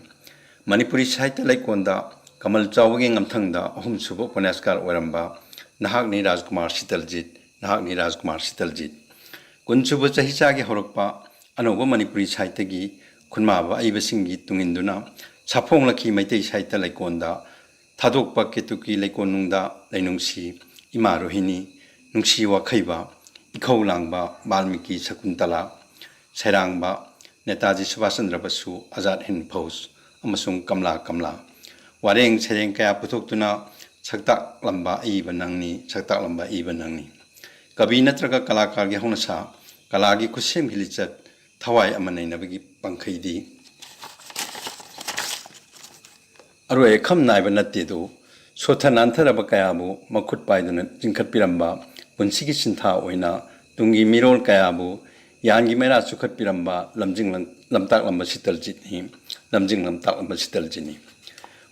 ꯃꯅꯤꯄꯨꯔꯤ ꯁꯥꯍꯤꯇ꯭ꯌ ꯂꯩꯀꯣꯟꯗ ꯀꯃꯜ ꯆꯥꯎꯕꯒꯤ ꯉꯝꯊꯪꯗ ꯑꯍꯨꯝꯁꯨꯕ ꯎꯄꯟꯌꯥꯁꯀꯥꯔ ꯑꯣꯏꯔꯝꯕ ꯅꯍꯥꯛꯅꯤ ꯔꯥꯖꯀꯨꯃꯥꯔ ꯁꯤꯇꯜꯖꯤꯠ, ꯅꯍꯥꯛꯅꯤ ꯔꯥꯖꯀꯨꯃꯥꯔ ꯁꯤꯇꯜꯖꯤꯠ꯫ ꯀꯨꯟꯁꯨꯕ ꯆꯍꯤꯆꯥꯒꯤ ꯍꯧꯔꯛꯄ ꯑꯅꯧꯕ ꯃꯅꯤꯄꯨꯔꯤ ꯁꯥꯍꯤꯇ꯭ꯌꯒꯤ ꯈꯨꯟꯃꯥꯕ ꯑꯏꯕꯁꯤꯡꯒꯤ ꯇꯨꯡꯏꯟꯗꯨꯅ ꯁꯥꯐꯣꯡꯂꯛꯈꯤ ꯃꯩꯇꯩ ꯁꯥꯍꯤꯇ꯭ꯌ ꯂꯩꯀꯣꯟꯗ꯫ ꯊꯥꯗꯣꯛꯄ ꯀꯦꯇꯨꯀꯤ ꯂꯩꯀꯣꯟꯅꯨꯡꯗ ꯂꯩꯅꯨꯡꯁꯤ, ꯏꯃꯥ ꯔꯣꯍꯤꯅꯤ, ꯅꯨꯡꯁꯤ ꯋꯥꯈꯩꯕ, ꯏꯈꯧ ꯂꯥꯡꯕ ꯕꯥꯜꯃꯤꯀꯤ ꯁꯀꯨꯟꯇꯂꯥ, ꯁꯩꯔꯥꯡꯕ ꯅꯦꯇꯥꯖꯤ ꯁꯨꯚꯥꯁ ꯆꯟꯗ꯭ꯔ ꯕꯁꯨ, ꯑꯖꯥꯗ ꯍꯤꯟꯗ ꯐꯧꯖ ꯑꯃꯁꯨꯡ ꯀꯝꯂꯥ ꯀꯝꯂꯥ꯫ ꯋꯥꯔꯦꯡ ꯁꯩꯔꯦꯡ ꯀꯌꯥ ꯄꯨꯊꯣꯛꯇꯨꯅ ꯁꯛꯇꯥꯛꯂꯝꯕ ꯑꯏꯕ ꯅꯪꯅꯤ, ꯁꯛꯇꯥꯛꯂꯝꯕ ꯏꯕ ꯅꯪꯅꯤ꯫ ꯀꯕꯤ ꯅꯠꯇ꯭ꯔꯒ ꯀꯂꯥꯀꯥꯔꯒꯤ ꯍꯧꯅꯁꯥ, ꯀꯂꯥꯒꯤ ꯈꯨꯠꯁꯦꯝꯒꯤ ꯂꯤꯆꯠ, ꯊꯋꯥꯏ ꯑꯃ ꯅꯩꯅꯕꯒꯤ ꯄꯪꯈꯩꯗꯤ ꯑꯔꯣꯏ ꯑꯈꯝ ꯅꯥꯏꯕ ꯅꯠꯇꯦꯗꯨ, ꯁꯣꯠꯊ ꯅꯥꯟꯊꯔꯕ ꯀꯌꯥꯕꯨ ꯃꯈꯨꯠ ꯄꯥꯏꯗꯨꯅ ꯆꯤꯡꯈꯠꯄꯤꯔꯝꯕ, ꯄꯨꯟꯁꯤꯒꯤ ꯁꯤꯟꯊꯥ ꯑꯣꯏꯅ ꯇꯨꯡꯒꯤ ꯃꯤꯔꯣꯜ ꯀꯌꯥꯕꯨ ꯌꯥꯟꯒꯤ ꯃꯩꯔꯥ ꯆꯨꯈꯠꯄꯤꯔꯝꯕ ꯂꯝꯖꯤꯡ ꯂꯝ-, ꯂꯝꯇꯥꯛꯂꯝꯕ ꯁꯤꯇꯜꯖꯤꯠꯅꯤ, ꯂꯝꯖꯤꯡ ꯂꯝꯇꯥꯛꯂꯝꯕ ꯁꯤꯇꯜꯖꯤꯠꯅꯤ꯫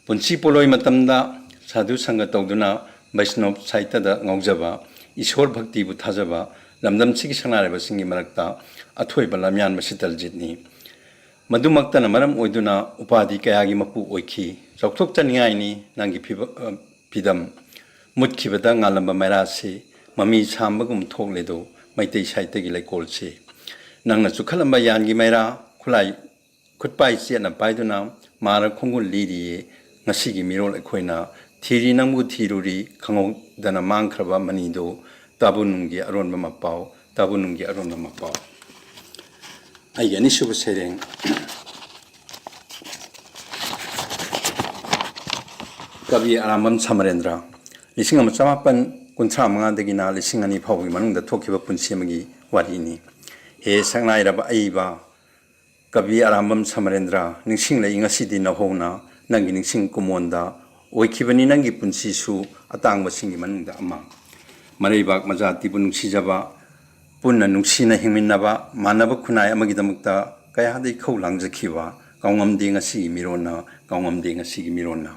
ꯄꯨꯟꯁꯤ ꯄꯣꯠꯂꯣꯏ ꯃꯇꯝꯗ ꯁꯥꯙꯨ ꯁꯪꯒ ꯇꯧꯗꯨꯅ ꯕꯩꯁꯅꯣꯞ ꯁꯥꯍꯤꯇ꯭ꯌꯗ ꯉꯥꯎꯖꯕ, ꯏꯁꯣꯔ ꯚꯛꯇꯤꯕꯨ ꯊꯥꯖꯕ ꯂꯝꯗꯝꯁꯤꯒꯤ ꯁꯛꯅꯥꯏꯔꯕꯁꯤꯡꯒꯤ ꯃꯔꯛꯇ ꯑꯊꯣꯏꯕ ꯂꯝꯌꯥꯟꯕ ꯁꯤꯇꯜꯖꯤꯠꯅꯤ꯫ ꯃꯗꯨꯃꯛꯇꯅ ꯃꯔꯝ ꯑꯣꯏꯗꯨꯅ ꯎꯄꯥꯙꯤ ꯀꯌꯥꯒꯤ ꯃꯄꯨ ꯑꯣꯏꯈꯤ꯫ ꯆꯥꯎꯊꯣꯛꯆꯅꯤꯡꯉꯥꯏꯅꯤ ꯅꯪꯒꯤ ꯐꯤꯕ-, ꯑ, ꯐꯤꯗꯝ꯫ ꯃꯨꯠꯈꯤꯕꯗ ꯉꯥꯜꯂꯝꯕ ꯃꯩꯔꯥꯁꯤ ꯃꯃꯤ ꯁꯥꯝꯕꯒꯨꯝ ꯊꯣꯛꯂꯦꯗꯣ ꯃꯩꯇꯩ ꯁꯥꯍꯤꯇ꯭ꯌꯒꯤ ꯂꯩꯀꯣꯜꯁꯤ꯫ ꯅꯪꯅ ꯆꯨꯈꯠꯂꯝꯕ ꯌꯥꯟꯒꯤ ꯃꯩꯔꯥ, ꯈꯨꯠꯂꯥꯏ, ꯈꯨꯠꯄꯥꯏ ꯆꯦꯠꯅ ꯄꯥꯏꯗꯨꯅ ꯃꯥꯔ ꯈꯣꯡꯒꯨꯜ ꯂꯤꯔꯤꯌꯦ꯫ ꯉꯁꯤꯒꯤ ꯃꯤꯔꯣꯜ ꯑꯩꯈꯣꯏꯅ ꯊꯤꯔꯤ ꯅꯪꯕꯨ ꯊꯤꯔꯨꯔꯤ, ꯈꯪꯍꯧꯗꯅ ꯃꯥꯡꯈ꯭ꯔꯕ ꯃꯅꯤꯗꯨ ꯇꯥꯕꯨ ꯅꯨꯡꯒꯤ ꯑꯔꯣꯟꯕ ꯃꯄꯥꯎ, ꯇꯥꯕꯨ ꯅꯨꯡꯒꯤ ꯑꯔꯣꯟꯕ ꯃꯄꯥꯎ꯫ ꯑꯩꯒꯤ ꯑꯅꯤꯁꯨꯕ ꯁꯩꯔꯦꯡ, ꯀꯕꯤ ꯑꯔꯥꯝꯕꯝ ꯁꯃꯔꯦꯟꯗ꯭ꯔ꯫ ꯂꯤꯁꯤꯡ ꯑꯃ ꯆꯃꯥꯄꯟ ꯀꯨꯟꯊ꯭ꯔꯥ ꯃꯉꯥꯗꯒꯤꯅ ꯂꯤꯁꯤꯡ ꯑꯅꯤ ꯐꯥꯎꯕꯒꯤ ꯃꯅꯨꯡꯗ ꯊꯣꯛꯈꯤꯕ ꯄꯨꯟꯁꯤ ꯑꯃꯒꯤ ꯋꯥꯔꯤꯅꯤ꯫ ꯍꯦ ꯁꯛꯅꯥꯏꯔꯕ ꯑꯏꯕ ꯀꯕꯤ ꯑꯔꯥꯝꯕꯝ ꯁꯃꯔꯦꯟꯗ꯭ꯔ, ꯅꯤꯡꯁꯤꯡꯂꯛꯏ ꯉꯁꯤꯗꯤ ꯅꯧꯍꯧꯅ ꯅꯪꯒꯤ ꯅꯤꯡꯁꯤꯡ ꯀꯨꯃꯣꯟꯗ꯫ ꯑꯣꯏꯈꯤꯕꯅꯤ ꯅꯪꯒꯤ ꯄꯨꯟꯁꯤꯁꯨ ꯑꯇꯥꯡꯕꯁꯤꯡꯒꯤ ꯃꯅꯨꯡꯗ ꯑꯃ꯫ ꯃꯔꯩꯕꯥꯛ ꯃꯖꯥꯇꯤꯕꯨ ꯅꯨꯡꯁꯤꯖꯕ, ꯄꯨꯟꯅ ꯅꯨꯡꯁꯤꯅ ꯍꯤꯡꯃꯤꯟꯅꯕ, ꯃꯥꯟꯅꯕ ꯈꯨꯟꯅꯥꯏ ꯑꯃꯒꯤꯗꯃꯛꯇ ꯀꯌꯥꯗ ꯏꯈꯧ ꯂꯥꯡꯖꯈꯤꯕ, ꯀꯥꯎꯉꯝꯗꯦ ꯉꯁꯤꯒꯤ ꯃꯤꯔꯣꯟꯅ, ꯀꯥꯎꯉꯝꯗꯦ ꯉꯁꯤꯒꯤ ꯃꯤꯔꯣꯟꯅ꯫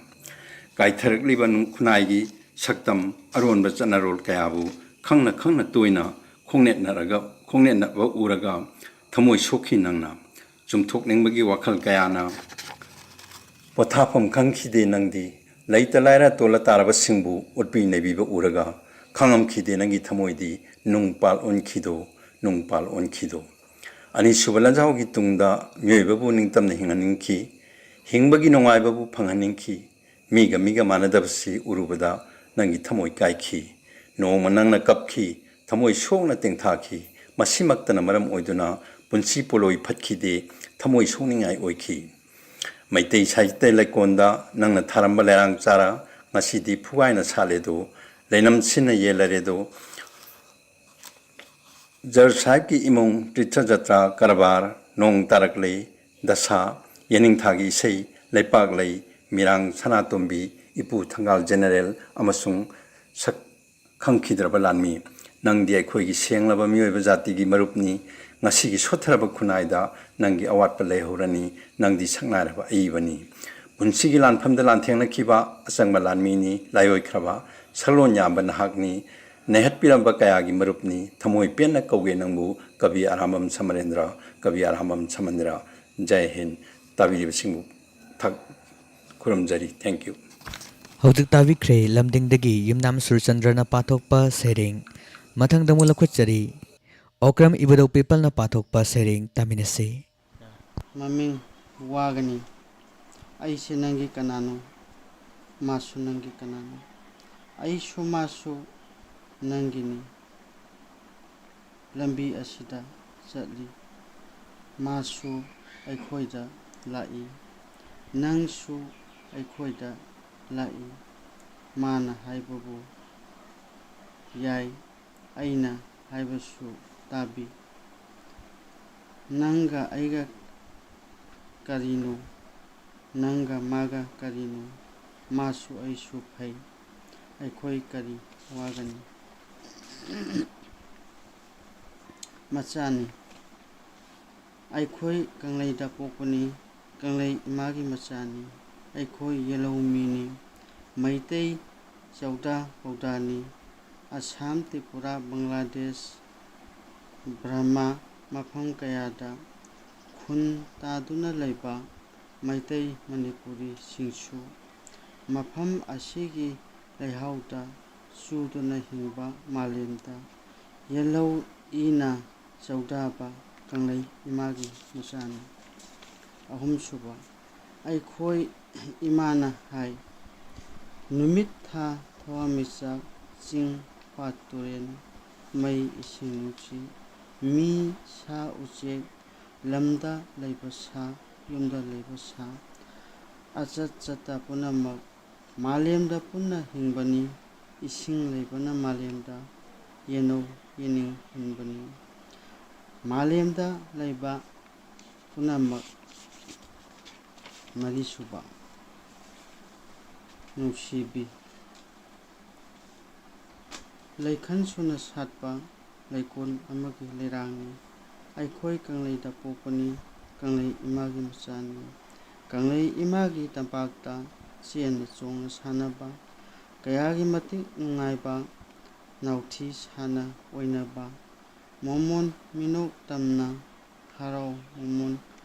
ꯀꯥꯏꯊꯔꯛꯂꯤꯕ ꯅꯨꯡ-, ꯈꯨꯟꯅꯥꯏꯒꯤ ꯁꯛꯇꯝ, ꯑꯔꯣꯟꯕ ꯆꯠꯅꯔꯣꯜ ꯀꯌꯥꯕꯨ ꯈꯪꯅ ꯈꯪꯅ ꯇꯣꯏꯅ ꯈꯣꯡꯅꯦꯠꯅꯔꯒ, ꯈꯣꯡꯅꯦꯠꯅꯕ ꯎꯔꯒ ꯊꯃꯣꯏ ꯁꯣꯛꯈꯤ ꯅꯪꯅ꯫ ꯆꯨꯝꯊꯣꯛꯅꯤꯡꯕꯒꯤ ꯋꯥꯈꯜ ꯀꯌꯥꯅ ꯄꯣꯊꯥꯐꯝ ꯈꯪꯈꯤꯗꯦ ꯅꯪꯗꯤ꯫ ꯂꯩꯇ ꯂꯥꯏꯔ ꯇꯣꯜꯂ ꯇꯥꯔꯕꯁꯤꯡꯕꯨ ꯑꯣꯠꯄꯤ ꯅꯩꯕꯤꯕ ꯎꯔꯒ ꯈꯪꯉꯝꯈꯤꯗꯦ ꯅꯪꯒꯤ ꯊꯃꯣꯏꯗꯤ ꯅꯨꯡ ꯄꯥꯜ ꯑꯣꯟꯈꯤꯗꯣ, ꯅꯨꯡ ꯄꯥꯜ ꯑꯣꯟꯈꯤꯗꯣ꯫ ꯑꯅꯤꯁꯨꯕ ꯂꯥꯟꯖꯥꯎꯒꯤ ꯇꯨꯡꯗ ꯃꯤꯑꯣꯏꯕꯕꯨ ꯅꯤꯡꯇꯝꯅ ꯍꯤꯡꯍꯟꯅꯤꯡꯈꯤ, ꯍꯤꯡꯕꯒꯤ ꯅꯨꯡꯉꯥꯏꯕꯕꯨ ꯐꯪꯍꯟꯅꯤꯡꯈꯤ, ꯃꯤꯒ ꯃꯤꯒ ꯃꯥꯟꯅꯗꯕꯁꯤ ꯎꯔꯨꯕꯗ ꯅꯪꯒꯤ ꯊꯃꯣꯏ ꯀꯥꯏꯈꯤ꯫ ꯅꯣꯡꯃ ꯅꯪꯅ ꯀꯞꯈꯤ, ꯊꯃꯣꯏ ꯁꯣꯛꯅ ꯇꯦꯡꯊꯥꯈꯤ꯫ ꯃꯁꯤꯃꯛꯇꯅ ꯃꯔꯝ ꯑꯣꯏꯗꯨꯅ ꯄꯨꯟꯁꯤ ꯄꯣꯂꯣꯏ ꯐꯠꯈꯤꯗꯦ, ꯊꯃꯣꯏ ꯁꯣꯛꯅꯤꯡꯉꯥꯏ ꯑꯣꯏꯈꯤ꯫ ꯃꯩꯇꯩ ꯁꯥꯍꯤꯇ꯭ꯌ ꯂꯩꯀꯣꯟꯗ ꯅꯪꯅ ꯊꯥꯔꯝꯕ ꯂꯩꯔꯥꯡ ꯆꯥꯔ ꯉꯁꯤꯗꯤ ꯐꯨꯒꯥꯏꯅ ꯁꯥꯠꯂꯦꯗꯣ, ꯂꯩꯅꯝ ꯁꯤꯟꯅ ꯌꯦꯜꯂꯔꯦꯗꯣ꯫ ꯖꯔ ꯁꯥꯍꯦꯕꯀꯤ ꯏꯃꯨꯡ, ꯇꯤꯔꯊ ꯖꯇ꯭ꯔꯥ ꯀꯔꯕꯥꯔ, ꯅꯣꯡ ꯇꯥꯔꯛꯂꯦ, ꯗꯁꯥ, ꯌꯦꯅꯤꯡꯊꯥꯒꯤ ꯏꯁꯩ, ꯂꯩꯄꯥꯛ ꯂꯩ, ꯃꯤꯔꯥꯡ ꯁꯅꯥꯇꯣꯝꯕꯤ, ꯏꯄꯨ ꯊꯪꯒꯥꯜ ꯖꯦꯅꯦꯔꯦꯜ ꯑꯃꯁꯨꯡ ꯁꯛ ꯈꯪꯈꯤꯗ꯭ꯔꯕ ꯂꯥꯟꯃꯤ꯫ ꯅꯪꯗꯤ ꯑꯩꯈꯣꯏꯒꯤ ꯁꯦꯡꯂꯕ ꯃꯤꯑꯣꯏꯕ ꯖꯥꯇꯤꯒꯤ ꯃꯔꯨꯞꯅꯤ꯫ ꯉꯁꯤꯒꯤ ꯁꯣꯠꯊꯔꯕ ꯈꯨꯟꯅꯥꯏꯗ ꯅꯪꯒꯤ ꯑꯋꯥꯠꯄ ꯂꯩꯍꯧꯔꯅꯤ꯫ ꯅꯪꯗꯤ ꯁꯛꯅꯥꯏꯔꯕ ꯑꯏꯕꯅꯤ꯫ ꯄꯨꯟꯁꯤꯒꯤ ꯂꯥꯟꯐꯝꯗ ꯂꯥꯟꯊꯦꯡꯅꯈꯤꯕ ꯑꯆꯪꯕ ꯂꯥꯟꯃꯤꯅꯤ, ꯂꯥꯏꯑꯣꯏꯈ꯭ꯔꯕ ꯁꯛꯂꯣꯟ ꯌꯥꯝꯕ ꯅꯍꯥꯛꯅꯤ꯫ ꯅꯩꯍꯠꯄꯤꯔꯝꯕ ꯀꯌꯥꯒꯤ ꯃꯔꯨꯞꯅꯤ꯫ ꯊꯃꯣꯏ ꯄꯦꯟꯅ ꯀꯧꯒꯦ ꯅꯪꯕꯨ ꯀꯕꯤ ꯑꯔꯥꯝꯕꯝ ꯁꯃꯔꯦꯟꯗ꯭ꯔ, ꯀꯕꯤ ꯑꯔꯥꯝꯕꯝ ꯁꯃꯔꯦꯟꯗ꯭ꯔ꯫ ꯖꯥꯏ ꯍꯤꯟꯗ꯫ ꯇꯥꯕꯤꯔꯤꯕꯁꯤꯡꯕꯨ ꯊꯛ-, ꯈꯨꯔꯨꯝꯖꯔꯤ꯫ Thank you꯫ ꯍꯧꯖꯤꯛ ꯇꯥꯕꯤꯈ꯭ꯔꯦ ꯂꯝꯗꯤꯡꯗꯒꯤ ꯌꯨꯝꯅꯥꯝ ꯁꯨꯔꯆꯟꯗ꯭ꯔꯅ ꯄꯥꯊꯣꯛꯄ ꯁꯩꯔꯦꯡ꯫ ꯃꯊꯪꯗ ꯑꯃꯨꯛ ꯂꯧꯈꯠꯆꯔꯤ ꯑꯣꯀ꯭ꯔꯝ ꯏꯕꯨꯙꯧ ꯄꯤꯄꯜꯅ ꯄꯥꯊꯣꯛꯄ ꯁꯩꯔꯦꯡ꯫ ꯇꯥꯃꯤꯟꯅꯁꯤ꯫ ꯃꯃꯤꯡ ꯋꯥꯒꯅꯤ꯫ ꯑꯩꯁꯦ ꯅꯪꯒꯤ ꯀꯅꯥꯅꯣ? ꯃꯥꯁꯨ ꯅꯪꯒꯤ ꯀꯅꯥꯅꯣ? ꯑꯩꯁꯨ ꯃꯥꯁꯨ ꯅꯪꯒꯤꯅꯤ꯫ ꯂꯝꯕꯤ ꯑꯁꯤꯗ ꯆꯠꯂꯤ꯫ ꯃꯥꯁꯨ ꯑꯩꯈꯣꯏꯗ ꯂꯥꯛꯏ꯫ ꯅꯪꯁꯨ ꯑꯩꯈꯣꯏꯗ ꯂꯥꯛꯏ꯫ ꯃꯥꯅ ꯍꯥꯏꯕꯕꯨ ꯌꯥꯏ, ꯑꯩꯅ ꯍꯥꯏꯕꯁꯨ ꯇꯥꯕꯤ꯫ ꯅꯪꯒ ꯑꯩꯒ ꯀꯔꯤꯅꯣ? ꯅꯪꯒ ꯃꯥꯒ ꯀꯔꯤꯅꯣ? ꯃꯥꯁꯨ ꯑꯩꯁꯨ ꯐꯩ꯫ ꯑꯩꯈꯣꯏ ꯀꯔꯤ ꯋꯥꯒꯅꯤ? ꯃꯆꯥꯅꯤ꯫ ꯑꯩꯈꯣꯏ ꯀꯪꯂꯩꯗ ꯄꯣꯛꯄꯅꯤ꯫ ꯀꯪꯂꯩ ꯏꯃꯥꯒꯤ ꯃꯆꯥꯅꯤ꯫ ꯑꯩꯈꯣꯏ ꯌꯦꯜꯍꯧ ꯃꯤꯅꯤ꯫ ꯃꯩꯇꯩ ꯆꯧꯗꯥ ꯄꯧꯗꯥꯅꯤ꯫ ꯑꯁꯥꯝ, ꯇ꯭ꯔꯤꯄꯨꯔꯥ, ꯕꯪꯒ꯭ꯂꯥꯗꯦꯁ, ꯕꯔꯃꯥ ꯃꯐꯝ ꯀꯌꯥꯗ ꯈꯨꯟ ꯇꯥꯗꯨꯅ ꯂꯩꯕ ꯃꯩꯇꯩ ꯃꯅꯤꯄꯨꯔꯤꯁꯤꯡꯁꯨ ꯃꯐꯝ ꯑꯁꯤꯒꯤ ꯂꯩꯍꯥꯎꯗ ꯆꯨꯗꯨꯅ ꯍꯤꯡꯕ ꯃꯥꯂꯦꯝꯗ ꯌꯦꯜꯍꯧ ꯏꯅ ꯆꯧꯗꯥꯕ ꯀꯪꯂꯩ ꯏꯃꯥꯒꯤ ꯃꯆꯥꯅꯤ꯫ ꯑꯍꯨꯝꯁꯨꯕ, ꯑꯩꯈꯣꯏ ꯏꯃꯥꯅ ꯍꯥꯏ, ꯅꯨꯃꯤꯠ ꯊꯥ ꯊꯋꯥꯟꯃꯤꯆꯥꯛ ꯆꯤꯡ ꯄꯥꯠ ꯇꯨꯔꯦꯜ ꯃꯩ ꯏꯁꯤꯡ ꯅꯨꯡꯁꯤꯠ ꯃꯤ ꯁꯥ ꯎꯆꯦꯛ ꯂꯝꯗ ꯂꯩꯕ ꯁꯥ ꯌꯨꯝꯗ ꯂꯩꯕ ꯁꯥ ꯑꯆꯠ ꯆꯠꯇ ꯄꯨꯝꯅꯃꯛ ꯃꯥꯂꯦꯝꯗ ꯄꯨꯟꯅ ꯍꯤꯡꯕꯅꯤ꯫ ꯏꯁꯤꯡ ꯂꯩꯕꯅ ꯃꯥꯂꯦꯝꯗ ꯌꯦꯟꯅꯧ ꯌꯦꯅꯤꯡ ꯍꯤꯡꯕꯅꯤ꯫ ꯃꯥꯂꯦꯝꯗ ꯂꯩꯕ ꯄꯨꯝꯅꯃꯛ ꯃꯔꯤꯁꯨꯕ ꯅꯨꯡꯁꯤꯕꯤ꯫ ꯂꯩꯈꯟ ꯁꯨꯅ ꯁꯥꯠꯄ ꯂꯩꯀꯣꯜ ꯑꯃꯒꯤ ꯂꯩꯔꯥꯡꯅꯤ꯫ ꯑꯩꯈꯣꯏ ꯀꯪꯂꯩꯗ ꯄꯣꯛꯄꯅꯤ꯫ ꯀꯪꯂꯩ ꯏꯃꯥꯒꯤ ꯃꯆꯥꯅꯤ꯫ ꯀꯪꯂꯩ ꯏꯃꯥꯒꯤ ꯇꯝꯄꯥꯛꯇ ꯆꯦꯟꯅ ꯆꯣꯡꯅ ꯁꯥꯟꯅꯕ ꯀꯌꯥꯒꯤ ꯃꯇꯤꯛ ꯅꯨꯡꯉꯥꯏꯕ ꯅꯥꯎꯊꯤ ꯁꯥꯅ ꯑꯣꯏꯅꯕ ꯃꯣꯃꯣꯟ ꯃꯤꯅꯣꯛ ꯇꯝꯅ ꯍꯔꯥꯎ ꯃꯣꯃꯣꯟ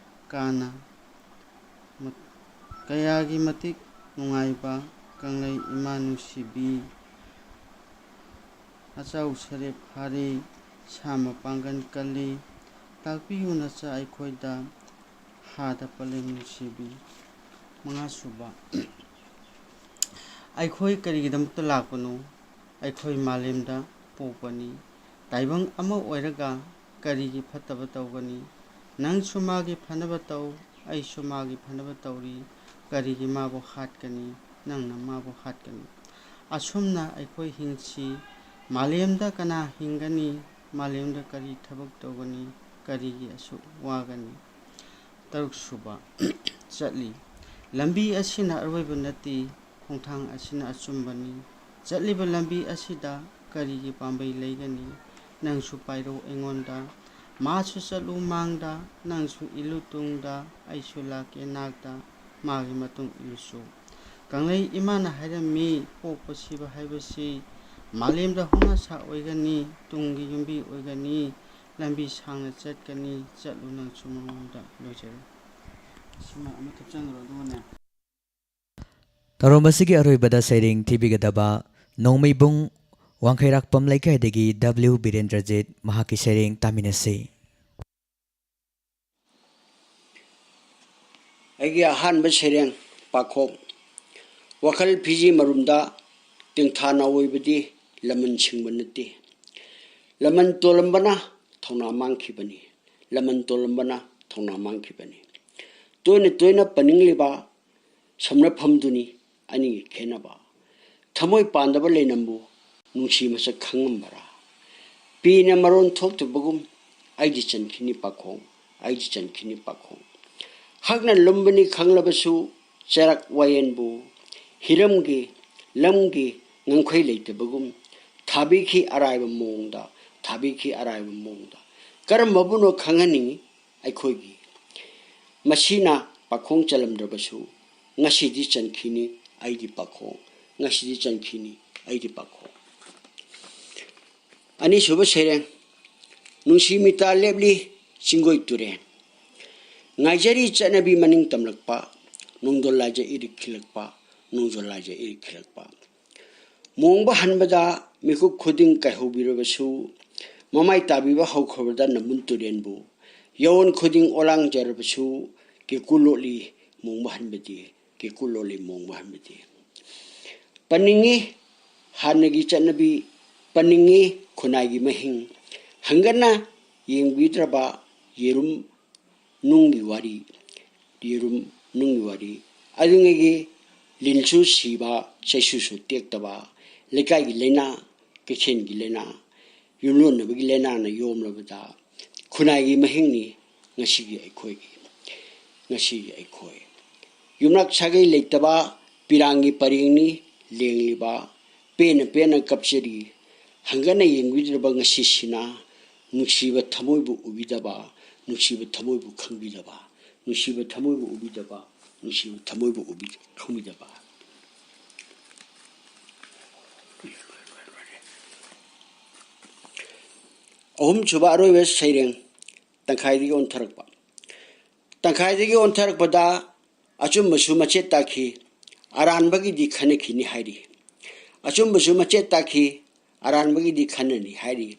ꯀꯥꯅ ꯀꯌꯥꯒꯤ ꯃꯇꯤꯛ ꯅꯨꯡꯉꯥꯏꯕ ꯀꯪꯂꯩ ꯏꯃꯥ ꯅꯨꯡꯁꯤꯕꯤ꯫ ꯑꯆꯧ ꯁꯔꯦꯞ ꯐꯥꯔꯤ꯫ ꯁꯥ ꯃꯄꯥꯡꯒꯜ ꯀꯜꯂꯤ꯫ ꯇꯥꯛꯄꯤꯌꯨ ꯅꯆꯥ ꯑꯩꯈꯣꯏꯗ꯫ ꯍꯥꯗ ꯄꯂꯦꯝ ꯅꯨꯡꯁꯤꯕꯤ꯫ ꯃꯉꯥꯁꯨꯕ, ꯑꯩꯈꯣꯏ ꯀꯔꯤꯒꯤꯗꯃꯛꯇ ꯂꯥꯛꯄꯅꯣ? ꯑꯩꯈꯣꯏ ꯃꯥꯂꯦꯝꯗ ꯄꯣꯛꯄꯅꯤ꯫ ꯇꯥꯏꯕꯪ ꯑꯃ ꯑꯣꯏꯔꯒ ꯀꯔꯤꯒꯤ ꯐꯠꯇꯕ ꯇꯧꯒꯅꯤ? ꯅꯪꯁꯨ ꯃꯥꯒꯤ ꯐꯅꯕ ꯇꯧ, ꯑꯩꯁꯨ ꯃꯥꯒꯤ ꯐꯅꯕ ꯇꯧꯔꯤ꯫ ꯀꯔꯤꯒꯤ ꯃꯥꯕꯨ ꯍꯥꯠꯀꯅꯤ? ꯅꯪꯅ ꯃꯥꯕꯨ ꯍꯥꯠꯀꯅꯤ꯫ ꯑꯁꯨꯝꯅ ꯑꯩꯈꯣꯏ ꯍꯤꯡꯁꯤ꯫ ꯃꯥꯂꯦꯝꯗ ꯀꯅꯥ ꯍꯤꯡꯒꯅꯤ? ꯃꯥꯂꯦꯝꯗ ꯀꯔꯤ ꯊꯕꯛ ꯇꯧꯒꯅꯤ? ꯀꯔꯤꯒꯤ ꯑꯁꯨꯛ ꯋꯥꯒꯅꯤ? ꯇꯔꯨꯛ ꯁꯨꯕ꯫ ꯆꯠꯂꯤ꯫ ꯂꯝꯕꯤ ꯑꯁꯤꯅ ꯑꯔꯣꯏꯕ ꯅꯠꯇꯦ, ꯈꯣꯡꯊꯥꯡ ꯑꯁꯤꯅ ꯑꯆꯨꯝꯕꯅꯤ꯫ ꯆꯠꯂꯤꯕ ꯂꯝꯕꯤ ꯑꯁꯤꯗ ꯀꯔꯤꯒꯤ ꯄꯥꯝꯕꯩ ꯂꯩꯒꯅꯤ? ꯅꯪꯁꯨ ꯄꯥꯏꯔꯣ ꯑꯩꯉꯣꯟꯗ꯫ ꯃꯥꯁꯨ ꯆꯠꯂꯨ ꯃꯥꯡꯗ, ꯅꯪꯁꯨ ꯏꯜꯂꯨ ꯇꯨꯡꯗ, ꯑꯩꯁꯨ ꯂꯥꯛꯀꯦ ꯅꯥꯛꯇ, ꯃꯥꯒꯤ ꯃꯇꯨꯡ ꯏꯜꯂꯨꯁꯨ꯫ ꯀꯪꯂꯩ ꯏꯃꯥꯅ ꯍꯥꯏꯔꯝꯃꯤ, ꯄꯣꯛꯄ ꯁꯤꯕ ꯍꯥꯏꯕꯁꯤ ꯃꯥꯂꯦꯝꯗ ꯍꯧꯅꯁꯥ ꯑꯣꯏꯒꯅꯤ, ꯇꯨꯡꯒꯤ ꯌꯨꯝꯕꯤ ꯑꯣꯏꯒꯅꯤ, ꯂꯝꯕꯤ ꯁꯥꯡꯅ ꯆꯠꯀꯅꯤ, ꯆꯠꯂꯨ ꯅꯪꯁꯨ ꯃꯉꯣꯟꯗ꯫ ꯂꯣꯏꯖꯔꯦ꯫ ꯁꯤꯃ ꯑꯃ ꯊꯨꯞꯆꯟꯈ꯭ꯔꯣ, ꯑꯗꯨꯒꯅꯦ꯫ ꯊꯧꯔꯝ ꯑꯁꯤꯒꯤ ꯑꯔꯣꯏꯕꯗ ꯁꯩꯔꯦꯡ ꯊꯤꯕꯤꯒꯗꯕ ꯅꯣꯡꯃꯩꯕꯨꯡ ꯋꯥꯡꯈꯩꯔꯥꯛꯄꯝ ꯂꯩꯀꯥꯏꯗꯒꯤ ꯗꯕ꯭ꯂꯤꯎ ꯕꯤꯔꯦꯟꯗ꯭ꯔꯖꯤꯠ, ꯃꯍꯥꯛꯀꯤ ꯁꯩꯔꯦꯡ ꯇꯥꯃꯤꯟꯅꯁꯤ꯫ ꯑꯩꯒꯤ ꯑꯍꯥꯟꯕ ꯁꯩꯔꯦꯡ ꯄꯥꯈꯣꯡ꯫ ꯋꯥꯈꯜ ꯐꯤꯖꯤ ꯃꯔꯨꯝꯗ ꯇꯦꯡꯊꯥ ꯅꯥꯑꯣꯏꯕꯗꯤ ꯂꯃꯟ ꯁꯤꯡꯕ ꯅꯠꯇꯦ꯫ ꯂꯃꯟ ꯇꯣꯜꯂꯝꯕꯅ ꯊꯧꯅꯥ ꯃꯥꯡꯈꯤꯕꯅꯤ꯫ ꯂꯃꯟ ꯇꯣꯜꯂꯝꯕꯅ ꯊꯧꯅꯥ ꯃꯥꯡꯈꯤꯕꯅꯤ꯫ ꯇꯣꯏꯅ ꯇꯣꯏꯅ ꯄꯟꯅꯤꯡꯂꯤꯕ ꯁꯝꯅꯐꯝꯗꯨꯅꯤ ꯑꯅꯤꯒꯤ ꯈꯦꯠꯅꯕ꯫ ꯊꯃꯣꯏ ꯄꯥꯟꯗꯕ ꯂꯩꯅꯝꯕꯨ ꯅꯨꯡꯁꯤ ꯃꯁꯛ ꯈꯪꯉꯝꯕꯔꯥ? ꯄꯤꯅ ꯃꯔꯣꯟ ꯊꯣꯛꯇꯕꯒꯨꯝ ꯑꯩꯗꯤ ꯆꯟꯈꯤꯅꯤ ꯄꯥꯈꯣꯡ, ꯑꯩꯗꯤ ꯆꯟꯈꯤꯅꯤ ꯄꯥꯈꯣꯡ꯫ ꯍꯛꯅ ꯂꯨꯝꯕꯅꯤ ꯈꯪꯂꯕꯁꯨ ꯆꯔꯛ ꯋꯥꯌꯦꯟꯕꯨ ꯍꯤꯔꯝꯒꯤ ꯂꯝꯒꯤ ꯉꯝꯈꯩ ꯂꯩꯇꯕꯒꯨꯝ ꯊꯥꯕꯤꯈꯤ ꯑꯔꯥꯏꯕ ꯃꯑꯣꯡꯗ, ꯊꯥꯕꯤꯈꯤ ꯑꯔꯥꯏꯕ ꯃꯑꯣꯡꯗ꯫ ꯀꯔꯝꯕꯕꯨꯅꯣ ꯈꯪꯍꯟꯅꯤꯡꯏ ꯑꯩꯈꯣꯏꯒꯤ꯫ ꯃꯁꯤꯅ ꯄꯥꯈꯣꯡ ꯆꯜꯂꯝꯗ꯭ꯔꯕꯁꯨ ꯉꯁꯤꯗꯤ ꯆꯟꯈꯤꯅꯤ ꯑꯩꯗꯤ ꯄꯥꯈꯣꯡ, ꯉꯁꯤꯗꯤ ꯆꯟꯈꯤꯅꯤ ꯑꯩꯗꯤ ꯄꯥꯈꯣꯡ꯫ ꯑꯅꯤꯁꯨꯕ ꯁꯩꯔꯦꯡ꯫ ꯅꯨꯡꯁꯤ ꯃꯤꯇꯥ ꯂꯦꯞꯂꯤ ꯆꯤꯡꯒꯣꯏ ꯇꯨꯔꯦꯟ꯫ ꯉꯥꯏꯖꯔꯤ ꯆꯠꯅꯕꯤ ꯃꯅꯤꯡ ꯇꯝꯂꯛꯄ, ꯅꯣꯡꯗꯣꯜ ꯂꯥꯏꯖ ꯏꯔꯤꯛ ꯈꯤꯜꯂꯛꯄ, ꯅꯣꯡꯗꯣꯜ ꯂꯥꯏꯖ ꯏꯔꯤꯛ ꯈꯤꯜꯂꯛꯄ꯫ ꯃꯣꯡꯕ ꯍꯟꯕꯗ ꯃꯤꯀꯨꯞ ꯈꯨꯗꯤꯡ ꯀꯥꯏꯍꯧꯕꯤꯔꯕꯁꯨ, ꯃꯃꯥꯏ ꯇꯥꯕꯤꯕ ꯍꯧꯈ꯭ꯔꯕꯗ ꯅꯝꯕꯨꯜ ꯇꯨꯔꯦꯟꯕꯨ ꯌꯥꯑꯣꯟ ꯈꯨꯗꯤꯡ ꯑꯣꯂꯥꯡꯖꯔꯕꯁꯨ, ꯀꯦꯀꯨ ꯂꯣꯠꯂꯤ ꯃꯣꯡꯕ ꯍꯟꯕꯗꯤ, ꯀꯦꯀꯨ ꯂꯣꯠꯂꯤ ꯃꯣꯡꯕ ꯍꯟꯕꯗꯤ꯫ ꯄꯟꯅꯤꯡꯉꯤ ꯍꯥꯟꯅꯒꯤ ꯆꯠꯅꯕꯤ ꯄꯟꯅꯤꯡꯉꯤ꯫ ꯈꯨꯟꯅꯥꯏꯒꯤ ꯃꯍꯤꯡ ꯍꯪꯒꯠꯅ ꯌꯦꯡꯕꯤꯗ꯭ꯔꯕ ꯌꯦꯔꯨꯝ ꯅꯨꯡꯒꯤ ꯋꯥꯔꯤ, ꯌꯦꯔꯨꯝ ꯅꯨꯡꯒꯤ ꯋꯥꯔꯤ, ꯑꯗꯨꯉꯩꯒꯤ ꯂꯤꯟꯁꯨ ꯁꯤꯕ, ꯆꯩꯁꯨꯁꯨ ꯇꯦꯛꯇꯕ, ꯂꯩꯀꯥꯏꯒꯤ ꯂꯥꯏꯅꯥ, ꯀꯩꯊꯦꯜꯒꯤ ꯂꯥꯏꯅꯥ, ꯌꯨꯝꯂꯣꯟꯅꯕꯒꯤ ꯂꯥꯏꯅꯥꯅ ꯌꯣꯝꯂꯕꯗ ꯈꯨꯟꯅꯥꯏꯒꯤ ꯃꯍꯤꯡꯅꯤ ꯉꯁꯤꯒꯤ ꯑꯩꯈꯣꯏꯒꯤ, ꯉꯁꯤꯒꯤ ꯑꯩꯈꯣꯏ꯫ ꯌꯨꯝꯂꯛ ꯁꯥꯒꯩ ꯂꯩꯇꯕ ꯄꯤꯔꯥꯡꯒꯤ ꯄꯔꯦꯡꯅꯤ ꯂꯦꯡꯂꯤꯕ, ꯄꯦꯟꯅ ꯄꯦꯟꯅ ꯀꯞꯆꯔꯤ꯫ ꯍꯪꯒꯠꯅ ꯌꯦꯡꯕꯤꯗ꯭ꯔꯕ ꯉꯁꯤꯁꯤꯅ ꯅꯨꯡꯁꯤꯕ ꯊꯃꯣꯏꯕꯨ ꯎꯕꯤꯗꯕ, ꯅꯨꯡꯁꯤꯕ ꯊꯃꯣꯏꯕꯨ ꯈꯪꯕꯤꯗꯕ, ꯅꯨꯡꯁꯤꯕ ꯊꯃꯣꯏꯕꯨ ꯎꯕꯤꯗꯕ, ꯅꯨꯡꯁꯤꯕ ꯊꯃꯣꯏꯕꯨ ꯎꯕꯤ-, ꯈꯪꯕꯤꯗꯕ꯫ ꯑꯍꯨꯝꯁꯨꯕ ꯑꯔꯣꯏꯕ ꯁꯩꯔꯦꯡ, ꯇꯪꯈꯥꯏꯗꯒꯤ ꯑꯣꯟꯊꯔꯛꯄ꯫ ꯇꯪꯈꯥꯏꯗꯒꯤ ꯑꯣꯟꯊꯔꯛꯄꯗ ꯑꯆꯨꯝꯕꯁꯨ ꯃꯆꯦꯠ ꯇꯥꯈꯤ, ꯑꯔꯥꯟꯕꯒꯤꯗꯤ ꯈꯟꯅꯈꯤꯅꯤ ꯍꯥꯏꯔꯤ꯫ ꯑꯆꯨꯝꯕꯁꯨ ꯃꯆꯦꯠ ꯇꯥꯈꯤ, ꯑꯔꯥꯟꯕꯒꯤꯗꯤ ꯈꯟꯅꯅꯤ ꯍꯥꯏꯔꯤ꯫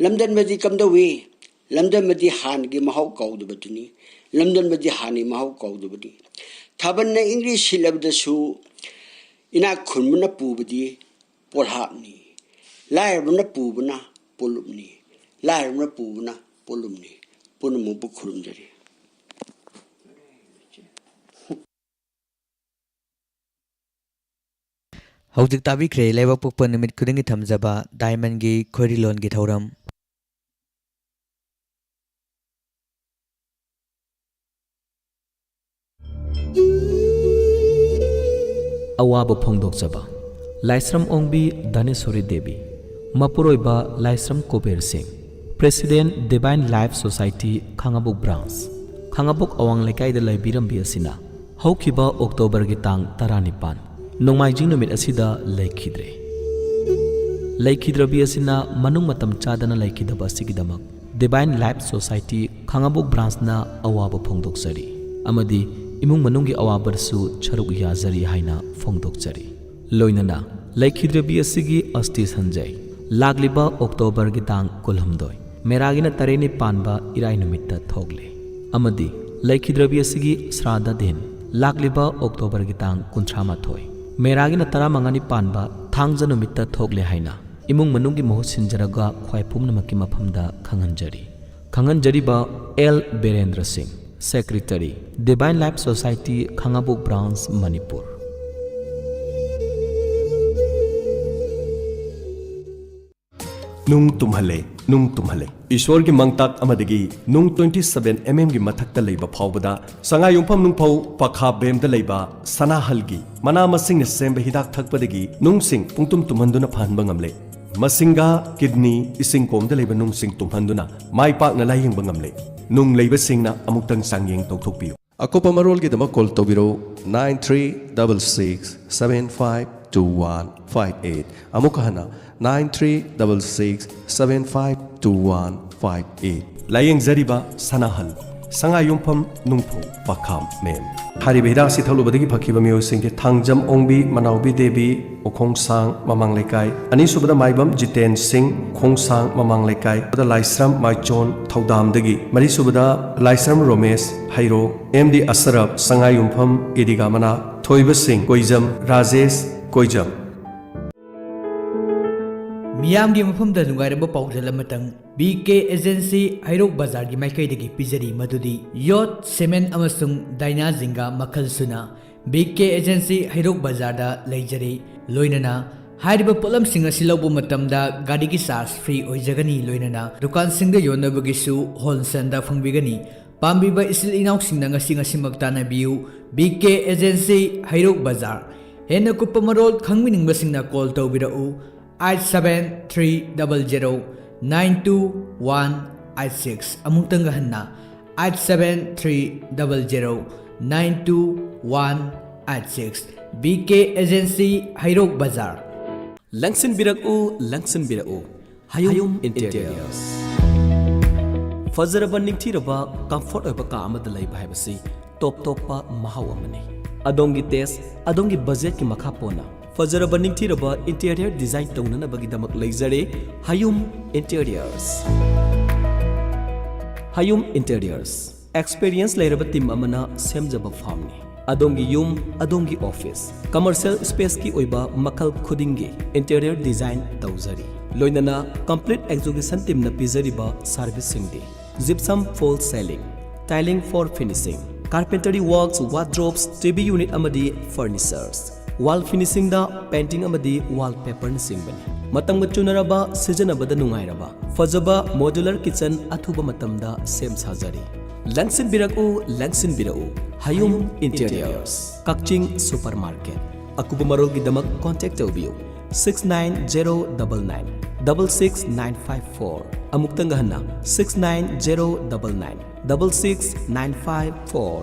ꯂꯝꯗꯟꯕꯗꯤ ꯀꯝꯗꯧꯏ? ꯂꯝꯗꯟꯕꯗꯤ ꯍꯥꯟꯅꯒꯤ ꯃꯍꯥꯎ ꯀꯥꯎꯗꯕꯗꯨꯅꯤ꯫ ꯂꯝꯗꯟꯕꯗꯤ ꯍꯥꯟꯅꯒꯤ ꯃꯍꯥꯎ ꯀꯥꯎꯗꯕꯅꯤ꯫ ꯊꯥꯕꯜꯅ ꯏꯪꯂꯤ ꯁꯤꯠꯂꯕꯗꯁꯨ ꯏꯅꯥꯛ ꯈꯨꯟꯕꯅ ꯄꯨꯕꯗꯤ ꯄꯣꯠꯍꯥꯞꯅꯤ꯫ ꯂꯥꯏꯔꯕꯅ ꯄꯨꯕꯅ ꯄꯣꯠꯂꯨꯞꯅꯤ꯫ ꯂꯥꯏꯔꯕꯅ ꯄꯨꯕꯅ ꯄꯣꯠꯂꯨꯞꯅꯤ꯫ ꯄꯨꯝꯅꯃꯛꯄꯨ ꯈꯨꯔꯨꯝꯖꯔꯤ꯫ ꯍꯧꯖꯤꯛ ꯇꯥꯕꯤꯈ꯭ꯔꯦ ꯂꯩꯕꯥꯛꯄꯣꯛꯄ ꯅꯨꯃꯤꯠ ꯈꯨꯗꯤꯡꯒꯤ ꯊꯝꯖꯕ ꯗꯥꯏꯃꯟꯒꯤ ꯈꯣꯏꯔꯤꯂꯣꯟꯒꯤ ꯊꯧꯔꯝ꯫ ꯑꯋꯥꯕ ꯐꯣꯡꯗꯣꯛꯆꯕ꯫ ꯂꯥꯏꯁ꯭ꯔꯝ ꯑꯣꯡꯕꯤ ꯙꯅꯦꯁꯣꯔꯤ ꯗꯦꯕꯤ, ꯃꯄꯨꯔꯣꯏꯕ ꯂꯥꯏꯁ꯭ꯔꯝ ꯀꯨꯕꯦꯔ ꯁꯤꯡ, President Divine Life Society, ꯈꯥꯉꯕꯣꯛ Branch, ꯈꯥꯉꯕꯣꯛ ꯑꯋꯥꯡ ꯂꯩꯀꯥꯏꯗ ꯂꯩꯕꯤꯔꯝꯕꯤ ꯑꯁꯤꯅ ꯍꯧꯈꯤꯕ ꯑꯣꯛꯇꯣꯕꯔꯒꯤ ꯇꯥꯡ ꯇꯔꯥꯅꯤꯄꯥꯟ, ꯅꯣꯡꯃꯥꯏꯖꯤꯡ ꯅꯨꯃꯤꯠ ꯑꯁꯤꯗ ꯂꯩꯈꯤꯗ꯭ꯔꯦ꯫ ꯂꯩꯈꯤꯗ꯭ꯔꯕꯤ ꯑꯁꯤꯅ ꯃꯅꯨꯡ ꯃꯇꯝ ꯆꯥꯗꯅ ꯂꯩꯈꯤꯗꯕ ꯑꯁꯤꯒꯤꯗꯃꯛ Divine Life Society ꯈꯥꯉꯕꯣꯛ Branchꯅ ꯑꯋꯥꯕ ꯐꯣꯡꯗꯣꯛꯆꯔꯤ ꯑꯃꯗꯤ ꯏꯃꯨꯡ ꯃꯅꯨꯡꯒꯤ ꯑꯋꯥꯕꯗꯁꯨ ꯁꯔꯨꯛ ꯌꯥꯖꯔꯤ ꯍꯥꯏꯅ ꯐꯣꯡꯗꯣꯛꯆꯔꯤ꯫ ꯂꯣꯏꯅꯅ ꯂꯩꯈꯤꯗ꯭ꯔꯕꯤ ꯑꯁꯤꯒꯤ ꯑꯁꯇꯤ ꯁꯟꯖꯩ ꯂꯥꯛꯂꯤꯕ ꯑꯣꯛꯇꯣꯕꯔꯒꯤ ꯇꯥꯡ ꯀꯨꯟꯍꯨꯝꯗꯣꯏ, ꯃꯦꯔꯥꯒꯤꯅ ꯇꯔꯦꯠꯅꯤ ꯄꯥꯟꯕ ꯏꯔꯥꯏ ꯅꯨꯃꯤꯠꯇ ꯊꯣꯛꯂꯦ ꯑꯃꯗꯤ ꯂꯩꯈꯤꯗ꯭ꯔꯕꯤ ꯑꯁꯤꯒꯤ ꯁ꯭ꯔꯥꯗ ꯗꯤꯟ ꯂꯥꯛꯂꯤꯕ ꯑꯣꯛꯇꯣꯕꯔꯒꯤ ꯇꯥꯡ ꯀꯨꯟꯊ꯭ꯔꯥ ꯃꯥꯊꯣꯏ, ꯃꯦꯔꯥꯒꯤꯅ ꯇꯔꯥꯃꯉꯥꯅꯤ ꯄꯥꯟꯕ ꯊꯥꯡꯖ ꯅꯨꯃꯤꯠꯇ ꯊꯣꯛꯂꯦ ꯍꯥꯏꯅ ꯏꯃꯨꯡ ꯃꯅꯨꯡꯒꯤ ꯃꯍꯨꯠ ꯁꯤꯟꯖꯔꯒ ꯈ꯭ꯋꯥꯏ ꯄꯨꯝꯅꯃꯛꯀꯤ ꯃꯐꯝꯗ ꯈꯪꯍꯟꯖꯔꯤ꯫ ꯈꯪꯍꯟꯖꯔꯤꯕ ꯑꯦꯜ ꯕꯤꯔꯦꯟꯗ꯭ꯔ ꯁꯤꯡ, Secretary, Divine Life Society, ꯈꯥꯉꯕꯣꯛ Branch, ꯃꯅꯤꯄꯨꯔ꯫ ꯅꯨꯡ ꯇꯨꯝꯍꯜꯂꯦ, ꯅꯨꯡ ꯇꯨꯝꯍꯜꯂꯦ꯫ ꯏꯁꯣꯔꯒꯤ ꯃꯪꯇꯥꯛ ꯑꯃꯗꯒꯤ ꯅꯨꯡ twenty seven mm ꯒꯤ ꯃꯊꯛꯇ ꯂꯩꯕ ꯐꯥꯎꯕꯗ ꯁꯉꯥꯏꯌꯨꯝꯐꯝ ꯅꯨꯡꯐꯧ ꯄꯈꯥ ꯕꯦꯝꯗ ꯂꯩꯕ ꯁꯅꯥꯍꯜꯒꯤ ꯃꯅꯥ ꯃꯁꯤꯡꯅ ꯁꯦꯝꯕ ꯍꯤꯗꯥꯛ ꯊꯛꯄꯗꯒꯤ ꯅꯨꯡꯁꯤꯡ ꯄꯨꯡꯇꯨꯝ ꯇꯨꯝꯍꯟꯗꯨꯅ ꯐꯍꯟꯕ ꯉꯝꯂꯦ꯫ ꯃꯁꯤꯡꯒꯥ, ꯀꯤꯗꯅꯤ, ꯏꯁꯤꯡ ꯀꯣꯝꯗ ꯂꯩꯕ ꯅꯨꯡꯁꯤꯡ ꯇꯨꯝꯍꯟꯗꯨꯅ ꯃꯥꯏ ꯄꯥꯛꯅ ꯂꯥꯌꯦꯡꯕ ꯉꯝꯂꯦ꯫ ꯅꯨꯡ ꯂꯩꯕꯁꯤꯡꯅ ꯑꯃꯨꯛꯇꯪ ꯆꯥꯡꯌꯦꯡ ꯇꯧꯊꯣꯛꯄꯤꯌꯨ꯫ ꯑꯀꯨꯞꯄ ꯃꯔꯣꯜꯒꯤꯗꯃꯛ call ꯇꯧꯕꯤꯔꯛꯎ nine three double six seven five two one five eight꯫ ꯑꯃꯨꯛꯀ ꯍꯟꯅ, nine three double six seven five two one five eight꯫ ꯂꯥꯌꯦꯡꯖꯔꯤꯕ ꯁꯅꯥꯍꯜ, ꯁꯉꯥꯏꯌꯨꯝꯐꯝ ꯅꯨꯡꯐꯧ ꯄꯈꯥ ꯃꯦꯝ꯫ ꯍꯥꯏꯔꯤꯕ ꯍꯤꯗꯥꯛ ꯑꯁꯤ ꯊꯛꯂꯨꯕꯗꯒꯤ ꯐꯈꯤꯕ ꯃꯤꯑꯣꯏꯁꯤꯡꯗꯤ ꯊꯥꯡꯖꯝ ꯑꯣꯡꯕꯤ, ꯃꯅꯥꯎꯕꯤ ꯗꯦꯕꯤ, ꯎꯈꯣꯡꯁꯥꯡ ꯃꯃꯥꯡ ꯂꯩꯀꯥꯏ, ꯑꯅꯤꯁꯨꯕꯗ ꯃꯥꯏꯕꯝ ꯖꯤꯇꯦꯟ ꯁꯤꯡ, ꯎꯈꯣꯡꯁꯥꯡ ꯃꯃꯥꯡ ꯂꯩꯀꯥꯏ, ꯂꯥꯏꯁ꯭ꯔꯝ ꯃꯥꯏꯆꯣꯟ ꯊꯧꯗꯥꯝꯗꯒꯤ, ꯃꯔꯤꯁꯨꯕꯗ ꯂꯥꯏꯁ꯭ꯔꯝ ꯔꯣꯃꯦꯁ ꯍꯩꯔꯣꯛ, ꯑꯦꯝ ꯗꯤ ꯑꯁꯔꯞ ꯁꯉꯥꯏꯌꯨꯝꯐꯝ ꯏꯗꯤꯒꯥ ꯃꯅꯥꯛ, ꯊꯣꯏꯕꯁꯤꯡ ꯀꯣꯏꯖꯝ, ꯔꯥꯖꯦꯁ ꯀꯣꯏꯖꯝ꯫ ꯃꯤꯌꯥꯝꯒꯤ ꯃꯐꯝꯗ ꯅꯨꯡꯉꯥꯏꯔꯕ ꯄꯥꯎꯖꯦꯜ ꯑꯃꯇꯪ ꯕꯤ ꯀꯦ ꯑꯦꯖꯦꯟꯁꯤ ꯍꯩꯔꯣꯛ ꯕꯖꯥꯔꯒꯤ ꯃꯥꯏꯀꯩꯗꯒꯤ ꯄꯤꯖꯔꯤ, ꯃꯗꯨꯗꯤ ꯌꯣꯠ, ꯁꯤꯃꯦꯟ ꯑꯃꯁꯨꯡ ꯗꯥꯏꯅꯥ ꯖꯤꯡꯒꯥ ꯃꯈꯜ ꯁꯨꯅ ꯕꯤ ꯀꯦ ꯑꯦꯖꯦꯟꯁꯤ ꯍꯩꯔꯣꯛ ꯕꯖꯥꯔꯗ ꯂꯩꯖꯔꯤ꯫ ꯂꯣꯏꯅꯅ ꯍꯥꯏꯔꯤꯕ ꯄꯣꯠꯂꯝꯁꯤꯡ ꯑꯁꯤ ꯂꯧꯕ ꯃꯇꯝꯗ ꯒꯥꯔꯤꯒꯤ ꯆꯥꯔꯖ ꯐ꯭ꯔꯤ ꯑꯣꯏꯖꯒꯅꯤ, ꯂꯣꯏꯅꯅ ꯗꯨꯀꯥꯟꯁꯤꯡꯗ ꯌꯣꯟꯅꯕꯒꯤꯁꯨ ꯍꯣꯜꯁꯦꯜꯗ ꯐꯪꯕꯤꯒꯅꯤ꯫ ꯄꯥꯝꯕꯤꯕ ꯏꯆꯤꯜ ꯏꯅꯥꯎꯁꯤꯡꯅ ꯉꯁꯤ ꯉꯁꯤꯃꯛ ꯇꯥꯟꯅꯕꯤꯌꯨ꯫ ꯕꯤ ꯀꯦ ꯑꯦꯖꯦꯟꯁꯤ ꯍꯩꯔꯣꯛ ꯕꯖꯥꯔ꯫ ꯍꯦꯟꯅ ꯀꯨꯞꯄ ꯃꯔꯣꯜ ꯈꯪꯕꯤꯅꯤꯡꯕꯁꯤꯡꯅ call ꯇꯧꯕꯤꯔꯛꯎ, eight seven three double zero nine two one eight six꯫ ꯑꯃꯨꯛꯇꯪꯒ ꯍꯟꯅ, eight seven three double zero nine two one eight six꯫ B K agency Heirok ꯕꯖꯥꯔ꯫ ꯂꯪꯁꯤꯟꯕꯤꯔꯛꯎ, ꯂꯪꯁꯤꯟꯕꯤꯔꯛꯎ꯫ ꯍꯌꯨꯝ ꯍꯌꯨꯝ ꯏꯟꯇꯤꯔꯤꯌꯔꯁ꯫ ꯏꯟꯇꯤꯔꯤꯌꯔꯁ꯫ ꯐꯖꯔꯕ, ꯅꯤꯡꯊꯤꯔꯕ, comfort ꯑꯣꯏꯕ ꯀꯥ ꯑꯃꯗ ꯂꯩꯕ ꯍꯥꯏꯕꯁꯤ ꯇꯣꯞ ꯇꯣꯞꯄ ꯃꯍꯥꯎ ꯑꯃꯅꯤ꯫ ꯑꯗꯣꯝꯒꯤ taste, ꯑꯗꯣꯝꯒꯤ budgetꯀꯤ ꯃꯈꯥ ꯄꯣꯟꯅ ꯐꯖꯔꯕ, ꯅꯤꯡꯊꯤꯔꯕ interior design ꯇꯧꯅꯅꯕꯒꯤꯗꯃꯛ ꯂꯩꯖꯔꯦ ꯍꯌꯨꯝ ꯏꯟꯇꯤꯔꯤꯌꯔꯁ꯫ ꯍꯌꯨꯝ ꯏꯟꯇꯤꯔꯤꯌꯔꯁ꯫ Experience ꯂꯩꯔꯕ team ꯑꯃꯅ ꯁꯦꯝꯖꯕ firmꯅꯤ꯫ ꯑꯗꯣꯝꯒꯤ ꯌꯨꯝ, ꯑꯗꯣꯝꯒꯤ office, commercial spaceꯀꯤ ꯑꯣꯏꯕ ꯃꯈꯜ ꯈꯨꯗꯤꯡꯒꯤ interior design ꯇꯧꯖꯔꯤ꯫ ꯂꯣꯏꯅꯅ complete execution teamꯅ ꯄꯤꯖꯔꯤꯕ serviceꯁꯤꯡꯗꯤ: gypsum false ceiling, tiling for finishing, carpentry works, wardrobes, TV unit ꯑꯃꯗꯤ furnitures, wall finishingꯗ painting ꯑꯃꯗꯤ wallpaperꯅꯆꯤꯡꯕꯅꯤ꯫ ꯃꯇꯝꯒ ꯆꯨꯅꯔꯕ, ꯁꯤꯖꯤꯟꯅꯕꯗ ꯅꯨꯡꯉꯥꯏꯔꯕ, ꯐꯖꯕ modular kitchen ꯑꯊꯨꯕ ꯃꯇꯝꯗ ꯁꯦꯝ ꯁꯥꯖꯔꯤ꯫ ꯂꯦꯡꯁꯤꯟꯕꯤꯔꯛꯎ, ꯂꯦꯡꯁꯤꯟꯕꯤꯔꯛꯎ, ꯍꯌꯨꯝ Interiors, ꯀꯛꯆꯤꯡ supermarket꯫ ꯑꯀꯨꯞꯄ ꯃꯔꯣꯜꯒꯤꯗꯃꯛ contact ꯇꯧꯕꯤꯌꯨ, six nine zero double nine double six nine five four꯫ ꯑꯃꯨꯛꯇꯪꯒ ꯍꯟꯅ, six nine zero double nine double six nine five four꯫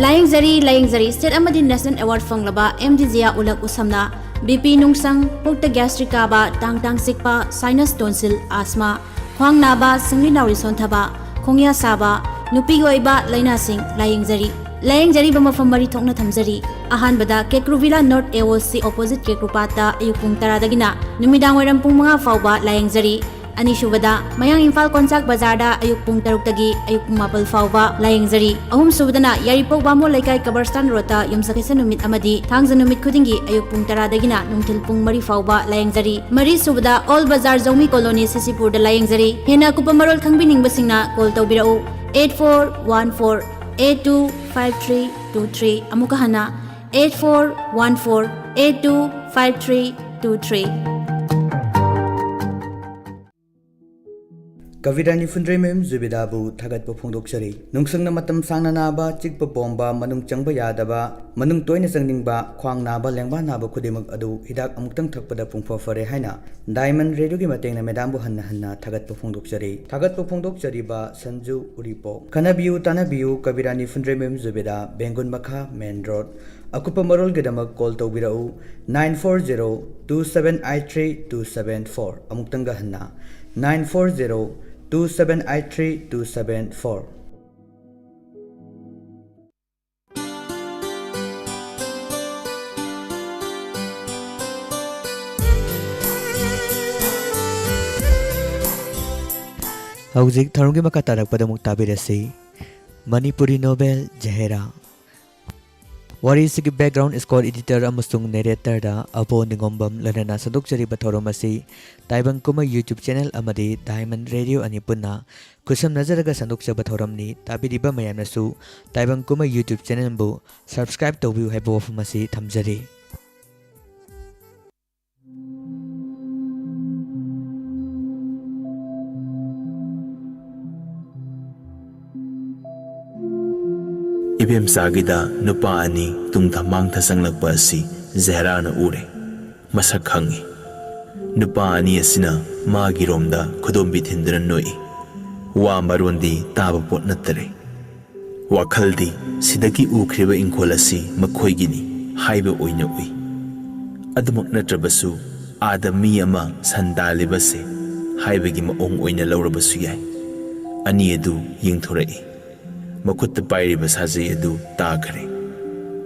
ꯂꯥꯌꯦꯡꯖꯔꯤ, ꯂꯥꯌꯦꯡꯖꯔꯤ꯫ State ꯑꯃꯗꯤ National Award ꯐꯪꯂꯕ ꯑꯦꯝ ꯗꯤ ꯖꯤꯌꯥ ꯎꯂꯛ ꯎꯁꯝꯅ ꯕꯤ ꯄꯤ ꯅꯨꯡꯁꯪ, ꯄꯨꯛꯇ gastric ꯀꯥꯕ, ꯇꯥꯡ ꯇꯥꯡ ꯆꯤꯛꯄ, sinus, tonsil, asthma, ꯈ꯭ꯋꯥꯡ ꯅꯥꯕ, ꯁꯤꯡꯂꯤ ꯅꯥꯎꯔꯤ ꯁꯣꯟꯊꯕ, ꯈꯣꯡꯌꯥ ꯁꯥꯕ, ꯅꯨꯄꯤꯒꯤ ꯑꯣꯏꯕ ꯂꯥꯏꯅꯥꯁꯤꯡ ꯂꯥꯌꯦꯡꯖꯔꯤ꯫ ꯂꯥꯌꯦꯡꯖꯔꯤꯕ ꯃꯐꯝ ꯃꯔꯤ ꯊꯣꯛꯅ ꯊꯝꯖꯔꯤ꯫ ꯑꯍꯥꯟꯕꯗ ꯀꯦꯀ꯭ꯔꯨꯚꯤꯂꯥ North A O C opposite ꯀꯦꯀ꯭ꯔꯨꯄꯥꯠꯇ ꯑꯌꯨꯛ ꯄꯨꯡ ꯇꯔꯥꯗꯒꯤꯅ ꯅꯨꯃꯤꯗꯥꯡ ꯋꯥꯏꯔꯝ ꯄꯨꯡ ꯃꯉꯥ ꯐꯥꯎꯕ ꯂꯥꯌꯦꯡꯖꯔꯤ꯫ ꯑꯅꯤꯁꯨꯕꯗ ꯃꯌꯥꯡ ꯏꯝꯐꯥꯜ ꯀꯣꯟꯆꯥꯛ ꯕꯖꯥꯔꯗ ꯑꯌꯨꯛ ꯄꯨꯡ ꯇꯔꯨꯛꯇꯒꯤ ꯑꯌꯨꯛ ꯄꯨꯡ ꯃꯥꯄꯜ ꯐꯥꯎꯕ ꯂꯥꯌꯦꯡꯖꯔꯤ꯫ ꯑꯍꯨꯝꯁꯨꯕꯗꯅ ꯌꯥꯏꯔꯤꯄꯣꯛ ꯕꯥꯃꯣꯟ ꯂꯩꯀꯥꯏ ꯀꯕꯔꯁꯇꯥꯟ ꯔꯣꯗꯇ ꯌꯨꯝꯁꯀꯩꯁ ꯅꯨꯃꯤꯠ ꯑꯃꯗꯤ ꯊꯥꯡꯖ ꯅꯨꯃꯤꯠ ꯈꯨꯗꯤꯡꯒꯤ ꯑꯌꯨꯛ ꯄꯨꯡ ꯇꯔꯥꯗꯒꯤꯅ ꯅꯨꯡꯊꯤꯜ ꯄꯨꯡ ꯃꯔꯤ ꯐꯥꯎꯕ ꯂꯥꯌꯦꯡꯖꯔꯤ꯫ ꯃꯔꯤꯁꯨꯕꯗ ꯑꯣꯜ ꯕꯖꯥꯔ ꯖꯧꯃꯤ ꯀꯣꯂꯣꯅꯤ ꯁꯤꯁꯤꯄꯨꯔꯗ ꯂꯥꯌꯦꯡꯖꯔꯤ꯫ ꯍꯦꯟꯅ ꯑꯀꯨꯞꯄ ꯃꯔꯣꯜ ꯈꯪꯕꯤꯅꯤꯡꯕꯁꯤꯡꯅ call ꯇꯧꯕꯤꯔꯛꯎ, eight four one four eight two five three two three꯫ ꯑꯃꯨꯛꯀ ꯍꯟꯅ, eight four one four eight two five three two three꯫ ꯀꯕꯤꯔꯥꯅꯤ ꯐꯨꯟꯗ꯭ꯔꯩꯃꯌꯨꯝ ꯖꯨꯕꯦꯗꯥꯕꯨ ꯊꯥꯒꯠꯄ ꯐꯣꯡꯗꯣꯛꯆꯔꯤ꯫ ꯅꯨꯡꯁꯪꯅ ꯃꯇꯝ ꯁꯥꯡꯅ ꯅꯥꯕ, ꯆꯤꯛꯄ ꯄꯣꯝꯕ, ꯃꯅꯨꯡ ꯆꯪꯕ ꯌꯥꯗꯕ, ꯃꯅꯨꯡ ꯇꯣꯏꯅ ꯆꯪꯅꯤꯡꯕ, ꯈ꯭ꯋꯥꯡ ꯅꯥꯕ, ꯂꯦꯡꯕꯥꯟ ꯅꯥꯕ ꯈꯨꯗꯤꯡꯃꯛ ꯑꯗꯨ ꯍꯤꯗꯥꯛ ꯑꯃꯨꯛꯇꯪ ꯊꯛꯄꯗ ꯄꯨꯡꯐ ꯐꯔꯦ ꯍꯥꯏꯅ Diamond Radioꯒꯤ ꯃꯇꯦꯡꯅ madamꯕꯨ ꯍꯟꯅ ꯍꯟꯅ ꯊꯥꯒꯠꯄ ꯐꯣꯡꯗꯣꯛꯆꯔꯤ꯫ ꯊꯥꯒꯠꯄ ꯐꯣꯡꯗꯣꯛꯆꯔꯤꯕ ꯁꯟꯖꯨ ꯎꯔꯤꯄꯣꯛ꯫ ꯈꯟꯅꯕꯤꯌꯨ, ꯇꯥꯟꯅꯕꯤꯌꯨ, ꯀꯕꯤꯔꯥꯅꯤ ꯐꯨꯟꯗ꯭ꯔꯩꯃꯌꯨꯝ ꯖꯨꯕꯦꯗꯥ, ꯕꯦꯡꯒꯨꯟ ꯃꯈꯥ, main road꯫ ꯑꯀꯨꯞꯄ ꯃꯔꯣꯜꯒꯤꯗꯃꯛ call ꯇꯧꯕꯤꯔꯛꯎ, nine four zero two seven eight three two seven four꯫ ꯑꯃꯨꯛꯇꯪꯒ ꯍꯟꯅ, nine four zero two seven eight three two seven four꯫ ꯍꯧꯖꯤꯛ ꯊꯧꯔꯝꯒꯤ ꯃꯈꯥ ꯇꯥꯔꯛꯄꯗ ꯑꯃꯨꯛ ꯇꯥꯕꯤꯔꯁꯤ ꯃꯅꯤꯄꯨꯔꯤ ꯅꯣꯚꯦꯜ ꯖꯍꯦꯔꯥ꯫ ꯋꯥꯔꯤꯁꯤꯒꯤ ꯕꯦꯛꯒ꯭ꯔꯥꯎꯟ ꯁ꯭ꯀꯣꯔ ꯏꯗꯤꯇꯔ ꯑꯃꯁꯨꯡ ꯅꯦꯔꯦꯇꯔꯗ ꯑꯕꯣ ꯅꯤꯉꯣꯝꯕꯝ ꯂꯣꯏꯅꯅ ꯁꯟꯗꯣꯛꯆꯔꯤꯕ ꯊꯧꯔꯝ ꯑꯁꯤ ꯇꯥꯏꯕꯪ ꯀꯨꯝꯍꯩ YouTube ꯆꯦꯅꯦꯜ ꯑꯃꯗꯤ ꯗꯥꯏꯃꯟ ꯔꯦꯗꯤꯑꯣ ꯑꯅꯤ ꯄꯨꯟꯅ ꯈꯨꯠꯁꯝꯅꯖꯔꯒ ꯁꯟꯗꯣꯛꯆꯕ ꯊꯧꯔꯝꯅꯤ꯫ ꯇꯥꯕꯤꯔꯤꯕ ꯃꯌꯥꯝꯅꯁꯨ ꯇꯥꯏꯕꯪ ꯀꯨꯝꯍꯩ YouTube ꯆꯦꯅꯦꯜꯕꯨ ꯁꯕꯁꯀ꯭ꯔꯥꯏꯕ ꯇꯧꯕꯤꯌꯨ ꯍꯥꯏꯕ ꯋꯥꯐꯝ ꯑꯁꯤ ꯊꯝꯖꯔꯤ꯫ ꯏꯕꯦꯝꯆꯥꯒꯤꯗ ꯅꯨꯄꯥ ꯑꯅꯤ ꯇꯨꯡꯗ ꯃꯥꯡꯗ ꯆꯪꯂꯛꯄ ꯑꯁꯤ ꯖꯦꯍꯔꯥꯅ ꯎꯔꯦ꯫ ꯃꯁꯛ ꯈꯪꯏ꯫ ꯅꯨꯄꯥ ꯑꯅꯤ ꯑꯁꯤꯅ ꯃꯥꯒꯤꯔꯣꯝꯗ ꯈꯨꯗꯣꯝꯕꯤ ꯊꯤꯟꯗꯨꯅ ꯅꯣꯛꯏ꯫ ꯋꯥ ꯃꯔꯣꯟꯗꯤ ꯇꯥꯕ ꯄꯣꯠ ꯅꯠꯇꯔꯦ꯫ ꯋꯥꯈꯜꯗꯤ ꯁꯤꯗꯒꯤ ꯎꯈ꯭ꯔꯤꯕ ꯏꯪꯈꯣꯜ ꯑꯁꯤ ꯃꯈꯣꯏꯒꯤꯅꯤ ꯍꯥꯏꯕ ꯑꯣꯏꯅ ꯎꯏ꯫ ꯑꯗꯨꯃꯛ ꯅꯠꯇ꯭ꯔꯕꯁꯨ, ꯑꯥꯗ ꯃꯤ ꯑꯃ ꯁꯟ ꯗꯥꯜꯂꯤꯕꯁꯦ ꯍꯥꯏꯕꯒꯤ ꯃꯑꯣꯡ ꯑꯣꯏꯅ ꯂꯧꯔꯕꯁꯨ ꯌꯥꯏ꯫ ꯑꯅꯤ ꯑꯗꯨ ꯌꯦꯡꯊꯣꯔꯛꯏ꯫ ꯃꯈꯨꯠꯇ ꯄꯥꯏꯔꯤꯕ ꯁꯥꯖꯩ ꯑꯗꯨ ꯇꯥꯈ꯭ꯔꯦ꯫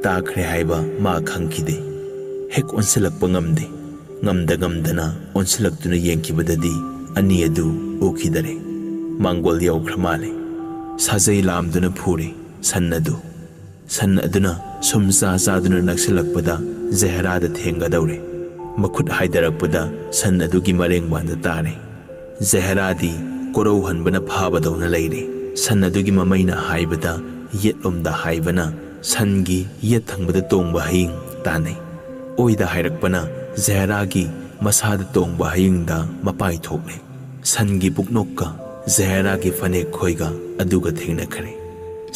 ꯇꯥꯈ꯭ꯔꯦ ꯍꯥꯏꯕ ꯃꯥ ꯈꯪꯈꯤꯗꯦ꯫ ꯍꯦꯛ ꯑꯣꯟꯁꯤꯜꯂꯛꯄ ꯉꯝꯗꯦ꯫ ꯉꯝꯗ ꯉꯝꯗꯅ ꯑꯣꯟꯁꯤꯜꯂꯛꯇꯨꯅ ꯌꯦꯡꯈꯤꯕꯗꯗꯤ ꯑꯅꯤ ꯑꯗꯨ ꯎꯈꯤꯗꯔꯦ꯫ ꯃꯥꯡꯒꯣꯜ ꯌꯧꯈ꯭ꯔ ꯃꯥꯜꯂꯦ꯫ ꯁꯥꯖꯩ ꯂꯥꯝꯗꯨꯅ ꯐꯨꯔꯦ ꯁꯟ ꯑꯗꯨ꯫ ꯁꯟ ꯑꯗꯨꯅ ꯁꯨꯝ ꯆꯥ ꯆꯥꯗꯨꯅ ꯅꯛꯁꯤꯜꯂꯛꯄꯗ ꯖꯦꯍꯔꯥꯗ ꯊꯦꯡꯒꯗꯧꯔꯦ꯫ ꯃꯈꯨꯠ ꯍꯥꯏꯗꯔꯛꯄꯗ ꯁꯟ ꯑꯗꯨꯒꯤ ꯃꯔꯦꯡꯕꯥꯟꯗ ꯇꯥꯔꯦ꯫ ꯖꯦꯍꯔꯥꯗꯤ ꯀꯣꯔꯧꯍꯟꯕꯅ ꯐꯥꯕꯗꯧꯅ ꯂꯩꯔꯦ꯫ ꯁꯟ ꯑꯗꯨꯒꯤ ꯃꯃꯩꯅ ꯍꯥꯏꯕꯗ ꯌꯦꯠꯂꯣꯝꯗ ꯍꯥꯏꯕꯅ ꯁꯟꯒꯤ ꯌꯦꯠ ꯊꯪꯕꯗ ꯇꯣꯡꯕ ꯍꯌꯤꯡ ꯇꯥꯟꯅꯩ꯫ ꯑꯣꯏꯗ ꯍꯥꯏꯔꯛꯄꯅ ꯖꯦꯍꯔꯥꯒꯤ ꯃꯁꯥꯗ ꯇꯣꯡꯕ ꯍꯌꯤꯡꯗ ꯃꯄꯥꯏ ꯊꯣꯛꯂꯦ꯫ ꯁꯟꯒꯤ ꯄꯨꯛꯅꯣꯛꯀ ꯖꯦꯍꯔꯥꯒꯤ ꯐꯅꯦꯛ ꯈꯣꯏꯒ ꯑꯗꯨꯒ ꯊꯦꯡꯅꯈ꯭ꯔꯦ꯫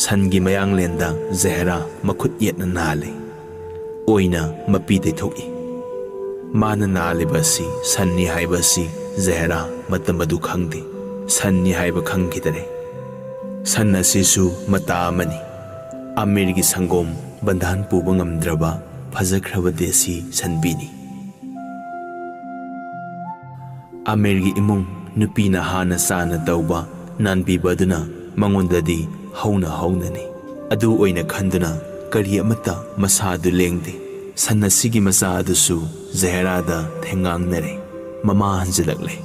ꯁꯟꯒꯤ ꯃꯌꯥꯡꯂꯦꯟꯗ ꯖꯦꯍꯔꯥ ꯃꯈꯨꯠ ꯌꯦꯠꯅ ꯅꯥꯜꯂꯦ꯫ ꯑꯣꯏꯅ ꯃꯄꯤ ꯇꯩꯊꯣꯛꯏ꯫ ꯃꯥꯅ ꯅꯥꯜꯂꯤꯕ ꯑꯁꯤ ꯁꯟꯅꯤ ꯍꯥꯏꯕ ꯑꯁꯤ ꯖꯦꯍꯔꯥ ꯃꯇꯝ ꯑꯗꯨ ꯈꯪꯗꯦ꯫ ꯁꯟꯅꯤ ꯍꯥꯏꯕ ꯈꯪꯈꯤꯗꯔꯦ꯫ ꯁꯟ ꯑꯁꯤꯁꯨ ꯃꯇꯥ ꯑꯃꯅꯤ꯫ ꯑꯃꯤꯔꯒꯤ ꯁꯪꯒꯣꯝ ꯕꯟꯙꯥꯟ ꯄꯨꯕ ꯉꯝꯗ꯭ꯔꯕ ꯐꯖꯈ꯭ꯔꯕ ꯗꯦꯁꯤ ꯁꯟꯕꯤꯅꯤ꯫ ꯑꯃꯤꯔꯒꯤ ꯏꯃꯨꯡ ꯅꯨꯄꯤꯅ ꯍꯥꯟꯅ ꯆꯥꯅ ꯇꯧꯕ ꯅꯥꯟꯕꯤꯕ ꯑꯗꯨꯅ ꯃꯉꯣꯟꯗꯗꯤ ꯍꯧꯅ ꯍꯧꯅꯅꯤ꯫ ꯑꯗꯨ ꯑꯣꯏꯅ ꯈꯟꯗꯨꯅ ꯀꯔꯤ ꯑꯃꯠꯇ ꯃꯁꯥ ꯑꯗꯨ ꯂꯦꯡꯗꯦ꯫ ꯁꯟ ꯑꯁꯤꯒꯤ ꯃꯆꯥ ꯑꯗꯨꯁꯨ ꯖꯍꯦꯔꯥꯗ ꯊꯦꯡꯉꯥꯡꯅꯔꯦ꯫ ꯃꯃꯥ ꯍꯟꯖꯤꯜꯂꯛꯂꯦ꯫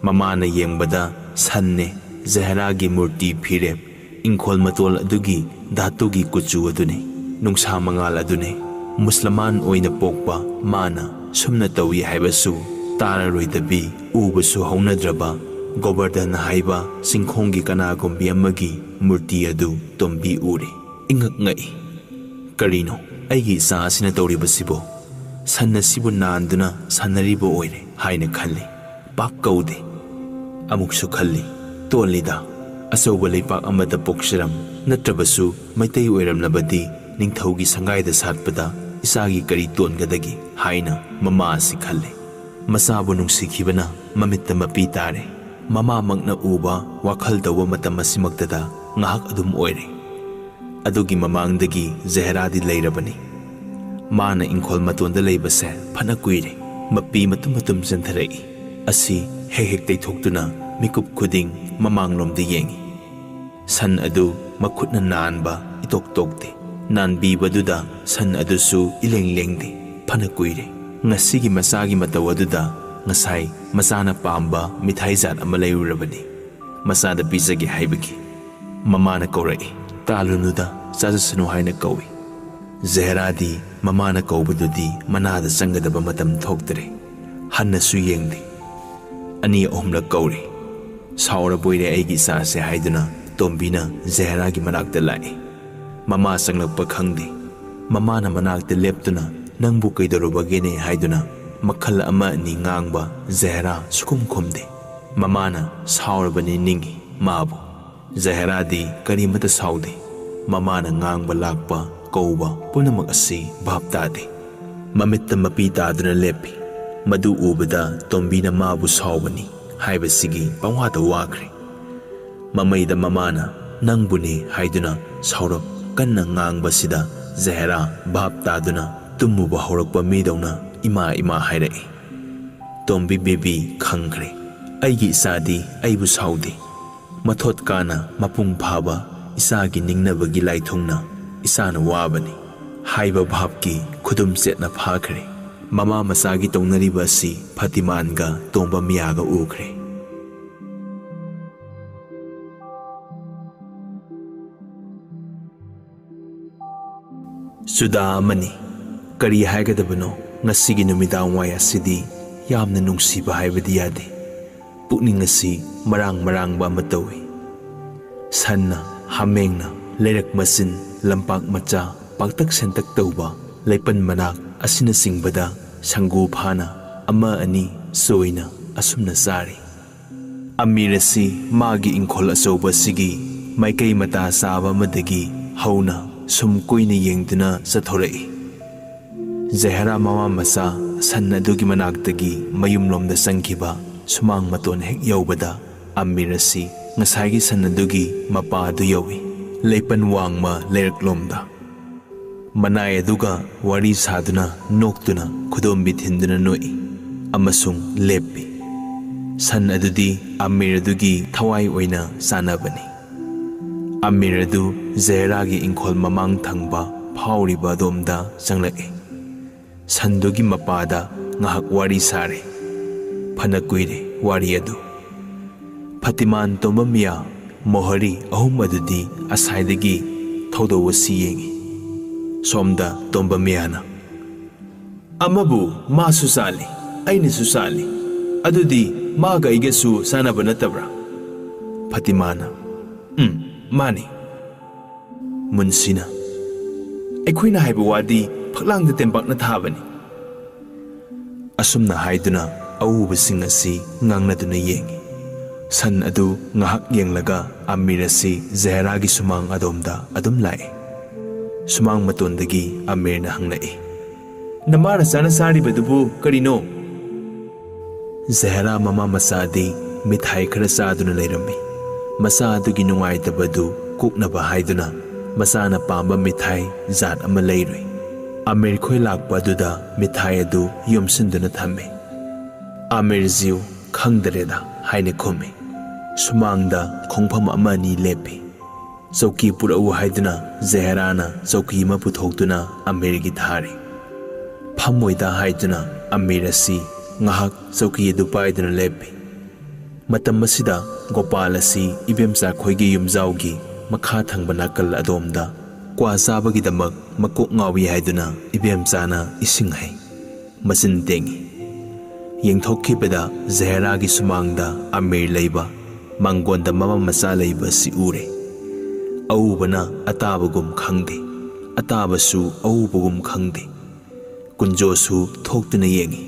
ꯃꯃꯥꯅ ꯌꯦꯡꯕꯗ ꯁꯟꯅꯦ, ꯖꯍꯦꯔꯥꯒꯤ ꯃꯨꯔꯇꯤ ꯐꯤꯔꯦꯞ, ꯏꯪꯈꯣꯜ ꯃꯇꯣꯜ ꯑꯗꯨꯒꯤ ꯙꯥꯇꯨꯒꯤ ꯀꯨꯆꯨ ꯑꯗꯨꯅꯦ, ꯅꯨꯡꯁꯥ ꯃꯉꯥꯜ ꯑꯗꯨꯅꯦ꯫ ꯃꯨꯁꯂꯃꯥꯟ ꯑꯣꯏꯅ ꯄꯣꯛꯄ ꯃꯥꯅ ꯁꯨꯝꯅ ꯇꯧꯏ ꯍꯥꯏꯕꯁꯨ ꯇꯥꯔꯔꯣꯏꯗꯕꯤ, ꯎꯕꯁꯨ ꯍꯧꯅꯗ꯭ꯔꯕ ꯒꯣꯕꯔꯙꯟ ꯍꯥꯏꯕ ꯆꯤꯡꯈꯣꯡꯒꯤ ꯀꯅꯥꯒꯨꯝꯕꯤ ꯑꯃꯒꯤ ꯃꯨꯔꯇꯤ ꯑꯗꯨ ꯇꯣꯝꯕꯤ ꯎꯔꯦ꯫ ꯏꯉꯛ ꯉꯛꯏ꯫ "ꯀꯔꯤꯅꯣ ꯑꯩꯒꯤ ꯏꯆꯥ ꯑꯁꯤꯅ ꯇꯧꯔꯤꯕꯁꯤꯕꯣ? ꯁꯟ ꯑꯁꯤꯕꯨ ꯅꯥꯟꯗꯨꯅ ꯁꯥꯟꯅꯔꯤꯕ ꯑꯣꯏꯔꯦ" ꯍꯥꯏꯅ ꯈꯜꯂꯤ꯫ ꯄꯥꯛ ꯀꯧꯗꯦ꯫ ꯑꯃꯨꯛꯁꯨ ꯈꯜꯂꯤ, "ꯇꯣꯜꯂꯤꯗ, ꯑꯆꯧꯕ ꯂꯩꯄꯥꯛ ꯑꯃꯗ ꯄꯣꯛꯆꯔꯝ, ꯅꯠꯇ꯭ꯔꯕꯁꯨ ꯃꯩꯇꯩ ꯑꯣꯏꯔꯝꯂꯕꯗꯤ ꯅꯤꯡꯊꯧꯒꯤ ꯁꯪꯒꯥꯏꯗ ꯁꯥꯠꯄꯗ ꯏꯆꯥꯒꯤ ꯀꯔꯤ ꯇꯣꯟꯒꯗꯒꯦ?" ꯍꯥꯏꯅ ꯃꯃꯥ ꯑꯁꯤ ꯈꯜꯂꯤ꯫ ꯃꯆꯥꯕꯨ ꯅꯨꯡꯁꯤꯈꯤꯕꯅ ꯃꯃꯤꯠꯇ ꯃꯄꯤ ꯇꯥꯔꯦ꯫ ꯃꯃꯥꯃꯛꯅ ꯎꯕ, ꯋꯥꯈꯜ ꯇꯧꯕ ꯃꯇꯝ ꯑꯁꯤꯃꯛꯇꯗ ꯉꯥꯏꯍꯥꯛ ꯑꯗꯨꯝ ꯑꯣꯏꯔꯦ꯫ ꯑꯗꯨꯒꯤ ꯃꯃꯥꯡꯗꯒꯤ ꯖꯍꯦꯔꯥꯗꯤ ꯂꯩꯔꯕꯅꯤ꯫ ꯃꯥꯅ ꯏꯪꯈꯣꯜ ꯃꯇꯣꯟꯗ ꯂꯩꯕꯁꯦ ꯐꯅ ꯀꯨꯏꯔꯦ꯫ ꯃꯄꯤ ꯃꯇꯨꯝ ꯃꯇꯨꯝ ꯆꯦꯟꯊꯔꯛꯏ꯫ ꯑꯁꯤ ꯍꯦꯛ ꯍꯦꯛ ꯇꯩꯊꯣꯛꯇꯨꯅ ꯃꯤꯀꯨꯞ ꯈꯨꯗꯤꯡ ꯃꯃꯥꯡꯂꯣꯝꯗ ꯌꯦꯡꯏ꯫ ꯁꯟ ꯑꯗꯨ ꯃꯈꯨꯠꯅ ꯅꯥꯟꯕ ꯏꯇꯣꯛ ꯇꯣꯛꯇꯦ꯫ ꯅꯥꯟꯕꯤꯕꯗꯨꯗ ꯁꯟ ꯑꯗꯨꯁꯨ ꯏꯂꯦꯡ ꯂꯦꯡꯗꯦ꯫ ꯐꯅ ꯀꯨꯏꯔꯦ꯫ ꯉꯁꯤꯒꯤ ꯃꯆꯥꯒꯤ ꯃꯇꯧ ꯑꯗꯨꯗ ꯉꯁꯥꯏ ꯃꯆꯥꯅ ꯄꯥꯝꯕ ꯃꯤꯊꯥꯏ ꯖꯥꯠ ꯑꯃ ꯂꯩꯔꯨꯔꯕꯅꯤ꯫ ꯃꯆꯥꯗ ꯄꯤꯖꯒꯦ ꯍꯥꯏꯕꯒꯤ꯫ ꯃꯃꯥꯅ ꯀꯧꯔꯛꯏ, "ꯇꯥꯜꯂꯨꯅꯨꯗ, ꯆꯥꯖꯁꯅꯨ" ꯍꯥꯏꯅ ꯀꯧꯏ꯫ ꯖꯍꯦꯔꯥꯗꯤ ꯃꯃꯥꯅ ꯀꯧꯕꯗꯨꯗꯤ ꯃꯅꯥꯗ ꯆꯪꯒꯗꯕ ꯃꯇꯝ ꯊꯣꯛꯇ꯭ꯔꯦ꯫ ꯍꯟꯅꯁꯨ ꯌꯦꯡꯗꯦ꯫ ꯑꯅꯤ ꯑꯍꯨꯝꯂꯛ ꯀꯧꯔꯦ꯫ "ꯁꯥꯎꯔꯕꯣꯏꯔꯦ ꯑꯩꯒꯤ ꯏꯆꯥꯁꯦ" ꯍꯥꯏꯗꯨꯅ ꯇꯣꯝꯕꯤꯅ ꯖꯍꯦꯔꯥꯒꯤ ꯃꯅꯥꯛꯇ ꯂꯥꯛꯏ꯫ ꯃꯃꯥ ꯆꯪꯂꯛꯄ ꯈꯪꯗꯦ꯫ ꯃꯃꯥꯅ ꯃꯅꯥꯛꯇ ꯂꯦꯞꯇꯨꯅ "ꯅꯪꯕꯨ ꯀꯩꯗꯧꯔꯨꯕꯒꯦꯅꯦ?" ꯍꯥꯏꯗꯨꯅ ꯃꯈꯜ ꯑꯃ ꯑꯅꯤ ꯉꯥꯡꯕ ꯖꯍꯦꯔꯥ ꯁꯨꯈꯨꯝ ꯈꯨꯝꯗꯦ꯫ ꯃꯃꯥꯅ ꯁꯥꯎꯔꯕꯅꯤ ꯅꯤꯡꯏ ꯃꯥꯕꯨ꯫ ꯖꯍꯦꯔꯥꯗꯤ ꯀꯔꯤꯃꯠꯇ ꯁꯥꯎꯗꯦ꯫ ꯃꯃꯥꯅ ꯉꯥꯡꯕ ꯂꯥꯛꯄ, ꯀꯧꯕ ꯄꯨꯝꯅꯃꯛ ꯑꯁꯤ ꯚꯥꯞ ꯇꯥꯗꯦ꯫ ꯃꯃꯤꯠꯇ ꯃꯄꯤ ꯇꯥꯗꯨꯅ ꯂꯦꯞꯄꯤ꯫ ꯃꯗꯨ ꯎꯕꯗ ꯇꯣꯝꯕꯤꯅ ꯃꯥꯕꯨ ꯁꯥꯎꯕꯅꯤ ꯍꯥꯏꯕꯁꯤꯒꯤ ꯄꯪꯋꯥꯗ ꯋꯥꯈ꯭ꯔꯦ꯫ ꯃꯃꯩꯗ ꯃꯃꯥꯅ "ꯅꯪꯕꯨꯅꯤ" ꯍꯥꯏꯗꯨꯅ ꯁꯥꯎꯔꯞ ꯀꯟꯅ ꯉꯥꯡꯕꯁꯤꯗ ꯖꯍꯦꯔꯥ ꯚꯥꯞ ꯇꯥꯗꯨꯅ ꯇꯨꯝꯃꯨꯕ ꯍꯧꯔꯛꯄ ꯃꯤꯗꯧꯅ ꯏꯃꯥ ꯏꯃꯥ ꯍꯥꯏꯔꯛꯏ꯫ ꯇꯣꯝꯕꯤ ꯕꯦꯕꯤ ꯈꯪꯈ꯭ꯔꯦ꯫ ꯑꯩꯒꯤ ꯏꯆꯥꯗꯤ ꯑꯩꯕꯨ ꯁꯥꯎꯗꯦ꯫ ꯃꯊꯣꯠ ꯀꯥꯅ ꯃꯄꯨꯡ ꯐꯥꯕ ꯏꯆꯥꯒꯤ ꯅꯤꯡꯅꯕꯒꯤ ꯂꯥꯏꯊꯨꯡꯅ ꯏꯆꯥꯅ ꯋꯥꯕꯅꯤ ꯍꯥꯏꯕ ꯚꯥꯞꯀꯤ ꯈꯨꯗꯨꯝ ꯆꯦꯠꯅ ꯐꯥꯈ꯭ꯔꯦ꯫ ꯃꯃꯥ ꯃꯆꯥꯒꯤ ꯇꯧꯅꯔꯤꯕ ꯑꯁꯤ ꯐꯇꯤꯃꯥꯟꯒ ꯇꯣꯝꯕ ꯃꯤꯌꯥꯒ ꯎꯈ꯭ꯔꯦ꯫ ꯆꯨꯗꯥ ꯑꯃꯅꯤ꯫ ꯀꯔꯤ ꯍꯥꯏꯒꯗꯕꯅꯣ? ꯉꯁꯤꯒꯤ ꯅꯨꯃꯤꯗꯥꯡ ꯋꯥꯏ ꯑꯁꯤꯗꯤ ꯌꯥꯝꯅ ꯅꯨꯡꯁꯤꯕ ꯍꯥꯏꯕꯗꯤ ꯌꯥꯗꯦ꯫ ꯄꯨꯛꯅꯤꯡ ꯑꯁꯤ ꯃꯔꯥꯡ ꯃꯔꯥꯡꯕ ꯑꯃ ꯇꯧꯏ꯫ ꯁꯟꯅ, ꯍꯥꯃꯦꯡꯅ, ꯂꯩꯔꯛ ꯃꯆꯤꯟ, ꯂꯝꯄꯥꯛ ꯃꯆꯥ, ꯄꯥꯛꯇꯛ ꯁꯦꯟꯇꯛ ꯇꯧꯕ ꯂꯩꯄꯟ ꯃꯅꯥꯛ ꯑꯁꯤꯅꯆꯤꯡꯕꯗ ꯁꯪꯒꯨ ꯐꯥꯅ ꯑꯃ ꯑꯅꯤ ꯆꯣꯏꯅ ꯑꯁꯨꯝꯅ ꯆꯥꯔꯤ꯫ ꯑꯃꯤꯔ ꯑꯁꯤ ꯃꯥꯒꯤ ꯏꯪꯈꯣꯜ ꯑꯆꯧꯕ ꯑꯁꯤꯒꯤ ꯃꯥꯏꯀꯩ ꯃꯇꯥ ꯆꯥꯕ ꯑꯃꯗꯒꯤ ꯍꯧꯅ ꯁꯨꯝ ꯀꯨꯏꯅ ꯌꯦꯡꯗꯨꯅ ꯆꯠꯊꯣꯔꯛꯏ꯫ ꯖꯍꯦꯔꯥ ꯃꯃꯥ ꯃꯆꯥ ꯁꯟ ꯑꯗꯨꯒꯤ ꯃꯅꯥꯛꯇꯒꯤ ꯃꯌꯨꯝꯂꯣꯝꯗ ꯆꯪꯈꯤꯕ ꯁꯨꯃꯥꯡ ꯃꯇꯣꯟ ꯍꯦꯛ ꯌꯧꯕꯗ, ꯑꯃꯤꯔ ꯑꯁꯤ ꯉꯁꯥꯏꯒꯤ ꯁꯟ ꯑꯗꯨꯒꯤ ꯃꯄꯥ ꯑꯗꯨ ꯌꯧꯏ, ꯂꯩꯄꯟ ꯋꯥꯡꯃ ꯂꯩꯔꯛꯂꯣꯝꯗ꯫ ꯃꯅꯥꯏ ꯑꯗꯨꯒ ꯋꯥꯔꯤ ꯁꯥꯗꯨꯅ, ꯅꯣꯛꯇꯨꯅ, ꯈꯨꯗꯣꯝꯕꯤ ꯊꯤꯟꯗꯨꯅ ꯅꯣꯛꯏ ꯑꯃꯁꯨꯡ ꯂꯦꯞꯄꯤ꯫ ꯁꯟ ꯑꯗꯨꯗꯤ ꯑꯃꯤꯔ ꯑꯗꯨꯒꯤ ꯊꯋꯥꯏ ꯑꯣꯏꯅ ꯆꯥꯅꯕꯅꯤ꯫ ꯑꯃꯤꯔ ꯑꯗꯨ ꯖꯍꯦꯔꯥꯒꯤ ꯏꯪꯈꯣꯜ ꯃꯃꯥꯡ ꯊꯪꯕ ꯐꯥꯎꯔꯤꯕ ꯑꯗꯣꯝꯗ ꯆꯪꯂꯛꯏ꯫ ꯁꯟꯗꯨꯒꯤ ꯃꯄꯥꯗ ꯉꯥꯏꯍꯥꯛ ꯋꯥꯔꯤ ꯁꯥꯔꯦ꯫ ꯐꯅ ꯀꯨꯏꯔꯦ ꯋꯥꯔꯤ ꯑꯗꯨ꯫ ꯐꯇꯤꯃꯥꯟ, ꯇꯣꯝꯕ ꯃꯤꯌꯥ, ꯃꯣꯍꯔꯤ ꯑꯍꯨꯝ ꯑꯗꯨꯗꯤ ꯑꯁꯥꯏꯗꯒꯤ ꯊꯧꯗꯣꯛ ꯑꯁꯤ ꯌꯦꯡꯏ꯫ ꯁꯣꯝꯗ ꯇꯣꯝꯕ ꯃꯤꯌꯥꯅ, "ꯑꯃꯕꯨ ꯃꯥꯁꯨ ꯆꯥꯜꯂꯤ, ꯑꯩꯅꯁꯨ ꯆꯥꯜꯂꯤ꯫ ꯑꯗꯨꯗꯤ ꯃꯥꯒ ꯑꯩꯒꯁꯨ ꯆꯥꯟꯅꯕ ꯅꯠꯇꯕ꯭ꯔꯥ?" ꯐꯇꯤꯃꯥꯅ, "ꯎꯝ, ꯃꯥꯅꯤ꯫" ꯃꯨꯟꯁꯤꯅ, "ꯑꯩꯈꯣꯏꯅ ꯍꯥꯏꯕ ꯋꯥꯗꯤ ꯐꯛꯂꯥꯡꯗ ꯇꯦꯝꯄꯥꯛꯅ ꯊꯥꯕꯅꯤ꯫" ꯑꯁꯨꯝꯅ ꯍꯥꯏꯗꯨꯅ ꯑꯎꯕꯁꯤꯡ ꯑꯁꯤ ꯉꯥꯡꯅꯗꯨꯅ ꯌꯦꯡꯏ꯫ ꯁꯟ ꯑꯗꯨ ꯉꯥꯏꯍꯥꯛ ꯌꯦꯡꯂꯒ ꯑꯃꯤꯔ ꯑꯁꯤ ꯖꯍꯦꯔꯥꯒꯤ ꯁꯨꯃꯥꯡ ꯑꯗꯣꯝꯗ ꯑꯗꯨꯝ ꯂꯥꯛꯏ꯫ ꯁꯨꯃꯥꯡ ꯃꯇꯣꯟꯗꯒꯤ ꯑꯃꯤꯔꯅ ꯍꯪꯂꯛꯏ, "ꯅꯃꯥ ꯔꯆꯥꯅ ꯆꯥꯔꯤꯕꯗꯨꯕꯨ ꯀꯔꯤꯅꯣ?" ꯖꯍꯦꯔꯥ ꯃꯃꯥ ꯃꯆꯥꯗꯤ ꯃꯤꯊꯥꯏ ꯈꯔ ꯆꯥꯗꯨꯅ ꯂꯩꯔꯝꯃꯤ꯫ ꯃꯆꯥ ꯑꯗꯨꯒꯤ ꯅꯨꯡꯉꯥꯏꯇꯕꯗꯨ ꯀꯣꯛꯅꯕ ꯍꯥꯏꯗꯨꯅ ꯃꯆꯥꯅ ꯄꯥꯝꯕ ꯃꯤꯊꯥꯏ ꯖꯥꯠ ꯑꯃ ꯂꯩꯔꯨꯏ꯫ ꯑꯃꯤꯔ ꯈꯣꯏ ꯂꯥꯛꯄ ꯑꯗꯨꯗ ꯃꯤꯊꯥꯏ ꯑꯗꯨ ꯌꯣꯝꯁꯤꯟꯗꯨꯅ ꯊꯝꯃꯤ꯫ "ꯑꯃꯤꯔ ꯖꯤꯎ, ꯈꯪꯗꯔꯦꯗ" ꯍꯥꯏꯅ ꯈꯨꯝꯃꯤ꯫ ꯁꯨꯃꯥꯡꯗ ꯈꯣꯡꯐꯝ ꯑꯃ ꯑꯅꯤ ꯂꯦꯞꯄꯤ꯫ "ꯆꯧꯀꯤ ꯄꯨꯔꯛꯎ" ꯍꯥꯏꯗꯨꯅ ꯖꯍꯦꯔꯥꯅ ꯆꯧꯀꯤ ꯑꯃ ꯄꯨꯊꯣꯛꯇꯨꯅ ꯑꯃꯤꯔꯒꯤ ꯊꯥꯔꯤ꯫ "ꯐꯝꯃꯣꯏꯗ" ꯍꯥꯏꯗꯨꯅ ꯑꯃꯤꯔ ꯑꯁꯤ ꯉꯥꯏꯍꯥꯛ ꯆꯧꯀꯤ ꯑꯗꯨ ꯄꯥꯏꯗꯨꯅ ꯂꯦꯞꯄꯤ꯫ ꯃꯇꯝ ꯑꯁꯤꯗ ꯒꯣꯄꯥꯜ ꯑꯁꯤ ꯏꯕꯦꯝꯆꯥ ꯈꯣꯏꯒꯤ ꯌꯨꯝꯖꯥꯎꯒꯤ ꯃꯈꯥ ꯊꯪꯕ ꯅꯥꯀꯜ ꯑꯗꯣꯝꯗ ꯀ꯭ꯋꯥ ꯆꯥꯕꯒꯤꯗꯃꯛ ꯃꯀꯣꯛ ꯉꯥꯎꯏ ꯍꯥꯏꯗꯨꯅ ꯏꯕꯦꯝꯆꯥꯅ ꯏꯁꯤꯡ ꯍꯩ꯫ ꯃꯆꯤꯟ ꯇꯦꯡꯉꯤ꯫ ꯌꯦꯡꯊꯣꯛꯈꯤꯕꯗ ꯖꯍꯦꯔꯥꯒꯤ ꯁꯨꯃꯥꯡꯗ ꯑꯃꯤꯔ ꯂꯩꯕ, ꯃꯥꯡꯒꯣꯟꯗ ꯃꯃꯥ ꯃꯆꯥ ꯂꯩꯕ ꯑꯁꯤ ꯎꯔꯦ꯫ ꯑꯎꯕꯅ ꯑꯇꯥꯕꯒꯨꯝ ꯈꯪꯗꯦ, ꯑꯇꯥꯕꯁꯨ ꯑꯎꯕꯒꯨꯝ ꯈꯪꯗꯦ꯫ ꯀꯨꯟꯖꯣꯁꯨ ꯊꯣꯛꯇꯨꯅ ꯌꯦꯡꯉꯤ꯫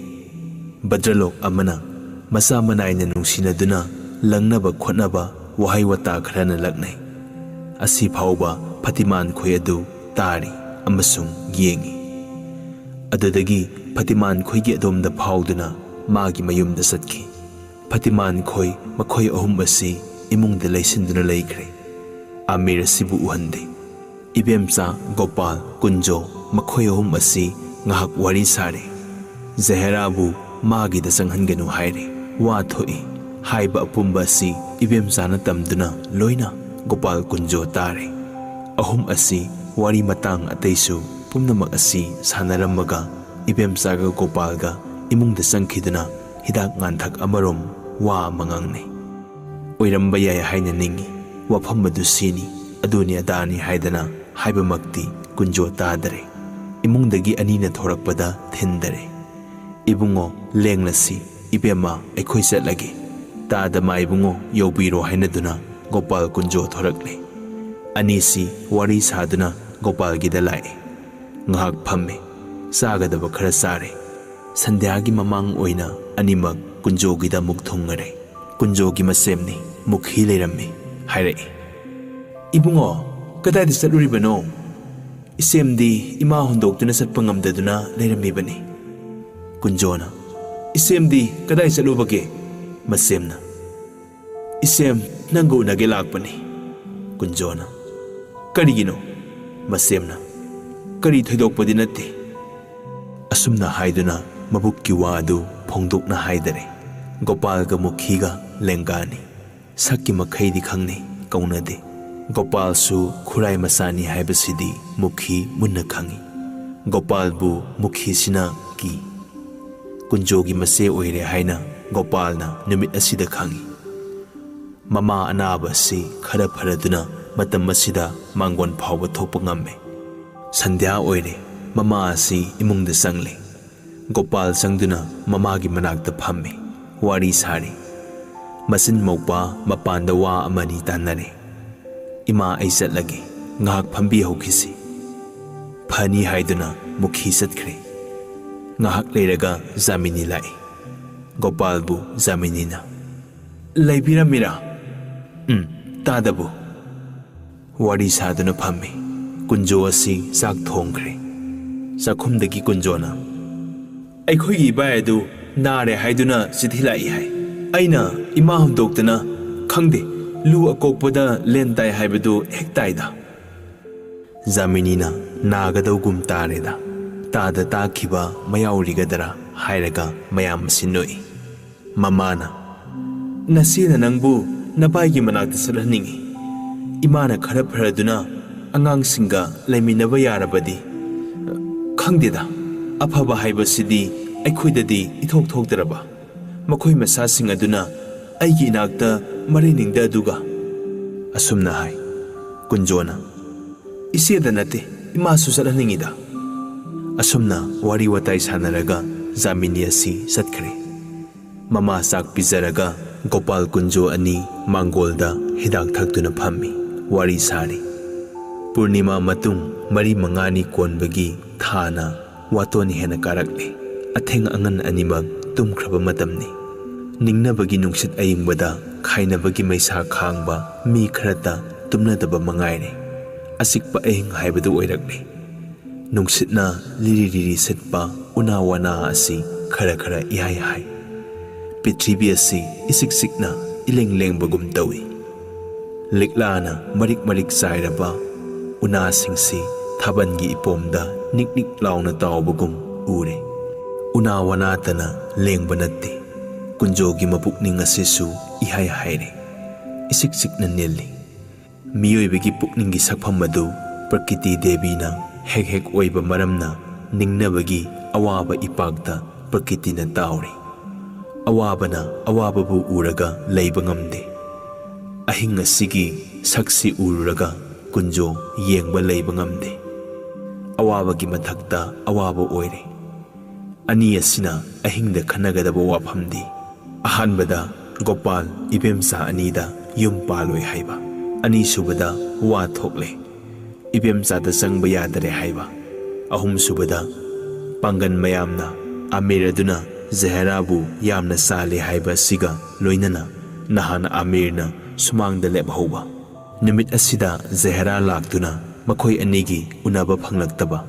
ꯚꯗ꯭ꯔꯂꯣꯛ ꯑꯃꯅ ꯃꯆꯥ ꯃꯅꯥꯏꯅ ꯅꯨꯡꯁꯤꯅꯗꯨꯅ ꯂꯪꯅꯕ ꯈꯣꯠꯅꯕ ꯋꯥꯍꯩ ꯋꯥꯇꯥ ꯈꯔꯅ ꯂꯛꯅꯩ꯫ ꯑꯁꯤ ꯐꯥꯎꯕ ꯐꯇꯤꯃꯥꯟ ꯈꯣꯏ ꯑꯗꯨ ꯇꯥꯔꯤ ꯑꯃꯁꯨꯡ ꯌꯦꯡꯉꯤ꯫ ꯑꯗꯨꯗꯒꯤ ꯐꯇꯤꯃꯥꯟ ꯈꯣꯏꯒꯤ ꯑꯗꯣꯝꯗ ꯐꯥꯎꯗꯨꯅ ꯃꯥꯒꯤ ꯃꯌꯨꯝꯗ ꯆꯠꯈꯤ꯫ ꯐꯇꯤꯃꯥꯟ ꯈꯣꯏ ꯃꯈꯣꯏ ꯑꯍꯨꯝ ꯑꯁꯤ ꯏꯃꯨꯡꯗ ꯂꯩꯁꯤꯟꯗꯨꯅ ꯂꯩꯈ꯭ꯔꯦ꯫ ꯑꯃꯤꯔ ꯑꯁꯤꯕꯨ ꯎꯍꯟꯗꯦ꯫ ꯏꯕꯦꯝꯆꯥ, ꯒꯣꯄꯥꯜ, ꯀꯨꯟꯖꯣ ꯃꯈꯣꯏ ꯑꯍꯨꯝ ꯑꯁꯤ ꯉꯥꯏꯍꯥꯛ ꯋꯥꯔꯤ ꯁꯥꯔꯦ꯫ ꯖꯍꯦꯔꯥꯕꯨ ꯃꯥꯒꯤꯗ ꯆꯪꯍꯟꯒꯅꯨ ꯍꯥꯏꯔꯦ꯫ ꯋꯥ ꯊꯣꯛꯏ꯫ ꯍꯥꯏꯕ ꯑꯄꯨꯝꯕ ꯑꯁꯤ ꯏꯕꯦꯝꯆꯥꯅ ꯇꯝꯗꯨꯅ ꯂꯣꯏꯅ ꯒꯣꯄꯥꯜ, ꯀꯨꯟꯖꯣ ꯇꯥꯔꯦ꯫ ꯑꯍꯨꯝ ꯑꯁꯤ ꯋꯥꯔꯤ ꯃꯇꯥꯡ ꯑꯇꯩꯁꯨ ꯄꯨꯝꯅꯃꯛ ꯑꯁꯤ ꯁꯥꯟꯅꯔꯝꯃꯒ ꯏꯕꯦꯝꯆꯥꯒ ꯒꯣꯄꯥꯜꯒ ꯏꯃꯨꯡꯗ ꯆꯪꯈꯤꯗꯨꯅ ꯍꯤꯗꯥꯛ ꯉꯥꯟꯊꯛ ꯑꯃꯔꯣꯝ ꯋꯥ ꯑꯃ ꯉꯥꯡꯅꯩ꯫ ꯑꯣꯏꯔꯝꯕ ꯌꯥꯏ ꯍꯥꯏꯅ ꯅꯤꯡꯏ꯫ ꯋꯥꯐꯝ ꯑꯗꯨ ꯁꯤꯅꯤ, ꯑꯗꯨꯅꯤ ꯑꯗꯥꯅꯤ ꯍꯥꯏꯗꯅ ꯍꯥꯏꯕꯃꯛꯇꯤ ꯀꯨꯟꯖꯣ ꯇꯥꯗꯔꯦ꯫ ꯏꯃꯨꯡꯗꯒꯤ ꯑꯅꯤꯅ ꯊꯣꯔꯛꯄꯗ ꯊꯤꯟꯗꯔꯦ꯫ "ꯏꯕꯨꯡꯉꯣ, ꯂꯦꯡꯂꯁꯤ, ꯏꯕꯦꯝꯃ, ꯑꯩꯈꯣꯏ ꯆꯠꯂꯒꯦ꯫ ꯇꯥꯗꯃ ꯏꯕꯨꯡꯉꯣ, ꯌꯧꯕꯤꯔꯣ" ꯍꯥꯏꯅꯗꯨꯅ ꯒꯣꯄꯥꯜ, ꯀꯨꯟꯖꯣ ꯊꯣꯔꯛꯂꯦ꯫ ꯑꯅꯤꯁꯤ ꯋꯥꯔꯤ ꯁꯥꯗꯨꯅ ꯒꯣꯄꯥꯜꯒꯤꯗ ꯂꯥꯛꯑꯦ꯫ ꯉꯥꯏꯍꯥꯛ ꯐꯝꯃꯦ꯫ ꯆꯥꯒꯗꯕ ꯈꯔ ꯆꯥꯔꯦ꯫ ꯁꯟꯙ꯭ꯌꯥꯒꯤ ꯃꯃꯥꯡ ꯑꯣꯏꯅ ꯑꯅꯤꯃꯛ ꯀꯨꯟꯖꯣꯒꯤꯗ ꯑꯃꯨꯛ ꯊꯨꯡꯉꯔꯦ꯫ ꯀꯨꯟꯖꯣꯒꯤ ꯃꯁꯦꯝꯅꯤ, ꯃꯨꯈꯤ ꯂꯩꯔꯝꯃꯤ꯫ ꯍꯥꯏꯔꯛꯏ, "ꯏꯕꯨꯡꯉꯣ, ꯀꯗꯥꯏꯗ ꯆꯠꯂꯨꯔꯤꯕꯅꯣ?" "ꯏꯆꯦꯝꯗꯤ ꯏꯃꯥ ꯍꯨꯟꯗꯣꯛꯇꯨꯅ ꯆꯠꯄ ꯉꯝꯗꯗꯨꯅ ꯂꯩꯔꯝꯃꯤꯕꯅꯤ꯫" ꯀꯨꯟꯖꯣꯅ, "ꯏꯆꯦꯝꯗꯤ ꯀꯗꯥꯏ ꯆꯠꯂꯨꯕꯒꯦ?" ꯃꯁꯦꯝꯅ, "ꯏꯆꯦꯝ, ꯅꯪꯒ ꯎꯅꯒꯦ ꯂꯥꯛꯄꯅꯤ꯫" ꯀꯨꯟꯖꯣꯅ, "ꯀꯔꯤꯒꯤꯅꯣ?" ꯃꯁꯦꯝꯅ, "ꯀꯔꯤ ꯊꯣꯏꯗꯣꯛꯄꯗꯤ ꯅꯠꯇꯦ꯫" ꯑꯁꯨꯝꯅ ꯍꯥꯏꯗꯨꯅ ꯃꯕꯨꯛꯀꯤ ꯋꯥ ꯑꯗꯨ ꯐꯣꯡꯗꯣꯛꯅ ꯍꯥꯏꯗꯔꯦ꯫ ꯒꯣꯄꯥꯜꯒ ꯃꯨꯈꯤꯒ ꯂꯦꯡꯒꯥꯅꯤ꯫ ꯁꯛꯀꯤ ꯃꯈꯩꯗꯤ ꯈꯪꯅꯩ, ꯀꯧꯅꯗꯦ꯫ ꯒꯣꯄꯥꯜꯁꯨ ꯈꯨꯔꯥꯏ ꯃꯆꯥꯅꯤ ꯍꯥꯏꯕꯁꯤꯗꯤ ꯃꯨꯈꯤ ꯃꯨꯟꯅ ꯈꯪꯏ꯫ ꯒꯣꯄꯥꯜꯕꯨ ꯃꯨꯈꯤꯁꯤꯅ ꯀꯤ꯫ ꯀꯨꯟꯖꯣꯒꯤ ꯃꯆꯦ ꯑꯣꯏꯔꯦ ꯍꯥꯏꯅ ꯒꯣꯄꯥꯜꯅ ꯅꯨꯃꯤꯠ ꯑꯁꯤꯗ ꯈꯪꯏ꯫ ꯃꯃꯥ ꯑꯅꯥꯕ ꯑꯁꯤ ꯈꯔ ꯐꯔꯗꯨꯅ ꯃꯇꯝ ꯑꯁꯤꯗ ꯃꯥꯡꯒꯣꯟ ꯐꯥꯎꯕ ꯊꯣꯛꯄ ꯉꯝꯃꯤ꯫ ꯁꯟꯙ꯭ꯌꯥ ꯑꯣꯏꯔꯦ꯫ ꯃꯃꯥ ꯑꯁꯤ ꯏꯃꯨꯡꯗ ꯆꯪꯂꯦ꯫ ꯒꯣꯄꯥꯜ ꯆꯪꯗꯨꯅ ꯃꯃꯥꯒꯤ ꯃꯅꯥꯛꯇ ꯐꯝꯃꯤ꯫ ꯋꯥꯔꯤ ꯁꯥꯔꯤ꯫ ꯃꯆꯤꯟ ꯃꯧꯄꯥ ꯃꯄꯥꯟꯗ ꯋꯥ ꯑꯃꯅꯤ ꯇꯥꯟꯅꯔꯦ꯫ "ꯏꯃꯥ, ꯑꯩ ꯆꯠꯂꯒꯦ꯫ ꯉꯥꯏꯍꯥꯛ ꯐꯝꯕꯤꯍꯧꯈꯤꯁꯤ꯫" ꯐꯅꯤ ꯍꯥꯏꯗꯨꯅ ꯃꯨꯈꯤ ꯆꯠꯈ꯭ꯔꯦ꯫ ꯉꯥꯏꯍꯥꯛ ꯂꯩꯔꯒ ꯖꯥꯃꯤꯅꯤ ꯂꯥꯛꯏ꯫ ꯒꯣꯄꯥꯜꯕꯨ ꯖꯥꯃꯤꯅꯤꯅ, "ꯂꯩꯕꯤꯔꯝꯃꯤꯔꯥ?" "ꯎꯝ, ꯇꯥꯗꯕꯨ?" ꯋꯥꯔꯤ ꯁꯥꯗꯨꯅ ꯐꯝꯃꯤ꯫ ꯀꯨꯟꯖꯣ ꯑꯁꯤ ꯆꯥꯛ ꯊꯣꯡꯈ꯭ꯔꯦ꯫ ꯆꯥꯛꯈꯨꯝꯗꯒꯤ ꯀꯨꯟꯖꯣꯅ, "ꯑꯩꯈꯣꯏꯒꯤ ꯏꯕꯥꯏ ꯑꯗꯨ ꯅꯥꯔꯦ ꯍꯥꯏꯗꯨꯅ ꯆꯤꯊꯤ ꯂꯥꯛꯏ ꯍꯥꯏ꯫ ꯑꯩꯅ ꯏꯃꯥ ꯍꯨꯟꯗꯣꯛꯇꯅ, ꯈꯪꯗꯦ, ꯂꯨ ꯑꯀꯣꯛꯄꯗ ꯂꯦꯟ ꯇꯥꯏ ꯍꯥꯏꯕꯗꯨ ꯍꯦꯛ ꯇꯥꯏꯗ꯫" ꯖꯥꯃꯤꯅꯤꯅ, "ꯅꯥꯒꯗꯧꯒꯨꯝ ꯇꯥꯔꯦꯗ, ꯇꯥꯗ ꯇꯥꯈꯤꯕ ꯃꯌꯥꯎꯔꯤꯒꯗꯔꯥ?" ꯍꯥꯏꯔꯒ ꯃꯌꯥꯝ ꯑꯁꯤ ꯅꯣꯛꯏ꯫ ꯃꯃꯥꯅ, "ꯅꯆꯦꯅ ꯅꯪꯕꯨ ꯅꯕꯥꯏꯒꯤ ꯃꯅꯥꯛꯇ ꯆꯠꯍꯟꯅꯤꯡꯏ꯫ ꯏꯃꯥꯅ ꯈꯔ ꯐꯔꯗꯨꯅ ꯑꯉꯥꯡꯁꯤꯡꯒ ꯂꯩꯃꯤꯟꯅꯕ ꯌꯥꯔꯕꯗꯤ꯫ ꯈꯪꯗꯦꯗ, ꯑꯐꯕ ꯍꯥꯏꯕꯁꯤꯗꯤ ꯑꯩꯈꯣꯏꯗꯗꯤ ꯏꯊꯣꯛ ꯊꯣꯛꯇ꯭ꯔꯕ꯫ ꯃꯈꯣꯏ ꯃꯆꯥꯁꯤꯡ ꯑꯗꯨꯅ ꯑꯩꯒꯤ ꯏꯅꯥꯛꯇ ꯃꯔꯩꯅꯤꯡꯗ ꯑꯗꯨꯒ꯫" ꯑꯁꯨꯝꯅ ꯍꯥꯏ꯫ ꯀꯨꯟꯖꯣꯅ, "ꯏꯆꯦꯗ ꯅꯠꯇꯦ, ꯏꯃꯥꯁꯨ ꯆꯠꯍꯟꯅꯤꯡꯏꯗ꯫" ꯑꯁꯨꯝꯅ ꯋꯥꯔꯤ ꯋꯥꯇꯥꯏ ꯁꯥꯟꯅꯔꯒ ꯖꯥꯃꯤꯅꯤ ꯑꯁꯤ ꯆꯠꯈ꯭ꯔꯦ꯫ ꯃꯃꯥ ꯆꯥꯛ ꯄꯤꯖꯔꯒ ꯒꯣꯄꯥꯜ ꯀꯨꯟꯖꯣ ꯑꯅꯤ ꯃꯥꯡꯒꯣꯜꯗ ꯍꯤꯗꯥꯛ ꯊꯛꯇꯨꯅ ꯐꯝꯃꯤ꯫ ꯋꯥꯔꯤ ꯁꯥꯔꯤ꯫ ꯄꯨꯔꯅꯤꯃꯥ ꯃꯇꯨꯡ ꯃꯔꯤ ꯃꯉꯥꯅꯤ ꯀꯣꯟꯕꯒꯤ ꯊꯥꯅ ꯋꯥꯇꯣꯟ ꯍꯦꯟꯅ ꯀꯥꯔꯛꯂꯦ꯫ ꯑꯊꯦꯡ ꯑꯉꯟ ꯑꯅꯤꯃꯛ ꯇꯨꯝꯈ꯭ꯔꯕ ꯃꯇꯝꯅꯤ꯫ ꯅꯤꯡꯅꯕꯒꯤ ꯅꯨꯡꯁꯤꯠ ꯑꯏꯪꯕꯗ ꯈꯥꯏꯅꯕꯒꯤ ꯃꯩꯁꯥ ꯈꯥꯡꯕ ꯃꯤ ꯈꯔꯇ ꯇꯨꯝꯅꯗꯕ ꯃꯉꯥꯏꯔꯦ꯫ ꯑꯆꯤꯛꯄ ꯑꯍꯤꯡ ꯍꯥꯏꯕꯗꯨ ꯑꯣꯏꯔꯛꯂꯦ꯫ ꯅꯨꯡꯁꯤꯠꯅ ꯂꯤꯔꯤ ꯂꯤꯔꯤ ꯁꯤꯠꯄ ꯎꯅꯥ ꯋꯥꯅꯥ ꯑꯁꯤ ꯈꯔ ꯈꯔ ꯏꯍꯥꯏ ꯍꯥꯏ꯫ ꯄ꯭ꯔꯤꯊꯤꯕꯤ ꯑꯁꯤ ꯏꯆꯤꯛ ꯆꯤꯛꯅ ꯏꯂꯦꯡ ꯂꯦꯡꯕꯒꯨꯝ ꯇꯧꯏ꯫ ꯂꯤꯛꯂꯥꯅ ꯃꯔꯤꯛ ꯃꯔꯤꯛ ꯆꯥꯏꯔꯕ ꯎꯅꯥꯁꯤꯡꯁꯤ ꯊꯥꯕꯜꯒꯤ ꯏꯄꯣꯝꯗ ꯅꯤꯛ ꯅꯤꯛ ꯂꯥꯎꯅ ꯇꯥꯎꯕꯒꯨꯝ ꯎꯔꯦ꯫ ꯎꯅꯥ ꯋꯥꯅꯥꯇꯅ ꯂꯦꯡꯕ ꯅꯠꯇꯦ꯫ ꯀꯨꯟꯖꯣꯒꯤ ꯃꯄꯨꯛꯅꯤꯡ ꯑꯁꯤꯁꯨ ꯏꯍꯥꯏ ꯍꯥꯏꯔꯦ꯫ ꯏꯆꯤꯛ ꯆꯤꯛꯅ ꯅꯤꯜꯂꯤ꯫ ꯃꯤꯑꯣꯏꯕꯒꯤ ꯄꯨꯛꯅꯤꯡꯒꯤ ꯁꯛꯐꯝ ꯑꯗꯨ ꯄ꯭ꯔꯀꯤꯇꯤ ꯗꯦꯕꯤꯅ ꯍꯦꯛ ꯍꯦꯛ ꯑꯣꯏꯕ ꯃꯔꯝꯅ ꯅꯤꯡꯅꯕꯒꯤ ꯑꯋꯥꯕ ꯏꯄꯥꯛꯇ ꯄ꯭ꯔꯀꯤꯇꯤꯅ ꯇꯥꯎꯔꯤ꯫ ꯑꯋꯥꯕꯅ ꯑꯋꯥꯕꯕꯨ ꯎꯔꯒ ꯂꯩꯕ ꯉꯝꯗꯦ꯫ ꯑꯍꯤꯡ ꯑꯁꯤꯒꯤ ꯁꯛꯁꯤ ꯎꯔꯨꯔꯒ ꯀꯨꯟꯖꯣ ꯌꯦꯡꯕ ꯂꯩꯕ ꯉꯝꯗꯦ꯫ ꯑꯋꯥꯕꯒꯤ ꯃꯊꯛꯇ ꯑꯋꯥꯕ ꯑꯣꯏꯔꯦ꯫ ꯑꯅꯤ ꯑꯁꯤꯅ ꯑꯍꯤꯡꯗ ꯈꯟꯅꯒꯗꯕ ꯋꯥꯐꯝꯗꯤ, ꯑꯍꯥꯟꯕꯗ ꯒꯣꯄꯥꯜ ꯏꯕꯦꯝꯆꯥ ꯑꯅꯤꯗ ꯌꯨꯝ ꯄꯥꯜꯂꯣꯏ ꯍꯥꯏꯕ, ꯑꯅꯤꯁꯨꯕꯗ ꯋꯥ ꯊꯣꯛꯂꯦ, ꯏꯕꯦꯝꯆꯥꯗ ꯆꯪꯕ ꯌꯥꯗꯔꯦ ꯍꯥꯏꯕ, ꯑꯍꯨꯝꯁꯨꯕꯗ ꯄꯥꯡꯒꯟ ꯃꯌꯥꯝꯅ ꯑꯃꯤꯔ ꯑꯗꯨꯅ ꯖꯍꯦꯔꯥꯕꯨ ꯌꯥꯝꯅ ꯆꯥꯜꯂꯤ ꯍꯥꯏꯕ ꯑꯁꯤꯒ ꯂꯣꯏꯅꯅ ꯅꯍꯥꯟ ꯑꯃꯤꯔꯅ ꯁꯨꯃꯥꯡꯗ ꯂꯦꯞꯍꯧꯕ꯫ ꯅꯨꯃꯤꯠ ꯑꯁꯤꯗ ꯖꯍꯦꯔꯥ ꯂꯥꯛꯇꯨꯅ ꯃꯈꯣꯏ ꯑꯅꯤꯒꯤ ꯎꯅꯕ ꯐꯪꯂꯛꯇꯕ꯫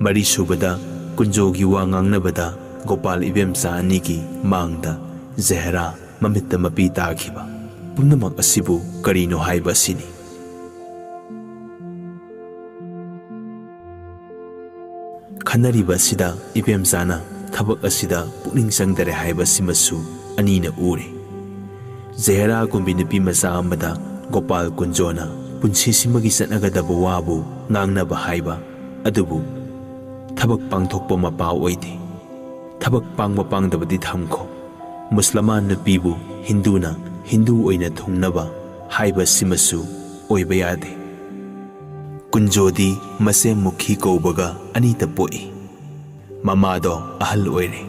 ꯃꯔꯤꯁꯨꯕꯗ ꯀꯨꯟꯖꯣꯒꯤ ꯋꯥ ꯉꯥꯡꯅꯕꯗ ꯒꯣꯄꯥꯜ ꯏꯕꯦꯝꯆꯥ ꯑꯅꯤꯒꯤ ꯃꯥꯡꯗ ꯖꯍꯦꯔꯥ ꯃꯃꯤꯠꯇ ꯃꯄꯤ ꯇꯥꯈꯤꯕ꯫ ꯄꯨꯝꯅꯃꯛ ꯑꯁꯤꯕꯨ ꯀꯔꯤꯅꯣ ꯍꯥꯏꯕ ꯑꯁꯤꯅꯤ꯫ ꯈꯟꯅꯔꯤꯕ ꯑꯁꯤꯗ ꯏꯕꯦꯝꯆꯥꯅ ꯊꯕꯛ ꯑꯁꯤꯗ ꯄꯨꯛꯅꯤꯡ ꯆꯪꯗꯔꯦ ꯍꯥꯏꯕꯁꯤꯃꯁꯨ ꯑꯅꯤꯅ ꯎꯔꯦ꯫ ꯖꯍꯦꯔꯥꯒꯨꯝꯕꯤ ꯅꯨꯄꯤ ꯃꯆꯥ ꯑꯃꯗ ꯒꯣꯄꯥꯜ ꯀꯨꯟꯖꯣꯅ ꯄꯨꯟꯁꯤꯁꯤꯃꯒꯤ ꯆꯠꯅꯒꯗꯕ ꯋꯥꯕꯨ ꯉꯥꯡꯅꯕ ꯍꯥꯏꯕ ꯑꯗꯨꯕꯨ ꯊꯕꯛ ꯄꯥꯡꯊꯣꯛꯄ ꯃꯄꯥ ꯑꯣꯏꯗꯦ꯫ ꯊꯕꯛ ꯄꯥꯡꯕ ꯄꯥꯡꯗꯕꯗꯤ ꯊꯝꯈꯣ, ꯃꯨꯁꯂꯃꯥꯟ ꯅꯨꯄꯤꯕꯨ ꯍꯤꯟꯗꯨꯅ ꯍꯤꯟꯗꯨ ꯑꯣꯏꯅ ꯊꯨꯡꯅꯕ ꯍꯥꯏꯕꯁꯤꯃꯁꯨ ꯑꯣꯏꯕ ꯌꯥꯗꯦ꯫ ꯀꯨꯟꯖꯣꯗꯤ ꯃꯆꯦꯝ ꯃꯨꯈꯤ ꯀꯧꯕꯒ ꯑꯅꯤꯇ ꯄꯣꯛꯏ꯫ ꯃꯃꯥꯗꯣ ꯑꯍꯜ ꯑꯣꯏꯔꯦ,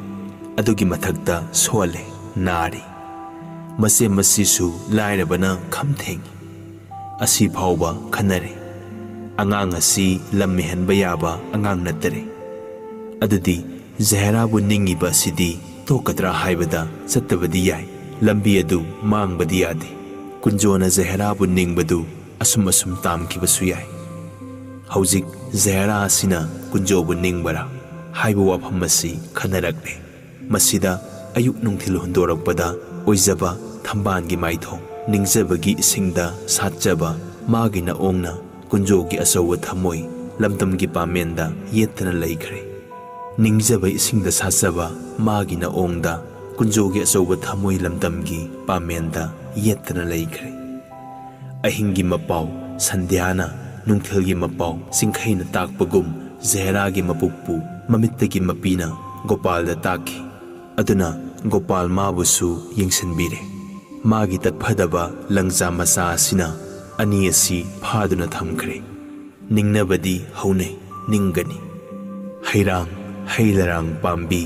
ꯑꯗꯨꯒꯤ ꯃꯊꯛꯇ ꯁꯣꯜꯂꯦ, ꯅꯥꯔꯤ꯫ ꯃꯆꯦꯝ ꯑꯁꯤꯁꯨ ꯂꯥꯏꯔꯕꯅ ꯈꯝ ꯊꯦꯡꯏ꯫ ꯑꯁꯤ ꯐꯥꯎꯕ ꯈꯟꯅꯔꯦ꯫ ꯑꯉꯥꯡ ꯑꯁꯤ ꯂꯝ ꯃꯤꯍꯟꯕ ꯌꯥꯕ ꯑꯉꯥꯡ ꯅꯠꯇꯔꯦ꯫ ꯑꯗꯨꯗꯤ ꯖꯍꯦꯔꯥꯕꯨ ꯅꯤꯡꯉꯤꯕ ꯑꯁꯤꯗꯤ ꯇꯣꯛꯀꯗ꯭ꯔꯥ ꯍꯥꯏꯕꯗ ꯆꯠꯇꯕꯗꯤ ꯌꯥꯏ, ꯂꯝꯕꯤ ꯑꯗꯨ ꯃꯥꯡꯕꯗꯤ ꯌꯥꯗꯦ꯫ ꯀꯨꯟꯖꯣꯅ ꯖꯍꯦꯔꯥꯕꯨ ꯅꯤꯡꯕꯗꯨ ꯑꯁꯨꯝ ꯑꯁꯨꯝ ꯇꯥꯝꯈꯤꯕꯁꯨ ꯌꯥꯏ꯫ ꯍꯧꯖꯤꯛ ꯖꯍꯦꯔꯥ ꯑꯁꯤꯅ ꯀꯨꯟꯖꯣꯕꯨ ꯅꯤꯡꯕꯔꯥ ꯍꯥꯏꯕ ꯋꯥꯐꯝ ꯑꯁꯤ ꯈꯟꯅꯔꯛꯂꯦ꯫ ꯃꯁꯤꯗ ꯑꯌꯨꯛ ꯅꯨꯡꯊꯤꯜ ꯍꯨꯟꯗꯣꯔꯛꯄꯗ ꯑꯣꯏꯖꯕ ꯊꯝꯕꯥꯜꯒꯤ ꯃꯥꯏꯊꯣꯡ, ꯅꯤꯡꯖꯕꯒꯤ ꯏꯁꯤꯡꯗ ꯁꯥꯠꯆꯕ ꯃꯥꯒꯤ ꯅꯑꯣꯡꯅ ꯀꯨꯟꯖꯣꯒꯤ ꯑꯆꯧꯕ ꯊꯃꯣꯏ ꯂꯝꯗꯝꯒꯤ ꯄꯥꯃꯦꯟꯗ ꯌꯦꯠꯇꯅ ꯂꯩꯈ꯭ꯔꯦ꯫ ꯅꯤꯡꯖꯕ ꯏꯁꯤꯡꯗ ꯁꯥꯠꯆꯕ ꯃꯥꯒꯤ ꯅꯑꯣꯡꯗ ꯀꯨꯟꯖꯣꯒꯤ ꯑꯆꯧꯕ ꯊꯃꯣꯏ ꯂꯝꯗꯝꯒꯤ ꯄꯥꯃꯦꯟꯗ ꯌꯦꯠꯇꯅ ꯂꯩꯈ꯭ꯔꯦ꯫ ꯑꯍꯤꯡꯒꯤ ꯃꯄꯥꯎ ꯁꯟꯙ꯭ꯌꯥꯅ, ꯅꯨꯡꯊꯤꯜꯒꯤ ꯃꯄꯥꯎ ꯆꯤꯡꯈꯩꯅ ꯇꯥꯛꯄꯒꯨꯝ ꯖꯍꯦꯔꯥꯒꯤ ꯃꯄꯨꯛꯄꯨ ꯃꯃꯤꯠꯇꯒꯤ ꯃꯄꯤꯅ ꯒꯣꯄꯥꯜꯗ ꯇꯥꯛꯈꯤ꯫ ꯑꯗꯨꯅ ꯒꯣꯄꯥꯜ ꯃꯥꯕꯨꯁꯨ ꯌꯦꯡꯁꯤꯟꯕꯤꯔꯦ꯫ ꯃꯥꯒꯤ ꯇꯠꯐꯗꯕ ꯂꯪꯖꯥ ꯃꯆꯥ ꯑꯁꯤꯅ ꯑꯅꯤ ꯑꯁꯤ ꯐꯥꯗꯨꯅ ꯊꯝꯈ꯭ꯔꯦ꯫ ꯅꯤꯡꯅꯕꯗꯤ ꯍꯧꯅꯩ, ꯅꯤꯡꯒꯅꯤ꯫ ꯍꯩꯔꯥꯡ, ꯍꯩ ꯂꯔꯥꯡ ꯄꯥꯝꯕꯤ,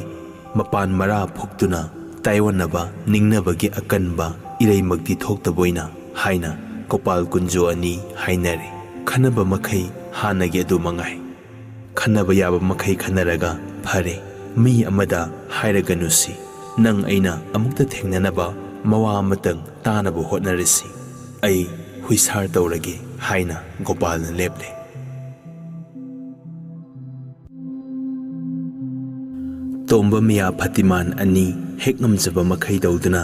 ꯃꯄꯥꯟ ꯃꯔꯥ ꯐꯨꯛꯇꯨꯅ ꯇꯥꯏꯑꯣꯟꯅꯕ ꯅꯤꯡꯅꯕꯒꯤ ꯑꯀꯟꯕ ꯏꯔꯩꯃꯛꯇꯤ ꯊꯣꯛꯇꯕꯣꯏꯅ ꯍꯥꯏꯅ ꯒꯣꯄꯥꯜ ꯀꯨꯟꯖꯨ ꯑꯅꯤ ꯍꯥꯏꯅꯔꯦ꯫ ꯈꯟꯅꯕ ꯃꯈꯩ ꯍꯥꯟꯅꯒꯤ ꯑꯗꯨ ꯃꯉꯥꯏ꯫ ꯈꯟꯅꯕ ꯌꯥꯕ ꯃꯈꯩ ꯈꯟꯅꯔꯒ ꯐꯔꯦ꯫ ꯃꯤ ꯑꯃꯗ ꯍꯥꯏꯔꯒꯅꯨꯁꯤ꯫ ꯅꯪ ꯑꯩꯅ ꯑꯃꯨꯛꯇ ꯊꯦꯡꯅꯅꯕ ꯃꯋꯥ ꯑꯃꯇꯪ ꯇꯥꯅꯕ ꯍꯣꯠꯅꯔꯁꯤ꯫ ꯑꯩ ꯍꯨꯏꯁꯥꯔ ꯇꯧꯔꯒꯦ ꯍꯥꯏꯅ ꯒꯣꯄꯥꯜꯅ ꯂꯦꯞꯂꯦ꯫ ꯇꯣꯝꯕ ꯃꯤꯌꯥ ꯐꯇꯤꯃꯥꯟ ꯑꯅꯤ ꯍꯦꯛ ꯉꯝꯖꯕ ꯃꯈꯩ ꯇꯧꯗꯨꯅ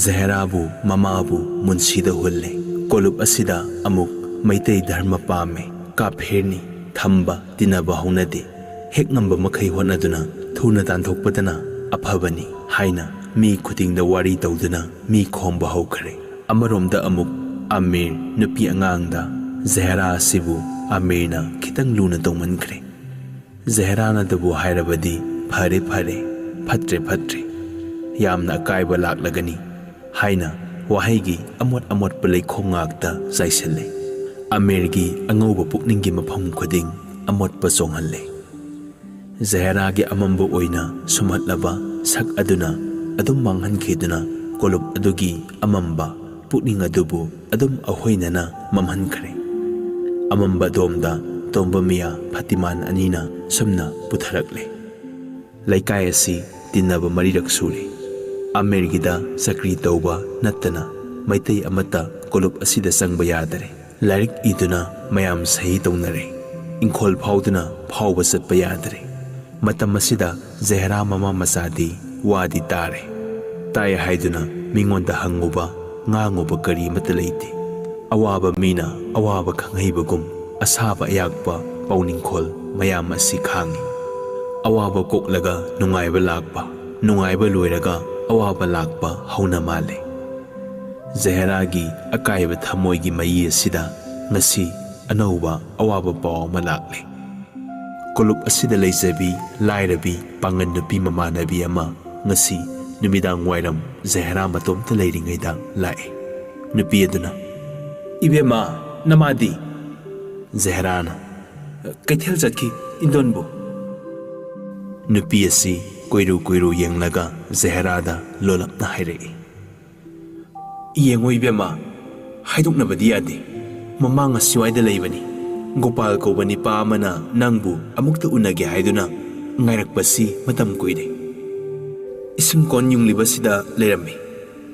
ꯖꯍꯦꯔꯥꯕꯨ ꯃꯃꯥꯕꯨ ꯃꯨꯟꯁꯤꯗ ꯍꯨꯜꯂꯦ꯫ ꯀꯣꯂꯨꯞ ꯑꯁꯤꯗ ꯑꯃꯨꯛ ꯃꯩꯇꯩ ꯙꯔꯃ ꯄꯥꯝꯃꯦ, ꯀꯥꯐꯤꯔꯅꯤ, ꯊꯝꯕ ꯇꯤꯟꯅꯕ ꯍꯧꯅꯗꯦ꯫ ꯍꯦꯛ ꯉꯝꯕ ꯃꯈꯩ ꯍꯣꯠꯅꯗꯨꯅ ꯊꯨꯅ ꯇꯥꯟꯊꯣꯛꯄꯗꯅ ꯑꯐꯕꯅꯤ ꯍꯥꯏꯅ ꯃꯤ ꯈꯨꯗꯤꯡꯗ ꯋꯥꯔꯤ ꯇꯧꯗꯨꯅ ꯃꯤ ꯈꯣꯝꯕ ꯍꯧꯈ꯭ꯔꯦ꯫ ꯑꯃꯔꯣꯝꯗ ꯑꯃꯨꯛ ꯑꯃꯤꯔ ꯅꯨꯄꯤ ꯑꯉꯥꯡꯗ ꯖꯍꯦꯔꯥ ꯑꯁꯤꯕꯨ ꯑꯃꯤꯔꯅ ꯈꯤꯇꯪ ꯂꯨꯅ ꯇꯧꯃꯟꯈ꯭ꯔꯦ꯫ ꯖꯍꯦꯔꯥꯅꯗꯕꯨ ꯍꯥꯏꯔꯕꯗꯤ ꯐꯔꯦ ꯐꯔꯦ, ꯐꯠꯇ꯭ꯔꯦ ꯐꯠꯇ꯭ꯔꯦ, ꯌꯥꯝꯅ ꯑꯀꯥꯏꯕ ꯂꯥꯛꯂꯒꯅꯤ ꯍꯥꯏꯅ ꯋꯥꯍꯩꯒꯤ ꯑꯃꯣꯠ ꯑꯃꯣꯠꯄ ꯂꯩꯈꯣꯝ ꯉꯥꯛꯇ ꯆꯥꯏꯁꯤꯜꯂꯦ꯫ ꯑꯃꯤꯔꯒꯤ ꯑꯉꯧꯕ ꯄꯨꯛꯅꯤꯡꯒꯤ ꯃꯐꯝ ꯈꯨꯗꯤꯡ ꯑꯃꯣꯠꯄ ꯆꯣꯡꯍꯜꯂꯦ꯫ ꯖꯍꯦꯔꯥꯒꯤ ꯑꯃꯝꯕ ꯑꯣꯏꯅ ꯁꯨꯝꯍꯠꯂꯕ ꯁꯛ ꯑꯗꯨꯅ ꯑꯗꯨꯝ ꯃꯥꯡꯍꯟꯈꯤꯗꯨꯅ ꯀꯣꯂꯨꯞ ꯑꯗꯨꯒꯤ ꯑꯃꯝꯕ ꯄꯨꯛꯅꯤꯡ ꯑꯗꯨꯕꯨ ꯑꯗꯨꯝ ꯑꯍꯣꯏꯅꯅ ꯃꯝꯍꯟꯈ꯭ꯔꯦ꯫ ꯑꯃꯝꯕ ꯑꯗꯣꯝꯗ ꯇꯣꯝꯕ ꯃꯤꯌꯥ ꯐꯇꯤꯃꯥꯟ ꯑꯅꯤꯅ ꯁꯨꯝꯅ ꯄꯨꯊꯔꯛꯂꯦ꯫ ꯂꯩꯀꯥꯏ ꯑꯁꯤ ꯇꯤꯟꯅꯕ ꯃꯔꯤꯔꯛ ꯁꯨꯔꯦ꯫ ꯑꯃꯤꯔꯒꯤꯗ ꯆꯀ꯭ꯔꯤ ꯇꯧꯕ ꯅꯠꯇꯅ ꯃꯩꯇꯩ ꯑꯃꯠꯇ ꯀꯣꯂꯨꯞ ꯑꯁꯤꯗ ꯆꯪꯕ ꯌꯥꯗꯔꯦ꯫ ꯂꯥꯏꯔꯤꯛ ꯏꯗꯨꯅ ꯃꯌꯥꯝ ꯁꯍꯤ ꯇꯧꯅꯔꯦ꯫ ꯏꯪꯈꯣꯜ ꯐꯥꯎꯗꯨꯅ ꯐꯥꯎꯕ ꯆꯠꯄ ꯌꯥꯗ꯭ꯔꯦ꯫ ꯃꯇꯝ ꯑꯁꯤꯗ ꯖꯍꯦꯔꯥ ꯃꯃꯥ ꯃꯆꯥꯗꯤ ꯋꯥꯗꯤ ꯇꯥꯔꯦ꯫ ꯇꯥꯏ ꯍꯥꯏꯗꯨꯅ ꯃꯤꯉꯣꯟꯗ ꯍꯪꯉꯨꯕ, ꯉꯥꯡꯉꯨꯕ ꯀꯔꯤ ꯑꯃꯠꯇ ꯂꯩꯇꯦ꯫ ꯑꯋꯥꯕ ꯃꯤꯅ ꯑꯋꯥꯕ ꯈꯪꯍꯩꯕꯒꯨꯝ ꯑꯁꯥꯕ ꯑꯌꯥꯛꯄ ꯄꯥꯎꯅꯤꯡꯈꯣꯜ ꯃꯌꯥꯝ ꯑꯁꯤ ꯈꯥꯡꯉꯤ꯫ ꯑꯋꯥꯕ ꯀꯣꯛꯂꯒ ꯅꯨꯡꯉꯥꯏꯕ ꯂꯥꯛꯄ, ꯅꯨꯡꯉꯥꯏꯕ ꯂꯣꯏꯔꯒ ꯑꯋꯥꯕ ꯂꯥꯛꯄ ꯍꯧꯅ ꯃꯥꯜꯂꯦ꯫ ꯖꯍꯦꯔꯥꯒꯤ ꯑꯀꯥꯏꯕ ꯊꯃꯣꯏꯒꯤ ꯃꯌꯤ ꯑꯁꯤꯗ ꯉꯁꯤ ꯑꯅꯧꯕ ꯑꯋꯥꯕ ꯄꯥꯎ ꯑꯃ ꯂꯥꯛꯂꯦ꯫ ꯀꯣꯂꯨꯞ ꯑꯁꯤꯗ ꯂꯩꯖꯕꯤ ꯂꯥꯏꯔꯕꯤ ꯄꯥꯡꯒꯟ ꯅꯨꯄꯤ ꯃꯃꯥꯟꯅꯕꯤ ꯑꯃ ꯉꯁꯤ ꯅꯨꯃꯤꯗꯥꯡ ꯋꯥꯏꯔꯝ ꯖꯍꯦꯔꯥ ꯃꯇꯣꯝꯇ ꯂꯩꯔꯤꯉꯩꯗ ꯂꯥꯛꯏ꯫ ꯅꯨꯄꯤ ꯑꯗꯨꯅ, "ꯏꯕꯦꯝꯃ, ꯅꯃꯥꯗꯤ?" ꯖꯦꯍꯔꯥꯅ, "ꯀꯩꯊꯦꯜ ꯆꯠꯈꯤ, ꯏꯟꯗꯣꯟꯕꯨ꯫" ꯅꯨꯄꯤ ꯑꯁꯤ ꯀꯨꯏꯔꯨ ꯀꯨꯏꯔꯨ ꯌꯦꯡꯂꯒ ꯖꯦꯍꯔꯥꯗ ꯂꯣꯜꯂꯞꯅ ꯍꯥꯏꯔꯛꯏ, "ꯌꯦꯡꯉꯣ ꯏꯕꯦꯝꯃ, ꯍꯥꯏꯗꯣꯛꯅꯕꯗꯤ ꯌꯥꯗꯦ꯫ ꯃꯃꯥꯡ ꯑꯁꯤꯋꯥꯏꯗ ꯂꯩꯕꯅꯤ꯫ ꯒꯣꯄꯥꯜ ꯀꯧꯕ ꯅꯤꯄꯥ ꯑꯃꯅ ꯅꯪꯕꯨ ꯑꯃꯨꯛꯇ ꯎꯅꯒꯦ ꯍꯥꯏꯗꯨꯅ ꯉꯥꯏꯔꯛꯄꯁꯤ ꯃꯇꯝ ꯀꯨꯏꯔꯦ꯫ ꯏꯁꯤꯡ ꯀꯣꯟ ꯌꯨꯡꯂꯤꯕꯁꯤꯗ ꯂꯩꯔꯝꯃꯤ꯫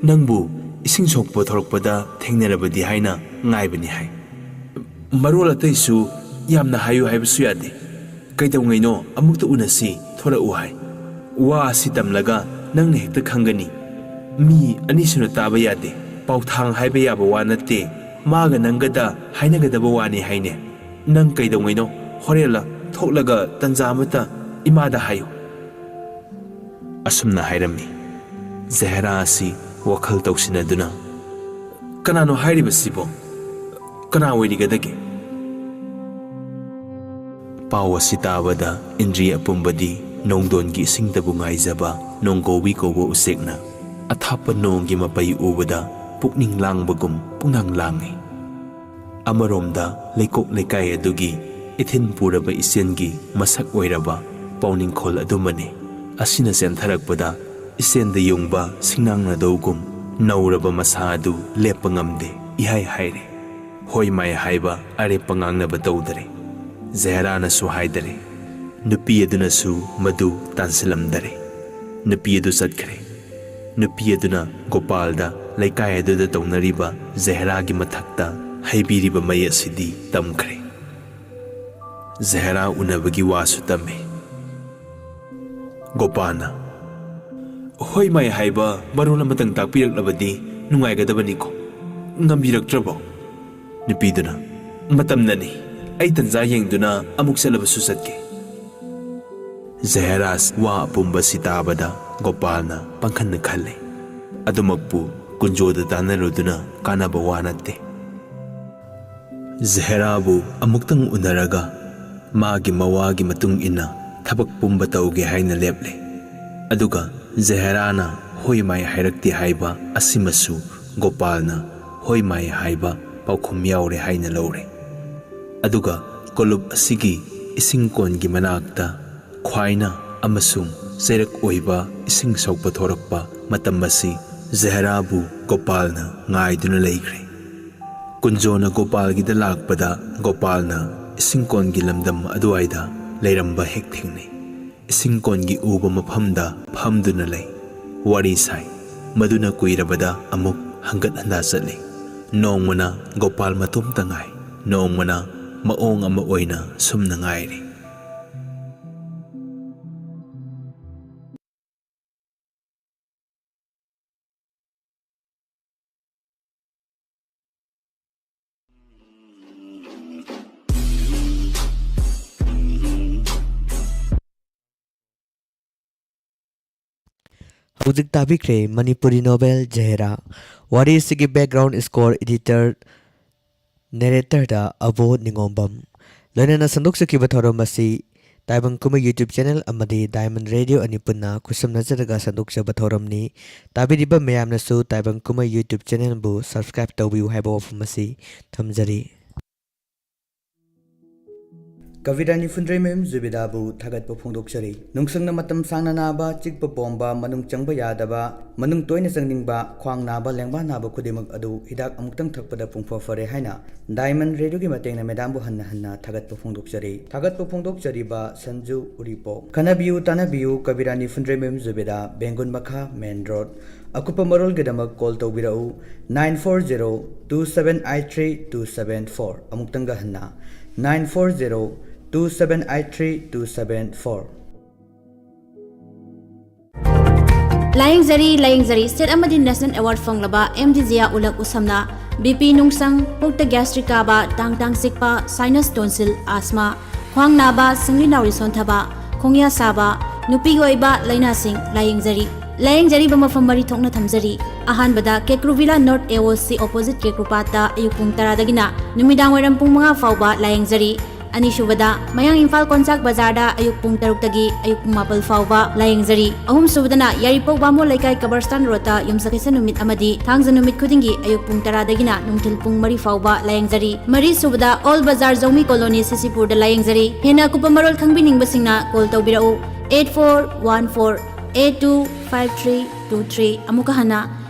ꯅꯪꯕꯨ ꯏꯁꯤꯡ ꯁꯣꯛꯄ ꯊꯣꯔꯛꯄꯗ ꯊꯦꯡꯅꯔꯕꯗꯤ ꯍꯥꯏꯅ ꯉꯥꯏꯕꯅꯤ ꯍꯥꯏ꯫ ꯃꯔꯣꯜ ꯑꯇꯩꯁꯨ ꯌꯥꯝꯅ ꯍꯥꯏꯌꯨ ꯍꯥꯏꯕꯁꯨ ꯌꯥꯗꯦ꯫ ꯀꯩꯗꯧꯉꯩꯅꯣ ꯑꯃꯨꯛꯇ ꯎꯅꯁꯤ, ꯊꯣꯔꯛꯎ ꯍꯥꯏ꯫ ꯋꯥ ꯑꯁꯤ ꯇꯝꯂꯒ ꯅꯪꯅ ꯍꯦꯛꯇ ꯈꯪꯒꯅꯤ꯫ ꯃꯤ ꯑꯅꯤꯁꯨꯅ ꯇꯥꯕ ꯌꯥꯗꯦ꯫ ꯄꯥꯎꯊꯥꯡ ꯍꯥꯏꯕ ꯌꯥꯕ ꯋꯥ ꯅꯠꯇꯦ꯫ ꯃꯥꯒ ꯅꯪꯒꯗ ꯍꯥꯏꯅꯒꯗꯕ ꯋꯥꯅꯤ ꯍꯥꯏꯅꯦ꯫ ꯅꯪ ꯀꯩꯗꯧꯉꯩꯅꯣ ꯍꯣꯔꯦꯟꯂ ꯊꯣꯛꯂꯒ ꯇꯟꯖꯥ ꯑꯃꯇ ꯏꯃꯥꯗ ꯍꯥꯏꯌꯨ꯫" ꯑꯁꯨꯝꯅ ꯍꯥꯏꯔꯝꯃꯤ꯫ ꯖꯦꯍꯔꯥ ꯑꯁꯤ ꯋꯥꯈꯜ ꯇꯧꯁꯤꯟꯅꯗꯨꯅ, "ꯀꯅꯥꯅꯣ ꯍꯥꯏꯔꯤꯕꯁꯤꯕꯣ? ꯀꯅꯥ ꯑꯣꯏꯔꯤꯒꯗꯒꯦ?" ꯄꯥꯎ ꯑꯁꯤ ꯇꯥꯕꯗ ꯏꯟꯗ꯭ꯔꯤ ꯑꯄꯨꯝꯕꯗꯤ ꯅꯣꯡꯗꯣꯟꯒꯤ ꯏꯁꯤꯡꯗꯕꯨ ꯉꯥꯏꯖꯕ ꯅꯣꯡꯒꯧꯕꯤ ꯀꯧꯕ ꯎꯆꯦꯛꯅ ꯑꯊꯥꯞꯄ ꯅꯣꯡꯒꯤ ꯃꯄꯩ ꯎꯕꯗ ꯄꯨꯛꯅꯤꯡ ꯂꯥꯡꯕꯒꯨꯝ ꯄꯨꯡꯂꯥꯡ ꯂꯥꯡꯏ꯫ ꯑꯃꯔꯣꯝꯗ ꯂꯩꯀꯣꯛ ꯂꯩꯀꯥꯏ ꯑꯗꯨꯒꯤ ꯏꯊꯤꯟ ꯄꯨꯔꯕ ꯏꯆꯦꯜꯒꯤ ꯃꯁꯛ ꯑꯣꯏꯔꯕ ꯄꯥꯎꯅꯤꯡꯈꯣꯜ ꯑꯗꯨꯃꯅꯤ꯫ ꯑꯁꯤꯅ ꯆꯦꯟꯊꯔꯛꯄꯗ ꯏꯆꯦꯜꯗ ꯌꯨꯡꯕ ꯁꯤꯡꯅꯥꯡꯅꯗꯧꯒꯨꯝ ꯅꯧꯔꯕ ꯃꯁꯥ ꯑꯗꯨ ꯂꯦꯞꯄ ꯉꯝꯗꯦ, ꯏꯍꯥꯏ ꯍꯥꯏꯔꯦ꯫ ꯍꯣꯏ ꯃꯥꯏ ꯍꯥꯏꯕ ꯑꯔꯦꯞꯄ ꯉꯥꯡꯅꯕ ꯇꯧꯗꯔꯦ꯫ ꯖꯦꯍꯔꯥꯅꯁꯨ ꯍꯥꯏꯗꯔꯦ꯫ ꯅꯨꯄꯤ ꯑꯗꯨꯅꯁꯨ ꯃꯗꯨ ꯇꯥꯟꯁꯤꯜꯂꯝꯗꯔꯦ꯫ ꯅꯨꯄꯤ ꯑꯗꯨ ꯆꯠꯈ꯭ꯔꯦ꯫ ꯅꯨꯄꯤ ꯑꯗꯨꯅ ꯒꯣꯄꯥꯜꯗ ꯂꯩꯀꯥꯏ ꯑꯗꯨꯗ ꯇꯧꯅꯔꯤꯕ ꯖꯦꯍꯔꯥꯒꯤ ꯃꯊꯛꯇ ꯍꯩꯕꯤꯔꯤꯕ ꯃꯩ ꯑꯁꯤꯗꯤ ꯇꯝꯈ꯭ꯔꯦ꯫ ꯖꯦꯍꯔꯥ ꯎꯅꯕꯒꯤ ꯋꯥꯁꯨ ꯇꯝꯃꯤ꯫ ꯒꯣꯄꯥꯜꯅ, "ꯍꯣꯏ ꯃꯥꯏ ꯍꯥꯏꯕ ꯃꯔꯣꯜ ꯑꯃꯇꯪ ꯇꯥꯛꯄꯤꯔꯛꯂꯕꯗꯤ ꯅꯨꯡꯉꯥꯏꯒꯗꯕꯅꯤꯀꯣ꯫ ꯉꯝꯕꯤꯔꯛꯇ꯭ꯔꯕꯣ?" ꯅꯨꯄꯤꯗꯨꯅ, "ꯃꯇꯝꯅꯅꯤ꯫ ꯑꯩ ꯇꯟꯖꯥ ꯌꯦꯡꯗꯨꯅ ꯑꯃꯨꯛ ꯆꯠꯂꯕꯁꯨ ꯆꯠꯀꯦ꯫" ꯖꯦꯍꯔꯥꯁ ꯋꯥ ꯑꯄꯨꯝꯕꯁꯤ ꯇꯥꯕꯗ ꯒꯣꯄꯥꯜꯅ ꯄꯥꯡꯈꯟꯅ ꯈꯜꯂꯤ꯫ ꯑꯗꯨꯃꯛꯄꯨ ꯀꯨꯟꯖꯣꯗ ꯇꯥꯟꯅꯔꯨꯗꯨꯅ ꯀꯥꯟꯅꯕ ꯋꯥ ꯅꯠꯇꯦ꯫ ꯖꯦꯍꯔꯥꯕꯨ ꯑꯃꯨꯛꯇꯪ ꯎꯅꯔꯒ ꯃꯥꯒꯤ ꯃꯋꯥꯒꯤ ꯃꯇꯨꯡ ꯏꯟꯅ ꯊꯕꯛ ꯄꯨꯝꯕ ꯇꯧꯒꯦ ꯍꯥꯏꯅ ꯂꯦꯞꯂꯦ꯫ ꯑꯗꯨꯒ ꯖꯦꯍꯔꯥꯅ ꯍꯣꯏ ꯃꯥꯏ ꯍꯥꯏꯔꯛꯇꯦ ꯍꯥꯏꯕ ꯑꯁꯤꯃꯁꯨ ꯒꯣꯄꯥꯜꯅ ꯍꯣꯏ ꯃꯥꯏ ꯍꯥꯏꯕ ꯄꯥꯎꯈꯨꯝ ꯌꯥꯎꯔꯦ ꯍꯥꯏꯅ ꯂꯧꯔꯦ꯫ ꯑꯗꯨꯒ ꯀꯣꯂꯨꯞ ꯑꯁꯤꯒꯤ ꯏꯁꯤꯡ ꯀꯣꯟꯒꯤ ꯃꯅꯥꯛꯇ ꯈ꯭ꯋꯥꯏꯅ ꯑꯃꯁꯨꯡ ꯆꯩꯔꯛ ꯑꯣꯏꯕ ꯏꯁꯤꯡ ꯁꯣꯛꯄ ꯊꯣꯔꯛꯄ ꯃꯇꯝ ꯑꯁꯤ ꯖꯍꯦꯔꯥꯕꯨ ꯒꯣꯄꯥꯜꯅ ꯉꯥꯏꯗꯨꯅ ꯂꯩꯈ꯭ꯔꯦ꯫ ꯀꯨꯟꯖꯣꯅ ꯒꯣꯄꯥꯜꯒꯤꯗ ꯂꯥꯛꯄꯗ ꯒꯣꯄꯥꯜꯅ ꯏꯁꯤꯡ ꯀꯣꯟꯒꯤ ꯂꯝꯗꯝ ꯑꯗꯨꯋꯥꯏꯗ ꯂꯩꯔꯝꯕ ꯍꯦꯛ ꯊꯦꯡꯅꯩ꯫ ꯏꯁꯤꯡ ꯀꯣꯟꯒꯤ ꯎꯕ ꯃꯐꯝꯗ ꯐꯝꯗꯨꯅ ꯂꯩ꯫ ꯋꯥꯔꯤ ꯁꯥꯏ꯫ ꯃꯗꯨꯅ ꯀꯨꯏꯔꯕꯗ ꯑꯃꯨꯛ ꯍꯪꯒꯠ ꯍꯟꯗꯥ ꯆꯠꯂꯤ꯫ ꯅꯣꯡꯃꯅ ꯒꯣꯄꯥꯜ ꯃꯇꯣꯝꯇ ꯉꯥꯏ, ꯅꯣꯡꯃꯅ ꯃꯑꯣꯡ ꯑꯃ ꯑꯣꯏꯅ ꯁꯨꯝꯅ ꯉꯥꯏꯔꯤ꯫ ꯍꯧꯖꯤꯛ ꯇꯥꯕꯤꯈ꯭ꯔꯦ ꯃꯅꯤꯄꯨꯔꯤ ꯅꯣꯚꯦꯜ ꯖꯍꯦꯔꯥ꯫ ꯋꯥꯔꯤ ꯑꯁꯤꯒꯤ background score editor, narratorꯗ ꯑꯕꯣ ꯅꯤꯉꯣꯝꯕꯝ꯫ ꯂꯣꯏꯅꯅ ꯁꯟꯗꯣꯛꯆꯈꯤꯕ ꯊꯧꯔꯝ ꯑꯁꯤ ꯇꯥꯏꯕꯪ ꯀꯨꯝꯍꯩ YouTube channel ꯑꯃꯗꯤ Diamond Radio ꯑꯅꯤ ꯄꯨꯟꯅ ꯈꯨꯠꯁꯝꯅꯖꯔꯒ ꯁꯟꯗꯣꯛꯆꯕ ꯊꯧꯔꯝꯅꯤ꯫ ꯇꯥꯕꯤꯔꯤꯕ ꯃꯌꯥꯝꯅꯁꯨ ꯇꯥꯏꯕꯪ ꯀꯨꯝꯍꯩ YouTube channelꯕꯨ subscribe ꯇꯧꯕꯤꯌꯨ ꯍꯥꯏꯕ ꯋꯥꯐꯝ ꯑꯁꯤ ꯊꯝꯖꯔꯤ꯫ ꯀꯕꯤꯔꯥꯅꯤ ꯐꯨꯟꯗ꯭ꯔꯩꯃꯌꯨꯝ ꯖꯨꯕꯤꯗꯥꯕꯨ ꯊꯥꯒꯠꯄ ꯐꯣꯡꯗꯣꯛꯆꯔꯤ꯫ ꯅꯨꯡꯁꯪꯅ ꯃꯇꯝ ꯁꯥꯡꯅ ꯅꯥꯕ, ꯆꯤꯛꯄ ꯄꯣꯝꯕ, ꯃꯅꯨꯡ ꯆꯪꯕ ꯌꯥꯗꯕ, ꯃꯅꯨꯡ ꯇꯣꯏꯅ ꯆꯪꯅꯤꯡꯕ, ꯈ꯭ꯋꯥꯡ ꯅꯥꯕ, ꯂꯦꯡꯕꯥꯟ ꯅꯥꯕ ꯈꯨꯗꯤꯡꯃꯛ ꯑꯗꯨ ꯍꯤꯗꯥꯛ ꯑꯃꯨꯛꯇꯪ ꯊꯛꯄꯗ ꯄꯨꯡꯐ ꯐꯔꯦ ꯍꯥꯏꯅ Diamond Radioꯒꯤ ꯃꯇꯦꯡꯅ ꯃꯦꯗꯥꯝꯕꯨ ꯍꯟꯅ ꯍꯟꯅ ꯊꯥꯒꯠꯄ ꯐꯣꯡꯗꯣꯛꯆꯔꯤ꯫ ꯊꯥꯒꯠꯄ ꯐꯣꯡꯗꯣꯛꯆꯔꯤꯕ ꯁꯟꯖꯨ ꯎꯔꯤꯄꯣꯛ꯫ ꯈꯟꯅꯕꯤꯌꯨ ꯇꯥꯟꯅꯕꯤꯌꯨ ꯀꯕꯤꯔꯥꯅꯤ ꯐꯨꯟꯗ꯭ꯔꯩꯃꯌꯨꯝ ꯖꯨꯕꯤꯗꯥ, ꯕꯦꯡꯒꯨꯟ ꯃꯈꯥ, main road꯫ ꯑꯀꯨꯞꯄ ꯃꯔꯣꯜꯒꯤꯗꯃꯛ call ꯇꯧꯕꯤꯔꯛꯎ, nine four zero two seven eight three two seven four꯫ ꯑꯃꯨꯛꯇꯪꯒ ꯍꯟꯅ, nine four zero two seven eight three two seven four꯫ ꯂꯥꯌꯦꯡꯖꯔꯤ, ꯂꯥꯌꯦꯡꯖꯔꯤ꯫ State ꯑꯃꯗꯤ National Award ꯐꯪꯂꯕ ꯑꯦꯝ ꯗꯤ ꯖꯤꯌꯥ ꯎꯂꯛ ꯎꯁꯝꯅ ꯕꯤ ꯄꯤ ꯅꯨꯡꯁꯪ, ꯄꯨꯛꯇ gastric ꯀꯥꯕ, ꯇꯥꯡ ꯇꯥꯡ ꯆꯤꯛꯄ, sinus, tonsil, asthma, ꯈ꯭ꯋꯥꯡ ꯅꯥꯕ, ꯁꯤꯡꯂꯤ ꯅꯥꯎꯔꯤ ꯁꯣꯟꯊꯕ, ꯈꯣꯡꯌꯥ ꯁꯥꯕ, ꯅꯨꯄꯤꯒꯤ ꯑꯣꯏꯕ ꯂꯥꯏꯅꯥꯁꯤꯡ ꯂꯥꯌꯦꯡꯖꯔꯤ꯫ ꯂꯥꯌꯦꯡꯖꯔꯤꯕ ꯃꯐꯝ ꯃꯔꯤ ꯊꯣꯛꯅ ꯊꯝꯖꯔꯤ꯫ ꯑꯍꯥꯟꯕꯗ Keikru villa North A O C opposite ꯀꯦꯀ꯭ꯔꯨꯄꯥꯠꯇ ꯑꯌꯨꯛ ꯄꯨꯡ ꯇꯔꯥꯗꯒꯤꯅ ꯅꯨꯃꯤꯗꯥꯡ ꯋꯥꯏꯔꯝ ꯄꯨꯡ ꯃꯉꯥ ꯐꯥꯎꯕ ꯂꯥꯌꯦꯡꯖꯔꯤ꯫ ꯑꯅꯤꯁꯨꯕꯗ, ꯃꯌꯥꯡ ꯏꯝꯐꯥꯜ ꯀꯣꯟꯆꯥꯛ ꯕꯖꯥꯔꯗ ꯑꯌꯨꯛ ꯄꯨꯡ ꯇꯔꯨꯛꯇꯒꯤ ꯑꯌꯨꯛ ꯄꯨꯡ ꯃꯥꯄꯜ ꯐꯥꯎꯕ ꯂꯥꯌꯦꯡꯖꯔꯤ꯫ ꯑꯍꯨꯝꯁꯨꯕꯗꯅ, ꯌꯥꯏꯔꯤꯄꯣꯛ ꯕꯥꯃꯣꯟ ꯂꯩꯀꯥꯏ ꯀꯕꯔꯁꯇꯥꯟ ꯔꯣꯗꯇ ꯌꯨꯝꯁꯀꯩꯁ ꯅꯨꯃꯤꯠ ꯑꯃꯗꯤ ꯊꯥꯡꯖ ꯅꯨꯃꯤꯠ ꯈꯨꯗꯤꯡꯒꯤ ꯑꯌꯨꯛ ꯄꯨꯡ ꯇꯔꯥꯗꯒꯤꯅ ꯅꯨꯡꯊꯤꯜ ꯄꯨꯡ ꯃꯔꯤ ꯐꯥꯎꯕ ꯂꯥꯌꯦꯡꯖꯔꯤ꯫ ꯃꯔꯤꯁꯨꯕꯗ, ꯑꯣꯜ ꯕꯖꯥꯔ ꯖꯧꯃꯤ ꯀꯣꯂꯣꯅꯤ ꯁꯤꯁꯤꯄꯨꯔꯗ ꯂꯥꯌꯦꯡꯖꯔꯤ꯫ ꯍꯦꯟꯅ ꯑꯀꯨꯞꯄ ꯃꯔꯣꯜ ꯈꯪꯕꯤꯅꯤꯡꯕꯁꯤꯡꯅ ꯀꯣꯜ ꯇꯧꯕꯤꯔꯛꯎ, eight four one four eight two five three two three꯫ ꯑꯃꯨꯛꯀ ꯍꯟꯅ,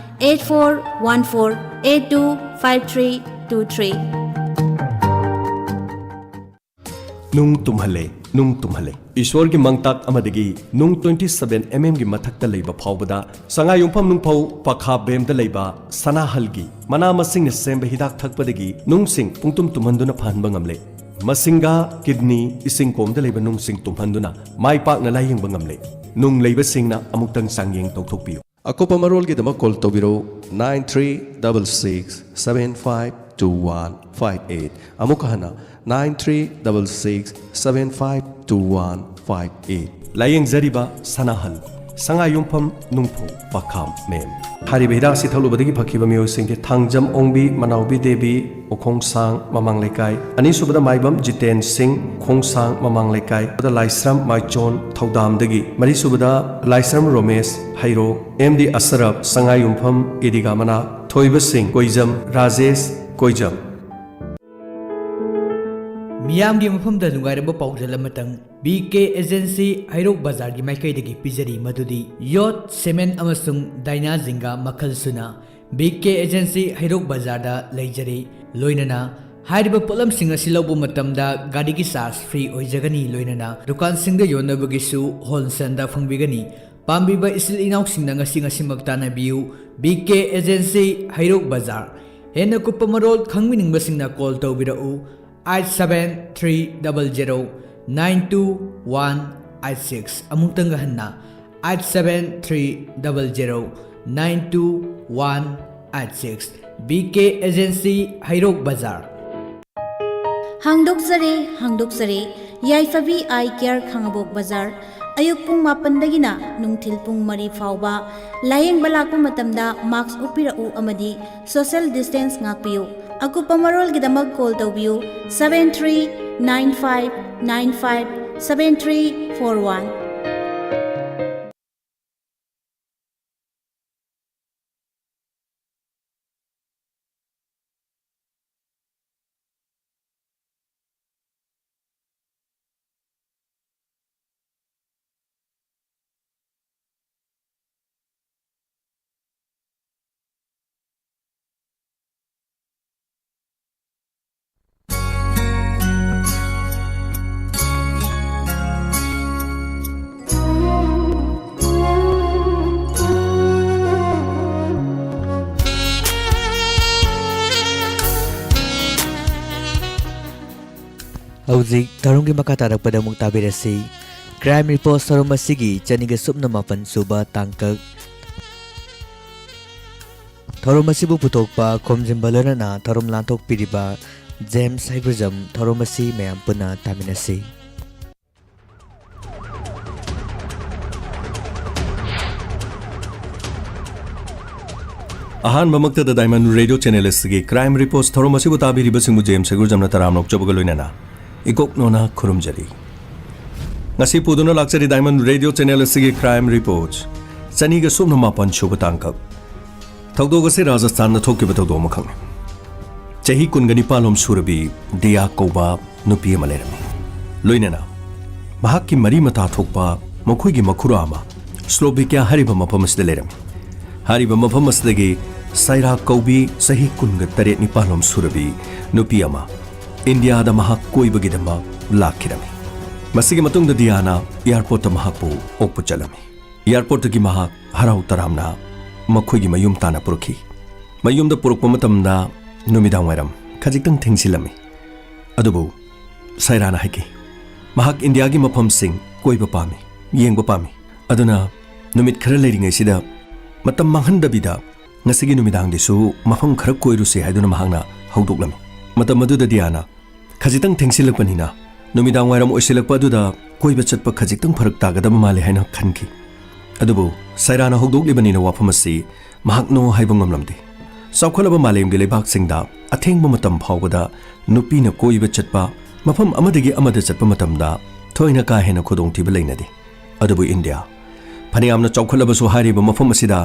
eight four one four eight two five three two three꯫ ꯅꯨꯡ ꯇꯨꯝꯍꯜꯂꯦ, ꯅꯨꯡ ꯇꯨꯝꯍꯜꯂꯦ꯫ ꯏꯁꯣꯔꯒꯤ ꯃꯪꯇꯥꯛ ꯑꯃꯗꯒꯤ ꯅꯨꯡ twenty seven mm ꯒꯤ ꯃꯊꯛꯇ ꯂꯩꯕ ꯐꯥꯎꯕꯗ ꯁꯉꯥꯏꯌꯨꯝꯐꯝ ꯅꯨꯡꯐꯧ ꯄꯈꯥ ꯕꯦꯝꯗ ꯂꯩꯕ ꯁꯅꯥꯍꯜꯒꯤ ꯃꯅꯥ ꯃꯁꯤꯡꯅ ꯁꯦꯝꯕ ꯍꯤꯗꯥꯛ ꯊꯛꯄꯗꯒꯤ ꯅꯨꯡꯁꯤꯡ ꯄꯨꯡꯇꯨꯝ ꯇꯨꯝꯍꯟꯗꯨꯅ ꯐꯍꯟꯕ ꯉꯝꯂꯦ꯫ ꯃꯁꯤꯡꯒꯥ, ꯀꯤꯗꯅꯤ, ꯏꯁꯤꯡ ꯀꯣꯝꯗ ꯂꯩꯕ ꯅꯨꯡꯁꯤꯡ ꯇꯨꯝꯍꯟꯗꯨꯅ ꯃꯥꯏ ꯄꯥꯛꯅ ꯂꯥꯌꯦꯡꯕ ꯉꯝꯂꯦ꯫ ꯅꯨꯡ ꯂꯩꯕꯁꯤꯡꯅ ꯑꯃꯨꯛꯇꯪ ꯆꯥꯡꯌꯦꯡ ꯇꯧꯊꯣꯛꯄꯤꯌꯨ꯫ ꯑꯀꯨꯞꯄ ꯃꯔꯣꯜꯒꯤꯗꯃꯛ call ꯇꯧꯕꯤꯔꯧ, nine three double six seven five two one five eight꯫ ꯑꯃꯨꯛꯀ ꯍꯟꯅ, nine three double six seven five two one five eight꯫ ꯂꯥꯌꯦꯡꯖꯔꯤꯕ ꯁꯅꯥꯍꯜ, ꯁꯉꯥꯏꯌꯨꯝꯐꯝ ꯅꯨꯡꯐꯧ ꯄꯈꯥꯝ ꯃꯦꯝ꯫ ꯍꯥꯏꯔꯤꯕ ꯍꯤꯗꯥꯛ ꯑꯁꯤ ꯊꯛꯂꯨꯕꯗꯒꯤ ꯐꯈꯤꯕ ꯃꯤꯑꯣꯏꯁꯤꯡꯗꯤ ꯊꯥꯡꯖꯝ ꯑꯣꯡꯕꯤ, ꯃꯅꯥꯎꯕꯤ ꯗꯦꯕꯤ, ꯎꯈꯣꯡꯁꯥꯡ ꯃꯃꯥꯡ ꯂꯩꯀꯥꯏ꯫ ꯑꯅꯤꯁꯨꯕꯗ ꯃꯥꯏꯕꯝ ꯖꯤꯇꯦꯟ ꯁꯤꯡ, ꯎꯈꯣꯡꯁꯥꯡ ꯃꯃꯥꯡ ꯂꯩꯀꯥꯏ꯫ ꯂꯥꯏꯁ꯭ꯔꯝ ꯃꯥꯏꯆꯣꯟ ꯊꯧꯗꯥꯝꯗꯒꯤ꯫ ꯃꯔꯤꯁꯨꯕꯗ ꯂꯥꯏꯁ꯭ꯔꯝ ꯔꯣꯃꯦꯁ ꯍꯩꯔꯣꯛ, ꯑꯦꯝ ꯗꯤ ꯑꯁꯔꯞ ꯁꯉꯥꯏꯌꯨꯝꯐꯝ ꯏꯗꯤꯒꯥ ꯃꯅꯥꯛ, ꯊꯣꯏꯕ ꯁꯤꯡ ꯀꯣꯏꯖꯝ, ꯔꯥꯖꯦꯁ ꯀꯣꯏꯖꯝ꯫ ꯃꯤꯌꯥꯝꯒꯤ ꯃꯐꯝꯗ ꯅꯨꯡꯉꯥꯏꯔꯕ ꯄꯥꯎꯖꯦꯜ ꯑꯃꯇꯪ ꯕꯤ ꯀꯦ ꯑꯦꯖꯦꯟꯁꯤ ꯍꯩꯔꯣꯛ ꯕꯖꯥꯔꯒꯤ ꯃꯥꯏꯀꯩꯗꯒꯤ ꯄꯤꯖꯔꯤ, ꯃꯗꯨꯗꯤ ꯌꯣꯠ, ꯁꯤꯃꯦꯟ ꯑꯃꯁꯨꯡ ꯗꯥꯏꯅꯥ ꯖꯤꯡꯒꯥ ꯃꯈꯜ ꯁꯨꯅ ꯕꯤ ꯀꯦ ꯑꯦꯖꯦꯟꯁꯤ ꯍꯩꯔꯣꯛ ꯕꯖꯥꯔꯗ ꯂꯩꯖꯔꯤ꯫ ꯂꯣꯏꯅꯅ ꯍꯥꯏꯔꯤꯕ ꯄꯣꯠꯂꯝꯁꯤꯡ ꯑꯁꯤ ꯂꯧꯕ ꯃꯇꯝꯗ ꯒꯥꯔꯤꯒꯤ ꯆꯥꯔꯖ ꯐ꯭ꯔꯤ ꯑꯣꯏꯖꯒꯅꯤ, ꯂꯣꯏꯅꯅ ꯗꯨꯀꯥꯟꯁꯤꯡꯗ ꯌꯣꯟꯅꯕꯒꯤꯁꯨ ꯍꯣꯜꯁꯦꯜꯗ ꯐꯪꯕꯤꯒꯅꯤ꯫ ꯄꯥꯝꯕꯤꯕ ꯏꯆꯤꯜ ꯏꯅꯥꯎꯁꯤꯡꯅ ꯉꯁꯤ ꯉꯁꯤꯃꯛ ꯇꯥꯟꯅꯕꯤꯌꯨ꯫ ꯕꯤ ꯀꯦ ꯑꯦꯖꯦꯟꯁꯤ ꯍꯩꯔꯣꯛ ꯕꯖꯥꯔ꯫ ꯍꯦꯟꯅ ꯀꯨꯞꯄ ꯃꯔꯣꯜ ꯈꯪꯕꯤꯅꯤꯡꯕꯁꯤꯡꯅ ꯀꯣꯜ ꯇꯧꯕꯤꯔꯛꯎ, eight seven three double zero nine two one eight six꯫ ꯑꯃꯨꯛꯇꯪꯒ ꯍꯟꯅ, eight seven three double zero nine two one eight six꯫ B K agency, Heirok ꯕꯖꯥꯔ꯫ ꯍꯥꯡꯗꯣꯛꯆꯔꯦ, ꯍꯥꯡꯗꯣꯛꯆꯔꯦ꯫ ꯌꯥꯏꯐꯕꯤ ꯑꯥꯏ ꯀꯤꯌꯔ, ꯈꯥꯉꯕꯣꯛ ꯕꯖꯥꯔ꯫ ꯑꯌꯨꯛ ꯄꯨꯡ ꯃꯥꯄꯟꯗꯒꯤꯅ ꯅꯨꯡꯊꯤꯜ ꯄꯨꯡ ꯃꯔꯤ ꯐꯥꯎꯕ꯫ ꯂꯥꯌꯦꯡꯕ ꯂꯥꯛꯄ ꯃꯇꯝꯗ ꯃꯥꯛꯁ ꯎꯞꯄꯤꯔꯛꯎ ꯑꯃꯗꯤ ꯁꯣꯁꯤꯌꯦꯜ ꯗꯤꯁꯇꯦꯟꯁ ꯉꯥꯛꯄꯤꯌꯨ꯫ ꯑꯀꯨꯞꯄ ꯃꯔꯣꯜꯒꯤꯗꯃꯛ ꯀꯣꯜ ꯇꯧꯕꯤꯌꯨ, seven three nine five nine five seven three four one. ꯍꯧꯖꯤꯛ ꯊꯧꯔꯝꯒꯤ ꯃꯈꯥ ꯇꯥꯔꯛꯄꯗ ꯑꯃꯨꯛ ꯇꯥꯕꯤꯔꯁꯤ꯫ Crime Reports ꯊꯧꯔꯝ ꯑꯁꯤꯒꯤ ꯆꯅꯤꯒ ꯁꯨꯞꯅ ꯃꯥꯄꯟ ꯁꯨꯕ ꯇꯥꯡꯀꯛ꯫ ꯊꯧꯔꯝ ꯑꯁꯤꯕꯨ ꯄꯨꯊꯣꯛꯄ, ꯈꯣꯝꯖꯤꯟꯕ, ꯂꯣꯏꯅꯅ ꯊꯧꯔꯝ ꯂꯥꯟꯊꯣꯛꯄꯤꯔꯤꯕ ꯖꯦꯝꯁ ꯍꯩꯒ꯭ꯔꯨꯖꯝ ꯊꯧꯔꯝ ꯑꯁꯤ ꯃꯌꯥꯝ ꯄꯨꯟꯅ ꯇꯥꯃꯤꯟꯅꯁꯤ꯫ ꯑꯍꯥꯟꯕꯃꯛꯇꯗ Diamond Radio Channel ꯑꯁꯤꯒꯤ Crime Reports ꯊꯧꯔꯝ ꯑꯁꯤꯕꯨ ꯇꯥꯕꯤꯔꯤꯕꯁꯤꯡꯕꯨ ꯖꯦꯝꯁ ꯍꯩꯒ꯭ꯔꯨꯖꯝꯅ ꯇꯔꯥꯝꯅ ꯑꯣꯛꯆꯕꯒ ꯂꯣꯏꯅꯅ ꯏꯀꯣꯛ ꯅꯣꯅ ꯈꯨꯔꯨꯝꯖꯔꯤ꯫ ꯉꯁꯤ ꯄꯨꯗꯨꯅ ꯂꯥꯛꯆꯔꯤ Diamond Radio Channel ꯑꯁꯤꯒꯤ Crime Reports ꯆꯅꯤꯒ ꯁꯨꯞꯅ ꯃꯥꯄꯟ ꯁꯨꯕ ꯇꯥꯡꯀꯛ꯫ ꯊꯧꯗꯣꯛ ꯑꯁꯤ ꯔꯥꯖꯁꯊꯥꯟꯗ ꯊꯣꯛꯈꯤꯕ ꯊꯧꯗꯣꯛ ꯑꯃꯈꯛꯅꯤ꯫ ꯆꯍꯤ ꯀꯨꯟꯒ ꯅꯤꯄꯥꯟ ꯂꯣꯝ ꯁꯨꯔꯕꯤ ꯗꯤꯌꯥ ꯀꯧꯕ ꯅꯨꯄꯤ ꯑꯃ ꯂꯩꯔꯝꯃꯤ꯫ ꯂꯣꯏꯅꯅ ꯃꯍꯥꯛꯀꯤ ꯃꯔꯤ ꯃꯇꯥ ꯊꯣꯛꯄ ꯃꯈꯣꯏꯒꯤ ꯃꯈꯨꯔꯥ ꯑꯃ ꯁ꯭ꯂꯣꯚꯦꯀꯤꯌꯥ ꯍꯥꯏꯔꯤꯕ ꯃꯐꯝ ꯑꯁꯤꯗ ꯂꯩꯔꯝꯃꯤ꯫ ꯍꯥꯏꯔꯤꯕ ꯃꯐꯝ ꯑꯁꯤꯗꯒꯤ ꯁꯥꯏꯔꯥ ꯀꯧꯕꯤ ꯆꯍꯤ ꯀꯨꯟꯒ ꯇꯔꯦꯠ ꯅꯤꯄꯥꯜ ꯂꯣꯝ ꯁꯨꯔꯕꯤ ꯅꯨꯄꯤ ꯑꯃ ꯏꯟꯗꯤꯌꯥꯗ ꯃꯍꯥꯛ ꯀꯣꯏꯕꯒꯤꯗꯃꯛ ꯂꯥꯛꯈꯤꯔꯝꯃꯤ꯫ ꯃꯁꯤꯒꯤ ꯃꯇꯨꯡꯗ ꯗꯤꯌꯥꯅ ꯑꯦꯌꯥꯔꯄꯣꯔꯠꯇ ꯃꯍꯥꯛꯄꯨ ꯑꯣꯛꯄ ꯆꯠꯂꯝꯃꯤ꯫ ꯑꯦꯌꯥꯔꯄꯣꯔꯠꯇꯒꯤ ꯃꯍꯥꯛ ꯍꯔꯥꯎ ꯇꯔꯥꯝꯅ ꯃꯈꯣꯏꯒꯤ ꯃꯌꯨꯝ ꯇꯥꯟꯅ ꯄꯨꯔꯛꯈꯤ꯫ ꯃꯌꯨꯝꯗ ꯄꯨꯔꯛꯄ ꯃꯇꯝꯗ ꯅꯨꯃꯤꯗꯥꯡ ꯋꯥꯏꯔꯝ ꯈꯖꯤꯛꯇꯪ ꯊꯦꯡꯖꯤꯜꯂꯝꯃꯤ꯫ ꯑꯗꯨꯕꯨ ꯁꯥꯏꯔꯥꯅ ꯍꯥꯏꯈꯤ, ꯃꯍꯥꯛ ꯏꯟꯗꯤꯌꯥꯒꯤ ꯃꯐꯝꯁꯤꯡ ꯀꯣꯏꯕ ꯄꯥꯝꯃꯤ, ꯌꯦꯡꯕ ꯄꯥꯝꯃꯤ꯫ ꯑꯗꯨꯅ ꯅꯨꯃꯤꯠ ꯈꯔ ꯂꯩꯔꯤꯉꯩꯁꯤꯗ ꯃꯇꯝ ꯃꯥꯡꯍꯟꯗꯕꯤꯗ ꯉꯁꯤꯒꯤ ꯅꯨꯃꯤꯗꯥꯡꯗꯤꯁꯨ ꯃꯐꯝ ꯈꯔ ꯀꯣꯏꯔꯨꯁꯤ ꯍꯥꯏꯗꯨꯅ ꯃꯍꯥꯛꯅ ꯍꯧꯗꯣꯛꯂꯝꯃꯤ꯫ ꯃꯇꯝ ꯑꯗꯨꯗ ꯗꯤꯌꯥꯅ ꯈꯖꯤꯛꯇꯪ ꯊꯦꯡꯖꯤꯜꯂꯛꯄꯅꯤꯅ ꯅꯨꯃꯤꯗꯥꯡ ꯋꯥꯏꯔꯝ ꯑꯣꯏꯁꯤꯜꯂꯛꯄ ꯑꯗꯨꯗ ꯀꯣꯏꯕ ꯆꯠꯄ ꯈꯖꯤꯛꯇꯪ ꯐꯔꯛ ꯇꯥꯒꯗꯕ ꯃꯥꯜꯂꯦ ꯍꯥꯏꯅ ꯈꯟꯈꯤ꯫ ꯑꯗꯨꯕꯨ ꯁꯥꯏꯔꯥꯅ ꯍꯧꯗꯣꯛꯂꯤꯕꯅꯤꯅ ꯋꯥꯐꯝ ꯑꯁꯤ ꯃꯍꯥꯛ "No" ꯍꯥꯏꯕ ꯉꯝꯂꯝꯗꯦ꯫ ꯆꯥꯎꯈꯠꯂꯕ ꯃꯥꯂꯦꯝꯒꯤ ꯂꯩꯕꯥꯛꯁꯤꯡꯗ ꯑꯊꯦꯡꯕ ꯃꯇꯝ ꯐꯥꯎꯕꯗ ꯅꯨꯄꯤꯅ ꯀꯣꯏꯕ ꯆꯠꯄ, ꯃꯐꯝ ꯑꯃꯗꯒꯤ ꯑꯃꯗ ꯆꯠꯄ ꯃꯇꯝꯗ ꯊꯣꯏꯅ ꯀꯥ ꯍꯦꯟꯅ ꯈꯨꯗꯣꯡꯊꯤꯕ ꯂꯩꯅꯗꯦ꯫ ꯑꯗꯨꯕꯨ ꯏꯟꯗꯤꯌꯥ, ꯐꯅꯌꯥꯝꯅ ꯆꯥꯎꯈꯠꯂꯕꯁꯨ, ꯍꯥꯏꯔꯤꯕ ꯃꯐꯝ ꯑꯁꯤꯗ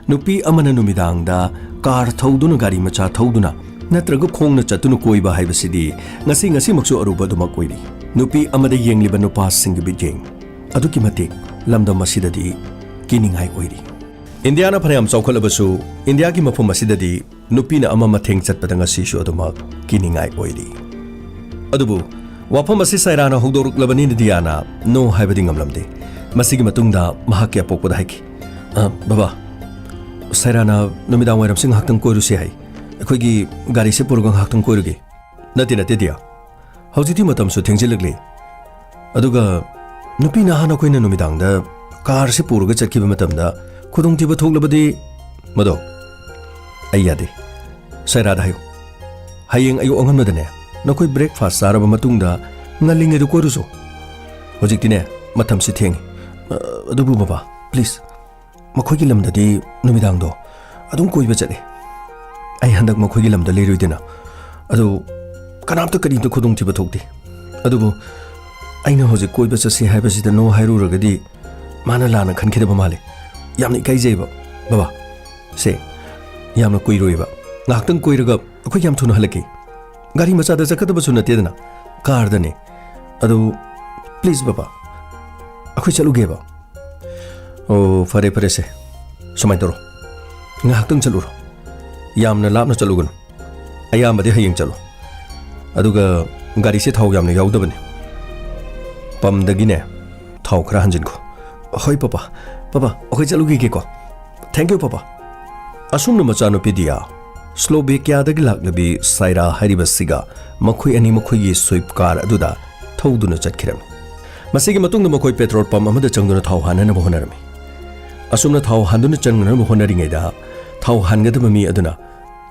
ꯅꯨꯄꯤ ꯑꯃꯅ ꯅꯨꯃꯤꯗꯥꯡꯗ ꯀꯥꯔ ꯊꯧꯗꯨꯅ, ꯒꯥꯔꯤ ꯃꯆꯥ ꯊꯧꯗꯨꯅ ꯅꯠꯇ꯭ꯔꯒ ꯈꯣꯡꯅ ꯆꯠꯇꯨꯅ ꯀꯣꯏꯕ ꯍꯥꯏꯕꯁꯤꯗꯤ ꯉꯁꯤ ꯉꯁꯤꯃꯛꯁꯨ ꯑꯔꯨꯕ ꯑꯗꯨꯃꯛ ꯑꯣꯏꯔꯤ꯫ ꯅꯨꯄꯤ ꯑꯃꯗ ꯌꯦꯡꯂꯤꯕ ꯅꯨꯄꯥꯁꯤꯡꯒꯤ ꯃꯤꯠꯌꯦꯡ ꯑꯗꯨꯛꯀꯤ ꯃꯇꯤꯛ ꯂꯝꯗꯝ ꯑꯁꯤꯗꯗꯤ ꯀꯤꯅꯤꯡꯉꯥꯏ ꯑꯣꯏꯔꯤ꯫ ꯏꯟꯗꯤꯌꯥꯅ ꯐꯅꯌꯥꯝ ꯆꯥꯎꯈꯠꯂꯕꯁꯨ, ꯏꯟꯗꯤꯌꯥꯒꯤ ꯃꯐꯝ ꯑꯁꯤꯗꯗꯤ ꯅꯨꯄꯤꯅ ꯑꯃ ꯃꯊꯦꯡ ꯆꯠꯄꯗ ꯉꯁꯤꯁꯨ ꯑꯗꯨꯃꯛ ꯀꯤꯅꯤꯡꯉꯥꯏ ꯑꯣꯏꯔꯤ꯫ ꯑꯗꯨꯕꯨ ꯋꯥꯐꯝ ꯑꯁꯤ ꯁꯥꯏꯔꯥꯅ ꯍꯧꯗꯣꯔꯛꯂꯕꯅꯤꯅ ꯗꯤꯌꯥꯅ "No" ꯍꯥꯏꯕꯗꯤ ꯉꯝꯂꯝꯗꯦ꯫ ꯃꯁꯤꯒꯤ ꯃꯇꯨꯡꯗ ꯃꯍꯥꯛꯀꯤ ꯑꯄꯣꯛꯄꯗ ꯍꯥꯏꯈꯤ, "ꯑ, ꯕꯕꯥ, ꯁꯥꯏꯔꯥꯅ ꯅꯨꯃꯤꯗꯥꯡ ꯋꯥꯏꯔꯝꯁꯤ ꯉꯥꯏꯍꯥꯛꯇꯪ ꯀꯣꯏꯔꯨꯁꯤ ꯍꯥꯏ꯫ ꯑꯩꯈꯣꯏꯒꯤ ꯒꯥꯔꯤꯁꯦ ꯄꯨꯔꯒ ꯉꯥꯏꯍꯥꯛꯇꯪ ꯀꯣꯏꯔꯨꯒꯦ꯫" "ꯅꯠꯇꯦ, ꯅꯠꯇꯦ, ꯗꯤꯌꯥ꯫ ꯍꯧꯖꯤꯛꯇꯤ ꯃꯇꯝꯁꯨ ꯊꯦꯡꯖꯤꯜꯂꯛꯂꯦ꯫ ꯑꯗꯨꯒ ꯅꯨꯄꯤ ꯅꯍꯥ ꯅꯈꯣꯏꯅ ꯅꯨꯃꯤꯗꯥꯡꯗ ꯀꯥꯔꯁꯦ ꯄꯨꯔꯒ ꯆꯠꯈꯤꯕ ꯃꯇꯝꯗ ꯈꯨꯗꯣꯡꯊꯤꯕ ꯊꯣꯛꯂꯕꯗꯤ?" "ꯃꯗꯣ ꯑꯩ ꯌꯥꯗꯦ꯫ ꯁꯥꯏꯔꯥꯗ ꯍꯥꯏꯌꯨ, ꯍꯌꯦꯡ ꯑꯌꯨꯛ ꯑꯉꯟꯕꯗꯅꯦ, ꯅꯈꯣꯏ ꯕ꯭ꯔꯦꯛꯐꯥꯁ ꯆꯥꯔꯕ ꯃꯇꯨꯡꯗ ꯉꯜꯂꯤꯉꯩꯗ ꯀꯣꯏꯔꯨꯁꯨ꯫ ꯍꯧꯖꯤꯛꯇꯤꯅꯦ, ꯃꯇꯝꯁꯤ ꯊꯦꯡꯉꯤ꯫ ꯑ, ꯑꯗꯨꯕꯨ ꯕꯕꯥ, ꯄ꯭ꯂꯤꯖ, ꯃꯈꯣꯏꯒꯤ ꯂꯝꯗꯗꯤ ꯅꯨꯃꯤꯗꯥꯡꯗꯣ ꯑꯗꯨꯝ ꯀꯣꯏꯕ ꯆꯠꯂꯤ꯫ ꯑꯩ ꯍꯟꯗꯛ ꯃꯈꯣꯏꯒꯤ ꯂꯝꯗ ꯂꯩꯔꯣꯏꯗꯅ꯫ ꯑꯗꯨ ꯀꯅꯥꯝꯇ ꯀꯔꯤꯝꯇ ꯈꯨꯗꯣꯡꯊꯤꯕ ꯊꯣꯛꯇꯦ꯫ ꯑꯗꯨꯕꯨ ꯑꯩꯅ ꯍꯧꯖꯤꯛ ꯀꯣꯏꯕ ꯆꯠꯁꯤ ꯍꯥꯏꯕꯁꯤꯗ "No" ꯍꯥꯏꯔꯨꯔꯒꯗꯤ ꯃꯥꯅ ꯂꯥꯟꯅ ꯈꯟꯈꯤꯗꯕ ꯃꯥꯜꯂꯦ꯫ ꯌꯥꯝꯅ ꯏꯀꯥꯏꯖꯩꯕ, ꯕꯕꯥ꯫ ꯁꯦ, ꯌꯥꯝꯅ ꯀꯨꯏꯔꯣꯏꯕ꯫ ꯉꯥꯏꯍꯥꯛꯇꯪ ꯀꯣꯏꯔꯒ ꯑꯩꯈꯣꯏ ꯌꯥꯝ ꯊꯨꯅ ꯍꯜꯂꯛꯀꯦ꯫ ꯒꯥꯔꯤ ꯃꯆꯥꯗ ꯆꯠꯀꯗꯕꯁꯨ ꯅꯠꯇꯦꯗꯅ, ꯀꯥꯔꯗꯅꯦ꯫ ꯑꯗꯨ, ꯄ꯭ꯂꯤꯖ ꯕꯕꯥ, ꯑꯩꯈꯣꯏ ꯆꯠꯂꯨꯒꯦꯕ꯫ ꯑꯣ, ꯐꯔꯦ, ꯐꯔꯦ, ꯁꯦ꯫ ꯁꯨꯃꯥꯏꯅ ꯇꯧꯔꯣ, ꯉꯥꯏꯍꯥꯛꯇꯪ ꯆꯠꯂꯨꯔꯣ꯫ ꯌꯥꯝꯅ ꯂꯥꯞꯅ ꯆꯠꯂꯨꯒꯅꯨ꯫ ꯑꯌꯥꯝꯕꯗꯤ ꯍꯌꯦꯡ ꯆꯠꯂꯣ꯫ ꯑꯗꯨꯒ ꯒꯥꯔꯤꯁꯦ ꯊꯥꯎ ꯌꯥꯝꯅ ꯌꯥꯎꯗꯕꯅꯤ꯫ ꯄꯝꯗꯒꯤꯅꯦ, ꯊꯥꯎ ꯈꯔ ꯍꯟꯖꯤꯟꯈꯣ꯫ "ꯍꯣꯏ ꯄꯄꯥ, ꯄꯄꯥ, ꯑꯩꯈꯣꯏ ꯆꯠꯂꯨꯈꯤꯒꯦꯀꯣ꯫ Thank you papa." ꯑꯁꯨꯝꯅ ꯃꯆꯥꯅꯨꯄꯤ ꯗꯤꯌꯥ, ꯁ꯭ꯂꯣꯚꯦꯀꯤꯌꯥꯗꯒꯤ ꯂꯥꯛꯂꯕꯤ ꯁꯥꯏꯔꯥ ꯍꯥꯏꯔꯤꯕꯁꯤꯒ ꯃꯈꯣꯏ ꯑꯅꯤ ꯃꯈꯣꯏꯒꯤ ꯁ꯭ꯋꯤꯐ ꯀꯥꯔ ꯑꯗꯨꯗ ꯊꯧꯗꯨꯅ ꯆꯠꯈꯤꯔꯝꯃꯤ꯫ ꯃꯁꯤꯒꯤ ꯃꯇꯨꯡꯗ ꯃꯈꯣꯏ ꯄꯦꯇ꯭ꯔꯣꯜ ꯄꯝꯞ ꯑꯃꯗ ꯆꯪꯗꯨꯅ ꯊꯥꯎ ꯍꯥꯟꯅꯅꯕ ꯍꯣꯠꯅꯔꯝꯃꯤ꯫ ꯑꯁꯨꯝꯅ ꯊꯥꯎ ꯍꯥꯟꯗꯨꯅ ꯆꯪꯅꯅꯕ ꯍꯣꯠꯅꯔꯤꯉꯩꯗ, ꯊꯥꯎ ꯍꯥꯟꯒꯗꯕ ꯃꯤ ꯑꯗꯨꯅ,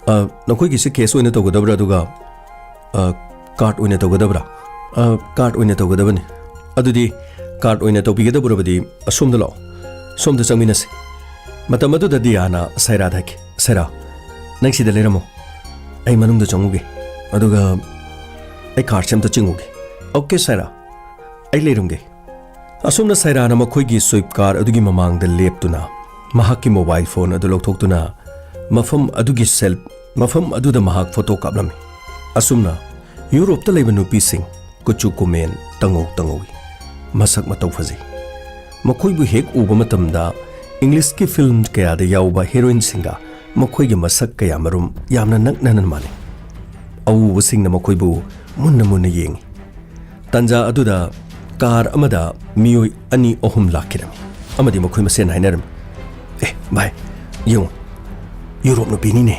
"ꯑ, ꯅꯈꯣꯏꯒꯤꯁꯦ ꯀꯦꯁ ꯑꯣꯏꯅ ꯇꯧꯒꯗꯕ꯭ꯔꯥ, ꯑꯗꯨꯒ, ꯑ, ꯀꯥꯔꯗ ꯑꯣꯏꯅ ꯇꯧꯒꯗꯕ꯭ꯔꯥ?" "ꯑ, ꯀꯥꯔꯗ ꯑꯣꯏꯅ ꯇꯧꯒꯗꯕꯅꯤ꯫" "ꯑꯗꯨꯗꯤ ꯀꯥꯔꯗ ꯑꯣꯏꯅ ꯇꯧꯕꯤꯒꯗꯕꯔꯕꯗꯤ ꯑꯁꯣꯝꯗ ꯂꯥꯛꯑꯣ, ꯁꯣꯝꯗ ꯆꯪꯃꯤꯟꯅꯁꯤ꯫" ꯃꯇꯝ ꯑꯗꯨꯗ ꯗꯤꯌꯥꯅ ꯁꯥꯏꯔꯥꯗ ꯍꯥꯏꯈꯤ, "ꯁꯥꯏꯔꯥ, ꯅꯪ ꯁꯤꯗ ꯂꯩꯔꯝꯃꯣ, ꯑꯩ ꯃꯅꯨꯡꯗ ꯆꯪꯉꯨꯒꯦ꯫ ꯑꯗꯨꯒ ꯑꯩ ꯀꯥꯔꯁꯦ ꯑꯝꯇ ꯆꯤꯡꯉꯨꯒꯦ꯫ ꯑꯣꯀꯦ ꯁꯥꯏꯔꯥ, ꯑꯩ ꯂꯩꯔꯝꯒꯦ꯫ ꯑꯁꯨꯝꯅ ꯁꯥꯏꯔꯥꯅ ꯃꯈꯣꯏꯒꯤ ꯁ꯭ꯋꯤꯞ ꯀꯥꯔ ꯑꯗꯨꯒꯤ ꯃꯃꯥꯡꯗ ꯂꯦꯞꯇꯨꯅ ꯃꯍꯥꯛꯀꯤ ꯃꯣꯕꯥꯏꯜ ꯐꯣꯟ ꯑꯗꯨ ꯂꯧꯊꯣꯛꯇꯨꯅ ꯃꯐꯝ ꯑꯗꯨꯒꯤ ꯁꯦꯜ ꯃꯐꯝ ꯑꯗꯨꯗ ꯃꯍꯥꯛ ꯐꯣꯇꯣ ꯀꯥꯞꯂꯝꯃꯤ꯫ ꯑꯁꯨꯝꯅ ꯌꯨꯔꯣꯞꯇ ꯂꯩꯕ ꯅꯨꯄꯤꯁꯤꯡ ꯀꯨꯆꯨ ꯀꯨꯃꯦꯟ ꯇꯉꯧ ꯇꯉꯧꯏ, ꯃꯁꯛ ꯃꯇꯧ ꯐꯖꯩ꯫ ꯃꯈꯣꯏꯕꯨ ꯍꯦꯛ ꯎꯕ ꯃꯇꯝꯗ ꯏꯪꯂꯤꯁꯀꯤ ꯐꯤꯜꯝ ꯀꯌꯥꯗ ꯌꯥꯎꯕ ꯍꯤꯔꯣꯏꯟꯁꯤꯡꯒ ꯃꯈꯣꯏꯒꯤ ꯃꯁꯛ ꯀꯌꯥꯃꯔꯨꯝ ꯌꯥꯝꯅ ꯅꯛꯅꯅ ꯃꯥꯟꯅꯩ꯫ ꯑꯎꯕꯁꯤꯡꯅ ꯃꯈꯣꯏꯕꯨ ꯃꯨꯟꯅ ꯃꯨꯟꯅ ꯌꯦꯡꯏ꯫ ꯇꯥꯟꯖꯥ ꯑꯗꯨꯗ ꯀꯥꯔ ꯑꯃꯗ ꯃꯤꯑꯣꯏ ꯑꯅꯤ ꯑꯍꯨꯝ ꯂꯥꯛꯈꯤꯔꯝꯃꯤ ꯑꯃꯗꯤ ꯃꯈꯣꯏ ꯃꯁꯦꯟ ꯍꯥꯏꯅꯔꯝꯃꯤ, "ꯑꯦ ꯚꯥꯏ, ꯌꯦꯡꯉꯨ, ꯌꯨꯔꯣꯞ ꯅꯨꯄꯤꯅꯤꯅꯦ,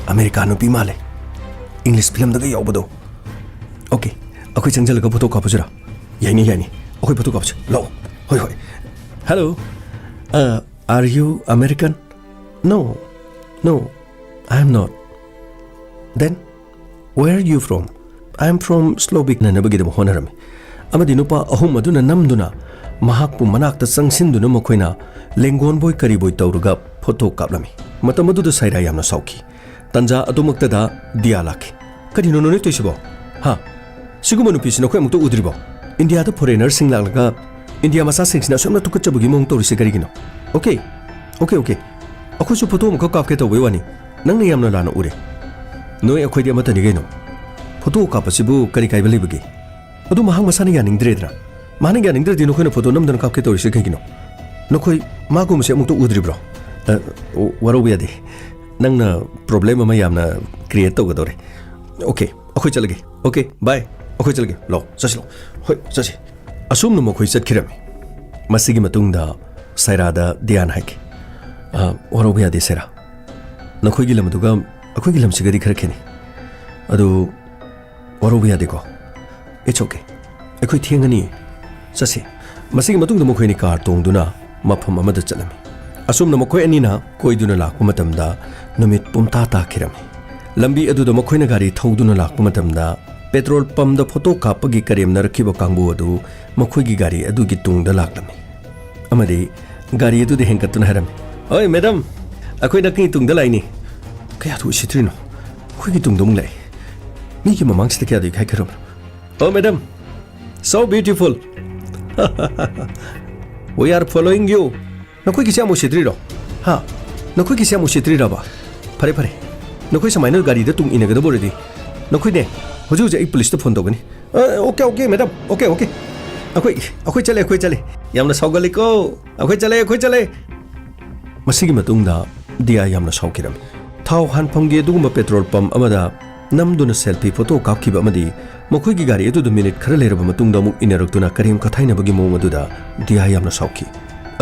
ꯑꯃꯦꯔꯤꯀꯥ ꯅꯨꯄꯤ ꯃꯥꯜꯂꯦ, ꯏꯪꯂꯤꯁ ꯐꯤꯂꯝꯗꯒ ꯌꯥꯎꯕꯗꯣ꯫ ꯑꯣꯀꯦ, ꯑꯩꯈꯣꯏ ꯆꯪꯁꯤꯜꯂꯒ ꯐꯣꯇꯣ ꯀꯥꯞꯄꯁꯤꯔꯥ?" "ꯌꯥꯏꯅꯤ, ꯌꯥꯏꯅꯤ, ꯑꯩꯈꯣꯏ ꯐꯣꯇꯣ ꯀꯥꯞꯁꯤ, ꯂꯥꯛꯑꯣ꯫ ꯍꯣꯏ, ꯍꯣꯏ꯫ Hello, uh, are you American? No, no, I am not. Then where are you from? I am from Slovak." ꯅꯅꯕꯒꯤꯗꯃꯛ ꯍꯣꯠꯅꯔꯝꯃꯤ ꯑꯃꯗꯤ ꯅꯨꯄꯥ ꯑꯍꯨꯝ ꯑꯗꯨꯅ ꯅꯝꯗꯨꯅ ꯃꯍꯥꯛꯄꯨ ꯃꯅꯥꯛꯇ ꯆꯪꯁꯤꯟꯗꯨꯅ ꯃꯈꯣꯏꯅ ꯂꯦꯡꯒꯣꯟꯕꯣꯏ ꯀꯔꯤꯕꯣꯏ ꯇꯧꯔꯒ ꯐꯣꯇꯣ ꯀꯥꯞꯂꯝꯃꯤ꯫ ꯃꯇꯝ ꯑꯗꯨꯗ ꯁꯥꯏꯔꯥ ꯌꯥꯝꯅ ꯁꯥꯎꯈꯤ꯫ ꯇꯟꯖꯥ ꯑꯗꯨꯃꯛꯇꯗ ꯗꯤꯌꯥ ꯂꯥꯛꯈꯤ꯫ "ꯀꯔꯤꯅꯣ ꯅꯣꯏ ꯇꯧꯏꯁꯤꯕꯣ? ꯍꯥ? ꯁꯤꯒꯨꯝꯕ ꯅꯨꯄꯤꯁꯤ ꯅꯈꯣꯏ ꯑꯃꯨꯛꯇ ꯎꯗ꯭ꯔꯤꯕꯣ? ꯏꯟꯗꯤꯌꯥꯗ ꯐꯣꯔꯦꯅꯔꯁꯤꯡ ꯂꯥꯛꯂꯒ ꯏꯟꯗꯤꯌꯥ ꯃꯆꯥꯁꯤꯡꯁꯤꯅ ꯑꯁꯨꯝꯅ ꯇꯨꯀꯠꯆꯕꯒꯤ ꯃꯑꯣꯡ ꯇꯧꯔꯤꯁꯦ ꯀꯔꯤꯒꯤꯅꯣ?" "Okay, okay, okay. ꯑꯩꯈꯣꯏꯁꯨ ꯐꯣꯇꯣ ꯑꯃꯈꯛ ꯀꯥꯞꯀꯦ ꯇꯧꯕꯩ ꯋꯥꯅꯤ꯫ ꯅꯪꯅ ꯌꯥꯝꯅ ꯂꯥꯟꯅ ꯎꯔꯦ꯫ ꯅꯣꯏ ꯑꯩꯈꯣꯏꯗꯤ ꯑꯃꯠꯇꯅꯤ ꯀꯩꯅꯣ꯫ ꯐꯣꯇꯣ ꯀꯥꯞꯄꯁꯤꯕꯨ ꯀꯔꯤ ꯀꯥꯏꯕ ꯂꯩꯕꯒꯦ? ꯑꯗꯨ ꯃꯍꯥꯛ ꯃꯁꯥꯅ ꯌꯥꯅꯤꯡꯗ꯭ꯔꯦꯗꯅ꯫ ꯃꯥꯅ ꯌꯥꯅꯤꯡꯗ꯭ꯔꯗꯤ ꯅꯈꯣꯏꯅ ꯐꯣꯇꯣ ꯅꯝꯗꯅ ꯀꯥꯞꯀꯦ ꯇꯧꯔꯤꯁꯦ ꯀꯩꯒꯤꯅꯣ? ꯅꯈꯣꯏ ꯃꯥꯒꯨꯝꯕꯁꯦ ꯑꯃꯨꯛꯇ ꯎꯗ꯭ꯔꯤꯕ꯭ꯔꯣ?" "ꯑ, ꯋꯥꯔꯧꯕ ꯌꯥꯗꯦ꯫ ꯅꯪꯅ ꯄ꯭ꯔꯣꯕ꯭ꯂꯦꯝ ꯑꯃ ꯌꯥꯝꯅ ꯀ꯭ꯔꯤꯌꯦꯠ ꯇꯧꯒꯗꯧꯔꯦ꯫ ꯑꯣꯀꯦ, ꯑꯩꯈꯣꯏ ꯆꯠꯂꯒꯦ꯫ ꯑꯣꯀꯦ, ꯕꯥꯏ꯫ ꯑꯩꯈꯣꯏ ꯆꯠꯂꯒꯦ꯫ ꯂꯥꯛꯑꯣ, ꯆꯠꯁꯤ, ꯂꯥꯛꯑꯣ꯫ ꯍꯣꯏ, ꯆꯠꯁꯤ꯫" ꯑꯁꯨꯝꯅ ꯃꯈꯣꯏ ꯆꯠꯈꯤꯔꯝꯃꯤ꯫ ꯃꯁꯤꯒꯤ ꯃꯇꯨꯡꯗ ꯁꯥꯏꯔꯥꯗ ꯗꯤꯌꯥꯟ ꯍꯥꯏꯈꯤ, "ꯑ, ꯋꯥꯔꯧꯕ ꯌꯥꯗꯦ ꯁꯥꯏꯔꯥ꯫ ꯅꯈꯣꯏꯒꯤ ꯂꯝ ꯑꯗꯨꯒ ꯑꯩꯈꯣꯏꯒꯤ ꯂꯝꯁꯤꯒꯗꯤ ꯈꯔ ꯈꯦꯠꯅꯩ꯫ ꯑꯗꯨ ꯋꯥꯔꯧꯕ ꯌꯥꯗꯦꯀꯣ꯫ It's okay꯫ ꯑꯩꯈꯣꯏ ꯊꯦꯡꯉꯅꯤ꯫ ꯆꯠꯁꯤ꯫" ꯃꯁꯤꯒꯤ ꯃꯇꯨꯡꯗ ꯃꯈꯣꯏ ꯑꯅꯤ ꯀꯥꯔ ꯇꯣꯡꯗꯨꯅ ꯃꯐꯝ ꯑꯃꯗ ꯆꯠꯂꯝꯃꯤ꯫ ꯑꯁꯨꯝꯅ ꯃꯈꯣꯏ ꯑꯅꯤꯅ ꯀꯣꯏꯗꯨꯅ ꯂꯥꯛꯄ ꯃꯇꯝꯗ ꯅꯨꯃꯤꯠ ꯄꯨꯝꯇꯥ ꯇꯥꯈꯤꯔꯝꯃꯤ꯫ ꯂꯝꯕꯤ ꯑꯗꯨꯗ ꯃꯈꯣꯏꯅ ꯒꯥꯔꯤ ꯊꯧꯗꯨꯅ ꯂꯥꯛꯄ ꯃꯇꯝꯗ ꯄꯦꯇ꯭ꯔꯣꯜ ꯄꯝꯗ ꯐꯣꯇꯣ ꯀꯥꯞꯄꯒꯤ ꯀꯔꯦꯝꯅꯔꯛꯈꯤꯕ ꯀꯥꯡꯕꯨ ꯑꯗꯨ ꯃꯈꯣꯏꯒꯤ ꯒꯥꯔꯤ ꯑꯗꯨꯒꯤ ꯇꯨꯡꯗ ꯂꯥꯛꯂꯝꯃꯤ ꯑꯃꯗꯤ ꯒꯥꯔꯤ ꯑꯗꯨꯗ ꯍꯦꯟꯒꯠꯇꯨꯅ ꯍꯥꯏꯔꯝꯃꯤ, "ꯑꯣꯏ ꯃꯦꯗꯝ, ꯑꯩꯈꯣꯏ ꯅꯪꯒꯤ ꯇꯨꯡꯗ ꯂꯥꯛꯏꯅꯤ꯫ ꯀꯌꯥꯗ ꯎꯁꯤꯠꯇ꯭ꯔꯤꯅꯣ? ꯑꯩꯈꯣꯏꯒꯤ ꯇꯨꯡꯗ ꯑꯃꯨꯛ ꯂꯥꯛꯏ꯫ ꯃꯤꯒꯤ ꯃꯃꯥꯡꯁꯤꯗ ꯀꯌꯥꯗ ꯏꯀꯥꯏꯈ꯭ꯔꯕꯅꯣ? Oh, madam, so beautiful. We are following you. ꯅꯈꯣꯏꯒꯤꯁꯦ ꯌꯥꯝ ꯎꯁꯤꯠꯇ꯭ꯔꯤꯔꯣ? ꯍꯥ? ꯅꯈꯣꯏꯒꯤꯁꯦ ꯌꯥꯝ ꯎꯁꯤꯠꯇ꯭ꯔꯤꯔꯕ? ꯐꯔꯦ, ꯐꯔꯦ, ꯅꯈꯣꯏ ꯁꯨꯃꯥꯏꯅ ꯒꯥꯔꯤꯗ ꯇꯨꯡ ꯏꯟꯅꯒꯗꯕ ꯑꯣꯏꯔꯗꯤ, ꯅꯈꯣꯏꯅꯦ, ꯍꯧꯖꯤꯛ ꯍꯧꯖꯤꯛ ꯑꯩ ꯄꯨꯂꯤꯁꯇ ꯐꯣꯟ ꯇꯧꯒꯅꯤ꯫ ꯑ, okay, okay, madam, okay, okay. ꯑꯩꯈꯣꯏ, ꯑꯩꯈꯣꯏ ꯆꯠꯂꯦ, ꯑꯩꯈꯣꯏ ꯆꯠꯂꯦ꯫ ꯌꯥꯝꯅ ꯁꯥꯎꯒꯜꯂꯤꯀꯣ꯫ ꯑꯩꯈꯣꯏ ꯆꯠꯂꯦ, ꯑꯩꯈꯣꯏ ꯆꯠꯂꯦ꯫ ꯃꯁꯤꯒꯤ ꯃꯇꯨꯡꯗ ꯗꯤꯌꯥ ꯌꯥꯝꯅ ꯁꯥꯎꯈꯤꯔꯝꯃꯤ꯫ ꯊꯥꯎ ꯍꯥꯟꯐꯝꯒꯤ ꯑꯗꯨꯒꯨꯝꯕ ꯄꯦꯇ꯭ꯔꯣꯜ ꯄꯝꯞ ꯑꯃꯗ ꯅꯝꯗꯨꯅ ꯁꯦꯜꯐꯤ ꯐꯣꯇꯣ ꯀꯥꯞꯈꯤꯕ ꯑꯃꯗꯤ ꯃꯈꯣꯏꯒꯤ ꯒꯥꯔꯤ ꯑꯗꯨꯗ ꯃꯤꯅꯤꯠ ꯈꯔ ꯂꯩꯔꯕ ꯃꯇꯨꯡꯗ ꯑꯃꯨꯛ ꯏꯟꯅꯔꯛꯇꯨꯅ ꯀꯔꯦꯝ ꯀꯊꯥꯏꯅꯕꯒꯤ ꯃꯑꯣꯡ ꯑꯗꯨꯗ ꯗꯤꯌꯥ ꯌꯥꯝꯅ ꯁꯥꯎꯈꯤ꯫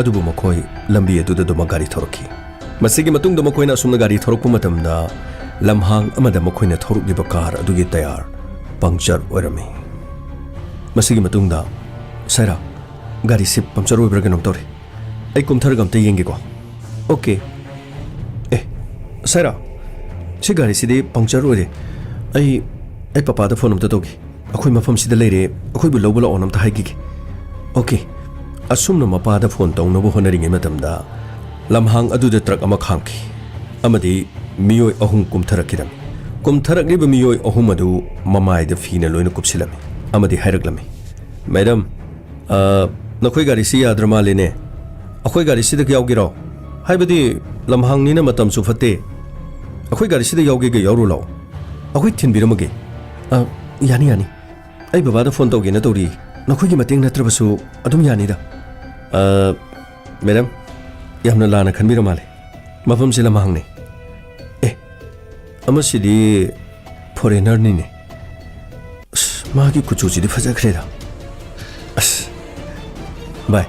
ꯑꯗꯨꯕꯨ ꯃꯈꯣꯏ ꯂꯝꯕꯤ ꯑꯗꯨꯗ ꯑꯗꯨꯃꯛ ꯒꯥꯔꯤ ꯊꯧꯔꯛꯈꯤ꯫ ꯃꯁꯤꯒꯤ ꯃꯇꯨꯡꯗ ꯃꯈꯣꯏꯅ ꯑꯁꯨꯝꯅ ꯒꯥꯔꯤ ꯊꯧꯔꯛꯄ ꯃꯇꯝꯗ, ꯂꯝꯍꯥꯡ ꯑꯃꯗ ꯃꯈꯣꯏꯅ ꯊꯧꯔꯛꯂꯤꯕ ꯀꯥꯔ ꯑꯗꯨꯒꯤ ꯇꯌꯥꯔ ꯄꯪꯆꯔ ꯑꯣꯏꯔꯝꯃꯤ꯫ ꯃꯁꯤꯒꯤ ꯃꯇꯨꯡꯗ, "ꯁꯥꯏꯔꯥ, ꯒꯥꯔꯤꯁꯤ ꯄꯪꯆꯔ ꯑꯣꯏꯕ꯭ꯔꯥ ꯀꯩꯅꯣꯝ ꯇꯧꯔꯦ꯫ ꯑꯩ ꯀꯨꯝꯊꯔꯒ ꯑꯝꯇ ꯌꯦꯡꯒꯦꯀꯣ꯫" "ꯑꯣꯀꯦ꯫ ꯑꯦ, ꯁꯥꯏꯔꯥ, ꯁꯤ ꯒꯥꯔꯤꯁꯤꯗꯤ ꯄꯪꯆꯔ ꯑꯣꯏꯔꯦ꯫ ꯑꯩ, ꯑꯩ ꯄꯄꯥꯗ ꯐꯣꯟ ꯑꯝꯇ ꯇꯧꯒꯦ꯫ ꯑꯩꯈꯣꯏ ꯃꯐꯝꯁꯤꯗ ꯂꯩꯔꯦ, ꯑꯩꯈꯣꯏꯕꯨ ꯂꯧꯕ ꯂꯥꯛꯑꯣꯅ ꯑꯝꯇ ꯍꯥꯏꯈꯤꯒꯦ꯫" "ꯑꯣꯀꯦ꯫" ꯑꯁꯨꯝꯅ ꯃꯄꯥꯗ ꯐꯣꯟ ꯇꯧꯅꯕ ꯍꯣꯠꯅꯔꯤꯉꯩ ꯃꯇꯝꯗ, ꯂꯝꯍꯥꯡ ꯑꯗꯨꯗ ꯇ꯭ꯔꯛ ꯑꯃ ꯈꯥꯝꯈꯤ ꯑꯃꯗꯤ ꯃꯤꯑꯣꯏ ꯑꯍꯨꯝ ꯀꯨꯝꯊꯔꯛꯈꯤꯔꯝꯃꯤ꯫ ꯀꯨꯝꯊꯔꯛꯂꯤꯕ ꯃꯤꯑꯣꯏ ꯑꯍꯨꯝ ꯑꯗꯨ ꯃꯃꯥꯏꯗ ꯐꯤꯅ ꯂꯣꯏꯅ ꯀꯨꯞꯁꯤꯜꯂꯝꯃꯤ ꯑꯃꯗꯤ ꯍꯥꯏꯔꯛꯂꯝꯃꯤ, "ꯃꯦꯗꯝ, ꯑ, ꯅꯈꯣꯏ ꯒꯥꯔꯤꯁꯤ ꯌꯥꯗ꯭ꯔ ꯃꯥꯜꯂꯦꯅꯦ꯫ ꯑꯩꯈꯣꯏ ꯒꯥꯔꯤꯁꯤꯗ ꯌꯥꯎꯒꯦꯔꯣ? ꯍꯥꯏꯕꯗꯤ ꯂꯝꯍꯥꯡꯅꯤꯅ ꯃꯇꯝꯁꯨ ꯐꯠꯇꯦ꯫ ꯑꯩꯈꯣꯏ ꯒꯥꯔꯤꯁꯤꯗ ꯌꯥꯎꯒꯦꯒ ꯌꯥꯎꯔꯨ ꯂꯥꯛꯑꯣ꯫ ꯑꯩꯈꯣꯏ ꯊꯤꯟꯕꯤꯔꯝꯃꯒꯦ꯫" "ꯑ, ꯌꯥꯅꯤ, ꯌꯥꯅꯤ꯫ ꯑꯩ ꯕꯕꯥꯗ ꯐꯣꯟ ꯇꯧꯒꯦꯅ ꯇꯧꯔꯤ꯫ ꯅꯈꯣꯏꯒꯤ ꯃꯇꯦꯡ ꯅꯠꯇ꯭ꯔꯕꯁꯨ ꯑꯗꯨꯝ ꯌꯥꯅꯤꯗ꯫" "ꯑ, ꯃꯦꯗꯝ, ꯌꯥꯝꯅ ꯂꯥꯟꯅ ꯈꯟꯕꯤꯔ ꯃꯥꯜꯂꯦ꯫ ꯃꯐꯝꯁꯤ ꯂꯝꯍꯥꯡꯅꯤ꯫" "ꯑꯦ, ꯑꯃꯁꯤꯗꯤ ꯐꯣꯔꯦꯅꯔꯅꯤꯅꯦ꯫ ꯑꯁ, ꯃꯥꯒꯤ ꯀꯨꯆꯨꯁꯤꯗꯤ ꯐꯖꯈ꯭ꯔꯦꯗ꯫ ꯑꯁ, ꯚꯥꯏ,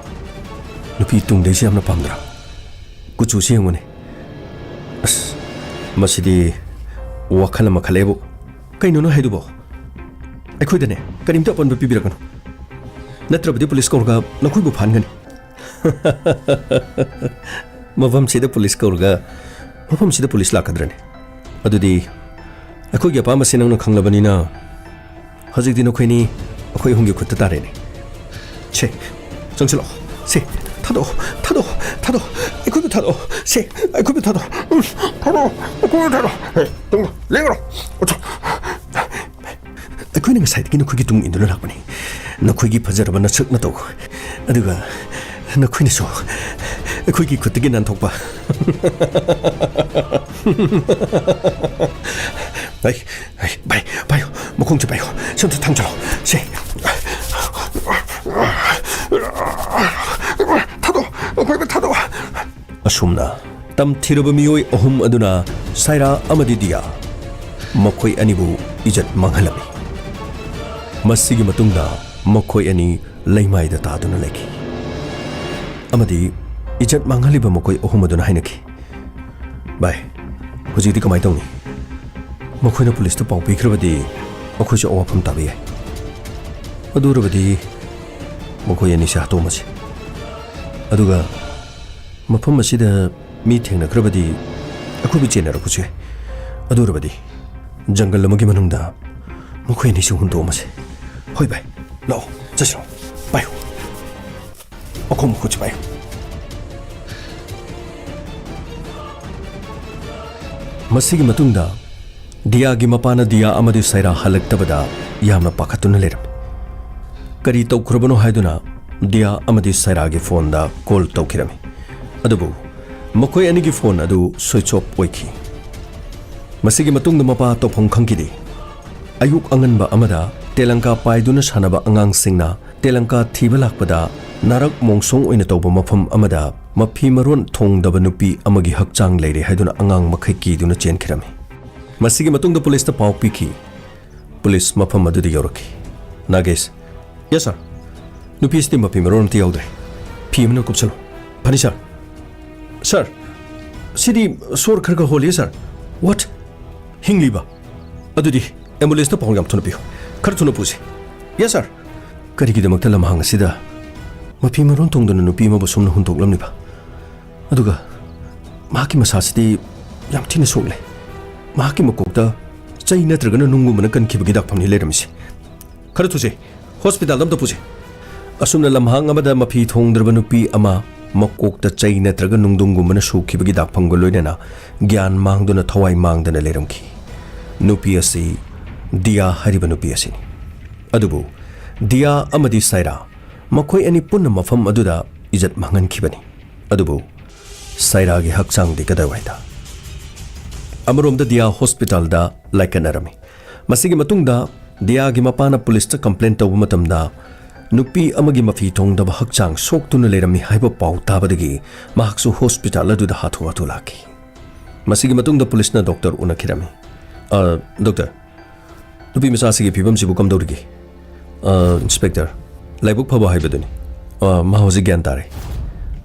ꯅꯨꯄꯤ ꯇꯨꯡꯗꯩꯁꯤ ꯌꯥꯝꯅ ꯄꯥꯝꯗ꯭ꯔꯥ? ꯀꯨꯆꯨꯁꯤ ꯌꯦꯡꯉꯨꯅꯦ꯫ ꯑꯁ, ꯃꯁꯤꯗꯤ ꯋꯥꯈꯜ ꯑꯃ ꯈꯜꯂꯦꯕꯨ꯫" "ꯀꯩꯅꯣ ꯅꯪ ꯍꯥꯏꯗꯨꯕꯣ? ꯑꯩꯈꯣꯏꯗꯅꯦ ꯀꯔꯤꯝꯇ ꯑꯄꯟꯕ ꯄꯤꯕꯤꯔꯛꯀꯅꯨ꯫ ꯅꯠꯇ꯭ꯔꯕꯗꯤ ꯄꯨꯂꯤꯁ ꯀꯧꯔꯒ ꯅꯈꯣꯏꯕꯨ ꯐꯥꯍꯟꯒꯅꯤ꯫" "ꯃꯐꯝꯁꯤꯗ ꯄꯨꯂꯤꯁ ꯀꯧꯔꯒ, ꯃꯐꯝꯁꯤꯗ ꯄꯨꯂꯤꯁ ꯂꯥꯛꯀꯗ꯭ꯔꯅꯦ? ꯑꯗꯨꯗꯤ ꯑꯩꯈꯣꯏꯒꯤ ꯑꯄꯥꯝꯕꯁꯤ ꯅꯪꯅ ꯈꯪꯂꯕꯅꯤꯅ, ꯍꯧꯖꯤꯛꯇꯤ ꯅꯈꯣꯏꯅꯤ ꯑꯩꯈꯣꯏ ꯑꯍꯨꯝꯒꯤ ꯈꯨꯠꯇ ꯇꯥꯔꯦꯅꯦ꯫ ꯁꯦ, ꯆꯪꯁꯤꯜꯂꯛꯑꯣ꯫ ꯁꯦ, ꯊꯥꯗꯣꯛꯑꯣ, ꯊꯥꯗꯣꯛꯑꯣ, ꯊꯥꯗꯣꯛꯑꯣ꯫ ꯑꯩꯈꯣꯏꯕꯨ ꯊꯥꯗꯣꯛꯑꯣ꯫ ꯁꯦ, ꯑꯩꯈꯣꯏꯕꯨ ꯊꯥꯗꯣꯛꯑꯣ꯫ ꯎꯝ, ꯊꯥꯗꯣꯛꯑꯣ, ꯑꯩꯈꯣꯏꯕꯨ ꯊꯥꯗꯣꯛꯑꯣ꯫ ꯍꯦ, ꯇꯨꯡꯗ, ꯂꯦꯡꯒꯅꯨ꯫ ꯑꯣ, ꯆꯣ꯫ ꯑꯩꯈꯣꯏꯅ ꯉꯁꯥꯏꯗꯒꯤ ꯅꯈꯣꯏꯒꯤ ꯇꯨꯡ ꯏꯟꯗꯨꯅ ꯂꯥꯛꯄꯅꯤ꯫ ꯅꯈꯣꯏꯒꯤ ꯐꯖꯔꯕ ꯅꯁꯛ ꯅꯇꯧ, ꯑꯗꯨꯒ ꯅꯈꯣꯏꯅꯁꯨ ꯑꯩꯈꯣꯏꯒꯤ ꯈꯨꯠꯇꯒꯤ ꯅꯥꯟꯊꯣꯛꯄ꯫ ꯚꯥꯏ, ꯚꯥꯏ, ꯚꯥꯏ, ꯄꯥꯏꯌꯨ, ꯃꯈꯣꯡꯁꯦ ꯄꯥꯏꯌꯨ, ꯁꯤ ꯑꯝꯇ ꯊꯥꯡꯖꯜꯂꯣ, ꯁꯦ꯫ ꯊꯥꯗꯣꯛꯑꯣ, ꯚꯥꯏ, ꯊꯥꯗꯣꯛꯑꯣ꯫ ꯑꯁꯨꯝꯅ ꯇꯝꯊꯤꯔꯕ ꯃꯤꯑꯣꯏ ꯑꯍꯨꯝ ꯑꯗꯨꯅ ꯁꯥꯏꯔꯥ ꯑꯃꯗꯤ ꯗꯤꯌꯥ, ꯃꯈꯣꯏ ꯑꯅꯤꯕꯨ ꯏꯖꯠ ꯃꯥꯡꯍꯜꯂꯝꯃꯤ꯫ ꯃꯁꯤꯒꯤ ꯃꯇꯨꯡꯗ ꯃꯈꯣꯏ ꯑꯅꯤ ꯂꯩꯃꯥꯏꯗ ꯇꯥꯗꯨꯅ ꯂꯩꯈꯤ꯫ ꯑꯃꯗꯤ ꯏꯖꯠ ꯃꯥꯡꯍꯜꯂꯤꯕ ꯃꯈꯣꯏ ꯑꯍꯨꯝ ꯑꯗꯨꯅ ꯍꯥꯏꯅꯈꯤ, "ꯚꯥꯏ, ꯍꯧꯖꯤꯛꯇꯤ ꯀꯃꯥꯏꯅ ꯇꯧꯅꯤ? ꯃꯈꯣꯏꯅ ꯄꯨꯂꯤꯁꯇ ꯄꯥꯎ ꯄꯤꯈ꯭ꯔꯕꯗꯤ ꯑꯩꯈꯣꯏꯁꯨ ꯑꯋꯥꯐꯝ ꯇꯥꯕ ꯌꯥꯏ꯫ ꯑꯗꯨ ꯑꯣꯏꯔꯕꯗꯤ ꯃꯈꯣꯏ ꯑꯅꯤꯁꯦ ꯍꯥꯠꯇꯣꯛꯑꯝꯃꯁꯤ꯫ ꯑꯗꯨꯒ ꯃꯐꯝ ꯑꯁꯤꯗ ꯃꯤ ꯊꯦꯡꯅꯈ꯭ꯔꯕꯗꯤ ꯑꯩꯈꯣꯏꯕꯨ ꯆꯦꯟꯅꯔꯛꯄꯁꯨ ꯌꯥꯏ꯫ ꯑꯗꯨ ꯑꯣꯏꯔꯕꯗꯤ ꯖꯪꯒꯜ ꯑꯃꯒꯤ ꯃꯅꯨꯡꯗ ꯃꯈꯣꯏ ꯑꯅꯤꯁꯤ ꯍꯨꯟꯗꯣꯛꯑꯝꯃꯁꯦ꯫ ꯍꯣꯏ ꯚꯥꯏ, ꯂꯥꯛꯑꯣ, ꯆꯠꯁꯤꯔꯣ? ꯄꯥꯏꯌꯨ, ꯃꯈꯣꯡ ꯃꯈꯨꯠꯁꯤ ꯄꯥꯏꯌꯨ"꯫ ꯃꯁꯤꯒꯤ ꯃꯇꯨꯡꯗ ꯗꯤꯌꯥꯒꯤ ꯃꯄꯥꯅ ꯗꯤꯌꯥ ꯑꯃꯗꯤ ꯁꯥꯏꯔꯥ ꯍꯜꯂꯛꯇꯕꯗ ꯌꯥꯝꯅ ꯄꯥꯈꯠꯇꯨꯅ ꯂꯩꯔꯝꯃꯤ꯫ ꯀꯔꯤ ꯇꯧꯈ꯭ꯔꯕꯅꯣ ꯍꯥꯏꯗꯨꯅ ꯗꯤꯌꯥ ꯑꯃꯗꯤ ꯁꯥꯏꯔꯥꯒꯤ ꯐꯣꯟꯗ ꯀꯣꯜ ꯇꯧꯈꯤꯔꯝꯃꯤ꯫ ꯑꯗꯨꯕꯨ ꯃꯈꯣꯏ ꯑꯅꯤꯒꯤ ꯐꯣꯟ ꯑꯗꯨ ꯁ꯭ꯋꯤꯆ ꯑꯣꯐ ꯑꯣꯏꯈꯤ꯫ ꯃꯁꯤꯒꯤ ꯃꯇꯨꯡꯗ ꯃꯄꯥ ꯇꯧꯐꯝ ꯈꯪꯈꯤꯗꯦ꯫ ꯑꯌꯨꯛ ꯑꯉꯟꯕ ꯑꯃꯗ ꯇꯦꯂꯪꯀꯥ ꯄꯥꯏꯗꯨꯅ ꯁꯥꯟꯅꯕ ꯑꯉꯥꯡꯁꯤꯡꯅ ꯇꯦꯂꯪꯀꯥ ꯊꯤꯕ ꯂꯥꯛꯄꯗ ꯅꯥꯔꯛ ꯃꯣꯡꯁꯣꯡ ꯑꯣꯏꯅ ꯇꯧꯕ ꯃꯐꯝ ꯑꯃꯗ ꯃꯐꯤ ꯃꯔꯣꯟ ꯊꯣꯡꯗꯕ ꯅꯨꯄꯤ ꯑꯃꯒꯤ ꯍꯛꯆꯥꯡ ꯂꯩꯔꯦ ꯍꯥꯏꯗꯨꯅ ꯑꯉꯥꯡ ꯃꯈꯩ ꯀꯤꯗꯨꯅ ꯆꯦꯟꯈꯤꯔꯝꯃꯤ꯫ ꯃꯁꯤꯒꯤ ꯃꯇꯨꯡꯗ ꯄꯨꯂꯤꯁꯇ ꯄꯥꯎ ꯄꯤꯈꯤ꯫ ꯄꯨꯂꯤꯁ ꯃꯐꯝ ꯑꯗꯨꯗ ꯌꯧꯔꯛꯈꯤ꯫ "ꯅꯥꯒꯦꯁ"꯫ "ꯌꯦꯁ, ꯁꯥꯔ"꯫ "ꯅꯨꯄꯤꯁꯤꯗꯤ ꯃꯐꯤ ꯃꯔꯣꯟ ꯑꯝꯇ ꯌꯥꯎꯗ꯭ꯔꯦ꯫ ꯐꯤ ꯑꯃꯅ ꯀꯨꯞꯁꯜꯂꯨ"꯫ "ꯐꯅꯤ, ꯁꯥꯔ"꯫ "ꯁꯥꯔ, ꯁꯤꯗꯤ ꯁꯣꯔ ꯈꯔ ꯈꯔ ꯍꯣꯜꯂꯤ, ꯁꯥꯔ"꯫ "ꯋꯥꯠ? ꯍꯤꯡꯂꯤꯕ? ꯑꯗꯨꯗꯤ ꯑꯦꯝꯕꯨꯂꯦꯟꯁꯇ ꯄꯥꯎ ꯌꯥꯝ ꯊꯨꯅ ꯄꯤꯌꯨ꯫ ꯈꯔ ꯊꯨꯅ ꯄꯨꯁꯤ"꯫ "ꯌꯦꯁ, ꯁꯥꯔ"꯫ ꯀꯔꯤꯒꯤꯗꯃꯛꯇ ꯂꯝꯍꯥꯡ ꯑꯁꯤꯗ ꯃꯐꯤ ꯃꯔꯣꯟ ꯊꯣꯡꯗꯅ ꯅꯨꯄꯤ ꯑꯃꯕꯨ ꯁꯨꯝꯅ ꯍꯨꯟꯗꯣꯛꯂꯝꯂꯤꯕ? ꯑꯗꯨꯒ ꯃꯍꯥꯛꯀꯤ ꯃꯁꯥꯁꯤꯗꯤ ꯌꯥꯝ ꯊꯤꯅ ꯁꯣꯛꯂꯦ꯫ ꯃꯍꯥꯛꯀꯤ ꯃꯀꯣꯛꯇ ꯆꯩ ꯅꯠꯇ꯭ꯔꯒꯅ ꯅꯨꯡꯒꯨꯝꯕꯅ ꯀꯟꯈꯤꯕꯒꯤ ꯗꯥꯛꯐꯝꯅꯤ ꯂꯩꯔꯝꯃꯤꯁꯦ꯫ "ꯈꯔ ꯊꯨꯁꯦ, ꯍꯣꯁꯄꯤꯇꯥꯜꯗ ꯑꯝꯇ ꯄꯨꯁꯦ"꯫ ꯑꯁꯨꯝꯅ ꯂꯝꯍꯥꯡ ꯑꯃꯗ ꯃꯐꯤ ꯊꯣꯡꯗ꯭ꯔꯕ ꯅꯨꯄꯤ ꯑꯃ ꯃꯀꯣꯛꯇ ꯆꯩ ꯅꯠꯇ꯭ꯔꯒ ꯅꯨꯡꯗꯨꯡꯒꯨꯝꯕꯅ ꯁꯣꯛꯈꯤꯕꯒꯤ ꯗꯥꯛꯐꯝꯒ ꯂꯣꯏꯅꯅ ꯒ꯭ꯌꯥꯟ ꯃꯥꯡꯗꯨꯅ ꯊꯋꯥꯏ ꯃꯥꯡꯗꯅ ꯂꯩꯔꯝꯈꯤ꯫ ꯅꯨꯄꯤ ꯑꯁꯤ ꯗꯤꯌꯥ ꯍꯥꯏꯔꯤꯕ ꯅꯨꯄꯤ ꯑꯁꯤꯅꯤ꯫ ꯑꯗꯨꯕꯨ ꯗꯤꯌꯥ ꯑꯃꯗꯤ ꯁꯥꯏꯔꯥ ꯃꯈꯣꯏ ꯑꯅꯤ ꯄꯨꯟꯅ ꯃꯐꯝ ꯑꯗꯨꯗ ꯏꯖꯠ ꯃꯥꯡꯍꯟꯈꯤꯕꯅꯤ꯫ ꯑꯗꯨꯕꯨ ꯁꯥꯏꯔꯥꯒꯤ ꯍꯛꯆꯥꯡꯗꯤ ꯀꯗꯥꯏꯋꯥꯏꯗ? ꯑꯃꯔꯣꯝꯗ ꯗꯤꯌꯥ ꯍꯣꯁꯄꯤꯇꯥꯜꯗ ꯂꯥꯏꯀꯠꯅꯔꯝꯃꯤ꯫ ꯃꯁꯤꯒꯤ ꯃꯇꯨꯡꯗ ꯗꯤꯌꯥꯒꯤ ꯃꯄꯥꯅ ꯄꯨꯂꯤꯁꯇ ꯀꯝꯄ꯭ꯂꯦꯟ ꯇꯧꯕ ꯃꯇꯝꯗ ꯅꯨꯄꯤ ꯑꯃꯒꯤ ꯃꯐꯤ ꯊꯣꯡꯗꯕ ꯍꯛꯆꯥꯡ ꯁꯣꯛꯇꯨꯅ ꯂꯩꯔꯝꯃꯤ ꯍꯥꯏꯕ ꯄꯥꯎ ꯇꯥꯕꯗꯒꯤ ꯃꯍꯥꯛꯁꯨ ꯍꯣꯁꯄꯤꯇꯥꯜ ꯑꯗꯨꯗ ꯍꯥꯊꯨ ꯍꯥꯊꯨ ꯂꯥꯛꯈꯤ꯫ ꯃꯁꯤꯒꯤ ꯃꯇꯨꯡꯗ ꯄꯨꯂꯤꯁꯅ ꯗꯣꯛꯇꯔ ꯎꯅꯈꯤꯔꯝꯃꯤ꯫ "ꯑ, ꯗꯣꯛꯇꯔ, ꯅꯨꯄꯤ ꯃꯆꯥꯁꯤꯒꯤ ꯐꯤꯕꯝꯁꯤꯕꯨ ꯀꯝꯗꯧꯔꯤꯒꯦ?" "ꯑ, ꯏꯟꯁꯄꯦꯛꯇꯔ, ꯂꯥꯏꯕꯛ ꯐꯕ ꯍꯥꯏꯕꯗꯨꯅꯤ꯫ ꯑ, ꯃꯥ ꯍꯧꯖꯤꯛ ꯒ꯭ꯌꯥꯟ ꯇꯥꯔꯦ꯫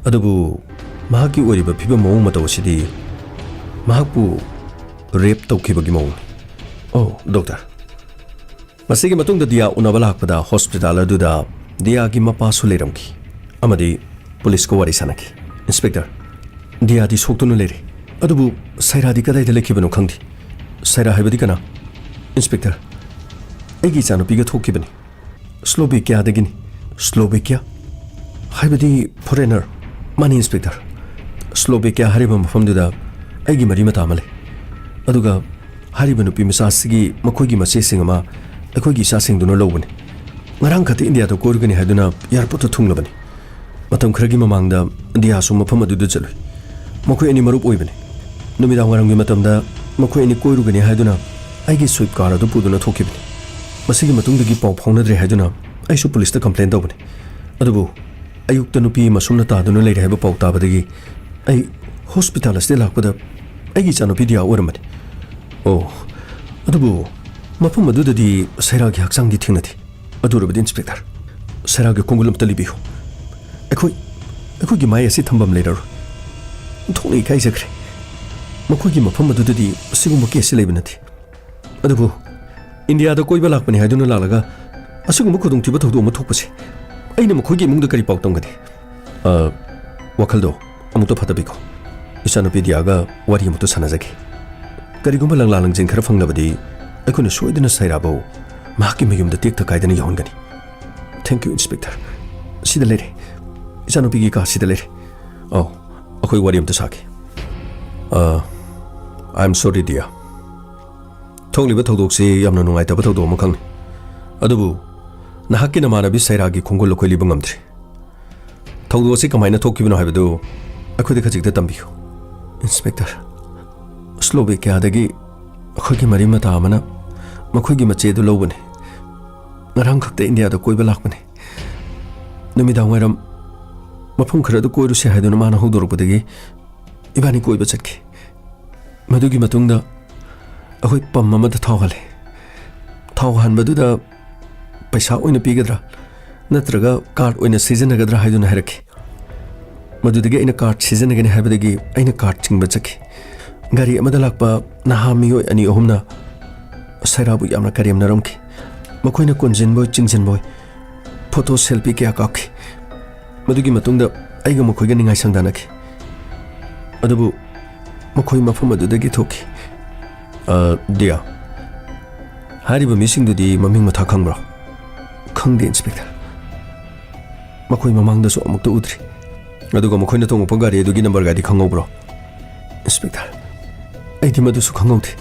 ꯑꯗꯨꯕꯨ ꯃꯍꯥꯛꯀꯤ ꯑꯣꯏꯔꯤꯕ ꯐꯤꯕꯝ ꯃꯑꯣꯡ ꯃꯇꯧ ꯑꯁꯤꯗꯤ ꯃꯍꯥꯛꯄꯨ ꯔꯦꯞ ꯇꯧꯈꯤꯕꯒꯤ ꯃꯑꯣꯡꯅꯤ꯫" "ꯑꯣ, ꯗꯣꯛꯇꯔ꯫" ꯃꯁꯤꯒꯤ ꯃꯇꯨꯡꯗ ꯗꯤꯌꯥ ꯎꯅꯕ ꯂꯥꯛꯄꯗ ꯍꯣꯁꯄꯤꯇꯥꯜ ꯑꯗꯨꯗ ꯗꯤꯌꯥꯒꯤ ꯃꯄꯥꯁꯨ ꯂꯩꯔꯝꯈꯤ ꯑꯃꯗꯤ ꯄꯨꯂꯤꯁꯀ ꯋꯥꯔꯤ ꯁꯥꯟꯅꯈꯤ꯫ "ꯏꯟꯁꯄꯦꯛꯇꯔ, ꯗꯤꯌꯥꯗꯤ ꯁꯣꯛꯇꯨꯅ ꯂꯩꯔꯦ, ꯑꯗꯨꯕꯨ ꯁꯥꯏꯔꯥꯗꯤ ꯀꯗꯥꯏꯗ ꯂꯩꯈꯤꯕꯅꯣ ꯈꯪꯗꯦ꯫" "ꯁꯥꯏꯔꯥ ꯍꯥꯏꯕꯗꯤ ꯀꯅꯥ?" "ꯏꯟꯁꯄꯦꯛꯇꯔ, ꯑꯩꯒꯤ ꯏꯆꯥꯅꯨꯄꯤꯒ ꯊꯣꯛꯈꯤꯕꯅꯤ꯫ ꯁ꯭ꯂꯣꯚꯦꯀꯤꯌꯥꯗꯒꯤꯅꯤ꯫" "ꯁ꯭ꯂꯣꯚꯦꯀꯤꯌꯥ? ꯍꯥꯏꯕꯗꯤ ꯐꯣꯔꯦꯅꯔ?" "ꯃꯥꯅꯤ, ꯏꯟꯁꯄꯦꯛꯇꯔ꯫ ꯁ꯭ꯂꯣꯚꯦꯀꯤꯌꯥ ꯍꯥꯏꯔꯤꯕ ꯃꯐꯝꯗꯨꯗ ꯑꯩꯒꯤ ꯃꯔꯤ ꯃꯇꯥ ꯑꯃ ꯂꯩ꯫ ꯑꯗꯨꯒ ꯍꯥꯏꯔꯤꯕ ꯅꯨꯄꯤ ꯃꯆꯥ ꯑꯁꯤꯒꯤ ꯃꯈꯣꯏꯒꯤ ꯃꯆꯦꯁꯤꯡ ꯑꯃ ꯑꯩꯈꯣꯏꯒꯤ ꯏꯆꯥꯁꯤꯡꯗꯨꯅ ꯂꯧꯕꯅꯤ꯫ ꯉꯔꯥꯡ ꯈꯛꯇ ꯏꯟꯗꯤꯌꯥꯗ ꯀꯣꯏꯔꯨꯒꯅꯤ ꯍꯥꯏꯗꯨꯅ ꯑꯦꯌꯥꯔꯄꯣꯔꯠꯇ ꯊꯨꯡꯂꯕꯅꯤ꯫ ꯃꯇꯝ ꯈꯔꯒꯤ ꯃꯃꯥꯡꯗ ꯗꯤꯌꯥꯁꯨ ꯃꯐꯝ ꯑꯗꯨꯗ ꯆꯠꯂꯨꯏ꯫ ꯃꯈꯣꯏ ꯑꯅꯤ ꯃꯔꯨꯞ ꯑꯣꯏꯕꯅꯤ꯫ ꯅꯨꯃꯤꯗꯥꯡ ꯋꯥꯏꯔꯝꯒꯤ ꯃꯇꯝꯗ ꯃꯈꯣꯏ ꯑꯅꯤ ꯀꯣꯏꯔꯨꯒꯅꯤ ꯍꯥꯏꯗꯨꯅ ꯑꯩꯒꯤ ꯁ꯭ꯋꯤꯐ ꯀꯥꯔ ꯑꯗꯨ ꯄꯨꯗꯨꯅ ꯊꯣꯛꯈꯤꯕꯅꯤ꯫ ꯃꯁꯤꯒꯤ ꯃꯇꯨꯡꯗꯒꯤ ꯄꯥꯎ ꯐꯥꯎꯅꯗ꯭ꯔꯦ ꯍꯥꯏꯗꯨꯅ ꯑꯩꯁꯨ ꯄꯨꯂꯤꯁꯇ ꯀꯝꯄ꯭ꯂꯦꯟ ꯇꯧꯕꯅꯤ꯫ ꯑꯗꯨꯕꯨ ꯑꯌꯨꯛꯇ ꯅꯨꯄꯤ ꯑꯃ ꯁꯨꯝꯅ ꯇꯥꯗꯨꯅ ꯂꯩꯔꯦ ꯍꯥꯏꯕ ꯄꯥꯎ ꯇꯥꯕꯗꯒꯤ ꯑꯩ ꯍꯣꯁꯄꯤꯇꯥꯜ ꯑꯁꯤꯗ ꯂꯥꯛꯄꯗ ꯑꯩꯒꯤ ꯏꯆꯥꯅꯨꯄꯤ ꯗꯤꯌꯥ ꯑꯣꯏꯔꯝꯕꯅꯤ꯫ ꯑꯣ, ꯑꯗꯨꯕꯨ ꯃꯐꯝ ꯑꯗꯨꯗꯗꯤ ꯁꯥꯏꯔꯥꯒꯤ ꯍꯛꯆꯥꯡꯗꯤ ꯊꯦꯡꯅꯗꯦ꯫ ꯑꯗꯨ ꯑꯣꯏꯔꯕꯗꯤ ꯏꯟꯁꯄꯦꯛꯇꯔ, ꯁꯥꯏꯔꯥꯒꯤ ꯈꯣꯡꯒꯨꯜ ꯑꯝꯇ ꯂꯤꯕꯤꯌꯨ꯫ ꯑꯩꯈꯣꯏ, ꯑꯩꯈꯣꯏꯒꯤ ꯃꯥꯏ ꯑꯁꯤ ꯊꯝꯐꯝ ꯂꯩꯔꯔꯣꯏ꯫ ꯑꯣꯟꯊꯣꯛꯅ ꯏꯀꯥꯏꯖꯈ꯭ꯔꯦ꯫ ꯃꯈꯣꯏꯒꯤ ꯃꯐꯝ ꯑꯗꯨꯗꯗꯤ ꯑꯁꯤꯒꯨꯝꯕ ꯀꯦꯁꯁꯤ ꯂꯩꯕ ꯅꯠꯇꯦ꯫ ꯑꯗꯨꯕꯨ ꯏꯟꯗꯤꯌꯥꯗ ꯀꯣꯏꯕ ꯂꯥꯛꯄꯅꯤ ꯍꯥꯏꯗꯨꯅ ꯂꯥꯛꯂꯒ ꯑꯁꯤꯒꯨꯝꯕ ꯈꯨꯗꯣꯡꯊꯤꯕ ꯊꯧꯗꯣꯛ ꯑꯃ ꯊꯣꯛꯄꯁꯦ ꯑꯩꯅ ꯃꯈꯣꯏꯒꯤ ꯏꯃꯨꯡꯗ ꯀꯔꯤ ꯄꯥꯎ ꯇꯝꯒꯅꯤ? ꯑ, ꯋꯥꯈꯜꯗꯣ ꯑꯃꯨꯛꯇ ꯐꯥꯊꯕꯤꯈꯣ꯫ ꯏꯆꯥꯅꯨꯄꯤ ꯗꯤꯌꯥꯒ ꯋꯥꯔꯤ ꯑꯃꯨꯛꯇ ꯁꯥꯟꯅꯖꯒꯦ꯫ ꯀꯔꯤꯒꯨꯝꯕ ꯂꯪꯂꯥ ꯂꯪꯖꯤꯟ ꯈꯔ ꯐꯪꯂꯕꯗꯤ ꯑꯩꯈꯣꯏꯅ ꯁꯣꯏꯗꯅ ꯁꯥꯏꯔꯥꯕꯨ ꯃꯍꯥꯛꯀꯤ ꯃꯌꯨꯝꯗ ꯇꯦꯛꯇ ꯀꯥꯏꯗꯅ ꯌꯧꯍꯟꯒꯅꯤ꯫ Thank you, inspector. ꯁꯤꯗ ꯂꯩꯔꯦ꯫ ꯏꯆꯥꯅꯨꯄꯤꯒꯤ ꯀꯥꯁꯤꯗ ꯂꯩꯔꯦ꯫ ꯑꯧ, ꯑꯩꯈꯣꯏ ꯋꯥꯔꯤ ꯑꯃꯇ ꯁꯥꯒꯦ꯫ ꯑ, I am sorry, ꯗꯤꯌꯥ꯫ ꯊꯣꯛꯂꯤꯕ ꯊꯧꯗꯣꯛꯁꯤ ꯌꯥꯝꯅ ꯅꯨꯡꯉꯥꯏꯇꯕ ꯊꯧꯗꯣꯛ ꯑꯃꯈꯛꯅꯤ꯫ ꯑꯗꯨꯕꯨ ꯅꯍꯥꯛꯀꯤ ꯅꯃꯥꯟꯅꯕꯤ ꯁꯩꯔꯥꯒꯤ ꯈꯣꯡꯒꯨꯜ ꯑꯩꯈꯣꯏ ꯂꯤꯕ ꯉꯝꯗ꯭ꯔꯤ꯫ ꯊꯧꯗꯣꯛ ꯑꯁꯤ ꯀꯃꯥꯏꯅ ꯊꯣꯛꯈꯤꯕꯅꯣ ꯍꯥꯏꯕꯗꯨ ꯑꯩꯈꯣꯏꯗ ꯈꯖꯤꯛꯇ ꯇꯝꯕꯤꯌꯨ꯫ ꯏꯟꯁꯄꯦꯛꯇꯔ, ꯁ꯭ꯂꯣꯚꯦꯀꯤꯌꯥꯗꯒꯤ ꯑꯩꯈꯣꯏꯒꯤ ꯃꯔꯤ ꯃꯇꯥ ꯑꯃꯅ ꯃꯈꯣꯏꯒꯤ ꯃꯆꯦ ꯑꯗꯨ ꯂꯧꯕꯅꯤ꯫ ꯉꯔꯥꯡ ꯈꯛꯇ ꯏꯟꯗꯤꯌꯥꯗ ꯀꯣꯏꯕ ꯂꯥꯛꯄꯅꯤ꯫ ꯅꯨꯃꯤꯗꯥꯡ ꯋꯥꯏꯔꯝ ꯃꯐꯝ ꯈꯔꯗ ꯀꯣꯏꯔꯨꯁꯦ ꯍꯥꯏꯗꯨꯅ ꯃꯥꯅ ꯍꯧꯗꯣꯔꯛꯄꯗꯒꯤ ꯏꯕꯥꯅꯤ ꯀꯣꯏꯕ ꯆꯠꯈꯤ꯫ ꯃꯗꯨꯒꯤ ꯃꯇꯨꯡꯗ ꯑꯩꯈꯣꯏ ꯄꯝ ꯑꯃꯗ ꯊꯥꯎ ꯍꯥꯜꯂꯦ꯫ ꯊꯥꯎ ꯍꯥꯟꯕꯗꯨꯗ ꯄꯩꯁꯥ ꯑꯣꯏꯅ ꯄꯤꯒꯗ꯭ꯔꯥ ꯅꯠꯇ꯭ꯔꯒ ꯀꯥꯔꯗ ꯑꯣꯏꯅ ꯁꯤꯖꯤꯟꯅꯒꯗ꯭ꯔꯥ ꯍꯥꯏꯗꯨꯅ ꯍꯥꯏꯔꯛꯈꯤ꯫ ꯃꯗꯨꯗꯒꯤ ꯑꯩꯅ ꯀꯥꯔꯗ ꯁꯤꯖꯤꯟꯅꯒꯅꯤ ꯍꯥꯏꯕꯗꯒꯤ ꯑꯩꯅ ꯀꯥꯔꯗ ꯆꯤꯡꯕ ꯆꯠꯈꯤ꯫ ꯒꯥꯔꯤ ꯑꯃꯗ ꯂꯥꯛꯄ ꯅꯍꯥ ꯃꯤꯑꯣꯏ ꯑꯅꯤ ꯑꯍꯨꯝꯅ ꯁꯩꯔꯥꯕꯨ ꯌꯥꯝꯅ ꯀꯔꯦꯝꯅꯔꯝꯈꯤ꯫ ꯃꯈꯣꯏꯅ ꯀꯣꯟꯖꯤꯟꯕꯣꯏ ꯆꯤꯡꯖꯤꯟꯕꯣꯏ ꯐꯣꯇꯣ ꯁꯦꯜꯐꯤ ꯀꯌꯥ ꯀꯥꯞꯈꯤ꯫ ꯃꯗꯨꯒꯤ ꯃꯇꯨꯡꯗ ꯑꯩꯒ ꯃꯈꯣꯏꯒ ꯅꯤꯡꯉꯥꯏ ꯁꯪꯗꯥꯅꯈꯤ꯫ ꯑꯗꯨꯕꯨ ꯃꯈꯣꯏ ꯃꯐꯝ ꯑꯗꯨꯗꯒꯤ ꯊꯣꯛꯈꯤ꯫ ꯑ, ꯗꯤꯌꯥ, ꯍꯥꯏꯔꯤꯕ ꯃꯤꯁꯤꯡꯗꯨꯗꯤ ꯃꯃꯤꯡ ꯃꯊꯥ ꯈꯪꯕ꯭ꯔꯣ? ꯈꯪꯗꯦ, ꯏꯟꯁꯄꯦꯛꯇꯔ꯫ ꯃꯈꯣꯏ ꯃꯃꯥꯡꯗꯁꯨ ꯑꯃꯨꯛꯇ ꯎꯗ꯭ꯔꯤ꯫ ꯑꯗꯨꯒ ꯃꯈꯣꯏꯅ ꯇꯣꯡꯂꯛꯄ ꯒꯥꯔꯤ ꯑꯗꯨꯒꯤ ꯅꯝꯕꯔꯒꯗꯤ ꯈꯪꯍꯧꯕ꯭ꯔꯣ? ꯏꯟꯁꯄꯦꯛꯇꯔ, ꯑꯩꯗꯤ ꯃꯗꯨꯁꯨ ꯈꯪꯍꯧꯗꯦ꯫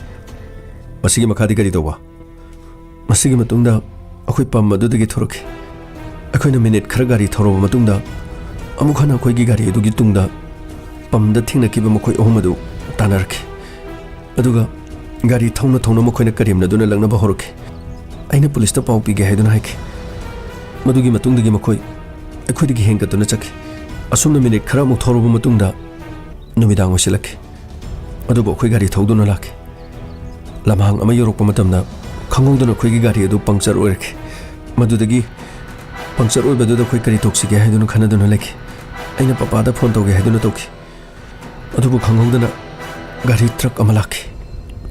ꯃꯁꯤꯒꯤ ꯃꯈꯥꯗꯤ ꯀꯔꯤ ꯇꯧꯕ? ꯃꯁꯤꯒꯤ ꯃꯇꯨꯡꯗ ꯑꯩꯈꯣꯏ ꯄꯝ ꯑꯗꯨꯗꯒꯤ ꯊꯣꯔꯛꯈꯤ꯫ ꯑꯩꯈꯣꯏꯅ ꯃꯤꯅꯤꯠ ꯈꯔ ꯒꯥꯔꯤ ꯊꯧꯔꯕ ꯃꯇꯨꯡꯗ ꯑꯃꯨꯛ ꯍꯟꯅ ꯑꯩꯈꯣꯏꯒꯤ ꯒꯥꯔꯤ ꯑꯗꯨꯒꯤ ꯇꯨꯡꯗ ꯄꯝꯗ ꯊꯦꯡꯅꯈꯤꯕ ꯃꯈꯣꯏ ꯑꯍꯨꯝ ꯑꯗꯨ ꯇꯥꯟꯅꯔꯛꯈꯤ꯫ ꯑꯗꯨꯒ ꯒꯥꯔꯤ ꯊꯧꯅ ꯊꯧꯅ ꯃꯈꯣꯏꯅ ꯀꯔꯦꯝꯅꯗꯨꯅ ꯂꯛꯅꯕ ꯍꯧꯔꯛꯈꯤ꯫ ꯑꯩꯅ ꯄꯨꯂꯤꯁꯇ ꯄꯥꯎ ꯄꯤꯒꯦ ꯍꯥꯏꯗꯨꯅ ꯍꯥꯏꯈꯤ꯫ ꯃꯗꯨꯒꯤ ꯃꯇꯨꯡꯗꯒꯤ ꯃꯈꯣꯏ ꯑꯩꯈꯣꯏꯗꯒꯤ ꯍꯦꯟꯒꯠꯇꯨꯅ ꯆꯠꯈꯤ꯫ ꯑꯁꯨꯝꯅ ꯃꯤꯅꯤꯠ ꯈꯔ ꯑꯃꯨꯛ ꯊꯧꯔꯕ ꯃꯇꯨꯡꯗ ꯅꯨꯃꯤꯗꯥꯡ ꯑꯣꯏꯁꯤꯜꯂꯛꯈꯤ꯫ ꯑꯗꯨꯕꯨ ꯑꯩꯈꯣꯏ ꯒꯥꯔꯤ ꯊꯧꯗꯨꯅ ꯂꯥꯛꯈꯤ꯫ ꯂꯝꯍꯥꯡ ꯑꯃ ꯌꯧꯔꯛꯄ ꯃꯇꯝꯗ ꯈꯪꯍꯧꯗꯅ ꯑꯩꯈꯣꯏꯒꯤ ꯒꯥꯔꯤ ꯑꯗꯨ ꯄꯪꯆꯔ ꯑꯣꯏꯔꯛꯈꯤ꯫ ꯃꯗꯨꯗꯒꯤ ꯄꯪꯆꯔ ꯑꯣꯏꯕꯗꯨꯗ ꯑꯩꯈꯣꯏ ꯀꯔꯤ ꯇꯧꯁꯤꯒꯦ ꯍꯥꯏꯗꯨꯅ ꯈꯟꯅꯗꯨꯅ ꯂꯩꯈꯤ꯫ ꯑꯩꯅ ꯄꯄꯥꯗ ꯐꯣꯟ ꯇꯧꯒꯦ ꯍꯥꯏꯗꯨꯅ ꯇꯧꯈꯤ꯫ ꯑꯗꯨꯕꯨ ꯈꯪꯍꯧꯗꯅ ꯒꯥꯔꯤ ꯇ꯭ꯔꯛ ꯑꯃ ꯂꯥꯛꯈꯤ꯫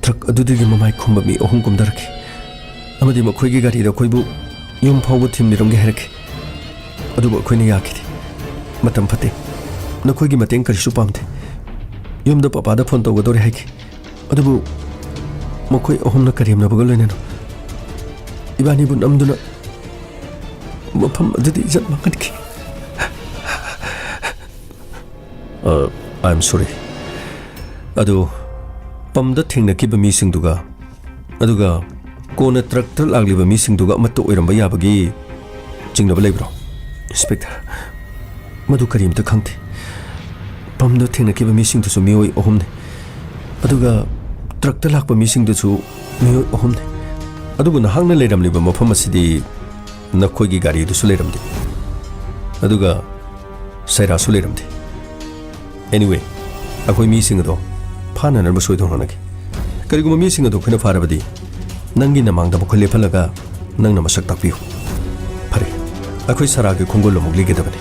ꯇ꯭ꯔꯛ ꯑꯗꯨꯗꯒꯤ ꯃꯃꯥꯏ ꯈꯨꯝꯕ ꯃꯤ ꯑꯍꯨꯝ ꯀꯨꯝꯊꯔꯛꯈꯤ ꯑꯃꯗꯤ ꯃꯈꯣꯏꯒꯤ ꯒꯥꯔꯤꯗ ꯑꯩꯈꯣꯏꯕꯨ ꯌꯨꯝ ꯐꯥꯎꯕ ꯊꯤꯟꯕꯤꯔꯝꯒꯦ ꯍꯥꯏꯔꯛꯈꯤ꯫ ꯑꯗꯨꯕꯨ ꯑꯩꯈꯣꯏꯅ ꯌꯥꯈꯤꯗꯦ꯫ "ꯃꯇꯝ ꯐꯠꯇꯦ꯫ ꯅꯈꯣꯏꯒꯤ ꯃꯇꯦꯡ ꯀꯔꯤꯁꯨ ꯄꯥꯝꯗꯦ꯫ ꯌꯨꯝꯗ ꯄꯄꯥꯗ ꯐꯣꯟ ꯇꯧꯒꯗꯧꯔꯦ" ꯍꯥꯏꯈꯤ꯫ ꯑꯗꯨꯕꯨ ꯃꯈꯣꯏ ꯑꯍꯨꯝꯅ ꯀꯔꯦꯝꯅꯕꯒ ꯂꯣꯏꯅꯅ ꯏꯕꯥꯅꯤꯕꯨ ꯅꯝꯗꯨꯅ ꯃꯐꯝ ꯑꯗꯨꯗ ꯏꯖꯠ ꯃꯥꯡꯍꯟꯈꯤ꯫ ꯑ, I am sorry꯫ ꯑꯗꯨ ꯄꯝꯗ ꯊꯦꯡꯅꯈꯤꯕ ꯃꯤꯁꯤꯡꯗꯨꯒ ꯑꯗꯨꯒ ꯀꯣꯟꯅ ꯇ꯭ꯔꯛꯇ ꯂꯥꯛꯂꯤꯕ ꯃꯤꯁꯤꯡꯗꯨꯒ ꯑꯃꯠꯇ ꯑꯣꯏꯔꯝꯕ ꯌꯥꯕꯒꯤ ꯆꯤꯡꯅꯕ ꯂꯩꯕ꯭ꯔꯣ? ꯏꯟꯁꯄꯦꯛꯇꯔ, ꯃꯗꯨ ꯀꯔꯤꯝꯇ ꯈꯪꯗꯦ꯫ ꯄꯝꯗ ꯊꯦꯡꯅꯈꯤꯕ ꯃꯤꯁꯤꯡꯗꯨꯁꯨ ꯃꯤꯑꯣꯏ ꯑꯍꯨꯝꯅꯤ꯫ ꯑꯗꯨꯒ ꯇ꯭ꯔꯛꯇ ꯂꯥꯛꯄ ꯃꯤꯁꯤꯡꯗꯨꯁꯨ ꯃꯤꯑꯣꯏ ꯑꯍꯨꯝꯅꯤ꯫ ꯑꯗꯨꯕꯨ ꯅꯍꯥꯛꯅ ꯂꯩꯔꯝꯂꯤꯕ ꯃꯐꯝ ꯑꯁꯤꯗꯤ ꯅꯈꯣꯏꯒꯤ ꯒꯥꯔꯤꯗꯨꯁꯨ ꯂꯩꯔꯝꯗꯦ꯫ ꯑꯗꯨꯒ ꯁꯩꯔꯥꯁꯨ ꯂꯩꯔꯝꯗꯦ꯫ Anyway, ꯑꯩꯈꯣꯏ ꯃꯤꯁꯤꯡ ꯑꯗꯣ ꯐꯥꯅꯅꯕ ꯁꯣꯏꯗꯅ ꯍꯣꯠꯅꯒꯦ꯫ ꯀꯔꯤꯒꯨꯝꯕ ꯃꯤꯁꯤꯡ ꯑꯗꯣ ꯑꯩꯈꯣꯏꯅ ꯐꯥꯔꯕꯗꯤ, ꯅꯪꯒꯤ ꯅꯃꯥꯡꯗ ꯃꯈꯣꯏ ꯂꯦꯞꯍꯜꯂꯒ ꯅꯪꯅ ꯃꯁꯛ ꯇꯥꯛꯄꯤꯌꯨ꯫ ꯐꯔꯦ, ꯑꯩꯈꯣꯏ ꯁꯔꯥꯒꯤ ꯈꯣꯡꯒꯨꯜ ꯑꯃꯨꯛ ꯂꯤꯒꯗꯕꯅꯤ꯫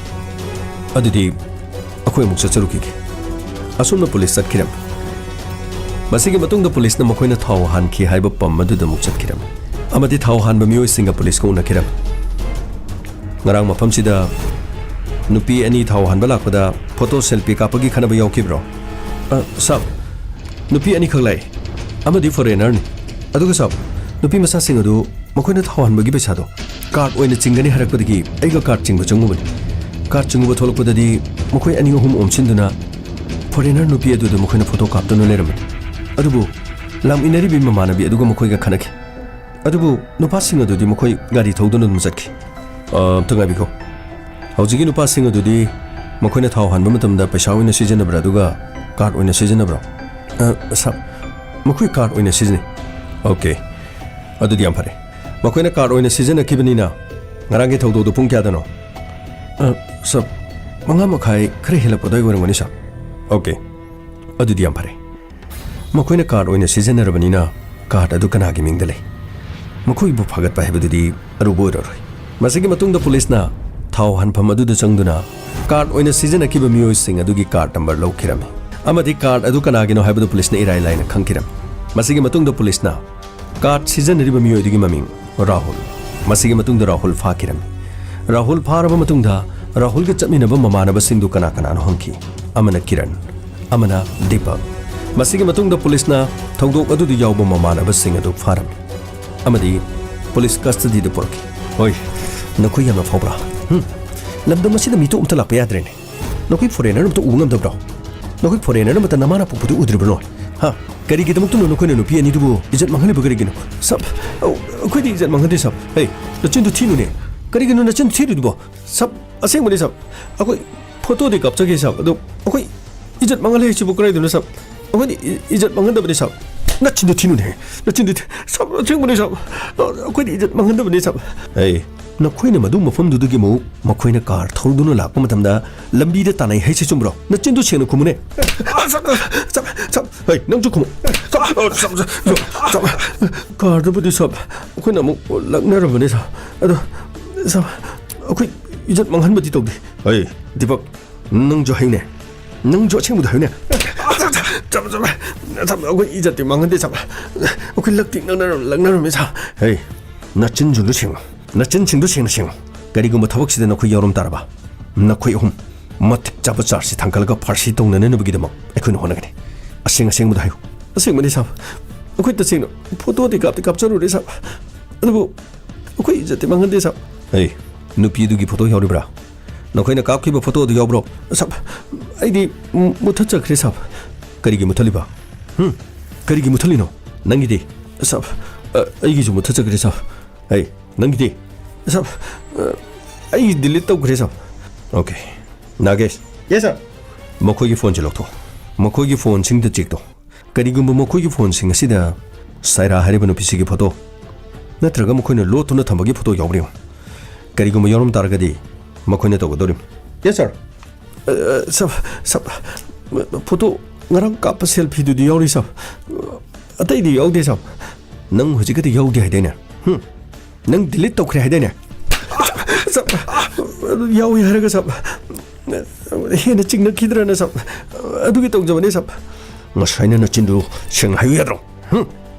ꯑꯗꯨꯗꯤ ꯑꯩꯈꯣꯏ ꯑꯃꯨꯛ ꯆꯠꯆꯔꯨꯈꯤꯒꯦ꯫ ꯑꯁꯨꯝꯅ ꯄꯨꯂꯤꯁ ꯆꯠꯈꯤꯔꯝꯃꯤ꯫ ꯃꯁꯤꯒꯤ ꯃꯇꯨꯡꯗ ꯄꯨꯂꯤꯁꯅ ꯃꯈꯣꯏꯅ ꯊꯥꯎ ꯍꯥꯟꯈꯤ ꯍꯥꯏꯕ ꯄꯝ ꯑꯗꯨꯗ ꯑꯃꯨꯛ ꯆꯠꯈꯤꯔꯝꯃꯤ ꯑꯃꯗꯤ ꯊꯥꯎ ꯍꯥꯟꯕ ꯃꯤꯑꯣꯏꯁꯤꯡꯒ ꯄꯨꯂꯤꯁꯀ ꯎꯅꯈꯤꯔꯝꯃꯤ꯫ ꯉꯔꯥꯡ ꯃꯐꯝꯁꯤꯗ ꯅꯨꯄꯤ ꯑꯅꯤ ꯊꯥꯎ ꯍꯥꯟꯕ ꯂꯥꯛꯄꯗ ꯐꯣꯇꯣ ꯁꯦꯜꯐꯤ ꯀꯥꯞꯄꯒꯤ ꯈꯟꯅꯕ ꯌꯥꯎꯈꯤꯕ꯭ꯔꯣ? ꯑ, ꯁꯥꯔ, ꯅꯨꯄꯤ ꯑꯅꯤꯈꯛ ꯂꯥꯛꯏ꯫ ꯑꯃꯗꯤ ꯐꯣꯔꯦꯅꯔꯅꯤ꯫ ꯑꯗꯨꯒ ꯁꯥꯔ, ꯅꯨꯄꯤ ꯃꯆꯥꯁꯤꯡ ꯑꯗꯨ ꯃꯈꯣꯏꯅ ꯊꯥꯎ ꯍꯥꯟꯕꯒꯤ ꯄꯩꯁꯥꯗꯣ ꯀꯥꯔꯗ ꯑꯣꯏꯅ ꯆꯤꯡꯒꯅꯤ ꯍꯥꯏꯔꯛꯄꯗꯒꯤ ꯑꯩꯒ ꯀꯥꯔꯗ ꯆꯤꯡꯕ ꯆꯪꯉꯨꯕꯅꯤ꯫ ꯀꯥꯔꯗ ꯆꯤꯡꯉꯨꯕ ꯊꯣꯛꯂꯛꯄꯗꯗꯤ ꯃꯈꯣꯏ ꯑꯅꯤ ꯑꯍꯨꯝ ꯑꯣꯝꯁꯤꯟꯗꯨꯅ ꯐꯣꯔꯦꯅꯔ ꯅꯨꯄꯤ ꯑꯗꯨꯗ ꯃꯈꯣꯏꯅ ꯐꯣꯇꯣ ꯀꯥꯞꯇꯨꯅ ꯂꯩꯔꯝꯕꯅꯤ꯫ ꯑꯗꯨꯕꯨ ꯂꯥꯛꯃꯤꯟꯅꯔꯤꯕꯤ ꯃꯃꯥꯟꯅꯕꯤ ꯑꯗꯨꯒ ꯃꯈꯣꯏꯒ ꯈꯠꯅꯈꯤ꯫ ꯑꯗꯨꯕꯨ ꯅꯨꯄꯥꯁꯤꯡ ꯑꯗꯨꯗꯤ ꯃꯈꯣꯏ ꯒꯥꯔꯤ ꯊꯧꯗꯨꯅ ꯑꯗꯨꯝ ꯆꯠꯈꯤ꯫ ꯑ, ꯑꯝꯇ ꯉꯥꯏꯕꯤꯈꯣ꯫ ꯍꯧꯖꯤꯛꯀꯤ ꯅꯨꯄꯥꯁꯤꯡ ꯑꯗꯨꯗꯤ ꯃꯈꯣꯏꯅ ꯊꯥꯎ ꯍꯥꯟꯕ ꯃꯇꯝꯗ ꯄꯩꯁꯥ ꯑꯣꯏꯅ ꯁꯤꯖꯤꯟꯅꯕ꯭ꯔꯥ, ꯑꯗꯨꯒ ꯀꯥꯔꯗ ꯑꯣꯏꯅ ꯁꯤꯖꯤꯟꯅꯕ꯭ꯔꯥ? ꯑ, ꯁꯥꯔ, ꯃꯈꯣꯏ ꯀꯥꯔꯗ ꯑꯣꯏꯅ ꯁꯤꯖꯤꯟꯅꯩ꯫ ꯑꯣꯀꯦ, ꯑꯗꯨꯗꯤ ꯌꯥꯝ ꯐꯔꯦ꯫ ꯃꯈꯣꯏꯅ ꯀꯥꯔꯗ ꯑꯣꯏꯅ ꯁꯤꯖꯤꯟꯅꯈꯤꯕꯅꯤꯅ ꯉꯔꯥꯡꯒꯤ ꯊꯧꯗꯣꯛꯗꯨ ꯄꯨꯡ ꯀꯌꯥꯗꯅꯣ? ꯑ, ꯁꯥꯔ, ꯃꯉꯥ ꯃꯈꯥꯏ ꯈꯔ ꯍꯦꯜꯂꯛꯄ ꯑꯗꯨꯋꯥꯏ ꯑꯣꯏꯔꯝꯒꯅꯤ, ꯁꯥꯔ꯫ ꯑꯣꯀꯦ, ꯑꯗꯨꯗꯤ ꯌꯥꯝ ꯐꯔꯦ꯫ ꯃꯈꯣꯏꯅ ꯀꯥꯔꯗ ꯑꯣꯏꯅ ꯁꯤꯖꯤꯟꯅꯔꯕꯅꯤꯅ ꯀꯥꯔꯗ ꯑꯗꯨ ꯀꯅꯥꯒꯤ ꯃꯤꯡꯗ ꯂꯩ? ꯃꯈꯣꯏꯕꯨ ꯐꯥꯒꯠꯄ ꯍꯥꯏꯕꯗꯨꯗꯤ ꯑꯔꯨꯕ ꯑꯣꯏꯔꯔꯣꯏ꯫ ꯃꯁꯤꯒꯤ ꯃꯇꯨꯡꯗ ꯄꯨꯂꯤꯁꯅ ꯊꯥꯎ ꯍꯥꯟꯐꯝ ꯑꯗꯨꯗ ꯆꯪꯗꯨꯅ ꯀꯥꯔꯗ ꯑꯣꯏꯅ ꯁꯤꯖꯤꯟꯅꯈꯤꯕ ꯃꯤꯑꯣꯏꯁꯤꯡ ꯑꯗꯨꯒꯤ ꯀꯥꯔꯗ ꯅꯝꯕꯔ ꯂꯧꯈꯤꯔꯝꯃꯤ ꯑꯃꯗꯤ ꯀꯥꯔꯗ ꯑꯗꯨ ꯀꯅꯥꯒꯤꯅꯣ ꯍꯥꯏꯕꯗꯨ ꯄꯨꯂꯤꯁꯅ ꯏꯔꯥꯏ ꯂꯥꯏꯅ ꯈꯪꯈꯤꯔꯝꯃꯤ꯫ ꯃꯁꯤꯒꯤ ꯃꯇꯨꯡꯗ ꯄꯨꯂꯤꯁꯅ ꯀꯥꯔꯗ ꯁꯤꯖꯤꯟꯅꯔꯤꯕ ꯃꯤꯑꯣꯏ ꯑꯗꯨꯒꯤ ꯃꯃꯤꯡ ꯔꯥꯍꯨꯜ꯫ ꯃꯁꯤꯒꯤ ꯃꯇꯨꯡꯗ ꯔꯥꯍꯨꯜ ꯐꯥꯈꯤꯔꯝꯃꯤ꯫ ꯔꯥꯍꯨꯜ ꯐꯥꯔꯕ ꯃꯇꯨꯡꯗ ꯔꯥꯍꯨꯜꯒ ꯆꯠꯃꯤꯟꯅꯕ ꯃꯃꯥꯟꯅꯕꯁꯤꯡꯗꯨ ꯀꯅꯥ ꯀꯅꯥꯅꯣ ꯍꯪꯈꯤ꯫ ꯑꯃꯅ ꯀꯤꯔꯟ, ꯑꯃꯅ ꯗꯤꯄꯛ꯫ ꯃꯁꯤꯒꯤ ꯃꯇꯨꯡꯗ ꯄꯨꯂꯤꯁꯅ ꯊꯧꯗꯣꯛ ꯑꯗꯨꯗ ꯌꯥꯎꯕ ꯃꯃꯥꯟꯅꯕꯁꯤꯡ ꯑꯗꯨ ꯐꯥꯔꯝꯃꯤ ꯑꯃꯗꯤ ꯄꯨꯂꯤꯁ ꯀꯁꯇꯗꯤꯗ ꯄꯨꯔꯛꯈꯤ꯫ ꯍꯣꯏ, ꯅꯈꯣꯏ ꯌꯥꯝꯅ ꯐꯥꯎꯕ꯭ꯔꯥ? ꯍꯨꯝ, ꯂꯝꯗꯝ ꯑꯁꯤꯗ ꯃꯤꯇꯣꯞ ꯑꯝꯇ ꯂꯥꯛꯄ ꯌꯥꯗ꯭ꯔꯦꯅꯦ꯫ ꯅꯈꯣꯏ ꯐꯣꯔꯦꯅꯔ ꯑꯝꯇ ꯎꯕ ꯉꯝꯗꯕ꯭ꯔꯣ? ꯅꯈꯣꯏ ꯐꯣꯔꯦꯅꯔ ꯑꯃꯠꯇ ꯅꯃꯥꯅ ꯄꯣꯛꯄꯗꯨ ꯎꯗ꯭ꯔꯤꯕꯅꯣ? ꯍꯥ? ꯀꯔꯤꯒꯤꯗꯃꯛꯇꯅꯣ ꯅꯈꯣꯏꯅ ꯅꯨꯄꯤ ꯑꯅꯤꯗꯨꯕꯨ ꯏꯖꯠ ꯃꯥꯡꯍꯜꯂꯤꯕ ꯀꯔꯤꯒꯤꯅꯣ? ꯁꯥꯕ, ꯑ, ꯑꯩꯈꯣꯏꯗꯤ ꯏꯖꯠ ꯃꯥꯡꯍꯟꯗꯦ, ꯁꯥꯕ꯫ ꯍꯦ, ꯅꯆꯤꯟꯗꯨ ꯊꯤꯅꯨꯅꯦ꯫ ꯀꯔꯤꯒꯤꯅꯣ ꯅꯆꯤꯟ ꯊꯤꯔꯤꯗꯨꯕꯣ? ꯁꯥꯕ, ꯑꯁꯦꯡꯕꯅꯤ, ꯁꯥꯕ꯫ ꯑꯩꯈꯣꯏ ꯐꯣꯇꯣꯗꯤ ꯀꯥꯞꯆꯒꯦ, ꯁꯥꯕ꯫ ꯑꯗꯣ ꯑꯩꯈꯣꯏ ꯏꯖꯠ ꯃꯥꯡꯍꯜꯂꯦ ꯍꯥꯏꯁꯤꯕꯨ ꯀꯔꯥꯏꯗꯅꯣ, ꯁꯥꯕ? ꯑꯩꯈꯣꯏꯗꯤ ꯏ-, ꯏꯖꯠ ꯃꯥꯡꯍꯟꯗꯕꯅꯤ, ꯁꯥꯕ꯫ ꯅꯆꯤꯟꯗꯨ ꯊꯤꯅꯨꯅꯦ꯫ ꯅꯆꯤꯟꯗꯨ ꯊꯤ-, ꯁꯥꯕ, ꯑꯁꯦꯡꯕꯅꯤ, ꯁꯥꯕ꯫ ꯑ, ꯑꯩꯈꯣꯏꯗꯤ ꯏꯖꯠ ꯃꯥꯡꯍꯟꯗꯕꯅꯤ, ꯁꯥꯕ꯫ ꯍꯦ, ꯅꯈꯣꯏꯅ ꯃꯗꯨ ꯃꯐꯝꯗꯨꯗꯒꯤ ꯑꯃꯨꯛ ꯃꯈꯣꯏꯅ ꯀꯥꯔ ꯊꯧꯗꯨꯅ ꯂꯥꯛꯄ ꯃꯇꯝꯗ ꯂꯝꯕꯤꯗ ꯇꯥꯟꯅꯩ ꯍꯥꯏꯁꯤ ꯆꯨꯝꯕ꯭ꯔꯣ? ꯅꯆꯤꯟꯗꯨ ꯁꯦꯡꯅ ꯈꯨꯝꯃꯨꯅꯦ꯫ ꯑ, ꯁꯥꯕ, ꯁꯥꯕ, ꯁꯥꯕ, ꯍꯩ, ꯅꯪꯁꯨ ꯈꯨꯝꯃꯨ꯫ ꯁꯥꯕ, ꯁꯥꯕ, ꯁꯥꯕ, ꯁꯥꯕ, ꯀꯥꯔꯗꯨꯕꯨꯗꯤ, ꯁꯥꯕ, ꯑꯩꯈꯣꯏꯅ ꯑꯃꯨꯛ ꯂꯛꯅꯔꯕꯅꯦ, ꯁꯥꯕ꯫ ꯑꯗꯣ, ꯁꯥꯕ, ꯑꯩꯈꯣꯏ ꯏꯖꯠ ꯃꯥꯡꯍꯟꯕꯗꯤ ꯇꯧꯗꯦ꯫ ꯍꯩ, ꯗꯤꯄꯛ, ꯅꯪꯁꯨ ꯍꯩꯅꯦ꯫ ꯅꯪꯁꯨ ꯑꯁꯦꯡꯕꯗꯣ ꯍꯥꯏꯌꯨꯅꯦ꯫ ꯆꯠꯂꯣ, ꯆꯠꯂꯣ꯫ ꯆꯠꯂꯣ, ꯑꯩꯈꯣꯏ ꯏꯖꯠꯇꯤ ꯃꯥꯡꯍꯟꯗꯦ, ꯆꯠꯂꯣ꯫ ꯑꯩꯈꯣꯏ ꯂꯛꯇꯤ ꯂꯛꯅꯔꯝ-, ꯂꯛꯅꯔꯝꯃꯦ, ꯆꯠꯂꯣ꯫ ꯍꯦ, ꯅꯆꯤꯟꯁꯤꯡꯗꯨ ꯁꯦꯡꯉꯨ꯫ ꯅꯆꯤꯟꯁꯤꯡꯗꯨ ꯁꯦꯡꯅ ꯁꯦꯡꯉꯨ꯫ ꯀꯔꯤꯒꯨꯝꯕ ꯊꯕꯛꯁꯤꯗ ꯅꯈꯣꯏ ꯌꯥꯎꯔꯝ ꯇꯥꯔꯕ, ꯅꯈꯣꯏ ꯑꯍꯨꯝ ꯃꯇꯤꯛ ꯆꯥꯕ ꯆꯥꯔꯖꯁꯤ ꯊꯥꯡꯒꯠꯂꯒ ꯐꯥꯔꯁꯤ ꯇꯧꯅꯅꯅꯕꯒꯤꯗꯃꯛ ꯑꯩꯈꯣꯏꯅ ꯍꯣꯠꯅꯒꯅꯤ꯫ ꯑꯁꯦꯡ ꯑꯁꯦꯡꯕꯗꯣ ꯍꯥꯏꯌꯨ꯫ ꯑꯁꯦꯡꯕꯅꯤ, ꯁꯥꯕ꯫ ꯑꯩꯈꯣꯏ ꯇꯁꯦꯡꯅ ꯐꯣꯇꯣꯗꯤ ꯀꯥꯞꯇꯤ ꯀꯥꯞꯆꯔꯨꯔꯦ, ꯁꯥꯕ꯫ ꯑꯗꯨꯕꯨ ꯑꯩꯈꯣꯏ ꯏꯖꯠꯇꯤ ꯃꯥꯡꯍꯟꯗꯦ, ꯁꯥꯕ꯫ ꯍꯦ, ꯅꯨꯄꯤꯗꯨꯒꯤ ꯐꯣꯇꯣ ꯌꯥꯎꯔꯤꯕ꯭ꯔꯥ? ꯅꯈꯣꯏꯅ ꯀꯥꯞꯈꯤꯕ ꯐꯣꯇꯣ ꯑꯗꯨ ꯌꯥꯎꯕ꯭ꯔꯣ? ꯁꯥꯕ, ꯑꯩꯗꯤ ꯃꯨ-, ꯃꯨꯠꯊꯠꯆꯈ꯭ꯔꯦ, ꯁꯥꯕ꯫ ꯀꯔꯤꯒꯤ ꯃꯨꯠꯊꯠꯂꯤꯕ? ꯍꯨꯝ? ꯀꯔꯤꯒꯤ ꯃꯨꯠꯊꯠꯂꯤꯅꯣ? ꯅꯪꯒꯤꯗꯤ? ꯁꯥꯕ, ꯑ, ꯑꯩꯒꯤꯁꯨ ꯃꯨꯠꯊꯠꯆꯈ꯭ꯔꯦ, ꯁꯥꯕ꯫ ꯍꯩ, ꯅꯪꯒꯤꯗꯤ? ꯁꯥꯕ, ꯑ, ꯑꯩ ꯗꯤꯂꯤꯠ ꯇꯧꯈ꯭ꯔꯦ, ꯁꯥꯕ꯫ ꯑꯣꯀꯦ꯫ ꯅꯥꯒꯦꯁ꯫ ꯌꯦꯁ, ꯁꯥꯔ꯫ ꯃꯈꯣꯏꯒꯤ ꯐꯣꯟꯁꯦ ꯂꯧꯊꯣꯛ꯫ ꯃꯈꯣꯏꯒꯤ ꯐꯣꯟꯁꯤꯡꯗ ꯆꯦꯛ ꯇꯧ꯫ ꯀꯔꯤꯒꯨꯝꯕ ꯃꯈꯣꯏꯒꯤ ꯐꯣꯟꯁꯤꯡ ꯑꯁꯤꯗ ꯁꯥꯏꯔꯥ ꯍꯥꯏꯔꯤꯕ ꯅꯨꯄꯤꯁꯤꯒꯤ ꯐꯣꯇꯣ ꯅꯠꯇ꯭ꯔꯒ ꯃꯈꯣꯏꯅ ꯂꯣꯠꯇꯨꯅ ꯊꯝꯕꯒꯤ ꯐꯣꯇꯣ ꯌꯥꯎꯕ꯭ꯔꯥ ꯌꯦꯡꯉꯨ꯫ ꯀꯔꯤꯒꯨꯝꯕ ꯌꯥꯎꯔꯝ ꯇꯥꯔꯒꯗꯤ ꯃꯈꯣꯏꯅ ꯇꯧꯒꯗꯧꯔꯤꯕꯅꯤ꯫ ꯌꯦꯁ, ꯁꯥꯔ꯫ ꯑ, ꯑ, ꯁꯥꯔ, ꯁꯥꯔ, ꯐꯣꯇꯣ ꯉꯔꯥꯡ ꯀꯥꯞꯄ ꯁꯦꯜꯐꯤꯗꯨꯗꯤ ꯌꯥꯎꯔꯤ, ꯁꯥꯔ꯫ ꯑꯇꯩꯗꯤ ꯌꯥꯎꯗꯦ, ꯁꯥꯔ꯫ ꯅꯪ ꯍꯧꯖꯤꯛꯀꯗꯤ ꯌꯥꯎꯗꯦ ꯍꯥꯏꯗꯥꯏꯅꯦ? ꯍꯨꯝ? ꯅꯪ ꯗꯤꯂꯤꯠ ꯇꯧꯈ꯭ꯔꯦ ꯍꯥꯏꯗꯥꯏꯅꯦ? ꯁꯥꯔ, ꯌꯥꯎꯏ ꯍꯥꯏꯔꯒ, ꯁꯥꯔ, ꯍꯦꯟꯅ ꯆꯤꯡꯅꯈꯤꯗ꯭ꯔꯅ, ꯁꯥꯔ, ꯑꯗꯨꯒꯤ ꯇꯧꯖꯕꯅꯤ, ꯁꯥꯔ꯫ ꯉꯁꯥꯏꯅ ꯅꯆꯤꯟꯗꯨ ꯁꯦꯡꯅ ꯍꯥꯏꯌꯨ ꯌꯥꯗ꯭ꯔꯣ? ꯍꯨꯝ?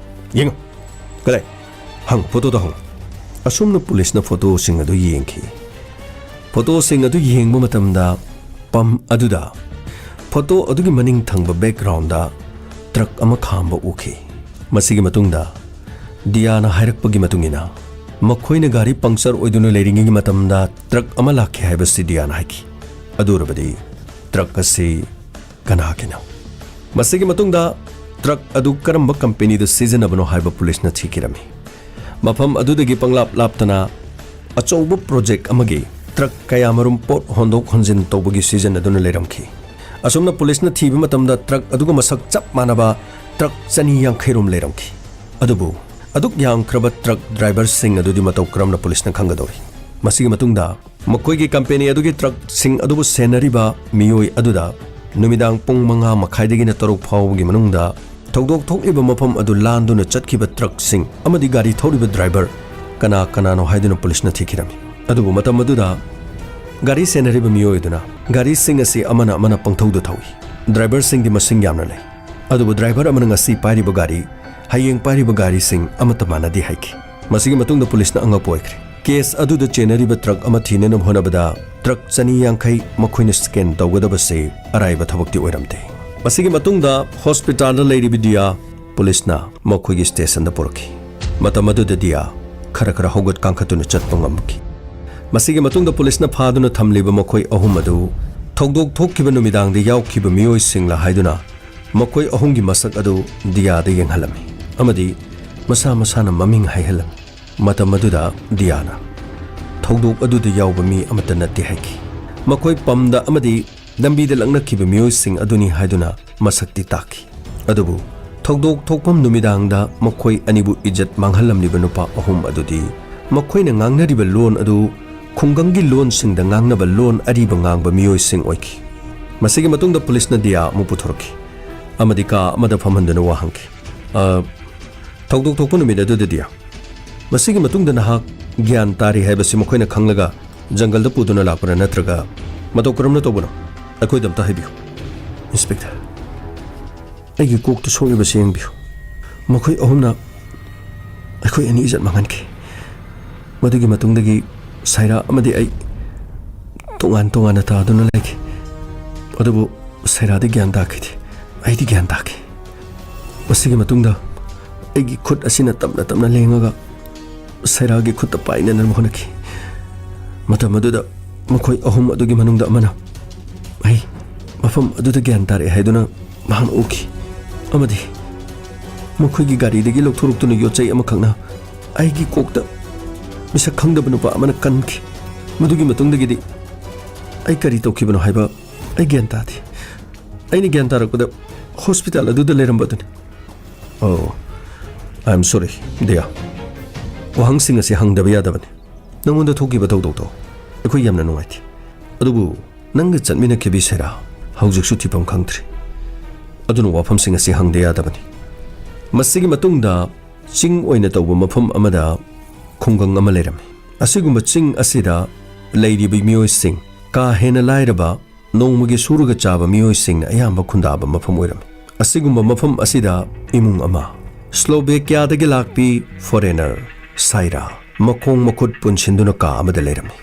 ꯌꯦꯡꯉꯨ꯫ ꯀꯗꯥꯏ? ꯍꯪꯉꯨ, ꯐꯣꯇꯣꯗꯣ ꯍꯪꯉꯨ꯫ ꯑꯁꯨꯝꯅ ꯄꯨꯂꯤꯁꯅ ꯐꯣꯇꯣꯁꯤꯡ ꯑꯗꯨ ꯌꯦꯡꯈꯤ꯫ ꯐꯣꯇꯣꯁꯤꯡ ꯑꯗꯨ ꯌꯦꯡꯕ ꯃꯇꯝꯗ ꯄꯝ ꯑꯗꯨꯗ ꯐꯣꯇꯣ ꯑꯗꯨꯒꯤ ꯃꯅꯤꯡ ꯊꯪꯕ ꯕꯦꯛꯒ꯭ꯔꯥꯎꯟꯗ ꯇ꯭ꯔꯛ ꯑꯃ ꯈꯥꯝꯕ ꯎꯈꯤ꯫ ꯃꯁꯤꯒꯤ ꯃꯇꯨꯡꯗ ꯗꯤꯌꯥꯅ ꯍꯥꯏꯔꯛꯄꯒꯤ ꯃꯇꯨꯡ ꯏꯟꯅ ꯃꯈꯣꯏꯅ ꯒꯥꯔꯤ ꯄꯪꯆꯔ ꯑꯣꯏꯗꯨꯅ ꯂꯩꯔꯤꯉꯩꯒꯤ ꯃꯇꯝꯗ ꯇ꯭ꯔꯛ ꯑꯃ ꯂꯥꯛꯈꯤ ꯍꯥꯏꯕꯁꯤ ꯗꯤꯌꯥꯅ ꯍꯥꯏꯈꯤ꯫ ꯑꯗꯨ ꯑꯣꯏꯔꯕꯗꯤ ꯇ꯭ꯔꯛ ꯑꯁꯤ ꯀꯅꯥꯒꯤꯅꯣ? ꯃꯁꯤꯒꯤ ꯃꯇꯨꯡꯗ ꯇ꯭ꯔꯛ ꯑꯗꯨ ꯀꯔꯝꯕ ꯀꯝꯄꯦꯅꯤꯗ ꯁꯤꯖꯤꯟꯅꯕꯅꯣ ꯍꯥꯏꯕ ꯄꯨꯂꯤꯁꯅ ꯊꯤꯈꯤꯔꯝꯃꯤ꯫ ꯃꯐꯝ ꯑꯗꯨꯗꯒꯤ ꯄꯪꯂꯥꯞ ꯂꯥꯞꯇꯅ ꯑꯆꯧꯕ ꯄ꯭ꯔꯣꯖꯦꯛ ꯑꯃꯒꯤ ꯇ꯭ꯔꯛ ꯀꯌꯥꯃꯔꯨꯝ ꯄꯣꯠ ꯍꯣꯟꯗꯣꯛ ꯍꯣꯟꯖꯤꯟ ꯇꯧꯕꯒꯤ ꯁꯤꯖꯤꯟꯅꯗꯨꯅ ꯂꯩꯔꯝꯈꯤ꯫ ꯑꯁꯨꯝꯅ ꯄꯨꯂꯤꯁꯅ ꯊꯤꯕ ꯃꯇꯝꯗ ꯇ꯭ꯔꯛ ꯑꯗꯨꯒ ꯃꯁꯛ ꯆꯞ ꯃꯥꯟꯅꯕ ꯇ꯭ꯔꯛ ꯆꯅꯤ ꯌꯥꯡꯈꯩ ꯔꯣꯝ ꯂꯩꯔꯝꯈꯤ꯫ ꯑꯗꯨꯕꯨ ꯑꯗꯨꯛ ꯌꯥꯝꯈ꯭ꯔꯕ ꯇ꯭ꯔꯛ ꯗ꯭ꯔꯥꯏꯚꯔꯁꯤꯡ ꯑꯗꯨꯗꯤ ꯃꯇꯧ ꯀꯔꯝꯅ ꯄꯨꯂꯤꯁꯅ ꯈꯪꯒꯗꯧꯔꯤ? ꯃꯁꯤꯒꯤ ꯃꯇꯨꯡꯗ ꯃꯈꯣꯏꯒꯤ ꯀꯝꯄꯦꯅꯤ ꯑꯗꯨꯒꯤ ꯇ꯭ꯔꯛꯁꯤꯡ ꯑꯗꯨꯕꯨ ꯁꯦꯟꯅꯔꯤꯕ ꯃꯤꯑꯣꯏ ꯑꯗꯨꯗ ꯅꯨꯃꯤꯗꯥꯡ ꯄꯨꯡ ꯃꯉꯥ ꯃꯈꯥꯏꯗꯒꯤꯅ ꯇꯔꯨꯛ ꯐꯥꯎꯕꯒꯤ ꯃꯅꯨꯡꯗ ꯊꯧꯗꯣꯛ ꯊꯣꯛꯂꯤꯕ ꯃꯐꯝ ꯑꯗꯨ ꯂꯥꯟꯗꯨꯅ ꯆꯠꯈꯤꯕ ꯇ꯭ꯔꯛꯁꯤꯡ ꯑꯃꯗꯤ ꯒꯥꯔꯤ ꯊꯧꯔꯤꯕ ꯗ꯭ꯔꯥꯏꯚꯔ ꯀꯅꯥ ꯀꯅꯥꯅꯣ ꯍꯥꯏꯗꯨꯅ ꯄꯨꯂꯤꯁꯅ ꯊꯤꯈꯤꯔꯝꯃꯤ꯫ ꯑꯗꯨꯕꯨ ꯃꯇꯝ ꯑꯗꯨꯗ ꯒꯥꯔꯤ ꯁꯦꯟꯅꯔꯤꯕ ꯃꯤꯑꯣꯏ ꯑꯗꯨꯅ ꯒꯥꯔꯤꯁꯤꯡ ꯑꯁꯤ ꯑꯃꯅ ꯑꯃꯅ ꯄꯪꯊꯧꯗ ꯊꯧꯏ꯫ ꯗ꯭ꯔꯥꯏꯚꯔꯁꯤꯡꯗꯤ ꯃꯁꯤꯡ ꯌꯥꯝꯅ ꯂꯩ꯫ ꯑꯗꯨꯕꯨ ꯗ꯭ꯔꯥꯏꯚꯔ ꯑꯃꯅ ꯉꯁꯤ ꯄꯥꯏꯔꯤꯕ ꯒꯥꯔꯤ ꯍꯌꯦꯡ ꯄꯥꯏꯔꯤꯕ ꯒꯥꯔꯤꯁꯤꯡ ꯑꯃꯠꯇ ꯃꯥꯟꯅꯗꯦ ꯍꯥꯏꯈꯤ꯫ ꯃꯁꯤꯒꯤ ꯃꯇꯨꯡꯗ ꯄꯨꯂꯤꯁꯅ ꯑꯉꯛꯄ ꯑꯣꯏꯈ꯭ꯔꯦ꯫ ꯀꯦꯁ ꯑꯗꯨꯗ ꯆꯦꯟꯅꯔꯤꯕ ꯇ꯭ꯔꯛ ꯑꯃ ꯊꯤꯅꯅꯕ ꯍꯣꯠꯅꯕꯗ ꯇ꯭ꯔꯛ ꯆꯅꯤ ꯌꯥꯡꯈꯩ ꯃꯈꯣꯏꯅ ꯁ꯭ꯀꯦꯟ ꯇꯧꯒꯗꯕꯁꯤ ꯑꯔꯥꯏꯕ ꯊꯕꯛꯇꯤ ꯑꯣꯏꯔꯝꯗꯦ꯫ ꯃꯁꯤꯒꯤ ꯃꯇꯨꯡꯗ ꯍꯣꯁꯄꯤꯇꯥꯜꯗ ꯂꯩꯔꯤꯕ ꯗꯤꯌꯥ ꯄꯨꯂꯤꯁꯅ ꯃꯈꯣꯏꯒꯤ ꯁ꯭ꯇꯦꯁꯟꯗ ꯄꯨꯔꯛꯈꯤ꯫ ꯃꯇꯝ ꯑꯗꯨꯗ ꯗꯤꯌꯥ ꯈꯔ ꯈꯔ ꯍꯧꯒꯠ ꯀꯥꯡꯈꯠꯇꯨꯅ ꯆꯠꯄ ꯉꯝꯈꯤ꯫ ꯃꯁꯤꯒꯤ ꯃꯇꯨꯡꯗ ꯄꯨꯂꯤꯁꯅ ꯐꯥꯗꯨꯅ ꯊꯝꯂꯤꯕ ꯃꯈꯣꯏ ꯑꯍꯨꯝ ꯑꯗꯨ ꯊꯧꯗꯣꯛ ꯊꯣꯛꯈꯤꯕ ꯅꯨꯃꯤꯗꯥꯡꯗ ꯌꯥꯎꯈꯤꯕ ꯃꯤꯑꯣꯏꯁꯤꯡꯂ ꯍꯥꯏꯗꯨꯅ ꯃꯈꯣꯏ ꯑꯍꯨꯝꯒꯤ ꯃꯁꯛ ꯑꯗꯨ ꯗꯤꯌꯥꯗ ꯌꯦꯡꯍꯜꯂꯝꯃꯤ ꯑꯃꯗꯤ ꯃꯁꯥ ꯃꯁꯥꯅ ꯃꯃꯤꯡ ꯍꯥꯏꯍꯜꯂꯝꯃꯤ꯫ ꯃꯇꯝ ꯑꯗꯨꯗ ꯗꯤꯌꯥꯅ ꯊꯧꯗꯣꯛ ꯑꯗꯨꯗ ꯌꯥꯎꯕ ꯃꯤ ꯑꯃꯠꯇ ꯅꯠꯇꯦ ꯍꯥꯏꯈꯤ꯫ ꯃꯈꯣꯏ ꯄꯝꯗ ꯑꯃꯗꯤ ꯂꯝꯕꯤꯗ ꯂꯛꯅꯈꯤꯕ ꯃꯤꯑꯣꯏꯁꯤꯡ ꯑꯗꯨꯅꯤ ꯍꯥꯏꯗꯨꯅ ꯃꯁꯛꯇꯤ ꯇꯥꯛꯈꯤ꯫ ꯑꯗꯨꯕꯨ ꯊꯧꯗꯣꯛ ꯊꯣꯛꯐꯝ ꯅꯨꯃꯤꯗꯥꯡꯗ ꯃꯈꯣꯏ ꯑꯅꯤꯕꯨ ꯏꯖꯠ ꯃꯥꯡꯍꯜꯂꯝꯂꯤꯕ ꯅꯨꯄꯥ ꯑꯍꯨꯝ ꯑꯗꯨꯗꯤ ꯃꯈꯣꯏꯅ ꯉꯥꯡꯅꯔꯤꯕ ꯂꯣꯟ ꯑꯗꯨ ꯈꯨꯡꯒꯪꯒꯤ ꯂꯣꯟꯁꯤꯡꯗ ꯉꯥꯡꯅꯕ ꯂꯣꯟ ꯑꯔꯤꯕ ꯉꯥꯡꯕ ꯃꯤꯑꯣꯏꯁꯤꯡ ꯑꯣꯏꯈꯤ꯫ ꯃꯁꯤꯒꯤ ꯃꯇꯨꯡꯗ ꯄꯨꯂꯤꯁꯅ ꯗꯤꯌꯥ ꯑꯃꯨꯛ ꯄꯨꯊꯣꯔꯛꯈꯤ ꯑꯃꯗꯤ ꯀꯥ ꯑꯃꯗ ꯐꯝꯍꯟꯗꯨꯅ ꯋꯥ ꯍꯪꯈꯤ꯫ "ꯑ, ꯊꯧꯗꯣꯛ ꯊꯣꯛꯄ ꯅꯨꯃꯤꯠ ꯑꯗꯨꯗ ꯗꯤꯌꯥ, ꯃꯁꯤꯒꯤ ꯃꯇꯨꯡꯗ ꯅꯍꯥꯛ ꯒ꯭ꯌꯥꯟ ꯇꯥꯔꯤ ꯍꯥꯏꯕꯁꯤ ꯃꯈꯣꯏꯅ ꯈꯪꯂꯒ ꯖꯪꯒꯜꯗ ꯄꯨꯗꯨꯅ ꯂꯥꯛꯄ꯭ꯔꯥ ꯅꯠꯇ꯭ꯔꯒ ꯃꯇꯧ ꯀꯔꯝꯅ ꯇꯧꯕꯅꯣ? ꯑꯩꯈꯣꯏꯗ ꯑꯝꯇ ꯍꯥꯏꯕꯤꯌꯨ, ꯏꯟꯁꯄꯦꯛꯇꯔ꯫ ꯑꯩꯒꯤ ꯀꯣꯛꯇ ꯁꯣꯛꯂꯤꯕꯁꯤ ꯌꯦꯡꯕꯤꯌꯨ꯫ ꯃꯈꯣꯏ ꯑꯍꯨꯝꯅ ꯑꯩꯈꯣꯏ ꯑꯅꯤ ꯏꯖꯠ ꯃꯥꯡꯍꯟꯈꯤ꯫ ꯃꯗꯨꯒꯤ ꯃꯇꯨꯡꯗꯒꯤ ꯁꯥꯏꯔꯥ ꯑꯃꯗꯤ ꯑꯩ ꯇꯣꯉꯥꯟ ꯇꯣꯉꯥꯟꯅ ꯇꯥꯗꯨꯅ ꯂꯩꯈꯤ꯫ ꯑꯗꯨꯕꯨ ꯁꯥꯏꯔꯥꯗꯤ ꯒ꯭ꯌꯥꯟ ꯇꯥꯈꯤꯗꯦ꯫ ꯑꯩꯗꯤ ꯒ꯭ꯌꯥꯟ ꯇꯥꯈꯤ꯫ ꯃꯁꯤꯒꯤ ꯃꯇꯨꯡꯗ ꯑꯩꯒꯤ ꯈꯨꯠ ꯑꯁꯤꯅ ꯇꯞꯅ ꯇꯞꯅ ꯂꯦꯡꯉꯒ ꯁꯥꯏꯔꯥꯒꯤ ꯈꯨꯠꯇ ꯄꯥꯏꯅꯅꯕ ꯍꯣꯠꯅꯈꯤ꯫ ꯃꯇꯝ ꯑꯗꯨꯗ ꯃꯈꯣꯏ ꯑꯍꯨꯝ ꯑꯗꯨꯒꯤ ꯃꯅꯨꯡꯗ ꯑꯃꯅ ꯑꯩ ꯃꯐꯝ ꯑꯗꯨꯗ ꯒ꯭ꯌꯥꯟ ꯇꯥꯔꯛꯑꯦ ꯍꯥꯏꯗꯨꯅ ꯃꯍꯥꯛꯅ ꯎꯈꯤ꯫ ꯑꯃꯗꯤ ꯃꯈꯣꯏꯒꯤ ꯒꯥꯔꯤꯗꯒꯤ ꯂꯧꯊꯣꯔꯛꯇꯨꯅ ꯌꯣꯠꯆꯩ ꯑꯃꯈꯛꯅ ꯑꯩꯒꯤ ꯀꯣꯛꯇ ꯃꯤꯁꯛ ꯈꯪꯗꯕ ꯅꯨꯄꯥ ꯑꯃꯅ ꯀꯟꯈꯤ꯫ ꯃꯗꯨꯒꯤ ꯃꯇꯨꯡꯗꯒꯤꯗꯤ ꯑꯩ ꯀꯔꯤ ꯇꯧꯈꯤꯕꯅꯣ ꯍꯥꯏꯕ ꯑꯩ ꯒ꯭ꯌꯥꯟ ꯇꯥꯗꯦ꯫ ꯑꯩꯅ ꯒ꯭ꯌꯥꯟ ꯇꯥꯔꯛꯄꯗ ꯍꯣꯁꯄꯤꯇꯥꯜ ꯑꯗꯨꯗ ꯂꯩꯔꯝꯕ ꯑꯗꯨꯅꯤ꯫ Oh, I am sorry, ꯗꯌꯥ꯫ ꯋꯥꯍꯪꯁꯤꯡ ꯑꯁꯤ ꯍꯪꯗꯕ ꯌꯥꯗꯕꯅꯤ꯫ ꯅꯉꯣꯟꯗ ꯊꯣꯛꯈꯤꯕ ꯊꯧꯗꯣꯛꯇꯣ ꯑꯩꯈꯣꯏ ꯌꯥꯝꯅ ꯅꯨꯡꯉꯥꯏꯇꯦ꯫ ꯑꯗꯨꯕꯨ ꯅꯪꯒ ꯆꯠꯃꯤꯟꯅꯈꯤꯕꯤ ꯁꯩꯔꯥ ꯍꯧꯖꯤꯛꯁꯨ ꯊꯤꯐꯝ ꯈꯪꯗ꯭ꯔꯤ꯫ ꯑꯗꯨꯅ ꯋꯥꯐꯝꯁꯤꯡ ꯑꯁꯤ ꯍꯪꯗ ꯌꯥꯗꯕꯅꯤ꯫ ꯃꯁꯤꯒꯤ ꯃꯇꯨꯡꯗ ꯆꯤꯡ ꯑꯣꯏꯅ ꯇꯧꯕ ꯃꯐꯝ ꯑꯃꯗ ꯈꯨꯡꯒꯪ ꯑꯃ ꯂꯩꯔꯝꯃꯤ꯫ ꯑꯁꯤꯒꯨꯝꯕ ꯆꯤꯡ ꯑꯁꯤꯗ ꯂꯩꯔꯤꯕ ꯃꯤꯑꯣꯏꯁꯤꯡ ꯀꯥ ꯍꯦꯟꯅ ꯂꯥꯏꯔꯕ, ꯅꯣꯡꯃꯒꯤ ꯁꯨꯔꯒ ꯆꯥꯕ ꯃꯤꯑꯣꯏꯁꯤꯡꯅ ꯑꯌꯥꯝꯕ ꯈꯨꯟꯗꯥꯕ ꯃꯐꯝ ꯑꯣꯏꯔꯝꯃꯤ꯫ ꯑꯁꯤꯒꯨꯝꯕ ꯃꯐꯝ ꯑꯁꯤꯗ ꯏꯃꯨꯡ ꯑꯃ, ꯁ꯭ꯂꯣꯚꯦꯀꯤꯌꯥꯗꯒꯤ ꯂꯥꯛꯄꯤ ꯐꯣꯔꯦꯅꯔ ꯁꯥꯏꯔꯥ, ꯃꯈꯣꯡ ꯃꯈꯨꯠ ꯄꯨꯟꯁꯤꯟꯗꯨꯅ ꯀꯥ ꯑꯃꯗ ꯂꯩꯔꯝꯃꯤ꯫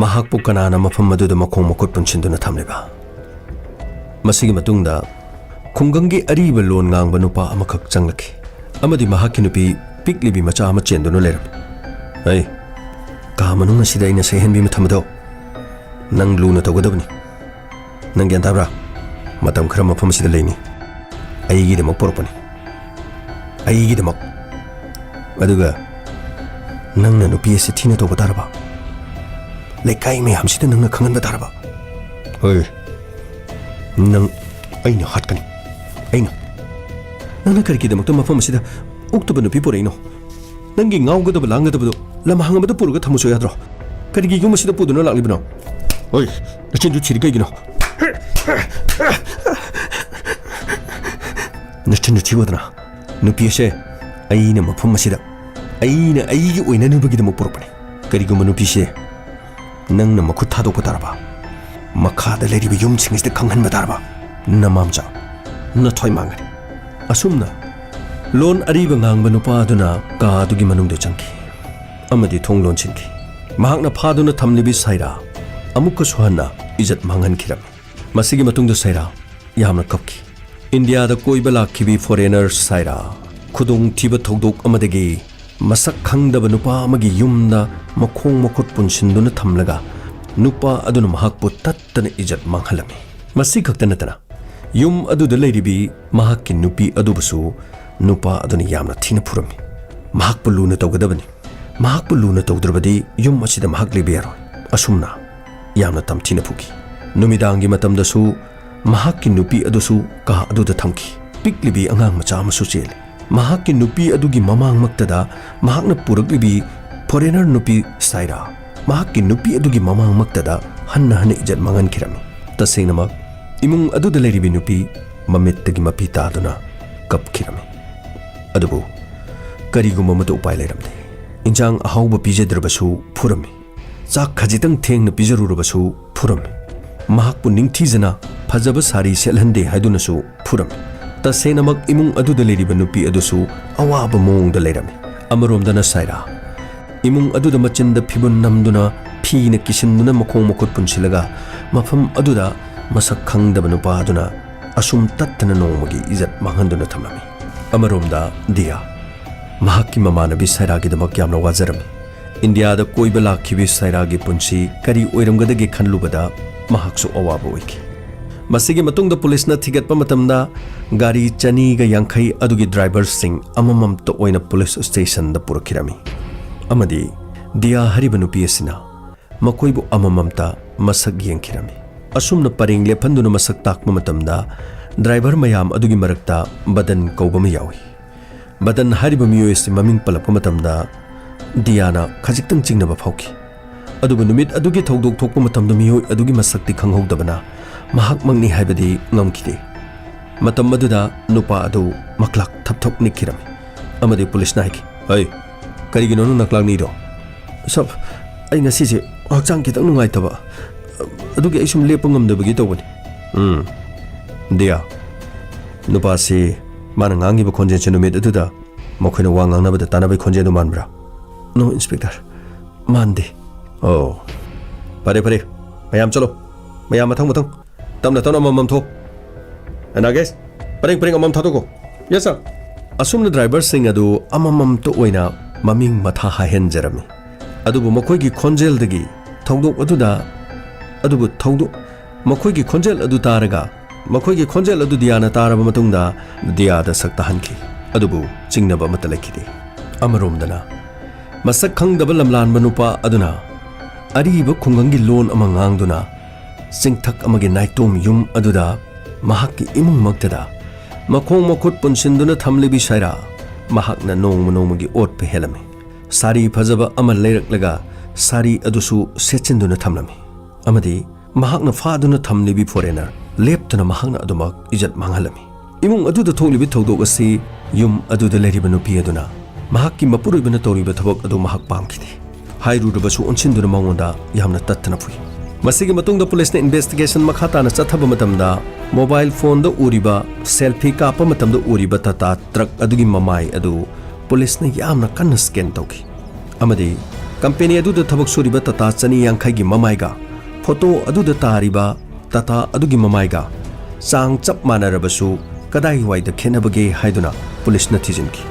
ꯃꯍꯥꯛꯄꯨ ꯀꯅꯥꯅ ꯃꯐꯝ ꯑꯗꯨꯗ ꯃꯈꯣꯡ ꯃꯈꯨꯠ ꯄꯨꯟꯁꯤꯟꯗꯨꯅ ꯊꯝꯂꯤꯕ? ꯃꯁꯤꯒꯤ ꯃꯇꯨꯡꯗ ꯈꯨꯡꯒꯪꯒꯤ ꯑꯔꯤꯕ ꯂꯣꯟ ꯉꯥꯡꯕ ꯅꯨꯄꯥ ꯑꯃꯈꯛ ꯆꯪꯂꯛꯈꯤ ꯑꯃꯗꯤ ꯃꯍꯥꯛꯀꯤ ꯅꯨꯄꯤ ꯄꯤꯛꯂꯤꯕꯤ ꯃꯆꯥ ꯑꯃ ꯆꯦꯟꯗꯨꯅ ꯂꯩꯔꯝꯃꯤ꯫ "ꯑꯩ, ꯀꯥ ꯃꯅꯨꯡ ꯑꯁꯤꯗ ꯑꯩꯅ ꯁꯩꯍꯦꯟꯕꯤ ꯑꯃ ꯊꯝꯕꯗꯣ ꯅꯪ ꯂꯨꯅ ꯇꯧꯒꯗꯕꯅꯤ꯫ ꯅꯪ ꯒ꯭ꯌꯥꯟ ꯇꯥꯕ꯭ꯔꯥ? ꯃꯇꯝ ꯈꯔ ꯃꯐꯝ ꯑꯁꯤꯗ ꯂꯩꯅꯤ꯫ ꯑꯩꯒꯤꯗꯃꯛ ꯄꯨꯔꯛꯄꯅꯤ꯫ ꯑꯩꯒꯤꯗꯃꯛ꯫ ꯑꯗꯨꯒ ꯅꯪꯅ ꯅꯨꯄꯤ ꯑꯁꯤ ꯊꯤꯅ ꯇꯧꯕ ꯇꯥꯔꯕ? ꯂꯩꯀꯥꯏ ꯃꯌꯥꯝꯁꯤꯗ ꯅꯪꯅ ꯈꯪꯍꯟꯕ ꯇꯥꯔꯕ?" "ꯍꯣꯏ, ꯅꯪ, ꯑꯩꯅ ꯍꯥꯠꯀꯅꯤ꯫ ꯑꯩꯅ꯫ ꯅꯪꯅ ꯀꯔꯤꯒꯤꯗꯃꯛꯇ ꯃꯐꯝ ꯑꯁꯤꯗ ꯎꯛꯇꯕ ꯅꯨꯄꯤ ꯄꯨꯔꯛꯏꯅꯣ? ꯅꯪꯒꯤ ꯉꯥꯎꯒꯗꯕ ꯂꯥꯡꯒꯗꯕꯗꯣ ꯂꯝꯍꯥꯡ ꯑꯃꯗ ꯄꯨꯔꯒ ꯊꯝꯃꯁꯨ ꯌꯥꯗ꯭ꯔꯣ? ꯀꯔꯤꯒꯤ ꯌꯨꯝ ꯑꯁꯤꯗ ꯄꯨꯗꯨꯅ ꯂꯥꯛꯂꯤꯕꯅꯣ?" "ꯍꯣꯏ, ꯅꯆꯤꯟꯗꯨ ꯊꯤꯔꯤ ꯀꯩꯒꯤꯅꯣ?" "ꯅꯆꯤꯟꯗꯨ ꯊꯤꯌꯣꯗꯅ꯫ ꯅꯨꯄꯤ ꯑꯁꯦ ꯑꯩꯅ ꯃꯐꯝ ꯑꯁꯤꯗ ꯑꯩꯅ ꯑꯩꯒꯤ ꯑꯣꯏꯅꯅꯕꯒꯤꯗꯃꯛ ꯄꯨꯔꯛꯄꯅꯤ꯫ ꯀꯔꯤꯒꯨꯝꯕ ꯅꯨꯄꯤꯁꯦ ꯅꯪꯅ ꯃꯈꯨꯠ ꯊꯥꯗꯣꯛꯄ ꯇꯥꯔꯕ, ꯃꯈꯥꯗ ꯂꯩꯔꯤꯕ ꯌꯨꯝꯁꯤꯡ ꯑꯁꯤꯗ ꯈꯪꯍꯟꯕ ꯇꯥꯔꯕ, ꯅꯃꯥꯝꯆꯥ, ꯅꯊ꯭ꯋꯥꯏ ꯃꯥꯡꯒꯅꯤ꯫" ꯑꯁꯨꯝꯅ ꯂꯣꯟ ꯑꯔꯤꯕ ꯉꯥꯡꯕ ꯅꯨꯄꯥ ꯑꯗꯨꯅ ꯀꯥ ꯑꯗꯨꯒꯤ ꯃꯅꯨꯡꯗ ꯆꯪꯈꯤ ꯑꯃꯗꯤ ꯊꯣꯡ ꯂꯣꯟꯁꯤꯟꯈꯤ꯫ ꯃꯍꯥꯛꯅ ꯐꯥꯗꯨꯅ ꯊꯝꯂꯤꯕꯤ ꯁꯥꯏꯔꯥ ꯑꯃꯨꯛꯀꯁꯨ ꯍꯟꯅ ꯏꯖꯠ ꯃꯥꯡꯍꯟꯈꯤꯔꯝꯃꯤ꯫ ꯃꯁꯤꯒꯤ ꯃꯇꯨꯡꯗ ꯁꯥꯏꯔꯥ ꯌꯥꯝꯅ ꯀꯞꯈꯤ꯫ ꯏꯟꯗꯤꯌꯥꯗ ꯀꯣꯏꯕ ꯂꯥꯛꯈꯤꯕꯤ ꯐꯣꯔꯦꯅꯔ ꯁꯥꯏꯔꯥ ꯈꯨꯗꯣꯡꯊꯤꯕ ꯊꯧꯗꯣꯛ ꯑꯃꯗꯒꯤ ꯃꯁꯛ ꯈꯪꯗꯕ ꯅꯨꯄꯥ ꯑꯃꯒꯤ ꯌꯨꯝꯗ ꯃꯈꯣꯡ ꯃꯈꯨꯠ ꯄꯨꯟꯁꯤꯟꯗꯨꯅ ꯊꯝꯂꯒ ꯅꯨꯄꯥ ꯑꯗꯨꯅ ꯃꯍꯥꯛꯄꯨ ꯇꯠꯇꯅ ꯏꯖꯠ ꯃꯥꯡꯍꯜꯂꯝꯃꯤ꯫ ꯃꯁꯤ ꯈꯛꯇ ꯅꯠꯇꯅ ꯌꯨꯝ ꯑꯗꯨꯗ ꯂꯩꯔꯤꯕꯤ ꯃꯍꯥꯛꯀꯤ ꯅꯨꯄꯤ ꯑꯗꯨꯕꯨꯁꯨ ꯅꯨꯄꯥ ꯑꯗꯨꯅ ꯌꯥꯝꯅ ꯊꯤꯅ ꯐꯨꯔꯝꯃꯤ꯫ ꯃꯍꯥꯛꯄꯨ ꯂꯨꯅ ꯇꯧꯒꯗꯕꯅꯤ꯫ ꯃꯍꯥꯛꯄꯨ ꯂꯨꯅ ꯇꯧꯗ꯭ꯔꯕꯗꯤ ꯌꯨꯝ ꯑꯁꯤꯗ ꯃꯍꯥꯛ ꯂꯩꯕ ꯌꯥꯔꯣꯏ꯫ ꯑꯁꯨꯝꯅ ꯌꯥꯝꯅ ꯇꯝꯊꯤꯅ ꯐꯨꯈꯤ꯫ ꯅꯨꯃꯤꯗꯥꯡꯒꯤ ꯃꯇꯝꯗꯁꯨ ꯃꯍꯥꯛꯀꯤ ꯅꯨꯄꯤ ꯑꯗꯨꯁꯨ ꯀꯥ ꯑꯗꯨꯗ ꯊꯝꯈꯤ꯫ ꯄꯤꯛꯂꯤꯕꯤ ꯑꯉꯥꯡ ꯃꯆꯥ ꯑꯃꯁꯨ ꯆꯦꯜꯂꯤ꯫ ꯃꯍꯥꯛꯀꯤ ꯅꯨꯄꯤ ꯑꯗꯨꯒꯤ ꯃꯃꯥꯡꯃꯛꯇꯗ ꯃꯍꯥꯛꯅ ꯄꯨꯔꯛꯂꯤꯕꯤ ꯐꯣꯔꯦꯅꯔ ꯅꯨꯄꯤ ꯁꯥꯏꯔꯥ, ꯃꯍꯥꯛꯀꯤ ꯅꯨꯄꯤ ꯑꯗꯨꯒꯤ ꯃꯃꯥꯡꯃꯛꯇꯗ ꯍꯟꯅ ꯍꯟꯅ ꯏꯖꯠ ꯃꯥꯡꯍꯟꯈꯤꯔꯝꯃꯤ꯫ ꯇꯁꯦꯡꯅꯃꯛ ꯏꯃꯨꯡ ꯑꯗꯨꯗ ꯂꯩꯔꯤꯕꯤ ꯅꯨꯄꯤ ꯃꯃꯤꯠꯇꯒꯤ ꯃꯄꯤ ꯇꯥꯗꯨꯅ ꯀꯞꯈꯤꯔꯝꯃꯤ꯫ ꯑꯗꯨꯕꯨ ꯀꯔꯤꯒꯨꯝꯕ ꯑꯃꯠꯇ ꯎꯄꯥꯏ ꯂꯩꯔꯝꯗꯦ꯫ ꯏꯟꯖꯥꯡ ꯑꯍꯥꯎꯕ ꯄꯤꯖꯗ꯭ꯔꯕꯁꯨ ꯐꯨꯔꯝꯃꯤ꯫ ꯆꯥꯛ ꯈꯖꯤꯛꯇꯪ ꯊꯦꯡꯅ ꯄꯤꯖꯔꯨꯔꯕꯁꯨ ꯐꯨꯔꯝꯃꯤ꯫ ꯃꯍꯥꯛꯄꯨ ꯅꯤꯡꯊꯤꯖꯅ ꯐꯖꯕ ꯁꯥꯔꯤ ꯁꯦꯠꯍꯟꯗꯦ ꯍꯥꯏꯗꯨꯅꯁꯨ ꯐꯨꯔꯝꯃꯤ꯫ ꯇꯁꯦꯡꯅꯃꯛ ꯏꯃꯨꯡ ꯑꯗꯨꯗ ꯂꯩꯔꯤꯕ ꯅꯨꯄꯤ ꯑꯗꯨꯁꯨ ꯑꯋꯥꯕ ꯃꯑꯣꯡꯗ ꯂꯩꯔꯝꯃꯤ꯫ ꯑꯃꯔꯣꯝꯗꯅ ꯁꯥꯏꯔꯥ ꯏꯃꯨꯡ ꯑꯗꯨꯗ ꯃꯆꯤꯟꯗ ꯐꯤꯕꯨꯟ ꯅꯝꯗꯨꯅ, ꯐꯤꯅ ꯀꯤꯁꯤꯟꯗꯨꯅ, ꯃꯈꯣꯡ ꯃꯈꯨꯠ ꯄꯨꯟꯁꯤꯜꯂꯒ ꯃꯐꯝ ꯑꯗꯨꯗ ꯃꯁꯛ ꯈꯪꯗꯕ ꯅꯨꯄꯥ ꯑꯗꯨꯅ ꯑꯁꯨꯝ ꯇꯠꯇꯅ ꯅꯣꯡꯃꯒꯤ ꯏꯖꯠ ꯃꯥꯡꯍꯟꯗꯨꯅ ꯊꯝꯂꯝꯃꯤ꯫ ꯑꯃꯔꯣꯝꯗ ꯗꯤꯌꯥ ꯃꯍꯥꯛꯀꯤ ꯃꯃꯥꯟꯅꯕꯤ ꯁꯥꯏꯔꯥꯒꯤꯗꯃꯛ ꯌꯥꯝꯅ ꯋꯥꯖꯔꯝꯃꯤ꯫ ꯏꯟꯗꯤꯌꯥꯗ ꯀꯣꯏꯕ ꯂꯥꯛꯈꯤꯕꯤ ꯁꯥꯏꯔꯥꯒꯤ ꯄꯨꯟꯁꯤ ꯀꯔꯤ ꯑꯣꯏꯔꯝꯒꯗꯒꯦ ꯈꯜꯂꯨꯕꯗ ꯃꯍꯥꯛꯁꯨ ꯑꯋꯥꯕ ꯑꯣꯏꯈꯤ꯫ ꯃꯁꯤꯒꯤ ꯃꯇꯨꯡꯗ ꯄꯨꯂꯤꯁꯅ ꯊꯤꯒꯠꯄ ꯃꯇꯝꯗ ꯒꯥꯔꯤ ꯆꯅꯤꯒ ꯌꯥꯡꯈꯩ ꯑꯗꯨꯒꯤ ꯗ꯭ꯔꯥꯏꯚꯔꯁꯤꯡ ꯑꯃꯃꯝꯇ ꯑꯣꯏꯅ ꯄꯨꯂꯤꯁ ꯁ꯭ꯇꯦꯁꯟꯗ ꯄꯨꯔꯛꯈꯤꯔꯝꯃꯤ ꯑꯃꯗꯤ ꯗꯤꯌꯥ ꯍꯥꯏꯔꯤꯕ ꯅꯨꯄꯤ ꯑꯁꯤꯅ ꯃꯈꯣꯏꯕꯨ ꯑꯃꯃꯝꯇ ꯃꯁꯛ ꯌꯦꯡꯈꯤꯔꯝꯃꯤ꯫ ꯑꯁꯨꯝꯅ ꯄꯔꯦꯡ ꯂꯦꯞꯍꯟꯗꯨꯅ ꯃꯁꯛ ꯇꯥꯛꯄ ꯃꯇꯝꯗ ꯗ꯭ꯔꯥꯏꯚꯔ ꯃꯌꯥꯝ ꯑꯗꯨꯒꯤ ꯃꯔꯛꯇ ꯕꯗꯟ ꯀꯧꯕ ꯑꯃ ꯌꯥꯎꯏ꯫ ꯕꯗꯟ ꯍꯥꯏꯔꯤꯕ ꯃꯤꯑꯣꯏ ꯑꯁꯤ ꯃꯃꯤꯡ ꯄꯜꯂꯛꯄ ꯃꯇꯝꯗ ꯗꯤꯌꯥꯅ ꯈꯖꯤꯛꯇꯪ ꯆꯤꯡꯅꯕ ꯐꯥꯎꯈꯤ꯫ ꯑꯗꯨꯕꯨ ꯅꯨꯃꯤꯠ ꯑꯗꯨꯒꯤ ꯊꯧꯗꯣꯛ ꯊꯣꯛꯄ ꯃꯇꯝꯗ ꯃꯤꯑꯣꯏ ꯑꯗꯨꯒꯤ ꯃꯁꯛꯇꯤ ꯈꯪꯍꯧꯗꯕꯅ ꯃꯍꯥꯛꯃꯛꯅꯤ ꯍꯥꯏꯕꯗꯤ ꯉꯝꯈꯤꯗꯦ꯫ ꯃꯇꯝ ꯑꯗꯨꯗ ꯅꯨꯄꯥ ꯑꯗꯨ ꯃꯀ꯭ꯂꯥꯛ ꯊꯞ ꯊꯞ ꯅꯤꯛꯈꯤꯔꯝꯃꯤ ꯑꯃꯗꯤ ꯄꯨꯂꯤꯁꯅ ꯍꯥꯏꯈꯤ, "ꯍꯩ, ꯀꯔꯤꯒꯤꯅꯣ ꯅꯪ ꯅꯀ꯭ꯂꯥꯛ ꯅꯤꯛꯏꯗꯣ?" "ꯁꯥꯔ, ꯑꯩ ꯉꯁꯤꯁꯦ ꯍꯛꯆꯥꯡ ꯈꯤꯇꯪ ꯅꯨꯡꯉꯥꯏꯇꯕ, ꯑꯗꯨꯒꯤ ꯑꯩ ꯁꯨꯝ ꯂꯦꯞꯄ ꯉꯝꯗꯕꯒꯤ ꯇꯧꯕꯅꯤ"꯫ "ꯎꯝ, ꯗꯤꯌꯥ, ꯅꯨꯄꯥꯁꯤ ꯃꯥꯅ ꯉꯥꯡꯉꯤꯕ ꯈꯣꯟꯖꯦꯜꯁꯦ ꯅꯨꯃꯤꯠ ꯑꯗꯨꯗ ꯃꯈꯣꯏꯅ ꯋꯥ ꯉꯥꯡꯅꯕꯗ ꯇꯥꯟꯅꯕꯒꯤ ꯈꯣꯟꯖꯦꯜꯗꯨ ꯃꯥꯟꯕ꯭ꯔꯥ?" "ꯅꯣ, ꯏꯟꯁꯄꯦꯛꯇꯔ, ꯃꯥꯟꯗꯦ"꯫ "ꯑꯣ, ꯐꯔꯦ, ꯐꯔꯦ, ꯃꯌꯥꯝ ꯆꯠꯂꯣ, ꯃꯌꯥꯝ ꯃꯊꯪ ꯃꯊꯪ, ꯇꯞꯅ ꯇꯞꯅ ꯑꯃꯃꯝ ꯊꯣꯛ꯫ ꯑꯦ ꯅꯥꯒꯦꯁ, ꯄꯔꯦꯡ ꯄꯔꯦꯡ ꯑꯃꯃꯝ ꯊꯥꯗꯣꯛꯀꯣ"꯫ "ꯌꯦꯁ, ꯁꯥꯔ"꯫ ꯑꯁꯨꯝꯅ ꯗ꯭ꯔꯥꯏꯚꯔꯁꯤꯡ ꯑꯗꯨ ꯑꯃꯃꯝꯇ ꯑꯣꯏꯅ ꯃꯃꯤꯡ ꯃꯊꯥ ꯍꯥꯏꯍꯟꯖꯔꯝꯃꯤ꯫ ꯑꯗꯨꯕꯨ ꯃꯈꯣꯏꯒꯤ ꯈꯣꯟꯖꯦꯜꯗꯒꯤ ꯊꯧꯗꯣꯛ ꯑꯗꯨꯗ, ꯑꯗꯨꯕꯨ ꯊꯧꯗꯣꯛ, ꯃꯈꯣꯏꯒꯤ ꯈꯣꯟꯖꯦꯜ ꯑꯗꯨ ꯇꯥꯔꯒ ꯃꯈꯣꯏꯒꯤ ꯈꯣꯟꯖꯦꯜ ꯑꯗꯨ ꯗꯤꯌꯥꯅ ꯇꯥꯔꯕ ꯃꯇꯨꯡꯗ ꯗꯤꯌꯥꯗ ꯁꯛ ꯇꯥꯍꯟꯈꯤ꯫ ꯑꯗꯨꯕꯨ ꯆꯤꯡꯅꯕ ꯑꯃꯠꯇ ꯂꯩꯈꯤꯗꯦ꯫ ꯑꯃꯔꯣꯝꯗꯅ, ꯃꯁꯛ ꯈꯪꯗꯕ ꯂꯝꯂꯥꯟꯕ ꯅꯨꯄꯥ ꯑꯗꯨꯅ ꯑꯔꯤꯕ ꯈꯨꯡꯒꯪꯒꯤ ꯂꯣꯟ ꯑꯃ ꯉꯥꯡꯗꯨꯅ ꯆꯤꯡꯊꯛ ꯑꯃꯒꯤ ꯅꯥꯏꯇꯣꯝ ꯌꯨꯝ ꯑꯗꯨꯗ ꯃꯍꯥꯛꯀꯤ ꯏꯃꯨꯡꯃꯛꯇꯗ ꯃꯈꯣꯡ ꯃꯈꯨꯠ ꯄꯨꯟꯁꯤꯟꯗꯨꯅ ꯊꯝꯂꯤꯕꯤ ꯁꯥꯏꯔꯥ, ꯃꯍꯥꯛꯅ ꯅꯣꯡꯃ ꯅꯣꯡꯃꯒꯤ ꯑꯣꯠꯄ ꯍꯦꯜꯂꯝꯃꯤ꯫ ꯁꯥꯔꯤ ꯐꯖꯕ ꯑꯃ ꯂꯩꯔꯛꯂꯒ ꯁꯥꯔꯤ ꯑꯗꯨꯁꯨ ꯁꯦꯠꯆꯤꯟꯗꯨꯅ ꯊꯝꯂꯝꯃꯤ꯫ ꯑꯃꯗꯤ ꯃꯍꯥꯛꯅ ꯐꯥꯗꯨꯅ ꯊꯝꯂꯤꯕꯤ ꯐꯣꯔꯦꯅꯔ ꯂꯦꯞꯇꯅ ꯃꯍꯥꯛꯅ ꯑꯗꯨꯃꯛ ꯏꯖꯠ ꯃꯥꯡꯍꯜꯂꯝꯃꯤ꯫ ꯏꯃꯨꯡ ꯑꯗꯨꯗ ꯊꯣꯛꯂꯤꯕ ꯊꯧꯗꯣꯛ ꯑꯁꯤ ꯌꯨꯝ ꯑꯗꯨꯗ ꯂꯩꯔꯤꯕ ꯅꯨꯄꯤ ꯑꯗꯨꯅ ꯃꯍꯥꯛꯀꯤ ꯃꯄꯨꯔꯣꯏꯕꯅ ꯇꯧꯔꯤꯕ ꯊꯕꯛ ꯑꯗꯨ ꯃꯍꯥꯛ ꯄꯥꯝꯈꯤꯗꯦ꯫ ꯍꯥꯏꯔꯨꯔꯕꯁꯨ ꯑꯣꯟꯁꯤꯟꯗꯨꯅ ꯃꯉꯣꯟꯗ ꯌꯥꯝꯅ ꯇꯠꯇꯅ ꯐꯨꯏ꯫ ꯃꯁꯤꯒꯤ ꯃꯇꯨꯡꯗ ꯄꯨꯂꯤꯁꯅ ꯏꯟꯚꯦꯁꯇꯤꯒꯦꯁꯟ ꯃꯈꯥ ꯇꯥꯅ ꯆꯠꯊꯕ ꯃꯇꯝꯗ, ꯃꯣꯕꯥꯏꯜ ꯐꯣꯟꯗ ꯎꯔꯤꯕ, ꯁꯦꯜꯐꯤ ꯀꯥꯞꯄ ꯃꯇꯝꯗ ꯎꯔꯤꯕ ꯇꯥꯇꯥ ꯇ꯭ꯔꯛ ꯑꯗꯨꯒꯤ ꯃꯃꯥꯏ ꯑꯗꯨ ꯄꯨꯂꯤꯁꯅ ꯌꯥꯝꯅ ꯀꯟꯅ ꯁ꯭ꯀꯦꯟ ꯇꯧꯈꯤ꯫ ꯑꯃꯗꯤ ꯀꯝꯄꯦꯅꯤ ꯑꯗꯨꯗ ꯊꯕꯛ ꯁꯨꯔꯤꯕ ꯇꯥꯇꯥ ꯆꯅꯤ ꯌꯥꯡꯈꯩꯒꯤ ꯃꯃꯥꯏꯒ ꯐꯣꯇꯣ ꯑꯗꯨꯗ ꯇꯥꯔꯤꯕ ꯇꯥꯇꯥ ꯑꯗꯨꯒꯤ ꯃꯃꯥꯏꯒ ꯆꯥꯡ ꯆꯞ ꯃꯥꯟꯅꯔꯕꯁꯨ ꯀꯗꯥꯏꯋꯥꯏꯗ ꯈꯦꯠꯅꯕꯒꯦ ꯍꯥꯏꯗꯨꯅ ꯄꯨꯂꯤꯁꯅ ꯊꯤꯖꯤꯟꯈꯤ꯫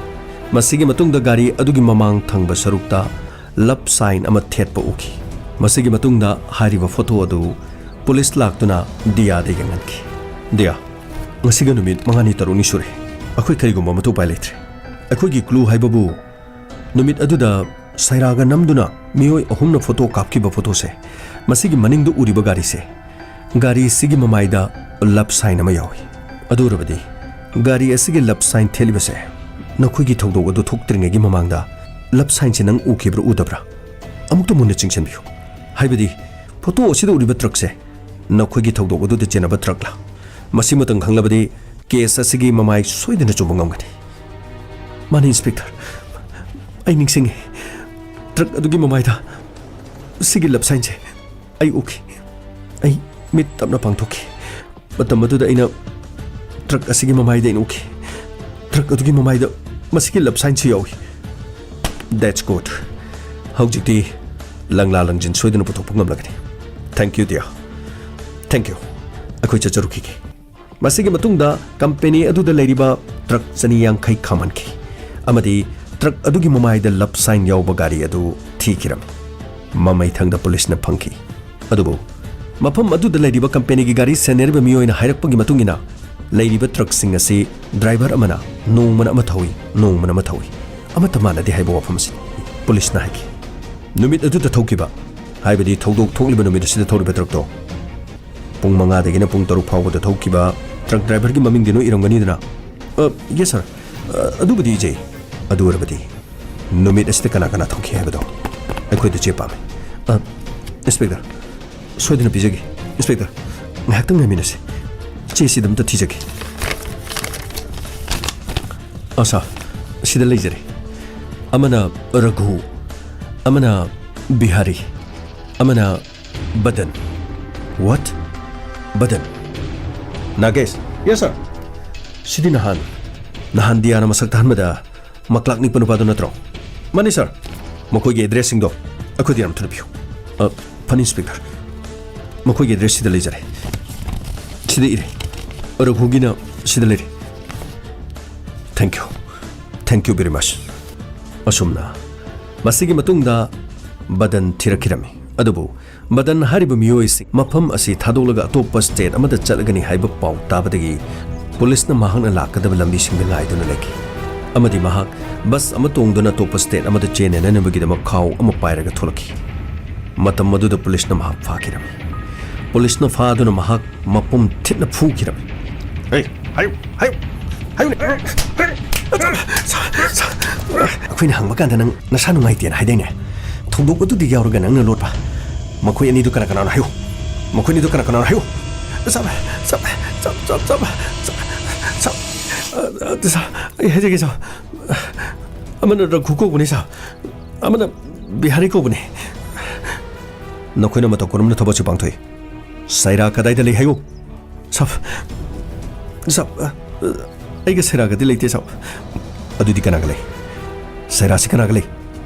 ꯃꯁꯤꯒꯤ ꯃꯇꯨꯡꯗ ꯒꯥꯔꯤ ꯑꯗꯨꯒꯤ ꯃꯃꯥꯡ ꯊꯪꯕ ꯁꯔꯨꯛꯇ ꯂꯞ ꯁꯥꯏꯟ ꯑꯃ ꯊꯦꯠꯄ ꯎꯈꯤ꯫ ꯃꯁꯤꯒꯤ ꯃꯇꯨꯡꯗ ꯍꯥꯏꯔꯤꯕ ꯐꯣꯇꯣ ꯑꯗꯨ ꯄꯨꯂꯤꯁ ꯂꯥꯛꯇꯨꯅ ꯗꯤꯌꯥꯗ ꯌꯦꯡꯍꯟꯈꯤ꯫ "ꯗꯤꯌꯥ, ꯉꯁꯤꯒ ꯅꯨꯃꯤꯠ ꯃꯉꯥꯅꯤ ꯇꯔꯨꯛꯅꯤ ꯁꯨꯔꯦ꯫ ꯑꯩꯈꯣꯏ ꯀꯔꯤꯒꯨꯝꯕ ꯑꯃꯠꯇ ꯎꯄꯥꯏ ꯂꯩꯇ꯭ꯔꯦ꯫ ꯑꯩꯈꯣꯏꯒꯤ ꯀ꯭ꯂꯨ ꯍꯥꯏꯕꯕꯨ ꯅꯨꯃꯤꯠ ꯑꯗꯨꯗ ꯁꯥꯏꯔꯥꯒ ꯅꯝꯗꯨꯅ ꯃꯤꯑꯣꯏ ꯑꯍꯨꯝꯅ ꯐꯣꯇꯣ ꯀꯥꯞꯈꯤꯕ ꯐꯣꯇꯣꯁꯦ, ꯃꯁꯤꯒꯤ ꯃꯅꯤꯡꯗ ꯎꯔꯤꯕ ꯒꯥꯔꯤꯁꯦ, ꯒꯥꯔꯤꯁꯤꯒꯤ ꯃꯃꯥꯏꯗ ꯂꯞ ꯁꯥꯏꯟ ꯑꯃ ꯌꯥꯎꯏ꯫ ꯑꯗꯨ ꯑꯣꯏꯔꯕꯗꯤ ꯒꯥꯔꯤ ꯑꯁꯤꯒꯤ ꯂꯞ ꯁꯥꯏꯟ ꯊꯦꯠꯂꯤꯕꯁꯦ ꯅꯈꯣꯏꯒꯤ ꯊꯧꯗꯣꯛ ꯑꯗꯨ ꯊꯣꯛꯇ꯭ꯔꯤꯉꯩꯒꯤ ꯃꯃꯥꯡꯗ ꯂꯞ ꯁꯥꯏꯟꯁꯦ ꯅꯪ ꯎꯈꯤꯕ꯭ꯔꯥ ꯎꯗꯕ꯭ꯔꯥ? ꯑꯃꯨꯛꯇ ꯃꯨꯟꯅ ꯆꯤꯡꯁꯤꯟꯕꯤꯌꯨ꯫ ꯍꯥꯏꯕꯗꯤ ꯐꯣꯇꯣ ꯑꯁꯤꯗ ꯎꯔꯤꯕ ꯇ꯭ꯔꯛꯁꯦ ꯅꯈꯣꯏꯒꯤ ꯊꯧꯗꯣꯛ ꯑꯗꯨꯗ ꯆꯦꯟꯅꯕ ꯇ꯭ꯔꯛꯂꯥ? ꯃꯁꯤꯃꯇꯪ ꯈꯪꯂꯕꯗꯤ ꯀꯦꯁ ꯑꯁꯤꯒꯤ ꯃꯃꯥꯏ ꯁꯣꯏꯗꯅ ꯆꯨꯝꯕ ꯉꯝꯒꯅꯤ꯫" "ꯃꯥꯅꯤ, ꯏꯟꯁꯄꯦꯛꯇꯔ꯫ ꯑꯩ ꯅꯤꯡꯁꯤꯡꯉꯤ꯫ ꯇ꯭ꯔꯛ ꯑꯗꯨꯒꯤ ꯃꯃꯥꯏꯗ ꯁꯤꯒꯤ ꯂꯞ ꯁꯥꯏꯟꯁꯦ ꯑꯩ ꯎꯈꯤ꯫ ꯑꯩ ꯃꯤꯠ ꯇꯞꯅ ꯄꯥꯡꯊꯣꯛꯈꯤ꯫ ꯃꯇꯝ ꯑꯗꯨꯗ ꯑꯩꯅ ꯇ꯭ꯔꯛ ꯑꯁꯤꯒꯤ ꯃꯃꯥꯏꯗ ꯑꯩꯅ ꯎꯈꯤ꯫ ꯇ꯭ꯔꯛ ꯑꯗꯨꯒꯤ ꯃꯃꯥꯏꯗ ꯃꯁꯤꯒꯤ ꯂꯞ ꯁꯥꯏꯟꯁꯤ ꯌꯥꯎꯏ꯫" "That's good꯫ ꯍꯧꯖꯤꯛꯇꯤ ꯂꯪꯂꯥ ꯂꯪꯖꯤꯟ ꯁꯣꯏꯗꯅ ꯄꯨꯊꯣꯛꯄ ꯉꯝꯂꯒꯅꯤ꯫ Thank you, dear꯫ Thank you꯫ ꯑꯩꯈꯣꯏ ꯆꯠꯆꯔꯨꯈꯤꯒꯦ꯫" ꯃꯁꯤꯒꯤ ꯃꯇꯨꯡꯗ ꯀꯝꯄꯦꯅꯤ ꯑꯗꯨꯗ ꯂꯩꯔꯤꯕ ꯇ꯭ꯔꯛ ꯆꯅꯤ ꯌꯥꯡꯈꯩ ꯈꯥꯝꯍꯟꯈꯤ ꯑꯃꯗꯤ ꯇ꯭ꯔꯛ ꯑꯗꯨꯒꯤ ꯃꯃꯥꯏꯗ ꯂꯞ ꯁꯥꯏꯟ ꯌꯥꯎꯕ ꯒꯥꯔꯤ ꯑꯗꯨ ꯊꯤꯈꯤꯔꯝꯃꯤ꯫ ꯃꯃꯩꯊꯪꯗ ꯄꯨꯂꯤꯁꯅ ꯐꯪꯈꯤ꯫ ꯑꯗꯨꯕꯨ ꯃꯐꯝ ꯑꯗꯨꯗ ꯂꯩꯔꯤꯕ ꯀꯝꯄꯦꯅꯤꯒꯤ ꯒꯥꯔꯤ ꯁꯦꯟꯅꯔꯤꯕ ꯃꯤꯑꯣꯏꯅ ꯍꯥꯏꯔꯛꯄꯒꯤ ꯃꯇꯨꯡ ꯏꯟꯅ, ꯂꯩꯔꯤꯕ ꯇ꯭ꯔꯛꯁꯤꯡ ꯑꯁꯤ ꯗ꯭ꯔꯥꯏꯚꯔ ꯑꯃꯅ ꯅꯣꯡꯃꯅ ꯑꯃ ꯊꯧꯏ, ꯅꯣꯡꯃꯅ ꯑꯃ ꯊꯧꯏ, ꯑꯃꯠꯇ ꯃꯥꯟꯅꯗꯦ ꯍꯥꯏꯕ ꯋꯥꯐꯝ ꯑꯁꯤꯅꯤ ꯄꯨꯂꯤꯁꯅ ꯍꯥꯏꯈꯤ꯫ ꯅꯨꯃꯤꯠ ꯑꯗꯨꯗ ꯊꯧꯈꯤꯕ, ꯍꯥꯏꯕꯗꯤ ꯊꯧꯗꯣꯛ ꯊꯣꯛꯂꯤꯕ ꯅꯨꯃꯤꯠ ꯑꯁꯤꯗ ꯊꯧꯔꯤꯕ ꯇ꯭ꯔꯛꯇꯣ, ꯄꯨꯡ ꯃꯉꯥꯗꯒꯤꯅ ꯄꯨꯡ ꯇꯔꯨꯛ ꯐꯥꯎꯕꯗ ꯊꯣꯛꯈꯤꯕ ꯇ꯭ꯔꯛ ꯗ꯭ꯔꯥꯏꯚꯔꯒꯤ ꯃꯃꯤꯡꯗꯤ ꯅꯣꯏ ꯏꯔꯝꯒꯅꯤꯗꯅ? ꯑ, ꯌꯦꯁ ꯁꯥꯔ꯫ ꯑ, ꯑꯗꯨꯕꯨꯗꯤ ꯏꯖꯩ꯫ ꯑꯗꯨ ꯑꯣꯏꯔꯕꯗꯤ ꯅꯨꯃꯤꯠ ꯑꯁꯤꯗ ꯀꯅꯥ ꯀꯅꯥ ꯊꯣꯛꯈꯤ ꯍꯥꯏꯕꯗꯣ ꯑꯩꯈꯣꯏꯗ ꯆꯦ ꯄꯥꯝꯃꯤ꯫ ꯑ, ꯏꯟꯁꯄꯦꯛꯇꯔ, ꯁꯣꯏꯗꯅ ꯄꯤꯖꯒꯦ꯫ ꯏꯟꯁꯄꯦꯛꯇꯔ, ꯉꯥꯏꯍꯥꯛꯇꯪ ꯉꯥꯏꯃꯤꯟꯅꯁꯤ꯫ ꯆꯦꯁꯤꯗ ꯑꯝꯇ ꯊꯤꯖꯒꯦ꯫ ꯑ, ꯁꯥꯔ, ꯁꯤꯗ ꯂꯩꯖꯔꯦ꯫ ꯑꯃꯅ ꯔꯘꯨ, ꯑꯃꯅ ꯕꯤꯍꯥꯔꯤ, ꯑꯃꯅ ꯕꯗꯟ꯫ What? ꯕꯗꯟ? ꯅꯥꯒꯦꯁ? ꯌꯦꯁ, ꯁꯥꯔ꯫ ꯁꯤꯗꯤ ꯅꯍꯥꯟ, ꯅꯍꯥꯟ ꯗꯤꯌꯥꯅ ꯃꯁꯛ ꯇꯥꯍꯟꯕꯗ ꯃꯀ꯭ꯂꯥꯛ ꯅꯤꯛꯄ ꯅꯨꯄꯥꯗꯨ ꯅꯠꯇ꯭ꯔꯣ? ꯃꯥꯅꯤ, ꯁꯥꯔ꯫ ꯃꯈꯣꯏꯒꯤ ꯑꯦꯗ꯭ꯔꯦꯁꯁꯤꯡꯗꯣ ꯑꯩꯈꯣꯏꯗ ꯌꯥꯝ ꯊꯨꯅ ꯄꯤꯌꯨ꯫ ꯑ, ꯐꯅꯤ, ꯏꯟꯁꯄꯦꯛꯇꯔ꯫ ꯃꯈꯣꯏꯒꯤ ꯑꯦꯗ꯭ꯔꯦꯁ ꯁꯤꯗ ꯂꯩꯖꯔꯦ꯫ ꯁꯤꯗ ꯏꯔꯦ꯫ ꯔꯘꯨꯒꯤꯅ ꯁꯤꯗ ꯂꯩꯔꯦ꯫ Thank you. Thank you very much. ꯑꯁꯨꯝꯅ ꯃꯁꯤꯒꯤ ꯃꯇꯨꯡꯗ ꯕꯗꯟ ꯊꯤꯔꯛꯈꯤꯔꯝꯃꯤ꯫ ꯑꯗꯨꯕꯨ ꯕꯗꯟ ꯍꯥꯏꯔꯤꯕ ꯃꯤꯑꯣꯏ ꯑꯁꯤ ꯃꯐꯝ ꯑꯁꯤ ꯊꯥꯗꯣꯛꯂꯒ ꯑꯇꯣꯞꯄ ꯁ꯭ꯇꯦꯠ ꯑꯃꯗ ꯆꯠꯂꯒꯅꯤ ꯍꯥꯏꯕ ꯄꯥꯎ ꯇꯥꯕꯗꯒꯤ ꯄꯨꯂꯤꯁꯅ ꯃꯍꯥꯛꯅ ꯂꯥꯛꯀꯗꯕ ꯂꯝꯕꯤꯁꯤꯡꯗ ꯉꯥꯏꯗꯨꯅ ꯂꯩꯈꯤ꯫ ꯑꯃꯗꯤ ꯃꯍꯥꯛ ꯕꯁ ꯑꯃ ꯇꯣꯡꯗꯨꯅ ꯑꯇꯣꯞꯄ ꯁ꯭ꯇꯦꯠ ꯑꯃꯗ ꯆꯦꯟꯅꯅꯕꯒꯤꯗꯃꯛ ꯈꯥꯎ ꯑꯃ ꯄꯥꯏꯔꯒ ꯊꯣꯛꯂꯛꯈꯤ꯫ ꯃꯇꯝ ꯑꯗꯨꯗ ꯄꯨꯂꯤꯁꯅ ꯃꯍꯥꯛ ꯐꯥꯈꯤꯔꯝꯃꯤ꯫ ꯄꯨꯂꯤꯁꯅ ꯐꯥꯗꯨꯅ ꯃꯍꯥꯛ ꯃꯄꯨꯝ ꯊꯤꯠꯅ ꯐꯨꯈꯤꯔꯝꯃꯤ꯫ ꯑꯩ, ꯍꯥꯏꯌꯨ, ꯍꯥꯏꯌꯨ, ꯍꯥꯏꯌꯨꯅꯦ꯫ ꯑꯩꯈꯣꯏꯅ ꯍꯪꯕ ꯀꯥꯟꯗ ꯅꯪ ꯅꯁꯥ ꯅꯨꯡꯉꯥꯏꯇꯦꯅ ꯍꯥꯏꯗꯥꯏꯅꯦ? ꯊꯧꯗꯣꯛ ꯑꯗꯨꯗ ꯌꯥꯎꯔꯒ ꯅꯪꯅ ꯂꯣꯠꯄ ꯃꯈꯣꯏ ꯑꯅꯤꯗꯨ ꯀꯅꯥ ꯀꯅꯥꯅꯣ ꯍꯥꯏꯌꯨ꯫ ꯃꯈꯣꯏ ꯑꯅꯤꯗꯨ ꯀꯅꯥ ꯀꯅꯥꯅꯣ ꯍꯥꯏꯌꯨ꯫ ꯁꯥꯔ, ꯁꯥꯔ, ꯁꯥꯔ, ꯁꯥꯔ, ꯁꯥꯔ, ꯁꯥꯔ, ꯑ, ꯑ, ꯁꯥꯔ, ꯑꯩ ꯍꯥꯏꯖꯒꯦ, ꯁꯥꯔ꯫ ꯑꯃꯅ ꯔꯘꯨ ꯀꯧꯕꯅꯤ, ꯁꯥꯔ꯫ ꯑꯃꯅ ꯕꯤꯍꯥꯔꯤ ꯀꯧꯕꯅꯤ꯫ ꯅꯈꯣꯏꯅ ꯃꯇꯧ ꯀꯔꯝꯅ ꯊꯕꯛꯁꯤ ꯄꯥꯡꯊꯣꯛꯏ? ꯁꯥꯏꯔꯥ ꯀꯗꯥꯏꯗ ꯂꯩ ꯍꯥꯏꯌꯨ꯫ ꯁꯥꯔ, ꯁꯥꯔ, ꯑ, ꯑꯩꯒ ꯁꯥꯏꯔꯥꯒꯗꯤ ꯂꯩꯇꯦ, ꯁꯥꯔ꯫ ꯑꯗꯨꯗꯤ ꯀꯅꯥꯒ ꯂꯩ? ꯁꯥꯏꯔꯥꯁꯤ ꯀꯅꯥꯒ ꯂꯩ?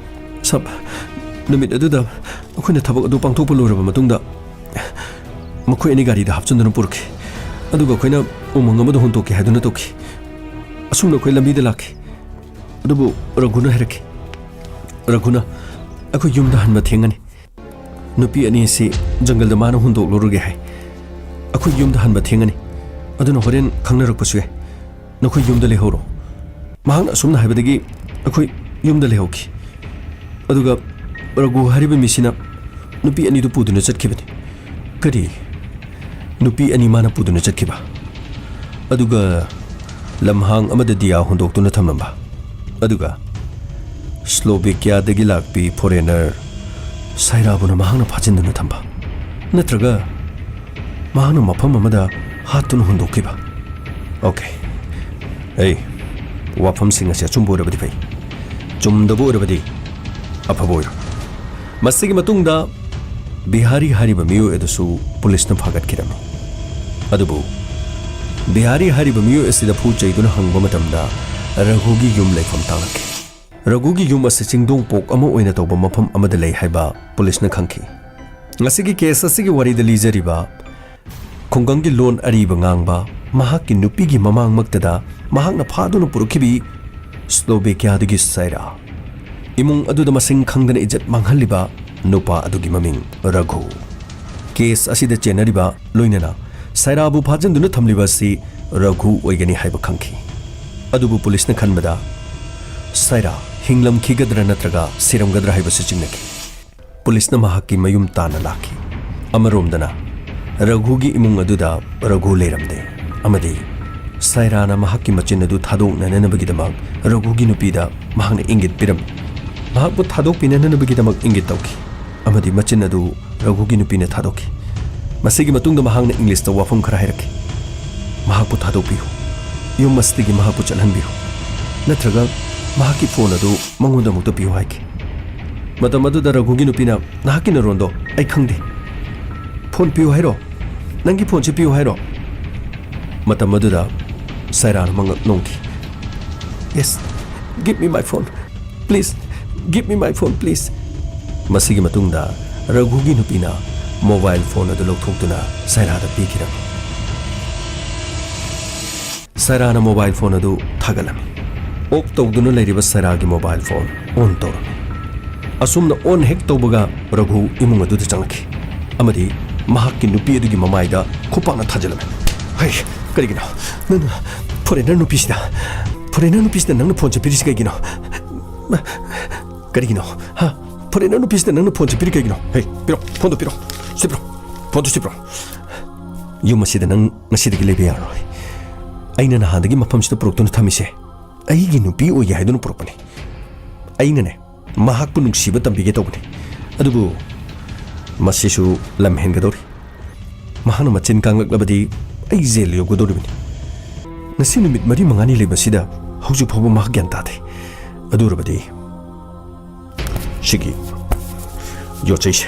ꯁꯥꯔ, ꯅꯨꯃꯤꯠ ꯑꯗꯨꯗ ꯑꯩꯈꯣꯏꯅ ꯊꯕꯛ ꯑꯗꯨ ꯄꯥꯡꯊꯣꯛꯄ ꯂꯣꯏꯔꯕ ꯃꯇꯨꯡꯗ ꯃꯈꯣꯏ ꯑꯅꯤ ꯒꯥꯔꯤꯗ ꯍꯥꯞꯆꯤꯟꯗꯨꯅ ꯄꯨꯔꯛꯈꯤ꯫ ꯑꯗꯨꯒ ꯑꯩꯈꯣꯏꯅ ꯎꯃꯪ ꯑꯃꯗ ꯍꯨꯟꯇꯣꯛꯀꯦ ꯍꯥꯏꯗꯨꯅ ꯇꯧꯈꯤ꯫ ꯑꯁꯨꯝꯅ ꯑꯩꯈꯣꯏ ꯂꯝꯕꯤꯗ ꯂꯥꯛꯈꯤ꯫ ꯑꯗꯨꯕꯨ ꯔꯘꯨꯅ ꯍꯥꯏꯔꯛꯈꯤ, "ꯔꯘꯨꯅ, ꯑꯩꯈꯣꯏ ꯌꯨꯝꯗ ꯍꯟꯕ ꯊꯦꯡꯉꯅꯤ꯫ ꯅꯨꯄꯤ ꯑꯅꯤ ꯑꯁꯤ ꯖꯪꯒꯜꯗ ꯃꯥꯅ ꯍꯨꯟꯗꯣꯛꯂꯨꯔꯒꯦ ꯍꯥꯏ꯫ ꯑꯩꯈꯣꯏ ꯌꯨꯝꯗ ꯍꯟꯕ ꯊꯦꯡꯉꯅꯤ, ꯑꯗꯨꯅ ꯍꯣꯔꯦꯟ ꯈꯪꯅꯔꯛꯄꯁꯨ ꯌꯥꯏ꯫ ꯅꯈꯣꯏ ꯌꯨꯝꯗ ꯂꯩꯍꯧꯔꯣ꯫ ꯃꯍꯥꯛꯅ ꯑꯁꯨꯝꯅ ꯍꯥꯏꯕꯗꯒꯤ ꯑꯩꯈꯣꯏ ꯌꯨꯝꯗ ꯂꯩꯍꯧꯈꯤ꯫ ꯑꯗꯨꯒ ꯔꯘꯨ ꯍꯥꯏꯔꯤꯕ ꯃꯤꯁꯤꯅ ꯅꯨꯄꯤ ꯑꯅꯤꯗꯨ ꯄꯨꯗꯨꯅ ꯆꯠꯈꯤꯕꯅꯤ꯫ ꯀꯔꯤ? ꯅꯨꯄꯤ ꯑꯅꯤ ꯃꯥꯅ ꯄꯨꯗꯨꯅ ꯆꯠꯈꯤꯕ? ꯑꯗꯨꯒ ꯂꯝꯍꯥꯡ ꯑꯃꯗ ꯗꯤꯌꯥ ꯍꯨꯟꯗꯣꯛꯇꯨꯅ ꯊꯝꯂꯝꯕ? ꯑꯗꯨꯒ ꯁ꯭ꯂꯣꯕꯦꯀꯤꯌꯥꯗꯒꯤ ꯂꯥꯛꯄꯤ ꯐꯣꯔꯦꯅꯔ ꯁꯥꯏꯔꯥꯕꯨꯅ ꯃꯍꯥꯛꯅ ꯐꯥꯖꯤꯟꯗꯨꯅ ꯊꯝꯕ? ꯅꯠꯇ꯭ꯔꯒ ꯃꯍꯥꯛꯅ ꯃꯐꯝ ꯑꯃꯗ ꯍꯥꯠꯇꯨꯅ ꯍꯨꯟꯗꯣꯛꯈꯤꯕ? ꯑꯣꯀꯦ꯫ ꯑꯩ, ꯋꯥꯐꯝꯁꯤꯡ ꯑꯁꯤ ꯑꯆꯨꯝꯕ ꯑꯣꯏꯔꯕꯗꯤ ꯐꯩ, ꯆꯨꯝꯗꯕ ꯑꯣꯏꯔꯕꯗꯤ ꯑꯐꯕ ꯑꯣꯏꯔꯣꯏ꯫ ꯃꯁꯤꯒꯤ ꯃꯇꯨꯡꯗ ꯕꯤꯍꯥꯔꯤ ꯍꯥꯏꯔꯤꯕ ꯃꯤꯑꯣꯏ ꯑꯗꯨꯁꯨ ꯄꯨꯂꯤꯁꯅ ꯐꯥꯒꯠꯈꯤꯔꯝꯃꯤ꯫ ꯑꯗꯨꯕꯨ ꯕꯤꯍꯥꯔꯤ ꯍꯥꯏꯔꯤꯕ ꯃꯤꯑꯣꯏ ꯑꯁꯤꯗ ꯐꯨ ꯆꯩꯗꯨꯅ ꯍꯪꯕ ꯃꯇꯝꯗ ꯔꯘꯨꯒꯤ ꯌꯨꯝ ꯂꯩꯐꯝ ꯇꯥꯛꯂꯛꯈꯤ꯫ ꯔꯘꯨꯒꯤ ꯌꯨꯝ ꯑꯁꯤ ꯆꯤꯡꯗꯣꯡ ꯄꯣꯛ ꯑꯃ ꯑꯣꯏꯅ ꯇꯧꯕ ꯃꯐꯝ ꯑꯃꯗ ꯂꯩ ꯍꯥꯏꯕ ꯄꯨꯂꯤꯁꯅ ꯈꯪꯈꯤ꯫ ꯉꯁꯤꯒꯤ ꯀꯦꯁ ꯑꯁꯤꯒꯤ ꯋꯥꯔꯤꯗ ꯂꯤꯖꯔꯤꯕ ꯈꯨꯡꯒꯪꯒꯤ ꯂꯣꯟ ꯑꯔꯤꯕ ꯉꯥꯡꯕ ꯃꯍꯥꯛꯀꯤ ꯅꯨꯄꯤꯒꯤ ꯃꯃꯥꯡꯃꯛꯇꯗ ꯃꯍꯥꯛꯅ ꯐꯥꯗꯨꯅ ꯄꯨꯔꯛꯈꯤꯕꯤ ꯁ꯭ꯂꯣꯕꯦꯀꯤꯌꯥꯗꯒꯤ ꯁꯥꯏꯔꯥ, ꯏꯃꯨꯡ ꯑꯗꯨꯗ ꯃꯁꯤꯡ ꯈꯪꯗꯅ ꯏꯖꯠ ꯃꯥꯡꯍꯜꯂꯤꯕ ꯅꯨꯄꯥ ꯑꯗꯨꯒꯤ ꯃꯃꯤꯡ ꯔꯘꯨ꯫ ꯀꯦꯁ ꯑꯁꯤꯗ ꯆꯦꯟꯅꯔꯤꯕ, ꯂꯣꯏꯅꯅ ꯁꯥꯏꯔꯥꯕꯨ ꯐꯥꯖꯤꯟꯗꯨꯅ ꯊꯝꯂꯤꯕ ꯑꯁꯤ ꯔꯘꯨ ꯑꯣꯏꯒꯅꯤ ꯍꯥꯏꯕ ꯈꯪꯈꯤ꯫ ꯑꯗꯨꯕꯨ ꯄꯨꯂꯤꯁꯅ ꯈꯟꯕꯗ ꯁꯥꯏꯔꯥ ꯍꯤꯡꯂꯝꯈꯤꯒꯗ꯭ꯔꯥ ꯅꯠꯇ꯭ꯔꯒ ꯁꯤꯔꯝꯒꯗ꯭ꯔꯥ ꯍꯥꯏꯕꯁꯤ ꯆꯤꯡꯅꯈꯤ꯫ ꯄꯨꯂꯤꯁꯅ ꯃꯍꯥꯛꯀꯤ ꯃꯌꯨꯝ ꯇꯥꯟꯅ ꯂꯥꯛꯈꯤ꯫ ꯑꯃꯔꯣꯝꯗꯅ ꯔꯘꯨꯒꯤ ꯏꯃꯨꯡ ꯑꯗꯨꯗ ꯔꯘꯨ ꯂꯩꯔꯝꯗꯦ, ꯑꯃꯗꯤ ꯁꯥꯏꯔꯥꯅ ꯃꯍꯥꯛꯀꯤ ꯃꯆꯤꯟ ꯑꯗꯨ ꯊꯥꯗꯣꯛꯅꯅꯕꯒꯤꯗꯃꯛ ꯔꯘꯨꯒꯤ ꯅꯨꯄꯤꯗ ꯃꯍꯥꯛꯅ ꯏꯪꯒꯤꯠ ꯄꯤꯔꯝꯃꯤ꯫ ꯃꯍꯥꯛꯄꯨ ꯊꯥꯗꯣꯛꯄꯤꯅꯅꯕꯒꯤꯗꯃꯛ ꯏꯪꯒꯤꯠ ꯇꯧꯈꯤ, ꯑꯃꯗꯤ ꯃꯆꯤꯟ ꯑꯗꯨ ꯔꯘꯨꯒꯤ ꯅꯨꯄꯤꯅ ꯊꯥꯗꯣꯛꯈꯤ꯫ ꯃꯁꯤꯒꯤ ꯃꯇꯨꯡꯗ ꯃꯍꯥꯛꯅ ꯏꯪꯂꯤꯁꯇ ꯋꯥꯐꯝ ꯈꯔ ꯍꯥꯏꯔꯛꯈꯤ꯫ "ꯃꯍꯥꯛꯄꯨ ꯊꯥꯗꯣꯛꯄꯤꯌꯨ, ꯌꯨꯝ ꯑꯁꯤꯗꯒꯤ ꯃꯍꯥꯛꯄꯨ ꯆꯠꯍꯟꯕꯤꯌꯨ, ꯅꯠꯇ꯭ꯔꯒ ꯃꯍꯥꯛꯀꯤ ꯐꯣꯟ ꯑꯗꯨ ꯃꯉꯣꯟꯗ ꯑꯃꯨꯛꯇ ꯄꯤꯌꯨ" ꯍꯥꯏꯈꯤ꯫ ꯃꯇꯝ ꯑꯗꯨꯗ ꯔꯘꯨꯒꯤ ꯅꯨꯄꯤꯅ, "ꯅꯍꯥꯛꯀꯤ ꯅꯔꯣꯟꯗꯣ ꯑꯩ ꯈꯪꯗꯦ꯫ ꯐꯣꯟ ꯄꯤꯌꯨ ꯍꯥꯏꯔꯣ? ꯅꯪꯒꯤ ꯐꯣꯟꯁꯤ ꯄꯤꯌꯨ ꯍꯥꯏꯔꯣ?" ꯃꯇꯝ ꯑꯗꯨꯗ ꯁꯥꯏꯔꯥꯅ ꯃꯉꯛ ꯅꯣꯝꯈꯤ꯫ "Yes, give me my phone. Please, give me my phone, please." ꯃꯁꯤꯒꯤ ꯃꯇꯨꯡꯗ ꯔꯘꯨꯒꯤ ꯅꯨꯄꯤꯅ ꯃꯣꯕꯥꯏꯜ ꯐꯣꯟ ꯑꯗꯨ ꯂꯧꯊꯣꯛꯇꯨꯅ ꯁꯥꯏꯔꯥꯗ ꯄꯤꯈꯤꯔꯝꯃꯤ꯫ ꯁꯥꯏꯔꯥꯅ ꯃꯣꯕꯥꯏꯜ ꯐꯣꯟ ꯑꯗꯨ ꯊꯥꯒꯠꯂꯝꯃꯤ꯫ ꯑꯣꯐ ꯇꯧꯗꯨꯅ ꯂꯩꯔꯤꯕ ꯁꯥꯏꯔꯥꯒꯤ ꯃꯣꯕꯥꯏꯜ ꯐꯣꯟ ꯑꯣꯟ ꯇꯧꯔꯝꯃꯤ꯫ ꯑꯁꯨꯝꯅ on ꯍꯦꯛ ꯇꯧꯕꯒ ꯔꯘꯨ ꯏꯃꯨꯡ ꯑꯗꯨꯗ ꯆꯪꯂꯛꯈꯤ ꯑꯃꯗꯤ ꯃꯍꯥꯛꯀꯤ ꯅꯨꯄꯤ ꯑꯗꯨꯒꯤ ꯃꯃꯥꯏꯗ ꯈꯨꯄꯥꯛꯅ ꯊꯥꯖꯤꯜꯂꯝꯃꯤ꯫ "ꯍꯩ, ꯀꯔꯤꯒꯤꯅꯣ ꯅꯪꯅ ꯐꯣꯔꯦꯅꯔ ꯅꯨꯄꯤꯁꯤꯗ, ꯐꯣꯔꯦꯅꯔ ꯅꯨꯄꯤꯁꯤꯗ ꯅꯪꯅ ꯐꯣꯟꯁꯦ ꯄꯤꯔꯤꯁꯤ ꯀꯩꯒꯤꯅꯣ? ꯀꯔꯤꯒꯤꯅꯣ? ꯍꯥ? ꯐꯣꯔꯦꯅꯔ ꯅꯨꯄꯤꯁꯤꯗ ꯅꯪꯅ ꯐꯣꯟꯁꯦ ꯄꯤꯔꯤ ꯀꯩꯒꯤꯅꯣ? ꯍꯩ, ꯄꯤꯔꯣ, ꯐꯣꯟꯗꯣ ꯄꯤꯔꯣ, ꯁꯤ ꯄꯤꯔꯣ, ꯐꯣꯟꯗꯣ ꯁꯤ ꯄꯤꯔꯣ꯫ ꯌꯨꯝ ꯑꯁꯤꯗ ꯅꯪ ꯉꯁꯤꯗꯒꯤ ꯂꯩꯕ ꯌꯥꯔꯔꯣꯏ꯫ ꯑꯩꯅ ꯅꯍꯥꯟꯗꯒꯤ ꯃꯐꯝꯁꯤꯗ ꯄꯨꯔꯛꯇꯨꯅ ꯊꯝꯃꯤꯁꯦ ꯑꯩꯒꯤ ꯅꯨꯄꯤ ꯑꯣꯏꯒꯦ ꯍꯥꯏꯗꯨꯅ ꯄꯨꯔꯛꯄꯅꯤ꯫ ꯑꯩꯅꯅꯦ, ꯃꯍꯥꯛꯄꯨ ꯅꯨꯡꯁꯤꯕ ꯇꯝꯕꯤꯒꯦ ꯇꯧꯕꯅꯤ꯫ ꯑꯗꯨꯕꯨ ꯃꯁꯤꯁꯨ ꯂꯝ ꯍꯦꯟꯒꯗꯧꯔꯤ꯫ ꯃꯍꯥꯛꯅ ꯃꯆꯤꯟ ꯀꯥꯡꯂꯛꯂꯕꯗꯤ ꯑꯩ ꯖꯦꯜ ꯌꯧꯒꯗꯧꯔꯤꯕꯅꯤ꯫ ꯉꯁꯤ ꯅꯨꯃꯤꯠ ꯃꯔꯤ ꯃꯉꯥꯅꯤ ꯂꯩꯕꯁꯤꯗ ꯍꯧꯖꯤꯛ ꯐꯥꯎꯕ ꯃꯍꯥꯛ ꯒ꯭ꯌꯥꯟ ꯇꯥꯗꯦ꯫ ꯑꯗꯨ ꯑꯣꯏꯔꯕꯗꯤ ꯁꯤꯒꯤ ꯌꯣꯠꯆꯩꯁꯦ,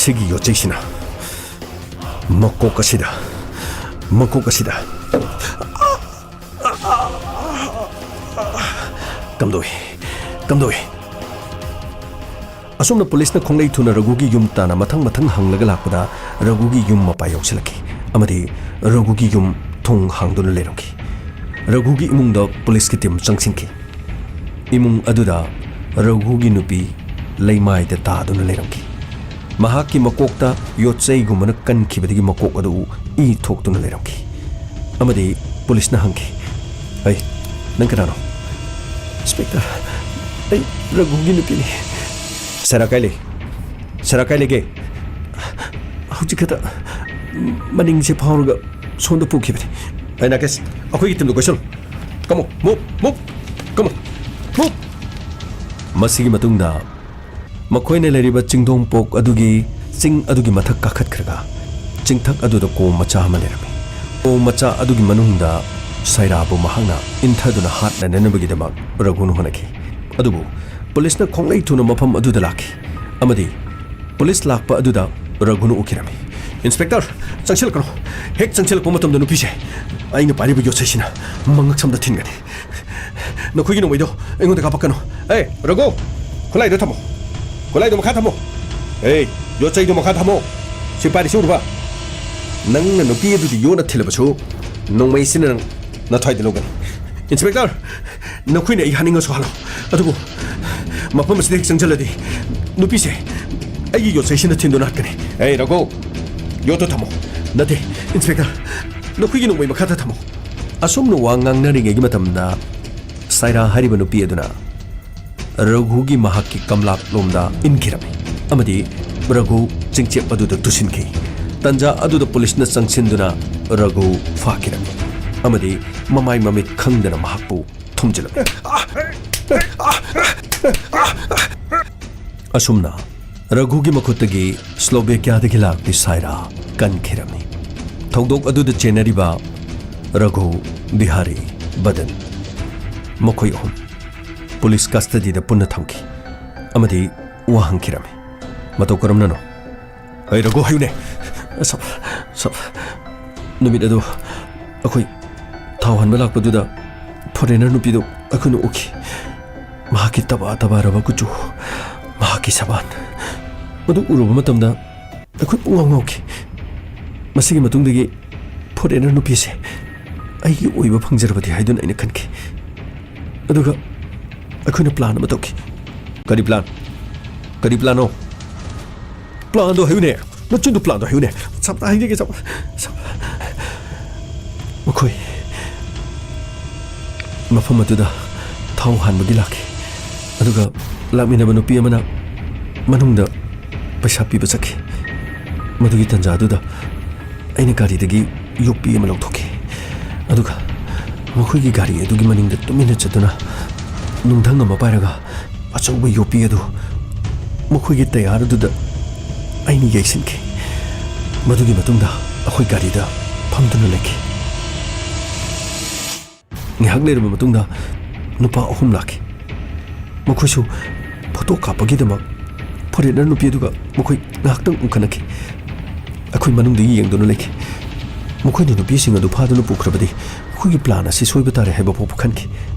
ꯁꯤꯒꯤ ꯌꯣꯠꯆꯩꯁꯤꯅ ꯃꯀꯣꯛ ꯑꯁꯤꯗ, ꯃꯀꯣꯛ ꯑꯁꯤꯗ ꯀꯝꯗꯧꯏ? ꯀꯝꯗꯧꯏ?" ꯑꯁꯨꯝꯅ ꯄꯨꯂꯤꯁꯅ ꯈꯣꯡꯂꯩ ꯊꯨꯅ ꯔꯘꯨꯒꯤ ꯌꯨꯝ ꯇꯥꯟꯅ ꯃꯊꯪ ꯃꯊꯪ ꯍꯪꯂꯒ ꯂꯥꯛꯄꯗ ꯔꯘꯨꯒꯤ ꯌꯨꯝ ꯃꯄꯥ ꯌꯧꯁꯤꯜꯂꯛꯈꯤ ꯑꯃꯗꯤ ꯔꯘꯨꯒꯤ ꯌꯨꯝ ꯊꯣꯡ ꯍꯥꯡꯗꯨꯅ ꯂꯩꯔꯝꯈꯤ꯫ ꯔꯘꯨꯒꯤ ꯏꯃꯨꯡꯗ ꯄꯨꯂꯤꯁꯀꯤ ꯇꯤꯝ ꯆꯪꯁꯤꯟꯈꯤ꯫ ꯏꯃꯨꯡ ꯑꯗꯨꯗ ꯔꯘꯨꯒꯤ ꯅꯨꯄꯤ ꯂꯩꯃꯥꯏꯗ ꯇꯥꯗꯨꯅ ꯂꯩꯔꯝꯈꯤ꯫ ꯃꯍꯥꯛꯀꯤ ꯃꯀꯣꯛꯇ ꯌꯣꯠꯆꯩꯒꯨꯝꯕꯅ ꯀꯟꯈꯤꯕꯗꯒꯤ ꯃꯀꯣꯛ ꯑꯗꯨ ꯏ ꯊꯣꯛꯇꯨꯅ ꯂꯩꯔꯝꯈꯤ꯫ ꯑꯃꯗꯤ ꯄꯨꯂꯤꯁꯅ ꯍꯪꯈꯤ, "ꯑꯩ, ꯅꯪ ꯀꯅꯥꯅꯣ?" "ꯏꯟꯁꯄꯦꯛꯇꯔ, ꯑꯩ ꯔꯘꯨꯒꯤ ꯅꯨꯄꯤꯅꯤ꯫" "ꯁꯦꯔꯥ ꯀꯥꯏ ꯂꯩ? ꯁꯦꯔꯥ ꯀꯥꯏ ꯂꯩꯒꯦ?" "ꯍꯧꯖꯤꯛ ꯈꯛꯇ ꯃꯅꯤꯡꯁꯦ ꯐꯥꯎꯔꯒ ꯁꯣꯝꯗ ꯄꯨꯈꯤꯕꯅꯤ꯫" "ꯑꯩ ꯅꯥꯀꯦꯁ, ꯑꯩꯈꯣꯏꯒꯤ ꯇꯤꯝꯗꯣ ꯀꯣꯏꯁꯜꯂꯨ꯫ Come on, move, move, come on, move!" ꯃꯁꯤꯒꯤ ꯃꯇꯨꯡꯗ ꯃꯈꯣꯏꯅ ꯂꯩꯔꯤꯕ ꯆꯤꯡꯗꯣꯡ ꯄꯣꯛ ꯑꯗꯨꯒꯤ ꯆꯤꯡ ꯑꯗꯨꯒꯤ ꯃꯊꯛ ꯀꯥꯈꯠꯈ꯭ꯔꯒ ꯆꯤꯡꯊꯛ ꯑꯗꯨꯗ ꯀꯣꯝ ꯃꯆꯥ ꯑꯃ ꯂꯩꯔꯝꯃꯤ꯫ ꯀꯣꯝ ꯃꯆꯥ ꯑꯗꯨꯒꯤ ꯃꯅꯨꯡꯗ ꯁꯩꯔꯥꯕꯨ ꯃꯍꯥꯛꯅ ꯏꯟꯊꯗꯨꯅ ꯍꯥꯠꯅꯅꯕꯒꯤꯗꯃꯛ ꯔꯘꯨꯅ ꯍꯣꯠꯅꯈꯤ꯫ ꯑꯗꯨꯕꯨ ꯄꯨꯂꯤꯁꯅ ꯈꯣꯡꯂꯩ ꯊꯨꯅ ꯃꯐꯝ ꯑꯗꯨꯗ ꯂꯥꯛꯈꯤ ꯑꯃꯗꯤ ꯄꯨꯂꯤꯁ ꯂꯥꯛꯄ ꯑꯗꯨꯗ ꯔꯘꯨꯅ ꯎꯈꯤꯔꯝꯃꯤ꯫ "ꯏꯟꯁꯄꯦꯛꯇꯔ, ꯆꯪꯁꯤꯜꯂꯛꯀꯅꯨ꯫ ꯍꯦꯛ ꯆꯪꯁꯤꯜꯂꯛꯄ ꯃꯇꯝꯗ ꯅꯨꯄꯤꯁꯦ ꯑꯩꯅ ꯄꯥꯏꯔꯤꯕ ꯌꯣꯠꯆꯩꯁꯤꯅ ꯃꯉꯛꯁꯝꯗ ꯊꯤꯟꯒꯅꯤ꯫ ꯅꯈꯣꯏꯒꯤ ꯅꯣꯡꯃꯩꯗꯣ ꯑꯩꯉꯣꯟꯗ ꯀꯥꯞꯄꯛꯀꯅꯨ꯫" "ꯑꯦ, ꯔꯘꯨ, ꯈꯨꯠꯂꯥꯏꯗꯣ ꯊꯝꯃꯣ꯫ ꯈꯨꯠꯂꯥꯏꯗꯣ ꯃꯈꯥ ꯊꯝꯃꯣ꯫ ꯑꯦ, ꯌꯣꯠꯆꯩꯗꯣ ꯃꯈꯥ ꯊꯝꯃꯣ꯫ ꯁꯤ ꯄꯥꯏꯔꯤꯁꯤ ꯎꯔꯕ? ꯅꯪꯅ ꯅꯨꯄꯤ ꯑꯗꯨꯒꯤ ꯌꯣꯠꯅ ꯊꯤꯜꯂꯕꯁꯨ ꯅꯣꯡꯃꯩꯁꯤꯅ ꯅꯪ ꯅꯊ꯭ꯋꯥꯏꯗ ꯂꯧꯒꯅꯤ꯫" "ꯏꯟꯁꯄꯦꯛꯇꯔ, ꯅꯈꯣꯏꯅ ꯑꯩ ꯍꯥꯠꯅꯤꯡꯉꯁꯨ ꯍꯥꯠꯂꯣ, ꯑꯗꯨꯕꯨ ꯃꯐꯝ ꯑꯁꯤꯗ ꯍꯦꯛ ꯆꯪꯁꯤꯜꯂꯗꯤ ꯅꯨꯄꯤꯁꯦ ꯑꯩꯒꯤ ꯌꯣꯠꯆꯩꯁꯤꯅ ꯊꯤꯟꯗꯨꯅ ꯍꯥꯠꯀꯅꯤ꯫ ꯑꯩ ꯔꯘꯨ, ꯌꯣꯠꯇꯣ ꯊꯝꯃꯣ꯫ ꯅꯠꯇꯦ, ꯏꯟꯁꯄꯦꯛꯇꯔ, ꯅꯈꯣꯏꯒꯤ ꯅꯣꯡꯃꯩ ꯃꯈꯥꯗ ꯊꯝꯃꯣ꯫ ꯑꯁꯨꯝꯅ ꯋꯥ ꯉꯥꯡꯅꯔꯤꯉꯩꯒꯤ ꯃꯇꯝꯗ ꯁꯥꯏꯔꯥ ꯍꯥꯏꯔꯤꯕ ꯅꯨꯄꯤ ꯑꯗꯨꯅ ꯔꯘꯨꯒꯤ ꯃꯍꯥꯛꯀꯤ ꯀꯝꯂꯥꯛꯂꯣꯝꯗ ꯏꯟꯈꯤꯔꯝꯃꯤ ꯑꯃꯗꯤ ꯔꯘꯨ ꯆꯤꯡꯆꯦꯞ ꯑꯗꯨꯗ ꯇꯨꯁꯤꯟꯈꯤ꯫ ꯇꯟꯖꯥ ꯑꯗꯨꯗ ꯄꯨꯂꯤꯁꯅ ꯆꯪꯁꯤꯟꯗꯨꯅ ꯔꯘꯨ ꯐꯥꯈꯤꯔꯝꯃꯤ ꯑꯃꯗꯤ ꯃꯃꯥꯏ ꯃꯃꯤꯠ ꯈꯪꯗꯅ ꯃꯍꯥꯛꯄꯨ ꯊꯨꯝꯖꯤꯜꯂꯝꯃꯤ꯫ ꯑꯁꯨꯝꯅ ꯔꯘꯨꯒꯤ ꯃꯈꯨꯠꯇꯒꯤ ꯁ꯭ꯂꯣꯚꯦꯀꯤꯌꯥꯗꯒꯤ ꯂꯥꯛꯄꯤ ꯁꯥꯏꯔꯥ ꯀꯟꯈꯤꯔꯝꯃꯤ꯫ ꯊꯧꯗꯣꯛ ꯑꯗꯨꯗ ꯆꯦꯟꯅꯔꯤꯕ ꯔꯘꯨ, ꯕꯤꯍꯥꯔꯤ, ꯕꯗꯟ, ꯃꯈꯣꯏ ꯑꯍꯨꯝ ꯄꯨꯂꯤꯁ ꯀꯁꯇꯗꯤꯗ ꯄꯨꯟꯅ ꯊꯝꯈꯤ ꯑꯃꯗꯤ ꯋꯥ ꯍꯪꯈꯤꯔꯝꯃꯤ꯫ ꯃꯇꯧ ꯀꯔꯝꯅꯅꯣ? ꯑꯩ ꯔꯘꯨ ꯍꯥꯏꯌꯨꯅꯦ꯫ ꯁꯥꯔ, ꯁꯥꯔ, ꯅꯨꯃꯤꯠ ꯑꯗꯨ ꯑꯩꯈꯣꯏ ꯊꯥꯎ ꯍꯥꯟꯕ ꯂꯥꯛꯄꯗꯨꯗ ꯐꯣꯔꯦꯅꯔ ꯅꯨꯄꯤꯗꯨ ꯑꯩꯈꯣꯏꯅ ꯎꯈꯤ꯫ ꯃꯍꯥꯛꯀꯤ ꯇꯕꯥ ꯇꯕꯥꯔꯕ ꯀꯨꯆꯨ, ꯃꯍꯥꯛꯀꯤ ꯁꯕꯥꯟ, ꯃꯗꯨ ꯎꯔꯨꯕ ꯃꯇꯝꯗ ꯑꯩꯈꯣꯏ ꯄꯨꯡꯉꯥꯎ ꯉꯥꯎꯈꯤ꯫ ꯃꯁꯤꯒꯤ ꯃꯇꯨꯡꯗꯒꯤ ꯐꯣꯔꯦꯅꯔ ꯅꯨꯄꯤꯁꯦ ꯑꯩꯒꯤ ꯑꯣꯏꯕ ꯐꯪꯖꯔꯕꯗꯤ ꯍꯥꯏꯗꯨꯅ ꯑꯩꯅ ꯈꯟꯈꯤ꯫ ꯑꯗꯨꯒ ꯑꯩꯈꯣꯏꯅ ꯄ꯭ꯂꯥꯟ ꯑꯃ ꯇꯧꯈꯤ꯫ ꯀꯔꯤ ꯄ꯭ꯂꯥꯟ? ꯀꯔꯤ ꯄ꯭ꯂꯥꯟꯅꯣ? ꯄ꯭ꯂꯥꯟꯗꯣ ꯍꯥꯏꯌꯨꯅꯦ꯫ ꯅꯆꯤꯟꯗꯨ ꯄ꯭ꯂꯥꯟꯗꯣ ꯍꯥꯏꯌꯨꯅꯦ꯫ ꯁꯞ ꯑꯝꯇ ꯍꯥꯏꯖꯒꯦ, ꯁꯞ, ꯁꯞ꯫ ꯃꯈꯣꯏ ꯃꯐꯝ ꯑꯗꯨꯗ ꯊꯥꯎ ꯍꯥꯟꯕꯒꯤ ꯂꯥꯛꯈꯤ꯫ ꯑꯗꯨꯒ ꯂꯥꯛꯃꯤꯟꯅꯕ ꯅꯨꯄꯤ ꯑꯃꯅ ꯃꯅꯨꯡꯗ ꯄꯩꯁꯥ ꯄꯤꯕ ꯆꯠꯈꯤ꯫ ꯃꯗꯨꯒꯤ ꯇꯟꯖꯥ ꯑꯗꯨꯗ ꯑꯩꯅ ꯒꯥꯔꯤꯗꯒꯤ ꯌꯣꯠꯄꯤ ꯑꯃ ꯂꯧꯊꯣꯛꯈꯤ꯫ ꯑꯗꯨꯒ ꯃꯈꯣꯏꯒꯤ ꯒꯥꯔꯤ ꯑꯗꯨꯒꯤ ꯃꯅꯤꯡꯗ ꯇꯨꯃꯤꯟꯅ ꯆꯠꯇꯨꯅ ꯅꯨꯡꯙꯪ ꯑꯃ ꯄꯥꯏꯔꯒ ꯑꯆꯧꯕ ꯌꯣꯠꯄꯤ ꯑꯗꯨ ꯃꯈꯣꯏꯒꯤ ꯇꯌꯥꯔ ꯑꯗꯨꯗ ꯑꯩꯅ ꯌꯩꯁꯤꯟꯈꯤ꯫ ꯃꯗꯨꯒꯤ ꯃꯇꯨꯡꯗ ꯑꯩꯈꯣꯏ ꯒꯥꯔꯤꯗ ꯐꯝꯗꯨꯅ ꯂꯩꯈꯤ꯫ ꯉꯥꯏꯍꯥꯛ ꯂꯩꯔꯕ ꯃꯇꯨꯡꯗ ꯅꯨꯄꯥ ꯑꯍꯨꯝ ꯂꯥꯛꯈꯤ꯫ ꯃꯈꯣꯏꯁꯨ ꯐꯣꯇꯣ ꯀꯥꯞꯄꯒꯤꯗꯃꯛ ꯐꯣꯔꯦꯅꯔ ꯅꯨꯄꯤ ꯑꯗꯨꯒ ꯃꯈꯣꯏ ꯉꯥꯏꯍꯥꯛꯇꯪ ꯎꯅꯈꯤ꯫ ꯑꯩꯈꯣꯏ ꯃꯅꯨꯡꯗꯒꯤ ꯌꯦꯡꯗꯨꯅ ꯂꯩꯈꯤ꯫ ꯃꯈꯣꯏꯅ ꯅꯨꯄꯤꯁꯤꯡ ꯑꯗꯨ ꯐꯥꯗꯨꯅ ꯄꯨꯈ꯭ꯔꯕꯗꯤ ꯑꯩꯈꯣꯏꯒꯤ ꯄ꯭ꯂꯥꯟ ꯑꯁꯤ ꯁꯣꯏꯕ ꯇꯥꯔꯦ ꯍꯥꯏꯕ ꯐꯥꯎꯕ ꯈꯟꯈꯤ꯫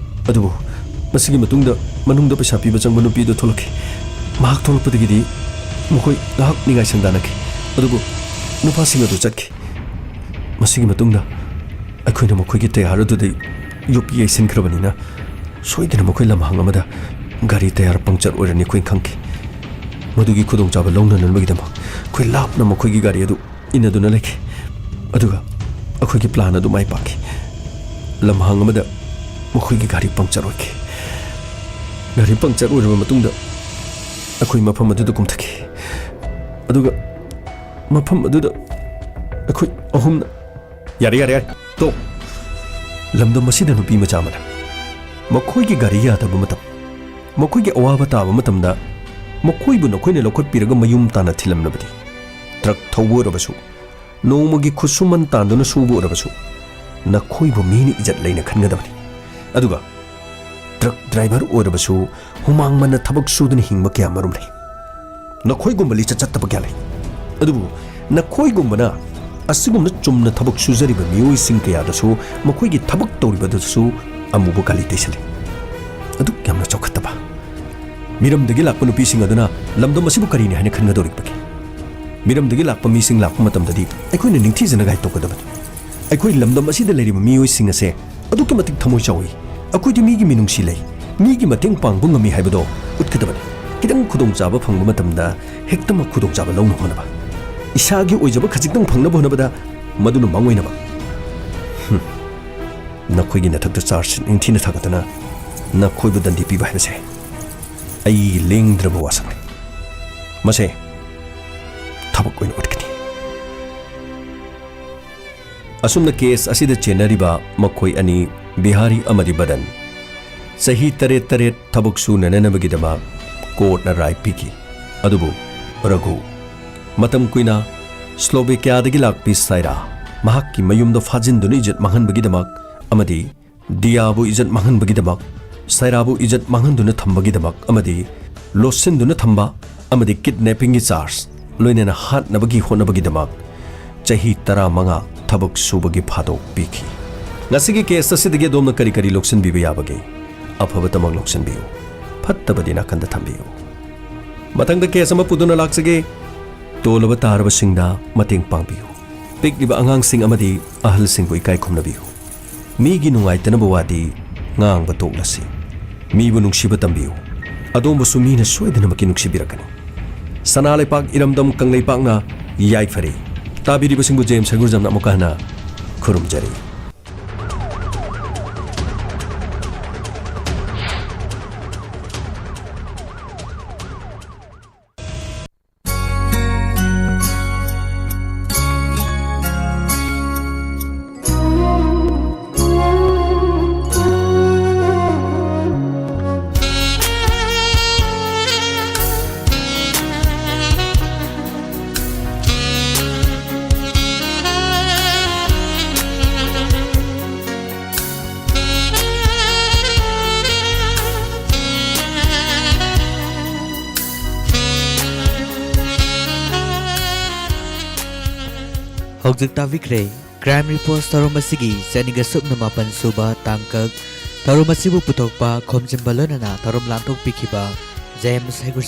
ꯑꯗꯨꯕꯨ ꯃꯁꯤꯒꯤ ꯃꯇꯨꯡꯗ ꯃꯅꯨꯡꯗ ꯄꯩꯁꯥ ꯄꯤꯕ ꯆꯪꯕ ꯅꯨꯄꯤ ꯑꯗꯨ ꯊꯣꯛꯂꯛꯈꯤ꯫ ꯃꯍꯥꯛ ꯊꯣꯛꯂꯛꯄꯗꯒꯤꯗꯤ ꯃꯈꯣꯏ ꯉꯥꯏꯍꯥꯛ ꯅꯤꯡꯉꯥꯏ ꯁꯪꯗꯥꯅꯈꯤ꯫ ꯑꯗꯨꯕꯨ ꯅꯨꯄꯥꯁꯤꯡ ꯑꯗꯨ ꯆꯠꯈꯤ꯫ ꯃꯁꯤꯒꯤ ꯃꯇꯨꯡꯗ ꯑꯩꯈꯣꯏꯅ ꯃꯈꯣꯏꯒꯤ ꯇꯌꯥꯔ ꯑꯗꯨꯗ ꯌꯣꯠꯄꯤ ꯌꯩꯁꯤꯟꯈ꯭ꯔꯕꯅꯤꯅ ꯁꯣꯏꯗꯅ ꯃꯈꯣꯏ ꯂꯝꯍꯥꯡ ꯑꯃꯗ ꯒꯥꯔꯤ ꯇꯌꯥꯔ ꯄꯪꯆꯔ ꯑꯣꯏꯔꯅꯤ ꯑꯩꯈꯣꯏꯅ ꯈꯪꯈꯤ꯫ ꯃꯗꯨꯒꯤ ꯈꯨꯗꯣꯡꯆꯥꯕ ꯂꯧꯅꯅꯕꯒꯤꯗꯃꯛ ꯑꯩꯈꯣꯏ ꯂꯥꯞꯅ ꯃꯈꯣꯏꯒꯤ ꯒꯥꯔꯤ ꯑꯗꯨ ꯏꯟꯅꯗꯨꯅ ꯂꯩꯈꯤ꯫ ꯑꯗꯨꯒ ꯑꯩꯈꯣꯏꯒꯤ ꯄ꯭ꯂꯥꯟ ꯑꯗꯨ ꯃꯥꯏ ꯄꯥꯛꯈꯤ꯫ ꯂꯝꯍꯥꯡ ꯑꯃꯗ ꯃꯈꯣꯏꯒꯤ ꯒꯥꯔꯤ ꯄꯪꯆꯔ ꯑꯣꯏꯈꯤ꯫ ꯒꯥꯔꯤ ꯄꯪꯆꯔ ꯑꯣꯏꯔꯕ ꯃꯇꯨꯡꯗ ꯑꯩꯈꯣꯏ ꯃꯐꯝ ꯑꯗꯨꯗ ꯀꯨꯝꯊꯈꯤ꯫ ꯑꯗꯨꯒ ꯃꯐꯝ ꯑꯗꯨꯗ ꯑꯩꯈꯣꯏ ꯑꯍꯨꯝꯅ, "ꯌꯥꯔꯦ, ꯌꯥꯔꯦ, ꯌꯥꯔꯦ, ꯇꯣꯛ꯫ ꯂꯝꯗꯝ ꯑꯁꯤꯗ ꯅꯨꯄꯤ ꯃꯆꯥ ꯑꯃꯅ ꯃꯈꯣꯏꯒꯤ ꯒꯥꯔꯤ ꯌꯥꯗꯕ ꯃꯇꯝ, ꯃꯈꯣꯏꯒꯤ ꯑꯋꯥꯕ ꯇꯥꯕ ꯃꯇꯝꯗ ꯃꯈꯣꯏꯕꯨ ꯅꯈꯣꯏꯅ ꯂꯧꯈꯠꯄꯤꯔꯒ ꯃꯌꯨꯝ ꯇꯥꯟꯅ ꯊꯤꯜꯂꯝꯂꯕꯗꯤ, ꯇ꯭ꯔꯛ ꯊꯧꯕ ꯑꯣꯏꯔꯕꯁꯨ, ꯅꯣꯡꯃꯒꯤ ꯈꯨꯠꯁꯨꯃꯟ ꯇꯥꯟꯗꯨꯅ ꯁꯨꯕ ꯑꯣꯏꯔꯕꯁꯨ, ꯅꯈꯣꯏꯕꯨ ꯃꯤꯅ ꯏꯖꯠ ꯂꯩꯅ ꯈꯟꯒꯗꯕꯅꯤ꯫ ꯑꯗꯨꯒ ꯇ꯭ꯔꯛ ꯗ꯭ꯔꯥꯏꯚꯔ ꯑꯣꯏꯔꯕꯁꯨ ꯍꯨꯃꯥꯡ ꯃꯟꯅ ꯊꯕꯛ ꯁꯨꯗꯨꯅ ꯍꯤꯡꯕ ꯀꯌꯥ ꯃꯔꯨꯝ ꯂꯩ꯫ ꯅꯈꯣꯏꯒꯨꯝꯕ ꯂꯤꯆꯠ ꯆꯠꯇꯕ ꯀꯌꯥ ꯂꯩ꯫ ꯑꯗꯨꯕꯨ ꯅꯈꯣꯏꯒꯨꯝꯕꯅ ꯑꯁꯤꯒꯨꯝꯅ ꯆꯨꯝꯅ ꯊꯕꯛ ꯁꯨꯖꯔꯤꯕ ꯃꯤꯑꯣꯏꯁꯤꯡ ꯀꯌꯥꯗꯁꯨ ꯃꯈꯣꯏꯒꯤ ꯊꯕꯛ ꯇꯧꯔꯤꯕꯗꯁꯨ ꯑꯃꯨꯕ ꯀꯥꯂꯤ ꯇꯩꯁꯜꯂꯤ꯫ ꯑꯗꯨꯛ ꯌꯥꯝꯅ ꯆꯥꯎꯈꯠꯇꯕ ꯃꯤꯔꯝꯗꯒꯤ ꯂꯥꯛꯄ ꯅꯨꯄꯤꯁꯤꯡ ꯑꯗꯨꯅ ꯂꯝꯗꯝ ꯑꯁꯤꯕꯨ ꯀꯔꯤꯅꯤ ꯍꯥꯏꯅ ꯈꯟꯒꯗꯧꯔꯤꯕꯒꯦ? ꯃꯤꯔꯝꯗꯒꯤ ꯂꯥꯛꯄ ꯃꯤꯁꯤꯡ ꯂꯥꯛꯄ ꯃꯇꯝꯗꯗꯤ ꯑꯩꯈꯣꯏꯅ ꯅꯤꯡꯊꯤꯖꯅ ꯒꯥꯏꯗ ꯇꯧꯒꯗꯕꯅꯤ꯫ ꯑꯩꯈꯣꯏ ꯂꯝꯗꯝ ꯑꯁꯤꯗ ꯂꯩꯔꯤꯕ ꯃꯤꯑꯣꯏꯁꯤꯡ ꯑꯁꯦ ꯑꯗꯨꯛꯀꯤ ꯃꯇꯤꯛ ꯊꯃꯣꯏ ꯆꯥꯎꯏ꯫ ꯑꯩꯈꯣꯏꯗꯤ ꯃꯤꯒꯤ ꯃꯤꯅꯨꯡꯁꯤ ꯂꯩ, ꯃꯤꯒꯤ ꯃꯇꯦꯡ ꯄꯥꯡꯕ ꯉꯝꯃꯤ ꯍꯥꯏꯕꯗꯣ ꯎꯠꯀꯗꯕꯅꯤ꯫ ꯈꯤꯇꯪ ꯈꯨꯗꯣꯡꯆꯥꯕ ꯐꯪꯕ ꯃꯇꯝꯗ ꯍꯦꯛꯇꯃꯛ ꯈꯨꯗꯣꯡꯆꯥꯕ ꯂꯧꯅ ꯍꯣꯠꯅꯕ, ꯏꯁꯥꯒꯤ ꯑꯣꯏꯖꯕ ꯈꯖꯤꯛꯇꯪ ꯐꯪꯅꯕ ꯍꯣꯠꯅꯕꯗ ꯃꯗꯨꯅ ꯃꯥꯡꯑꯣꯏꯅꯕ꯫ ꯍꯨꯝ꯫ ꯅꯈꯣꯏꯒꯤ ꯅꯊꯛꯇ ꯆꯥꯔꯖ ꯅꯤꯡꯊꯤꯅ ꯊꯥꯒꯠꯇꯨꯅ ꯅꯈꯣꯏꯕꯨ ꯗꯟꯗꯤ ꯄꯤꯕ ꯍꯥꯏꯕꯁꯦ ꯑꯩꯒꯤ ꯂꯦꯡꯗ꯭ꯔꯕ ꯋꯥꯁꯛꯅꯤ꯫ ꯃꯁꯦ ꯊꯕꯛ ꯑꯣꯏꯅ ꯎꯠꯀꯅꯤ꯫ ꯑꯁꯨꯝꯅ ꯀꯦꯁ ꯑꯁꯤꯗ ꯆꯦꯟꯅꯔꯤꯕ ꯃꯈꯣꯏ ꯑꯅꯤ, ꯕꯤꯍꯥꯔꯤ ꯑꯃꯗꯤ ꯕꯗꯟ, ꯆꯍꯤ ꯇꯔꯦꯠ ꯇꯔꯦꯠ ꯊꯕꯛ ꯁꯨꯅꯅꯕꯒꯤꯗꯃꯛ ꯀꯣꯔꯠꯅ ꯔꯥꯏ ꯄꯤꯈꯤ꯫ ꯑꯗꯨꯕꯨ ꯔꯘꯨ, ꯃꯇꯝ ꯀꯨꯏꯅ ꯁ꯭ꯂꯣꯚꯦꯀꯤꯌꯥꯗꯒꯤ ꯂꯥꯛꯄꯤ ꯁꯥꯏꯔꯥ, ꯃꯍꯥꯛꯀꯤ ꯃꯌꯨꯝꯗ ꯐꯥꯖꯤꯟꯗꯨꯅ ꯏꯖꯠ ꯃꯥꯡꯍꯟꯕꯒꯤꯗꯃꯛ ꯑꯃꯗꯤ ꯗꯤꯌꯥꯕꯨ ꯏꯖꯠ ꯃꯥꯡꯍꯟꯕꯒꯤꯗꯃꯛ, ꯁꯥꯏꯔꯥꯕꯨ ꯏꯖꯠ ꯃꯥꯡꯍꯟꯗꯨꯅ ꯊꯝꯕꯒꯤꯗꯃꯛ ꯑꯃꯗꯤ ꯂꯣꯠꯁꯤꯟꯗꯨꯅ ꯊꯝꯕ ꯑꯃꯗꯤ ꯀꯤꯗꯅꯦꯄꯤꯡꯒꯤ ꯆꯥꯔꯖ, ꯂꯣꯏꯅꯅ ꯍꯥꯠꯅꯕꯒꯤ ꯍꯣꯠꯅꯕꯒꯤꯗꯃꯛ ꯆꯍꯤ ꯇꯔꯥꯃꯉꯥ ꯊꯕꯛ ꯁꯨꯕꯒꯤ ꯐꯥꯗꯣꯛ ꯄꯤꯈꯤ꯫ ꯉꯁꯤꯒꯤ ꯀꯦꯁ ꯑꯁꯤꯗꯒꯤ ꯑꯗꯣꯝꯅ ꯀꯔꯤ ꯀꯔꯤ ꯂꯧꯁꯤꯟꯕꯤꯕ ꯌꯥꯕꯒꯦ? ꯑꯐꯕꯇꯃꯛ ꯂꯧꯁꯤꯟꯕꯤꯌꯨ, ꯐꯠꯇꯕꯗꯤ ꯅꯥꯀꯟꯗ ꯊꯝꯕꯤꯌꯨ꯫ ꯃꯊꯪꯗ ꯀꯦꯁ ꯑꯃ ꯄꯨꯗꯨꯅ ꯂꯥꯛꯆꯒꯦ꯫ ꯇꯣꯜꯂꯕ ꯇꯥꯔꯕꯁꯤꯡꯗ ꯃꯇꯦꯡ ꯄꯥꯡꯕꯤꯌꯨ꯫ ꯄꯤꯛꯂꯤꯕ ꯑꯉꯥꯡꯁꯤꯡ ꯑꯃꯗꯤ ꯑꯍꯜꯁꯤꯡꯕꯨ ꯏꯀꯥꯏ ꯈꯨꯝꯅꯕꯤꯌꯨ꯫ ꯃꯤꯒꯤ ꯅꯨꯡꯉꯥꯏꯇꯅꯕ ꯋꯥꯗꯤ ꯉꯥꯡꯕ ꯇꯣꯛꯂꯁꯤ꯫ ꯃꯤꯕꯨ ꯅꯨꯡꯁꯤꯕ ꯇꯝꯕꯤꯌꯨ꯫ ꯑꯗꯣꯝꯕꯨꯁꯨ ꯃꯤꯅ ꯁꯣꯏꯗꯅꯃꯛꯀꯤ ꯅꯨꯡꯁꯤꯕꯤꯔꯛꯀꯅꯤ꯫ ꯁꯅꯥ ꯂꯩꯄꯥꯛ ꯏꯔꯝꯗꯝ ꯀꯪꯂꯩꯄꯥꯛꯅ ꯌꯥꯏꯐꯔꯦ꯫ ꯇꯥꯕꯤꯔꯤꯕꯁꯤꯡꯕꯨ ꯖꯦꯝꯁ ꯍꯩꯒ꯭ꯔꯨꯖꯝꯅ ꯑꯃꯨꯛꯀ ꯍꯟꯅ ꯈꯨꯔꯨꯝꯖꯔꯤ꯫ ꯍꯧꯖꯤꯛ ꯇꯥꯕꯤꯈ꯭ꯔꯦ Crime Reports ꯊꯧꯔꯝ ꯑꯁꯤꯒꯤ ꯆꯅꯤꯒ ꯁꯨꯞꯅ ꯃꯥꯄꯟ ꯁꯨꯕ ꯇꯥꯡꯀꯛ꯫ ꯊꯧꯔꯝ ꯑꯁꯤꯕꯨ ꯄꯨꯊꯣꯛꯄ, ꯈꯣꯝꯖꯤꯟꯕ ꯂꯣꯏꯅꯅ ꯊꯧꯔꯝ ꯂꯥꯟꯊꯣꯛꯄꯤꯈꯤꯕ ꯖꯦꯝꯁ ꯍꯩꯒ꯭ꯔꯨꯖꯝ꯫